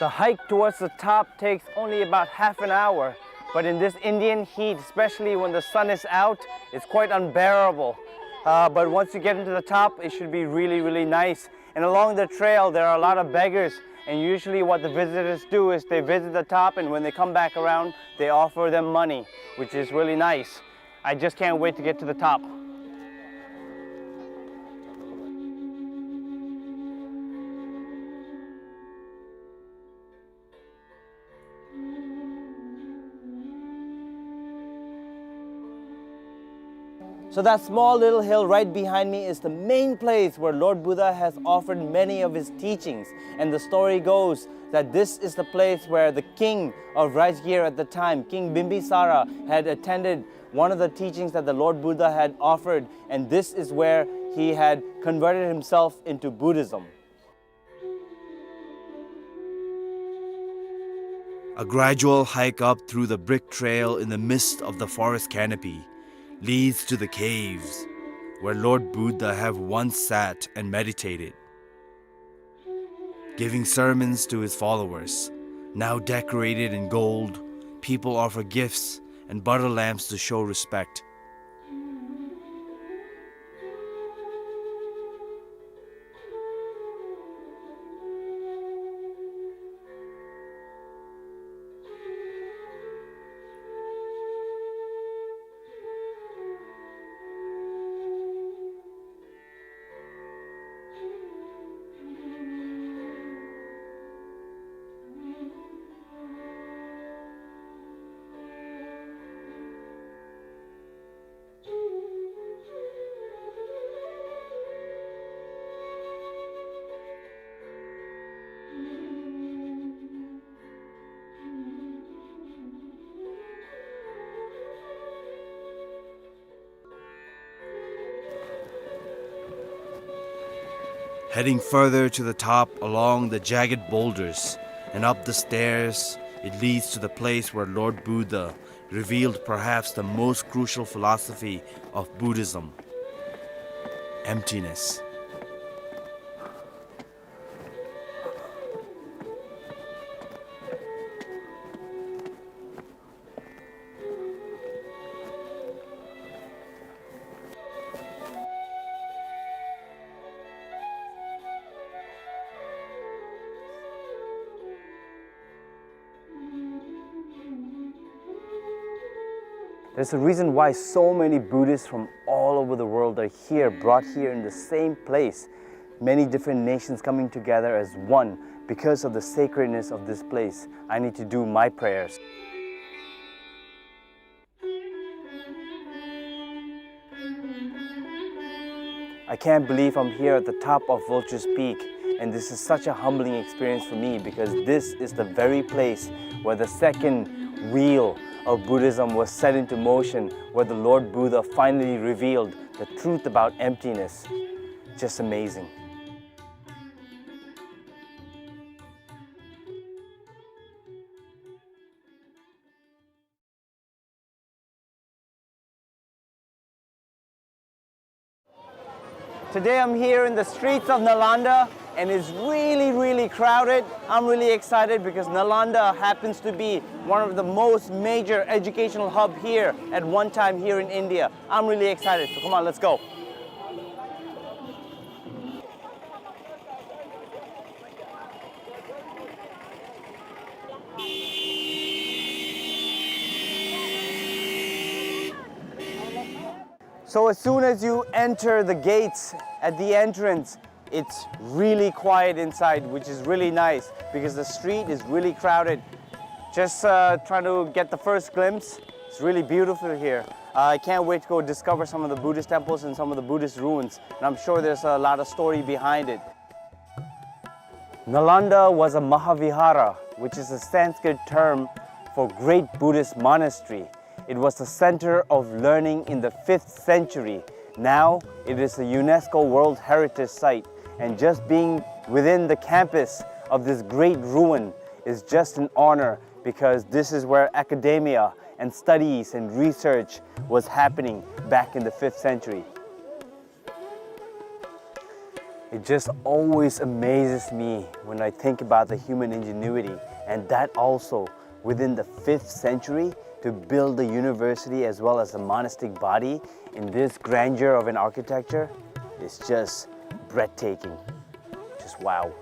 The hike towards the top takes only about half an hour, but in this Indian heat, especially when the sun is out, it's quite unbearable. Uh, but once you get into the top, it should be really, really nice. And along the trail, there are a lot of beggars, and usually what the visitors do is they visit the top, and when they come back around, they offer them money, which is really nice. I just can't wait to get to the top. So that small little hill right behind me is the main place where Lord Buddha has offered many of his teachings. And the story goes that this is the place where the king of Rajgir at the time, King Bimbisara, had attended one of the teachings that the Lord Buddha had offered, and this is where he had converted himself into Buddhism. A gradual hike up through the brick trail in the midst of the forest canopy leads to the caves where Lord Buddha have once sat and meditated. Giving sermons to his followers, now decorated in gold, people offer gifts and butter lamps to show respect. Heading further to the top along the jagged boulders and up the stairs, it leads to the place where Lord Buddha revealed perhaps the most crucial philosophy of Buddhism: emptiness. There's a reason why so many Buddhists from all over the world are here, brought here in the same place. Many different nations coming together as one because of the sacredness of this place. I need to do my prayers. I can't believe I'm here at the top of Vulture's Peak, and this is such a humbling experience for me because this is the very place where the second wheel of Buddhism was set into motion, where the Lord Buddha finally revealed the truth about emptiness. Just amazing. Today I'm here in the streets of Nalanda and it's really, really crowded. I'm really excited because Nalanda happens to be one of the most major educational hub here at one time here in India. I'm really excited, so come on, let's go. So as soon as you enter the gates at the entrance, it's really quiet inside, which is really nice because the street is really crowded. Just, uh, trying to get the first glimpse. It's really beautiful here. Uh, I can't wait to go discover some of the Buddhist temples and some of the Buddhist ruins. And I'm sure there's a lot of story behind it. Nalanda was a Mahavihara, which is a Sanskrit term for great Buddhist monastery. It was the center of learning in the fifth century. Now it is a UNESCO World Heritage Site, and just being within the campus of this great ruin is just an honor, because this is where academia and studies and research was happening back in the fifth century. It just always amazes me when I think about the human ingenuity, and that also within the fifth century, to build the university as well as the monastic body in this grandeur of an architecture is just breathtaking. Just wow.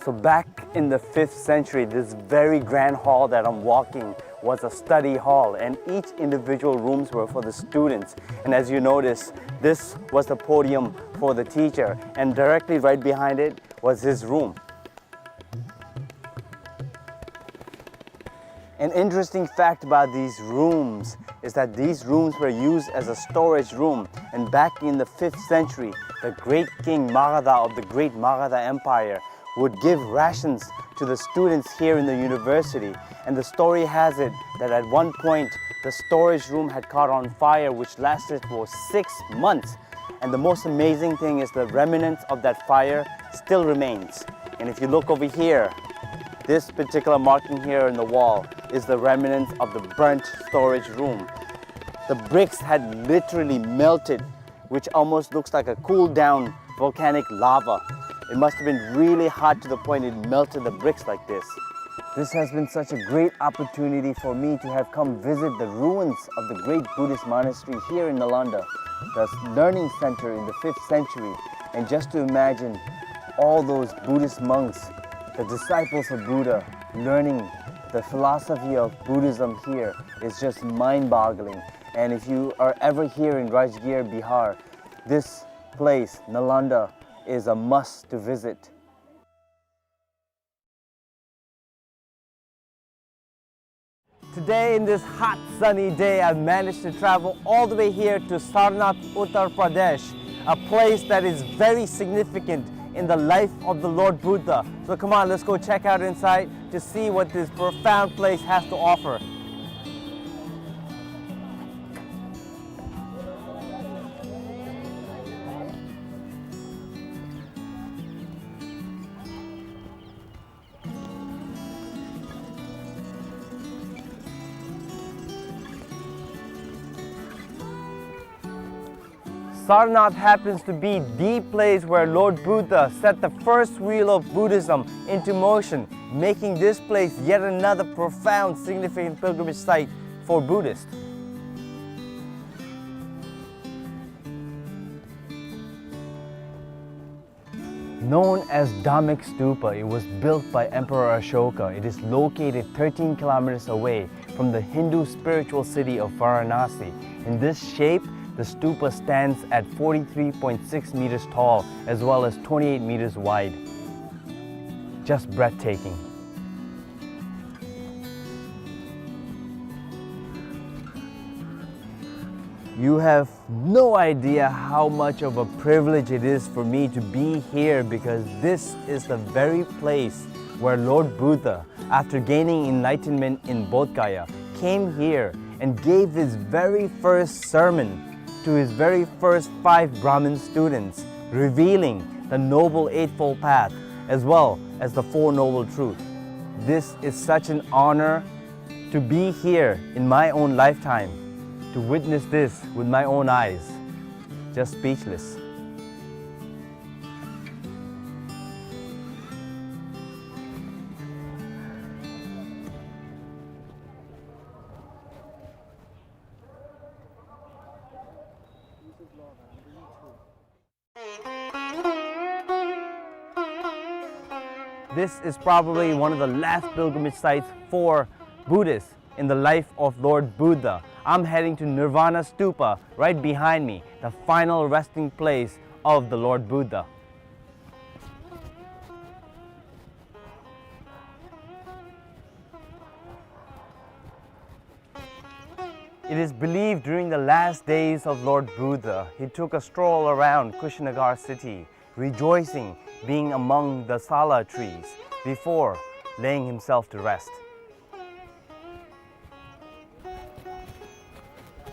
So back in the fifth century, this very grand hall that I'm walking was a study hall, and each individual rooms were for the students. And as you notice, this was the podium for the teacher, and directly right behind it was his room. An interesting fact about these rooms is that these rooms were used as a storage room, and back in the fifth century, the great king Magadha of the great Magadha Empire would give rations to the students here in the university. And the story has it that at one point, the storage room had caught on fire, which lasted for six months. And the most amazing thing is the remnants of that fire still remains. And if you look over here, this particular marking here in the wall is the remnants of the burnt storage room. The bricks had literally melted, which almost looks like a cooled down volcanic lava. It must have been really hot to the point it melted the bricks like this. This has been such a great opportunity for me to have come visit the ruins of the great Buddhist monastery here in Nalanda, the learning center in the fifth century, and just to imagine all those Buddhist monks, the disciples of Buddha, learning the philosophy of Buddhism here is just mind-boggling. And if you are ever here in Rajgir, Bihar, this place, Nalanda, is a must to visit. Today, in this hot, sunny day, I managed to travel all the way here to Sarnath, Uttar Pradesh, a place that is very significant in the life of the Lord Buddha. So come on, let's go check out inside to see what this profound place has to offer. Sarnath happens to be the place where Lord Buddha set the first wheel of Buddhism into motion, making this place yet another profound, significant pilgrimage site for Buddhists. Known as Dhammek Stupa, it was built by Emperor Ashoka. It is located thirteen kilometers away from the Hindu spiritual city of Varanasi. In this shape, the stupa stands at forty-three point six meters tall as well as twenty-eight meters wide. Just breathtaking. You have no idea how much of a privilege it is for me to be here, because this is the very place where Lord Buddha, after gaining enlightenment in Bodh Gaya, came here and gave his very first sermon to his very first five Brahmin students, revealing the Noble Eightfold Path as well as the Four Noble Truths. This is such an honor to be here in my own lifetime, to witness this with my own eyes. Just speechless. This is probably one of the last pilgrimage sites for Buddhists in the life of Lord Buddha. I'm heading to Nirvana Stupa right behind me, the final resting place of the Lord Buddha. It is believed during the last days of Lord Buddha, he took a stroll around Kushinagar city, rejoicing being among the sala trees before laying himself to rest.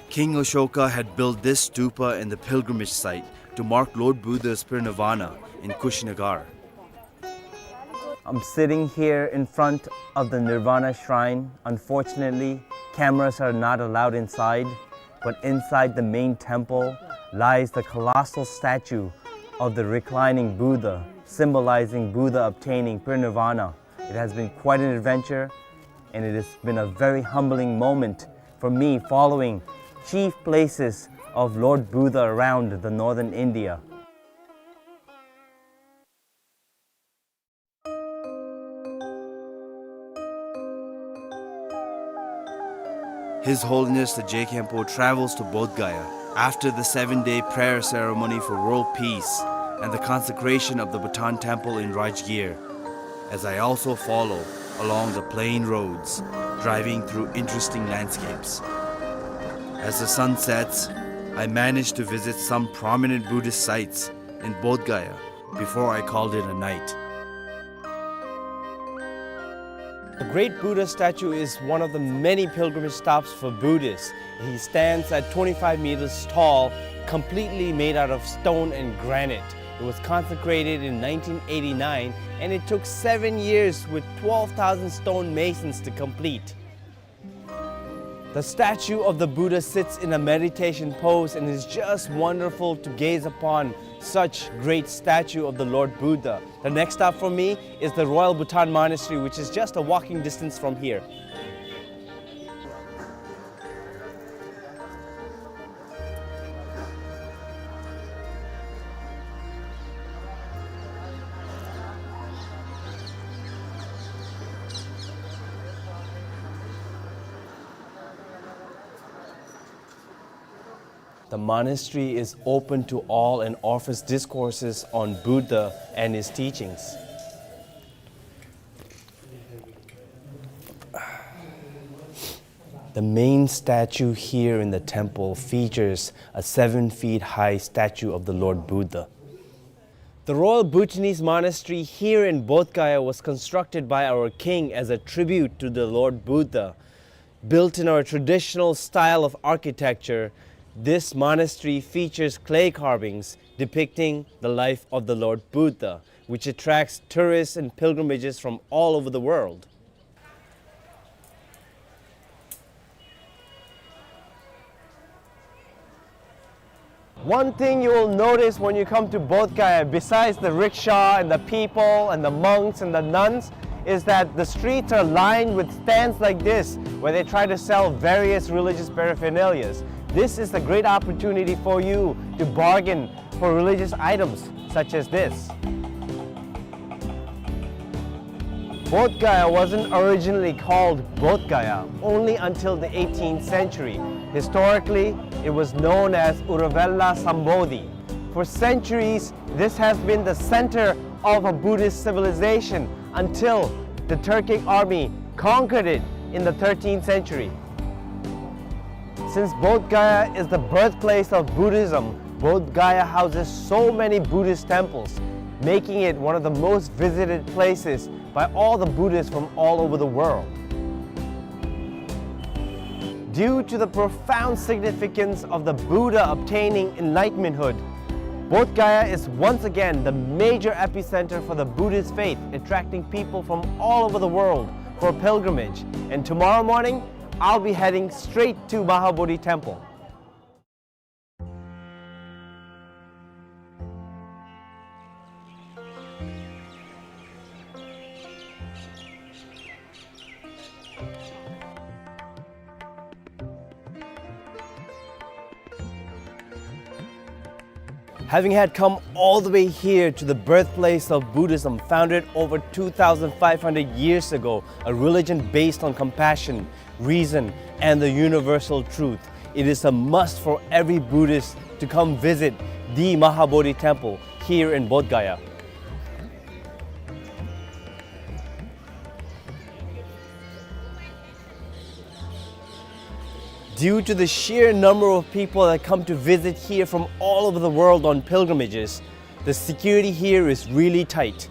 King Ashoka had built this stupa in the pilgrimage site to mark Lord Buddha's parinirvana in Kushinagar. I'm sitting here in front of the Nirvana Shrine. Unfortunately, cameras are not allowed inside, but inside the main temple lies the colossal statue of the reclining Buddha, symbolizing Buddha obtaining parinirvana. It has been quite an adventure, and it has been a very humbling moment for me following chief places of Lord Buddha around the northern India. His Holiness the Je Khenpo travels to Bodh Gaya after the seven-day prayer ceremony for world peace and the consecration of the Bhutan Temple in Rajgir, as I also follow along the plain roads, driving through interesting landscapes. As the sun sets, I manage to visit some prominent Buddhist sites in Bodh Gaya before I called it a night. The great Buddha statue is one of the many pilgrimage stops for Buddhists. He stands at twenty-five meters tall, completely made out of stone and granite. It was consecrated in nineteen eighty-nine, and it took seven years with twelve thousand stone masons to complete. The statue of the Buddha sits in a meditation pose, and it's just wonderful to gaze upon such great statue of the Lord Buddha. The next stop for me is the Royal Bhutan Monastery, which is just a walking distance from here. The monastery is open to all and offers discourses on Buddha and his teachings. The main statue here in the temple features a seven feet high statue of the Lord Buddha. The Royal Bhutanese Monastery here in Bodh Gaya was constructed by our king as a tribute to the Lord Buddha. Built in our traditional style of architecture, this monastery features clay carvings depicting the life of the Lord Buddha, which attracts tourists and pilgrimages from all over the world. One thing you will notice when you come to Bodh Gaya, besides the rickshaw and the people and the monks and the nuns, is that the streets are lined with stands like this, where they try to sell various religious paraphernalias. This is a great opportunity for you to bargain for religious items such as this. Bodh Gaya wasn't originally called Bodh Gaya only until the eighteenth century. Historically, it was known as Uruvela Sambodhi. For centuries, this has been the center of a Buddhist civilization until the Turkic army conquered it in the thirteenth century. Since Bodh Gaya is the birthplace of Buddhism, Bodh Gaya houses so many Buddhist temples, making it one of the most visited places by all the Buddhists from all over the world. Due to the profound significance of the Buddha obtaining enlightenmenthood, Bodh Gaya is once again the major epicenter for the Buddhist faith, attracting people from all over the world for pilgrimage. And tomorrow morning, I'll be heading straight to Mahabodhi Temple. Having had come all the way here to the birthplace of Buddhism, founded over two thousand five hundred years ago, a religion based on compassion, reason, and the universal truth, it is a must for every Buddhist to come visit the Mahabodhi Temple here in Bodh Gaya. Due to the sheer number of people that come to visit here from all over the world on pilgrimages, the security here is really tight.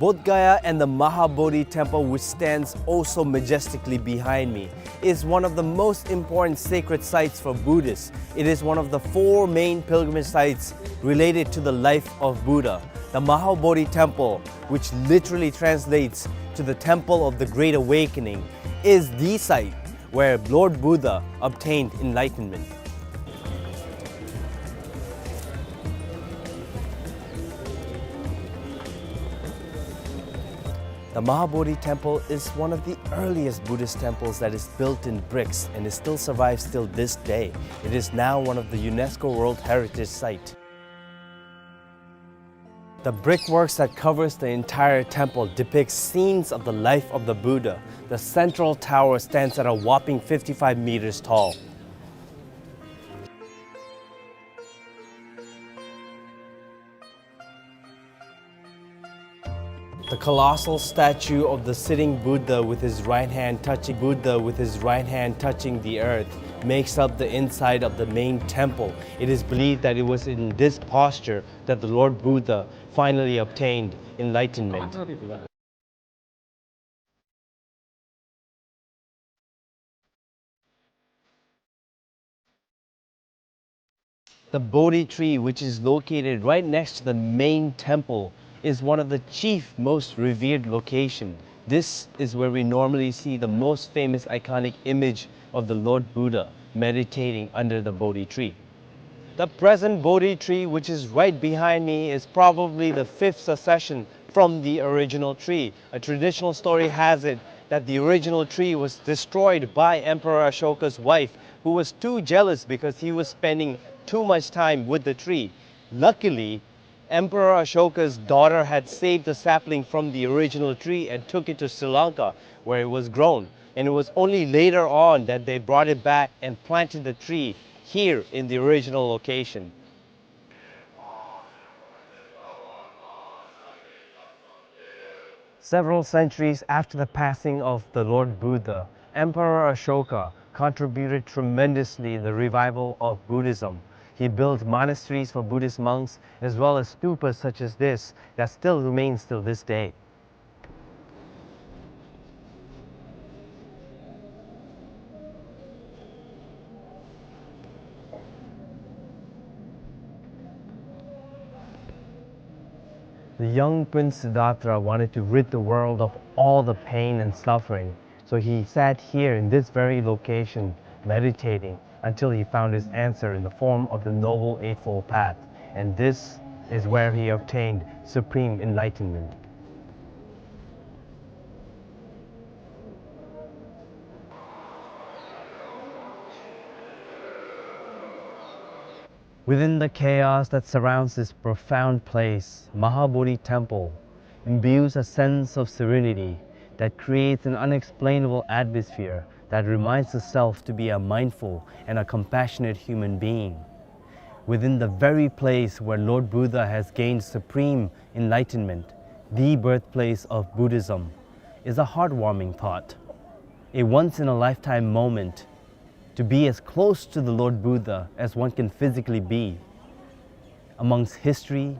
Bodh Gaya and the Mahabodhi temple, which stands oh so majestically behind me, is one of the most important sacred sites for Buddhists. It is one of the four main pilgrimage sites related to the life of Buddha. The Mahabodhi temple, which literally translates to the Temple of the Great Awakening, is the site where Lord Buddha obtained enlightenment. The Mahabodhi Temple is one of the earliest Buddhist temples that is built in bricks, and it still survives till this day. It is now one of the UNESCO World Heritage Site. The brickworks that covers the entire temple depicts scenes of the life of the Buddha. The central tower stands at a whopping fifty-five meters tall. The colossal statue of the sitting Buddha with his right hand touching, Buddha with his right hand touching the earth makes up the inside of the main temple. It is believed that it was in this posture that the Lord Buddha finally obtained enlightenment. The Bodhi tree, which is located right next to the main temple, is one of the chief most revered location. This is where we normally see the most famous iconic image of the Lord Buddha meditating under the Bodhi tree. The present Bodhi tree, which is right behind me, is probably the fifth succession from the original tree. A traditional story has it that the original tree was destroyed by Emperor Ashoka's wife, who was too jealous because he was spending too much time with the tree. Luckily, Emperor Ashoka's daughter had saved the sapling from the original tree and took it to Sri Lanka, where it was grown. And it was only later on that they brought it back and planted the tree here in the original location. Several centuries after the passing of the Lord Buddha, Emperor Ashoka contributed tremendously in the revival of Buddhism. He built monasteries for Buddhist monks, as well as stupas such as this that still remains till this day. The young Prince Siddhartha wanted to rid the world of all the pain and suffering, so he sat here in this very location, meditating until he found his answer in the form of the Noble Eightfold Path. And this is where he obtained supreme enlightenment. Within the chaos that surrounds this profound place, Mahabodhi Temple imbues a sense of serenity that creates an unexplainable atmosphere that reminds the self to be a mindful and a compassionate human being. Within the very place where Lord Buddha has gained supreme enlightenment, the birthplace of Buddhism, is a heartwarming thought, a once-in-a-lifetime moment to be as close to the Lord Buddha as one can physically be. Amongst history,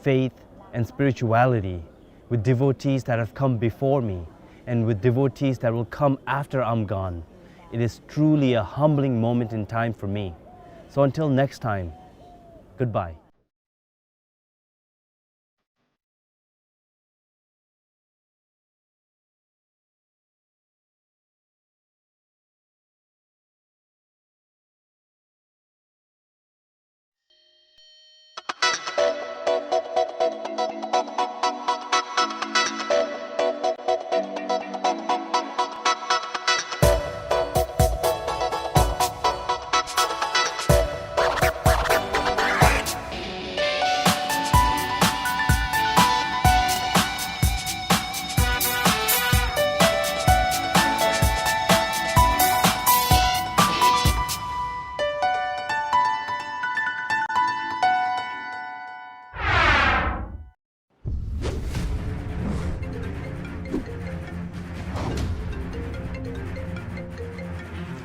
faith, and spirituality, with devotees that have come before me, and with devotees that will come after I'm gone, it is truly a humbling moment in time for me. So until next time, goodbye.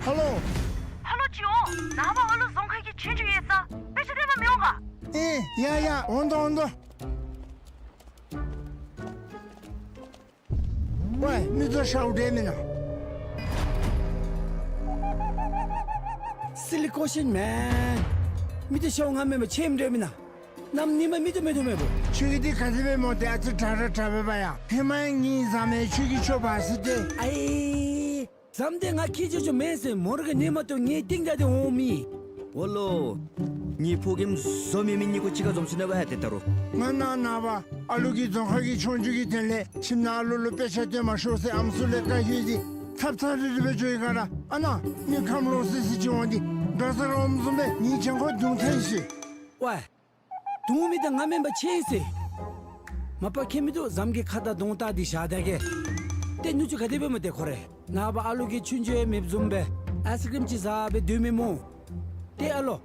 ཧ་ལོ། ཧ་ལོ་ཅི་འོང་། ནངས་པ་ཨ་ལུ་རྫོང་ཁ་གི་ཆོས་རྒྱུགས་ཡོད་ས། དཔེ་ཆ་སྟོན་པར་མི་འོང་ག། ཨེ་ཡ་ཡ་འོང་དོ་འོང་དོ། ཝའི་མི་ཚུ་ཤཝ་འདྲ་མེན་ན། Silly question man. མི་ཚུ་ཤཝ་ང་མེན་པར་ཆེམ་འདྲ་མེན་ན། གནམ་ཉིནམ་མི་ཚུ་མེད་དོ་མེད་པོ། ཁྱོད་ཀྱི་འདི་ག་དེ་སྦེ་སྨོ་ཏེ། ཨ་ཙི་དྲག་ར་དྲག་པས་པ་ཡ། ཧེ་མ་ངེའི་བཟའ་མི་ཁྱོད་ཀྱིས་འཕྱོག་འབག་ཟེར་ཏེ། ཨའི་བཟའ་མི་འདི་ང་ཁྱེད་ཅོ་ཅོ་མེན་ཟེར་མོ་ར་གི་ནེམ་ཏོ་ངེའི་རྟིང་བདའ་སྟེ་འོང་མི། ཨོ་ལོ། ངེའི་ཕོ་རྒནམ་བཟོ་མེད་མི་གཉིས་ཀོ་གཅིག་ཁར་འཛོམས་སོ་ནུག་པ་ཡ་ཏེ་ད་རུང་། ང་ནངས་པ་ཨ་ལུ་གི་རྫོང་ཁ་གི་ཆོས་རྒྱུགས་ཀྱི་དོན་ལས་ཁྱིམ་ནང་ཨ་ལུ་ལུ་དཔེ་ཆ་སྟོན་མ་ཤོག་ཟེར་ཨམ་སྲུ་ལས་བཀའ་ཡོད་དེ་ཚབ་ཚབ་རི་རི་སྦེ་འགྱོ་ཡི་ག་ར། ཨ་ནཱ་མི་ཁམས་ལོག་སི་སི་ཅིག་འོང་སྟེ་འགྲོ་ས་ར་འོངམ་བཟུམ་སྦེ་ངེའི་གྱང་ཁར་རྡུང་ཐལ་ཡི་ཤིག། ཝའི། རྡུང་མི་འདི་ང་མེན་པར་ཆེ་ཟེར། མ་པ་ཁྱད་མིན་འདུག། བཟའ་མི་གི་ཁ་དང་གདོང་བལྟ་སྟེ་བཞག་ད་གེ། ཏེ་ནུ་གཅུང་ག་དེ་སྦེ་སྨོ་ཏེ་ཁོ་རེ། ནངས་པ་ཨ་ལུ་གི་ཆོས་རྒྱུགས་ཡང་མེདཔ་བཟུམ་སྦེ་ཨའི་སི་ཀྲིམ་ཅིག་བཟའ་སྦེ་སྡོད་མི་སྨོ། ཏེ་ཨ་ལོ།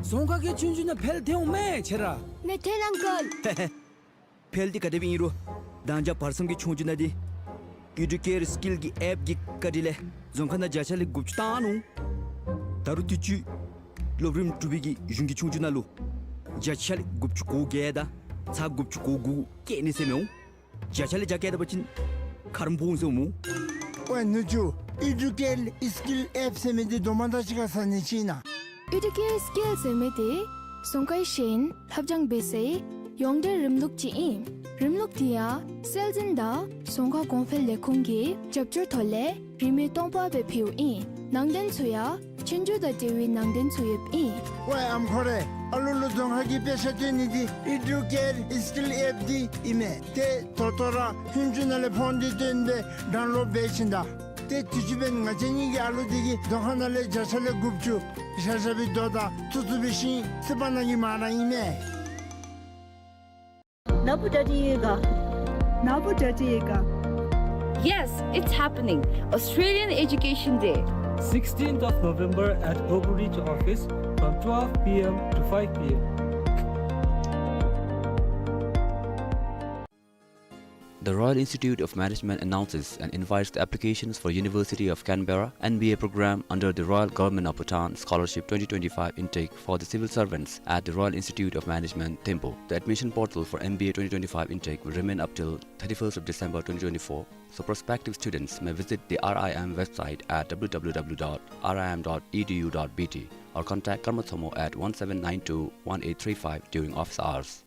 རྫོང་ཁ་གི་ཆོས་རྒྱུགས་ནང་ཕེལ་ཐལ་འོང་མས་ཁྱེད་ར། མེད་ཐལ་ཨང་ཀལ། ཕེལ་འདི་ག་དེ་སྦེ་ཨིན་རུང་། མདང་ཞག་བར་མཚམས་ཀྱི་ཆོས་རྒྱུགས་ནང་འདི་ཨི་ཌུ་ཀེར་སི་ཀིལ་གྱི་ཨེཔ་ཀྱི་བཀའ་དྲིན་ལས་རྫོང་ཁ་ནང་བརྒྱ་ཆ་ལས་དགུ་བཅུ་བཏང་ནུག། ད་རུང་དུས་ཅི་སློབ་རིམ་དྲུག་པའི་གི་གཞུང་གི་ཆོས་རྒྱུགས་ནང་ལུ་བརྒྱ་ཆ་ལས་དགུ་བཅུ་གོ་བརྒྱད་དང་ཚག་དགུ་བཅུ་གོ་དགུ་བཀལ་ནི་ཟེར་མི་འོང་། བརྒྱ་ཆ་ལས་བརྒྱ་བཀལ་ད་པ་ཅིན་ཁ་རོག་ཕོག་འོང་ཟེར་འོང་སྨོ། ཝའི་ནུ་གཅུང་། ཨི་ཌུ་ཀེར་སི་ཀིལ་ཨེཔ་ཟེར་མི་འདི་དོ་མ་དང་གཅིག་ཁར་ཟ་ནི་ཅིག་ཨིན་ན། ཨི་ཌུ་ཀེར་སི་ཀིལ་ཟེར་མི་འདི་རྫོང་ཁའི་ཤེས་ཡོན་ལྷབ་སྦྱང་འབད་སའི་ཡོངས་འབྲེལ་རིམ་ལུགས་ཅིག་ཨིན། རིམ་ལུགས་འདི་ཡང་སྲོལ་འཛིན་དང་རྫོང་ཁ་གོང་འཕེལ་ལས་ཁུངས་ཀྱི་རྒྱབ་སྐྱོར་ཐོག་ལས་རིན་མེད་སྟོང་པ་སྦེ་ཕུལཝ་ཨིན། ནང་དོན་ཚུ་ཡང་ཆོས་རྒྱུགས་དང་འབྲེལ་བའི་ནང་དོན་ཚུ་ཡོདཔ་ཨིན། ཝའི་ཨམ་ཁོ་རེ། ཨ་ལུ་ལུ་རྫོང་ཁ་གི་དཔེ་ཆ་སྟོན་ནི་འདི་ཨི་ཌུ་ཀེར་སི་ཀིལ་ཨེཔ་འདི་ཨིན་མས། ཏེ་ད་ལྟོ་ར་ཧུན་ཅུ་ནང་ལས་ཕོན་འདི་བཏོན་སྦེ་ཌའུན་ལོཌ་འབད་བྱིན་ད། ཏེ་དུས་ཅི་འབདན་ང་བཅས་གཉིས་ཀྱི་ཨ་ལུ་འདི་གིས་རྫོང་ཁ་ནང་ལས་བརྒྱ་ཆ་ལས་དགུ་བཅུ་ཞབས་ཞུ་འབད་དོ་ད་ཚུ་ཚུ་འབད་ཞིནམ་ཚེ་དཔག་གནང་གི་མ་ར་ཨིན་མས། ན་བུ་ད་ཏི་ཡེ་ག། ན་བུ་ད་ཏི་ཡེ་ག། Yes, it's happening. Australian Education Day. Sixteenth of November at Oakridge office from twelve p m to five p m. The Royal Institute of Management announces and invites the applications for University of Canberra M B A program under the Royal Government of Bhutan Scholarship twenty twenty-five intake for the civil servants at the Royal Institute of Management, Thimphu. The admission portal for M B A twenty twenty-five intake will remain up till thirty-first of December twenty twenty-four, so prospective students may visit the R I M website at w w w dot r i m dot e d u dot b t or contact Karma Tshomho at one seven nine two one eight three five during office hours.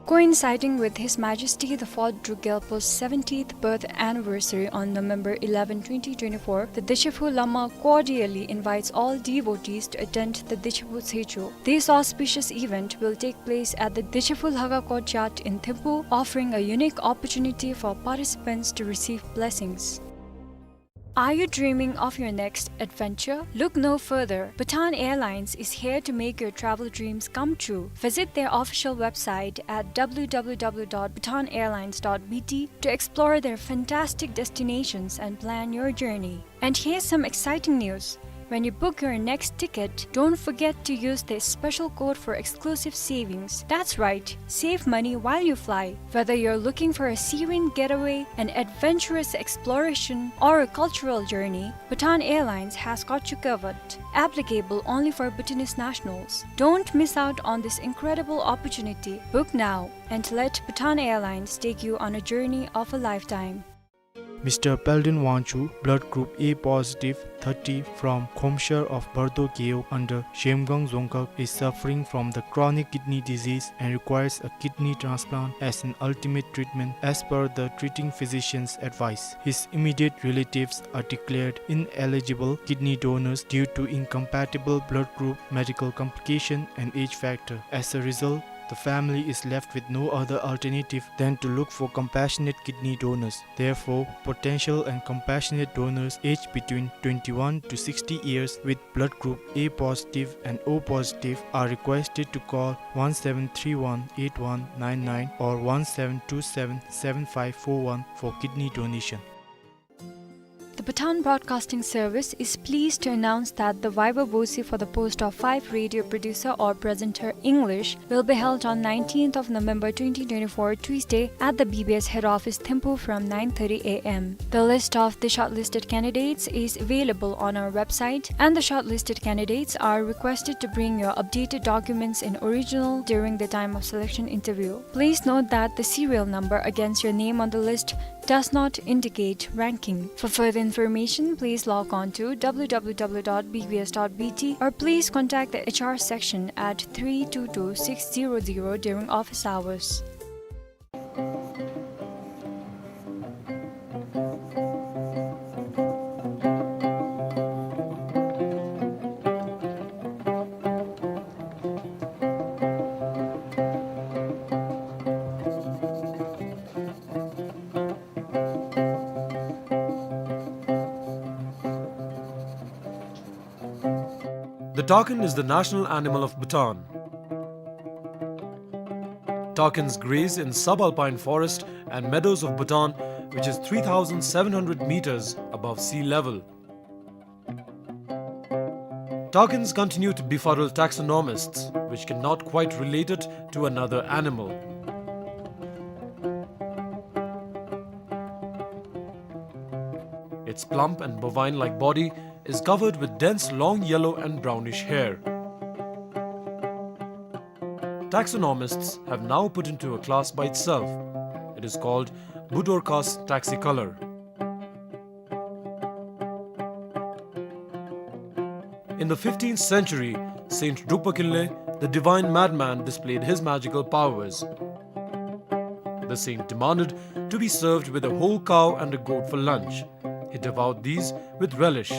Coinciding with His Majesty the Fourth Druk Gyalpo's seventieth birth anniversary on November eleven, twenty twenty-four, the Dechephu Lama cordially invites all devotees to attend the Dechephu Tshechu. This auspicious event will take place at the Dechephu Lhaga courtyard in Thimphu, offering a unique opportunity for participants to receive blessings. Are you dreaming of your next adventure? Look no further. Bhutan Airlines is here to make your travel dreams come true. Visit their official website at w w w dot bhutan airlines dot b t to explore their fantastic destinations and plan your journey. And here's some exciting news. When you book your next ticket, don't forget to use this special code for exclusive savings. That's right, save money while you fly. Whether you're looking for a serene getaway, an adventurous exploration, or a cultural journey, Bhutan Airlines has got you covered. Applicable only for Bhutanese nationals. Don't miss out on this incredible opportunity. Book now and let Bhutan Airlines take you on a journey of a lifetime. Mister Peldon Wangchuk, blood group A positive, thirty, from Khomshar of Bardo Gewog under Zhemgang Dzongkhag, is suffering from the chronic kidney disease and requires a kidney transplant as an ultimate treatment as per the treating physician's advice. His immediate relatives are declared ineligible kidney donors due to incompatible blood group, medical complication, and age factor. As a result, the family is left with no other alternative than to look for compassionate kidney donors. Therefore, potential and compassionate donors aged between twenty-one to sixty years with blood group A positive and O positive are requested to call one seven three one eight one nine nine or one seven two seven seven five four one for kidney donation. The Bhutan Broadcasting Service is pleased to announce that the viva voce for the post of five radio producer or presenter English will be held on nineteenth of November twenty twenty-four, Tuesday, at the B B S head office, Thimphu, from nine thirty A M. The list of the shortlisted candidates is available on our website, and the shortlisted candidates are requested to bring your updated documents in original during the time of selection interview. Please note that the serial number against your name on the list does not indicate ranking. For further information, please log on to W W W dot B B S dot B T or please contact the H R section at three two two six zero zero during office hours. The takin is the national animal of Bhutan. Takins graze in subalpine forest and meadows of Bhutan, which is three thousand seven hundred meters above sea level. Takins continue to befuddle taxonomists, which cannot quite relate it to another animal. Its plump and bovine-like body is covered with dense long yellow and brownish hair. Taxonomists have now put into a class by itself. It is called Budorcas taxicolor. In the fifteenth century, Saint Drukpa Kinley, the divine madman, displayed his magical powers. The saint demanded to be served with a whole cow and a goat for lunch. He devoured these with relish.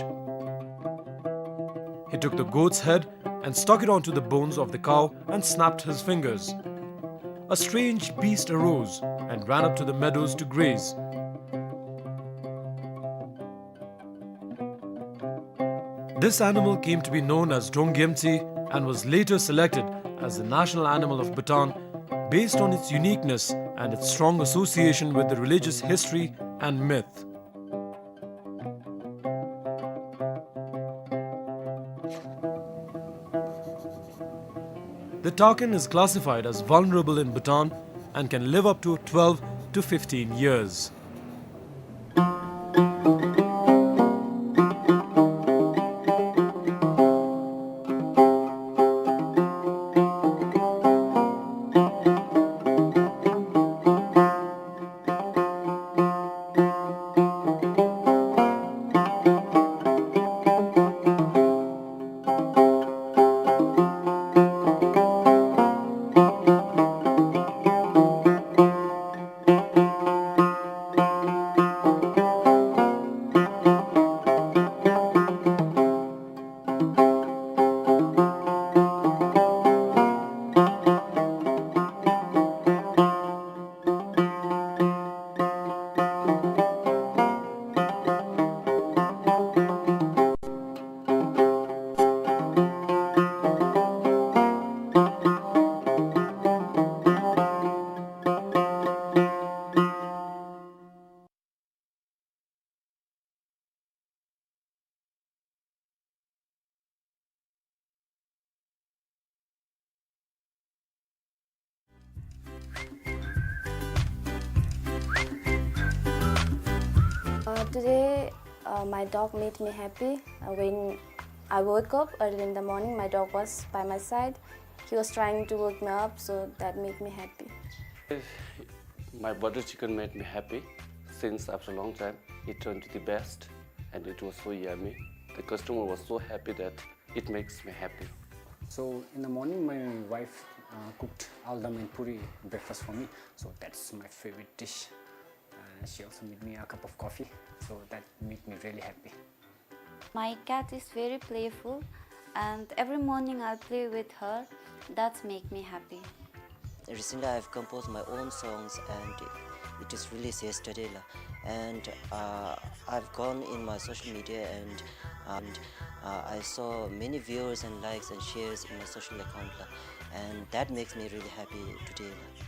He took the goat's head and stuck it onto the bones of the cow and snapped his fingers. A strange beast arose and ran up to the meadows to graze. This animal came to be known as Drongyemtsi and was later selected as the national animal of Bhutan based on its uniqueness and its strong association with the religious history and myth. The takin is classified as vulnerable in Bhutan and can live up to twelve to fifteen years. Uh, today, uh, my dog made me happy. Uh, when I woke up early in the morning, my dog was by my side. He was trying to wake me up, so that made me happy. My butter chicken made me happy since after a long time. It turned to the best and it was so yummy. The customer was so happy that it makes me happy. So in the morning, my wife, uh, cooked aldam and puri breakfast for me. So that's my favorite dish. Uh, she also made me a cup of coffee. So that made me really happy. My cat is very playful, and every morning I'll play with her. That's make me happy. Recently, I've composed my own songs, and it is released yesterday, la. And, uh, I've gone in my social media, and, and, uh, I saw many viewers and likes and shares in my social account, la. And that makes me really happy today, la.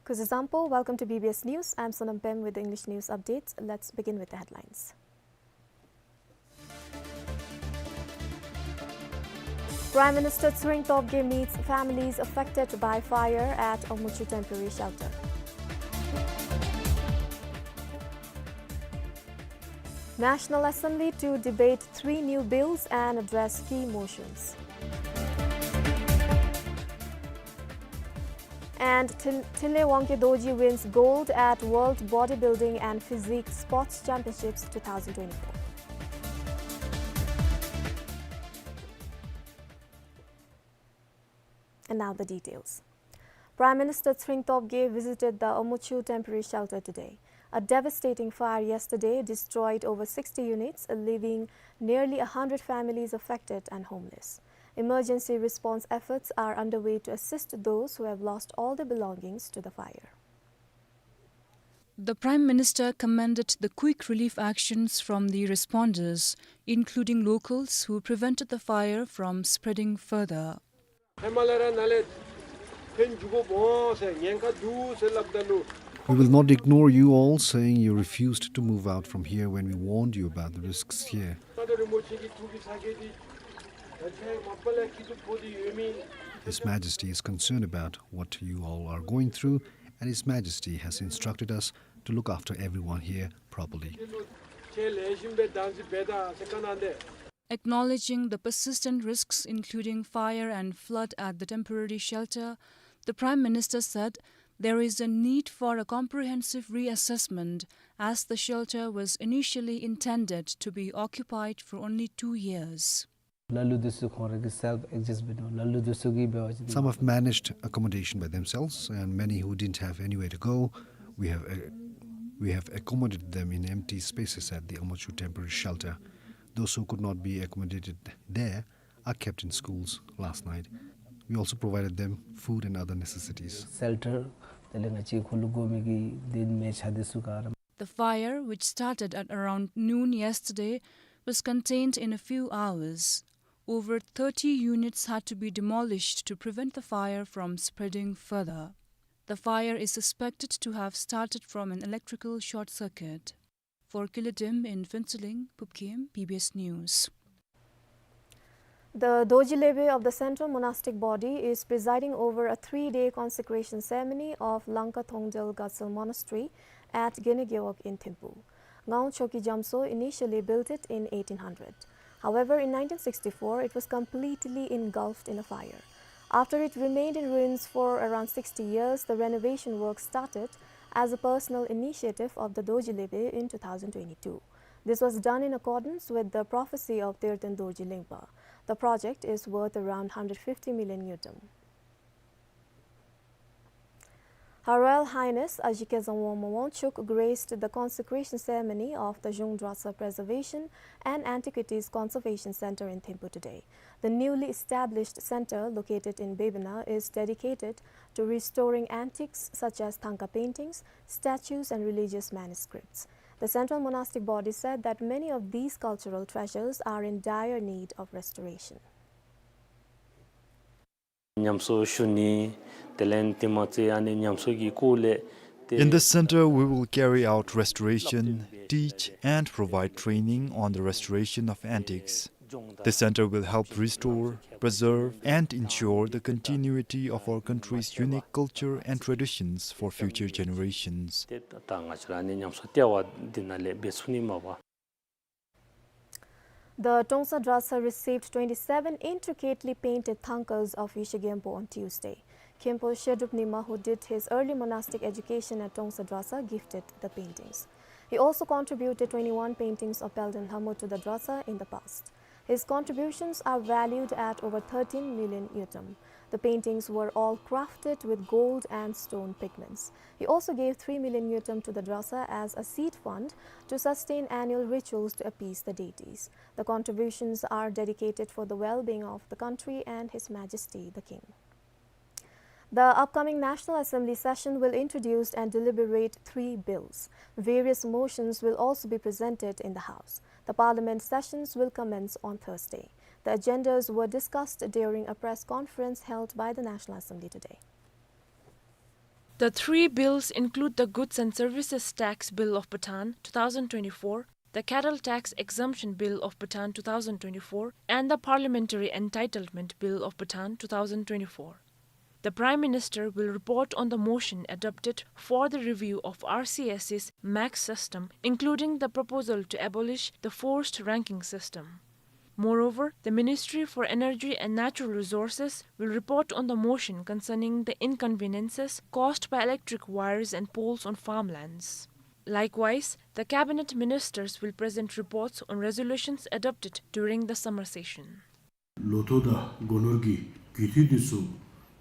Kuzuzangpo, welcome to B B S News. I'm Sonam Pem with the English news updates. Let's begin with the headlines. Prime Minister Tshering Tobgay meets families affected by fire at Omochhu temporary shelter. National Assembly to debate three new bills and address key motions. And Thin-, Thinley Wangkhe Dorji wins gold at World Bodybuilding and Physique Sports Championships two thousand twenty-four. And now the details. Prime Minister Tshering Tobgay visited the Omochhu temporary shelter today. A devastating fire yesterday destroyed over sixty units, leaving nearly a hundred families affected and homeless. Emergency response efforts are underway to assist those who have lost all their belongings to the fire. The Prime Minister commended the quick relief actions from the responders, including locals who prevented the fire from spreading further. We will not ignore you all saying you refused to move out from here when we warned you about the risks here. His Majesty is concerned about what you all are going through, and His Majesty has instructed us to look after everyone here properly. Acknowledging the persistent risks, including fire and flood at the temporary shelter, the Prime Minister said there is a need for a comprehensive reassessment, as the shelter was initially intended to be occupied for only two years. ལ་ལུ་དེ་ཚུ་ཁོང་ར་གིས་self adjust འབད་ནུག། ལ་ལུ་དེ་ཚུ་གིས་འབད་བ་ཅིན། Some have managed accommodation by themselves, and many who didn't have anywhere to go, we have, uh, we have accommodated them in empty spaces at the Omochhu temporary shelter. Those who could not be accommodated there are kept in schools last night. We also provided them food and other necessities. Shelter དེ་ལས་ང་བཅས་ཁོང་ལུ་དགོ་མི་གི་འདི་མལ་ཆ་དེ་ཚུ་ག་ར། The fire, which started at around noon yesterday, was contained in a few hours. Over thirty units had to be demolished to prevent the fire from spreading further. The fire is suspected to have started from an electrical short circuit. For Kiladim in Phuentsholing, Pupkem, B B S News. The Dorji Lebe of the Central Monastic Body is presiding over a three-day consecration ceremony of Langka Thongdel Gatsal Monastery at Gene Gewog in Thimphu. Ngaung Choki Jamso initially built it in eighteen hundred. However, in nineteen sixty-four, it was completely engulfed in a fire. After it remained in ruins for around sixty years, the renovation work started as a personal initiative of the Dorji Lebe in two thousand twenty-two. This was done in accordance with the prophecy of Terden Dorji Lengpa. The project is worth around hundred fifty million ngultrum. Her Royal Highness Ajigye Zhabwangma Wangchuck graced the consecration ceremony of the Zhung Dratshar Preservation and Antiquities Conservation Centre in Thimphu today. The newly established centre, located in Bebena, is dedicated to restoring antiques such as thangka paintings, statues and religious manuscripts. The Central Monastic Body said that many of these cultural treasures are in dire need of restoration. ཉམས་གསོ་ཞུ་ནི་དེ་ལས་དེ་མ་ཚད་ཨ་ནི་ཉམས་གསོ་གི་སྐོར་ལས་དེ། In this center, we will carry out restoration, teach, and provide training on the restoration of antiques. The center will help restore, preserve, and ensure the continuity of our country's unique culture and traditions for future generations. དེ་ད་ང་བཅས་ར་ནི་ཉམས་གསོ་ལྟེ་བ་འདི་ནང་ལས་འབད་ཚུགས་ནི་མས་པ། The Trongsa Dratshar received twenty-seven intricately painted thangkas of Yeshe Genpo on Tuesday. Khenpo Shedrup Nyima, who did his early monastic education at Trongsa Dratshar, gifted the paintings. He also contributed twenty-one paintings of Palden Lhamo to the Dratshar in the past. His contributions are valued at over thirteen million ngultrum. The paintings were all crafted with gold and stone pigments. He also gave three million ngultrum to the Dratshar as a seed fund to sustain annual rituals to appease the deities. The contributions are dedicated for the well-being of the country and His Majesty the King. The upcoming National Assembly session will introduce and deliberate three bills. Various motions will also be presented in the House. The Parliament sessions will commence on Thursday. The agendas were discussed during a press conference held by the National Assembly today. The three bills include the Goods and Services Tax Bill of Bhutan two thousand twenty-four, the Cattle Tax Exemption Bill of Bhutan two thousand twenty-four, and the Parliamentary Entitlement Bill of Bhutan two thousand twenty-four. The Prime Minister will report on the motion adopted for the review of R C S's MAC system, including the proposal to abolish the forced ranking system. Moreover, the Ministry for Energy and Natural Resources will report on the motion concerning the inconveniences caused by electric wires and poles on farmlands. Likewise, the cabinet ministers will present reports on resolutions adopted during the summer session. ལོ་ཐོག་དང་སྒོ་ནོར་གྱི་རྒུད་འཐུས་འདི་ཚུ་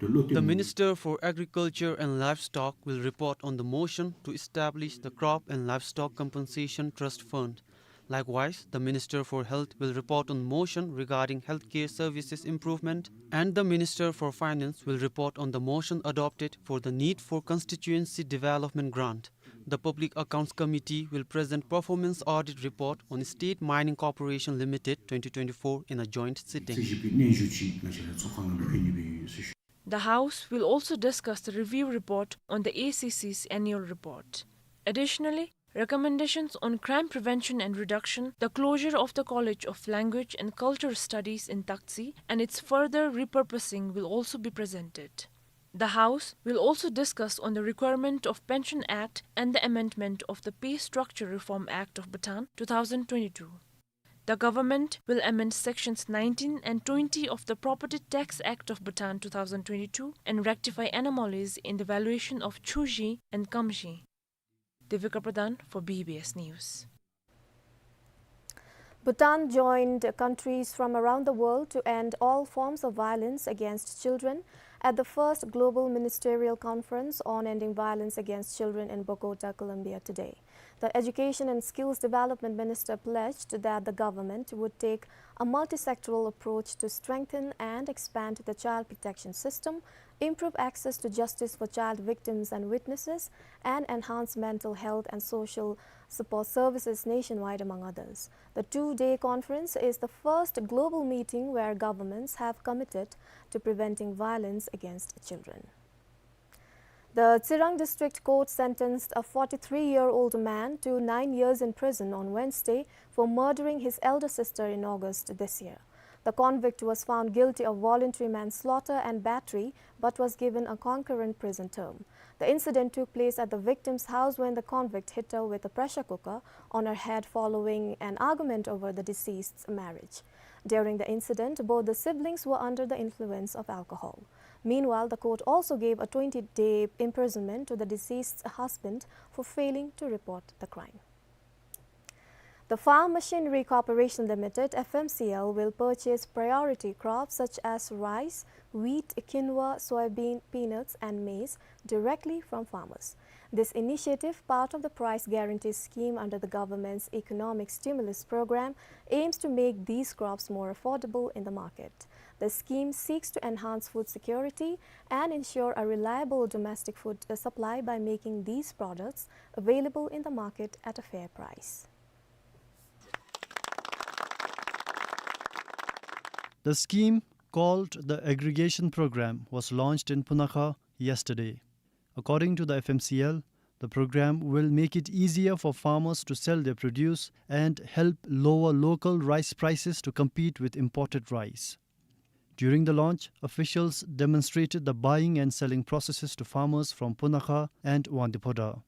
དེ་ལོ། The Minister for Agriculture and Livestock will report on the motion to establish the Crop and Livestock Compensation Trust Fund. Likewise, the Minister for Health will report on motion regarding healthcare services improvement, and the Minister for Finance will report on the motion adopted for the need for constituency development grant. The Public Accounts Committee will present performance audit report on State Mining Corporation Limited twenty twenty-four in a joint sitting. The House will also discuss the review report on the A C C's annual report. Additionally, recommendations on crime prevention and reduction, the closure of the College of Language and Culture Studies in Taktse, and its further repurposing will also be presented. The House will also discuss on the requirement of Pension Act and the amendment of the Pay Structure Reform Act of Bhutan two thousand twenty-two. The government will amend sections nineteen and twenty of the Property Tax Act of Bhutan two thousand twenty-two and rectify anomalies in the valuation of chuji and kamji. Devika Pradhan for B B S News. Bhutan joined countries from around the world to end all forms of violence against children at the first Global Ministerial Conference on Ending Violence Against Children in Bogota, Colombia today. The Education and Skills Development Minister pledged that the government would take a multi-sectoral approach to strengthen and expand the child protection system, improve access to justice for child victims and witnesses, and enhance mental health and social support services nationwide, among others. The two-day conference is the first global meeting where governments have committed to preventing violence against children. The Tsirang District Court sentenced a forty-three-year-old man to nine years in prison on Wednesday for murdering his elder sister in August this year. The convict was found guilty of voluntary manslaughter and battery, but was given a concurrent prison term. The incident took place at the victim's house when the convict hit her with a pressure cooker on her head following an argument over the deceased's marriage. During the incident, both the siblings were under the influence of alcohol. Meanwhile, the court also gave a twenty-day imprisonment to the deceased's husband for failing to report the crime. The Farm Machinery Corporation Limited, F M C L, will purchase priority crops such as rice, wheat, quinoa, soybean, peanuts, and maize directly from farmers. This initiative, part of the price guarantee scheme under the government's economic stimulus program, aims to make these crops more affordable in the market. The scheme seeks to enhance food security and ensure a reliable domestic food, uh, supply by making these products available in the market at a fair price. The scheme, called the Aggregation Program, was launched in Punakha yesterday. According to the F M C L, the program will make it easier for farmers to sell their produce and help lower local rice prices to compete with imported rice. During the launch, officials demonstrated the buying and selling processes to farmers from Punakha and Wangdue Phodrang.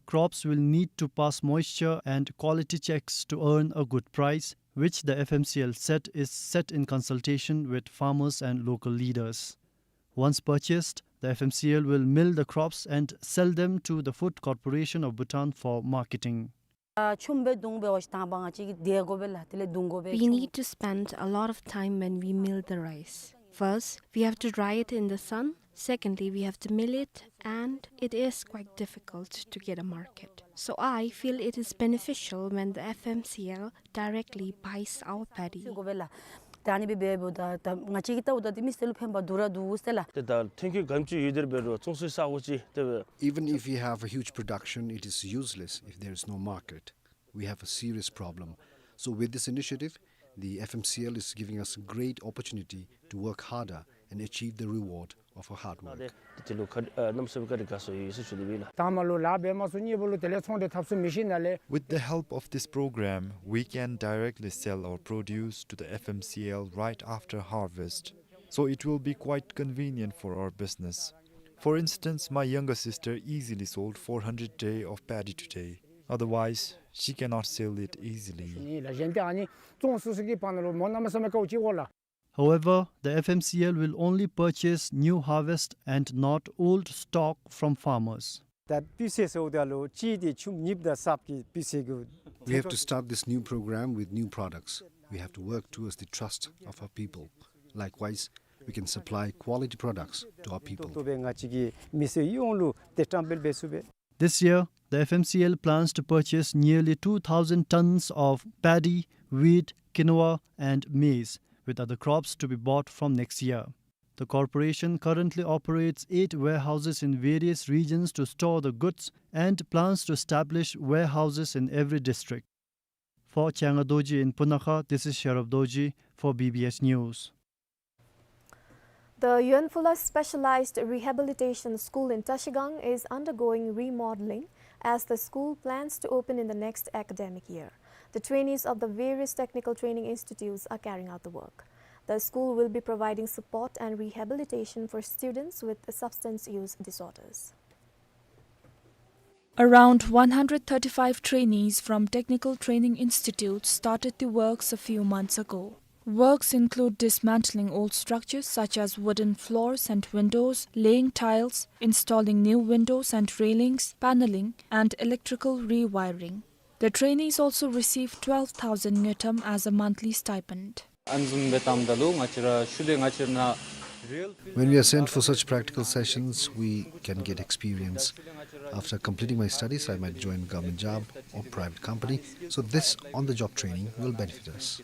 Crops will need to pass moisture and quality checks to earn a good price, which the F M C L said is set in consultation with farmers and local leaders. Once purchased, the F M C L will mill the crops and sell them to the Food Corporation of Bhutan for marketing. ཨ་ཆུམ་སྦེ་བརྡུང་སྦེ་འོ་ཅིག་དང་པ་ང་བཅས་ཀྱིས་དེ་དགོ་པས་ལགས། དེ་ལས་བརྡུང་དགོ་པས། We need to spend a lot of time when we mill the rice. First, we have to dry it in the sun. Secondly, we have to mill it, and it is quite difficult to get a market. So I feel it is beneficial when the F M C L directly buys our paddy. དགོ་པས་ལགས། ད་ཨ་ནི་སྦེ་འབད་འབདཝ་ད་ད་ང་བཅས་ཀྱིས་བལྟཝ་ད་འདི་མི་སེར་ལུ་ཕན་པ་འདུག་ར་འདུག་ཟེར་ལགས། ཏེ་ད་ཐོན་སྐྱེད་ག་དེམ་ཅིག་ཡོད་དེ་འབད་རུང་ཚོང་ཟོག་ས་འོ་ཅིག་ཏེ་འབད། Even if we have a huge production, it is useless if there is no market. We have a serious problem. So with this initiative, the F M C L is giving us a great opportunity to work harder and achieve the reward of her hard work. དེ་ལུ་ཁ་ཨ་གནམ་མེད་ས་མེད་བཀའ་དྲིན་དགའ་ཚོར་ཡོད་ཟེར་ཞུ་ནི་ཨིན་ལགས། དང་པ་ལུ་ལཱ་འབད་མ་ཚུགས། གཉིས་པ་ལུ་དེ་ལས་ཚོང་འབྲེལ་འཐབ་ཚུགས་མི་ཤེས་ན་ལས། With the help of this program, we can directly sell our produce to the F M C L right after harvest. So it will be quite convenient for our business. For instance, my younger sister easily sold four hundred tray of paddy today. Otherwise, she cannot sell it easily. ལགས། གཞན་ཏེ་ཨ་ནི་བཙོང་ཚུགས་ཚུགས་ཀྱི་བར་ན་ལུ་མོ་གནམ་མེད་ས་མེད་དཀའཝ་སྤྱད་དགོ་ལགས། However, the F M C L will only purchase new harvest and not old stock from farmers. ད་སྤུས་ཚད་ཟེརཝ་ད་ལུ་གཅིག་དེ་ཆུམ་གཉིས་དང་གསརཔ་གི་སྤུས་ཚད་གུ། We have to start this new program with new products. We have to work towards the trust of our people. Likewise, we can supply quality products to our people. ཏོག་ཏོ་སྦེ་ང་བཅས་ཀྱི་མི་སེར་ཡོངས་ལུ་ཏེ་བཀྲམ་སྤེལ་འབད་ཚུགས་པས། This year, the F M C L plans to purchase nearly two thousand tons of paddy, wheat, quinoa, and maize, with other crops to be bought from next year. The corporation currently operates eight warehouses in various regions to store the goods and plans to establish warehouses in every district. For Changa Dorji in Punakha, this is Sherab Dorji for B B S News. The Yonphula Specialized Rehabilitation School in Trashigang is undergoing remodeling as the school plans to open in the next academic year. The trainees of the various technical training institutes are carrying out the work. The school will be providing support and rehabilitation for students with substance use disorders. Around one hundred thirty-five trainees from technical training institutes started the works a few months ago. Works include dismantling old structures such as wooden floors and windows, laying tiles, installing new windows and railings, paneling, and electrical rewiring. The trainees also receive twelve thousand ngultrum as a monthly stipend. ཨ་ནི་བཟུམ་སྦེ་བཏངམ་ད་ལུ་ང་བཅས་ར་ཤུལ་ལས་ང་བཅས་ར་ནཱ་real field When we are sent for such practical sessions, we can get experience. After completing my studies, I might join government job or private company. So this on-the-job training will benefit us.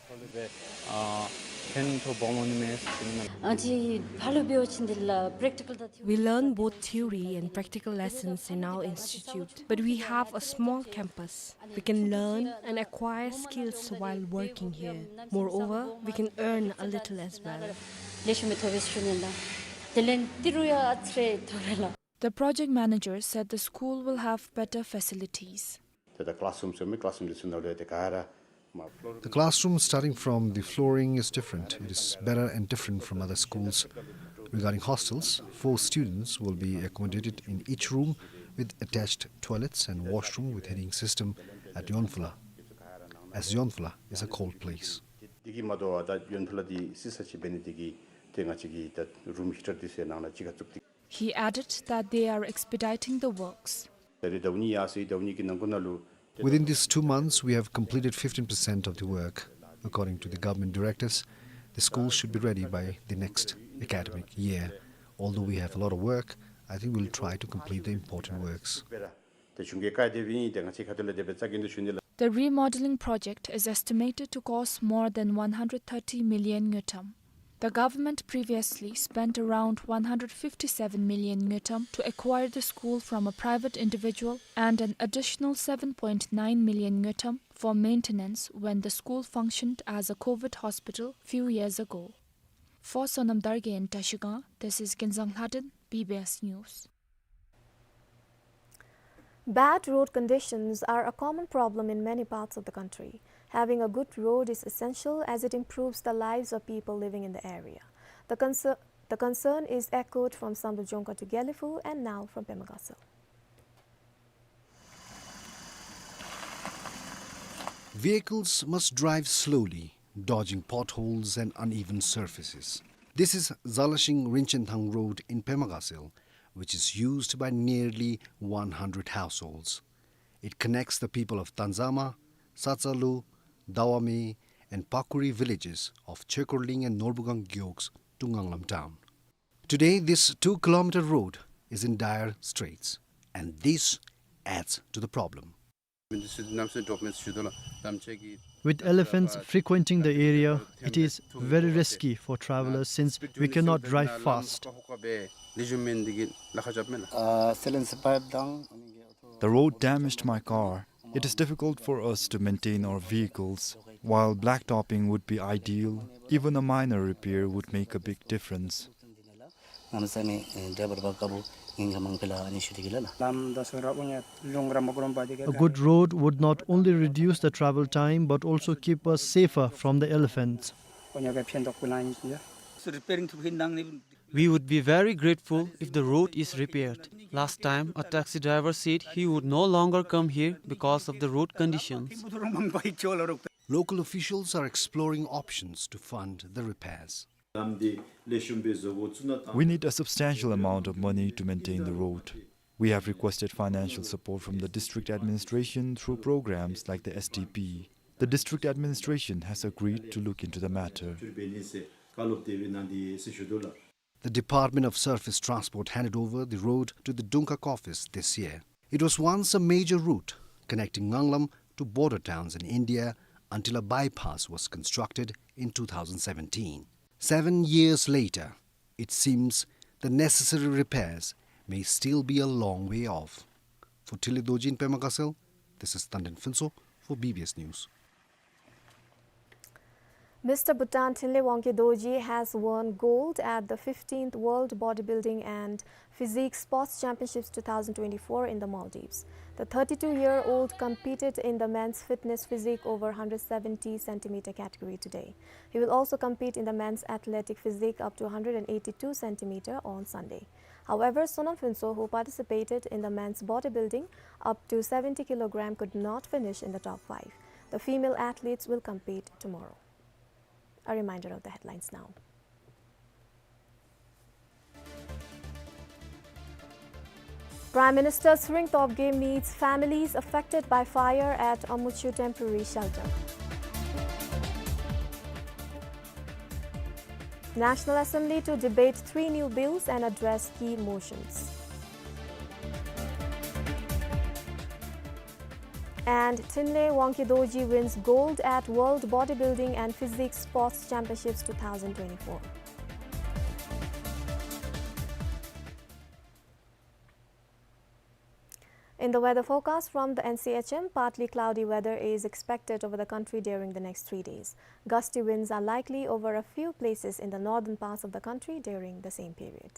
ཨ་ཕན་ཐོགས་སྦོམ་འོང་ནི་མས་ཟེར་ཞུ་ནི་ཨིན། ཨ་ནི་ཕར་ལུ་འབད་བ་ཅིན་འདི་ལགས་practical དང We learn both theory and practical lessons in our institute, but we have a small campus. We can learn and acquire skills while working here. Moreover, we can earn a little as well. ལེགས་ཤོམ་སྦེ་ཐོབ་པས་ཟེར་ཞུ་ནི་ལགས། དེ་ལས་ཏི་རུ་ཡང་ཨ་ཙི་རེ་ཐོབ་རེ་ལགས། The project manager said the school will have better facilities. ཏེ་ད་classroom ཟེར་མི་classroom འདི་ཚུ་ནང་ལས་ཏེ་ག་ར་The classroom, starting from the flooring, is different. It is better and different from other schools. Regarding hostels, four students will be accommodated in each room with attached toilets and washroom with heating system at Yonphula, as Yonphula is a cold place. འདི་གིས་མ་དོ་བར་ད་ཡོན་ཕུ་ལ་འདི་སི་སི་ཅིག་འབད་ནི་འདི་གིས་ཏེ་ང་བཅས་ཀྱིས་ད་room heater འདི་ཚུ་ནང་ལུ་ཅིག་ཁར་བཙུགས་ཏེ། He added that they are expediting the works. ད་རེས་ཟླཝ་གཉིས་ཡར་སོ་ཡི། ཟླཝ་གཉིས་ཀྱི་ནང་འཁོད་ནང་ལུ། Within these two months, we have completed fifteen percent of the work. According to the government directives, the school should be ready by the next academic year. Although we have a lot of work, I think we'll try to complete the important works. ད་གཞུང་གི་བཀའ་དེ་འབད་ནི་ཏེ་ང་བཅས་ཁ་ཐུག་ལས་དེ་སྦེ་བཅའ་གི་ཨིན་ཟེར་ཞུ་ནི་ལགས། The remodeling project is estimated to cost more than one hundred thirty million ngultrum. The government previously spent around one hundred fifty-seven million ngultrum to acquire the school from a private individual and an additional seven point nine million ngultrum for maintenance when the school functioned as a COVID hospital few years ago. For Sonam Dargay in Trashigang, this is Kinzang Lhaden, B B S News. Bad road conditions are a common problem in many parts of the country. Having a good road is essential as it improves the lives of people living in the area. The concer-, the concern is echoed from Samdrup Jongkha to Gelephu and now from Pemagatsel. Vehicles must drive slowly, dodging potholes and uneven surfaces. This is Zalashing Rinchenthang Road in Pemagatsel, which is used by nearly one hundred households. It connects the people of Tanzama, Satsalu, Dawame, and Pakuri villages of Chekorling and Norbugang Gyoks to Nganglam town. Today, this two-kilometer road is in dire straits, and this adds to the problem. With elephants frequenting the area, it is very risky for travelers since we cannot drive fast. The road damaged my car. It is difficult for us to maintain our vehicles. While blacktopping would be ideal, even a minor repair would make a big difference. གནམ་མེད་ས་མེད་ཨེ་འདྲ་བར་བ་དཀར་པོ་ཉིན་གང་མང་པོ་ལ་ཨ་ནི་ཞུ་སྟེ་གི་ལ་ལ། ལམ་དང་སོ་ར་ཨུ་ཉ་ལུང་ར་མ་གོ་རམ་པ་དེ་ག། A good road would not only reduce the travel time but also keep us safer from the elephants. ཨུ་ཉ་ག་ཕན་ཐོགས་པོ་ལ་ཨིན་ཡ། སུ་རི་པེ་རིང་ཐུབ་ཧིན་ནང་ནི། We would be very grateful if the road is repaired. Last time, a taxi driver said he would no longer come here because of the road conditions. Local officials are exploring options to fund the repairs. We need a substantial amount of money to maintain the road. We have requested financial support from the district administration through programs like the S D P. The district administration has agreed to look into the matter. The Department of Surface Transport handed over the road to the Dungkhag office this year. It was once a major route connecting Nganglam to border towns in India until a bypass was constructed in two thousand seventeen. Seven years later, it seems the necessary repairs may still be a long way off. For Thinley Dorji in Pema Gatshel, this is Tandin Phuntsho for B B S News. Mister Bhutan Thinley Wangkhe Dorji has won gold at the fifteenth World Bodybuilding and Physique Sports Championships two thousand twenty-four in the Maldives. The thirty-two-year-old competed in the men's fitness physique over hundred seventy centimeter category today. He will also compete in the men's athletic physique up to hundred eighty-two centimeter on Sunday. However, Sonam Phuntsho, who participated in the men's bodybuilding up to seventy kilogram, could not finish in the top five. The female athletes will compete tomorrow. A reminder of the headlines now. Prime Minister Tshering Tobgay meets families affected by fire at Amuchu temporary shelter. National Assembly to debate three new bills and address key motions. And Thinley Wangkhe Dorji wins gold at World Bodybuilding and Physique Sports Championships two thousand twenty-four. In the weather forecast from the N C H M, partly cloudy weather is expected over the country during the next three days. Gusty winds are likely over a few places in the northern parts of the country during the same period.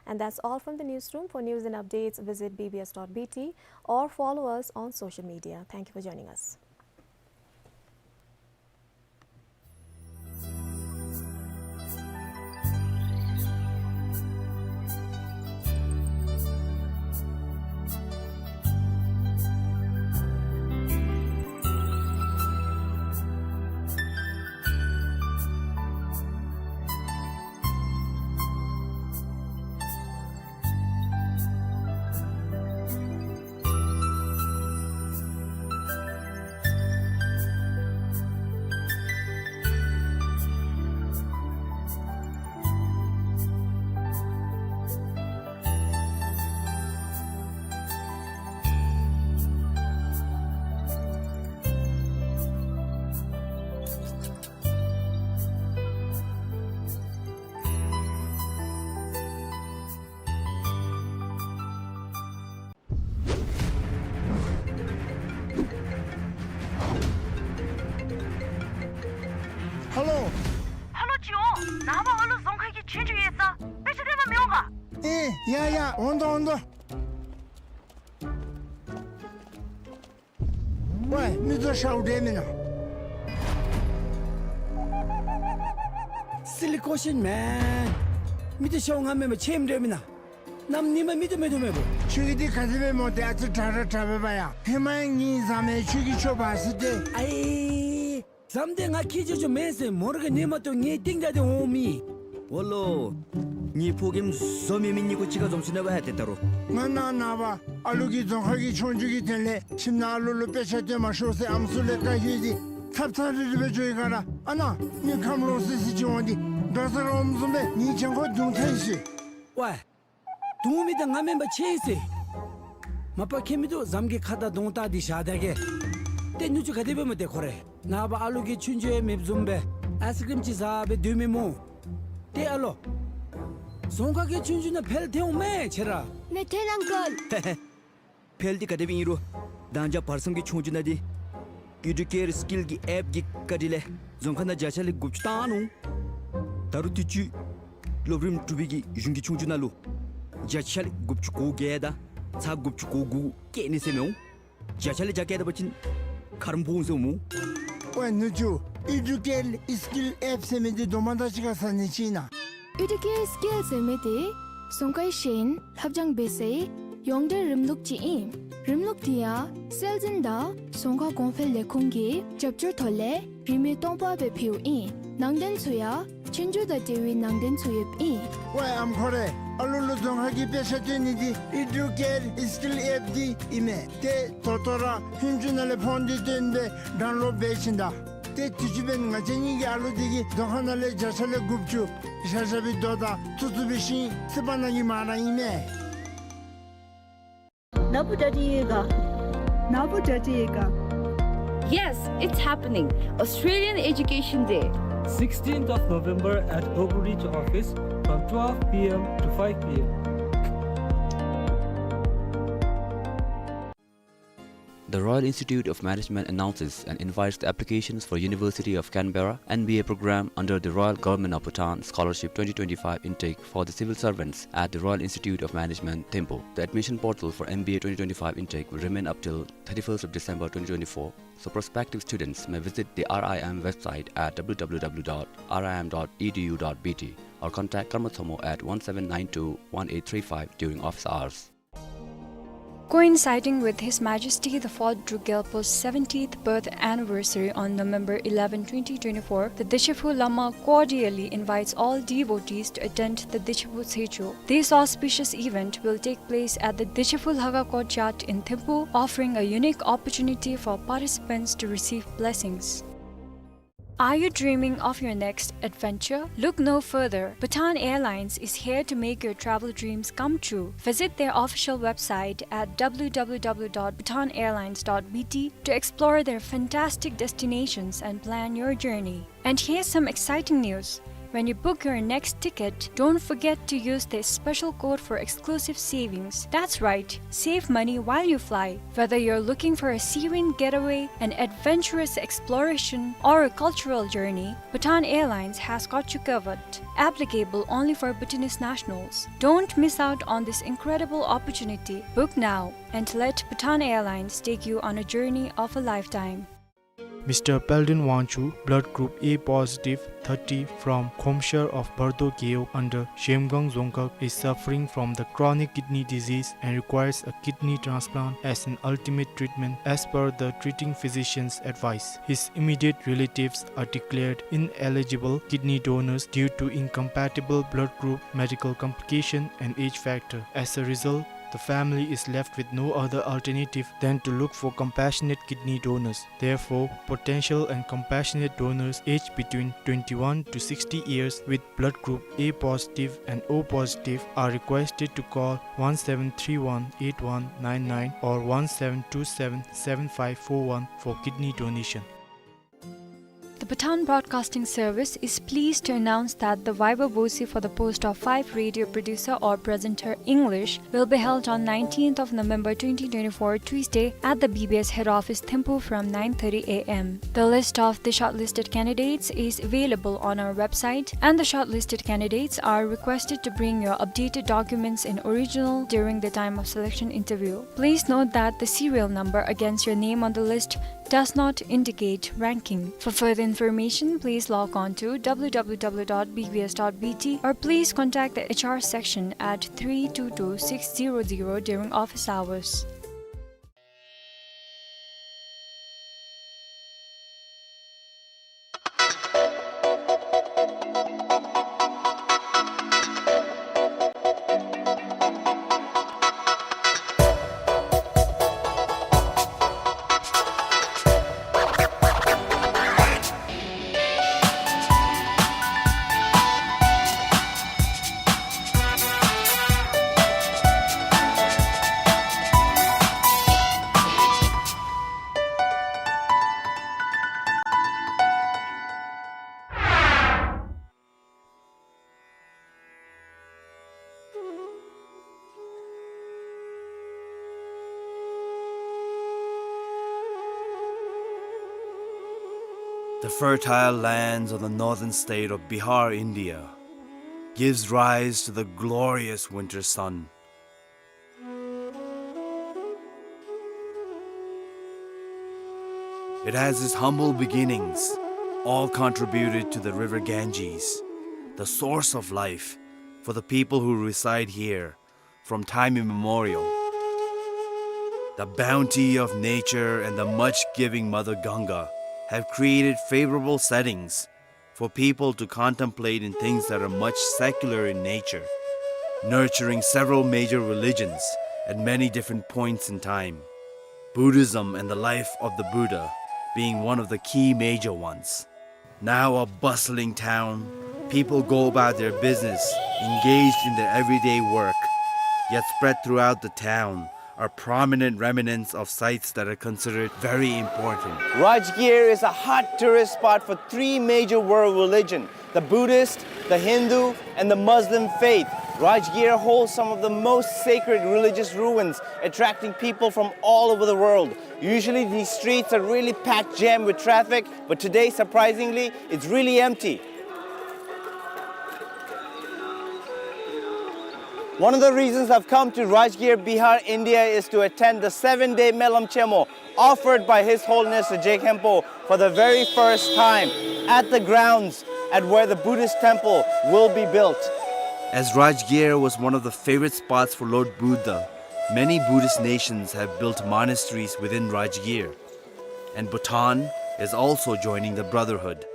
And that's all from the newsroom. For news and updates, visit B B S dot B T or follow us on social media. Thank you for joining us. ཧ་ལོ། ཧ་ལོ་ཅི་འོང་། ནངས་པ་ཨ་ལུ་རྫོང་ཁ་གི་ཆོས་རྒྱུགས་ཡོད་ས། དཔེ་ཆ་སྟོན་པར་མི་འོང་ག། ཨེ་ཡ་ཡ། འོང་དོ་འོང་དོ། ཝེ། མི་ཚུ་ཤཝ་འདྲ་མེན་ན། Silly question, man. མི་ཚུ་ཤཝ་ང་མེན་པར་ཆེམ་འདྲ་མེན་ན། གནམ་ཉིནམ་མི་ཚུ་མེད་དོ་མེད་པོ། ཁྱོད་ཀྱི་འདི་ག་དེ་སྦེ་སྨོ། ཏེ་ཨ་ཙི་དྲག་དྲག་དྲག་པས་པ་ཡ། ཧེ་མ་ཡང་ངེའི་བཟའ་མི་ཁྱོད་ཀྱིས་ཁྱོད་འབག་ཟེར་ཏེ། ཨའི། བཟའ་མི་འདི་ང་ཁྱེད་ཅོག་ཅོག་མེན་ཟེར་མོ་ར་གིས་ཉན་མ་བཏུབ། ངེའི་རྟིང་བདའ་སྟེ་འོང་མི། འོ་ལོ། ངེའི་ཕོ་རྒནམ་བཟོ་མེད་མི་གཉིས་ཀོ་གཅིག་ཁར་འཛོམས་ཞིནམ་ལས་འབད་ཡ་ཏེ་ད་རུང་། ང་ནཱ་ནངས་པ་ཨ་ལུ་གི་རྫོང་ཁ་གི་ཆོས་རྒྱུགས་ཀྱི་དོན་ལས་ཁྱིམ་ནང་ཨ་ལུ་ལུ་དཔེ་ཆ་སྟོན་མ་ཤོག་ཟེར་ཨམ་སྲུ་ལས་བཀའ་བཀྱོན་ཏེ་ཚབ་ཚབ་རིལ་རི་སྦེ་འགྱོ་ཡི་ག་ར། ཨ་ནཱ་མི་ཁམས་ལོག་སི་སི་ཅིག་འོང་སྟེ་འགྲོ་ས་ར་འོངམ་བཟུམ་སྦེ་ངེའི་གྱང་ཁོག་བརྡུང་ཐལ་ཤིག། ཝེ། བརྡུང་མི་འདི་ང་མེན་པར་ཆི་ཟེར། མ་པ་ཁྱད་མི་འདུག། བཟའ་མི་གི་ཁ་དར་གདོང་དར་འདི་བཞག་ད་གེ། ཏེ་ནུ་གཅུང་ག་དེ་སྦེ་སྨོ་ཏེ་ཁོ་རེ། ནངས་པ་ཨ་ལུ་གི་ཆོས་རྒྱུགས་ཡང་མེདཔ་བཟུམ་སྦེ་ཨའི་སི་ཀྲིམ་ཅིག་བཟའ་སྦེ་སྡོད་མི་སྨོ། ཏེ་ཨ་ལོ། རྫོང་ཁ་གི་ཆོས་རྒྱུགས་ནང་འཕེལ་ཐལ་འོང་མས་ཁྱེད་ར། ནེ་ཐེན་ཨང་ཀལ། འཕེལ་འདི་ག་དེ་སྦེ་ཨིན་རུང་ད་ཅི་བར་མཚམས་ཀྱི་ཆོས་རྒྱུགས་ནང་འདི་ཨེ་ཌུ་ཀེར་སི་ཀིལ་གྱི་ཨེཔ་གི་བཀའ་དྲིན་ལས་རྫོང་ཁ་ནང་བརྒྱ་ཆ་ལས་དགུ་བཅུ་བཏང་ནུག། ད་རུང་དུས་ཅི་ སློབ་རིམ་དྲུག་པའི་གི་གཞུང་གི་ཆོས་རྒྱུགས་ནང་ལུ་བརྒྱ་ཆ་ལས་དགུ་བཅུ་གོ་བརྒྱད་དང་ཚག་དགུ་བཅུ་གོ་དགུ་བཀལ་ནི་ཟེར་མི་འོང་། བརྒྱ་ཆ་ལས་བརྒྱ་བཀལ་ད་པ་ཅིན་ཁ་རུ་འབོ་འོང་ཟེར་འོང་སྨོ། ཝའེ་ནུ་གཅུང་། ཨི་ཌུ་ཀེར་སི་ཀིལ་ཨེཔ་ཟེར་མི་འདི་དོ་མ་དང་གཅིག་ཁར་ས་ནི་ཅིག་ཨིན་ན། ཨི་ཌུ་ཀེར་སི་ཀིལ་ཟེར་མི་འདི་རྫོང་ཁའི་ཤེས་ཡོན་ལྷབ་སྦྱང་འབད་སའི་ཡོངས་འབྲེལ་རིམ་ལུགས་ཅིག་ཨིན། རིམ་ལུགས་འདི་ཡང་སྲོལ་འཛིན་དང་རྫོང་ཁ་གོང་འཕེལ་ལས་ཁུངས་ཀྱི་རྒྱབ་སྐྱོར་ཐོག་ལས་རིན་མེད་སྟོང་པ་སྦེ་ཕུལཝ་ཨིན། ནང་དོན་ཚུ་ཡང་ཆོས་རྒྱུགས་དང་འབྲེལ་བའི་ནང་དོན་ཚུ་ཡོདཔ་ཨིན། ཝའེ་ཨམ་ཁོ་རེ། ཨ་ལུ་ལུ་རྫོང་ཁ་གི་དཔེ་ཆ་སྟོན་ནི་འདི་ཨི་ཌུ་ཀེར་སི་ཀིལ་ཨེཔ་འདི་ཨིན་མས། ཏེ་ད་ལྟོ་ར་ཧུན་ཅུ་ནང་ལས་ཕོན་འདི་བཏོན་སྦེ་ཌའུན་ལོཌ་འབད་ཞིནམ་ད། ཏེ་དུས་ཅི་འབདན་ང་བཅས་གཉིས་ཀྱི་ཨ་ལུ་འདི་གིས་རྫོང་ཁ་ནང་ལས་བརྒྱ་ཆ་ལས་དགུ་བཅུ་ཤ་ཤ་བའི་རྡོ་དང་ཐུག་ཐུག་པའི་ཤིང་བསིལ་བ་ནང་གི་མ་ར་ཨིན་མས། ནཱ་བུ་ད་ཅི་ཡོད་ག། ནཱ་བུ་ད་ཅི་ཡོད་ག། Yes, it's happening. Australian Education Day. Sixteenth of November at Oakridge office from twelve p m to five p m. The Royal Institute of Management announces and invites the applications for University of Canberra M B A program under the Royal Government of Bhutan Scholarship twenty twenty-five intake for the civil servants at the Royal Institute of Management, Thimphu. The admission portal for M B A twenty twenty-five intake will remain up till thirty-first of December twenty twenty-four, so prospective students may visit the R I M website at w w w dot r i m dot e d u dot b t or contact Karma Tshomho at one seven nine two one eight three five during office hours. Coinciding with His Majesty the Fourth Druk Gyalpo's seventieth birth anniversary on November eleven, twenty twenty-four, the Deshaphu Lama cordially invites all devotees to attend the Deshaphu Tshechu. This auspicious event will take place at the Deshaphu Lhaga Courtyard in Thimphu, offering a unique opportunity for participants to receive blessings. Are you dreaming of your next adventure? Look no further. Bhutan Airlines is here to make your travel dreams come true. Visit their official website at w w w dot bhutan airlines dot b t to explore their fantastic destinations and plan your journey. And here's some exciting news. When you book your next ticket, don't forget to use this special code for exclusive savings. That's right, save money while you fly. Whether you're looking for a serene getaway, an adventurous exploration, or a cultural journey, Bhutan Airlines has got you covered. Applicable only for Bhutanese nationals. Don't miss out on this incredible opportunity. Book now and let Bhutan Airlines take you on a journey of a lifetime. Mister Peldon Wangchuk, blood group A positive, thirty, from Khomshar of Bardo Gewog under Zhemgang Dzongkhag, is suffering from the chronic kidney disease and requires a kidney transplant as an ultimate treatment as per the treating physician's advice. His immediate relatives are declared ineligible kidney donors due to incompatible blood group, medical complication, and age factor. As a result, the family is left with no other alternative than to look for compassionate kidney donors. Therefore, potential and compassionate donors aged between twenty-one to sixty years with blood group A positive and O positive are requested to call one seven three one eight one nine nine or one seven two seven seven five four one for kidney donation. The Bhutan Broadcasting Service is pleased to announce that the viva voce for the post of five radio producer or presenter English will be held on nineteenth of November twenty twenty-four, Tuesday, at the B B S head office, Thimphu, from nine thirty a m. The list of the shortlisted candidates is available on our website, and the shortlisted candidates are requested to bring your updated documents in original during the time of selection interview. Please note that the serial number against your name on the list does not indicate ranking. For further information, please log on to w w w dot b b s dot b t or please contact the H R section at three two two six zero zero during office hours. The fertile lands of the northern state of Bihar, India. gives rise to the glorious winter sun. It has its humble beginnings, all contributed to the river Ganges, the source of life for the people who reside here from time immemorial. The bounty of nature and the much-giving Mother Ganga have created favorable settings for people to contemplate in things that are much secular in nature, nurturing several major religions at many different points in time, Buddhism and the life of the Buddha being one of the key major ones. Now a bustling town, people go about their business, engaged in their everyday work, yet spread throughout the town are prominent remnants of sites that are considered very important. Rajgir is a hot tourist spot for three major world religion, the Buddhist, the Hindu, and the Muslim faith. Rajgir holds some of the most sacred religious ruins, attracting people from all over the world. Usually these streets are really packed jam with traffic, but today, surprisingly, it's really empty. One of the reasons I've come to Rajgir, Bihar, India is to attend the seven-day Melam Chemo offered by His Holiness the Je Khenpo for the very first time at the grounds at where the Buddhist temple will be built. As Rajgir was one of the favorite spots for Lord Buddha, many Buddhist nations have built monasteries within Rajgir, and Bhutan is also joining the brotherhood.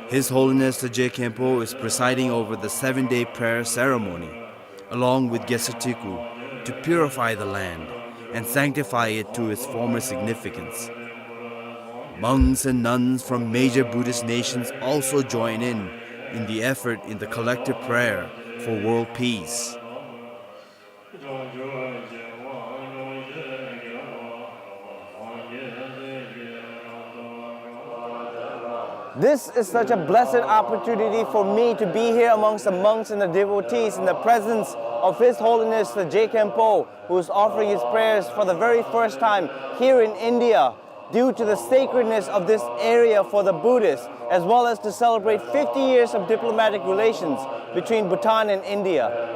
His Holiness the Je Khenpo is presiding over the seven-day prayer ceremony, along with Gesatiku, to purify the land and sanctify it to its former significance. Monks and nuns from major Buddhist nations also join in, in the effort in the collective prayer for world peace. This is such a blessed opportunity for me to be here amongst the monks and the devotees in the presence of His Holiness the Je Khenpo, who is offering his prayers for the very first time here in India, due to the sacredness of this area for the Buddhists, as well as to celebrate fifty years of diplomatic relations between Bhutan and India.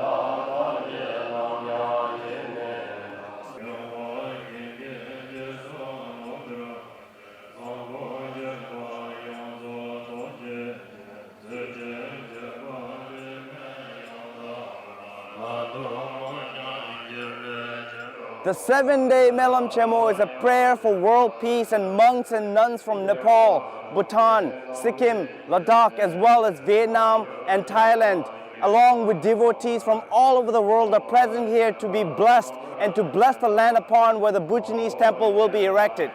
The seven-day Melam Chemo is a prayer for world peace, and monks and nuns from Nepal, Bhutan, Sikkim, Ladakh, as well as Vietnam and Thailand, along with devotees from all over the world, are present here to be blessed and to bless the land upon where the Bhutanese temple will be erected.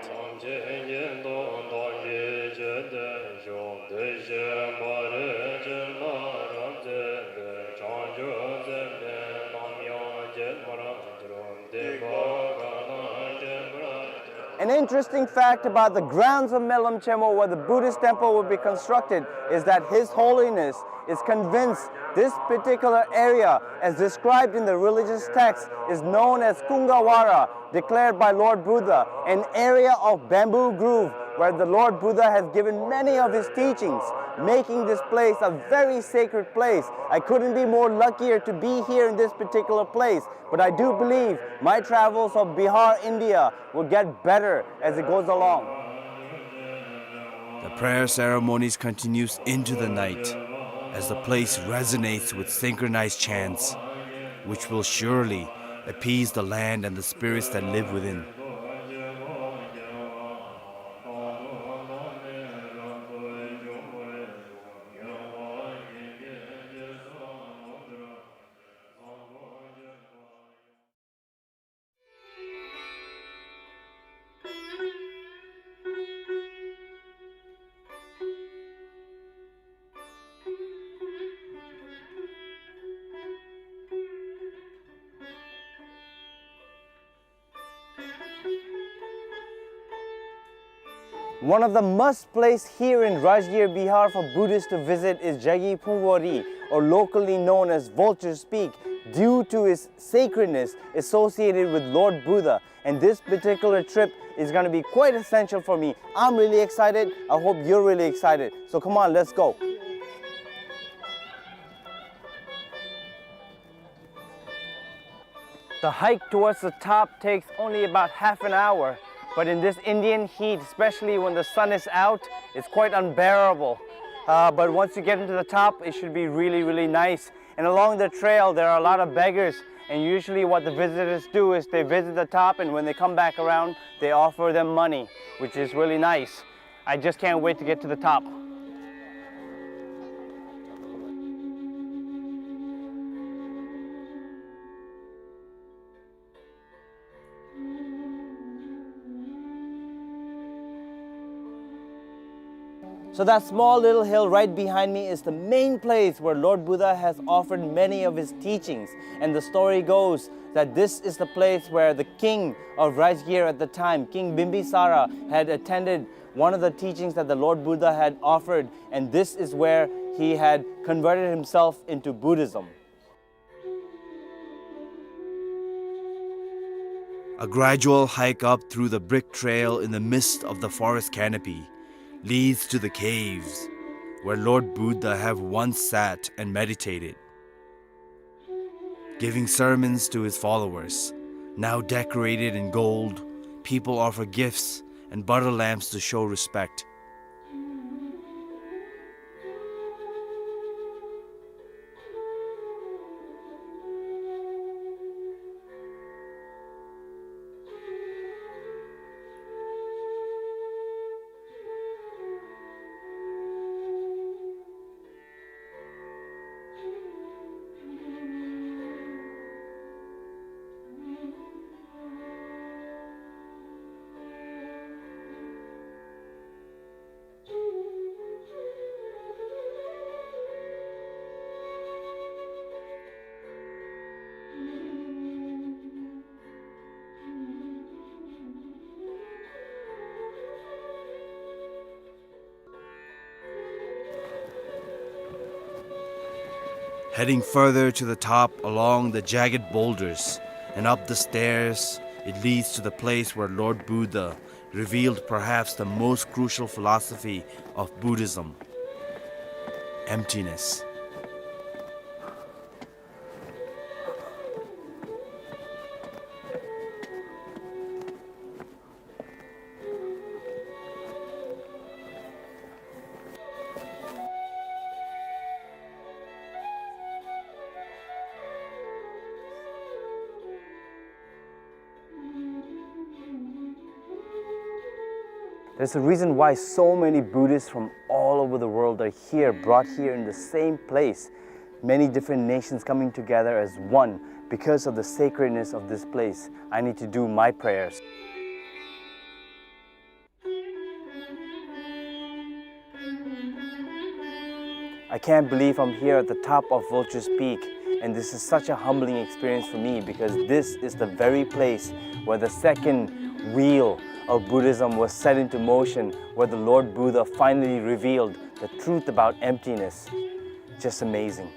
An interesting fact about the grounds of Melam Chemo, where the Buddhist temple will be constructed, is that His Holiness is convinced this particular area, as described in the religious text, is known as Kungavara, declared by Lord Buddha, an area of bamboo grove where the Lord Buddha has given many of his teachings, making this place a very sacred place. I couldn't be more luckier to be here in this particular place, but I do believe my travels of Bihar, India will get better as it goes along. The prayer ceremonies continues into the night as the place resonates with synchronized chants, which will surely appease the land and the spirits that live within. One of the must place here in Rajgir, Bihar for Buddhists to visit is Jagi Phungwari, or locally known as Vulture's Peak, due to its sacredness associated with Lord Buddha. And this particular trip is gonna be quite essential for me. I'm really excited. I hope you're really excited. So come on, let's go. The hike towards the top takes only about half an hour, but in this Indian heat, especially when the sun is out, it's quite unbearable. Uh, but once you get into the top, it should be really, really nice. And along the trail, there are a lot of beggars, and usually what the visitors do is they visit the top, and when they come back around, they offer them money, which is really nice. I just can't wait to get to the top. So that small little hill right behind me is the main place where Lord Buddha has offered many of his teachings. And the story goes that this is the place where the king of Rajgir at the time, King Bimbisara, had attended one of the teachings that the Lord Buddha had offered, and this is where he had converted himself into Buddhism. A gradual hike up through the brick trail in the midst of the forest canopy leads to the caves where Lord Buddha have once sat and meditated, giving sermons to his followers. Now decorated in gold, people offer gifts and butter lamps to show respect. Heading further to the top along the jagged boulders and up the stairs, it leads to the place where Lord Buddha revealed perhaps the most crucial philosophy of Buddhism: emptiness. There's a reason why so many Buddhists from all over the world are here, brought here in the same place. Many different nations coming together as one because of the sacredness of this place. I need to do my prayers. I can't believe I'm here at the top of Vulture's Peak, and this is such a humbling experience for me because this is the very place where the second wheel of Buddhism was set into motion, where the Lord Buddha finally revealed the truth about emptiness. Just amazing.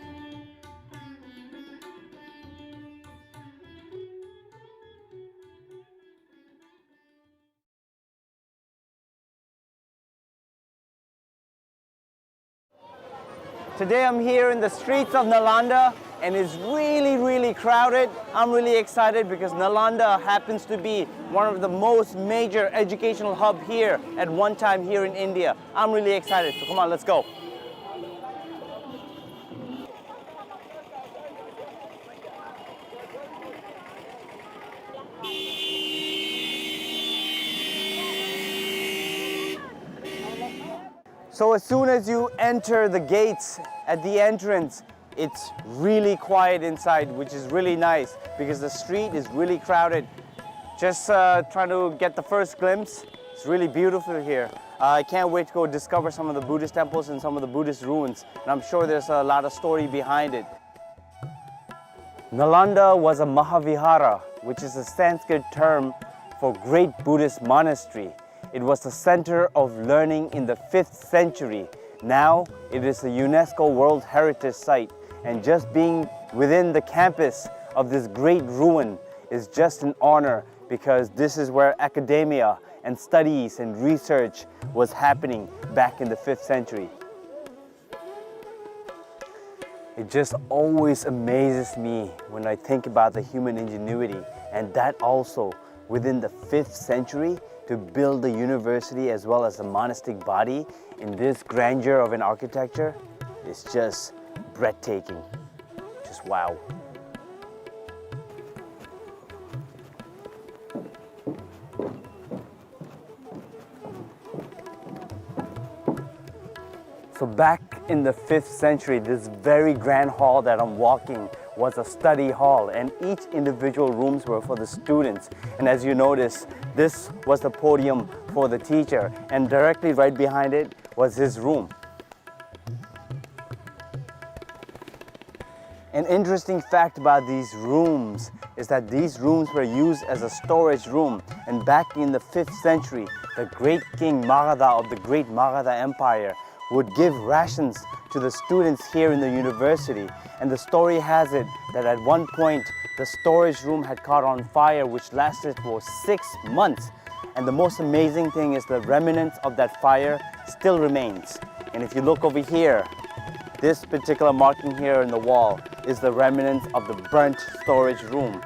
Today I'm here in the streets of Nalanda, and it's really, really crowded. I'm really excited because Nalanda happens to be one of the most major educational hub here at one time here in India. I'm really excited. So come on, let's go. So as soon as you enter the gates at the entrance, it's really quiet inside, which is really nice because the street is really crowded. Just, uh, trying to get the first glimpse. It's really beautiful here. Uh, I can't wait to go discover some of the Buddhist temples and some of the Buddhist ruins. And I'm sure there's a lot of story behind it. Nalanda was a Mahavihara, which is a Sanskrit term for great Buddhist monastery. It was the center of learning in the fifth century. Now it is a UNESCO World Heritage Site, and just being within the campus of this great ruin is just an honor, because this is where academia and studies and research was happening back in the fifth century. It just always amazes me when I think about the human ingenuity, and that also within the fifth century, to build the university as well as the monastic body in this grandeur of an architecture is just breathtaking. Just wow. So back in the fifth century, this very grand hall that I'm walking was a study hall, and each individual rooms were for the students. And as you notice, this was the podium for the teacher, and directly right behind it was his room. An interesting fact about these rooms is that these rooms were used as a storage room, and back in the fifth century, the great king Magadha of the great Magadha Empire would give rations to the students here in the university. And the story has it that at one point, the storage room had caught on fire, which lasted for six months. And the most amazing thing is the remnants of that fire still remains. And if you look over here, this particular marking here in the wall is the remnants of the burnt storage room.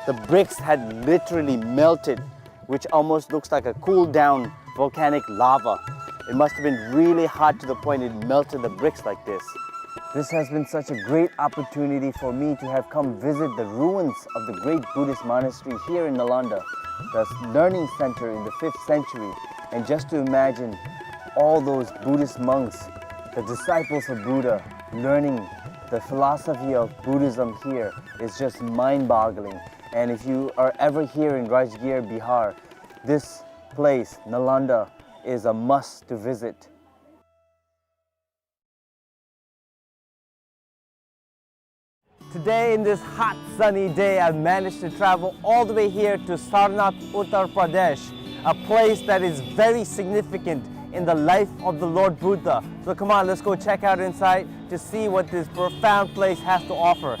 The bricks had literally melted, which almost looks like a cooled down volcanic lava. It must have been really hot to the point it melted the bricks like this. This has been such a great opportunity for me to have come visit the ruins of the great Buddhist monastery here in Nalanda, the learning center in the fifth century, and just to imagine all those Buddhist monks, the disciples of Buddha, learning the philosophy of Buddhism here is just mind-boggling. And if you are ever here in Rajgir, Bihar, this place, Nalanda, is a must to visit. Today, in this hot, sunny day, I managed to travel all the way here to Sarnath, Uttar Pradesh, a place that is very significant in the life of the Lord Buddha. So come on, let's go check out inside to see what this profound place has to offer.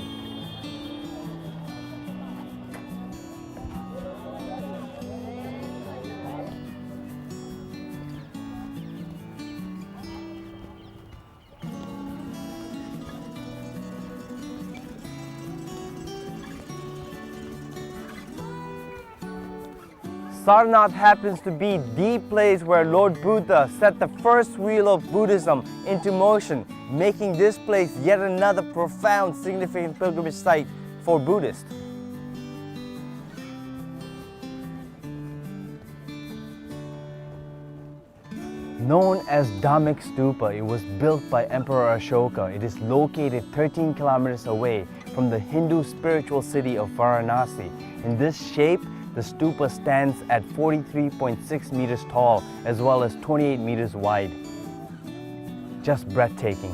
Sarnath happens to be the place where Lord Buddha set the first wheel of Buddhism into motion, making this place yet another profound, significant pilgrimage site for Buddhists. Known as Dhammek Stupa, it was built by Emperor Ashoka. It is located thirteen kilometers away from the Hindu spiritual city of Varanasi. In this shape, the stupa stands at forty-three point six meters tall as well as twenty-eight meters wide. Just breathtaking.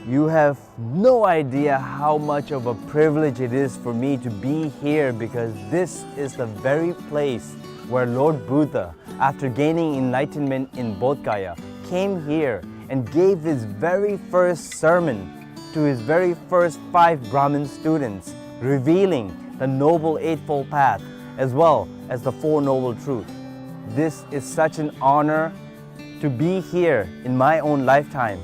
You have no idea how much of a privilege it is for me to be here, because this is the very place where Lord Buddha, after gaining enlightenment in Bodh Gaya, came here and gave his very first sermon to his very first five Brahmin students, revealing the Noble Eightfold Path as well as the Four Noble Truths. This is such an honor to be here in my own lifetime,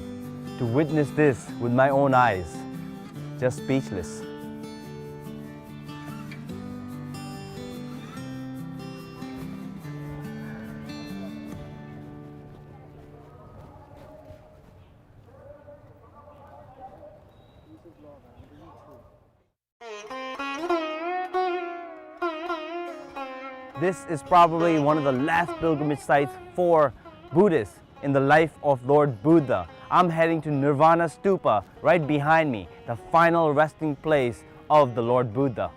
to witness this with my own eyes. Just speechless. This is probably one of the last pilgrimage sites for Buddhists in the life of Lord Buddha. I'm heading to Nirvana Stupa right behind me, the final resting place of the Lord Buddha.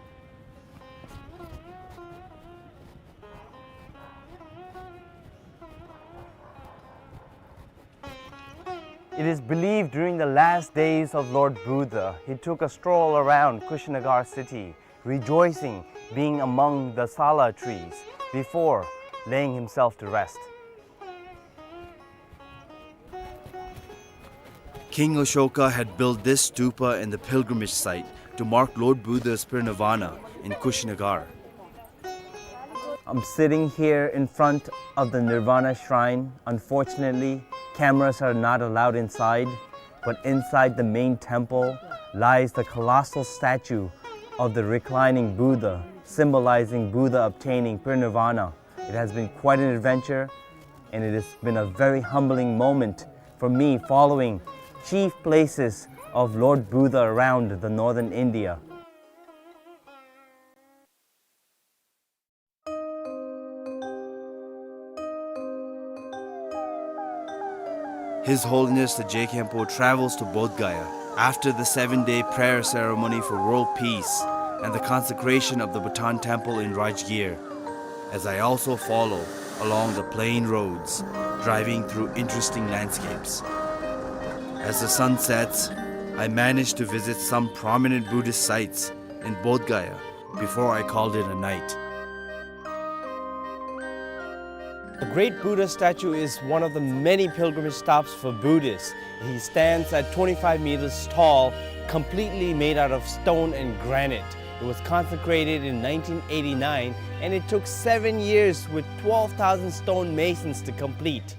It is believed during the last days of Lord Buddha, he took a stroll around Kushinagar city, rejoicing being among the sala trees before laying himself to rest. King Ashoka had built this stupa in the pilgrimage site to mark Lord Buddha's parinirvana in Kushinagar. I'm sitting here in front of the Nirvana Shrine. Unfortunately, cameras are not allowed inside, but inside the main temple lies the colossal statue of the reclining Buddha, symbolizing Buddha obtaining parinirvana. It has been quite an adventure, and it has been a very humbling moment for me following chief places of Lord Buddha around the northern India. His Holiness the Je Khenpo travels to Bodh Gaya after the seven-day prayer ceremony for world peace and the consecration of the Bhutan Temple in Rajgir, as I also follow along the plain roads, driving through interesting landscapes. As the sun sets, I manage to visit some prominent Buddhist sites in Bodh Gaya before I called it a night. The great Buddha statue is one of the many pilgrimage stops for Buddhists. He stands at twenty-five meters tall, completely made out of stone and granite. It was consecrated in nineteen eighty-nine, and it took seven years with twelve thousand stone masons to complete.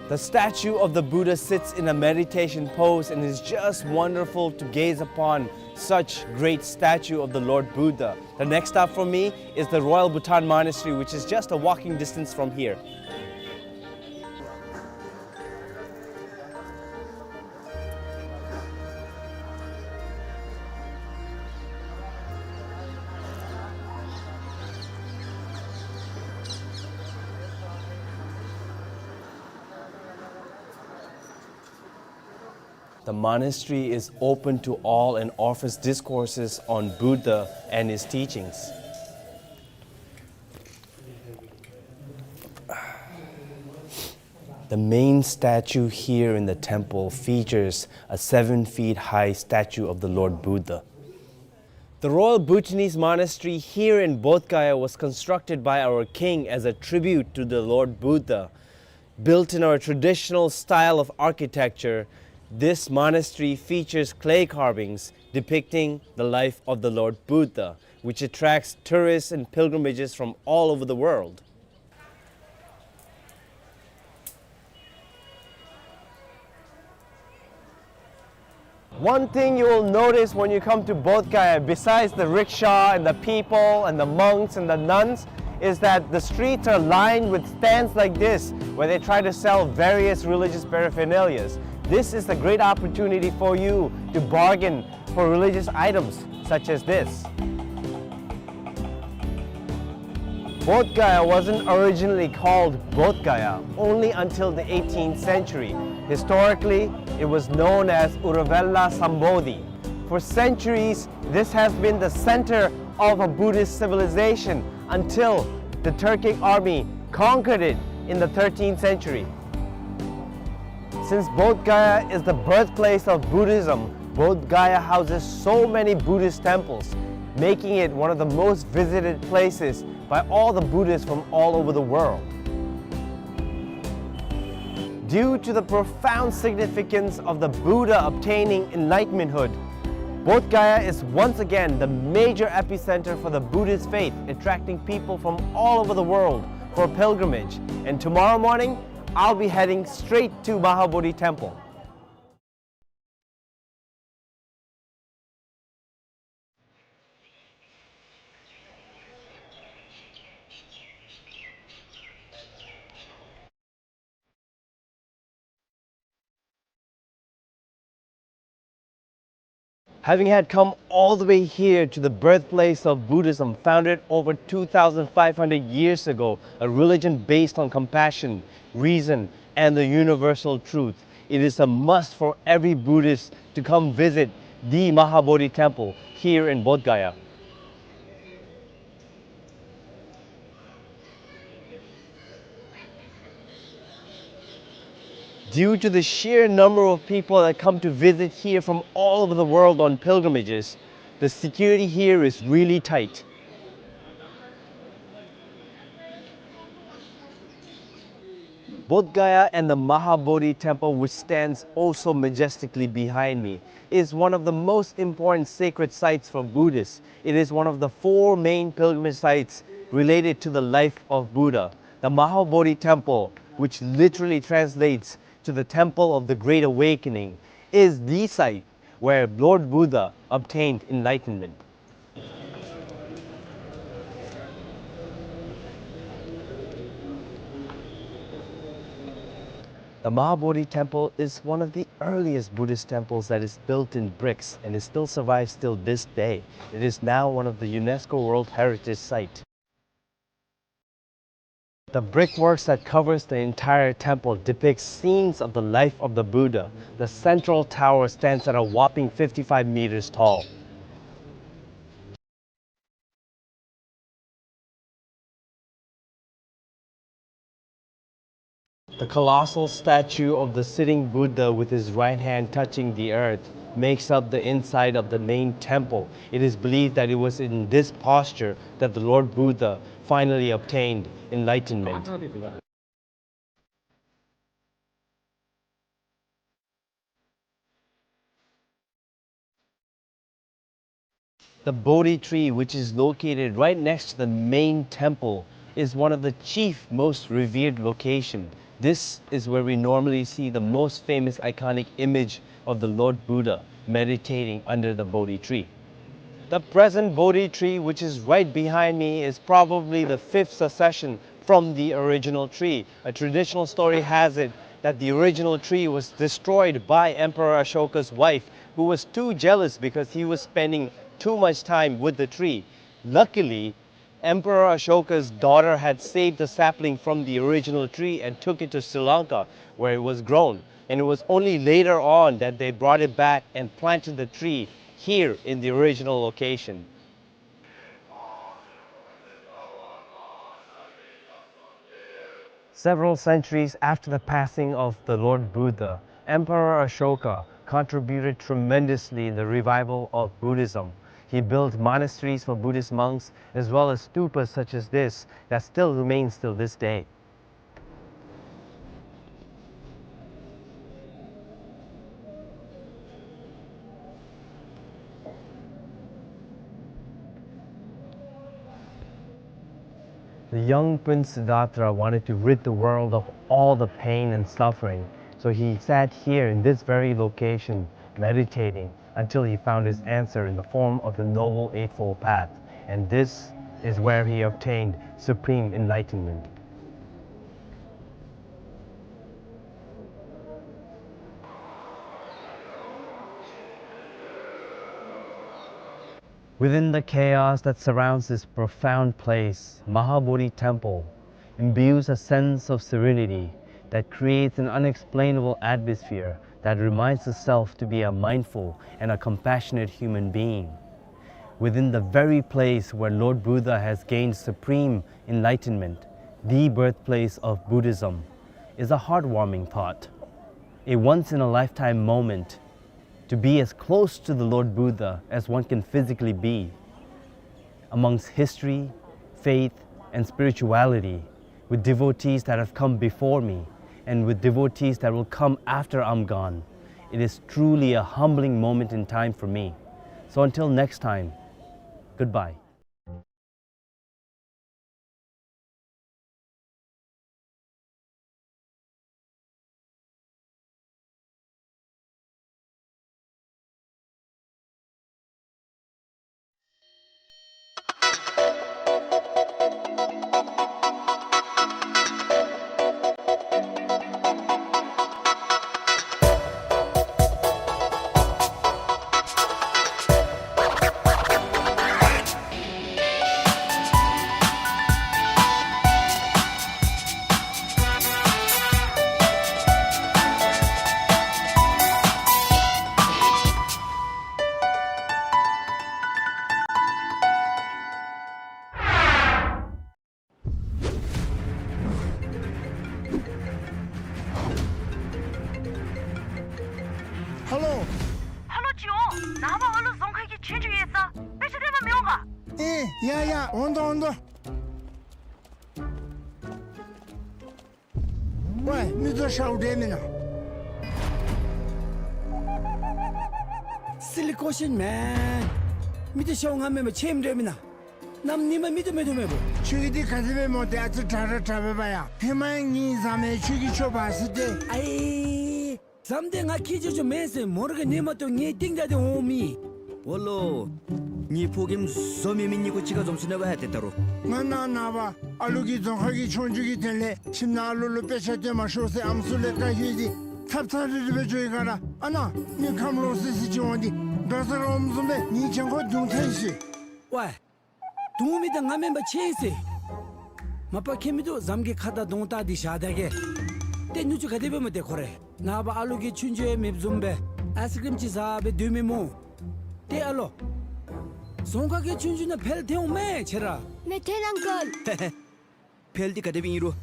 The statue of the Buddha sits in a meditation pose and is just wonderful to gaze upon such great statue of the Lord Buddha. The next stop for me is the Royal Bhutan Monastery, which is just a walking distance from here. The monastery is open to all and offers discourses on Buddha and his teachings. The main statue here in the temple features a seven feet high statue of the Lord Buddha. The Royal Bhutanese Monastery here in Bodh Gaya was constructed by our king as a tribute to the Lord Buddha. Built in our traditional style of architecture, this monastery features clay carvings depicting the life of the Lord Buddha, which attracts tourists and pilgrimages from all over the world. One thing you will notice when you come to Bodh Gaya, besides the rickshaw and the people and the monks and the nuns, is that the streets are lined with stands like this, where they try to sell various religious paraphernalias. This is a great opportunity for you to bargain for religious items such as this. Bodh Gaya wasn't originally called Bodh Gaya only until the eighteenth century. Historically, it was known as Uruvela Sambodhi. For centuries, this has been the center of a Buddhist civilization until the Turkic army conquered it in the thirteenth century. Since Bodh Gaya is the birthplace of Buddhism, Bodh Gaya houses so many Buddhist temples, making it one of the most visited places by all the Buddhists from all over the world. Due to the profound significance of the Buddha obtaining enlightenmenthood, Bodh Gaya is once again the major epicenter for the Buddhist faith, attracting people from all over the world for pilgrimage. And tomorrow morning, I'll be heading straight to Mahabodhi Temple. Having had come all the way here to the birthplace of Buddhism, founded over two thousand five hundred years ago, a religion based on compassion, reason, and the universal truth, it is a must for every Buddhist to come visit the Mahabodhi Temple here in Bodh Gaya. Due to the sheer number of people that come to visit here from all over the world on pilgrimages, the security here is really tight. Bodh Gaya and the Mahabodhi temple, which stands also majestically behind me, is one of the most important sacred sites for Buddhists. It is one of the four main pilgrimage sites related to the life of Buddha. The Mahabodhi temple, which literally translates to the Temple of the Great Awakening, is the site where Lord Buddha obtained enlightenment. The Mahabodhi Temple is one of the earliest Buddhist temples that is built in bricks, and it still survives till this day. It is now one of the UNESCO World Heritage Site. The brickworks that covers the entire temple depicts scenes of the life of the Buddha. The central tower stands at a whopping fifty-five meters tall. The colossal statue of the sitting Buddha with his right hand touching the earth makes up the inside of the main temple. It is believed that it was in this posture that the Lord Buddha finally obtained enlightenment. The Bodhi tree, which is located right next to the main temple, is one of the chief, most revered location. This is where we normally see the most famous iconic image of the Lord Buddha meditating under the Bodhi tree. The present Bodhi tree, which is right behind me, is probably the fifth succession from the original tree. A traditional story has it that the original tree was destroyed by Emperor Ashoka's wife, who was too jealous because he was spending too much time with the tree. Luckily, Emperor Ashoka's daughter had saved the sapling from the original tree and took it to Sri Lanka, where it was grown. And it was only later on that they brought it back and planted the tree here in the original location. Several centuries after the passing of the Lord Buddha, Emperor Ashoka contributed tremendously in the revival of Buddhism. He built monasteries for Buddhist monks, as well as stupas such as this that still remains till this day. The young Prince Siddhartha wanted to rid the world of all the pain and suffering, so he sat here in this very location, meditating, until he found his answer in the form of the Noble Eightfold Path. And this is where he obtained supreme enlightenment. Within the chaos that surrounds this profound place, Mahabodhi Temple imbues a sense of serenity that creates an unexplainable atmosphere that reminds the self to be a mindful and a compassionate human being. Within the very place where Lord Buddha has gained supreme enlightenment, the birthplace of Buddhism, is a heartwarming thought, a once-in-a-lifetime moment to be as close to the Lord Buddha as one can physically be. Amongst history, faith, and spirituality, with devotees that have come before me, and with devotees that will come after I'm gone, it is truly a humbling moment in time for me. So until next time, goodbye. ཨེ་ཡ་ཡ་འོང་དོ་འོང་དོ། ཝའི་མི་ཚུ་ཤོར་འདྲས་མེན་ན། Silly question, man. མི་ཚུ་ཤོར་ང་མེན་པར་ཆེམ་འདྲས་མེན་ན། ནམ་ཉི་མ་མི་ཚུ་མེད་དོ་མེད་པོ། ཁྱོད་ཀྱི་འདི་ག་དེ་སྦེ་སྨོ་ཏེ། ཨ་ཙི་དྲག་ར་དྲག་པས་པ་ཡ། ཧེ་མ་ངེའི་བཟའ་མི་ཁྱོད་ཀྱིས་ཁྱོད་འབག་ཟེར་ཏེ། ཨའི་བཟའ་མི་འདི་ང་ཁྱེད་ཅོག་ཅོག་མེན་ཟེར་མོ་ར་གིས་ཉན་མ་བཏུབ་ངེའི་རྟིང་བདའ་སྟེ་འོང་མི། ཨོ་ལོ། ངེའི་ཕོ་རྒནམ་བཟོ་མེད་མི་གཉིས་ཀོ་གཅིག་ཁར་འཛོམས་སོ་ནུག་པ་ཏེ་ད་རུང་། ང་ནཱ་ནངས་པ་ཨ་ལུ་གི་རྫོང་ཁ་གི་ཆོས་རྒྱུགས་ཀྱི་དོན་ལས་ཁྱིམ་ནང་ཨ་ལུ་ལུ་དཔེ་ཆ་སྟོན་མ་ཤོག་ཟེར་ཨམ་སྲུ་ལས་བཀའ་ཞུ་སྟེ་ཚབ་ཚབ་རིབ་རིབ་སྦེ་འགྱོ་ཡི་ག་ར། ཨ་ནཱ་མི་ཁམས་ལོག་སི་སི་ཅིག་འོང་སྟེ་འགྲོ་ས་ར་འོངམ་བཟུམ་སྦེ་ངེའི་གྱང་ཁར་རྡུང་ཐལ་ཤི། ཝའི། རྡུང་མི་འདི་ང་མེན་པར་ཆི་ཟེར། མ་པ་ཁྱད་མི་འདུག། བཟའ་མི་གི་ཁ་དང་གདོང་བལྟ་སྟེ་བཞག་ད་གེ། ཏེ་ནུ་གཅུང་ག་དེ་སྦེ་སྨོ་ཏེ་ཁོ་ར། ནངས་པ་ཨ་ལུ་གི་ཆོས་རྒྱུགས་ཡང་མེདཔ་བཟུམ་སྦེ་ཨའིསི་ཀྲིམ་ཅིག་བཟའ་སྦེ་སྡོད་མི་སྨོ། ཏེ་ཨ་ལོ། རྫོང་ཁ་གི་ཆོས་རྒྱུགས་ནང་ཕེལ་ཐལ་འོང་མས་ཁྱེད་ར། མེད་ཐལ་ཨང་ཀལ། ཕེལ་འདི་ག་དེ་སྦེ་ཨིན་རུང་།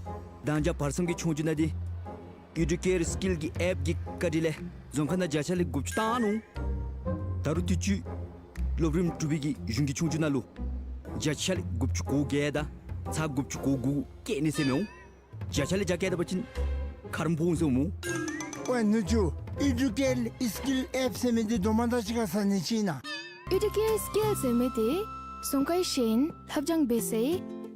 ད་ཅི་བར་གསུམ་གྱི་ཆོས་རྒྱུགས་ནང་འདི་ཨི་ཌུ་ཀེར་སི་ཀིལ་གྱི་ཨེཔ་གི་བཀའ་དྲིན་ལས་རྫོང་ཁ་ནང་བརྒྱ་ཆ་ལས་དགུ་བཅུ་བཏང་ནུག། ད་རུང་དུས་ཅི་སློབ་རིམ་དྲུག་པའི་གི་གཞུང་གི་ཆོས་རྒྱུགས་ནང་ལུ་བརྒྱ་ཆ་ལས་དགུ་བཅུ་གོ་བརྒྱད་དང་ཚག་དགུ་བཅུ་གོ་དགུ་བཀལ་ནི་ཟེར་མི་འོང་། བརྒྱ་ཆ་ལས་བརྒྱ་བཀལ་ད་པ་ཅིན་ཁ་རོག་འབོ་འོང་ཟེར་སྨོ། ཝའི་ནུ་གཅུང་། ཨི་ཌུ་ཀེར་སི་ཀིལ་ཨེཔ་ཟེར་མི་འདི་དོ་མ་དང་གཅིག་ཁར་ཟ་ནི་ཅིག་ཨིན་ན། ཨི་ཌུ་ཀེར་སི་ཀིལ་ཟེར་མི་འདི་རྫོང་ཁའི་ཤེས་ཡོན་ལྷབ་སྦྱང་འབད་སའི་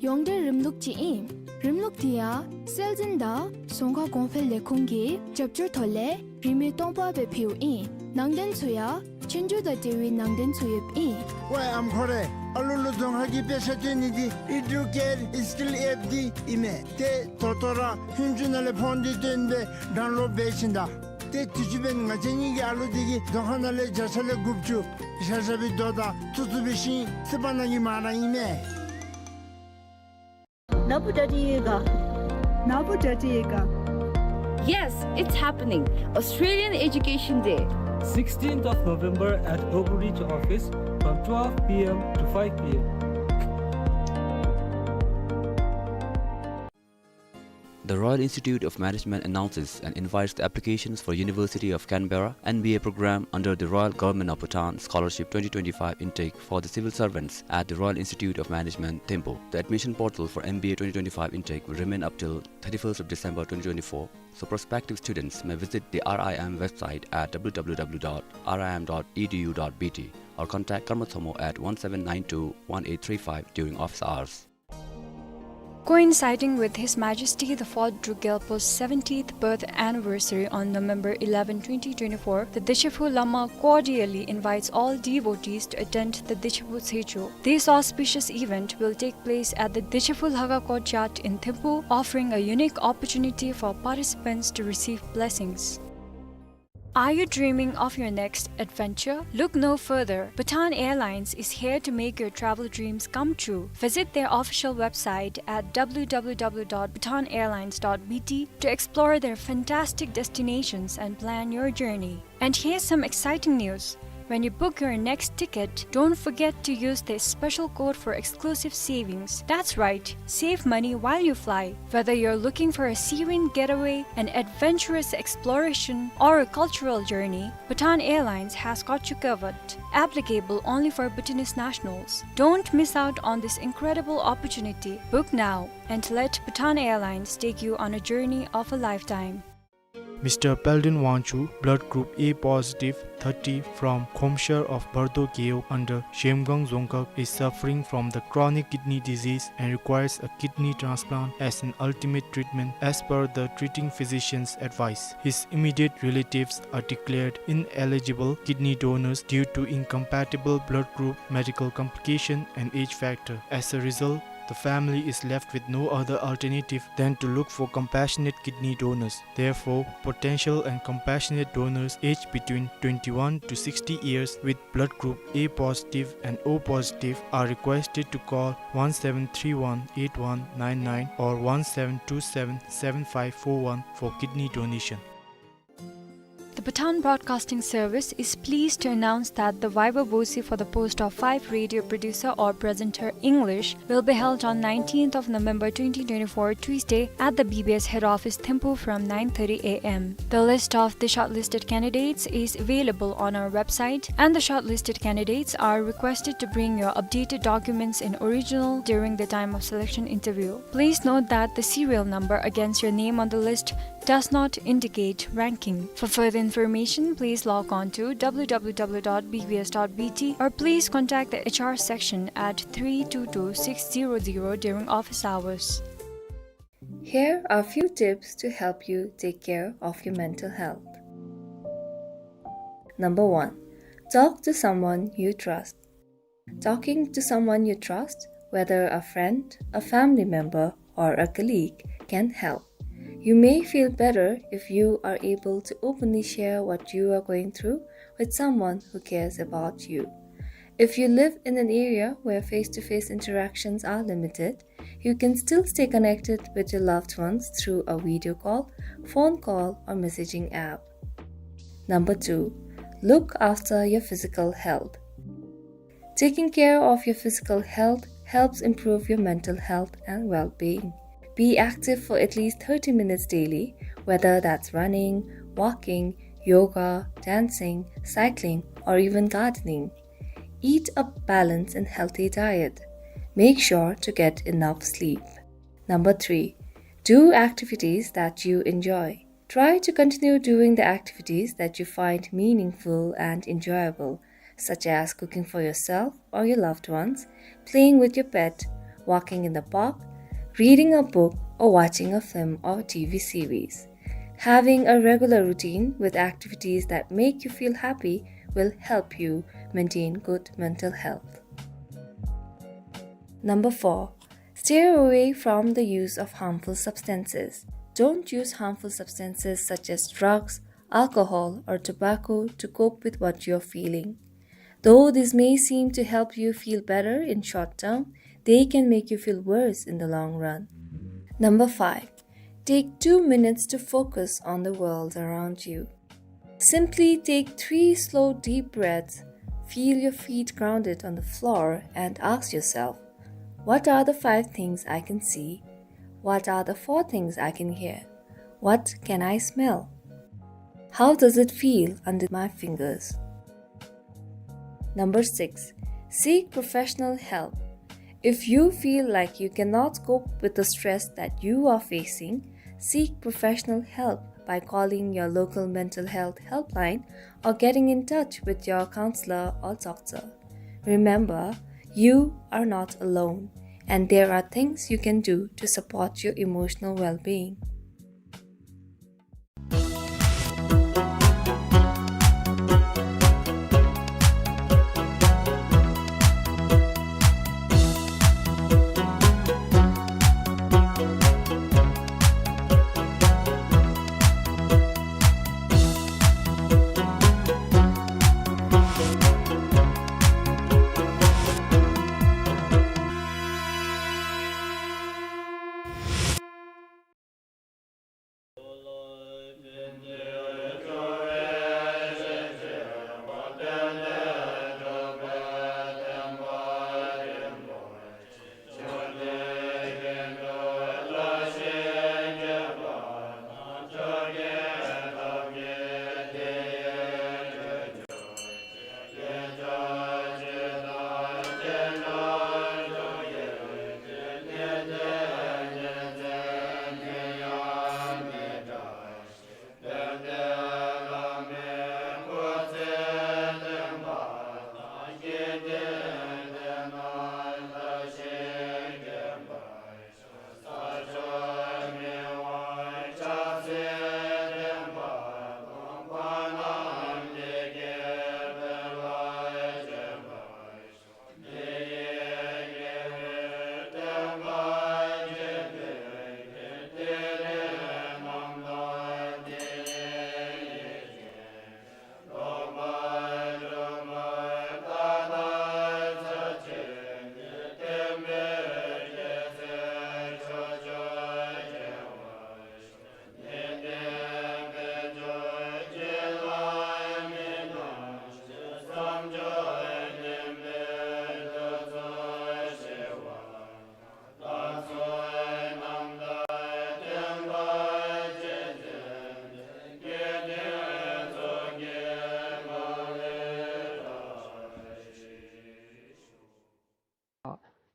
ཡོངས་འབྲེལ་རིམ་ལུགས་ཅིག་ཨིན། རིམ་ལུགས་འདི་ཡང་སྲོལ་འཛིན་དང་རྫོང་ཁ་གོང་འཕེལ་ལས་ཁུངས་ཀྱི་རྒྱབ་སྐྱོར་ཐོག་ལས་རིན་མེད་སྟོང་པ་སྦེ་ཕུལཝ་ཨིན། ནང་དོན་ཚུ་ཡང་ཆོས་རྒྱུགས་དང་འབྲེལ་བའི་ནང་དོན་ཚུ་ཡོདཔ་ཨིན། ཝའི་ཨམ་ཁོ་རེ། ཨ་ལུ་ལུ་རྫོང་ཁ་གི་དཔེ་ཆ་སྟོན་ནི་འདི་ཨི་ཌུ་ཀེར་སི་ཀིལ་ཨེཔ་འདི་ཨིན་མས། ཏེ་ད་ལྟོ་ར་ཧུན་ཅུ་ནང་ལས་ཕོན་འདི་བཏོན་སྦེ་ཌའུན་ལོཌ་འབད་ཞིནམ་ད། ཏེ་དུས་ཅི་འབདན་ང་བཅས་གཉིས་ཀྱི་ཨ་ལུ་འདི་གིས་རྫོང་ཁ་ནང་ལས་བརྒྱ་ཆ་ལས་དགུ་བཅུ་བཞག་བཞག་པའི་དོ་དང་ཚུ་ཚུ་འབད་ཞིནམ་ཚེ་དཔག་ནང་གི་མ་ར་ཨིན་མས། ན་བུ་ཌ་ཌི་ཡེ་ག། ན་བུ་ཌ་ཌི་ཡེ་ག། Yes, it's happening. Australian Education Day. Sixteenth of November at Global Reach office from twelve p m to five p m. The Royal Institute of Management announces and invites the applications for University of Canberra M B A program under the Royal Government of Bhutan Scholarship twenty twenty-five intake for the civil servants at the Royal Institute of Management, Thimphu. The admission portal for M B A twenty twenty-five intake will remain up till thirty-first of December twenty twenty-four, so prospective students may visit the R I M website at w w w dot r i m dot e d u dot b t or contact Karma Thomo at one seven nine two one eight three five during office hours. Coinciding with His Majesty the Fourth Druk Gyalpo's seventieth birth anniversary on November eleven, twenty twenty-four, the Dechephu Lama cordially invites all devotees to attend the Dechephu Tshechu. This auspicious event will take place at the Dechephu Lhagako Jat in Thimphu, offering a unique opportunity for participants to receive blessings. Are you dreaming of your next adventure? Look no further. Bhutan Airlines is here to make your travel dreams come true. Visit their official website at w w w dot bhutan airlines dot b t to explore their fantastic destinations and plan your journey. And here's some exciting news. When you book your next ticket, don't forget to use this special code for exclusive savings. That's right, save money while you fly. Whether you're looking for a serene getaway, an adventurous exploration, or a cultural journey, Bhutan Airlines has got you covered. Applicable only for Bhutanese nationals. Don't miss out on this incredible opportunity. Book now and let Bhutan Airlines take you on a journey of a lifetime. Mister Peldon Wangchuk, blood group A positive, thirty, from Khomshar of Bardo Gewog under Zhemgang Dzongkhag, is suffering from the chronic kidney disease and requires a kidney transplant as an ultimate treatment as per the treating physician's advice. His immediate relatives are declared ineligible kidney donors due to incompatible blood group, medical complication, and age factor. As a result, the family is left with no other alternative than to look for compassionate kidney donors. Therefore, potential and compassionate donors aged between twenty-one to sixty years with blood group A positive and O positive are requested to call one seven three one eight one nine nine or one seven two seven seven five four one for kidney donation. The Bhutan Broadcasting Service is pleased to announce that the viva voce for the post of five radio producer or presenter English will be held on nineteenth of November twenty twenty-four, Tuesday, at the B B S head office, Thimphu, from nine thirty A M. The list of the shortlisted candidates is available on our website, and the shortlisted candidates are requested to bring your updated documents in original during the time of selection interview. Please note that the serial number against your name on the list does not indicate ranking. For further information, please log on to W W W dot B B S dot B T or please contact the H R section at three two two six zero zero during office hours. Here are few tips to help you take care of your mental health. Number one, talk to someone you trust. Talking to someone you trust, whether a friend, a family member, or a colleague, can help. You may feel better if you are able to openly share what you are going through with someone who cares about you. If you live in an area where face-to-face interactions are limited, you can still stay connected with your loved ones through a video call, phone call, or messaging app. Number two, look after your physical health. Taking care of your physical health helps improve your mental health and well-being. Be active for at least thirty minutes daily, whether that's running, walking, yoga, dancing, cycling, or even gardening. Eat a balanced and healthy diet. Make sure to get enough sleep. Number three, do activities that you enjoy. Try to continue doing the activities that you find meaningful and enjoyable, such as cooking for yourself or your loved ones, playing with your pet, walking in the park, reading a book, or watching a film or T V series. Having a regular routine with activities that make you feel happy will help you maintain good mental health. Number four, steer away from the use of harmful substances. Don't use harmful substances such as drugs, alcohol, or tobacco to cope with what you're feeling. Though this may seem to help you feel better in short term, they can make you feel worse in the long run. Number five, take two minutes to focus on the world around you. Simply take three slow, deep breaths, feel your feet grounded on the floor, and ask yourself, "What are the five things I can see? What are the four things I can hear? What can I smell? How does it feel under my fingers?" Number six, seek professional help. If you feel like you cannot cope with the stress that you are facing, seek professional help by calling your local mental health helpline or getting in touch with your counselor or doctor. Remember, you are not alone, and there are things you can do to support your emotional well-being.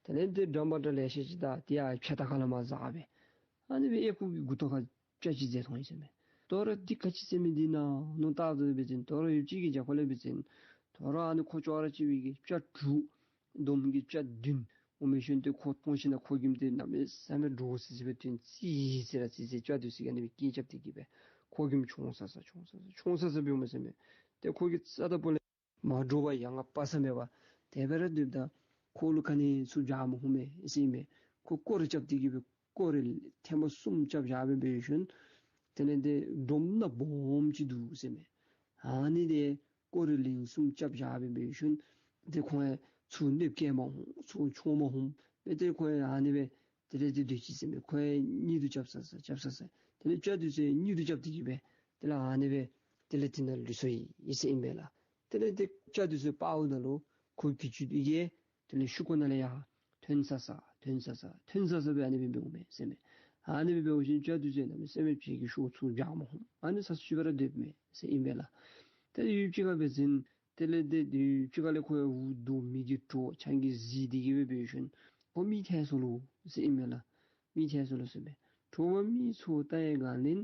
དེ་ལས་ཏེ་འགྲམ་པ་འདྲ་ལེ་ཤ་ཅིག་དང་དེ་ཡང་ཕྱག་ད་ག་ལ་མ་བཟའ་བས། ཨ་ནི་སྦེ་ཨེ་ཁོ་གི་མགུ་ཏོ་ཁར་སྤྱ་ཅིག་འཛེགས་འོང་ཡི་ཟེར་མས། དོ་རུང་འདི་ག་ཅི་ཟེར་མི་འདི་ན་མནོ་བཏང་སྟེ་འབད་བ་ཅིན་དོ་རུང་ཡུལ་གཅིག་གི་རྒྱབ་ཁ་ལས་འབད་བ་ཅིན་དོ་རུང་ཨ་ནི་ཁོ་ཅོག་ར་གཅིག་པའི་གི་སྤྱ་དྲུག་འདོམ་གྱི་སྤྱ་བདུན་འོང་མི་ཤུལ་ཏེ་ཁོ་མཐོང་ཞིན་ན་ཁོ་གི་མིག་ཏེ་གནམ་མེད་ས་མེད་འདྲོག་སི་སི་སྦེ་ཏེ་ཙི་ཙི་ར་ཙི་ཙི་སྤྱ་འདི་ཚུ་གིས་ཨ་ནི་སྦེ་སྐད་རྐྱབ་སྟེ་གི་སྦེ་ཁོ་གི་མིག་མཆོང་ས་ས་མཆོང་ས་ས་མཆོང་ས་ས་སྦེ་འོང་མས་ཟེར་མས། ཏེ་ཁོ་གིས་རྩ་དང་པོ་ལས་མ་འདྲོག་པར་ཡ་ང་པ་སངས་མེད་པར་དེ་སྦེ་ར་སྡོདཔ་ད་ཁོ་ལུ་ག་ནི་ཚུར་བྱ་མ་ཧུམ་མས་ཟེར་མས། ཁོ་སྐོར་ར་རྐྱབ་སྟེ་གི་སྦེ་སྐོར་ར་ཐེངས་མ་གསུམ་རྐྱབ་བཞག་སྦེ་འབད་ཞིནམ་དེ་ལས་ཏེ་སྒྲོམ་ནང་སྦོམ་ཅིག་འདུག་ཟེར་མས། ཨ་ནི་དེ་སྐོར་ར་ལན་གསུམ་རྐྱབ་བཞག་སྦེ་འབད་ཞིནམ་ཏེ་ཁོང་ཡང་ཚུར་གནོདཔ་བཀལ་མ་ཧུམ་ཚུར་མཆོང་མ་ཧུམ་སྦེ་ཏེ་ཁོང་ཡང་ཨ་ནི་སྦེ་དེ་ལས་ཏེ་སྡོད་ཅི་ཟེར་མས། ཁོང་ཡང་གཉིད་དུ་རྐྱབ་ས་ས་རྐྱབ་ས་ས་དེ་ལས་སྤྱ་འདི་ཚུ་ཡང་གཉིད་དུ་རྐྱབ་སྟེ་གི་སྦེ་དེ་ལས་ཨ་ནི་སྦེ་དེ་ལས་དེ་ནང་ལུས་སོ་ཡི་ཟེར་ཨིན་མས་ལགས། དེ་ལས་ཏེ་སྤྱ་འདི་ཚུ་དཔའ་བོ་ནང་ལུ་ཁོ་གི་ཅུང་འདི་གིས་དེ་ལས་ཤུགས་ཁོ་ནང་ལས་ཡར་ཐོན་ས་ས་ཐོན་ས་ས་ཐོན་ས་ས་སྦེ་ཨ་ནི་སྦེ་འབདཝ་མས་ཟེར་མས། ཨ་ནི་སྦེ་འབད་བ་ཅིན་སྤྱ་འདི་ཚུ་གནམ་མེད་ས་མེད་ཕྱི་གི་ཤུགས་ཚུར་རྒྱག་མ་ཧུམ་ཨ་ནི་ས་ས་ཅིག་སྦེ་ར་སྡོདཔ་མས་ཟེར་ཨིན་མས་ལགས། ཏེ་ཡུདཔ་ཅིག་ཁར་འབད་བ་ཅིན་དེ་ལས་ཏེ་ཡུདཔ་ཅིག་ཁར་ལས་ཁོ་ཡང་འུ་སྡུག་མི་གི་དྲོད་ཆང་གིས་བཟི་སྟེ་གི་སྦེ་འབད་ཞིནམ་ཁོ་མི་ཐལ་སོ་ལོ་ཟེར་ཨིན་མས་ལགས། མི་ཐལ་སོ་ལོ་ཟེར་མས། དྲོ་པ་མི་ཚོགས་ལྟ་བའི་དགའ་ལན།